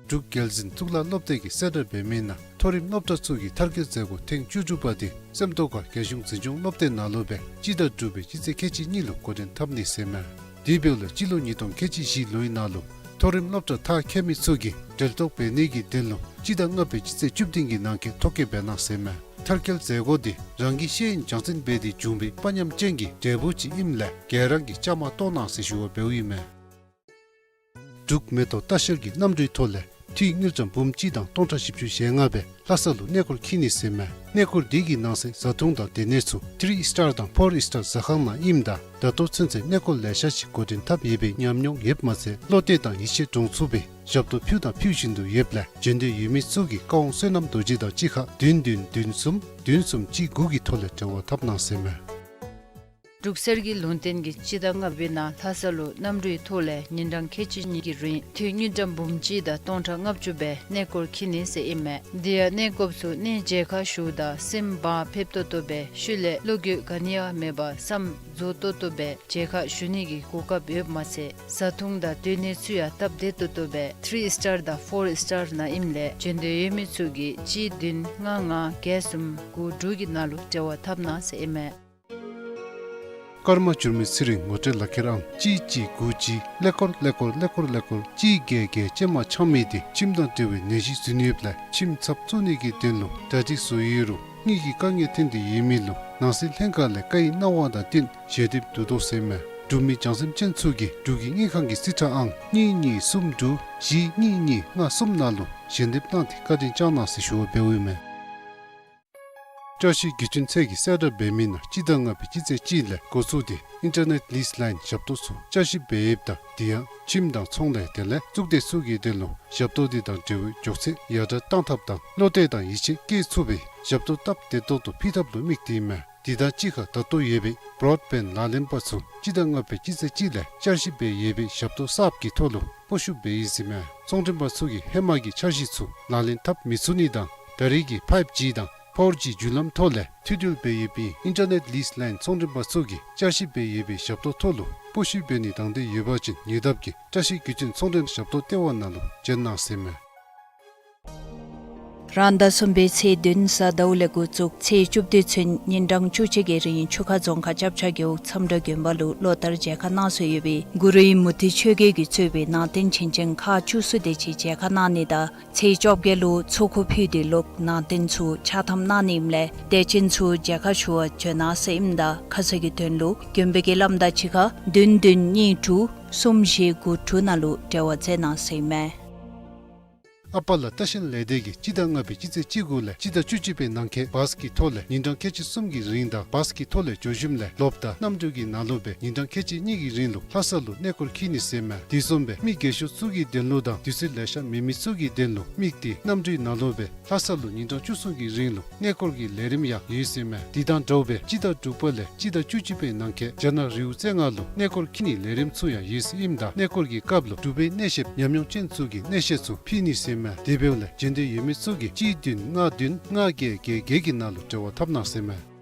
འབྲུག་རྒྱལ་འཛིན་གཙུག་ལག་སློབ་སྡེ་གིས་གསལ་བསྒྲགས་འབད་མི་ནང་མཐོ་རིམ་སློབ་གྲྭ་ཚུ་གི་མཐར་སྐྱེལ་མཛད་སྒོ་ཐེངས་བཅུ་དྲུག་པ་དེ་སེམས་རྟོགས་ཁ་རྒྱལ་གཞུང་འཛིན་སྐྱོང་སློབ་སྡེ་ནང་ལུ་སྦེ་སྤྱི་ཟླ་དྲུག་པའི་སྤྱི་ཚེས་ཁལ་གཅིག་གཉིས་ལུ་འགོ་འདྲེན་འཐབ་ནི་ཟེར་ཨིན་མས། དེ་འབདཝ་ལས་སྤྱི་ལོ་ཉིས་སྟོང་ཁལ་གཅིག་བཞི་ལོའི་ནང་ལུ་མཐོ་རིམ་སློབ་གྲྭ་མཐར་འཁྱོལ་མི་ཚུ་གིས་འབྲེལ་གཏོགས་འབད་ནི་གི་དོན་ལུ་སྤྱི་ཟླ་ལྔ་པའི་སྤྱི་ཚེས་བཅུ་བདུན་གྱི་ནང་འཁོད་ཐོ་བཀོད་འབད་གནང་ཟེར་ཨིན་མས། མཐར་སྐྱེལ་མཛད་སྒོ་དེ་རང་གི་ཤེས་ཡོན་སྦྱང་ཚན་འབད་དེ་བྱུང་བའི་དཔའ་ཉམས་ཅན་གྱི་འབྲས་བུ་ཅིག་ཨིནམ་ལས་ག་ར་གིས་བཅའ་མར་གཏོགས་གནང་ཟེར་ཞུ་བ་འབདཝ་ཨིན་མས། འབྲུག་མེ་ཏོག་ལྟ་བཤལ་གྱིས་གནམ་གྲུའི་ཐོག་ལས་འཐུས་དངུལ་ཀྲམ་འབུམ་གཅིག་དང་སྟོང་ཕྲག་བཞི་བཅུ་ཞེ་ལྔ་སྦེ་ལྷ་ས་ལུ་གནས་སྐོར་འཁྱིད་ནི་ཟེར་ཨིན་མས། གནས་སྐོར་དེ་གི་ནང་གསེས་བཟའ་འཐུང་དང་སྡོད་གནས་ཚུ་ཐི་རི་ཨིསི་ཊར་དང་ཕོར་ཨིསི་ཊར་ཟ་ཁང་ནང་ཨིནམ་ད་ད་ལྟོ་ཚུན་ཚོད་གནས་སྐོར་ལེ་ཤ་ཅིག་འགོ་འདྲེན་འཐབ་ཡོད་པའི་ཉམས་མྱོང་ཡོདཔ་མ་ཚད་བློ་གཏད་དང་ཡིད་ཆེས་འདྲོངས་ཚུགས་པའི་ཞབས་ཏོག་ཕུལ་དང་ཕུལ་བཞིན་དུ་ཡོདཔ་ལས་བྱོན་འདོད་ཡོད་མི་ཚུ་གིས་ཀ་ཝང་བསོད་ནམས་རྡོ་རྗེ་དང་གཅིག་ཁར་བདུན་བདུན་བདུན་གསུམ་བདུན་གསུམ་གཅིག་དགུ་གི་ཐོག་ལས་འབྲེལ་བ་འཐབ་གནང་ཟེར་ཨིན་མས། འབྲུག་གསེར་གྱི་ལུང་བསྟན་གྱིས་སྤྱི་ཟླ་ལྔ་པའི་ནང་ལྷ་ས་ལུ་གནམ་གྲུའི་ཐོག་ལས་ཉིན་གྲངས་ཁལ་གཅིག་གཉིས་ཀྱི་རིང་དུས་དངུལ་ཀྲམ་འབུམ་གཅིག་དང་སྟོང་ཕྲག་ལྔ་བཅུ་སྦེ་གནས་སྐོར་འཁྱིད་ནི་ཟེར་ཨིན་མས། དེ་ཡང་གནས་སྐོར་ཚུ་གནས་མཇལ་ཁ་ཞུཝ་ད་སེམས་བག་ཕེབས་ཏོག་ཏོ་སྦེ་ཤུལ་ལས་བློ་འགྱོད་ག་ནི་ཡང་མེད་པར་བསམ་རྫོགས་ཏོག་ཏོ་སྦེ་མཇལ་ཁ་ཞུ་ནི་གི་གོ་སྐབས་ཡོདཔ་མ་ཚད་བཟའ་འཐུང་དང་སྡོད་གནས་ཚུ་ཡང་སྟབས་བདེ་ཏོག་ཏོ་སྦེ་ཐི་རི་སི་ཊར་དང་ཕོར་སི་ཊར་ནང་ཨིནམ་ལས་བྱོན་འདོད་ཡོད་མི་ཚུ་གིས་གཅིག་བདུན་ལྔ་ལྔ་བརྒྱད་གསུམ་དགུ་དྲུག་གི་ནང་ལུ་འབྲེལ་བ་འཐབ་གནང་ཟེར་ཨིན་མས། ཀརྨ་འགྱུར་མེད་ཚེ་རིང་ངོ་སྤྲོད་ལག་ཁྱེར་ཨང་གཅིག་གཅིག་དགུ་གཅིག་ཀླད་ཀོར་ཀླད་ཀོར་ཀླད་ཀོར་ཀླད་ཀོར་གཅིག་བརྒྱད་བརྒྱད་ཅན་མ་ཆགས་མི་དེ་མཆིནམ་དང་འབྲེལ་བའི་ནད་གཞི་ཟུན་ཡོདཔ་ལས་མཆིནམ་ཚབ་བཙུགས་ནི་གི་དོན་ལུ་གྲ་སྒྲིག་བཟོ་ཡོད་རུང་དངུལ་གྱི་དཀའ་ངལ་ཐོན་ཏེ་ཡོད་མི་ལུ་ནང་སྲིད་ལྷན་ཁག་ལས་བཀའ་ཡིག་གནང་བ་དང་བསྟུན་ཞལ་འདེབས་བསྡུ་དོ་ཟེར་མས། འབྲུག་མི་བྱང་སེམས་ཅན་ཚུ་གིས་འབྲུག་གི་དངུལ་ཁང་གི་རྩིས་ཁྲ་ཨང་གཉིས་གཉིས་གསུམ་དྲུག་བཞི་གཉིས་གཉིས་ལྔ་གསུམ་ནང་ལུ་ཞལ་འདེབས་གནང་སྟེ་བཀའ་དྲིན་བསྐྱང་གནང་ཟེར་ཞུ་བ་འབདཝ་ཨིན་མས། བཀྲ་ཤིས་དགེ་ཆུང་ཚལ་གྱིས་གསལ་བསྒྲགས་འབད་མི་ནང་སྤྱི་ཟླ་ལྔ་པའི་སྤྱི་ཚེས་གཅིག་ལས་འགོ་བཙུགས་ཏེ་ཨིན་ཊར་ནེཊ་ལིསི་ལའིན་ཞབས་ཏོག་ཚུ་བསྐྱར་ཞིབ་འབད་ཡོདཔ་ད་དེ་ཡང་ཁྱིམ་དང་ཚོང་ལས་དེ་ལས་གཙུག་སྡེ་ཚུ་གི་དོན་ལུ་ཞབས་ཏོག་དེ་དང་འབྲེལ་བའི་མགྱོགས་ཚད་ཡར་དྲག་གཏང་ཐབས་དང་བློ་གཏད་དང་ཡིད་ཆེས་བསྐྱེད་ཚུགས་པའི་ཞབས་ཏོག་སྟབས་བདེ་ཏོག་ཏོ་ཕུལ་ཐབས་ལུ་དམིགས་ཏེ་ཨིན་མས། དེ་དང་གཅིག་ཁར་ད་ལྟོ་ཡོད་པའི་བྲོཌ་བེནཌ་ལག་ལེན་པ་ཚུ་སྤྱི་ཟླ་ལྔ་པའི་སྤྱི་ཚེས་གཅིག་ལས་བསྐྱར་ཞིབ་འབད་ཡོད་པའི་ཞབས་ཏོག་གསརཔ་གི་ཐོག་ལུ་སྤོ་བཤུད་འབད་ཡི་ཟེར་མས། ཚོང་མགྲོན་པ་ཚུ་གིས་ཧེ་མ་གི་འཆར་གཞི་ཚུ་ལག་ལེན་འཐབ་མི་ཚུགས་ནི་དང་ད་རེས་ཀྱི་ཕའིབ་ཇི་དང་ཕོར་ཇི་བརྒྱུད་ལམ་ཐོག་ལས་མཐུད་འབྲེལ་འབད་ཡོད་པའི་ཨིན་ཊར་ནེཊ་ལིསི་ལའིན་ཚོང་མགྲོན་པ་ཚུ་གིས་བསྐྱར་ཞིབ་འབད་ཡོད་པའི་ཞབས་ཏོག་ཐོག་ལུ་སྤོ་བཤུད་འབད་ནི་དང་འདོད་ཡོད་པ་ཅིན་ཉེ་འདབས་ཀྱི་བཀྲ་ཤིས་དགེ་ཆུང་ཚོང་མགྲོན་ཞབས་ཏོག་ལྟེ་བ་ནང་ལུ་བྱོན་གནང་ཟེར་མས། རང་ཟླ་གསུམ་པའི་ཚེས་བདུན་གཟའ་ཟླཝ་ལས་འགོ་བཙུགས་ཚེས་བཅུ་བདུན་ཚུན་ཉིན་གྲངས་བཅུ་གཅིག་གི་རིང་ཆུ་ཁ་རྫོང་ཁག་ལྕབ་ཇག་རྒེད་འོག་མཚམས་དྲ་དགོན་པ་ལུ་ལོ་ལྟར་མཇལ་ཁ་གནང་སྲོལ་ཡོད་པའི་གུ་རུ་ཨིན་མུ་ཏིག་ཆོས་རྒྱལ་གྱིས་གཙོས་པའི་ནང་རྟེན་བྱིན་ཅན་ཁག་བཅུ་གསུམ་དེ་ཅིག་མཇལ་ཁ་གནང་ནི་དང་ཚེས་བཅོ་བརྒྱད་ལུ་ཚོགས་འཁོར་ཕུལ་ཏེ་ལོག་ནང་རྟེན་ཚུ་ཕྱག་ཐམ་གནང་ནི་ཨིནམ་ལས་དད་ཅན་ཚུ་མཇལ་ཁ་ཞུ་བར་བྱོན་གནང་ཟེར་ཨིནམ་ད་ཁ་གསལ་གྱི་དོན་ལུ་དགོན་པའི་བརྒྱུད་ལམ་དང་གཅིག་ཁར་བདུན་བདུན་གཉིས་དྲུག་གསུམ་བཞི་དགུ་དྲུག་ནང་ལུ་འབྲེལ་བ་མཛད་གནང་ཟེར་ཨིན་མས། ཨ་པ་ལ་རྟ་ཤན་ལས་སྡེ་གིས་སྤྱི་ཟླ་ལྔ་པའི་སྤྱི་ཚེས་གཅིག་དགུ་ལས་སྤྱི་ཟླ་བཅུ་གཅིག་པའི་ནང་འཁོད་བཱས་ཀྱི་ཐོག་ལས་ཉིན་གྲངས་ཁལ་གཅིག་གསུམ་གྱི་རིང་དང་བཱས་ཀྱི་ཐོག་ལས་འགྱོ་ཞིནམ་ལས་ལོབ་དང་གནམ་གྲུ་གི་ནང་ལུ་སྦེ་ཉིན་གྲངས་ཁལ་གཅིག་གཉིས་ཀྱི་རིང་ལུ་ལྷ་ས་ལུ་གནས་སྐོར་འཁྱིད་ནི་ཟེར་མས། དེ་བཟུམ་སྦེ་མི་རྒས་ཤོས་ཚུ་གི་དོན་ལུ་དང་དུས་ཚོད་ལེ་ཤ་མེད་མི་ཚུ་གི་དོན་ལུ་དམིགས་ཏེ་གནམ་གྲུའི་ནང་ལུ་སྦེ་ལྷ་ས་ལུ་ཉིན་གྲངས་བཅུ་གསུམ་གྱི་རིང་ལུ་གནས་སྐོར་གྱི་ལས་རིམ་ཡང་ཡོད་ཟེར་མས། དེ་དང་འདྲཝ་སྦེ་སྤྱི་ཟླ་དྲུག་པ་ལས་སྤྱི་ཟླ་བཅུ་གཅིག་པའི་ནང་འཁོད་རྒྱ་ནག་རི་བོ་རྩེ་ལྔ་ལུ་གནས་སྐོར་འཁྱིད་ནིའི་ལས་རིམ་ཚུ་ཡང་ཡོད་ཟེར་ཨིནམ་ད་གནས་སྐོར་གྱི་སྐབས་ལུ་འབྲུག་པའི་གནས་བཤདཔ་ཉམས་མྱོང་ཅན་ཚུ་གིས་གནས་བཤད་ཚུ་ཕུལ་ནི་ཟེར་མས། དེ་འབདཝ་ལས་བྱོན་འདོད་ཡོད་མི་ཚུ་གིས་གཅིག་བདུན་ལྔ་བདུན་ལྔ་བརྒྱད་བརྒྱད་བརྒྱད་ཀྱི་ནང་ལུ་འབྲེལ་བ་འཐབ་གནང་ཟེར་མས།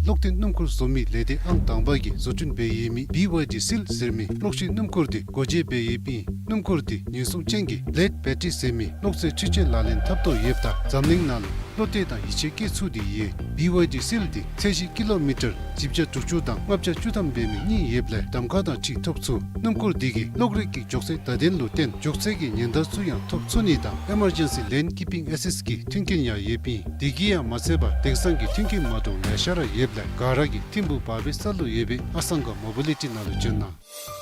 གློག་འཐེན་སྣུམ་འཁོར་བཟོ་མི་ལས་སྡེ་ཨང་དང་པ་གིས་བཟོ་སྐྲུན་འབད་ཡོད་མི་བི་ཝའི་ཌི་སིལ་ཟེར་མི་གློག་ཤིང་སྣུམ་འཁོར་འདི་སྒོ་འབྱེད་འབད་ཡོདཔ་ཨིན། སྣུམ་འཁོར་འདི་ཉེན་སྲུང་ཅན་གྱི་ལེཌ་བེ་ཊི་རི་ཟེར་མི་གློག་རྫས་འཕྲུལ་ཆས་ལག་ལེན་འཐབ་དོ་ཡོདཔ་ད་འཛམ་གླིང་ནང་ལུ་བློ་གཏད་དང་ཡིད་ཆེས་བསྐྱེད་ཚུགས་ཏེ་ཡོད། བི་ཝའི་ཌི་སིལ་འདི་ཚད་གཞི་ཀི་ལོ་མི་ཊར་བཞི་བརྒྱ་དྲུག་ཅུ་དང་ལྔ་བརྒྱ་བཅུ་ཐམ་འབད་མི་གཉིས་ཡོདཔ་ལས་གདམ་ཁ་དང་ཅིག་ཐོབ་ཚུགས། སྣུམ་འཁོར་འདི་གིས་གློག་རིག་གི་མགྱོགས་ཚད་བརྡ་དོན་ལུ་བརྟེན་མགྱོགས་ཚད་ཀྱི་ཉེན་བརྡ་ཚུ་ཡང་ཐོབ་ཚུགས་ནི་དང་ཨི་མར་ཇེན་སི་ལེན་ཀིཔ་པིང་ཨེ་སིསཊ་ཀྱི་མཐུན་རྐྱེན་ཡང་ཡོདཔ་ཨིན། དེ་གིས་ཡང་མ་ཚད་པར་དེང་སང་གི་མཐུན་རྐྱེན་མ་འདྲཝ་ལེ་ཤ་ར་ཡོདཔ་ལས་ག་ར་གིས་ཐིམ་ཕུག་བར་པའི་ས་ལུ་ཡོད་པའི་ཨ་སང་ག་མོ་བི་ལི་ཊི་ནང་ལུ་བྱོན་གནང་།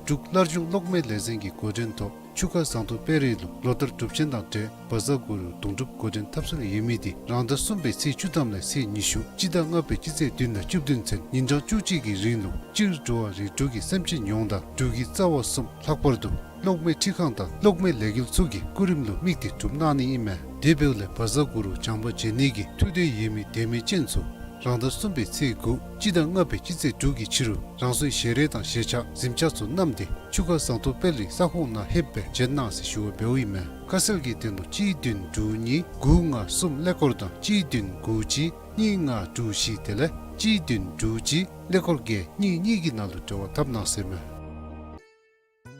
འབྲུག་སླར་འབྱུང་གློག་མེ་ལས་འཛིན་གྱི་འགོ་འདྲེན་ཐོག་ཆུ་ཁ་ཟངས་མདོག་དཔལ་རི་ལུ་ལོ་ལྟར་སྒྲུབ་ཆེན་དང་འབྲེལ་བཛྲ་གུ་རུ་དུང་སྒྲུབ་འགོ་འདྲེན་འཐབ་སྲོལ་ཡོད་མི་འདི་རང་ཟླ་གསུམ་པའི་ཚེས་བཅུ་ཐམ་ལས་ཚེས་ཉི་ཤུ་སྤྱི་ཟླ་ལྔ་པའི་སྤྱི་ཚེས་བདུན་དང་བཅུ་བདུན་ཚུན་ཉིན་གྲངས་བཅུ་གཅིག་གི་རིང་ལུ་སྤྱིར་འགྲོ་བ་རིགས་དྲུག་གི་སེམས་ཅན་ཡོངས་དང་འབྲུག་གི་རྩ་བ་གསུམ་ལྷག་པར་དུ་གློག་མེ་འཕྲུལ་ཁང་དང་གློག་མེ་ལས་འགུལ་ཚུ་གི་སྐུ་རིམ་ལུ་དམིགས་ཏེ་སྒྲུབ་གནང་ནི་ཨིན་མས། དེ་འབདཝ་ལས་བཛྲ་གུ་རུ་བྱམས་པ་མཇལ་ནི་གི་ཐུགས་འདོད་ཡོད་མི་དད་མོས་ཅན་ཚུ་རང་ཟླ་གསུམ་པའི་ཚེས་དགུ་སྤྱི་ཟླ་ལྔ་པའི་སྤྱི་ཚེས་དྲུག་གི་ཕྱི་རུ་རང་སོའི་ཞལ་རས་དང་ཞལ་ཆས་གཟིམ་ཆས་ཚུ་བསྣམས་ཏེ་ཆུ་ཁ་ཟངས་མདོག་དཔལ་རི་ས་ཁོངས་ནང་ལྷོདཔ་སྦེ་བྱོན་གནང་ཟེར་ཞུ་བ་འབདཝ་ཨིན་མས། ཁ་གསལ་གྱི་དོན་ལུ་གཅིག་བདུན་དྲུག་གཉིས་དགུ་ལྔ་གསུམ་ཀླད་ཀོར་དང་གཅིག་བདུན་དགུ་གཅིག་གཉིས་ལྔ་དྲུག་བཞི་དེ་ལས་གཅིག་བདུན་དྲུག་གཅིག་ཀླད་ཀོར་བརྒྱད་གཉིས་གཉིས་ཀྱི་ནང་ལུ་འབྲེལ་བ་འཐབ་གནང་ཟེར་མས།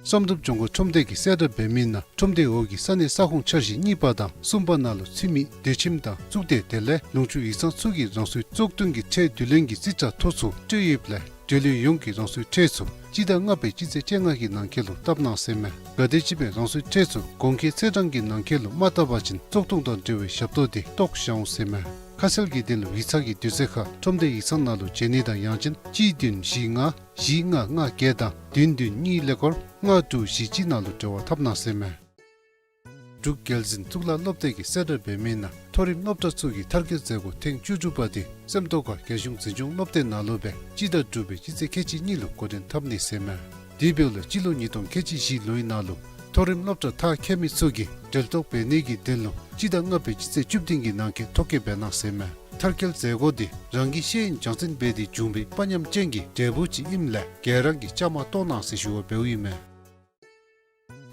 བསམ་གྲུབ་ལྗོངས་མཁར་ཁྲོམ་སྡེ་གིས་གསལ་བསྒྲགས་འབད་མི་ནང་ཁྲོམ་སྡེ་འོག་གི་ས་གནས་ས་ཁོངས་འཆར་གཞི་གཉིས་པ་དང་གསུམ་པ་ནང་ལུ་ཚུད་མི་སྡོད་ཁྱིམ་དང་གཙུག་སྡེ་དེ་ལས་ལུང་ཕྱོགས་ཡིག་ཚང་ཚུ་གིས་རང་སོའི་བཙོག་འདོན་གྱི་ཁྲལ་བསྡུ་ལེན་གྱི་རྩིས་ཁྲ་ཐོ་ཚུ་སྤྲོད་ཡོདཔ་ལས་འབྲེལ་ཡོད་ཡོངས་ཀྱིས་རང་སོའི་ཁྲལ་ཚུ་སྤྱི་ཟླ་ལྔ་པའི་སྤྱི་ཚེས་བཅོ་ལྔ་གི་ནང་འཁོད་ལུ་བཏབ་གནང་ཟེར་མས། གལ་ཏེ་ཅིག་སྦེ་རང་སོའི་ཁྲལ་ཚུ་གོང་འཁོད་ཚེས་གྲངས་ཀྱི་ནང་འཁོད་ལུ་མ་བཏབ་པ་ཅིན་བཙོག་འདོན་དང་འབྲེལ་བའི་ཞབས་ཏོག་དེ་བཏོག་བཞག་འོང་ཟེར་མས། ཁ་གསལ་གྱི་དོན་ལུ་ཡིག་ཚང་གི་དུས་ཚོད་ཁར་ཁྲོམ་སྡེ་ཡིག་ཚང་ནང་ལུ་བྱོན་ནི་དང་ཡང་ཅིན་གཅིག་བདུན་བཞི་ལྔ་བཞི་ལྔ་ལྔ་བརྒྱད་དང་བདུན་བདུན་གཉིས་ཀླད་ཀོར་ལྔ་དྲུག་བཞི་གཅིག་ནང་ལུ་འབྲེལ་བ་འཐབ་གནང་ཟེར་མས། འབྲུག་རྒྱལ་འཛིན་གཙུག་ལག་སློབ་སྡེ་གིས་གསལ་བསྒྲགས་འབད་མི་ནང་མཐོ་རིམ་སློབ་གྲྭ་ཚུ་གི་མཐར་འཁྱོལ་མཛད་སྒོ་ཐེངས་བཅུ་དྲུག་པ་དེ་སེམས་རྟོགས་ཁ་རྒྱལ་གཞུང་འཛིན་སྐྱོང་སློབ་སྡེ་ནང་ལུ་སྦེ་སྤྱི་ཟླ་དྲུག་པའི་སྤྱི་ཚེས་ཁལ་གཅིག་གཉིས་ལུ་འགོ་འདྲེན་འཐབ་ནི་ཟེར་མས། དེ་འབདཝ་ལས་སྤྱི་ལོ་ཉིས་སྟོང་ཁལ་གཅིག་བཞི་ལོའི་ནང་ལུ་མཐོ་རིམ་སློབ་གྲྭ་མཐར་འཁྱོལ་མི་ཚུ་གིས་འབྲེལ་གཏོགས་འབད་ནི་གི་དོན་ལུ་སྤྱི་ཟླ་ལྔ་པའི་སྤྱི་ཚེས་བཅུ་བདུན་གྱི་ནང་འཁོད་ཐོ་བཀོད་འབད་གནང་ཟེར་མས། མཐར་འཁྱོལ་མཛད་སྒོ་འདི་རང་གི་ཤེས་ཡོན་སྦྱང་ཚན་འབད་དེ་བྱུང་བའི་དཔའ་ཉམས་ཅན་གྱི་འབྲས་བུ་ཅིག་ཨིནམ་ལས་ག་ར་གིས་བཅའ་མར་གཏོགས་གནང་ཟེར་ཞུ་བ་འབདཝ་ཨིན་མས།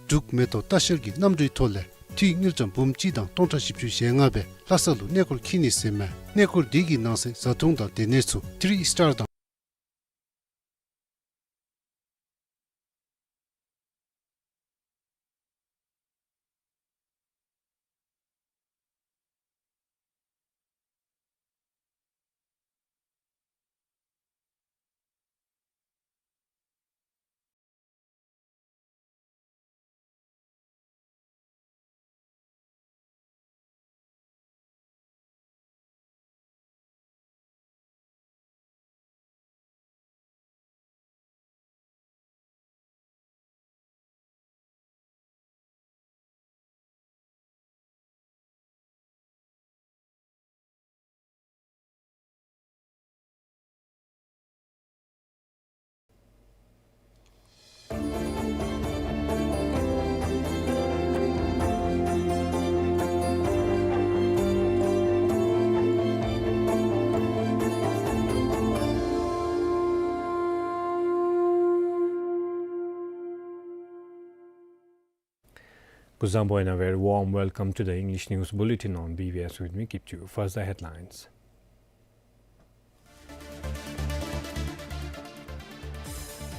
འབྲུག་མེ་ཏོག་ལྟ་བཤལ་གྱི་གནམ་གྲུའི་ཐོག་ལས་འཐུས་དངུལ་ཀྲམ་འབུམ་གཅིག་དང་སྟོང་ཕྲག་བཞི་བཅུ་ཞེ་ལྔ་སྦེ་ལྷ་ས་ལུ་གནས་སྐོར་འཁྱིད་ནི་ཟེར་མས། གནས་སྐོར་འདི་གི་ནང་གསེས་བཟའ་འཐུང་དང་སྡོད་གནས་ཚུ་ཐི་རི་སི་ཊར་དང་Kuzuzangpo and a very warm welcome to the English News Bulletin on B B S with me, Kipchu. First, the headlines.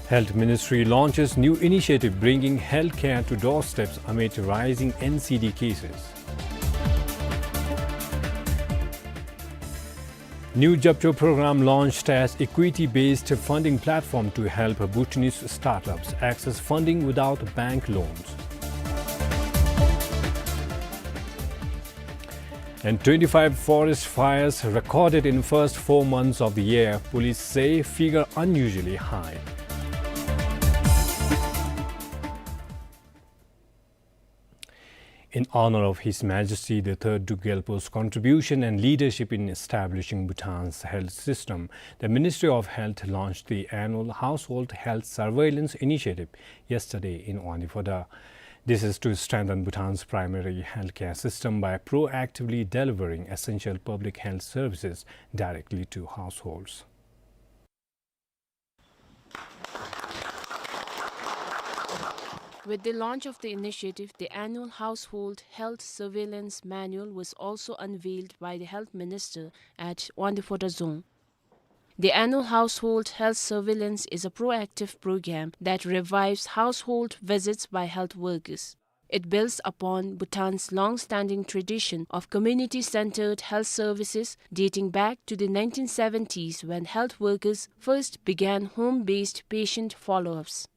Health Ministry launches new initiative bringing healthcare to doorsteps amid rising N C D cases. New Japcho program launched as equity-based funding platform to help Bhutanese startups access funding without bank loans. And twenty-five forest fires recorded in first four months of the year, police say figure unusually high. In honor of His Majesty the Third Druk Gyalpo's contribution and leadership in establishing Bhutan's health system, the Ministry of Health launched the annual Household Health Surveillance Initiative yesterday in Wangdue Phodrang. This is to strengthen Bhutan's primary healthcare system by proactively delivering essential public health services directly to households. With the launch of the initiative, the annual Household Health Surveillance Manual was also unveiled by the Health Minister at Wangdue Phodrang Dzong. The annual Household Health Surveillance is a proactive program that revives household visits by health workers. It builds upon Bhutan's long-standing tradition of community-centered health services dating back to the nineteen seventies, when health workers first began home-based patient follow-ups.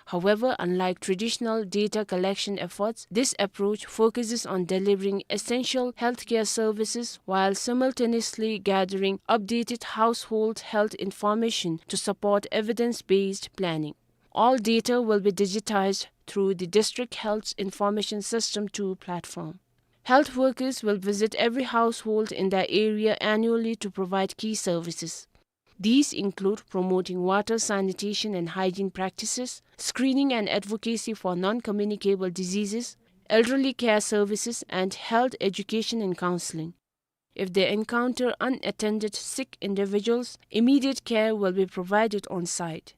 However, unlike traditional data collection efforts, this approach focuses on delivering essential healthcare services while simultaneously gathering updated household health information to support evidence-based planning. All data will be digitized through the District Health Information System two platform. Health workers will visit every household in their area annually to provide key services. These include promoting water, sanitation and hygiene practices, screening and advocacy for non-communicable diseases, elderly care services, and health education and counseling. If they encounter unattended sick individuals, immediate care will be provided on site.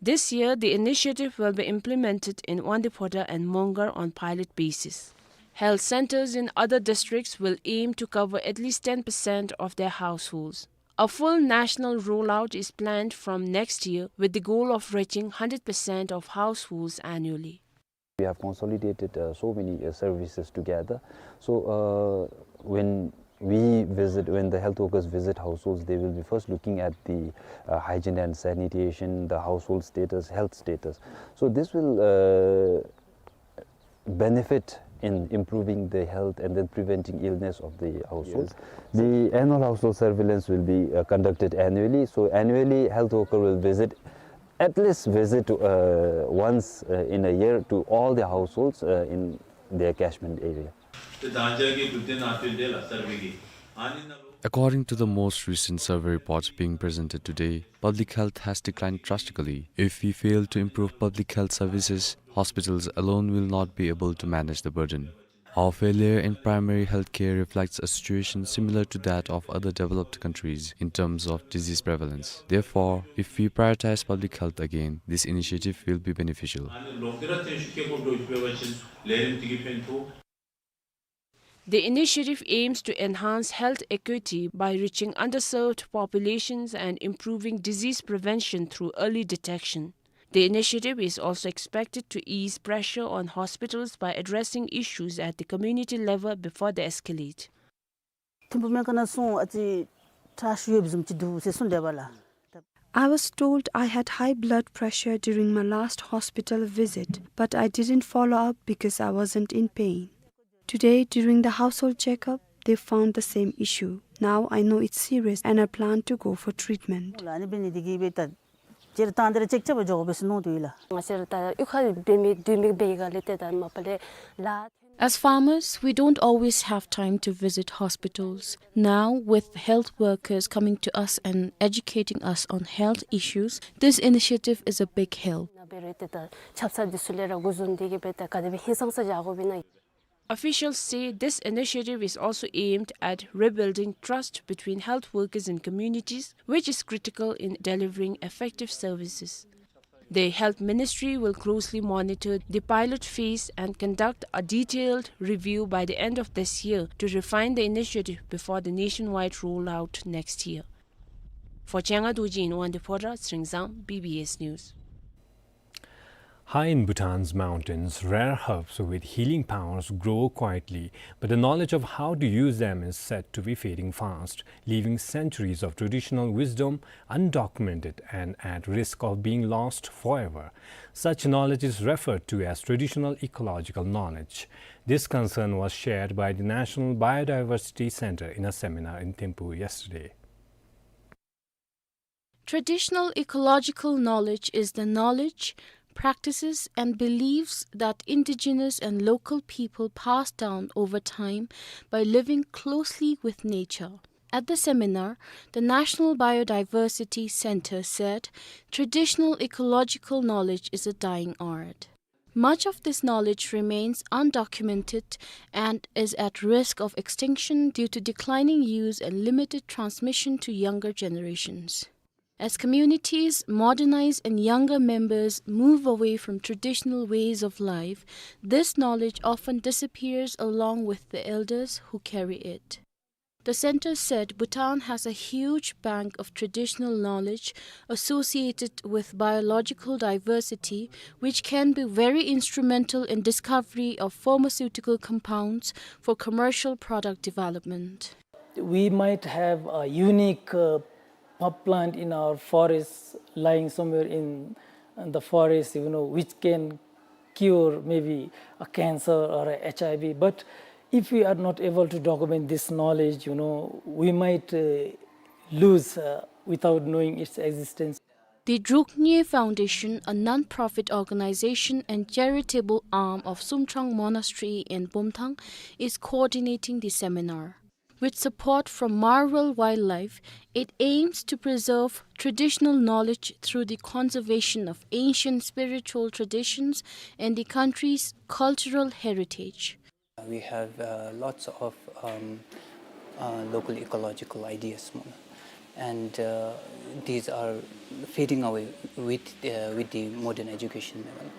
This year, the initiative will be implemented in Wangdue Phodrang and Mongar on pilot basis. Health centers in other districts will aim to cover at least ten percent of their households. A full national rollout is planned from next year, with the goal of reaching hundred percent of households annually. We have consolidated, uh, so many, uh, services together. So, uh, when we visit, when the health workers visit households, they will be first looking at the, uh, hygiene and sanitation, the household status, health status. So this will, uh, benefit in improving the health and then preventing illness of the household. Yes. The annual household surveillance will be, uh, conducted annually. So annually, health worker will visit, at least visit, uh, once, uh, in a year to all the households, uh, in their catchment area. According to the most recent survey reports being presented today, public health has declined drastically. If we fail to improve public health services, hospitals alone will not be able to manage the burden. Our failure in primary healthcare reflects a situation similar to that of other developed countries in terms of disease prevalence. Therefore, if we prioritize public health again, this initiative will be beneficial. The initiative aims to enhance health equity by reaching underserved populations and improving disease prevention through early detection. The initiative is also expected to ease pressure on hospitals by addressing issues at the community level before they escalate. ཐིམ་ཕུག་སྨན་ཁང་ནང་སོང་ཨ་ཙི་ཁྲག་ཤུགས་ཡོདཔ་བཟུམ་ཅིག་འདུག་ཟེར་གསུངས་བསྡད་པ་ལགས། I was told I had high blood pressure during my last hospital visit, but I didn't follow up because I wasn't in pain. Today, during the household checkup, they found the same issue. Now I know it's serious and I plan to go for treatment. ལགས་ཨ་ནི་འབད་ནི་དེ་གིས་འབད་ད་སྤྱིར་བཏང་དེ་ར་ཅེཀ་རྐྱབ་པར་འགྱོ་དགོ་པས་ཟེར་མནོ་དོ་ཡོད་ལགས། ང་བཅས་ར་ད་གཡུས་ཁར་འབད་མི་སྡོད་མི་འབད་ཡི་ག་ལས་ཏེ་ད་མ་པ་ལས་ལགས། As farmers, we don't always have time to visit hospitals. Now, with health workers coming to us and educating us on health issues, this initiative is a big help. ན་འབད་རུང་ཏེ་ད་ཆབ་གསང་འདི་ཚུ་ལས་ར་འགོ་བཟུང་སྟེ་གིས་འབད་ད་ག་དེ་སྦེ་ཧིང་སངས་ས་བཞག་དགོ་པས་ན། Officials say this initiative is also aimed at rebuilding trust between health workers and communities, which is critical in delivering effective services. The Health Ministry will closely monitor the pilot phase and conduct a detailed review by the end of this year to refine the initiative before the nationwide rollout next year. For Chiang Mai, Dorji Inwang, Phora Sringsang, B B S News. High in Bhutan's mountains, rare herbs with healing powers grow quietly, but the knowledge of how to use them is said to be fading fast, leaving centuries of traditional wisdom undocumented and at risk of being lost forever. Such knowledge is referred to as traditional ecological knowledge. This concern was shared by the National Biodiversity Center in a seminar in Thimphu yesterday. Traditional ecological knowledge is the knowledge, practices, and beliefs that indigenous and local people pass down over time by living closely with nature. At the seminar, the National Biodiversity Center said traditional ecological knowledge is a dying art. Much of this knowledge remains undocumented and is at risk of extinction due to declining use and limited transmission to younger generations. As communities modernize and younger members move away from traditional ways of life, this knowledge often disappears along with the elders who carry it. The center said Bhutan has a huge bank of traditional knowledge associated with biological diversity, which can be very instrumental in discovery of pharmaceutical compounds for commercial product development. We might have a unique, uh, plant in our forest, lying somewhere in the forest, you know, which can cure maybe a cancer or a H I V. But if we are not able to document this knowledge, you know, we might, uh, lose, uh, without knowing its existence. The Druk Nye Foundation, a non-profit organization and charitable arm of Sumtrang Monastery in Bumthang, is coordinating the seminar. With support from Marwell Wildlife, it aims to preserve traditional knowledge through the conservation of ancient spiritual traditions and the country's cultural heritage. We have, uh, lots of, um, uh, local ecological ideas, and, uh, these are fading away with, uh, with the modern education level.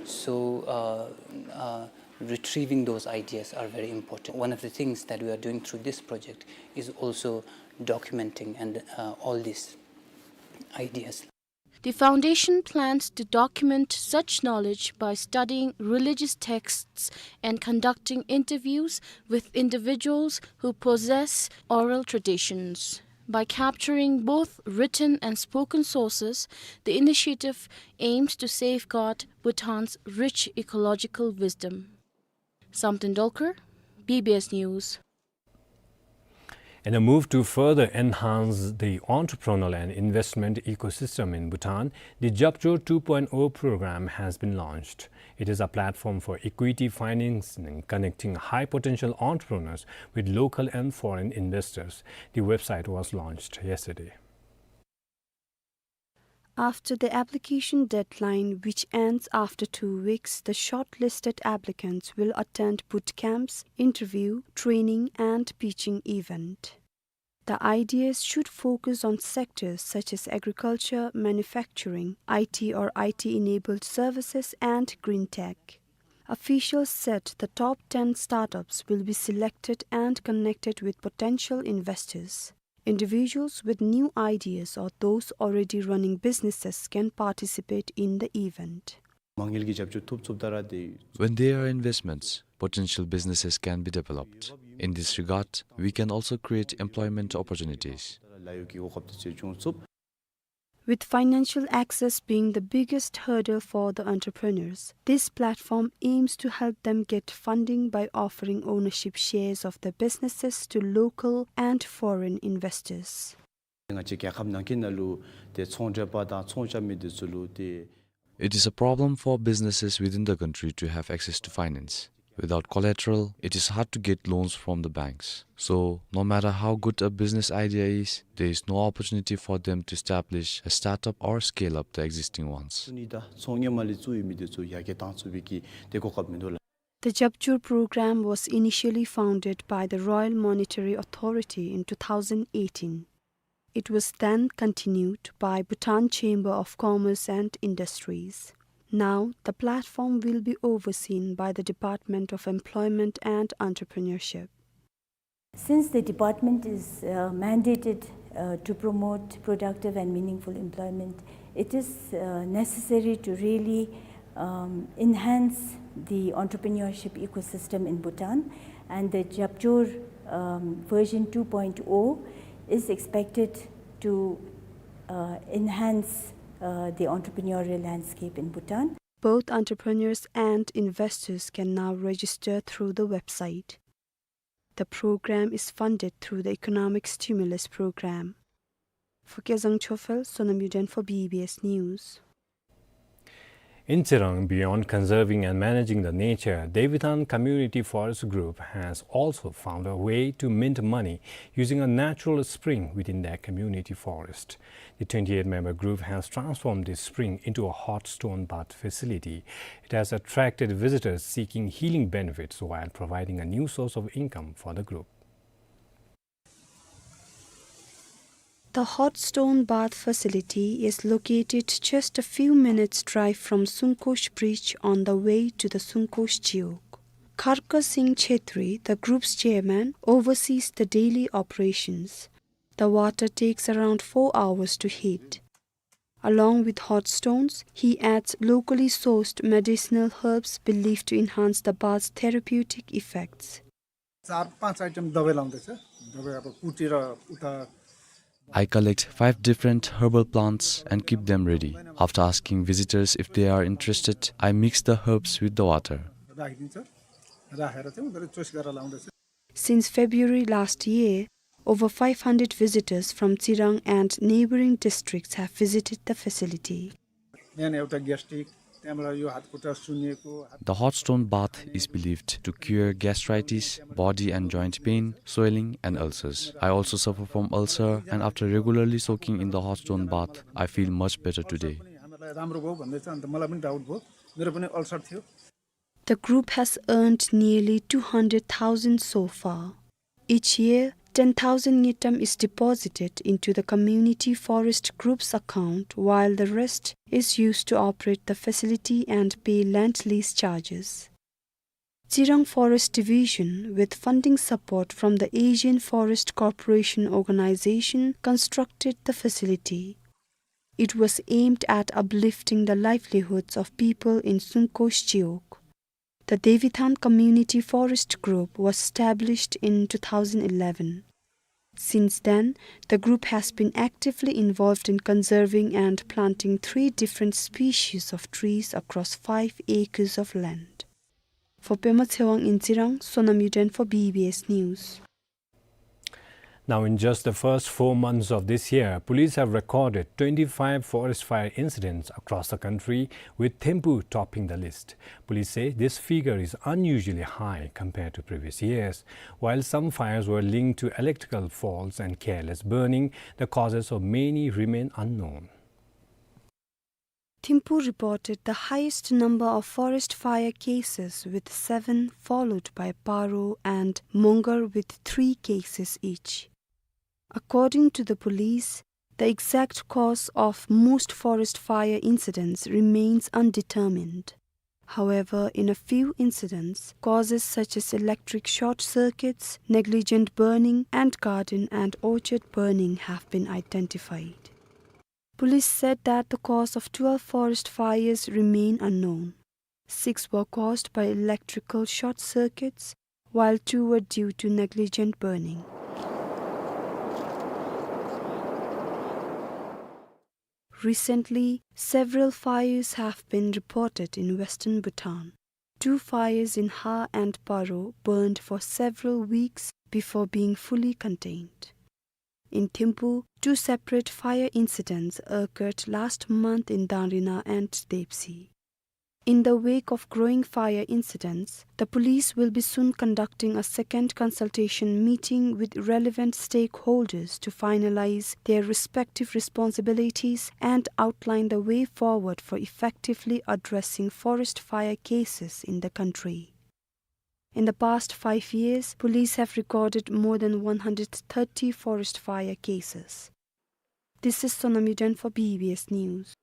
So, uh, uh, retrieving those ideas are very important. One of the things that we are doing through this project is also documenting and, uh, all these ideas. The foundation plans to document such knowledge by studying religious texts and conducting interviews with individuals who possess oral traditions. By capturing both written and spoken sources, the initiative aims to safeguard Bhutan's rich ecological wisdom. Samten Dolkar, B B S News. In a move to further enhance the entrepreneurial and investment ecosystem in Bhutan, the Japchor two point oh program has been launched. It is a platform for equity financing, connecting high-potential entrepreneurs with local and foreign investors. The website was launched yesterday. After the application deadline, which ends after two weeks, the shortlisted applicants will attend boot camps, interview, training, and pitching event. The I D As should focus on sectors such as agriculture, manufacturing, I T or I T-enabled services, and green tech. Officials said the top ten startups will be selected and connected with potential investors. Individuals with new ideas or those already running businesses can participate in the event. མ་དངུལ་གྱི་རྒྱབ་སྐྱོར་ཐོབ་ཚུགསཔ་ད་ར་དེ། When there are investments, potential businesses can be developed. In this regard, we can also create employment opportunities. ལཱ་གཡོག་གི་གོ་སྐབས་དེ་ཚུ་འབྱུང་ཚུགས། With financial access being the biggest hurdle for the entrepreneurs, this platform aims to help them get funding by offering ownership shares of their businesses to local and foreign investors. ང་བཅས་རྒྱལ་ཁབ་ནང་འཁོད་ནང་ལུ་ཏེ་ཚོང་འབྲེལ་པ་དང་ཚོང་རྐྱབ་མི་དེ་ཚུ་ལུ་ཏེ། It is a problem for businesses within the country to have access to finance. Without collateral, it is hard to get loans from the banks. So, no matter how good a business idea is, there is no opportunity for them to establish a startup or scale up the existing ones. ཚོང་ནི་དང་ཚོང་ངོ་མ་ལས་བཙུགས་ཡོད་མི་དེ་ཚུ་ཡར་རྒྱས་བཏང་ཚུགས་པའི་གི་ཏེ་གོ་སྐབས་མིན་འདུག་ལགས། The Jabjor program was initially founded by the Royal Monetary Authority in two thousand eighteen. It was then continued by Bhutan Chamber of Commerce and Industries. Now, the platform will be overseen by the Department of Employment and Entrepreneurship. Since the department is, uh, mandated, uh, to promote productive and meaningful employment, it is, uh, necessary to really, um, enhance the entrepreneurship ecosystem in Bhutan, and the Jabjor, um, version two point oh is expected to, uh, enhance, uh, the entrepreneurial landscape in Bhutan. Both entrepreneurs and investors can now register through the website. The program is funded through the Economic Stimulus Program. For Kezang Chofel, Sonam Yuden for B B S News. In Tsirang, beyond conserving and managing the nature, Devithan Community Forest Group has also found a way to mint money using a natural spring within their community forest. The twenty-eight member group has transformed this spring into a hot stone bath facility. It has attracted visitors seeking healing benefits while providing a new source of income for the group. The hot stone bath facility is located just a few minutes' drive from Sungkosh Bridge on the way to the Sungkosh Chiwog. Kharka Singh Chhetri, the group's chairman, oversees the daily operations. The water takes around four hours to heat. Along with hot stones, he adds locally sourced medicinal herbs believed to enhance the bath's therapeutic effects. चार पाँच आइटम दवाई लाउँदैछ। दवाई अब कुटेर उता I collect five different herbal plants and keep them ready. After asking visitors if they are interested, I mix the herbs with the water. राखिदिन्छ। राखेर चाहिँ उनीहरूले चोइस गरेर लाउँदैछ। Since February last year, over five hundred visitors from Tsirang and neighboring districts have visited the facility. Main एउटा ग्यास्ट्रिक, त्यहाँबाट यो हात खुट्टा सुन्निएको, हात The hot stone bath is believed to cure gastritis, body and joint pain, swelling and ulcers. I also suffer from ulcer, and after regularly soaking in the hot stone bath, I feel much better today. पनि हामीलाई राम्रो भयो भन्दैछ, अन्त मलाई पनि डाउट भयो, मेरो पनि अल्सर थियो। The group has earned nearly two hundred thousand so far. Each year, ten thousand ngultrum is deposited into the community forest group's account, while the rest is used to operate the facility and pay land lease charges. Tsirang Forest Division, with funding support from the Asian Forest Corporation Organization, constructed the facility. It was aimed at uplifting the livelihoods of people in Sungkosh Chiwog. The Devithan Community Forest Group was established in two thousand eleven. Since then, the group has been actively involved in conserving and planting three different species of trees across five acres of land. For Pema Tshewang in Tsirang, Sonam Yuden for B B S News. Now, in just the first four months of this year, police have recorded twenty-five forest fire incidents across the country, with Thimphu topping the list. Police say this figure is unusually high compared to previous years. While some fires were linked to electrical faults and careless burning, the causes of many remain unknown. Thimphu reported the highest number of forest fire cases with seven, followed by Paro and Mongar with three cases each. According to the police, the exact cause of most forest fire incidents remains undetermined. However, in a few incidents, causes such as electric short circuits, negligent burning, and garden and orchard burning have been identified. Police said that the cause of twelve forest fires remain unknown. Six were caused by electrical short circuits, while two were due to negligent burning. Recently, several fires have been reported in western Bhutan. Two fires in Ha and Paro burned for several weeks before being fully contained. In Thimphu, two separate fire incidents occurred last month in Danrina and Depsi. In the wake of growing fire incidents, the police will be soon conducting a second consultation meeting with relevant stakeholders to finalize their respective responsibilities and outline the way forward for effectively addressing forest fire cases in the country. In the past five years, police have recorded more than one hundred thirty forest fire cases. This is Sonam Yuden for B B S News.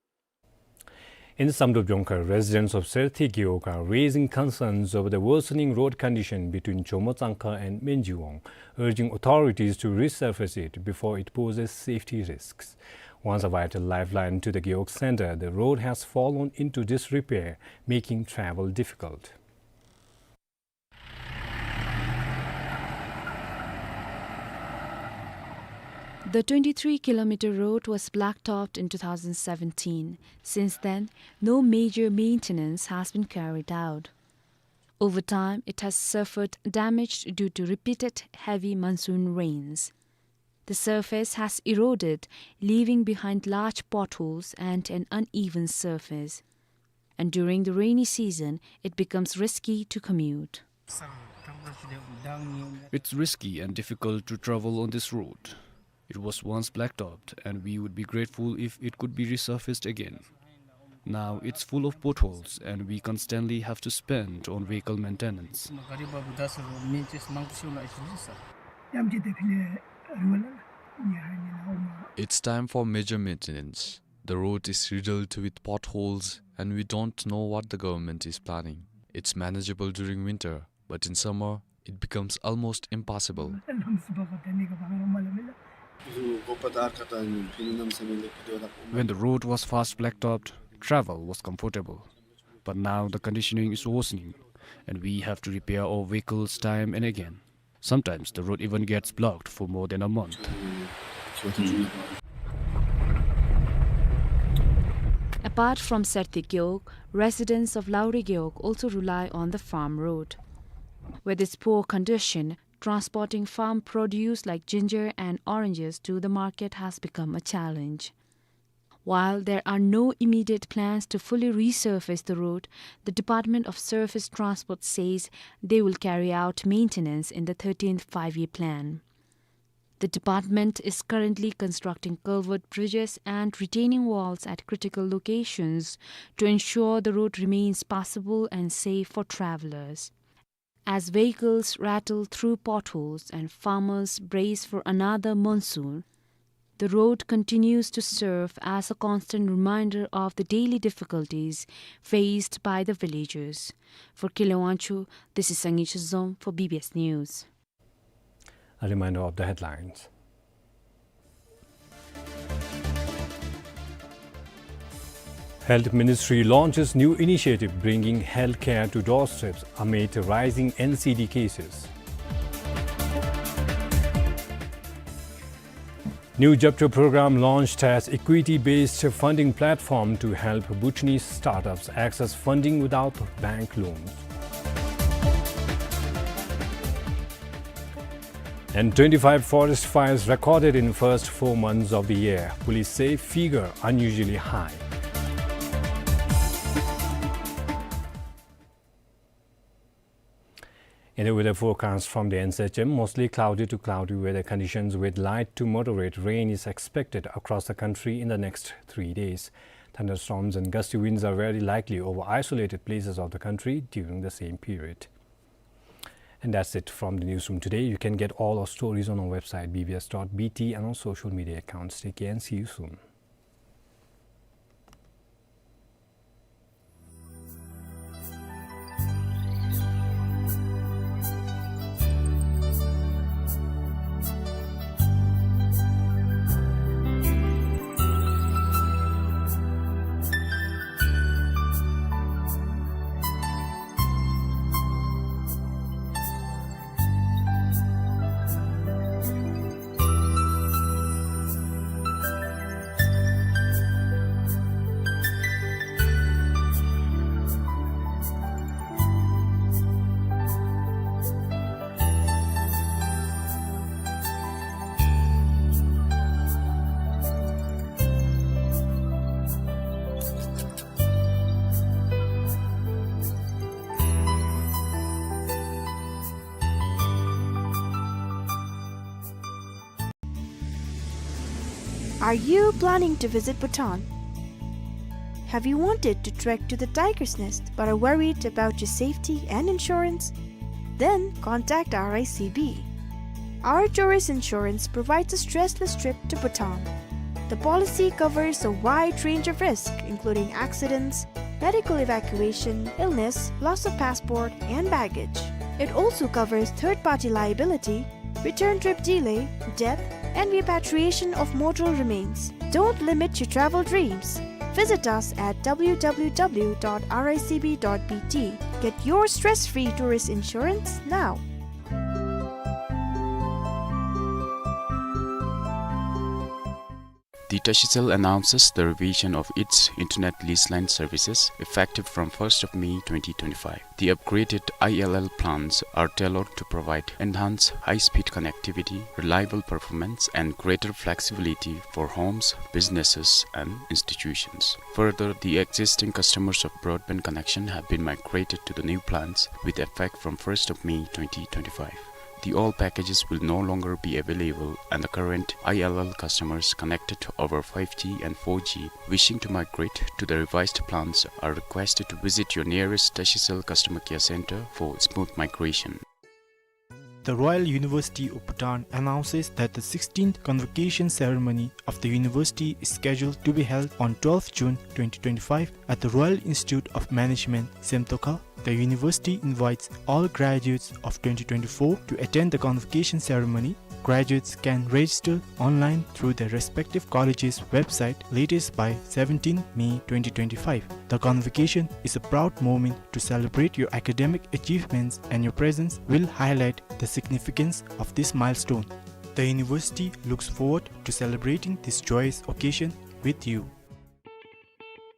In Samdrup Jongkhar, residents of Serthi Gewog are raising concerns over the worsening road condition between Chomo Tsangkha and Menjiwong, urging authorities to resurface it before it poses safety risks. Once a vital lifeline to the Gewog Center, the road has fallen into disrepair, making travel difficult. The twenty-three kilometer road was blacktopped in two thousand seventeen. Since then, no major maintenance has been carried out. Over time, it has suffered damage due to repeated heavy monsoon rains. The surface has eroded, leaving behind large potholes and an uneven surface. And during the rainy season, it becomes risky to commute. It's risky and difficult to travel on this road. It was once blacktopped, and we would be grateful if it could be resurfaced again. Now it's full of potholes, and we constantly have to spend on vehicle maintenance. It's time for major maintenance. The road is riddled with potholes, and we don't know what the government is planning. It's manageable during winter, but in summer, it becomes almost impassable. When the road was first blacktopped, travel was comfortable. But now the conditioning is worsening, and we have to repair our vehicles time and again. Sometimes the road even gets blocked for more than a month. Apart from Serthi Gewog, residents of Lauri Gewog also rely on the farm road. With its poor condition, transporting farm produce like ginger and oranges to the market has become a challenge. While there are no immediate plans to fully resurface the road, the Department of Surface Transport says they will carry out maintenance in the thirteenth Five-Year Plan. The department is currently constructing culvert bridges and retaining walls at critical locations to ensure the road remains passable and safe for travelers. As vehicles rattle through potholes and farmers brace for another monsoon, the road continues to serve as a constant reminder of the daily difficulties faced by the villagers. For Kile Wangchuck, this is Sangay Chezom for B B S News. A reminder of the headlines. Health Ministry launches new initiative bringing health care to doorsteps amid rising N C D cases. New Jabto program launched as equity-based funding platform to help Bhutanese startups access funding without bank loans. And twenty-five forest fires recorded in first four months of the year. Police say figure unusually high. In the weather forecast from the N C H M, mostly cloudy to cloudy weather conditions with light to moderate rain is expected across the country in the next three days. Thunderstorms and gusty winds are very likely over isolated places of the country during the same period. And that's it from the newsroom today. You can get all our stories on our website, B B S dot B T, and on social media accounts. Take care and see you soon. Are you planning to visit Bhutan? Have you wanted to trek to the Tiger's Nest but are worried about your safety and insurance? Then contact R I C B. Our tourist insurance provides a stressless trip to Bhutan. The policy covers a wide range of risk, including accidents, medical evacuation, illness, loss of passport, and baggage. It also covers third-party liability, return trip delay, death, and repatriation of mortal remains. Don't limit your travel dreams. Visit us at W W W dot R I C B dot B T. Get your stress-free tourist insurance now. The Tashicell announces the revision of its internet lease line services effective from first of May twenty twenty-five. The upgraded I L L plans are tailored to provide enhanced high-speed connectivity, reliable performance, and greater flexibility for homes, businesses, and institutions. Further, the existing customers of broadband connection have been migrated to the new plans with effect from first of May twenty twenty-five. The old packages will no longer be available, and the current I L L customers connected over five G and four G wishing to migrate to the revised plans are requested to visit your nearest Tashicell customer care center for smooth migration. The Royal University of Bhutan announces that the sixteenth convocation ceremony of the university is scheduled to be held on twelfth June twenty twenty-five at the Royal Institute of Management, Semtoka. The university invites all graduates of twenty twenty-four to attend the convocation ceremony. Graduates can register online through their respective college's website latest by seventeenth May twenty twenty-five. The convocation is a proud moment to celebrate your academic achievements, and your presence will highlight the significance of this milestone. The university looks forward to celebrating this joyous occasion with you.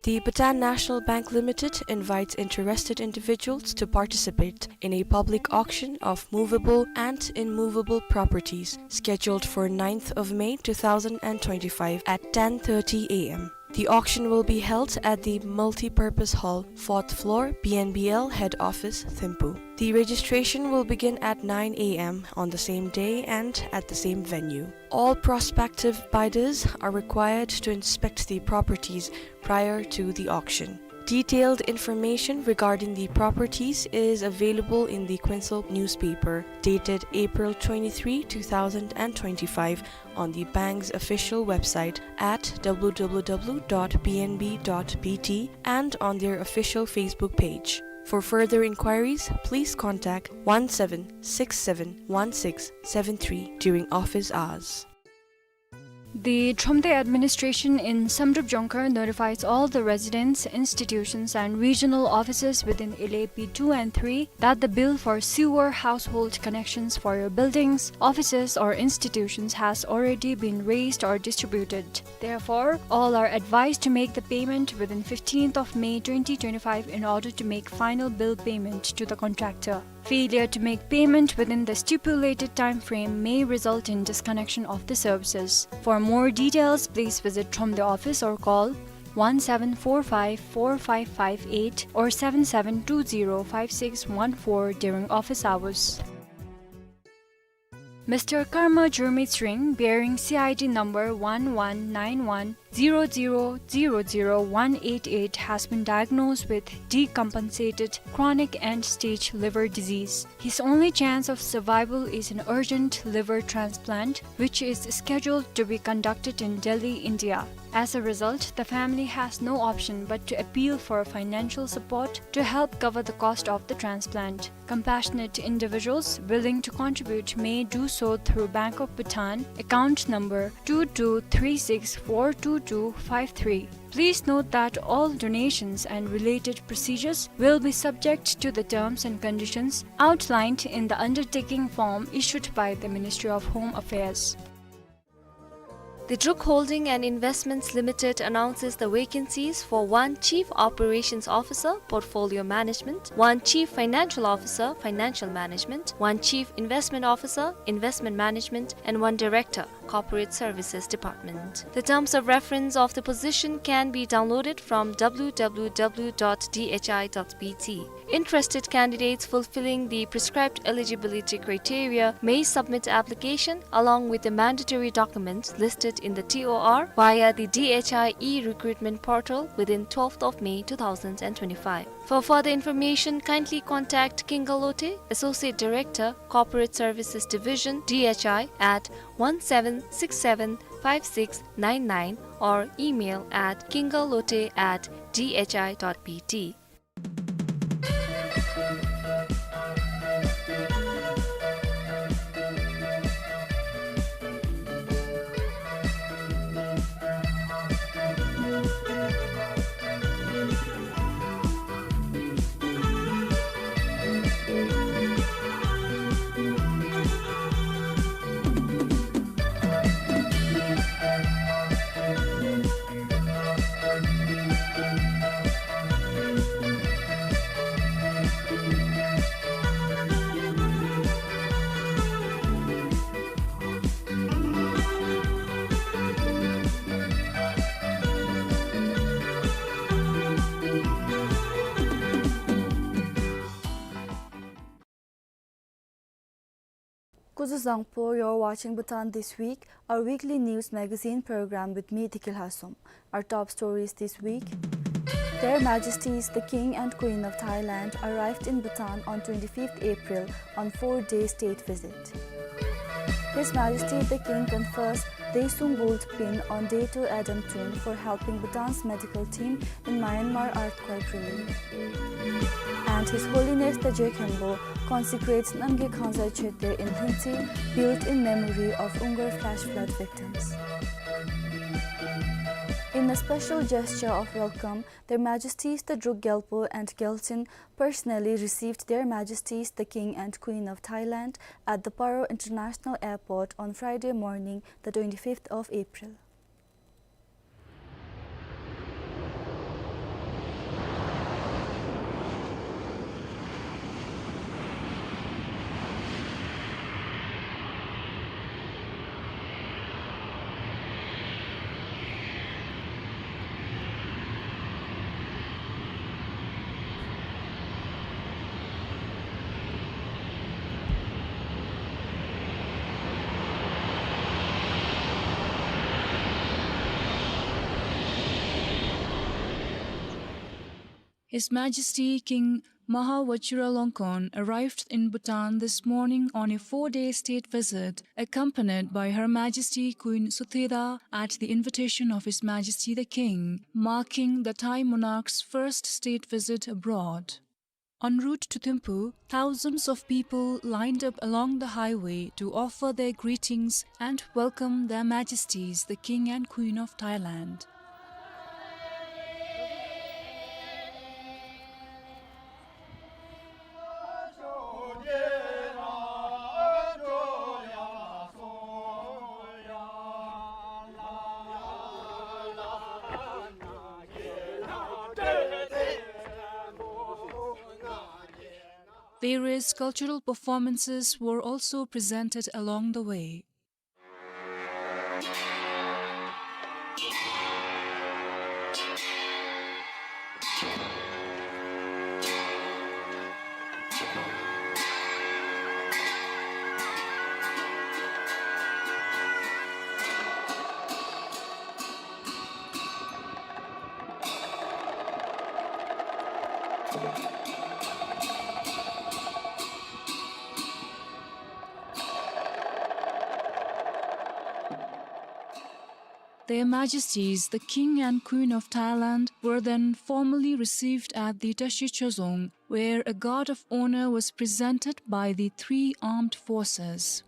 The Bhutan National Bank Limited invites interested individuals to participate in a public auction of movable and immovable properties scheduled for ninth of May two thousand and twenty-five at ten thirty A M. The auction will be held at the Multipurpose Hall, fourth floor, B N B L head office, Thimphu. The registration will begin at nine A M on the same day and at the same venue. All prospective bidders are required to inspect the properties prior to the auction. Detailed information regarding the properties is available in the Quinsel newspaper, dated April twenty-three, two thousand and twenty-five, on the bank's official website at W W W dot B N B dot B T and on their official Facebook page. For further inquiries, please contact one seven six seven one six seven three during office hours. The Thromde administration in Samdrup Jongkhar notifies all the residents, institutions, and regional offices within Ile P two and three that the bill for sewer household connections for your buildings, offices, or institutions has already been raised or distributed. Therefore, all are advised to make the payment within fifteenth of May twenty twenty-five in order to make final bill payment to the contractor. Failure to make payment within the stipulated time frame may result in disconnection of the services. For more details, please visit Thromde office or call one seven four five four five five eight or seven seven two zero five six one four during office hours. Mister Karma Jurmit Ring, bearing C I D number one one nine one, zero zero zero zero one eight eight has been diagnosed with decompensated chronic end-stage liver disease. His only chance of survival is an urgent liver transplant, which is scheduled to be conducted in Delhi, India. As a result, the family has no option but to appeal for financial support to help cover the cost of the transplant. Compassionate individuals willing to contribute may do so through Bank of Bhutan, account number two two three six four two two five three. Please note that all donations and related procedures will be subject to the terms and conditions outlined in the undertaking form issued by the Ministry of Home Affairs. The Druk Holding and Investments Limited announces the vacancies for one Chief Operations Officer, Portfolio Management, one Chief Financial Officer, Financial Management, one Chief Investment Officer, Investment Management, and one Director, Corporate Services Department. The terms of reference of the position can be downloaded from W W W dot D H I dot B T. Interested candidates fulfilling the prescribed eligibility criteria may submit application along with the mandatory documents listed in the T O R via the D H I e-recruitment portal within twelfth of May two thousand and twenty-five. For further information, kindly contact Kinga Lote, Associate Director, Corporate Services Division, D H I, at one seven six seven five six nine nine or email at kingalote at D H I dot B T. Kuzu Zangpo, you're watching Bhutan This Week, our weekly news magazine program with me, Dikil Hasum. Our top stories this week. Their Majesties the King and Queen of Thailand arrived in Bhutan on twenty-fifth April on four-day state visit. His Majesty the King confers Daisung Gold Pin on Dato Adam Tun for helping Bhutan's medical team in Myanmar earthquake relief. And His Holiness the Je Khenpo consecrates Namgay Khangzai Chödre in Lhintse, built in memory of Ungar flash flood victims. In a special gesture of welcome, Their Majesties the Druk Gyalpo and Gyalching personally received Their Majesties the King and Queen of Thailand at the Paro International Airport on Friday morning, the twenty-fifth of April. His Majesty King Maha Vajiralongkorn arrived in Bhutan this morning on a four-day state visit, accompanied by Her Majesty Queen Sutheda at the invitation of His Majesty the King, marking the Thai monarch's first state visit abroad. En route to Thimphu, thousands of people lined up along the highway to offer their greetings and welcome Their Majesties the King and Queen of Thailand. Various cultural performances were also presented along the way. Their Majesties, the King and Queen of Thailand, were then formally received at the Tashi Chozong, where a guard of honor was presented by the three armed forces.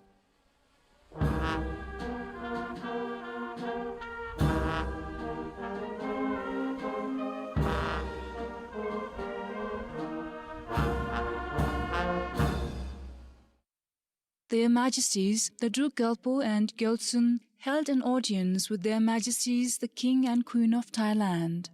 Their Majesties, the Druk Gyalpo and Gyaltsuen, held an audience with Their Majesties, the King and Queen of Thailand.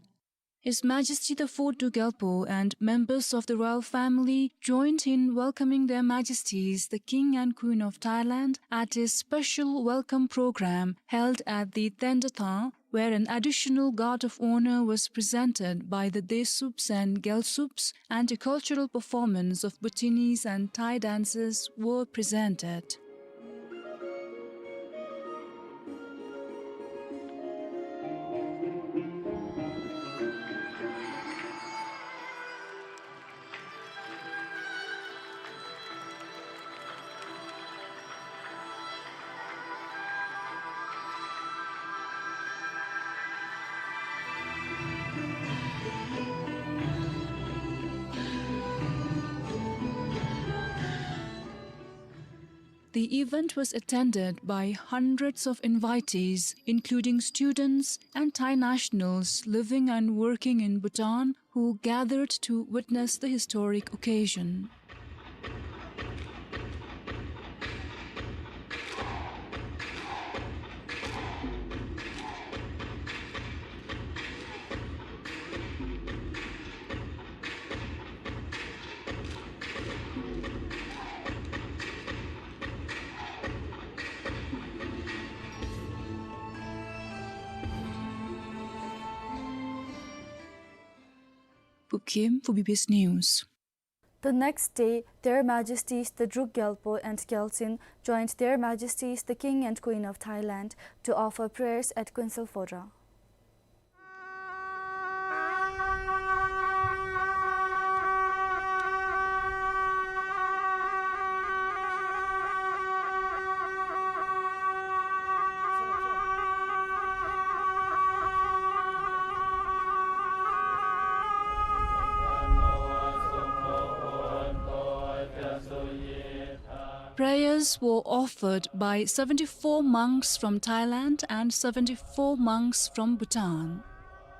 His Majesty the Fourth Druk Gyalpo and members of the royal family joined in welcoming Their Majesties, the King and Queen of Thailand, at a special welcome program held at the Tendathang, where an additional guard of honor was presented by the Desups and Gyalsups, and a cultural performance of Bhutanese and Thai dances were presented. The event was attended by hundreds of invitees, including students and Thai nationals living and working in Bhutan, who gathered to witness the historic occasion. Pukhem for B B S News. The next day, Their Majesties the Druk Gyalpo and Gyaltsuen joined Their Majesties the King and Queen of Thailand to offer prayers at Kuensel Fodra. Prayers were offered by seventy-four monks from Thailand and seventy-four monks from Bhutan.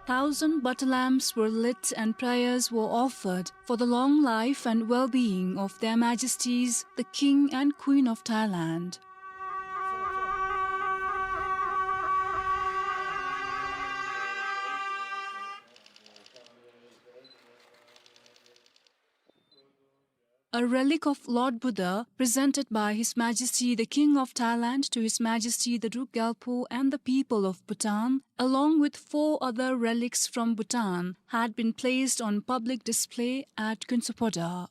Thousand butter lamps were lit and prayers were offered for the long life and well-being of Their Majesties, the King and Queen of Thailand. A relic of Lord Buddha, presented by His Majesty the King of Thailand to His Majesty the Druk Gyalpo and the people of Bhutan, along with four other relics from Bhutan, had been placed on public display at Kuensel Fodra.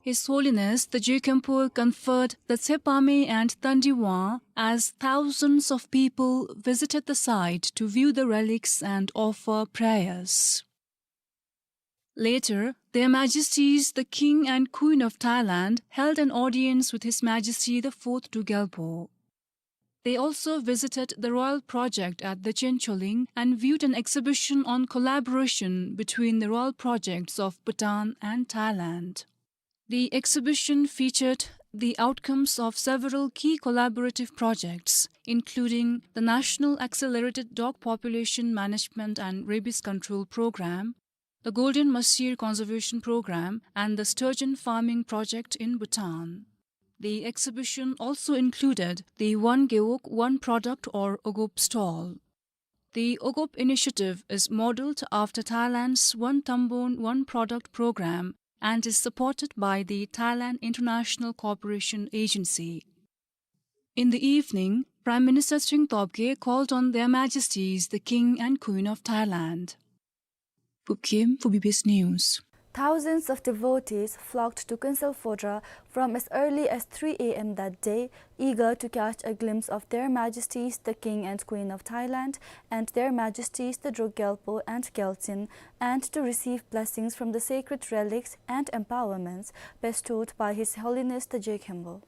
His Holiness the Je Khenpo conferred the Tsepame and Tandi Wang as thousands of people visited the site to view the relics and offer prayers. Later, Their Majesties the King and Queen of Thailand held an audience with His Majesty the Fourth Druk Gyalpo. They also visited the royal project at the Chencholing and viewed an exhibition on collaboration between the royal projects of Bhutan and Thailand. The exhibition featured the outcomes of several key collaborative projects, including the National Accelerated Dog Population Management and Rabies Control Program, the Golden Mahseer Conservation Program, and the sturgeon farming project in Bhutan. The exhibition also included the One Gewog, One Product or Ogop stall. The Ogop initiative is modeled after Thailand's One Tambon, One Product program and is supported by the Thailand International Cooperation Agency. In the evening, Prime Minister Tshering Tobgay called on Their Majesties the King and Queen of Thailand. Bub Khem for B B S News. Thousands of devotees flocked to Kuensel Phodrang from as early as three A M that day, eager to catch a glimpse of Their Majesties the King and Queen of Thailand and Their Majesties the Druk Gyalpo and Gyaltsuen, and to receive blessings from the sacred relics and empowerments bestowed by His Holiness the Je Khenpo.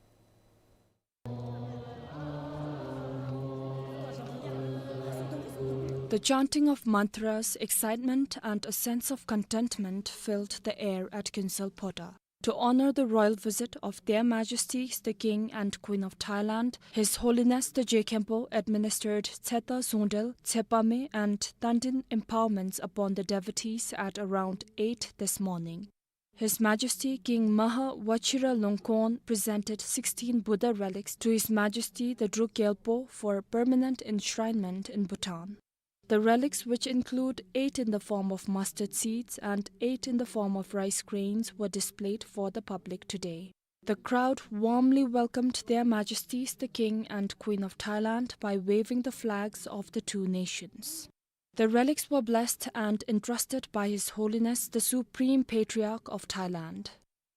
The chanting of mantras, excitement, and a sense of contentment filled the air at Kuensel Phodrang. To honor the royal visit of Their Majesties the King and Queen of Thailand, His Holiness the Je Khenpo administered Tseta Zungdrel, Tsepa Me, and Tandin empowerments upon the devotees at around eight this morning. His Majesty King Maha Vajiralongkorn presented sixteen Buddha relics to His Majesty the Druk Gyalpo for permanent enshrinement in Bhutan. The relics, which include eight in the form of mustard seeds and eight in the form of rice grains, were displayed for the public today. The crowd warmly welcomed Their Majesties the King and Queen of Thailand by waving the flags of the two nations. The relics were blessed and entrusted by His Holiness the Supreme Patriarch of Thailand.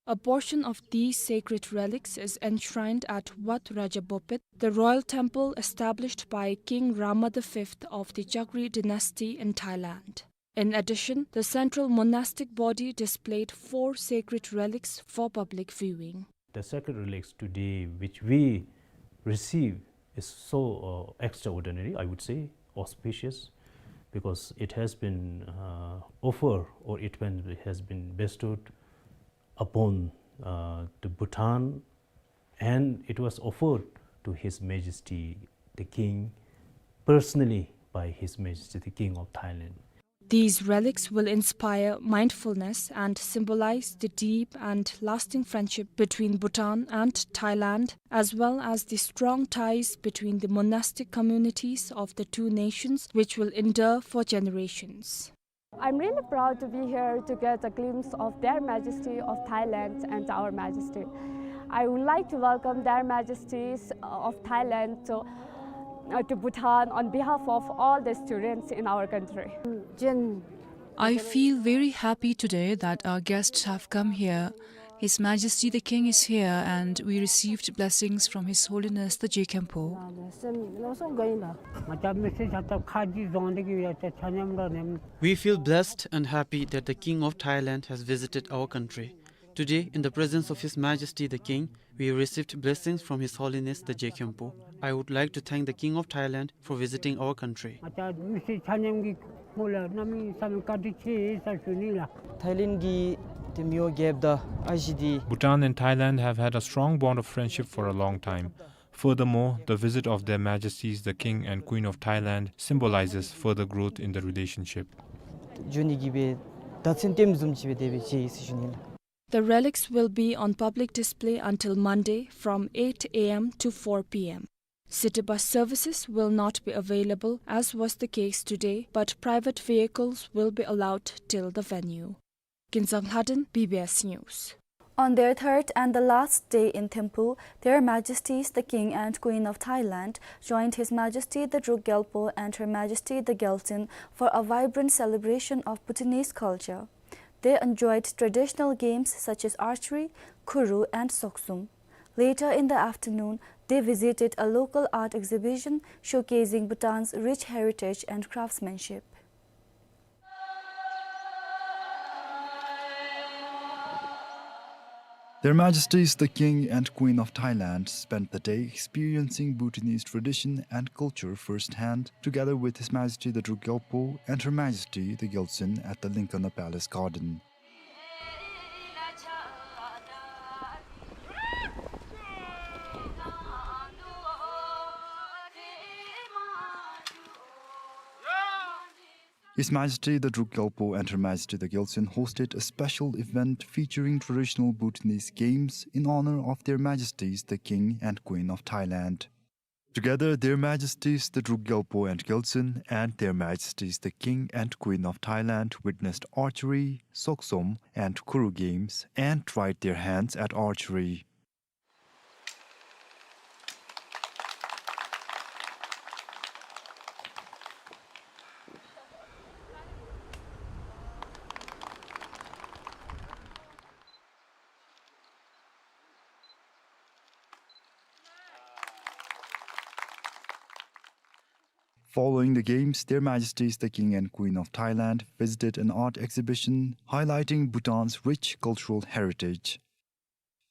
A portion of these sacred relics is enshrined at Wat Rajabopet, the royal temple established by King Rama the fifth of the Chakri dynasty in Thailand. In addition, the central monastic body displayed four sacred relics for public viewing. The sacred relics today which we receive is so, uh, extraordinary, I would say, auspicious, because it has been, uh, offered, or it been, has been bestowed upon, uh, the Bhutan, and it was offered to His Majesty the King personally by His Majesty the King of Thailand. These relics will inspire mindfulness and symbolize the deep and lasting friendship between Bhutan and Thailand, as well as the strong ties between the monastic communities of the two nations, which will endure for generations. I'm really proud to be here to get a glimpse of Their Majesty of Thailand and Our Majesty. I would like to welcome Their Majesties, uh, of Thailand to, uh, to Bhutan on behalf of all the students in our country. I feel very happy today that our guests have come here. His Majesty the King is here, and we received blessings from His Holiness the Je Khenpo. We feel blessed and happy that the King of Thailand has visited our country. Today, in the presence of His Majesty the King, we received blessings from His Holiness the Je Khenpo. I would like to thank the King of Thailand for visiting our country. Thailand གི་དེ་མི་འོ་རྒྱལཔོ་དང་ཨ་ཞེ་འདི། Bhutan and Thailand have had a strong bond of friendship for a long time. Furthermore, the visit of Their Majesties the King and Queen of Thailand symbolizes further growth in the relationship. འགྱོ་ནི་གི་སྦེ་བརྡ་མཚོན་སྟོནམ་བཟུམ་ཅིག་སྦེ་དེ་སྦེ་མཇལ་ཡི་ཟེར་ཞུ་ནི་ལགས། The relics will be on public display until Monday from eight A M to four P M. City bus services will not be available, as was the case today, but private vehicles will be allowed till the venue. Kinzang Lhaden, B B S News. On their third and the last day in Thimphu, Their Majesties the King and Queen of Thailand joined His Majesty the Druk Gyalpo and Her Majesty the Gyaltsuen for a vibrant celebration of Bhutanese culture. They enjoyed traditional games such as archery, khuru, and soksum. Later in the afternoon, they visited a local art exhibition showcasing Bhutan's rich heritage and craftsmanship. Their Majesties the King and Queen of Thailand spent the day experiencing Bhutanese tradition and culture firsthand, together with His Majesty the Druk Gyalpo and Her Majesty the Gyaltsuen at the Lincona Palace Garden. His Majesty the Druk Gyalpo and Her Majesty the Gyaltsuen hosted a special event featuring traditional Bhutanese games in honor of Their Majesties the King and Queen of Thailand. Together, Their Majesties the Druk Gyalpo and Gyaltsuen and Their Majesties the King and Queen of Thailand witnessed archery, soksom, and kuru games and tried their hands at archery. Following the games, Their Majesties the King and Queen of Thailand visited an art exhibition highlighting Bhutan's rich cultural heritage.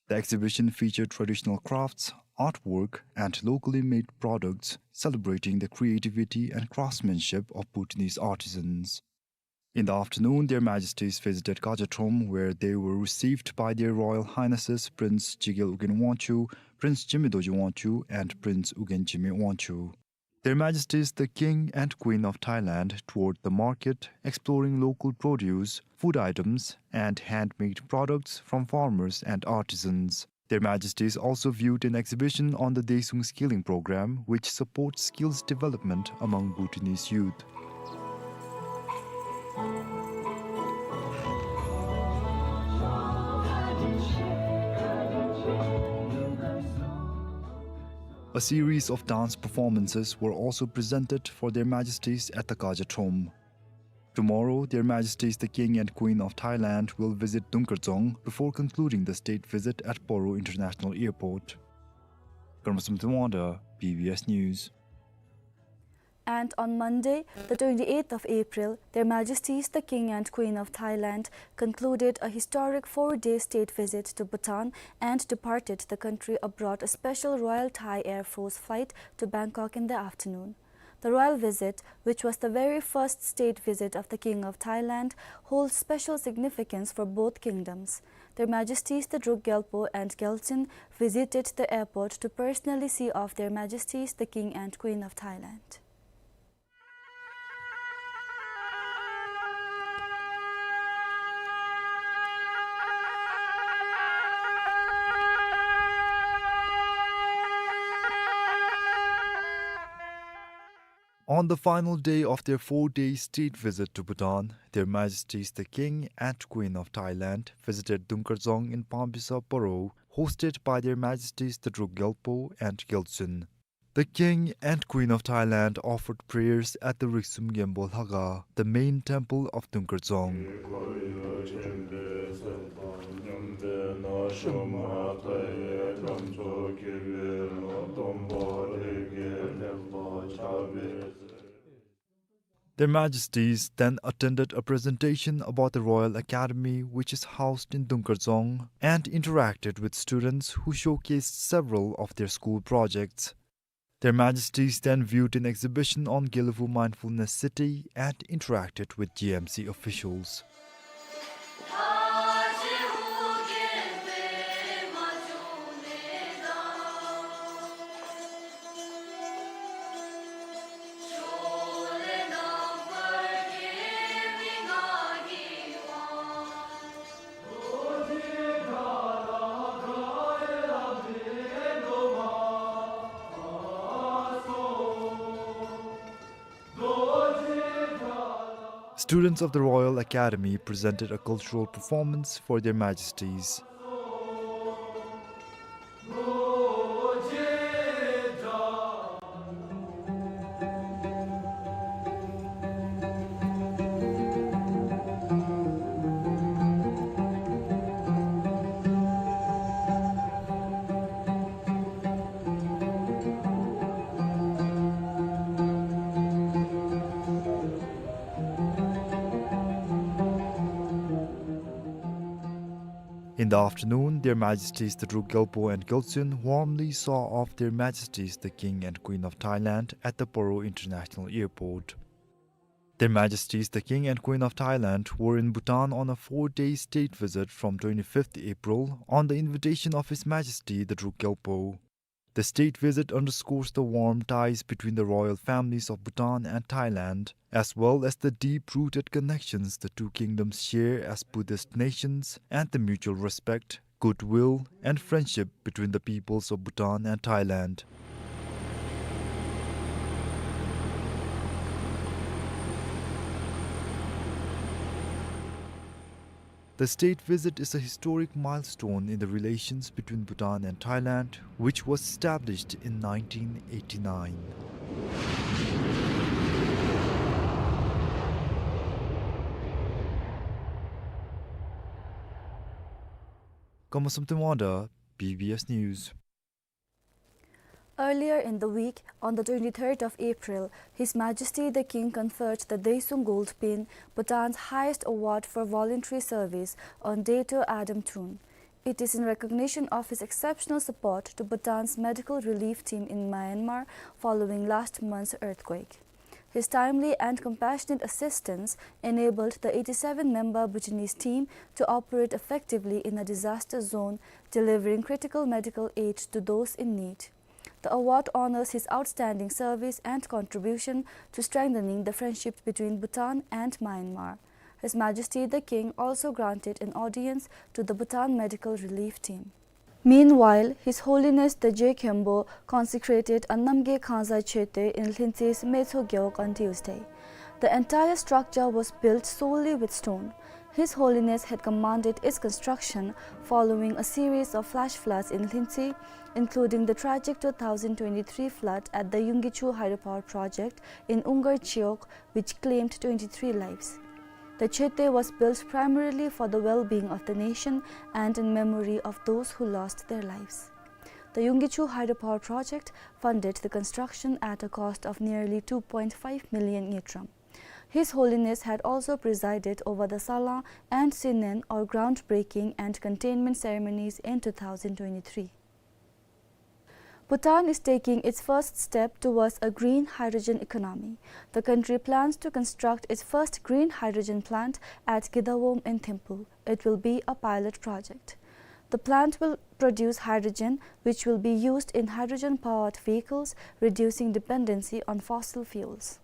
The exhibition featured traditional crafts, artwork, and locally made products, celebrating the creativity and craftsmanship of Bhutanese artisans. In the afternoon, Their Majesties visited Kajathom, where they were received by Their Royal Highnesses Prince Jigel Ugyen Wangchuck, Prince Jigme Dorji Wangchuck, and Prince Ugyen Jigme Wangchuck. Their Majesties the King and Queen of Thailand toured the market, exploring local produce, food items, and handmade products from farmers and artisans. Their Majesties also viewed an exhibition on the Daesung Skilling Program, which supports skills development among Bhutanese youth. A series of dance performances were also presented for Their Majesties at the Kajathom. Tomorrow, Their Majesties the King and Queen of Thailand will visit Dungkar Dzong before concluding the state visit at Paro International Airport. Karma Sum Tungwangda, B B S News. And on Monday, the twenty-eighth of April, Their Majesties the King and Queen of Thailand concluded a historic four-day state visit to Bhutan and departed the country aboard a special Royal Thai Air Force flight to Bangkok in the afternoon. The royal visit, which was the very first state visit of the King of Thailand, holds special significance for both kingdoms. Their Majesties the Druk Gyalpo and Gyaltsuen visited the airport to personally see off Their Majesties the King and Queen of Thailand. On the final day of their four-day state visit to Bhutan, Their Majesties the King and Queen of Thailand visited Dungkar Dzong in Pambisa Paro, hosted by Their Majesties the Druk Gyalpo and Gyaltsuen. The King and Queen of Thailand offered prayers at the Riksum Gembo Lhaga, the main temple of Dungkar Dzong. Their Majesties then attended a presentation about the Royal Academy, which is housed in Dungkar Dzong, and interacted with students who showcased several of their school projects. Their Majesties then viewed an exhibition on Gelephu Mindfulness City and interacted with G M C officials. Students of the Royal Academy presented a cultural performance for Their Majesties. In the afternoon, Their Majesties the Druk Gyalpo and Gyaltsuen warmly saw off Their Majesties the King and Queen of Thailand at the Paro International Airport. Their Majesties the King and Queen of Thailand were in Bhutan on a four-day state visit from twenty-fifth April on the invitation of His Majesty the Druk Gyalpo. The state visit underscores the warm ties between the royal families of Bhutan and Thailand, as well as the deep-rooted connections the two kingdoms share as Buddhist nations and the mutual respect, goodwill, and friendship between the peoples of Bhutan and Thailand. The state visit is a historic milestone in the relations between Bhutan and Thailand, which was established in nineteen eighty-nine. Kamasam Tengwangda, B B S News. Earlier in the week, on the twenty-third of April, His Majesty the King conferred the Daesung Gold Pin, Bhutan's highest award for voluntary service, on Dato Adam Tun. It is in recognition of his exceptional support to Bhutan's medical relief team in Myanmar following last month's earthquake. His timely and compassionate assistance enabled the eighty-seven member Bhutanese team to operate effectively in a disaster zone, delivering critical medical aid to those in need. The award honors his outstanding service and contribution to strengthening the friendship between Bhutan and Myanmar. His Majesty the King also granted an audience to the Bhutan medical relief team. Meanwhile, His Holiness the Je Khenpo consecrated a Namgay Khangzai Chödye in Lhintsey's Metso Gewog on Tuesday. The entire structure was built solely with stone. His Holiness had commanded its construction following a series of flash floods in Lhintsey, including the tragic two thousand twenty-three flood at the Yunggichu hydropower project in Ungar Chiwog, which claimed twenty-three lives. The Chödye was built primarily for the well-being of the nation and in memory of those who lost their lives. The Yunggichu hydropower project funded the construction at a cost of nearly two point five million ngultrum. His Holiness had also presided over the Salang and Sinen, or groundbreaking and containment ceremonies, in two thousand twenty-three. Bhutan is taking its first step towards a green hydrogen economy. The country plans to construct its first green hydrogen plant at Gidawom in Thimphu. It will be a pilot project. The plant will produce hydrogen, which will be used in hydrogen-powered vehicles, reducing dependency on fossil fuels.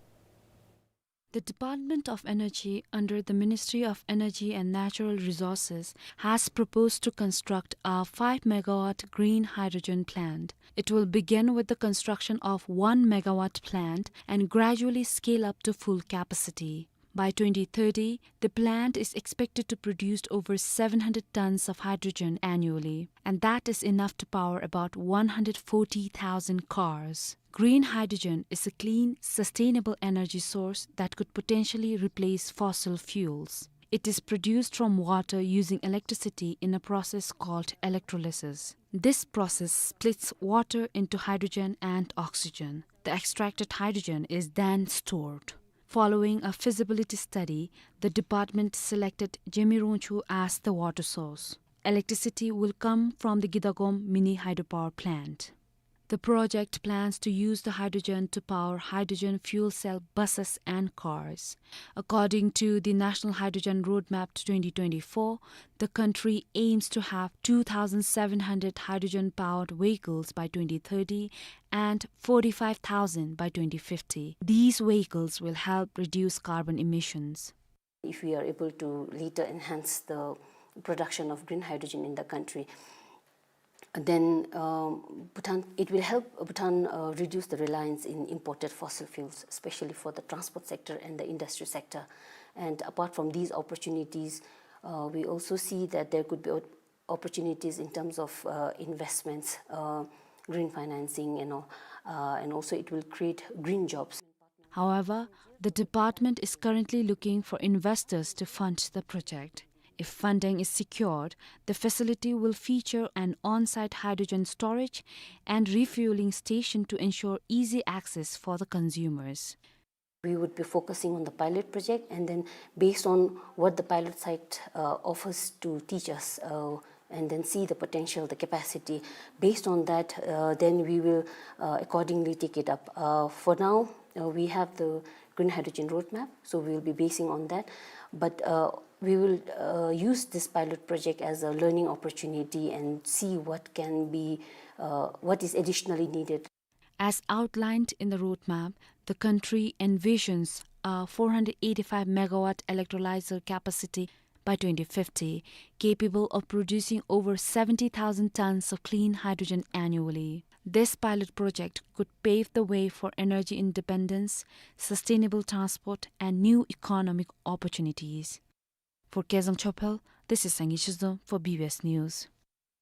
The Department of Energy under the Ministry of Energy and Natural Resources has proposed to construct a five megawatt green hydrogen plant. It will begin with the construction of one megawatt plant and gradually scale up to full capacity. By twenty thirty, the plant is expected to produce over seven hundred tons of hydrogen annually, and that is enough to power about one hundred forty thousand cars. Green hydrogen is a clean, sustainable energy source that could potentially replace fossil fuels. It is produced from water using electricity in a process called electrolysis. This process splits water into hydrogen and oxygen. The extracted hydrogen is then stored. Following a feasibility study, the department selected Zemi Rongchu as the water source. Electricity will come from the Gidagom mini hydropower plant. The project plans to use the hydrogen to power hydrogen fuel cell buses and cars. According to the National Hydrogen Roadmap to twenty twenty-four, the country aims to have two thousand seven hundred hydrogen-powered vehicles by twenty thirty and forty-five thousand by twenty fifty. These vehicles will help reduce carbon emissions. If we are able to later enhance the production of green hydrogen in the country, then, um, Bhutan, it will help Bhutan, uh, reduce the reliance in imported fossil fuels, especially for the transport sector and the industry sector. And apart from these opportunities, uh, we also see that there could be op-, opportunities in terms of, uh, investments, uh, green financing, you know, uh, and also it will create green jobs. However, the department is currently looking for investors to fund the project. If funding is secured, the facility will feature an on-site hydrogen storage and refueling station to ensure easy access for the consumers. We would be focusing on the pilot project, and then based on what the pilot site, uh, offers to teach us, uh, and then see the potential, the capacity. Based on that, uh, then we will, uh, accordingly take it up. Uh, for now, uh, we have the green hydrogen roadmap, so we will be basing on that. But, uh, We will, uh, use this pilot project as a learning opportunity and see what can be, uh, what is additionally needed. As outlined in the roadmap, the country envisions a four hundred eighty-five megawatt electrolyzer capacity by twenty fifty, capable of producing over seventy thousand tons of clean hydrogen annually. This pilot project could pave the way for energy independence, sustainable transport, and new economic opportunities. For Kezang Chophel, this is Sangi Shizom for B B S News.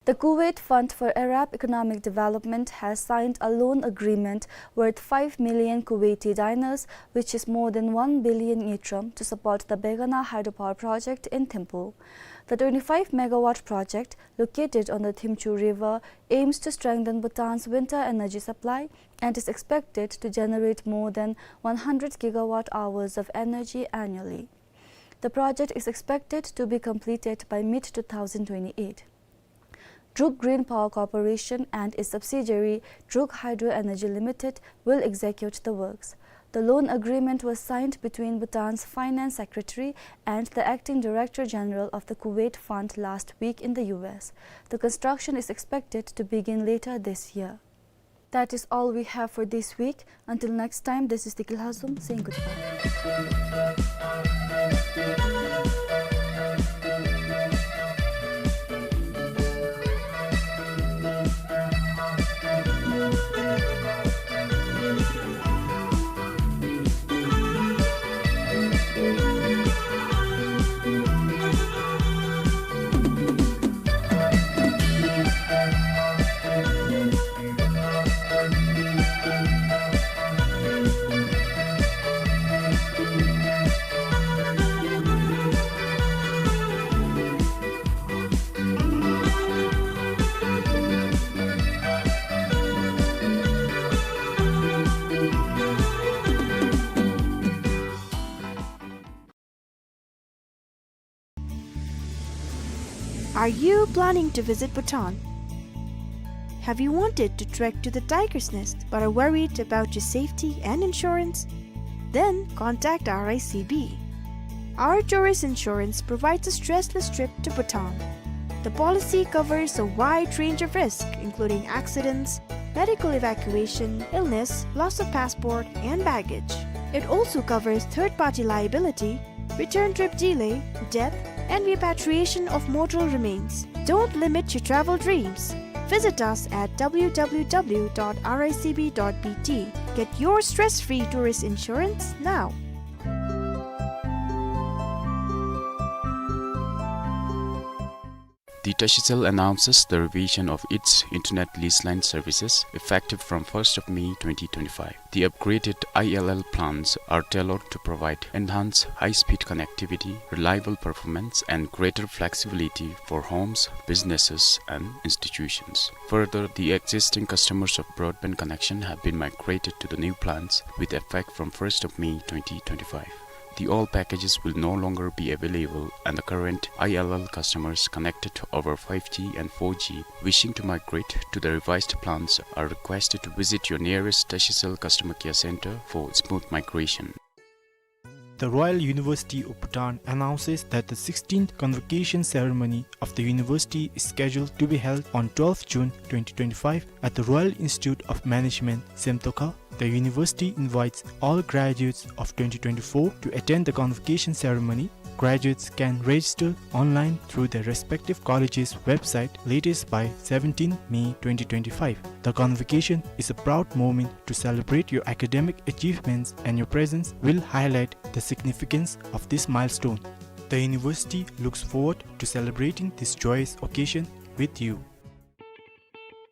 The Kuwait Fund for Arab Economic Development has signed a loan agreement worth five million Kuwaiti dinars, which is more than one billion ngultrum, to support the Begana hydropower project in Thimphu. The twenty-five megawatt project, located on the Thimchhu River, aims to strengthen Bhutan's winter energy supply and is expected to generate more than one hundred gigawatt hours of energy annually. The project is expected to be completed by mid two thousand twenty-eight. Druk Green Power Corporation and its subsidiary Druk Hydro Energy Limited will execute the works. The loan agreement was signed between Bhutan's Finance Secretary and the Acting Director General of the Kuwait Fund last week in the U S. The construction is expected to begin later this year. That is all we have for this week. Until next time, this is Tikil Hazum saying goodbye. Are you planning to visit Bhutan? Have you wanted to trek to the Tiger's Nest but are worried about your safety and insurance? Then contact R I C B. Our tourist insurance provides a stressless trip to Bhutan. The policy covers a wide range of risks, including accidents, medical evacuation, illness, loss of passport, and baggage. It also covers third-party liability, return trip delay, death, and repatriation of mortal remains. Don't limit your travel dreams. Visit us at W W W dot R I C B dot B T. Get your stress-free tourist insurance now. The Tashicell announces the revision of its internet lease line services effective from first of May twenty twenty-five. The upgraded I L L plans are tailored to provide enhanced high-speed connectivity, reliable performance, and greater flexibility for homes, businesses, and institutions. Further, the existing customers of broadband connection have been migrated to the new plans with effect from first of May twenty twenty-five. The old packages will no longer be available, and the current I L L customers connected over five G and four G wishing to migrate to the revised plans are requested to visit your nearest Tashicell customer care center for smooth migration. The Royal University of Bhutan announces that the sixteenth convocation ceremony of the university is scheduled to be held on twelfth June twenty twenty-five at the Royal Institute of Management, Semtokha. The university invites all graduates of twenty twenty-four to attend the convocation ceremony. Graduates can register online through their respective college's website latest by seventeenth May twenty twenty-five. The convocation is a proud moment to celebrate your academic achievements, and your presence will highlight the significance of this milestone. The university looks forward to celebrating this joyous occasion with you.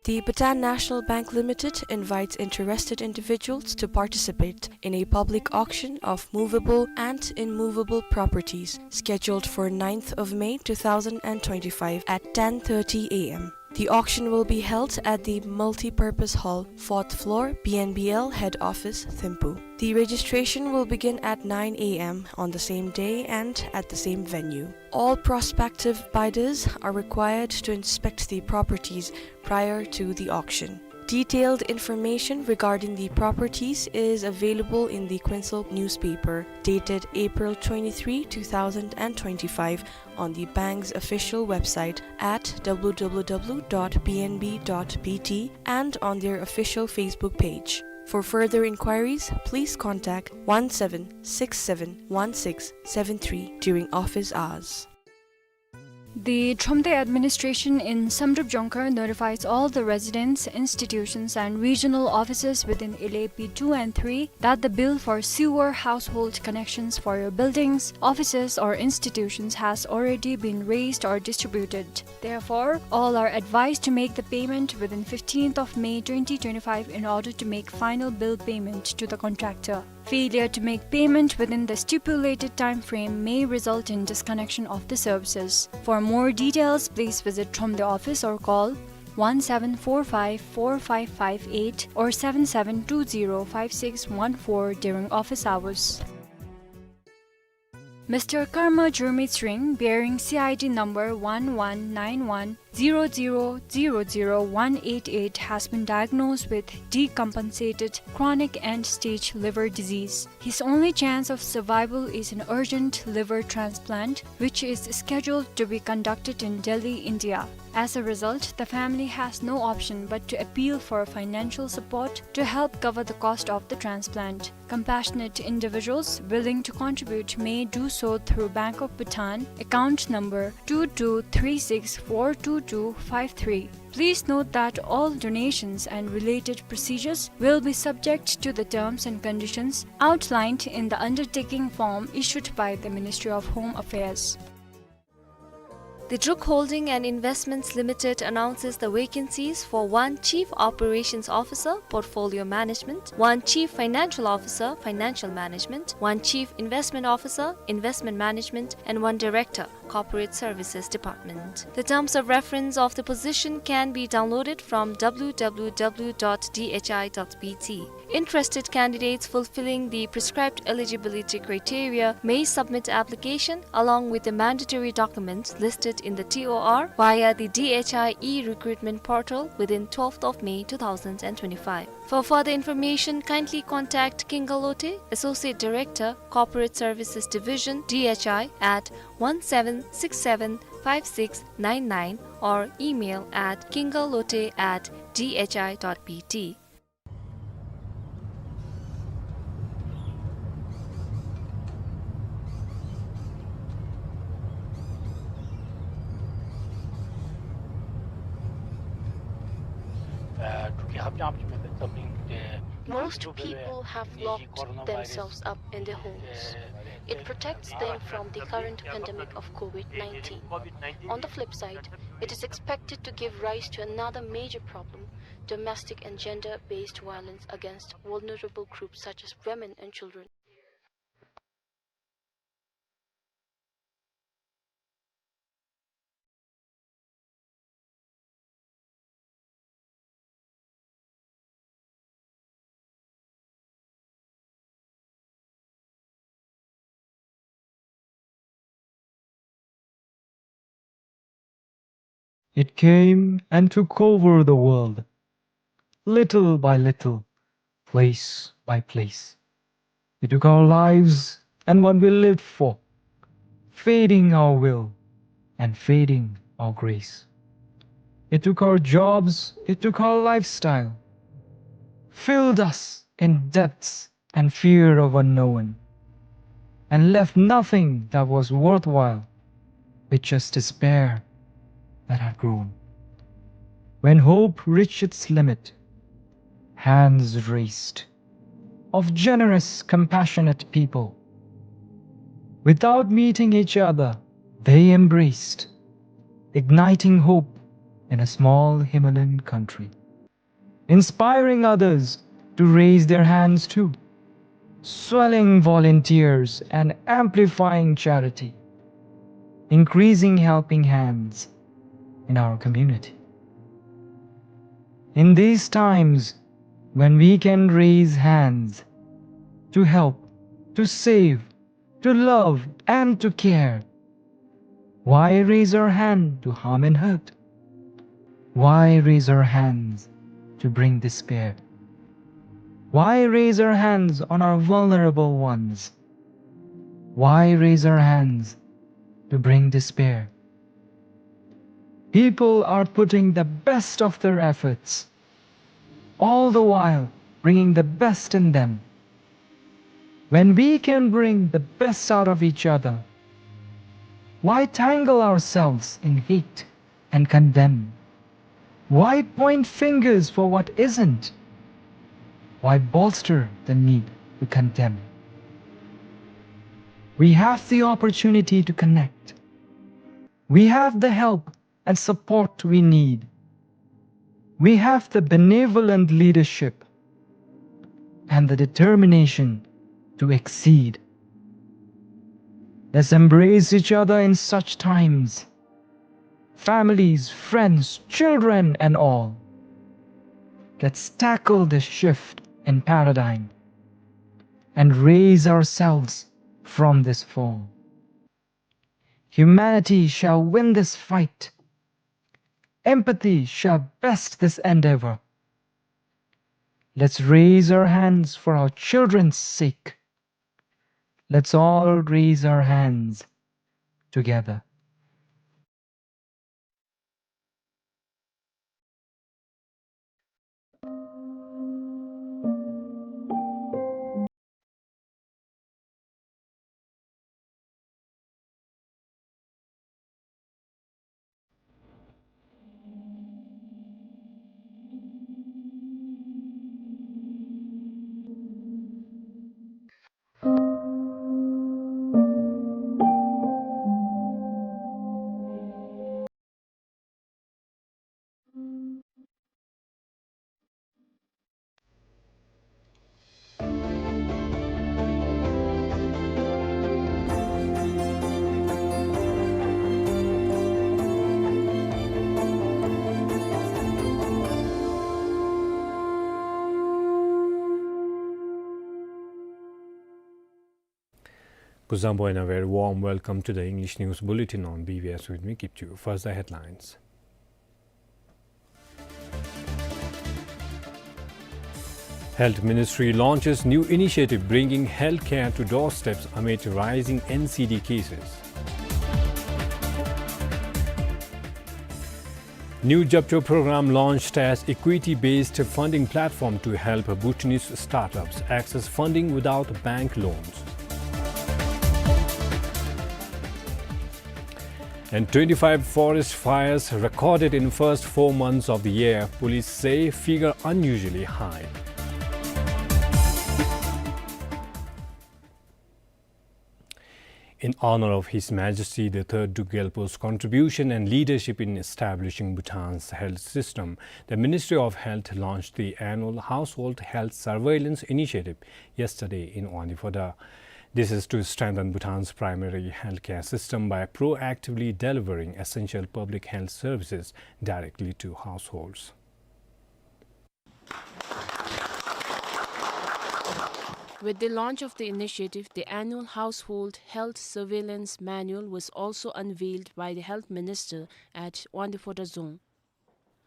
The Bhutan National Bank Limited invites interested individuals to participate in a public auction of movable and immovable properties scheduled for ninth of May two thousand and twenty-five at ten thirty A M. The auction will be held at the Multipurpose Hall, fourth floor, B N B L Head Office, Thimphu. The registration will begin at nine A M on the same day and at the same venue. All prospective bidders are required to inspect the properties prior to the auction. Detailed information regarding the properties is available in the Kuensel newspaper, dated April twenty-three, two thousand and twenty-five, on the bank's official website at W W W dot B N B dot B T and on their official Facebook page. For further inquiries, please contact one seven six seven one six seven three during office hours. The Thromde administration in Samdrup Jongkhar notifies all the residents, institutions and regional offices within Ile P two and three that the bill for sewer household connections for your buildings, offices or institutions has already been raised or distributed. Therefore, all are advised to make the payment within fifteenth of May twenty twenty-five in order to make final bill payment to the contractor. Failure to make payment within the stipulated time frame may result in disconnection of the services. For more details, please visit Thromde office or call one seven four five four five five eight or seven seven two zero five six one four during office hours. Mister Karma Jurmitsring, bearing C I D number one one nine one zero zero zero zero one eight eight, has been diagnosed with decompensated chronic end-stage liver disease. His only chance of survival is an urgent liver transplant, which is scheduled to be conducted in Delhi, India. As a result, the family has no option but to appeal for financial support to help cover the cost of the transplant. Compassionate individuals willing to contribute may do so through Bank of Bhutan, account number two two three six four two two five three. Please note that all donations and related procedures will be subject to the terms and conditions outlined in the undertaking form issued by the Ministry of Home Affairs. The Druk Holding and Investments Limited announces the vacancies for one Chief Operations Officer, Portfolio Management, one Chief Financial Officer, Financial Management, one Chief Investment Officer, Investment Management, and one Director, Corporate Services Department. The terms of reference of the position can be downloaded from W W W dot D H I dot B T. Interested candidates fulfilling the prescribed eligibility criteria may submit application along with the mandatory documents listed in the T O R via the D H I e-recruitment portal within twelfth of May two thousand and twenty-five. For further information, kindly contact Kinga Lote, Associate Director, Corporate Services Division, D H I, at one seven six seven five six nine nine or email at kingalote at D H I dot B T. Most people have locked themselves up in their homes. It protects them from the current pandemic of COVID nineteen. On the flip side, it is expected to give rise to another major problem, domestic and gender-based violence against vulnerable groups such as women and children. It came and took over the world, little by little, place by place. It took our lives and what we lived for, feeding our will and feeding our grace. It took our jobs, it took our lifestyle, filled us in debts and fear of unknown, and left nothing that was worthwhile, with just despair that had grown. When hope reached its limit, hands raised of generous, compassionate people. Without meeting each other, they embraced, igniting hope in a small Himalayan country, inspiring others to raise their hands too, swelling volunteers and amplifying charity, increasing helping hands in our community. In these times when we can raise hands to help, to save, to love and to care, why raise our hand to harm and hurt? Why raise our hands to bring despair? Why raise our hands on our vulnerable ones? Why raise our hands to bring despair? People are putting the best of their efforts, all the while bringing the best in them. When we can bring the best out of each other, why tangle ourselves in hate and condemn? Why point fingers for what isn't? Why bolster the need to condemn? We have the opportunity to connect. We have the help and support we need. We have the benevolent leadership and the determination to exceed. Let's embrace each other in such times. Families, friends, children, and all. Let's tackle this shift in paradigm and raise ourselves from this fall. Humanity shall win this fight. Empathy shall best this endeavor. Let's raise our hands for our children's sake. Let's all raise our hands together. Kuzuzangpo and a very warm welcome to the English News Bulletin on B B S with me, Kipchu. First, the headlines. Health Ministry launches new initiative bringing healthcare to doorsteps amid rising N C D cases. New Jabcho program launched as equity-based funding platform to help Bhutanese startups access funding without bank loans. And twenty-five forest fires recorded in first four months of the year, police say figure unusually high. In honor of His Majesty the Third Druk Gyalpo's contribution and leadership in establishing Bhutan's health system, the Ministry of Health launched the annual Household Health Surveillance Initiative yesterday in Wangdue Phodrang. This is to strengthen Bhutan's primary healthcare system by proactively delivering essential public health services directly to households. With the launch of the initiative, the annual Household Health Surveillance Manual was also unveiled by the Health Minister at Wangdue Phodrang Dzong.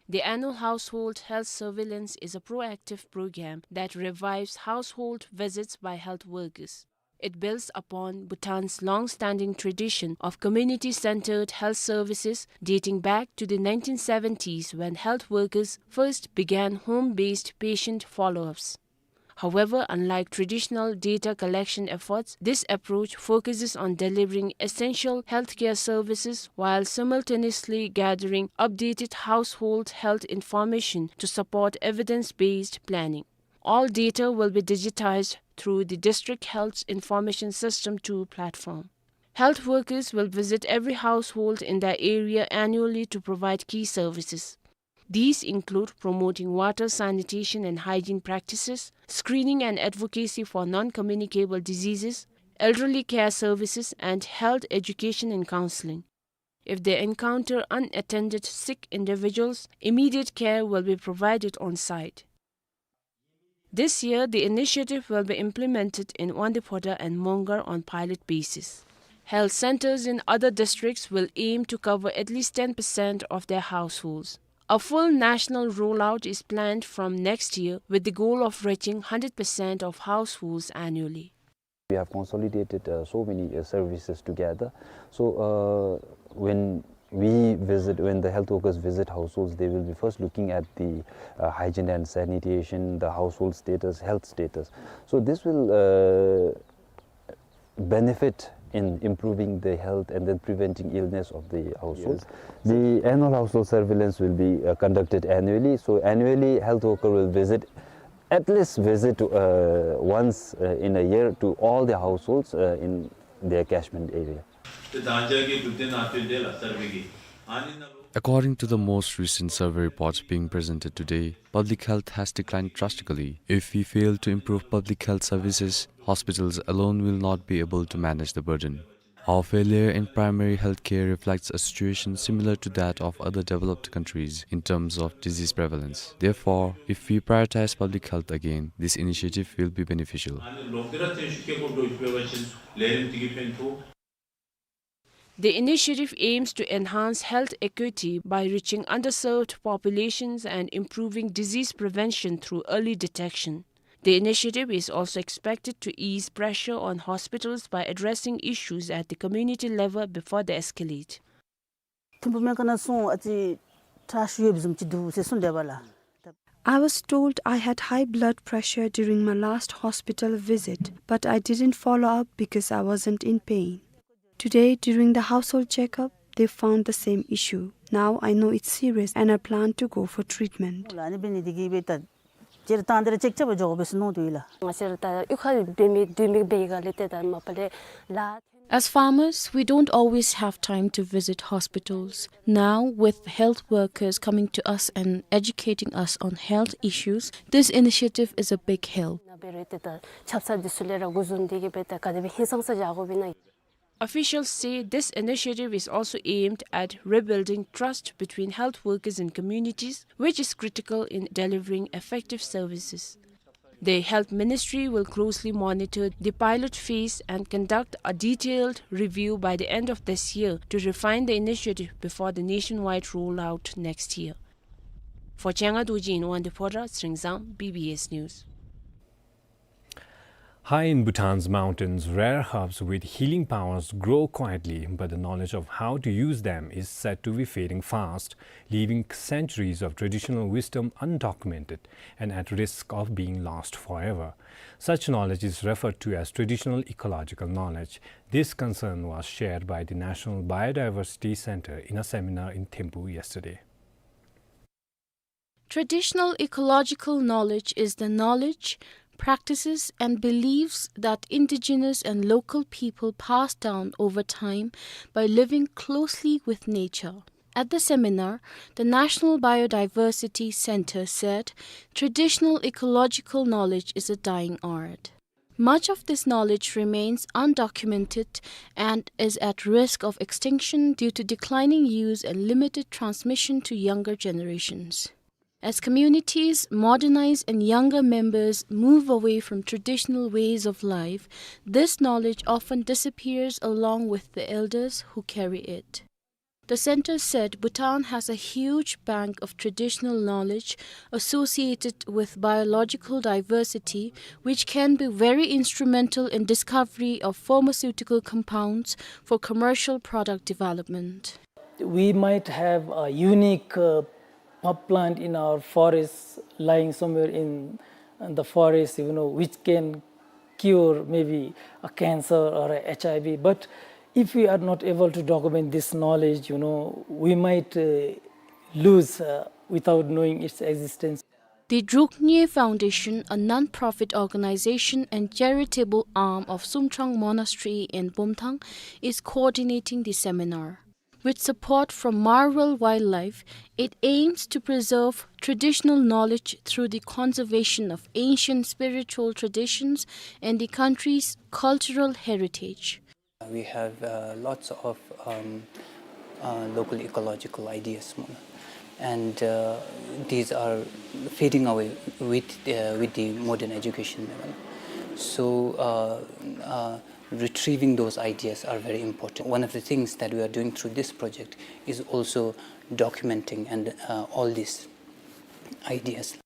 The annual Household Health Surveillance is a proactive program that revives household visits by health workers. It builds upon Bhutan's long-standing tradition of community-centered health services dating back to the nineteen seventies when health workers first began home-based patient follow-ups. However, unlike traditional data collection efforts, this approach focuses on delivering essential healthcare services while simultaneously gathering updated household health information to support evidence-based planning. All data will be digitized through the District Health Information System two platform. Health workers will visit every household in their area annually to provide key services. These include promoting water, sanitation and hygiene practices, screening and advocacy for non-communicable diseases, elderly care services, and health education and counseling. If they encounter unattended sick individuals, immediate care will be provided on site. This year, the initiative will be implemented in Wangdue Phodrang and Mongar on pilot basis. Health centers in other districts will aim to cover at least ten percent of their households. A full national rollout is planned from next year, with the goal of reaching hundred percent of households annually. We have consolidated, uh, so many, uh, services together. So, uh, when we visit, when the health workers visit households, they will be first looking at the, uh, hygiene and sanitation, the household status, health status. So this will, uh, benefit in improving the health and then preventing illness of the household. Yes. The annual household surveillance will be, uh, conducted annually. So annually, health worker will visit, at least visit, uh, once, uh, in a year to all the households, uh, in their catchment area. According to the most recent survey reports being presented today, public health has declined drastically. If we fail to improve public health services, hospitals alone will not be able to manage the burden. Our failure in primary health care reflects a situation similar to that of other developed countries in terms of disease prevalence. Therefore, if we prioritize public health again, this initiative will be beneficial. The initiative aims to enhance health equity by reaching underserved populations and improving disease prevention through early detection. The initiative is also expected to ease pressure on hospitals by addressing issues at the community level before they escalate. ཐིམ་ཕུག་སྨན་ཁང་ནང་སོང་ཨ་ཙི་ཁྲག་ཤུགས་ཡོདཔ་བཟུམ་ཅིག་འདུག་ཟེར་གསུངས་བསྡད་པ་ལགས། I was told I had high blood pressure during my last hospital visit, but I didn't follow up because I wasn't in pain. Today, during the household checkup, they found the same issue. Now I know it's serious and I plan to go for treatment. ལགས་ཨ་ནི་འབད་ནི་འདི་གིས་འབད་ད་སྤྱིར་བཏང་འདི་ར་ཅེཀ་རྐྱབ་པར་འགྱོ་དགོ་པས་ཟེར་མནོ་འདུག་ལགས། ང་བཅས་ར་ད་གཡུས་ཁར་འབད་མི་སྡོད་མི་འབད་ག་ལས་ཏེ་ད་མ་པ་ལས་ལགས། As farmers, we don't always have time to visit hospitals. Now, with health workers coming to us and educating us on health issues, this initiative is a big help. ན་འབད་རུང་ཏེ་ད་ཆབ་གསང་འདི་ཚུ་ལས་ར་འགོ་བཟུང་སྟེ་གིས་འབད་ད་ག་དེ་སྦེ་ཧིང་སངས་ས་བཞག་དགོ་པས་ན། Officials say this initiative is also aimed at rebuilding trust between health workers and communities, which is critical in delivering effective services. The Health Ministry will closely monitor the pilot phase and conduct a detailed review by the end of this year to refine the initiative before the nationwide rollout next year. For Chiang Adorji in Ulaanbaatar, Tsering Zam, B B S News. High in Bhutan's mountains, rare herbs with healing powers grow quietly, but the knowledge of how to use them is said to be fading fast, leaving centuries of traditional wisdom undocumented and at risk of being lost forever. Such knowledge is referred to as traditional ecological knowledge. This concern was shared by the National Biodiversity Center in a seminar in Thimphu yesterday. Traditional ecological knowledge is the knowledge, practices, and beliefs that indigenous and local people pass down over time by living closely with nature. At the seminar, the National Biodiversity Center said traditional ecological knowledge is a dying art. Much of this knowledge remains undocumented and is at risk of extinction due to declining use and limited transmission to younger generations. As communities modernize and younger members move away from traditional ways of life, this knowledge often disappears along with the elders who carry it. The center said Bhutan has a huge bank of traditional knowledge associated with biological diversity, which can be very instrumental in discovery of pharmaceutical compounds for commercial product development. We might have a unique, uh, plant in our forest lying somewhere in the forest, you know, which can cure maybe a cancer or a H I V. But if we are not able to document this knowledge, you know, we might, uh, lose, uh, without knowing its existence. The Druk Nge Foundation, a non-profit organization and charitable arm of Sumtrang Monastery in Bomthang, is coordinating the seminar. With support from Marwell Wildlife, it aims to preserve traditional knowledge through the conservation of ancient spiritual traditions and the country's cultural heritage. We have, uh, lots of, um, uh, local ecological ideas, and, uh, these are fading away with, uh, with the modern education level. So, uh, uh, Retrieving those ideas are very important. One of the things that we are doing through this project is also documenting and, uh, all these ideas.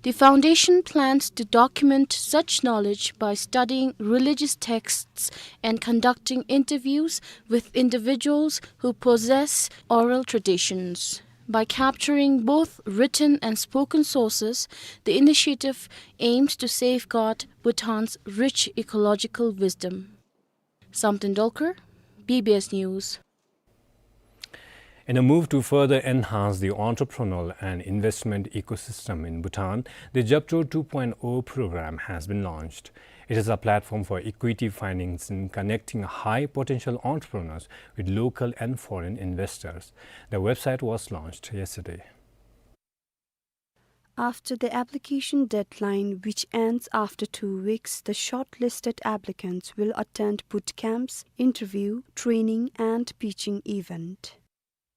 The foundation plans to document such knowledge by studying religious texts and conducting interviews with individuals who possess oral traditions. By capturing both written and spoken sources, the initiative aims to safeguard Bhutan's rich ecological wisdom. Samten Dolkar, B B S News. In a move to further enhance the entrepreneurial and investment ecosystem in Bhutan, the Japchor two point oh program has been launched. It is a platform for equity financing, connecting high-potential entrepreneurs with local and foreign investors. The website was launched yesterday. After the application deadline, which ends after two weeks, the shortlisted applicants will attend boot camps, interview, training, and pitching event.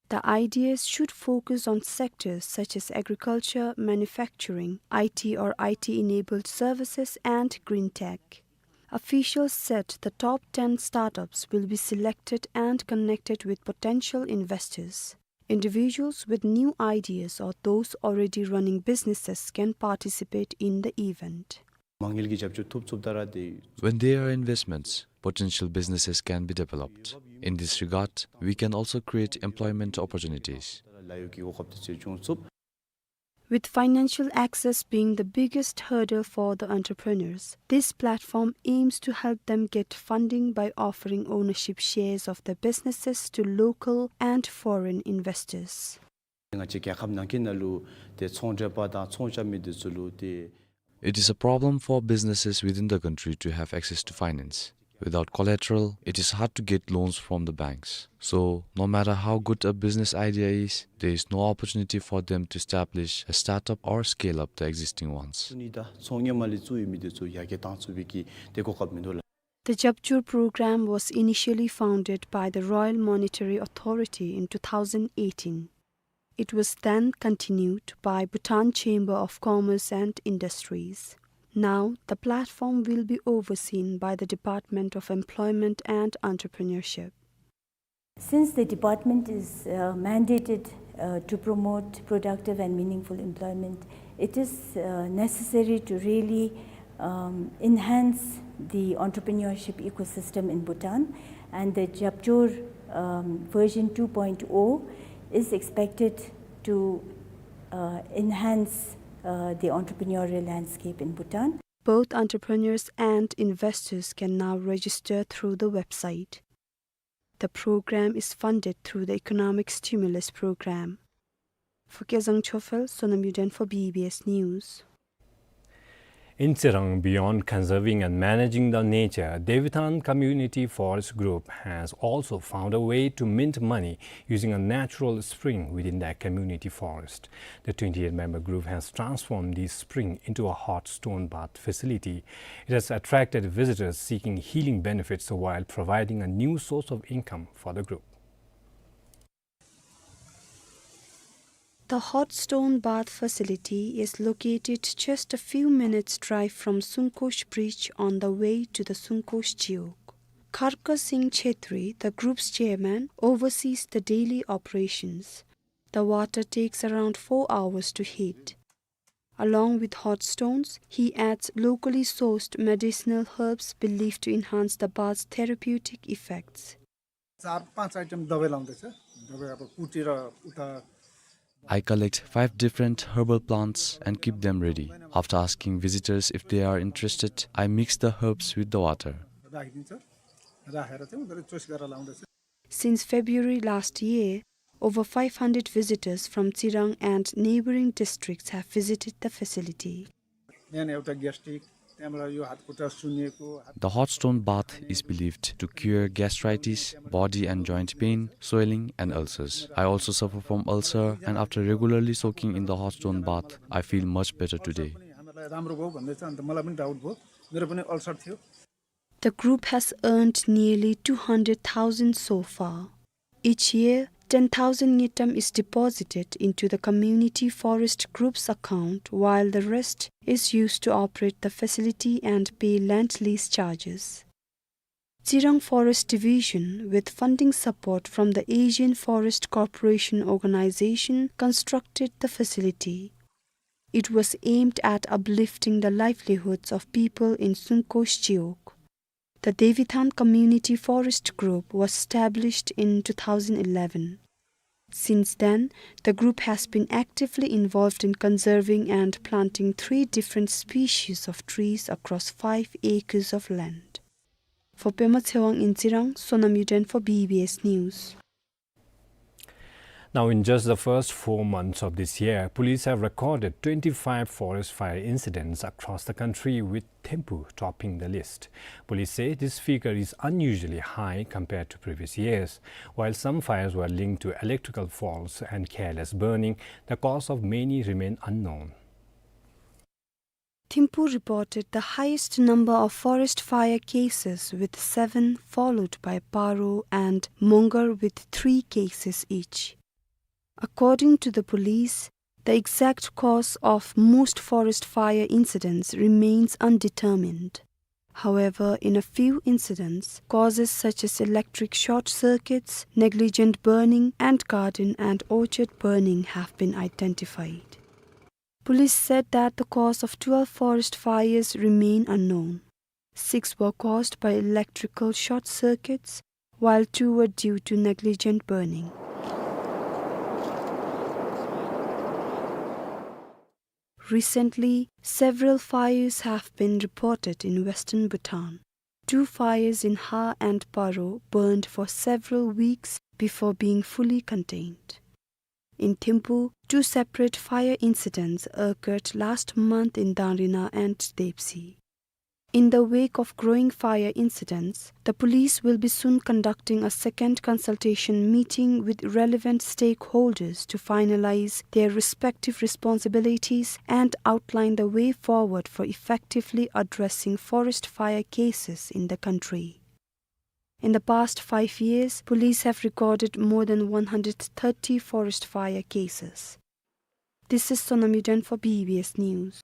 The ideas should focus on sectors such as agriculture, manufacturing, I T or I T-enabled services, and green tech. Officials said the top ten startups will be selected and connected with potential investors. Individuals with new ideas or those already running businesses can participate in the event. མ་དངུལ་གྱི་རྒྱབ་སྐྱོར་ཐོབ་ཚུགསཔ་ད་ར་དེ། When there are investments, potential businesses can be developed. In this regard, we can also create employment opportunities. ལཱ་གཡོག་གི་གོ་སྐབས་དེ་ཚུ་འབྱུང་ཚུགས། With financial access being the biggest hurdle for the entrepreneurs, this platform aims to help them get funding by offering ownership shares of their businesses to local and foreign investors. ང་བཅས་རྒྱལ་ཁབ་ནང་འཁོད་ནང་ལུ་ཏེ་ཚོང་འབྲེལ་པ་དང་ཚོང་རྐྱབ་མི་དེ་ཚུ་ལུ་ཏེ། It is a problem for businesses within the country to have access to finance. Without collateral, it is hard to get loans from the banks. So, no matter how good a business idea is, there is no opportunity for them to establish a startup or scale up the existing ones. ཚོང་ནི་དང་ཚོང་ངོ་མ་ལས་བཙུགས་ཡོད་མི་དེ་ཚུ་ཡར་རྒྱས་བཏང་ཚུགས་པའི་གི་ཏེ་གོ་སྐབས་མིན་འདུག་ལགས། The Japchor program was initially founded by the Royal Monetary Authority in two thousand eighteen. It was then continued by Bhutan Chamber of Commerce and Industries. Now, the platform will be overseen by the Department of Employment and Entrepreneurship. Since the department is, uh, mandated, uh, to promote productive and meaningful employment, it is, uh, necessary to really, um, enhance the entrepreneurship ecosystem in Bhutan, and the Japchor, um, version two point oh is expected to, uh, enhance, uh, the entrepreneurial landscape in Bhutan. Both entrepreneurs and investors can now register through the website. The program is funded through the Economic Stimulus Program. For Kezang Chophel, Sonam Yuden for B B S News. In Tsirang, beyond conserving and managing the nature, Devitan Community Forest Group has also found a way to mint money using a natural spring within their community forest. The twenty-eight member group has transformed this spring into a hot stone bath facility. It has attracted visitors seeking healing benefits while providing a new source of income for the group. The hot stone bath facility is located just a few minutes' drive from Sungkosh Bridge on the way to the Sungkosh Jiok. Kharka Singh Chhetri, the group's chairman, oversees the daily operations. The water takes around four hours to heat. Along with hot stones, he adds locally sourced medicinal herbs believed to enhance the bath's therapeutic effects. चार पाँच आइटम दवाई लाउँदैछ। दवाई अब कुटेर उता I collect five different herbal plants and keep them ready. After asking visitors if they are interested, I mix the herbs with the water. राखिदिन्छ। राखेर चाहिँ उनीहरूले चोइस गरेर लाउँदैछ। Since February last year, over five hundred visitors from Tsirang and neighboring districts have visited the facility. बिहान एउटा ग्यास्ट्रिक, त्यहाँबाट यो हात खुट्टा सुन्निएको, हात The hot stone bath is believed to cure gastritis, body and joint pain, swelling and ulcers. I also suffer from ulcer, and after regularly soaking in the hot stone bath, I feel much better today. पनि हामीलाई राम्रो भयो भन्दैछ, अन्त मलाई पनि डाउट भयो, मेरो पनि अल्सर थियो। The group has earned nearly two hundred thousand so far. Each year, ten thousand ngultrum is deposited into the community forest group's account, while the rest is used to operate the facility and pay land lease charges. Chirang Forest Division, with funding support from the Asian Forest Cooperation Organization, constructed the facility. It was aimed at uplifting the livelihoods of people in Sungkosh Gewog. The Devithan Community Forest Group was established in two thousand eleven. Since then, the group has been actively involved in conserving and planting three different species of trees across five acres of land. For Pema Tshewang in Chirang, Sonam Yuden for B B S News. Now, in just the first four months of this year, police have recorded twenty-five forest fire incidents across the country, with Thimphu topping the list. Police say this figure is unusually high compared to previous years. While some fires were linked to electrical faults and careless burning, the cause of many remain unknown. Thimphu reported the highest number of forest fire cases, with seven, followed by Paro and Mongar with three cases each. According to the police, the exact cause of most forest fire incidents remains undetermined. However, in a few incidents, causes such as electric short circuits, negligent burning, and garden and orchard burning have been identified. Police said that the cause of twelve forest fires remain unknown. Six were caused by electrical short circuits, while two were due to negligent burning. Recently, several fires have been reported in western Bhutan. Two fires in Ha and Paro burned for several weeks before being fully contained. In Thimphu, two separate fire incidents occurred last month in Danrina and Depsi. In the wake of growing fire incidents, the police will be soon conducting a second consultation meeting with relevant stakeholders to finalize their respective responsibilities and outline the way forward for effectively addressing forest fire cases in the country. In the past five years, police have recorded more than one hundred thirty forest fire cases. This is Sonam Yuden for B B S News.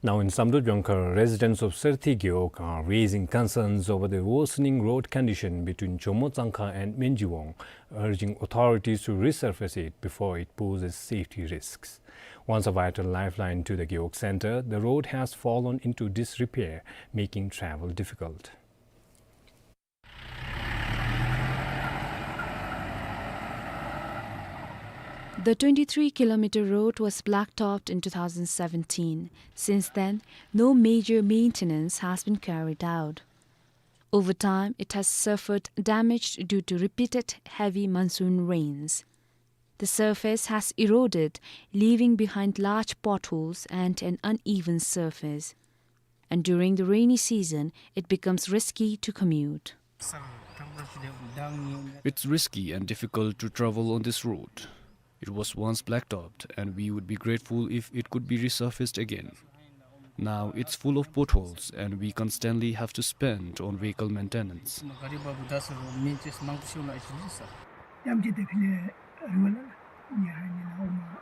Now in Samdrup Jongkhar, residents of Serthi Gewog are raising concerns over the worsening road condition between Chomo Tsangkha and Menjiwong, urging authorities to resurface it before it poses safety risks. Once a vital lifeline to the Gewog center, the road has fallen into disrepair, making travel difficult. The twenty-three kilometer road was blacktopped in two thousand seventeen. Since then, no major maintenance has been carried out. Over time, it has suffered damage due to repeated heavy monsoon rains. The surface has eroded, leaving behind large potholes and an uneven surface. And during the rainy season, it becomes risky to commute. It's risky and difficult to travel on this road. It was once blacktopped, and we would be grateful if it could be resurfaced again. Now it's full of potholes, and we constantly have to spend on vehicle maintenance.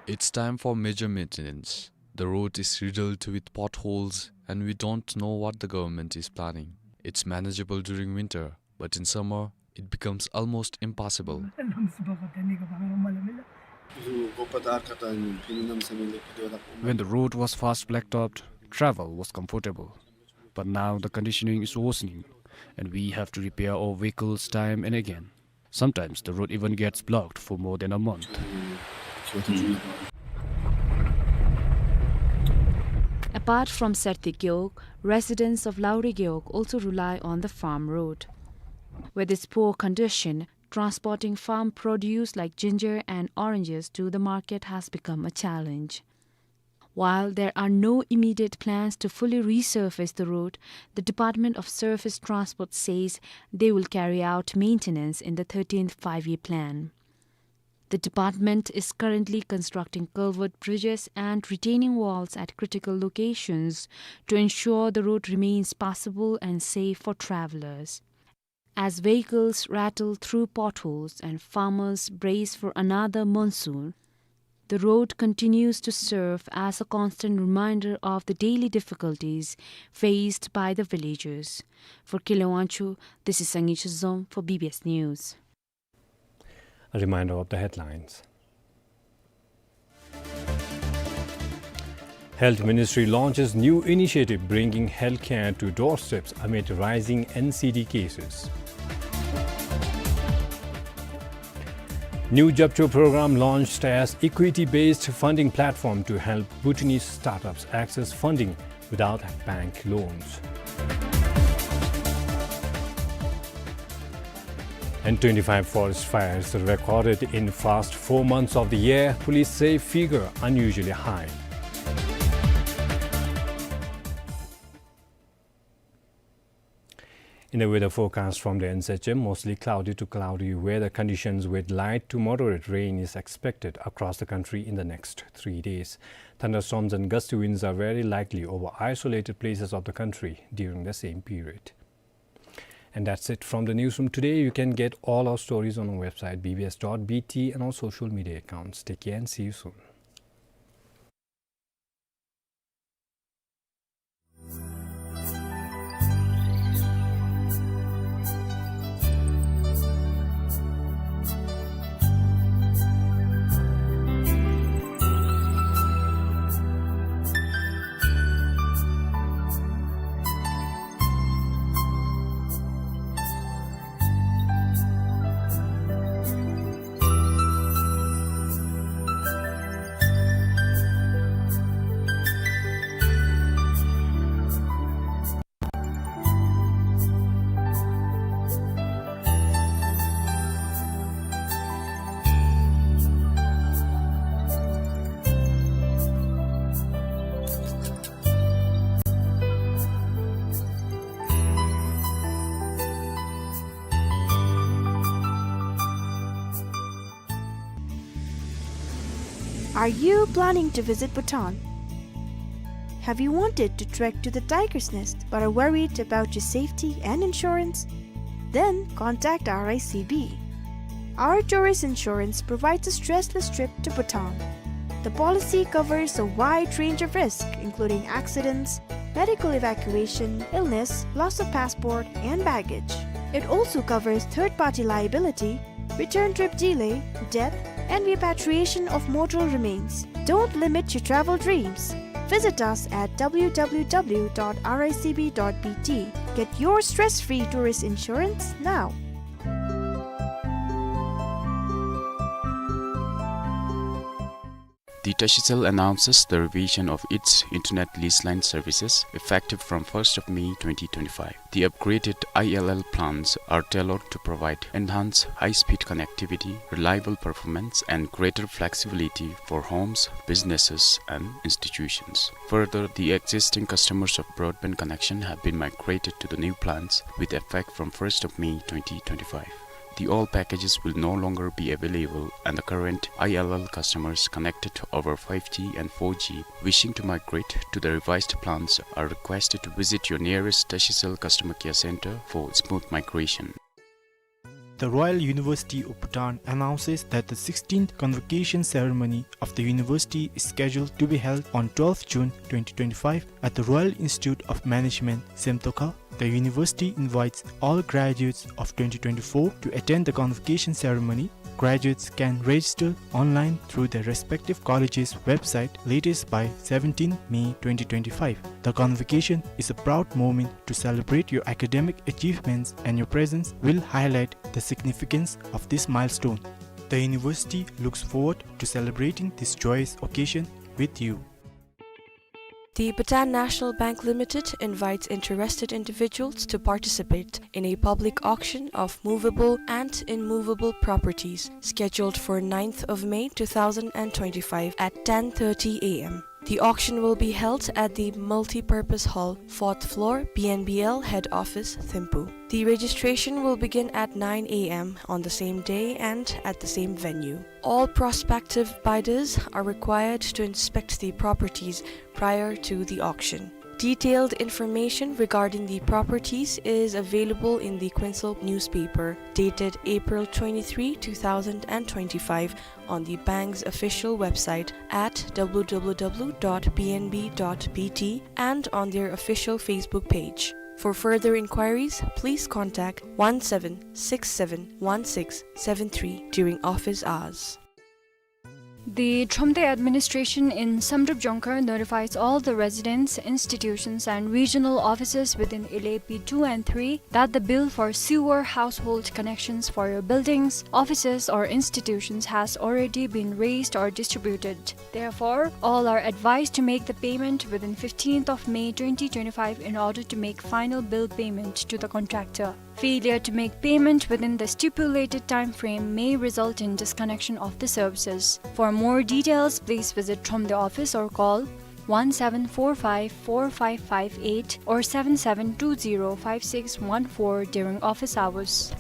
It's time for major maintenance. The road is riddled with potholes, and we don't know what the government is planning. It's manageable during winter, but in summer, it becomes almost impassable. When the road was first blacktopped, travel was comfortable. But now the conditioning is worsening, and we have to repair our vehicles time and again. Sometimes the road even gets blocked for more than a month. Apart from Serthi Gewog, residents of Lauri Gewog also rely on the farm road. With its poor condition, transporting farm produce like ginger and oranges to the market has become a challenge. While there are no immediate plans to fully resurface the road, the Department of Surface Transport says they will carry out maintenance in the thirteenth Five-Year Plan. The department is currently constructing culvert bridges and retaining walls at critical locations to ensure the road remains passable and safe for travelers. As vehicles rattle through potholes and farmers brace for another monsoon, the road continues to serve as a constant reminder of the daily difficulties faced by the villagers. For Kele Wangchuk, this is Sangay Chazom for B B S News. A reminder of the headlines. Health Ministry launches new initiative bringing healthcare to doorsteps amid rising N C D cases. New Japcho program launched as equity-based funding platform to help Bhutanese startups access funding without bank loans. And twenty-five forest fires recorded in first four months of the year, police say figure unusually high. In the weather forecast from the N S H M, mostly cloudy to cloudy weather conditions with light to moderate rain is expected across the country in the next three days. Thunderstorms and gusty winds are very likely over isolated places of the country during the same period. And that's it from the newsroom today. You can get all our stories on our website, B B S dot B T, and our social media accounts. Take care and see you soon. Are you planning to visit Bhutan? Have you wanted to trek to the Tiger's Nest but are worried about your safety and insurance? Then contact R I C B. Our tourist insurance provides a stressless trip to Bhutan. The policy covers a wide range of risks, including accidents, medical evacuation, illness, loss of passport, and baggage. It also covers third-party liability, return trip delay, death, and repatriation of mortal remains. Don't limit your travel dreams. Visit us at W W W dot R I C B dot B T. Get your stress-free tourist insurance now. The Tashicel announces the revision of its internet lease line services effective from first of May twenty twenty-five. The upgraded I L L plans are tailored to provide enhanced high-speed connectivity, reliable performance, and greater flexibility for homes, businesses, and institutions. Further, the existing customers of broadband connection have been migrated to the new plans with effect from first of May twenty twenty-five. The old packages will no longer be available, and the current I L L customers connected over five G and four G wishing to migrate to the revised plans are requested to visit your nearest Tashicel customer care center for smooth migration. The Royal University of Bhutan announces that the sixteenth convocation ceremony of the university is scheduled to be held on twelfth June twenty twenty-five at the Royal Institute of Management, Semtokhal. The university invites all graduates of twenty twenty-four to attend the convocation ceremony. Graduates can register online through their respective colleges' website latest by seventeenth May twenty twenty-five. The convocation is a proud moment to celebrate your academic achievements, and your presence will highlight the significance of this milestone. The university looks forward to celebrating this joyous occasion with you. The Bhutan National Bank Limited invites interested individuals to participate in a public auction of movable and immovable properties scheduled for ninth of May two thousand twenty-five at ten thirty A M. The auction will be held at the Multipurpose Hall, fourth floor, B N B L head office, Thimphu. The registration will begin at nine A M on the same day and at the same venue. All prospective bidders are required to inspect the properties prior to the auction. Detailed information regarding the properties is available in the Quinsel newspaper, dated April twenty-three, two thousand and twenty-five, on the bank's official website at W W W dot B N B dot B T and on their official Facebook page. For further inquiries, please contact one seven six seven one six seven three during office hours. The Thromde administration in Samdrup Jongkhar notifies all the residents, institutions, and regional offices within Ile P two and three that the bill for sewer household connections for your buildings, offices, or institutions has already been raised or distributed. Therefore, all are advised to make the payment within fifteenth of May twenty twenty-five in order to make final bill payment to the contractor. Failure to make payment within the stipulated time frame may result in disconnection of the services. For more details, please visit Thromde office or call one seven four five four five five eight or seven seven two zero five six one four during office hours.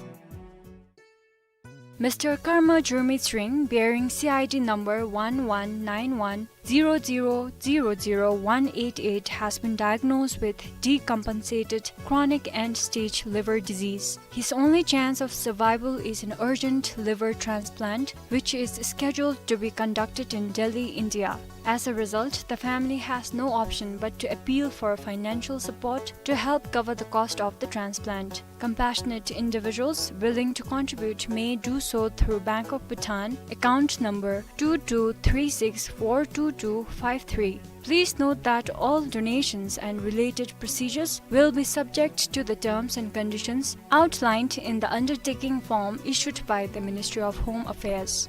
Mister Karma Jurmit Sringh, bearing C I D number one one nine one zero zero zero zero one eight eight, has been diagnosed with decompensated chronic end-stage liver disease. His only chance of survival is an urgent liver transplant, which is scheduled to be conducted in Delhi, India. As a result, the family has no option but to appeal for financial support to help cover the cost of the transplant. Compassionate individuals willing to contribute may do so through Bank of Bhutan, account number two two three six four two two five three. Please note that all donations and related procedures will be subject to the terms and conditions outlined in the undertaking form issued by the Ministry of Home Affairs.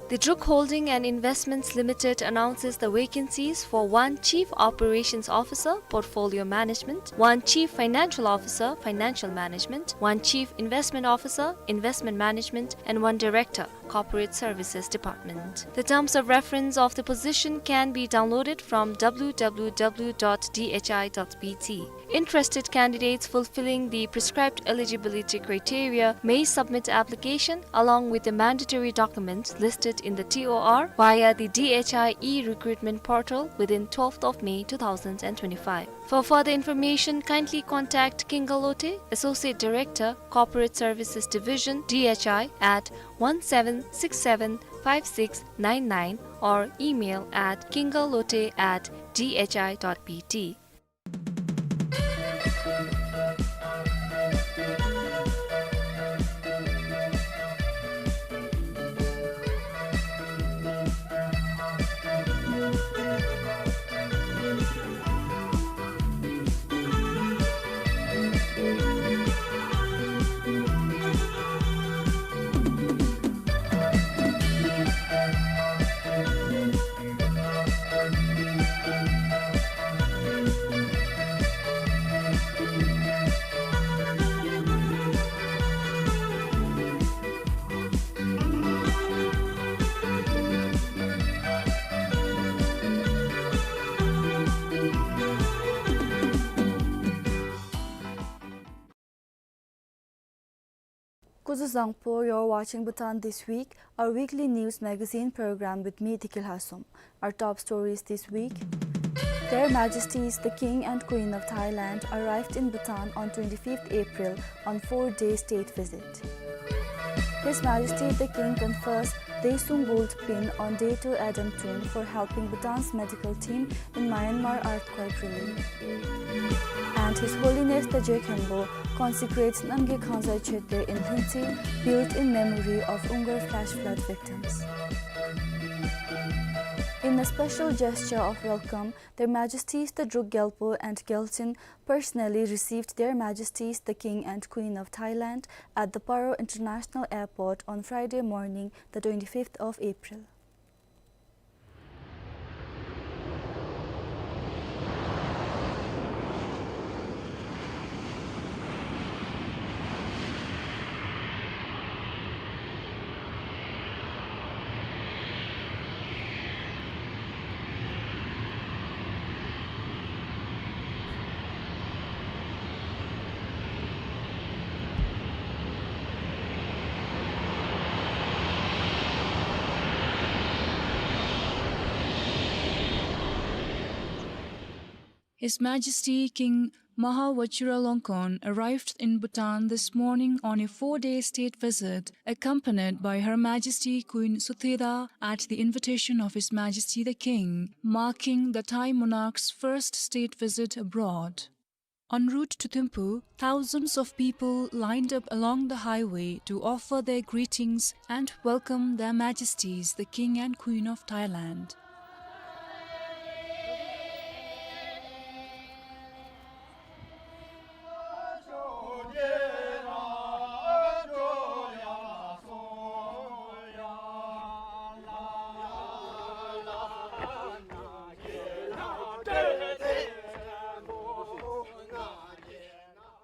The Druk Holding and Investments Limited announces the vacancies for one Chief Operations Officer, Portfolio Management, one Chief Financial Officer, Financial Management, one Chief Investment Officer, Investment Management, and one Director, Corporate Services Department. The terms of reference of the position can be downloaded from W W W dot D H I dot B T. Interested candidates fulfilling the prescribed eligibility criteria may submit application along with the mandatory documents listed in the T O R via the D H I e-recruitment portal within twelfth of May two thousand and twenty-five. For further information, kindly contact Kinga Lote, Associate Director, Corporate Services Division, D H I, at one seven six seven five six nine nine or email at kingalote at D H I dot B T. Kuzu Zangpo, you're watching Bhutan This Week, our weekly news magazine program with me, Dikil Hasom. Our top stories this week. Their Majesties the King and Queen of Thailand arrived in Bhutan on twenty-fifth April on four-day state visit. His Majesty the King confers Daesung Gold Pin on Dato Adam Tun for helping Bhutan's medical team in Myanmar earthquake relief. And His Holiness the Je Khenpo consecrates Namgay Khangzai Chödre in Lhintse, built in memory of Ungar flash flood victims. In a special gesture of welcome, Their Majesties the Druk Gyalpo and Gyaltsuen personally received Their Majesties the King and Queen of Thailand at the Paro International Airport on Friday morning, the twenty-fifth of April. His Majesty King Maha Vajiralongkorn arrived in Bhutan this morning on a four-day state visit, accompanied by Her Majesty Queen Sutheda at the invitation of His Majesty the King, marking the Thai monarch's first state visit abroad. En route to Thimphu, thousands of people lined up along the highway to offer their greetings and welcome Their Majesties the King and Queen of Thailand.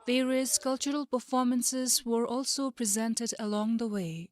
Various cultural performances were also presented along the way.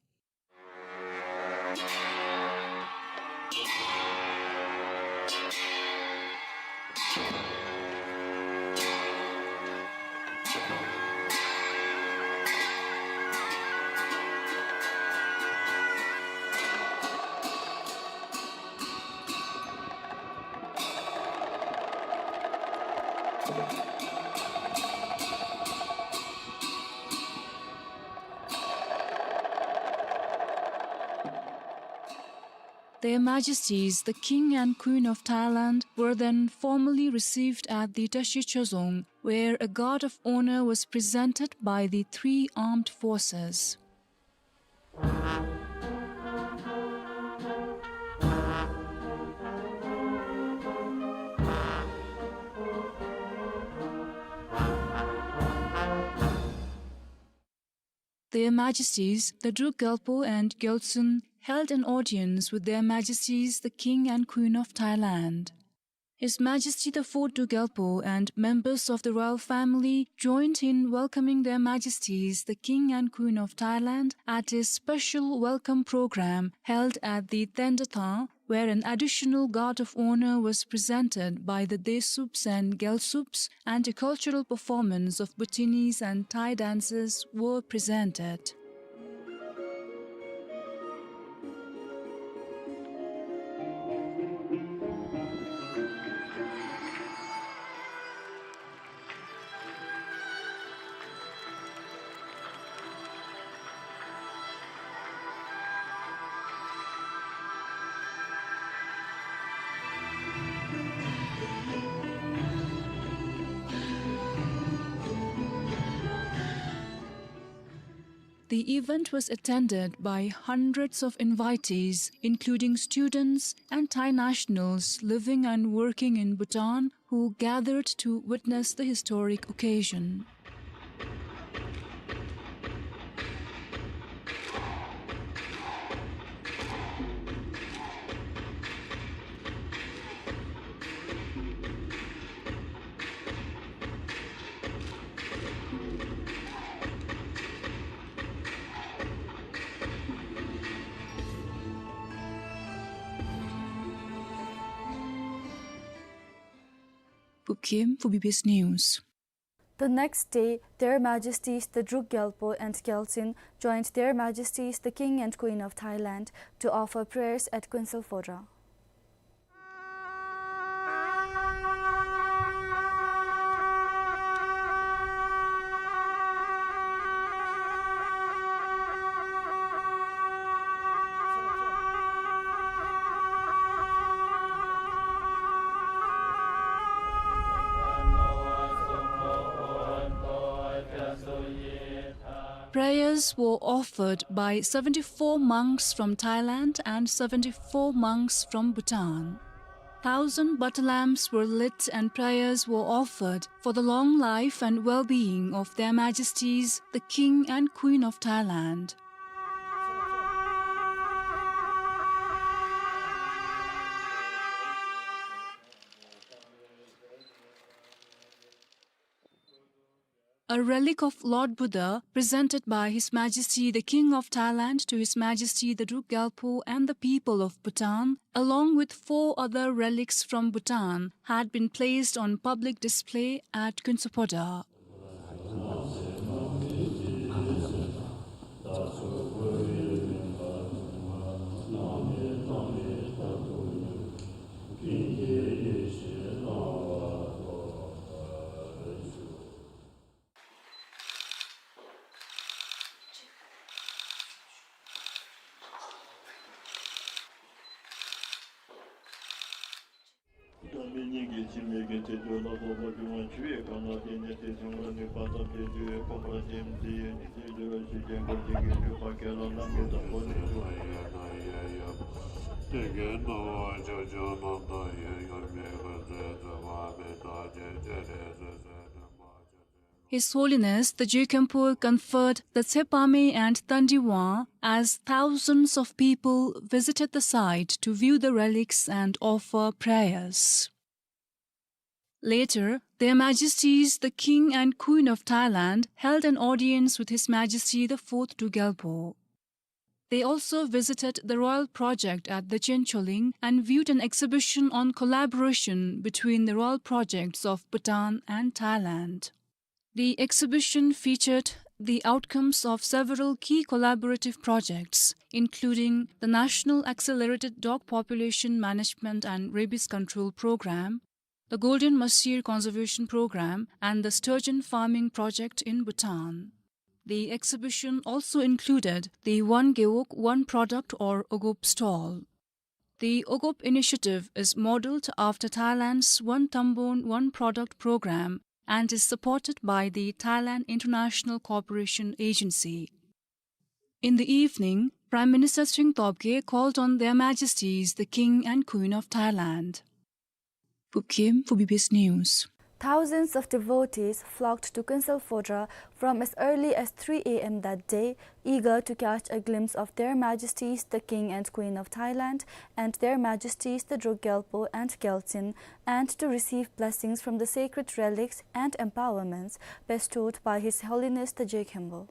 Their Majesties, the King and Queen of Thailand, were then formally received at the Tashi Chozong, where a guard of honor was presented by the three armed forces. Their Majesties, the Druk Gyalpo and Gyaltsuen, held an audience with Their Majesties, the King and Queen of Thailand. His Majesty the Fourth Druk Gyalpo and members of the royal family joined in welcoming Their Majesties the King and Queen of Thailand at a special welcome program held at the Tendathang, where an additional guard of honor was presented by the Desups and Gyalsups, and a cultural performance of Bhutanese and Thai dances were presented. The event was attended by hundreds of invitees, including students and Thai nationals living and working in Bhutan, who gathered to witness the historic occasion. Pukhem for B B S News. The next day, Their Majesties the Druk Gyalpo and Gyaltsuen joined Their Majesties the King and Queen of Thailand to offer prayers at Quincalfoda. Prayers were offered by seventy-four monks from Thailand and seventy-four monks from Bhutan. Thousand butter lamps were lit and prayers were offered for the long life and well-being of Their Majesties, the King and Queen of Thailand. A relic of Lord Buddha presented by His Majesty the King of Thailand to His Majesty the Druk Gyalpo and the people of Bhutan, along with four other relics from Bhutan, had been placed on public display at Quincalfoda. His Holiness the Je Khenpo conferred the Tshepame and Tandi Wang as thousands of people visited the site to view the relics and offer prayers. Later, Their Majesties the King and Queen of Thailand held an audience with His Majesty the Fourth Druk Gyalpo. They also visited the royal project at the Choncholing and viewed an exhibition on collaboration between the royal projects of Bhutan and Thailand. The exhibition featured the outcomes of several key collaborative projects, including the National Accelerated Dog Population Management and Rabies Control Program, the Golden Mahseer Conservation Program, and the Sturgeon Farming Project in Bhutan. The exhibition also included the One Gewog, One Product or OGOP stall. The OGOP initiative is modeled after Thailand's One Tambon, One Product program and is supported by the Thailand International Cooperation Agency. In the evening, Prime Minister Tshering Tobgay called on Their Majesties the King and Queen of Thailand. Phub Khem for B B S News. Thousands of devotees flocked to Kuensel Phodrang from as early as three A M that day, eager to catch a glimpse of Their Majesties the King and Queen of Thailand and Their Majesties the Druk Gyalpo and Gyaltsuen, and to receive blessings from the sacred relics and empowerments bestowed by His Holiness the Je Khenpo.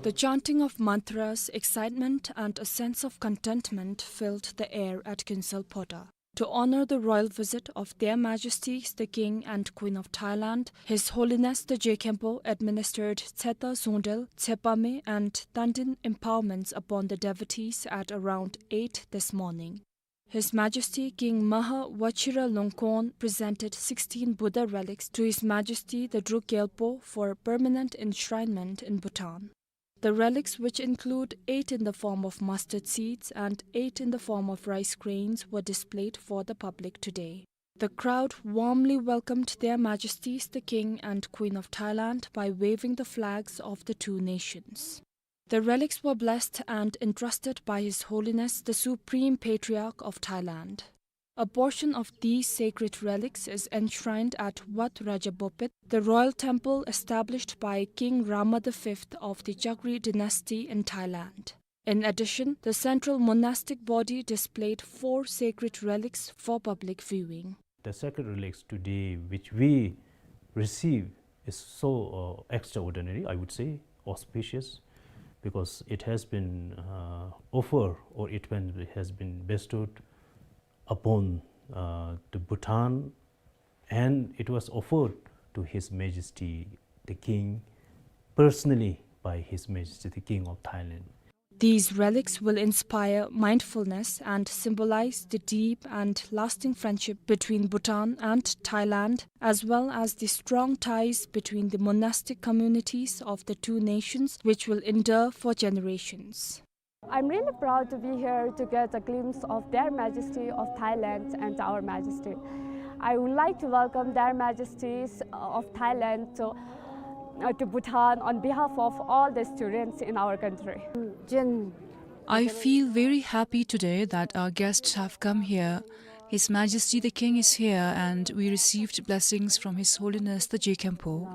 The chanting of mantras, excitement, and a sense of contentment filled the air at Kuensel Phodrang. To honor the royal visit of Their Majesties the King and Queen of Thailand, His Holiness the Je Khenpo administered Tseta Zungdrel, Tshepame, and Tandin empowerments upon the devotees at around eight this morning. His Majesty King Maha Vajiralongkorn presented sixteen Buddha relics to His Majesty the Druk Gyalpo for permanent enshrinement in Bhutan. The relics, which include eight in the form of mustard seeds and eight in the form of rice grains, were displayed for the public today. The crowd warmly welcomed Their Majesties the King and Queen of Thailand by waving the flags of the two nations. The relics were blessed and entrusted by His Holiness the Supreme Patriarch of Thailand. A portion of these sacred relics is enshrined at Wat Rajabopet, the royal temple established by King Rama the Fifth of the Chakri dynasty in Thailand. In addition, the central monastic body displayed four sacred relics for public viewing. The sacred relics today which we receive is so, uh, extraordinary, I would say, auspicious, because it has been, uh, offered, or it been, has been bestowed upon, uh, the Bhutan, and it was offered to His Majesty the King personally by His Majesty the King of Thailand. These relics will inspire mindfulness and symbolize the deep and lasting friendship between Bhutan and Thailand, as well as the strong ties between the monastic communities of the two nations, which will endure for generations. I'm really proud to be here to get a glimpse of Their Majesty of Thailand and Our Majesty. I would like to welcome Their Majesties, uh, of Thailand to, uh, to Bhutan on behalf of all the students in our country. I feel very happy today that our guests have come here. His Majesty the King is here, and we received blessings from His Holiness the Je Khenpo.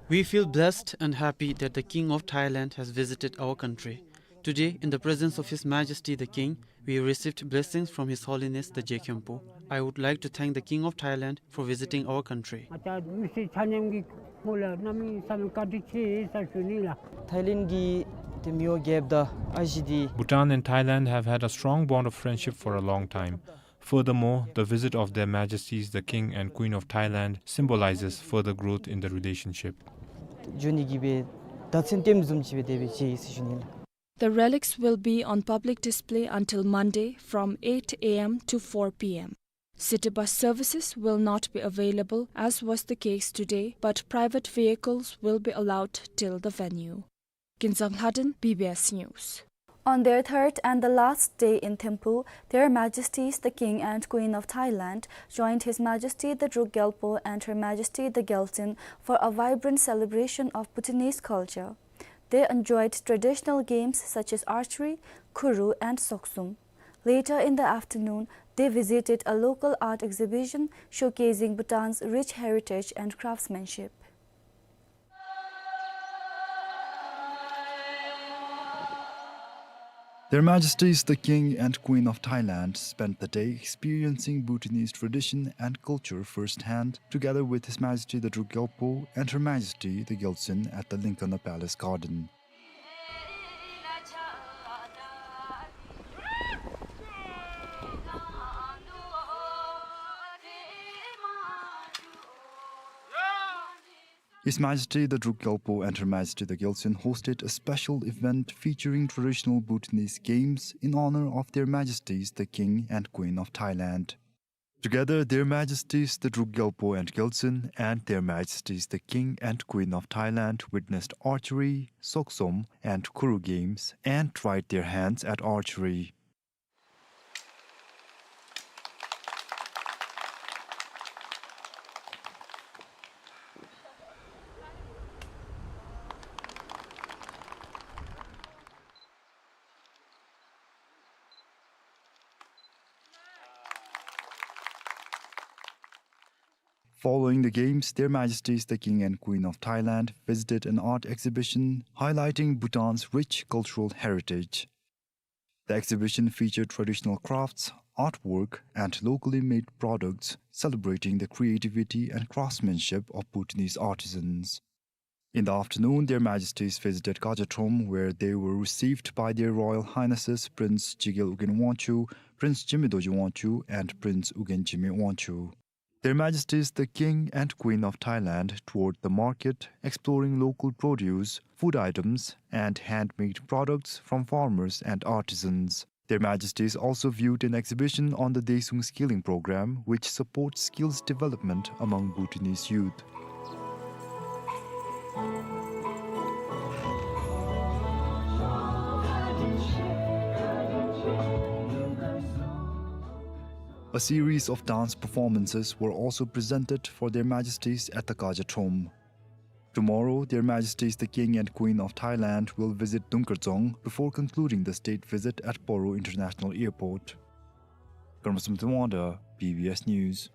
We feel blessed and happy that the King of Thailand has visited our country. Today, in the presence of His Majesty the King, we received blessings from His Holiness the Je Khenpo. I would like to thank the King of Thailand for visiting our country. Thailand གྱི་ཏེ་མི་དབང་རྒྱལཔོ་དང་ཨ་ཞེ་འདི། Bhutan and Thailand have had a strong bond of friendship for a long time. Furthermore, the visit of Their Majesties the King and Queen of Thailand symbolizes further growth in the relationship. འགྱོ་ནི་གི་སྦེ་བརྡ་མཚོན་སྟོནམ་བཟུམ་ཅིག་སྦེ་དེ་སྦེ་མཇལ་ཡི་ཟེར་ཞུ་ནི་ལགས། The relics will be on public display until Monday from eight A M to four P M. City bus services will not be available, as was the case today, but private vehicles will be allowed till the venue. Kinzang Lhaden, B B S News. On their third and the last day in Thimphu, Their Majesties the King and Queen of Thailand joined His Majesty the Druk Gyalpo and Her Majesty the Gyaltsuen for a vibrant celebration of Bhutanese culture. They enjoyed traditional games such as archery, khuru, and soksum. Later in the afternoon, they visited a local art exhibition showcasing Bhutan's rich heritage and craftsmanship. Their Majesties the King and Queen of Thailand spent the day experiencing Bhutanese tradition and culture firsthand, together with His Majesty the Druk Gyalpo and Her Majesty the Gyaltsuen at the Lincona Palace Garden. His Majesty the Druk Gyalpo and Her Majesty the Gyaltsuen hosted a special event featuring traditional Bhutanese games in honor of Their Majesties the King and Queen of Thailand. Together, Their Majesties the Druk Gyalpo and Gyaltsuen and Their Majesties the King and Queen of Thailand witnessed archery, soksum, and khuru games and tried their hands at archery. Following the games, Their Majesties the King and Queen of Thailand visited an art exhibition highlighting Bhutan's rich cultural heritage. The exhibition featured traditional crafts, artwork, and locally made products, celebrating the creativity and craftsmanship of Bhutanese artisans. In the afternoon, Their Majesties visited Kajathom, where they were received by Their Royal Highnesses Prince Jigel Ugyen Wangchuck, Prince Jigme Dorji Wangchuck, and Prince Ugyen Jigme Wangchuck. Their Majesties the King and Queen of Thailand toured the market, exploring local produce, food items, and handmade products from farmers and artisans. Their Majesties also viewed an exhibition on the Desuung Skilling Program, which supports skills development among Bhutanese youth. A series of dance performances were also presented for Their Majesties at the Kajathom. Tomorrow, Their Majesties the King and Queen of Thailand will visit Dungkar Dzong before concluding the state visit at Paro International Airport. Karma Sum Thanwangda, B B S News.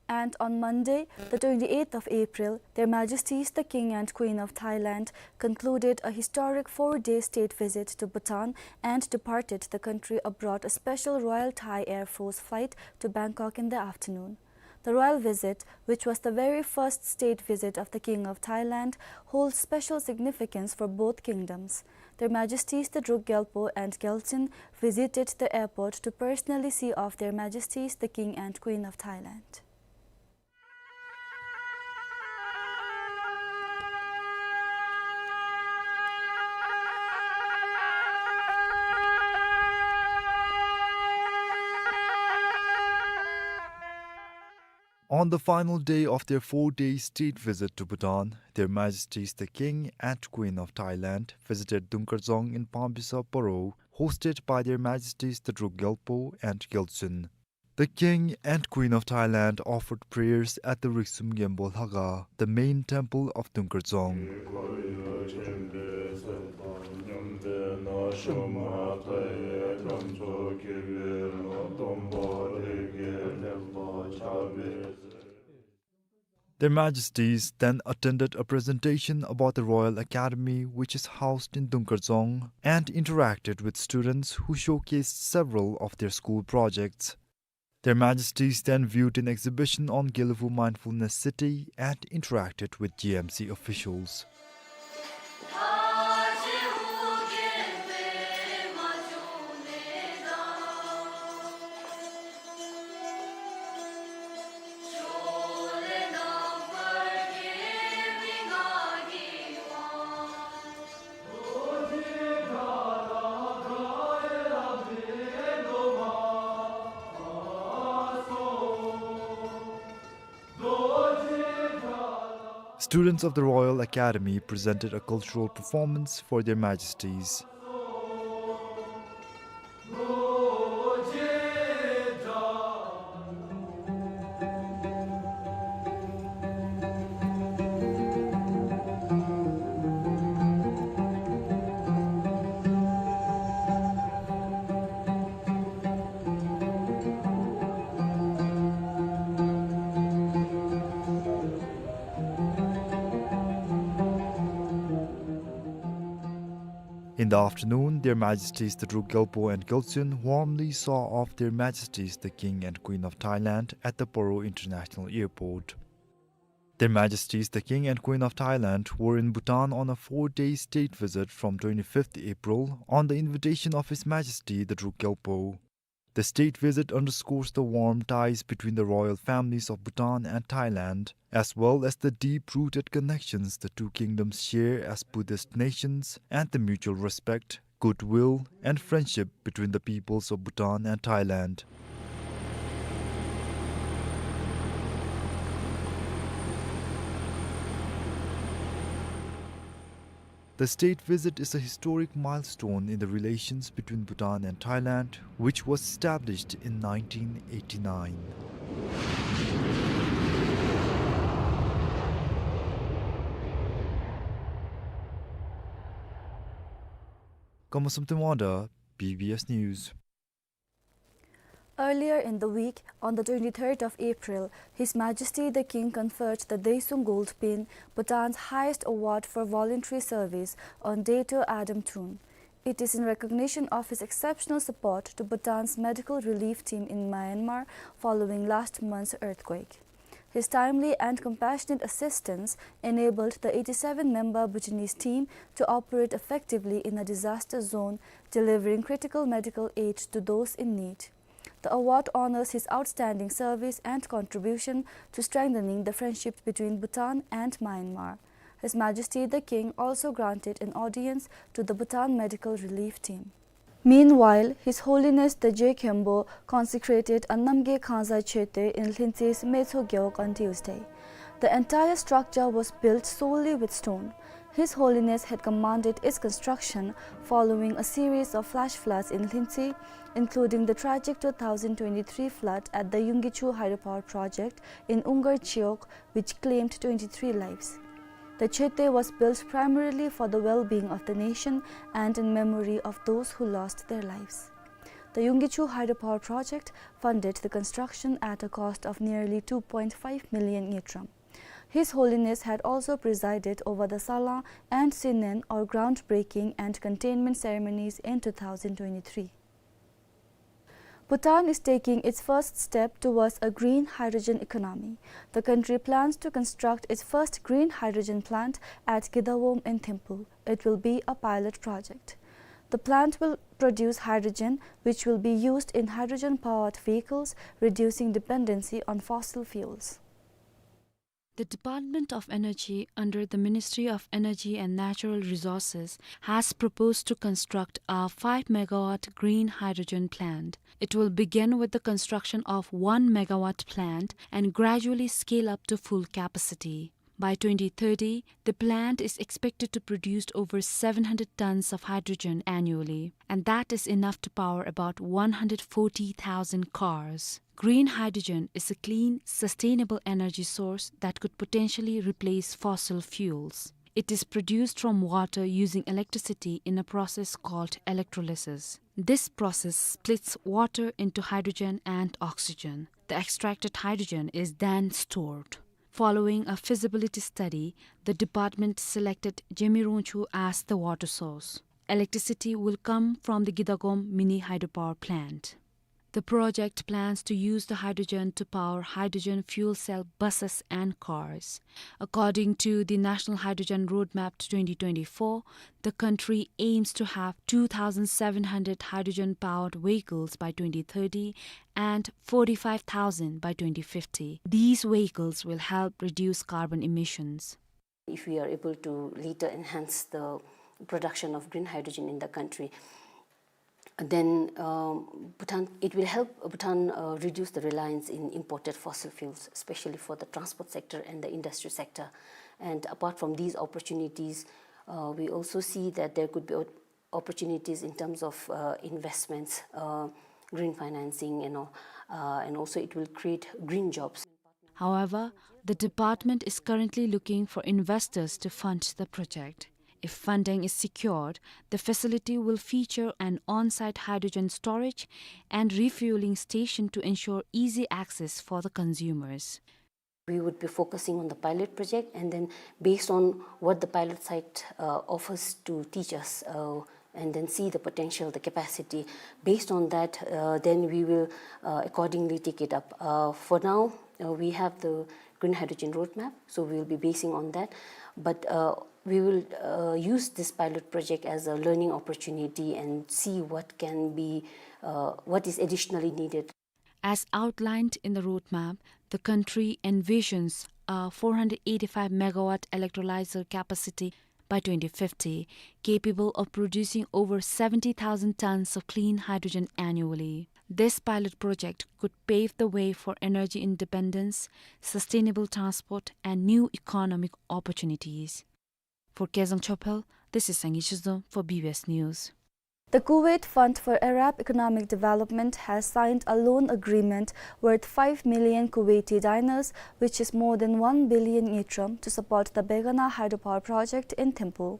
And on Monday, the twenty-eighth of April, Their Majesties the King and Queen of Thailand concluded a historic four-day state visit to Bhutan and departed the country aboard a special Royal Thai Air Force flight to Bangkok in the afternoon. The royal visit, which was the very first state visit of the King of Thailand, holds special significance for both kingdoms. Their Majesties the Druk Gyalpo and Gyaltsuen visited the airport to personally see off Their Majesties the King and Queen of Thailand. On the final day of their four-day state visit to Bhutan, Their Majesties the King and Queen of Thailand visited Dungkar Dzong in Pambysa, Paro, hosted by Their Majesties the Druk Gyalpo and Gyaltsuen. The King and Queen of Thailand offered prayers at the Riksum Gembo Lhakha, the main temple of Dungkar Dzong. Their Majesties then attended a presentation about the Royal Academy, which is housed in Dungkar Dzong, and interacted with students who showcased several of their school projects. Their Majesties then viewed an exhibition on Gelephu Mindfulness City and interacted with G M C officials. Students of the Royal Academy presented a cultural performance for Their Majesties. In the afternoon, Their Majesties the Druk Gyalpo and Gyaltsuen warmly saw off Their Majesties the King and Queen of Thailand at the Paro International Airport. Their Majesties the King and Queen of Thailand were in Bhutan on a four-day state visit from twenty-fifth April on the invitation of His Majesty the Druk Gyalpo. The state visit underscores the warm ties between the royal families of Bhutan and Thailand, as well as the deep-rooted connections the two kingdoms share as Buddhist nations and the mutual respect, goodwill, and friendship between the peoples of Bhutan and Thailand. The state visit is a historic milestone in the relations between Bhutan and Thailand, which was established in nineteen eighty-nine. Kama Somthem Wangda, B B S News. Earlier in the week, on the twenty-third of April, His Majesty the King conferred the Daesung Gold Pin, Bhutan's highest award for voluntary service, on Dato Adam Tun. It is in recognition of his exceptional support to Bhutan's medical relief team in Myanmar following last month's earthquake. His timely and compassionate assistance enabled the eighty-seven member Bhutanese team to operate effectively in a disaster zone, delivering critical medical aid to those in need. The award honors his outstanding service and contribution to strengthening the friendship between Bhutan and Myanmar. His Majesty the King also granted an audience to the Bhutan medical relief team. Meanwhile, His Holiness the Je Khenpo consecrated a Namgay Khangsa Chödye in Lhintse's Metso Gewog on Tuesday. The entire structure was built solely with stone. His Holiness had commanded its construction following a series of flash floods in Lhintse, including the tragic two thousand twenty-three flood at the Yunggichu hydropower project in Ungar Chiwog, which claimed twenty-three lives. The Chödye was built primarily for the well-being of the nation and in memory of those who lost their lives. The Yunggichu hydropower project funded the construction at a cost of nearly two point five million ngultrum. His Holiness had also presided over the Salang and Sinen, or groundbreaking and containment ceremonies, in two thousand twenty-three. Bhutan is taking its first step towards a green hydrogen economy. The country plans to construct its first green hydrogen plant at Gidawom in Thimphu. It will be a pilot project. The plant will produce hydrogen, which will be used in hydrogen-powered vehicles, reducing dependency on fossil fuels. The Department of Energy under the Ministry of Energy and Natural Resources has proposed to construct a five megawatt green hydrogen plant. It will begin with the construction of one megawatt plant and gradually scale up to full capacity. By twenty thirty, the plant is expected to produce over seven hundred tons of hydrogen annually, and that is enough to power about one hundred forty thousand cars. Green hydrogen is a clean, sustainable energy source that could potentially replace fossil fuels. It is produced from water using electricity in a process called electrolysis. This process splits water into hydrogen and oxygen. The extracted hydrogen is then stored. Following a feasibility study, the department selected Zemi Rongchu as the water source. Electricity will come from the Gidagom mini hydropower plant. The project plans to use the hydrogen to power hydrogen fuel cell buses and cars. According to the National Hydrogen Roadmap twenty twenty-four, the country aims to have two thousand seven hundred hydrogen-powered vehicles by twenty thirty and forty-five thousand by twenty fifty. These vehicles will help reduce carbon emissions. If we are able to later enhance the production of green hydrogen in the country, then, um, Bhutan, it will help Bhutan, uh, reduce the reliance in imported fossil fuels, especially for the transport sector and the industry sector. And apart from these opportunities, uh, we also see that there could be op-, opportunities in terms of, uh, investments, uh, green financing, you know, uh, and also it will create green jobs. However, the department is currently looking for investors to fund the project. If funding is secured, the facility will feature an on-site hydrogen storage and refueling station to ensure easy access for the consumers. We would be focusing on the pilot project, and then based on what the pilot site, uh, offers to teach us, uh, and then see the potential, the capacity. Based on that, uh, then we will, uh, accordingly take it up. Uh, for now, uh, we have the green hydrogen roadmap, so we will be basing on that. But, uh, we will, uh, use this pilot project as a learning opportunity and see what can be, uh, what is additionally needed. As outlined in the roadmap, the country envisions a four hundred eighty-five megawatt electrolyzer capacity by twenty fifty, capable of producing over seventy thousand tons of clean hydrogen annually. This pilot project could pave the way for energy independence, sustainable transport, and new economic opportunities. For Kezang Chophel, this is Sangay Shizom for B B S News. The Kuwait Fund for Arab Economic Development has signed a loan agreement worth five million Kuwaiti dinars, which is more than one billion ngultrum, to support the Begana hydropower project in Thimphu.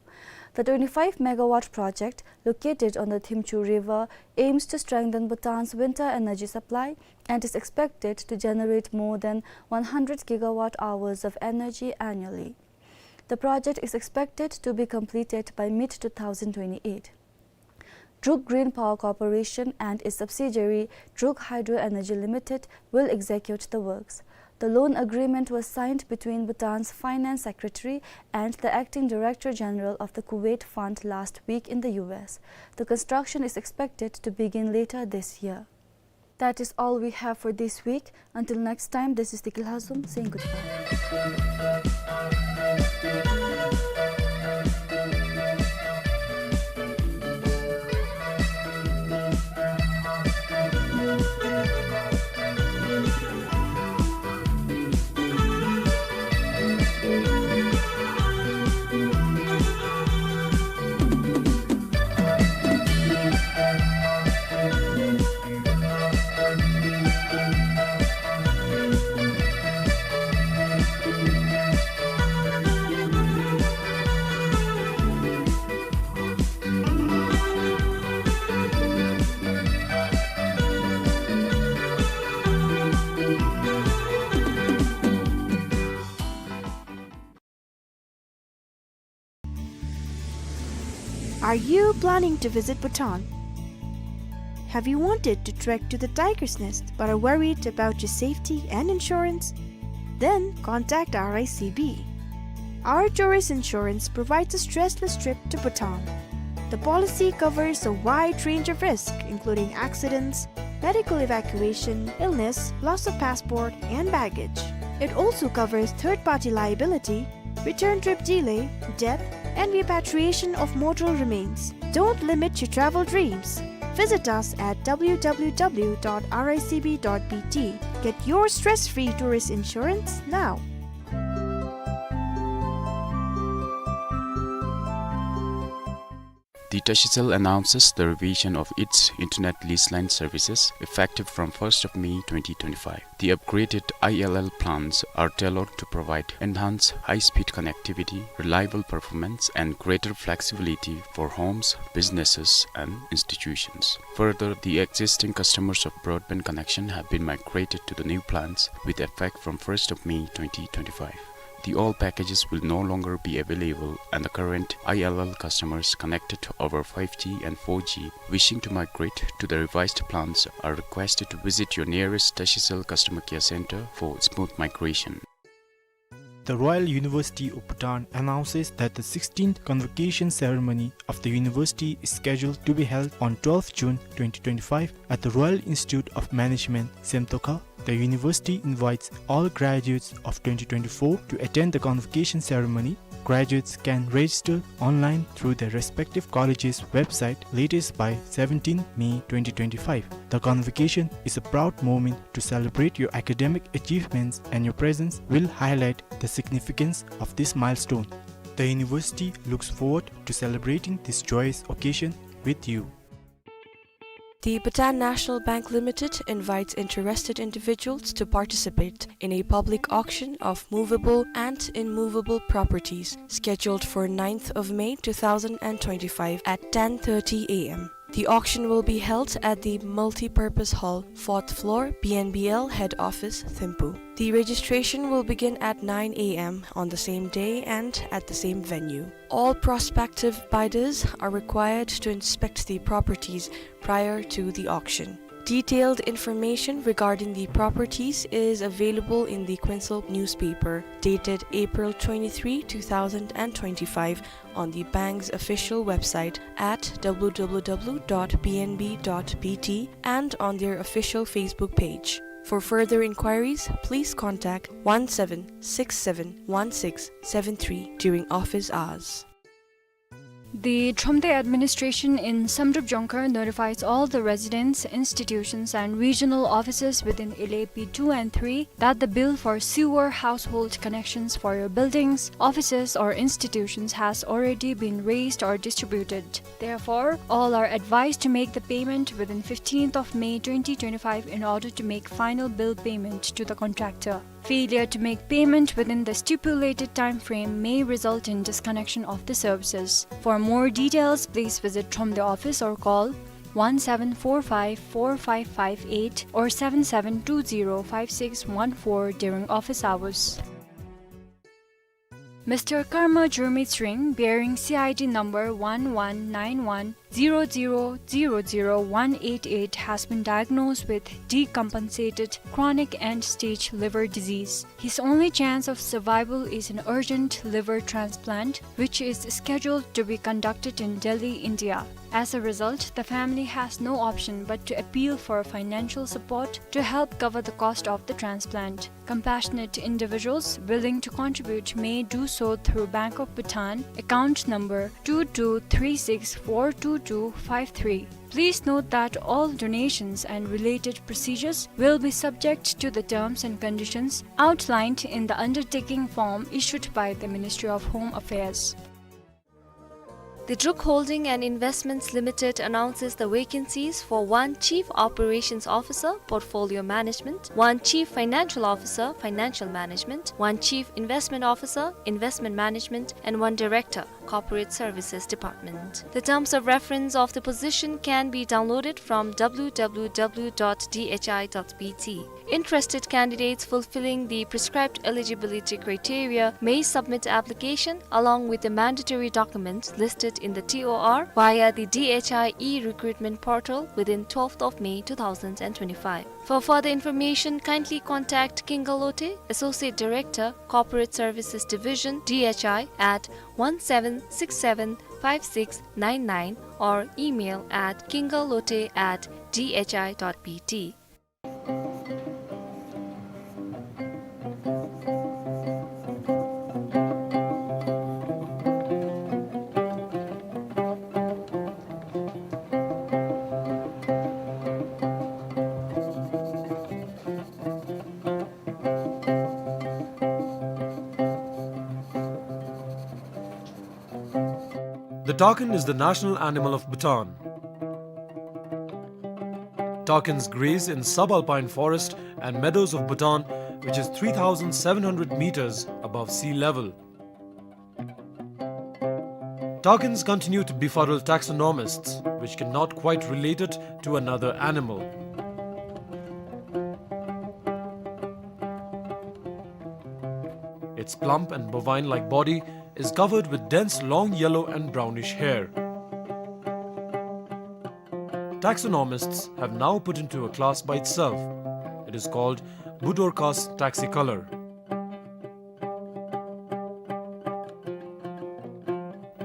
The twenty-five megawatt project, located on the Thimchhu River, aims to strengthen Bhutan's winter energy supply and is expected to generate more than one hundred gigawatt hours of energy annually. The project is expected to be completed by mid two thousand twenty-eight. Druk Green Power Corporation and its subsidiary Druk Hydro Energy Limited will execute the works. The loan agreement was signed between Bhutan's Finance Secretary and the Acting Director General of the Kuwait Fund last week in the U S. The construction is expected to begin later this year. That is all we have for this week. Until next time, this is Tikil Hazum saying goodbye. Are you planning to visit Bhutan? Have you wanted to trek to the Tiger's Nest but are worried about your safety and insurance? Then contact R I C B. Our tourist insurance provides a stressless trip to Bhutan. The policy covers a wide range of risks, including accidents, medical evacuation, illness, loss of passport, and baggage. It also covers third-party liability, return trip delay, death, and repatriation of mortal remains. Don't limit your travel dreams. Visit us at W W W dot R I C B dot B T. Get your stress-free tourist insurance now. The Tashicel announces the revision of its internet lease line services effective from first of May twenty twenty-five. The upgraded I L L plans are tailored to provide enhanced high-speed connectivity, reliable performance, and greater flexibility for homes, businesses, and institutions. Further, the existing customers of broadband connection have been migrated to the new plans with effect from first of May twenty twenty-five. The old packages will no longer be available, and the current I L L customers connected over five G and four G wishing to migrate to the revised plans are requested to visit your nearest Tashicel customer care center for smooth migration. The Royal University of Bhutan announces that the sixteenth convocation ceremony of the university is scheduled to be held on twelfth June twenty twenty-five at the Royal Institute of Management, Semtoka. The university invites all graduates of twenty twenty-four to attend the convocation ceremony Graduates can register online through their respective colleges' website latest by seventeenth May twenty twenty-five. The convocation is a proud moment to celebrate your academic achievements, and your presence will highlight the significance of this milestone. The university looks forward to celebrating this joyous occasion with you. The Bhutan National Bank Limited invites interested individuals to participate in a public auction of movable and immovable properties scheduled for ninth of May two thousand and twenty-five at ten thirty A M. The auction will be held at the Multipurpose Hall, fourth floor, B N B L Head Office, Thimphu. The registration will begin at nine A M on the same day and at the same venue. All prospective bidders are required to inspect the properties prior to the auction. Detailed information regarding the properties is available in the Kuensel newspaper, dated April twenty-three, two thousand and twenty-five, on the bank's official website at W W W dot B N B dot B T and on their official Facebook page. For further inquiries, please contact one seven six seven one six seven three during office hours. The Thromde administration in Samdrup Jongkhar notifies all the residents, institutions, and regional offices within Ile P two and three that the bill for sewer household connections for your buildings, offices, or institutions has already been raised or distributed. Therefore, all are advised to make the payment within fifteenth of May twenty twenty-five in order to make final bill payment to the contractor. Failure to make payment within the stipulated time frame may result in disconnection of the services. For more details, please visit Thromde office or call one seven four five four five five eight or seven seven two zero five six one four during office hours. Mister Karma Jurmit Sringh, bearing C I D number one one nine one zero zero zero zero one eight eight, has been diagnosed with decompensated chronic end-stage liver disease. His only chance of survival is an urgent liver transplant, which is scheduled to be conducted in Delhi, India. As a result, the family has no option but to appeal for financial support to help cover the cost of the transplant. Compassionate individuals willing to contribute may do so through Bank of Bhutan, account number two two three six four two two five three. Please note that all donations and related procedures will be subject to the terms and conditions outlined in the undertaking form issued by the Ministry of Home Affairs. The Druk Holding and Investments Limited announces the vacancies for one Chief Operations Officer, Portfolio Management, one Chief Financial Officer, Financial Management, one Chief Investment Officer, Investment Management, and one Director, Corporate Services Department. The terms of reference of the position can be downloaded from W W W dot D H I dot B T. Interested candidates fulfilling the prescribed eligibility criteria may submit application along with the mandatory documents listed in the T O R via the D H I e-recruitment portal within twelfth of May two thousand and twenty-five. For further information, kindly contact Kinga Lote, Associate Director, Corporate Services Division, D H I, at one seven six seven five six nine nine or email at kingalote at D H I dot B T. The takin is the national animal of Bhutan. Takins graze in subalpine forest and meadows of Bhutan, which is three thousand seven hundred meters above sea level. Takins continue to befuddle taxonomists, which cannot quite relate it to another animal. Its plump and bovine-like body is covered with dense long yellow and brownish hair. Taxonomists have now put into a class by itself. It is called Budorcas taxicolor.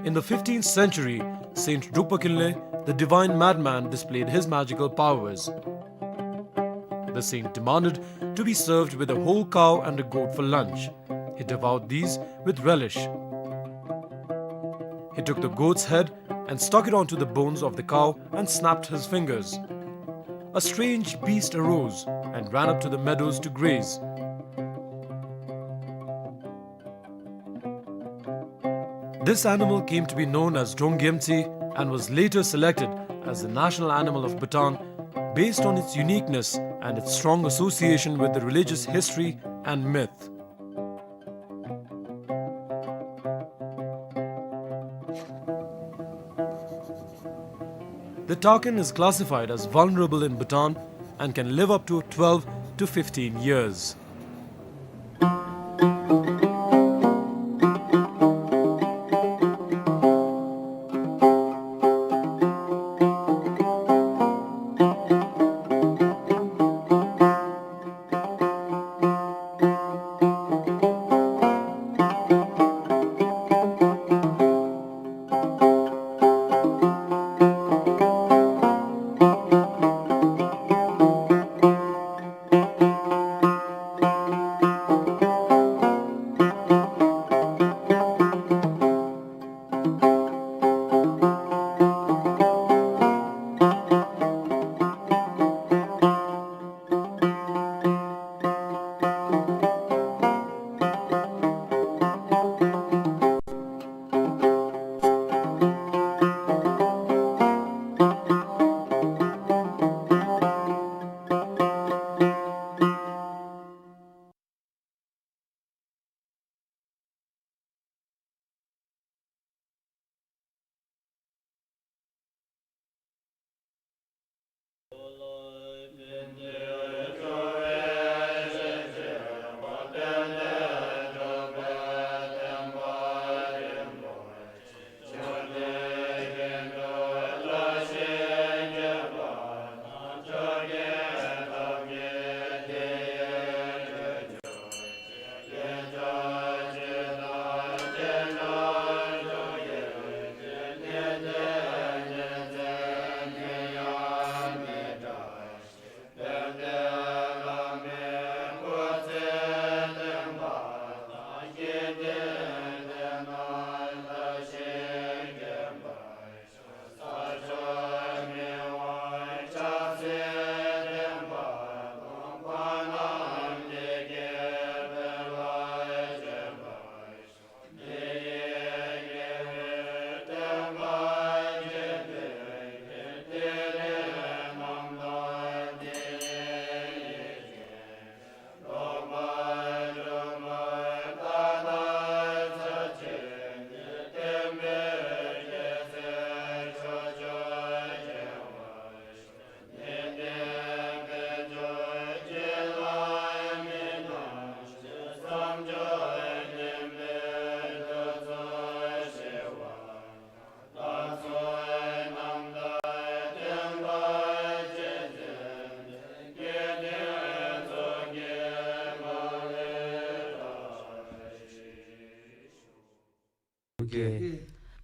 In the fifteenth century, Saint Drukpa Kinley, the divine madman, displayed his magical powers. The saint demanded to be served with a whole cow and a goat for lunch. He devoured these with relish. He took the goat's head and stuck it onto the bones of the cow and snapped his fingers. A strange beast arose and ran up to the meadows to graze. This animal came to be known as Drongyemtsi and was later selected as the national animal of Bhutan based on its uniqueness and its strong association with the religious history and myth. The takin is classified as vulnerable in Bhutan and can live up to twelve to fifteen years.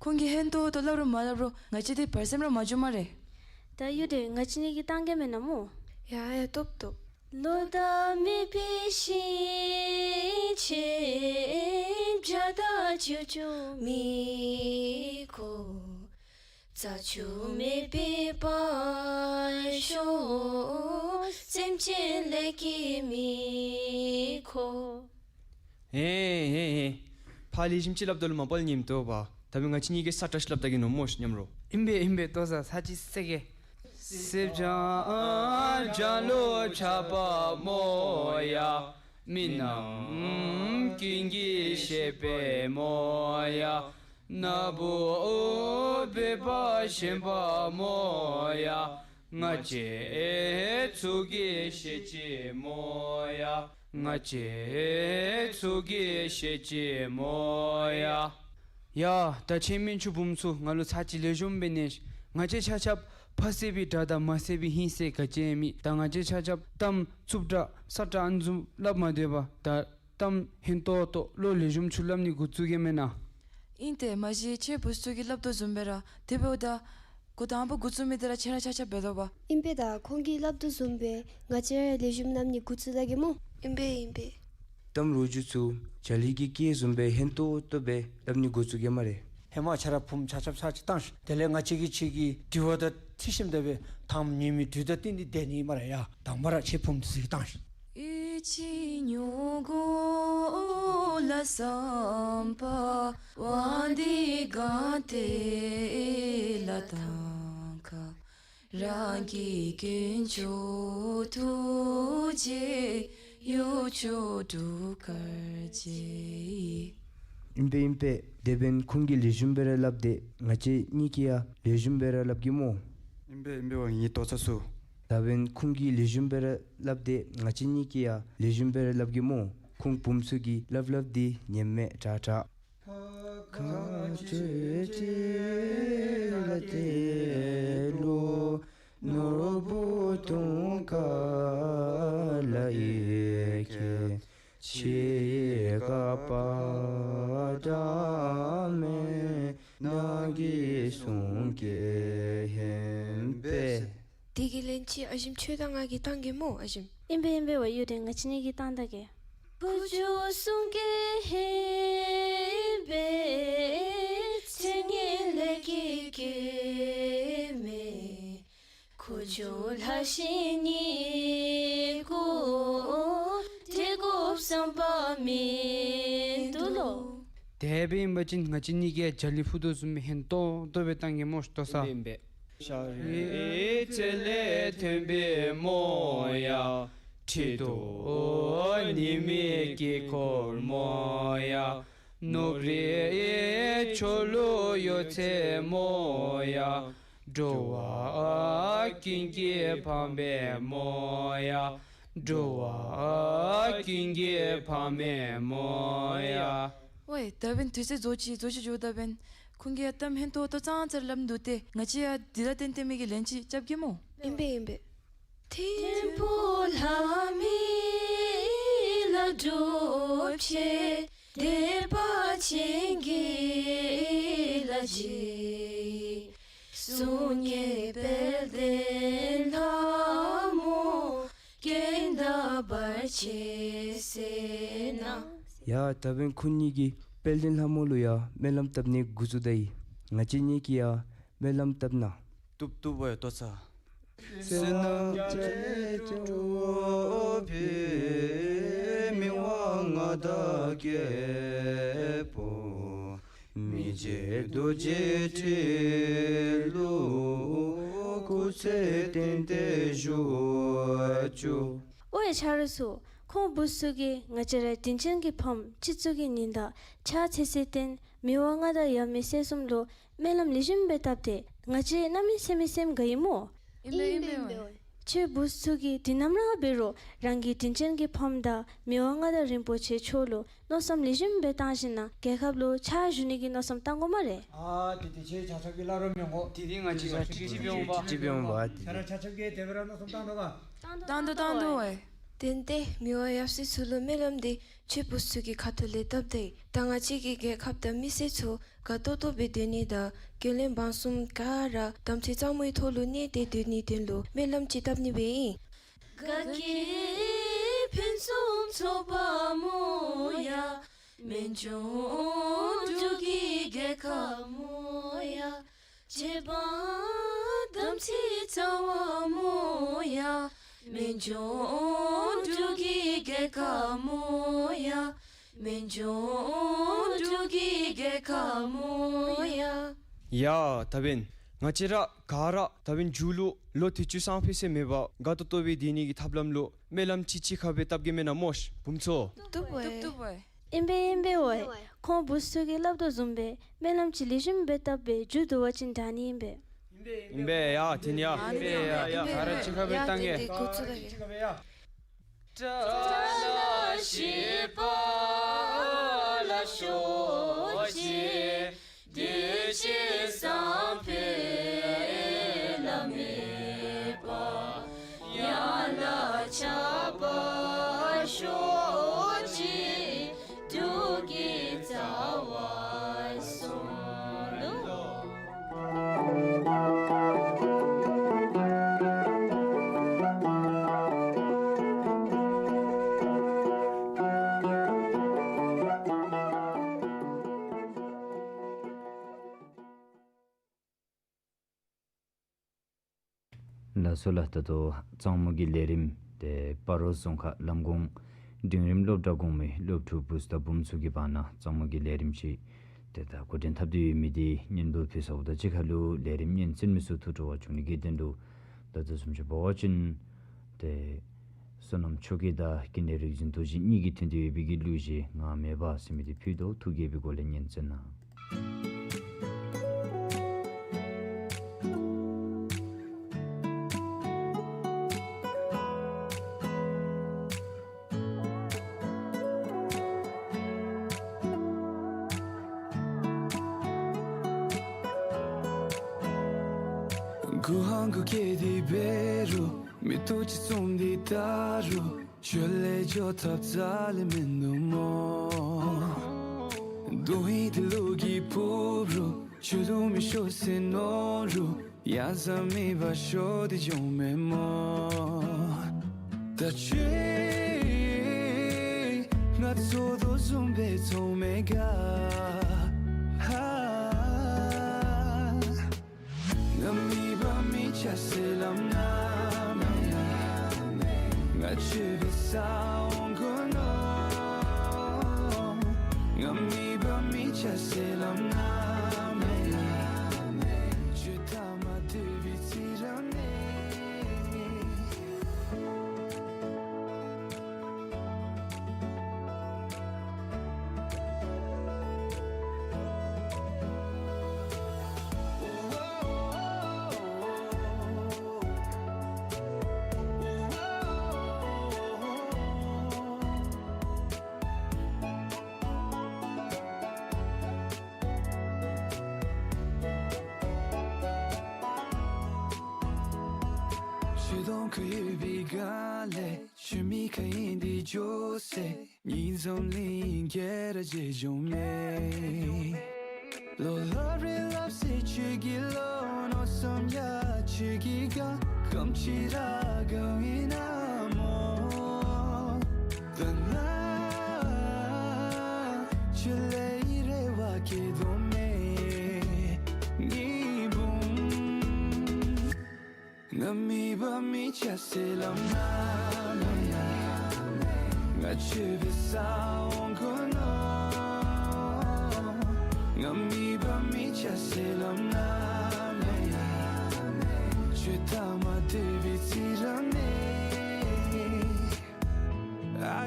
ཁོང་གིས་ཧན་ཏོང་ཏོ་སླབ་རུང་མ་སླབ་རུང་ང་བཅས་འདི་བར་སེམས་ར་མ་འཇུ་སྨ་རེ། ད་ཡོད་དེ་ང་བཅས་གཉིས་ཀྱིས་བཏང་གེ་མེན་ན་སྨོ། ཡ་ཡ་ཐོབ་ཐོབ། ཧེ་ཧེ་ཧེ། ཕར་ལེགས་ཤོམ་ཅིག་སླབ་དོ་ལུ་མ་པ་ལས་ཉིམ་ཏོ་བ། ད་འབདན་ང་བཅས་གཉིས་ཀྱིས་ས་ཁྲ་ཅིག་སླབ་ད་གེ་མནོ་སྨོ་ཤིག་མཉམ་རོ། ཨིན་པས་ཨིན་པས། ཏོ་ས་ས་ཅིག་སེ་གེ། ཡ། ད་ཁྱེད་སྨན་ཆུང་བུམོ་ཚུ་ང་ལུ་ཚར་ཅིག་ལེགས་ཤོམ་སྦེ་ཉན་ཤིག། ང་བཅས་ཆ་ཁྱབ་ཕ་བསད་པའི་དགྲ་དང་མ་བསད་པའི་ཧིང་སེ་ག་ཅི་ཡང་མེད། ད་ང་བཅས་ཆ་ཁྱབ་གཏམ་རྩུབ་དྲགས་སྲ་དྲགས་ཨ་ནི་བཟུམ་སླབ་མ་སྡོད་པར་ད་གཏམ་ཧན་ཏོང་ཏོ་བློ་ལེགས་ཤོམ་ཚུ་སླབ་ནི་འགོ་བཙུགས་གེ་མེན་ན། ཨིན་ཏེ་མ་གཞི་ཁྱེད་བུ་ཚུ་གིས་སླབ་དོ་བཟུམ་སྦེ་ར་དེ་འབདཝ་ད་འགོ་དང་པ་འགོ་བཙུགས་མི་འདི་ར་ཁྱེད་ར་ཆ་ཁྱབ་འབད་དོ་བ། ཨིན་པས། ད་ཁོང་གིས་སླབ་དོ་བཟུམ་སྦེ་ང་བཅས་ར་ལེགས་ཤོམ་སླབ་ནི་འགོ་བཙུགས་ད་གེ་སྨོ། ཨིན་པས་ཨིན་པས། གཏམ་རོ་བཅུད་ཚུ་བྱ་ལི་གི་སྐད་བཟུམ་སྦེ་ཧན་ཏོང་ཏོ་སྦེ་སླབ་ནི་འགོ་བཙུགས་གེ་སྨ་རེ། ཧེ་མ་ཁྱེད་ར་བུམོ་ཆ་ཁྱབ་ཚར་གཅིག་བཏང་ཤིག། དེ་ལས་ང་བཅས་ཀྱིས་ཁྱེད་ཀྱི་དྲི་བ་དང་དྲི་ཞིནམ་ད་སྦེ་དང་པ་ཉིན་མའི་དུས་དང་བསྟུན་ཏེ་སྡོད་ནི་སྨ་རེ་ཡ། དང་པ་ར་ཁྱེད་བུམོ་འདི་ཚུ་གིས་བཏང་ཤིག། ཨིན་པས་ཨིན་པས། དེ་འབདན་ཁོང་གིས་ལེགས་ཤོམ་སྦེ་ར་སླབ་དེས། ང་བཅས་གཉིས་ཀྱིས་ཡང་ལེགས་ཤོམ་སྦེ་ར་སླབ་གེ་སྨོ། ཨིན་པས་ཨིན་པས་ཝའེ་ངེའི་ལྟོ་ཚང་ཚུ། ད་འབདན་ཁོང་གིས་ལེགས་ཤོམ་སྦེ་ར་སླབ་དེས། ང་བཅས་གཉིས་ཀྱིས་ཡང་ལེགས་ཤོམ་སྦེ་ར་སླབ་གེ་སྨོ། ཁོང་བུམོ་ཚུ་གིས་སླབ་སླབ་སྟེ་ཉན་མས་དྲག་དྲག། དེ་གི་ལན་ཅིག་ཨ་ཞིམ་ཁྱོད་དང་ང་གིས་བཏང་གེ་སྨོ་ཨ་ཞིམ། ཨིན་པས་ཨིན་པས་ཝའེ་གཡུ་སྒྲོན། ང་བཅས་གཉིས་ཀྱིས་བཏང་ད་གེ། དེ་སྦེ་ཨིན་པ་ཅིན་ང་བཅས་གཉིས་ཀྱིས་ཡང་རྒྱ་གླིང་ཕུག་རྡོ་བཟུམ་སྦེ་ཧན་ཏོང་ཏོ་སྦེ་བཏང་གེ་སྨོ་ལྟོ་ཚང་། ཨིན་པས་ཨིན་པས། ཝའེ་ད་འབདན་དུས་ཚོད་རྫོགས་ཅི། རྫོགས་ཅི་འགྱོཝ་ད་འབདན་ཁོང་གིས་ཡང་གཏམ་ཧན་ཏོང་ཏོ་ཙང་ཙ་ར་སླབ་ནུག་སྟེ། ང་བཅས་ཡང་འདི་ལ་བརྟེན་ཏེ་མི་གི་ལན་ཅིག་རྐྱབ་གེ་སྨོ། ཨིན་པས་ཨིན་པས། ཡ་ད་འབདན་ཁོང་གཉིས་ཀྱིས་དཔལ་ལྡན་ལྷ་མོ་ལུ་ཡང་སྨོན་ལམ་བཏབ་ནི་འགོ་བཙུགས་ད་ཡི། ང་བཅས་གཉིས་ཀྱིས་ཡང་སྨོན་ལམ་བཏབ་ན། བཏུབ་བཏུབ་ཝའེ་ལྟོ་ཚང་། ཨོ་ཡ་ཆ་རོགས་ཚུ། ཁོང་བུ་ཚུ་གིས་ང་བཅས་ར་དྲིན་ཅན་གྱི་ཕམ་སྤྱི་གཙུག་གི་ཉི་ཟླ་ཕྱག་འཚལ་ཚུལ་བརྟེན་མི་དབང་མངའ་བདག་ཡབ་མེས་སྲས་གསུམ་ལུ་སྨོན་ལམ་ལེགས་ཤོམ་སྦེ་བཏབ་སྟེ་ང་བཅས་གནམ་མེད་ས་མེད་སེམས་དགའ་ཡི་སྨོ། ཨིན་པས་ཨིན་པས། ཁྱོད་བུ་ཚུ་གིས་དུས་ནམ་ར་འབད་རུང་རང་གི་དྲིན་ཅན་གྱི་ཕམ་དང་མི་དབང་མངའ་བདག་རིན་པོ་ཆེ་མཆོག་ལུ་མནོ་བསམ་ལེགས་ཤོམ་སྦེ་བཏང་ཞིནམ་ལས་རྒྱལ་ཁབ་ལུ་ཕྱག་ཞུ་ནི་གི་མནོ་བསམ་བཏང་དགོ་སྨ་རེ། ཨ་དེ་དེ་ཁྱེད་ཆ་ཁྱབ་ཀྱིས་སླབ་རོགས་མི་དགོ། དེ་དེ་ང་བཅས་ཆ་ཁྱབ་ཀྱིས་ཅིག་འབད་འོང་པ། ཅིག་འབད་འོང་པ། ཁྱེད་ར་ཆ་ཁྱབ་ཀྱིས་དེ་སྦེ་ར་མནོ་བསམ་བཏང་དོ་ག། བཏང་དོ་བཏང་དོ་ཝའེ། དེ་ལས་མི་དབང་ཡབ་སྲས་ཚུ་ལུ་སྨོན་ལམ་འདི་ཁྱོད་བུ་ཚུ་གི་ཁ་ཐུག་ལས་བཏབ་སྟེ་ད་ང་བཅས་ཀྱི་རྒྱལ་ཁབ་དང་མི་སེར་ཚུ་དགའ་ཏོག་ཏོ་སྦེ་སྡོད་ནི་དང་རྒྱུན་ལས་འབངས་གསུམ་ག་ར་དམ་ཚིག་གཙང་མའི་ཐོག་ལུ་གནས་ཏེ་སྡོད་ནིའི་དོན་ལུ་སྨོན་ལམ་ཅིག་བཏབ་ནི་སྦེ་ཨིན། ཡ་ད་འབདན་ང་བཅས་ར་ག་ར་ད་འབདན་མཇུག་ལུ་ལོ་དུས་ཅི་སང་ཕོད་ཟེར་མེད་པར་དགའ་ཏོག་ཏོ་སྦེ་སྡོད་ནི་གི་ཐབས་ལམ་ལུ་སྨོན་ལམ་ཅིག་གཅིག་ཁར་སྦེ་བཏབ་གེ་མེན་ན་སྨོ་བུམོ་ཚུ། བཏུབ་བཏུབ་ཝའེ། ཨིན་པས་ཨིན་པས་ཝའེ། ཁོང་བུ་ཚུ་གིས་སླབ་དོ་བཟུམ་སྦེ་སྨོན་ལམ་ཅིག་ལེགས་ཤོམ་སྦེ་བཏབ་སྦེ་མཇུག་བསྡུ་བ་ཅིན་དྲག་ནི་ཨིན་པས། ཨིན་པས་ཡ། དེ་ནི་ཡ། ཨིན་པས་ཡ། ཡ་ག་ར་གཅིག་ཁར་སྦེ་བཏང་གེ། ལགས་སོ་ལགས། ད་ལྟོ་གཙང་མོ་གི་ལས་རིམ་ཏེ་སྤ་རོ་རྫོང་ཁག་ལམ་གོང་འབྲིང་རིམ་སློབ་གྲྭ་གོང་མའི་སློབ་ཕྲུག་བུཚ་དང་བུམོ་ཚུ་གི་བར་ན་གཙང་མོ་གི་ལས་རིམ་ཅིག་ཏེ་ད་འགོ་འདྲེན་འཐབ་སྟེ་ཡོད་མི་འདི་སྙན་འབུལ་ཕུལ་ཚརཝ་དང་གཅིག་ཁར་ལུ་ལས་རིམ་སྙན་གསན་མི་ཚུ་ཐུགས་སྤྲོ་བ་བྱུང་ནི་གི་དོན་ལུ་ད་ལྟོ་བཟུམ་ཅིག་འབད་བ་ཅིན་ཏེ་བསོད་ནམས་ཆོས་རྒྱལ་དང་ཀུན་ལེགས་རིག་འཛིན་རྡོ་རྗེ་གཉིས་ཀྱིས་འཐེན་ཏེ་ཡོད་པའི་གི་གླུ་གཞས་ངར་མེད་པ་ཟེར་མི་འདི་ཕུལ་དོ། ཐུགས་དགྱེས་པའི་སྒོ་ལས་སྙན་གསན་གནང་།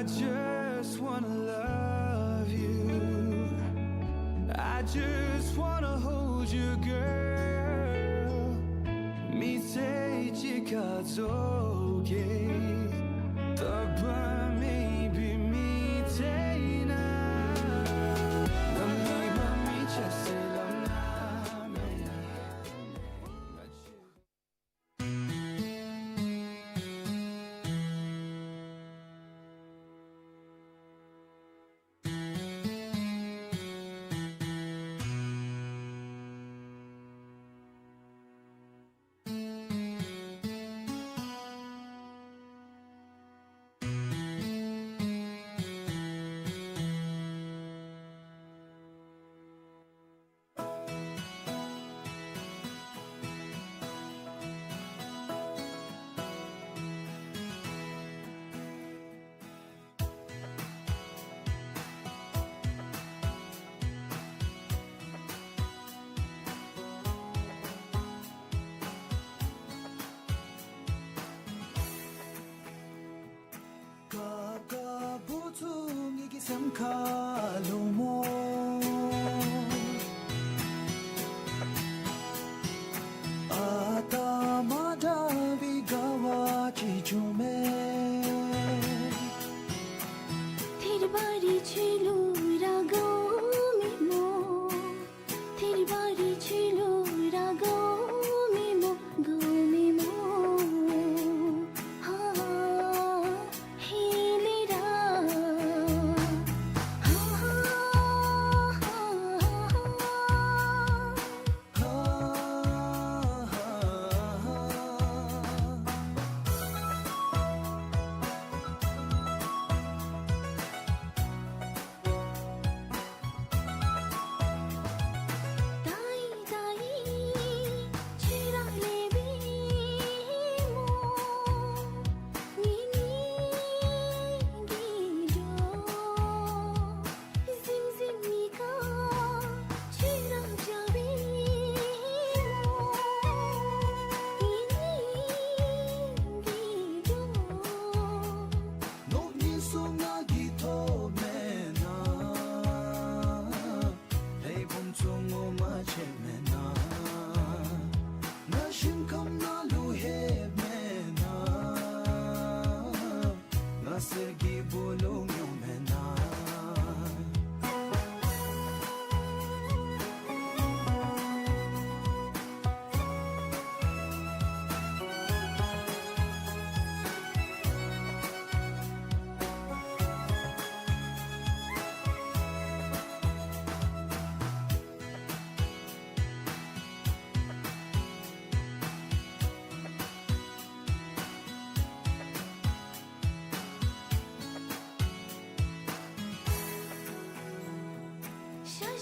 I just wanna love you. I just wanna hold you, girl.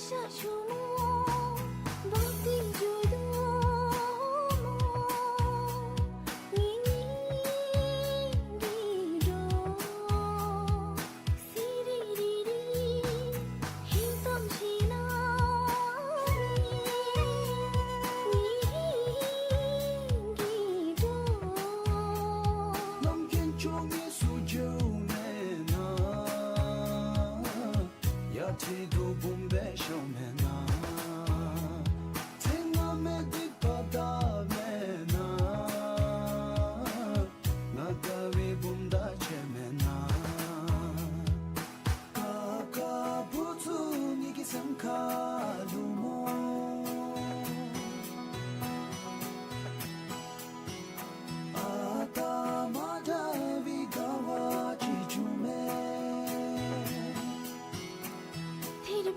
རྣམ་མཁྱེན་མཆོག་དངོས་སུ་མཇལཝ་མེད་ན། གཡའ་ཁྲི་གདུང་འབུམ་སྦས་ཤོར་མེད་ན། ཚེ་སྔ་མའི་སྡིག་པ་དག་མེད་ན། ང་དགའ་བའི་བུམ་དག་ཆད་མེད་ན། ཀ་ཀ་བུ་ཚུ་ངེ་གི་སེམས་ཁར།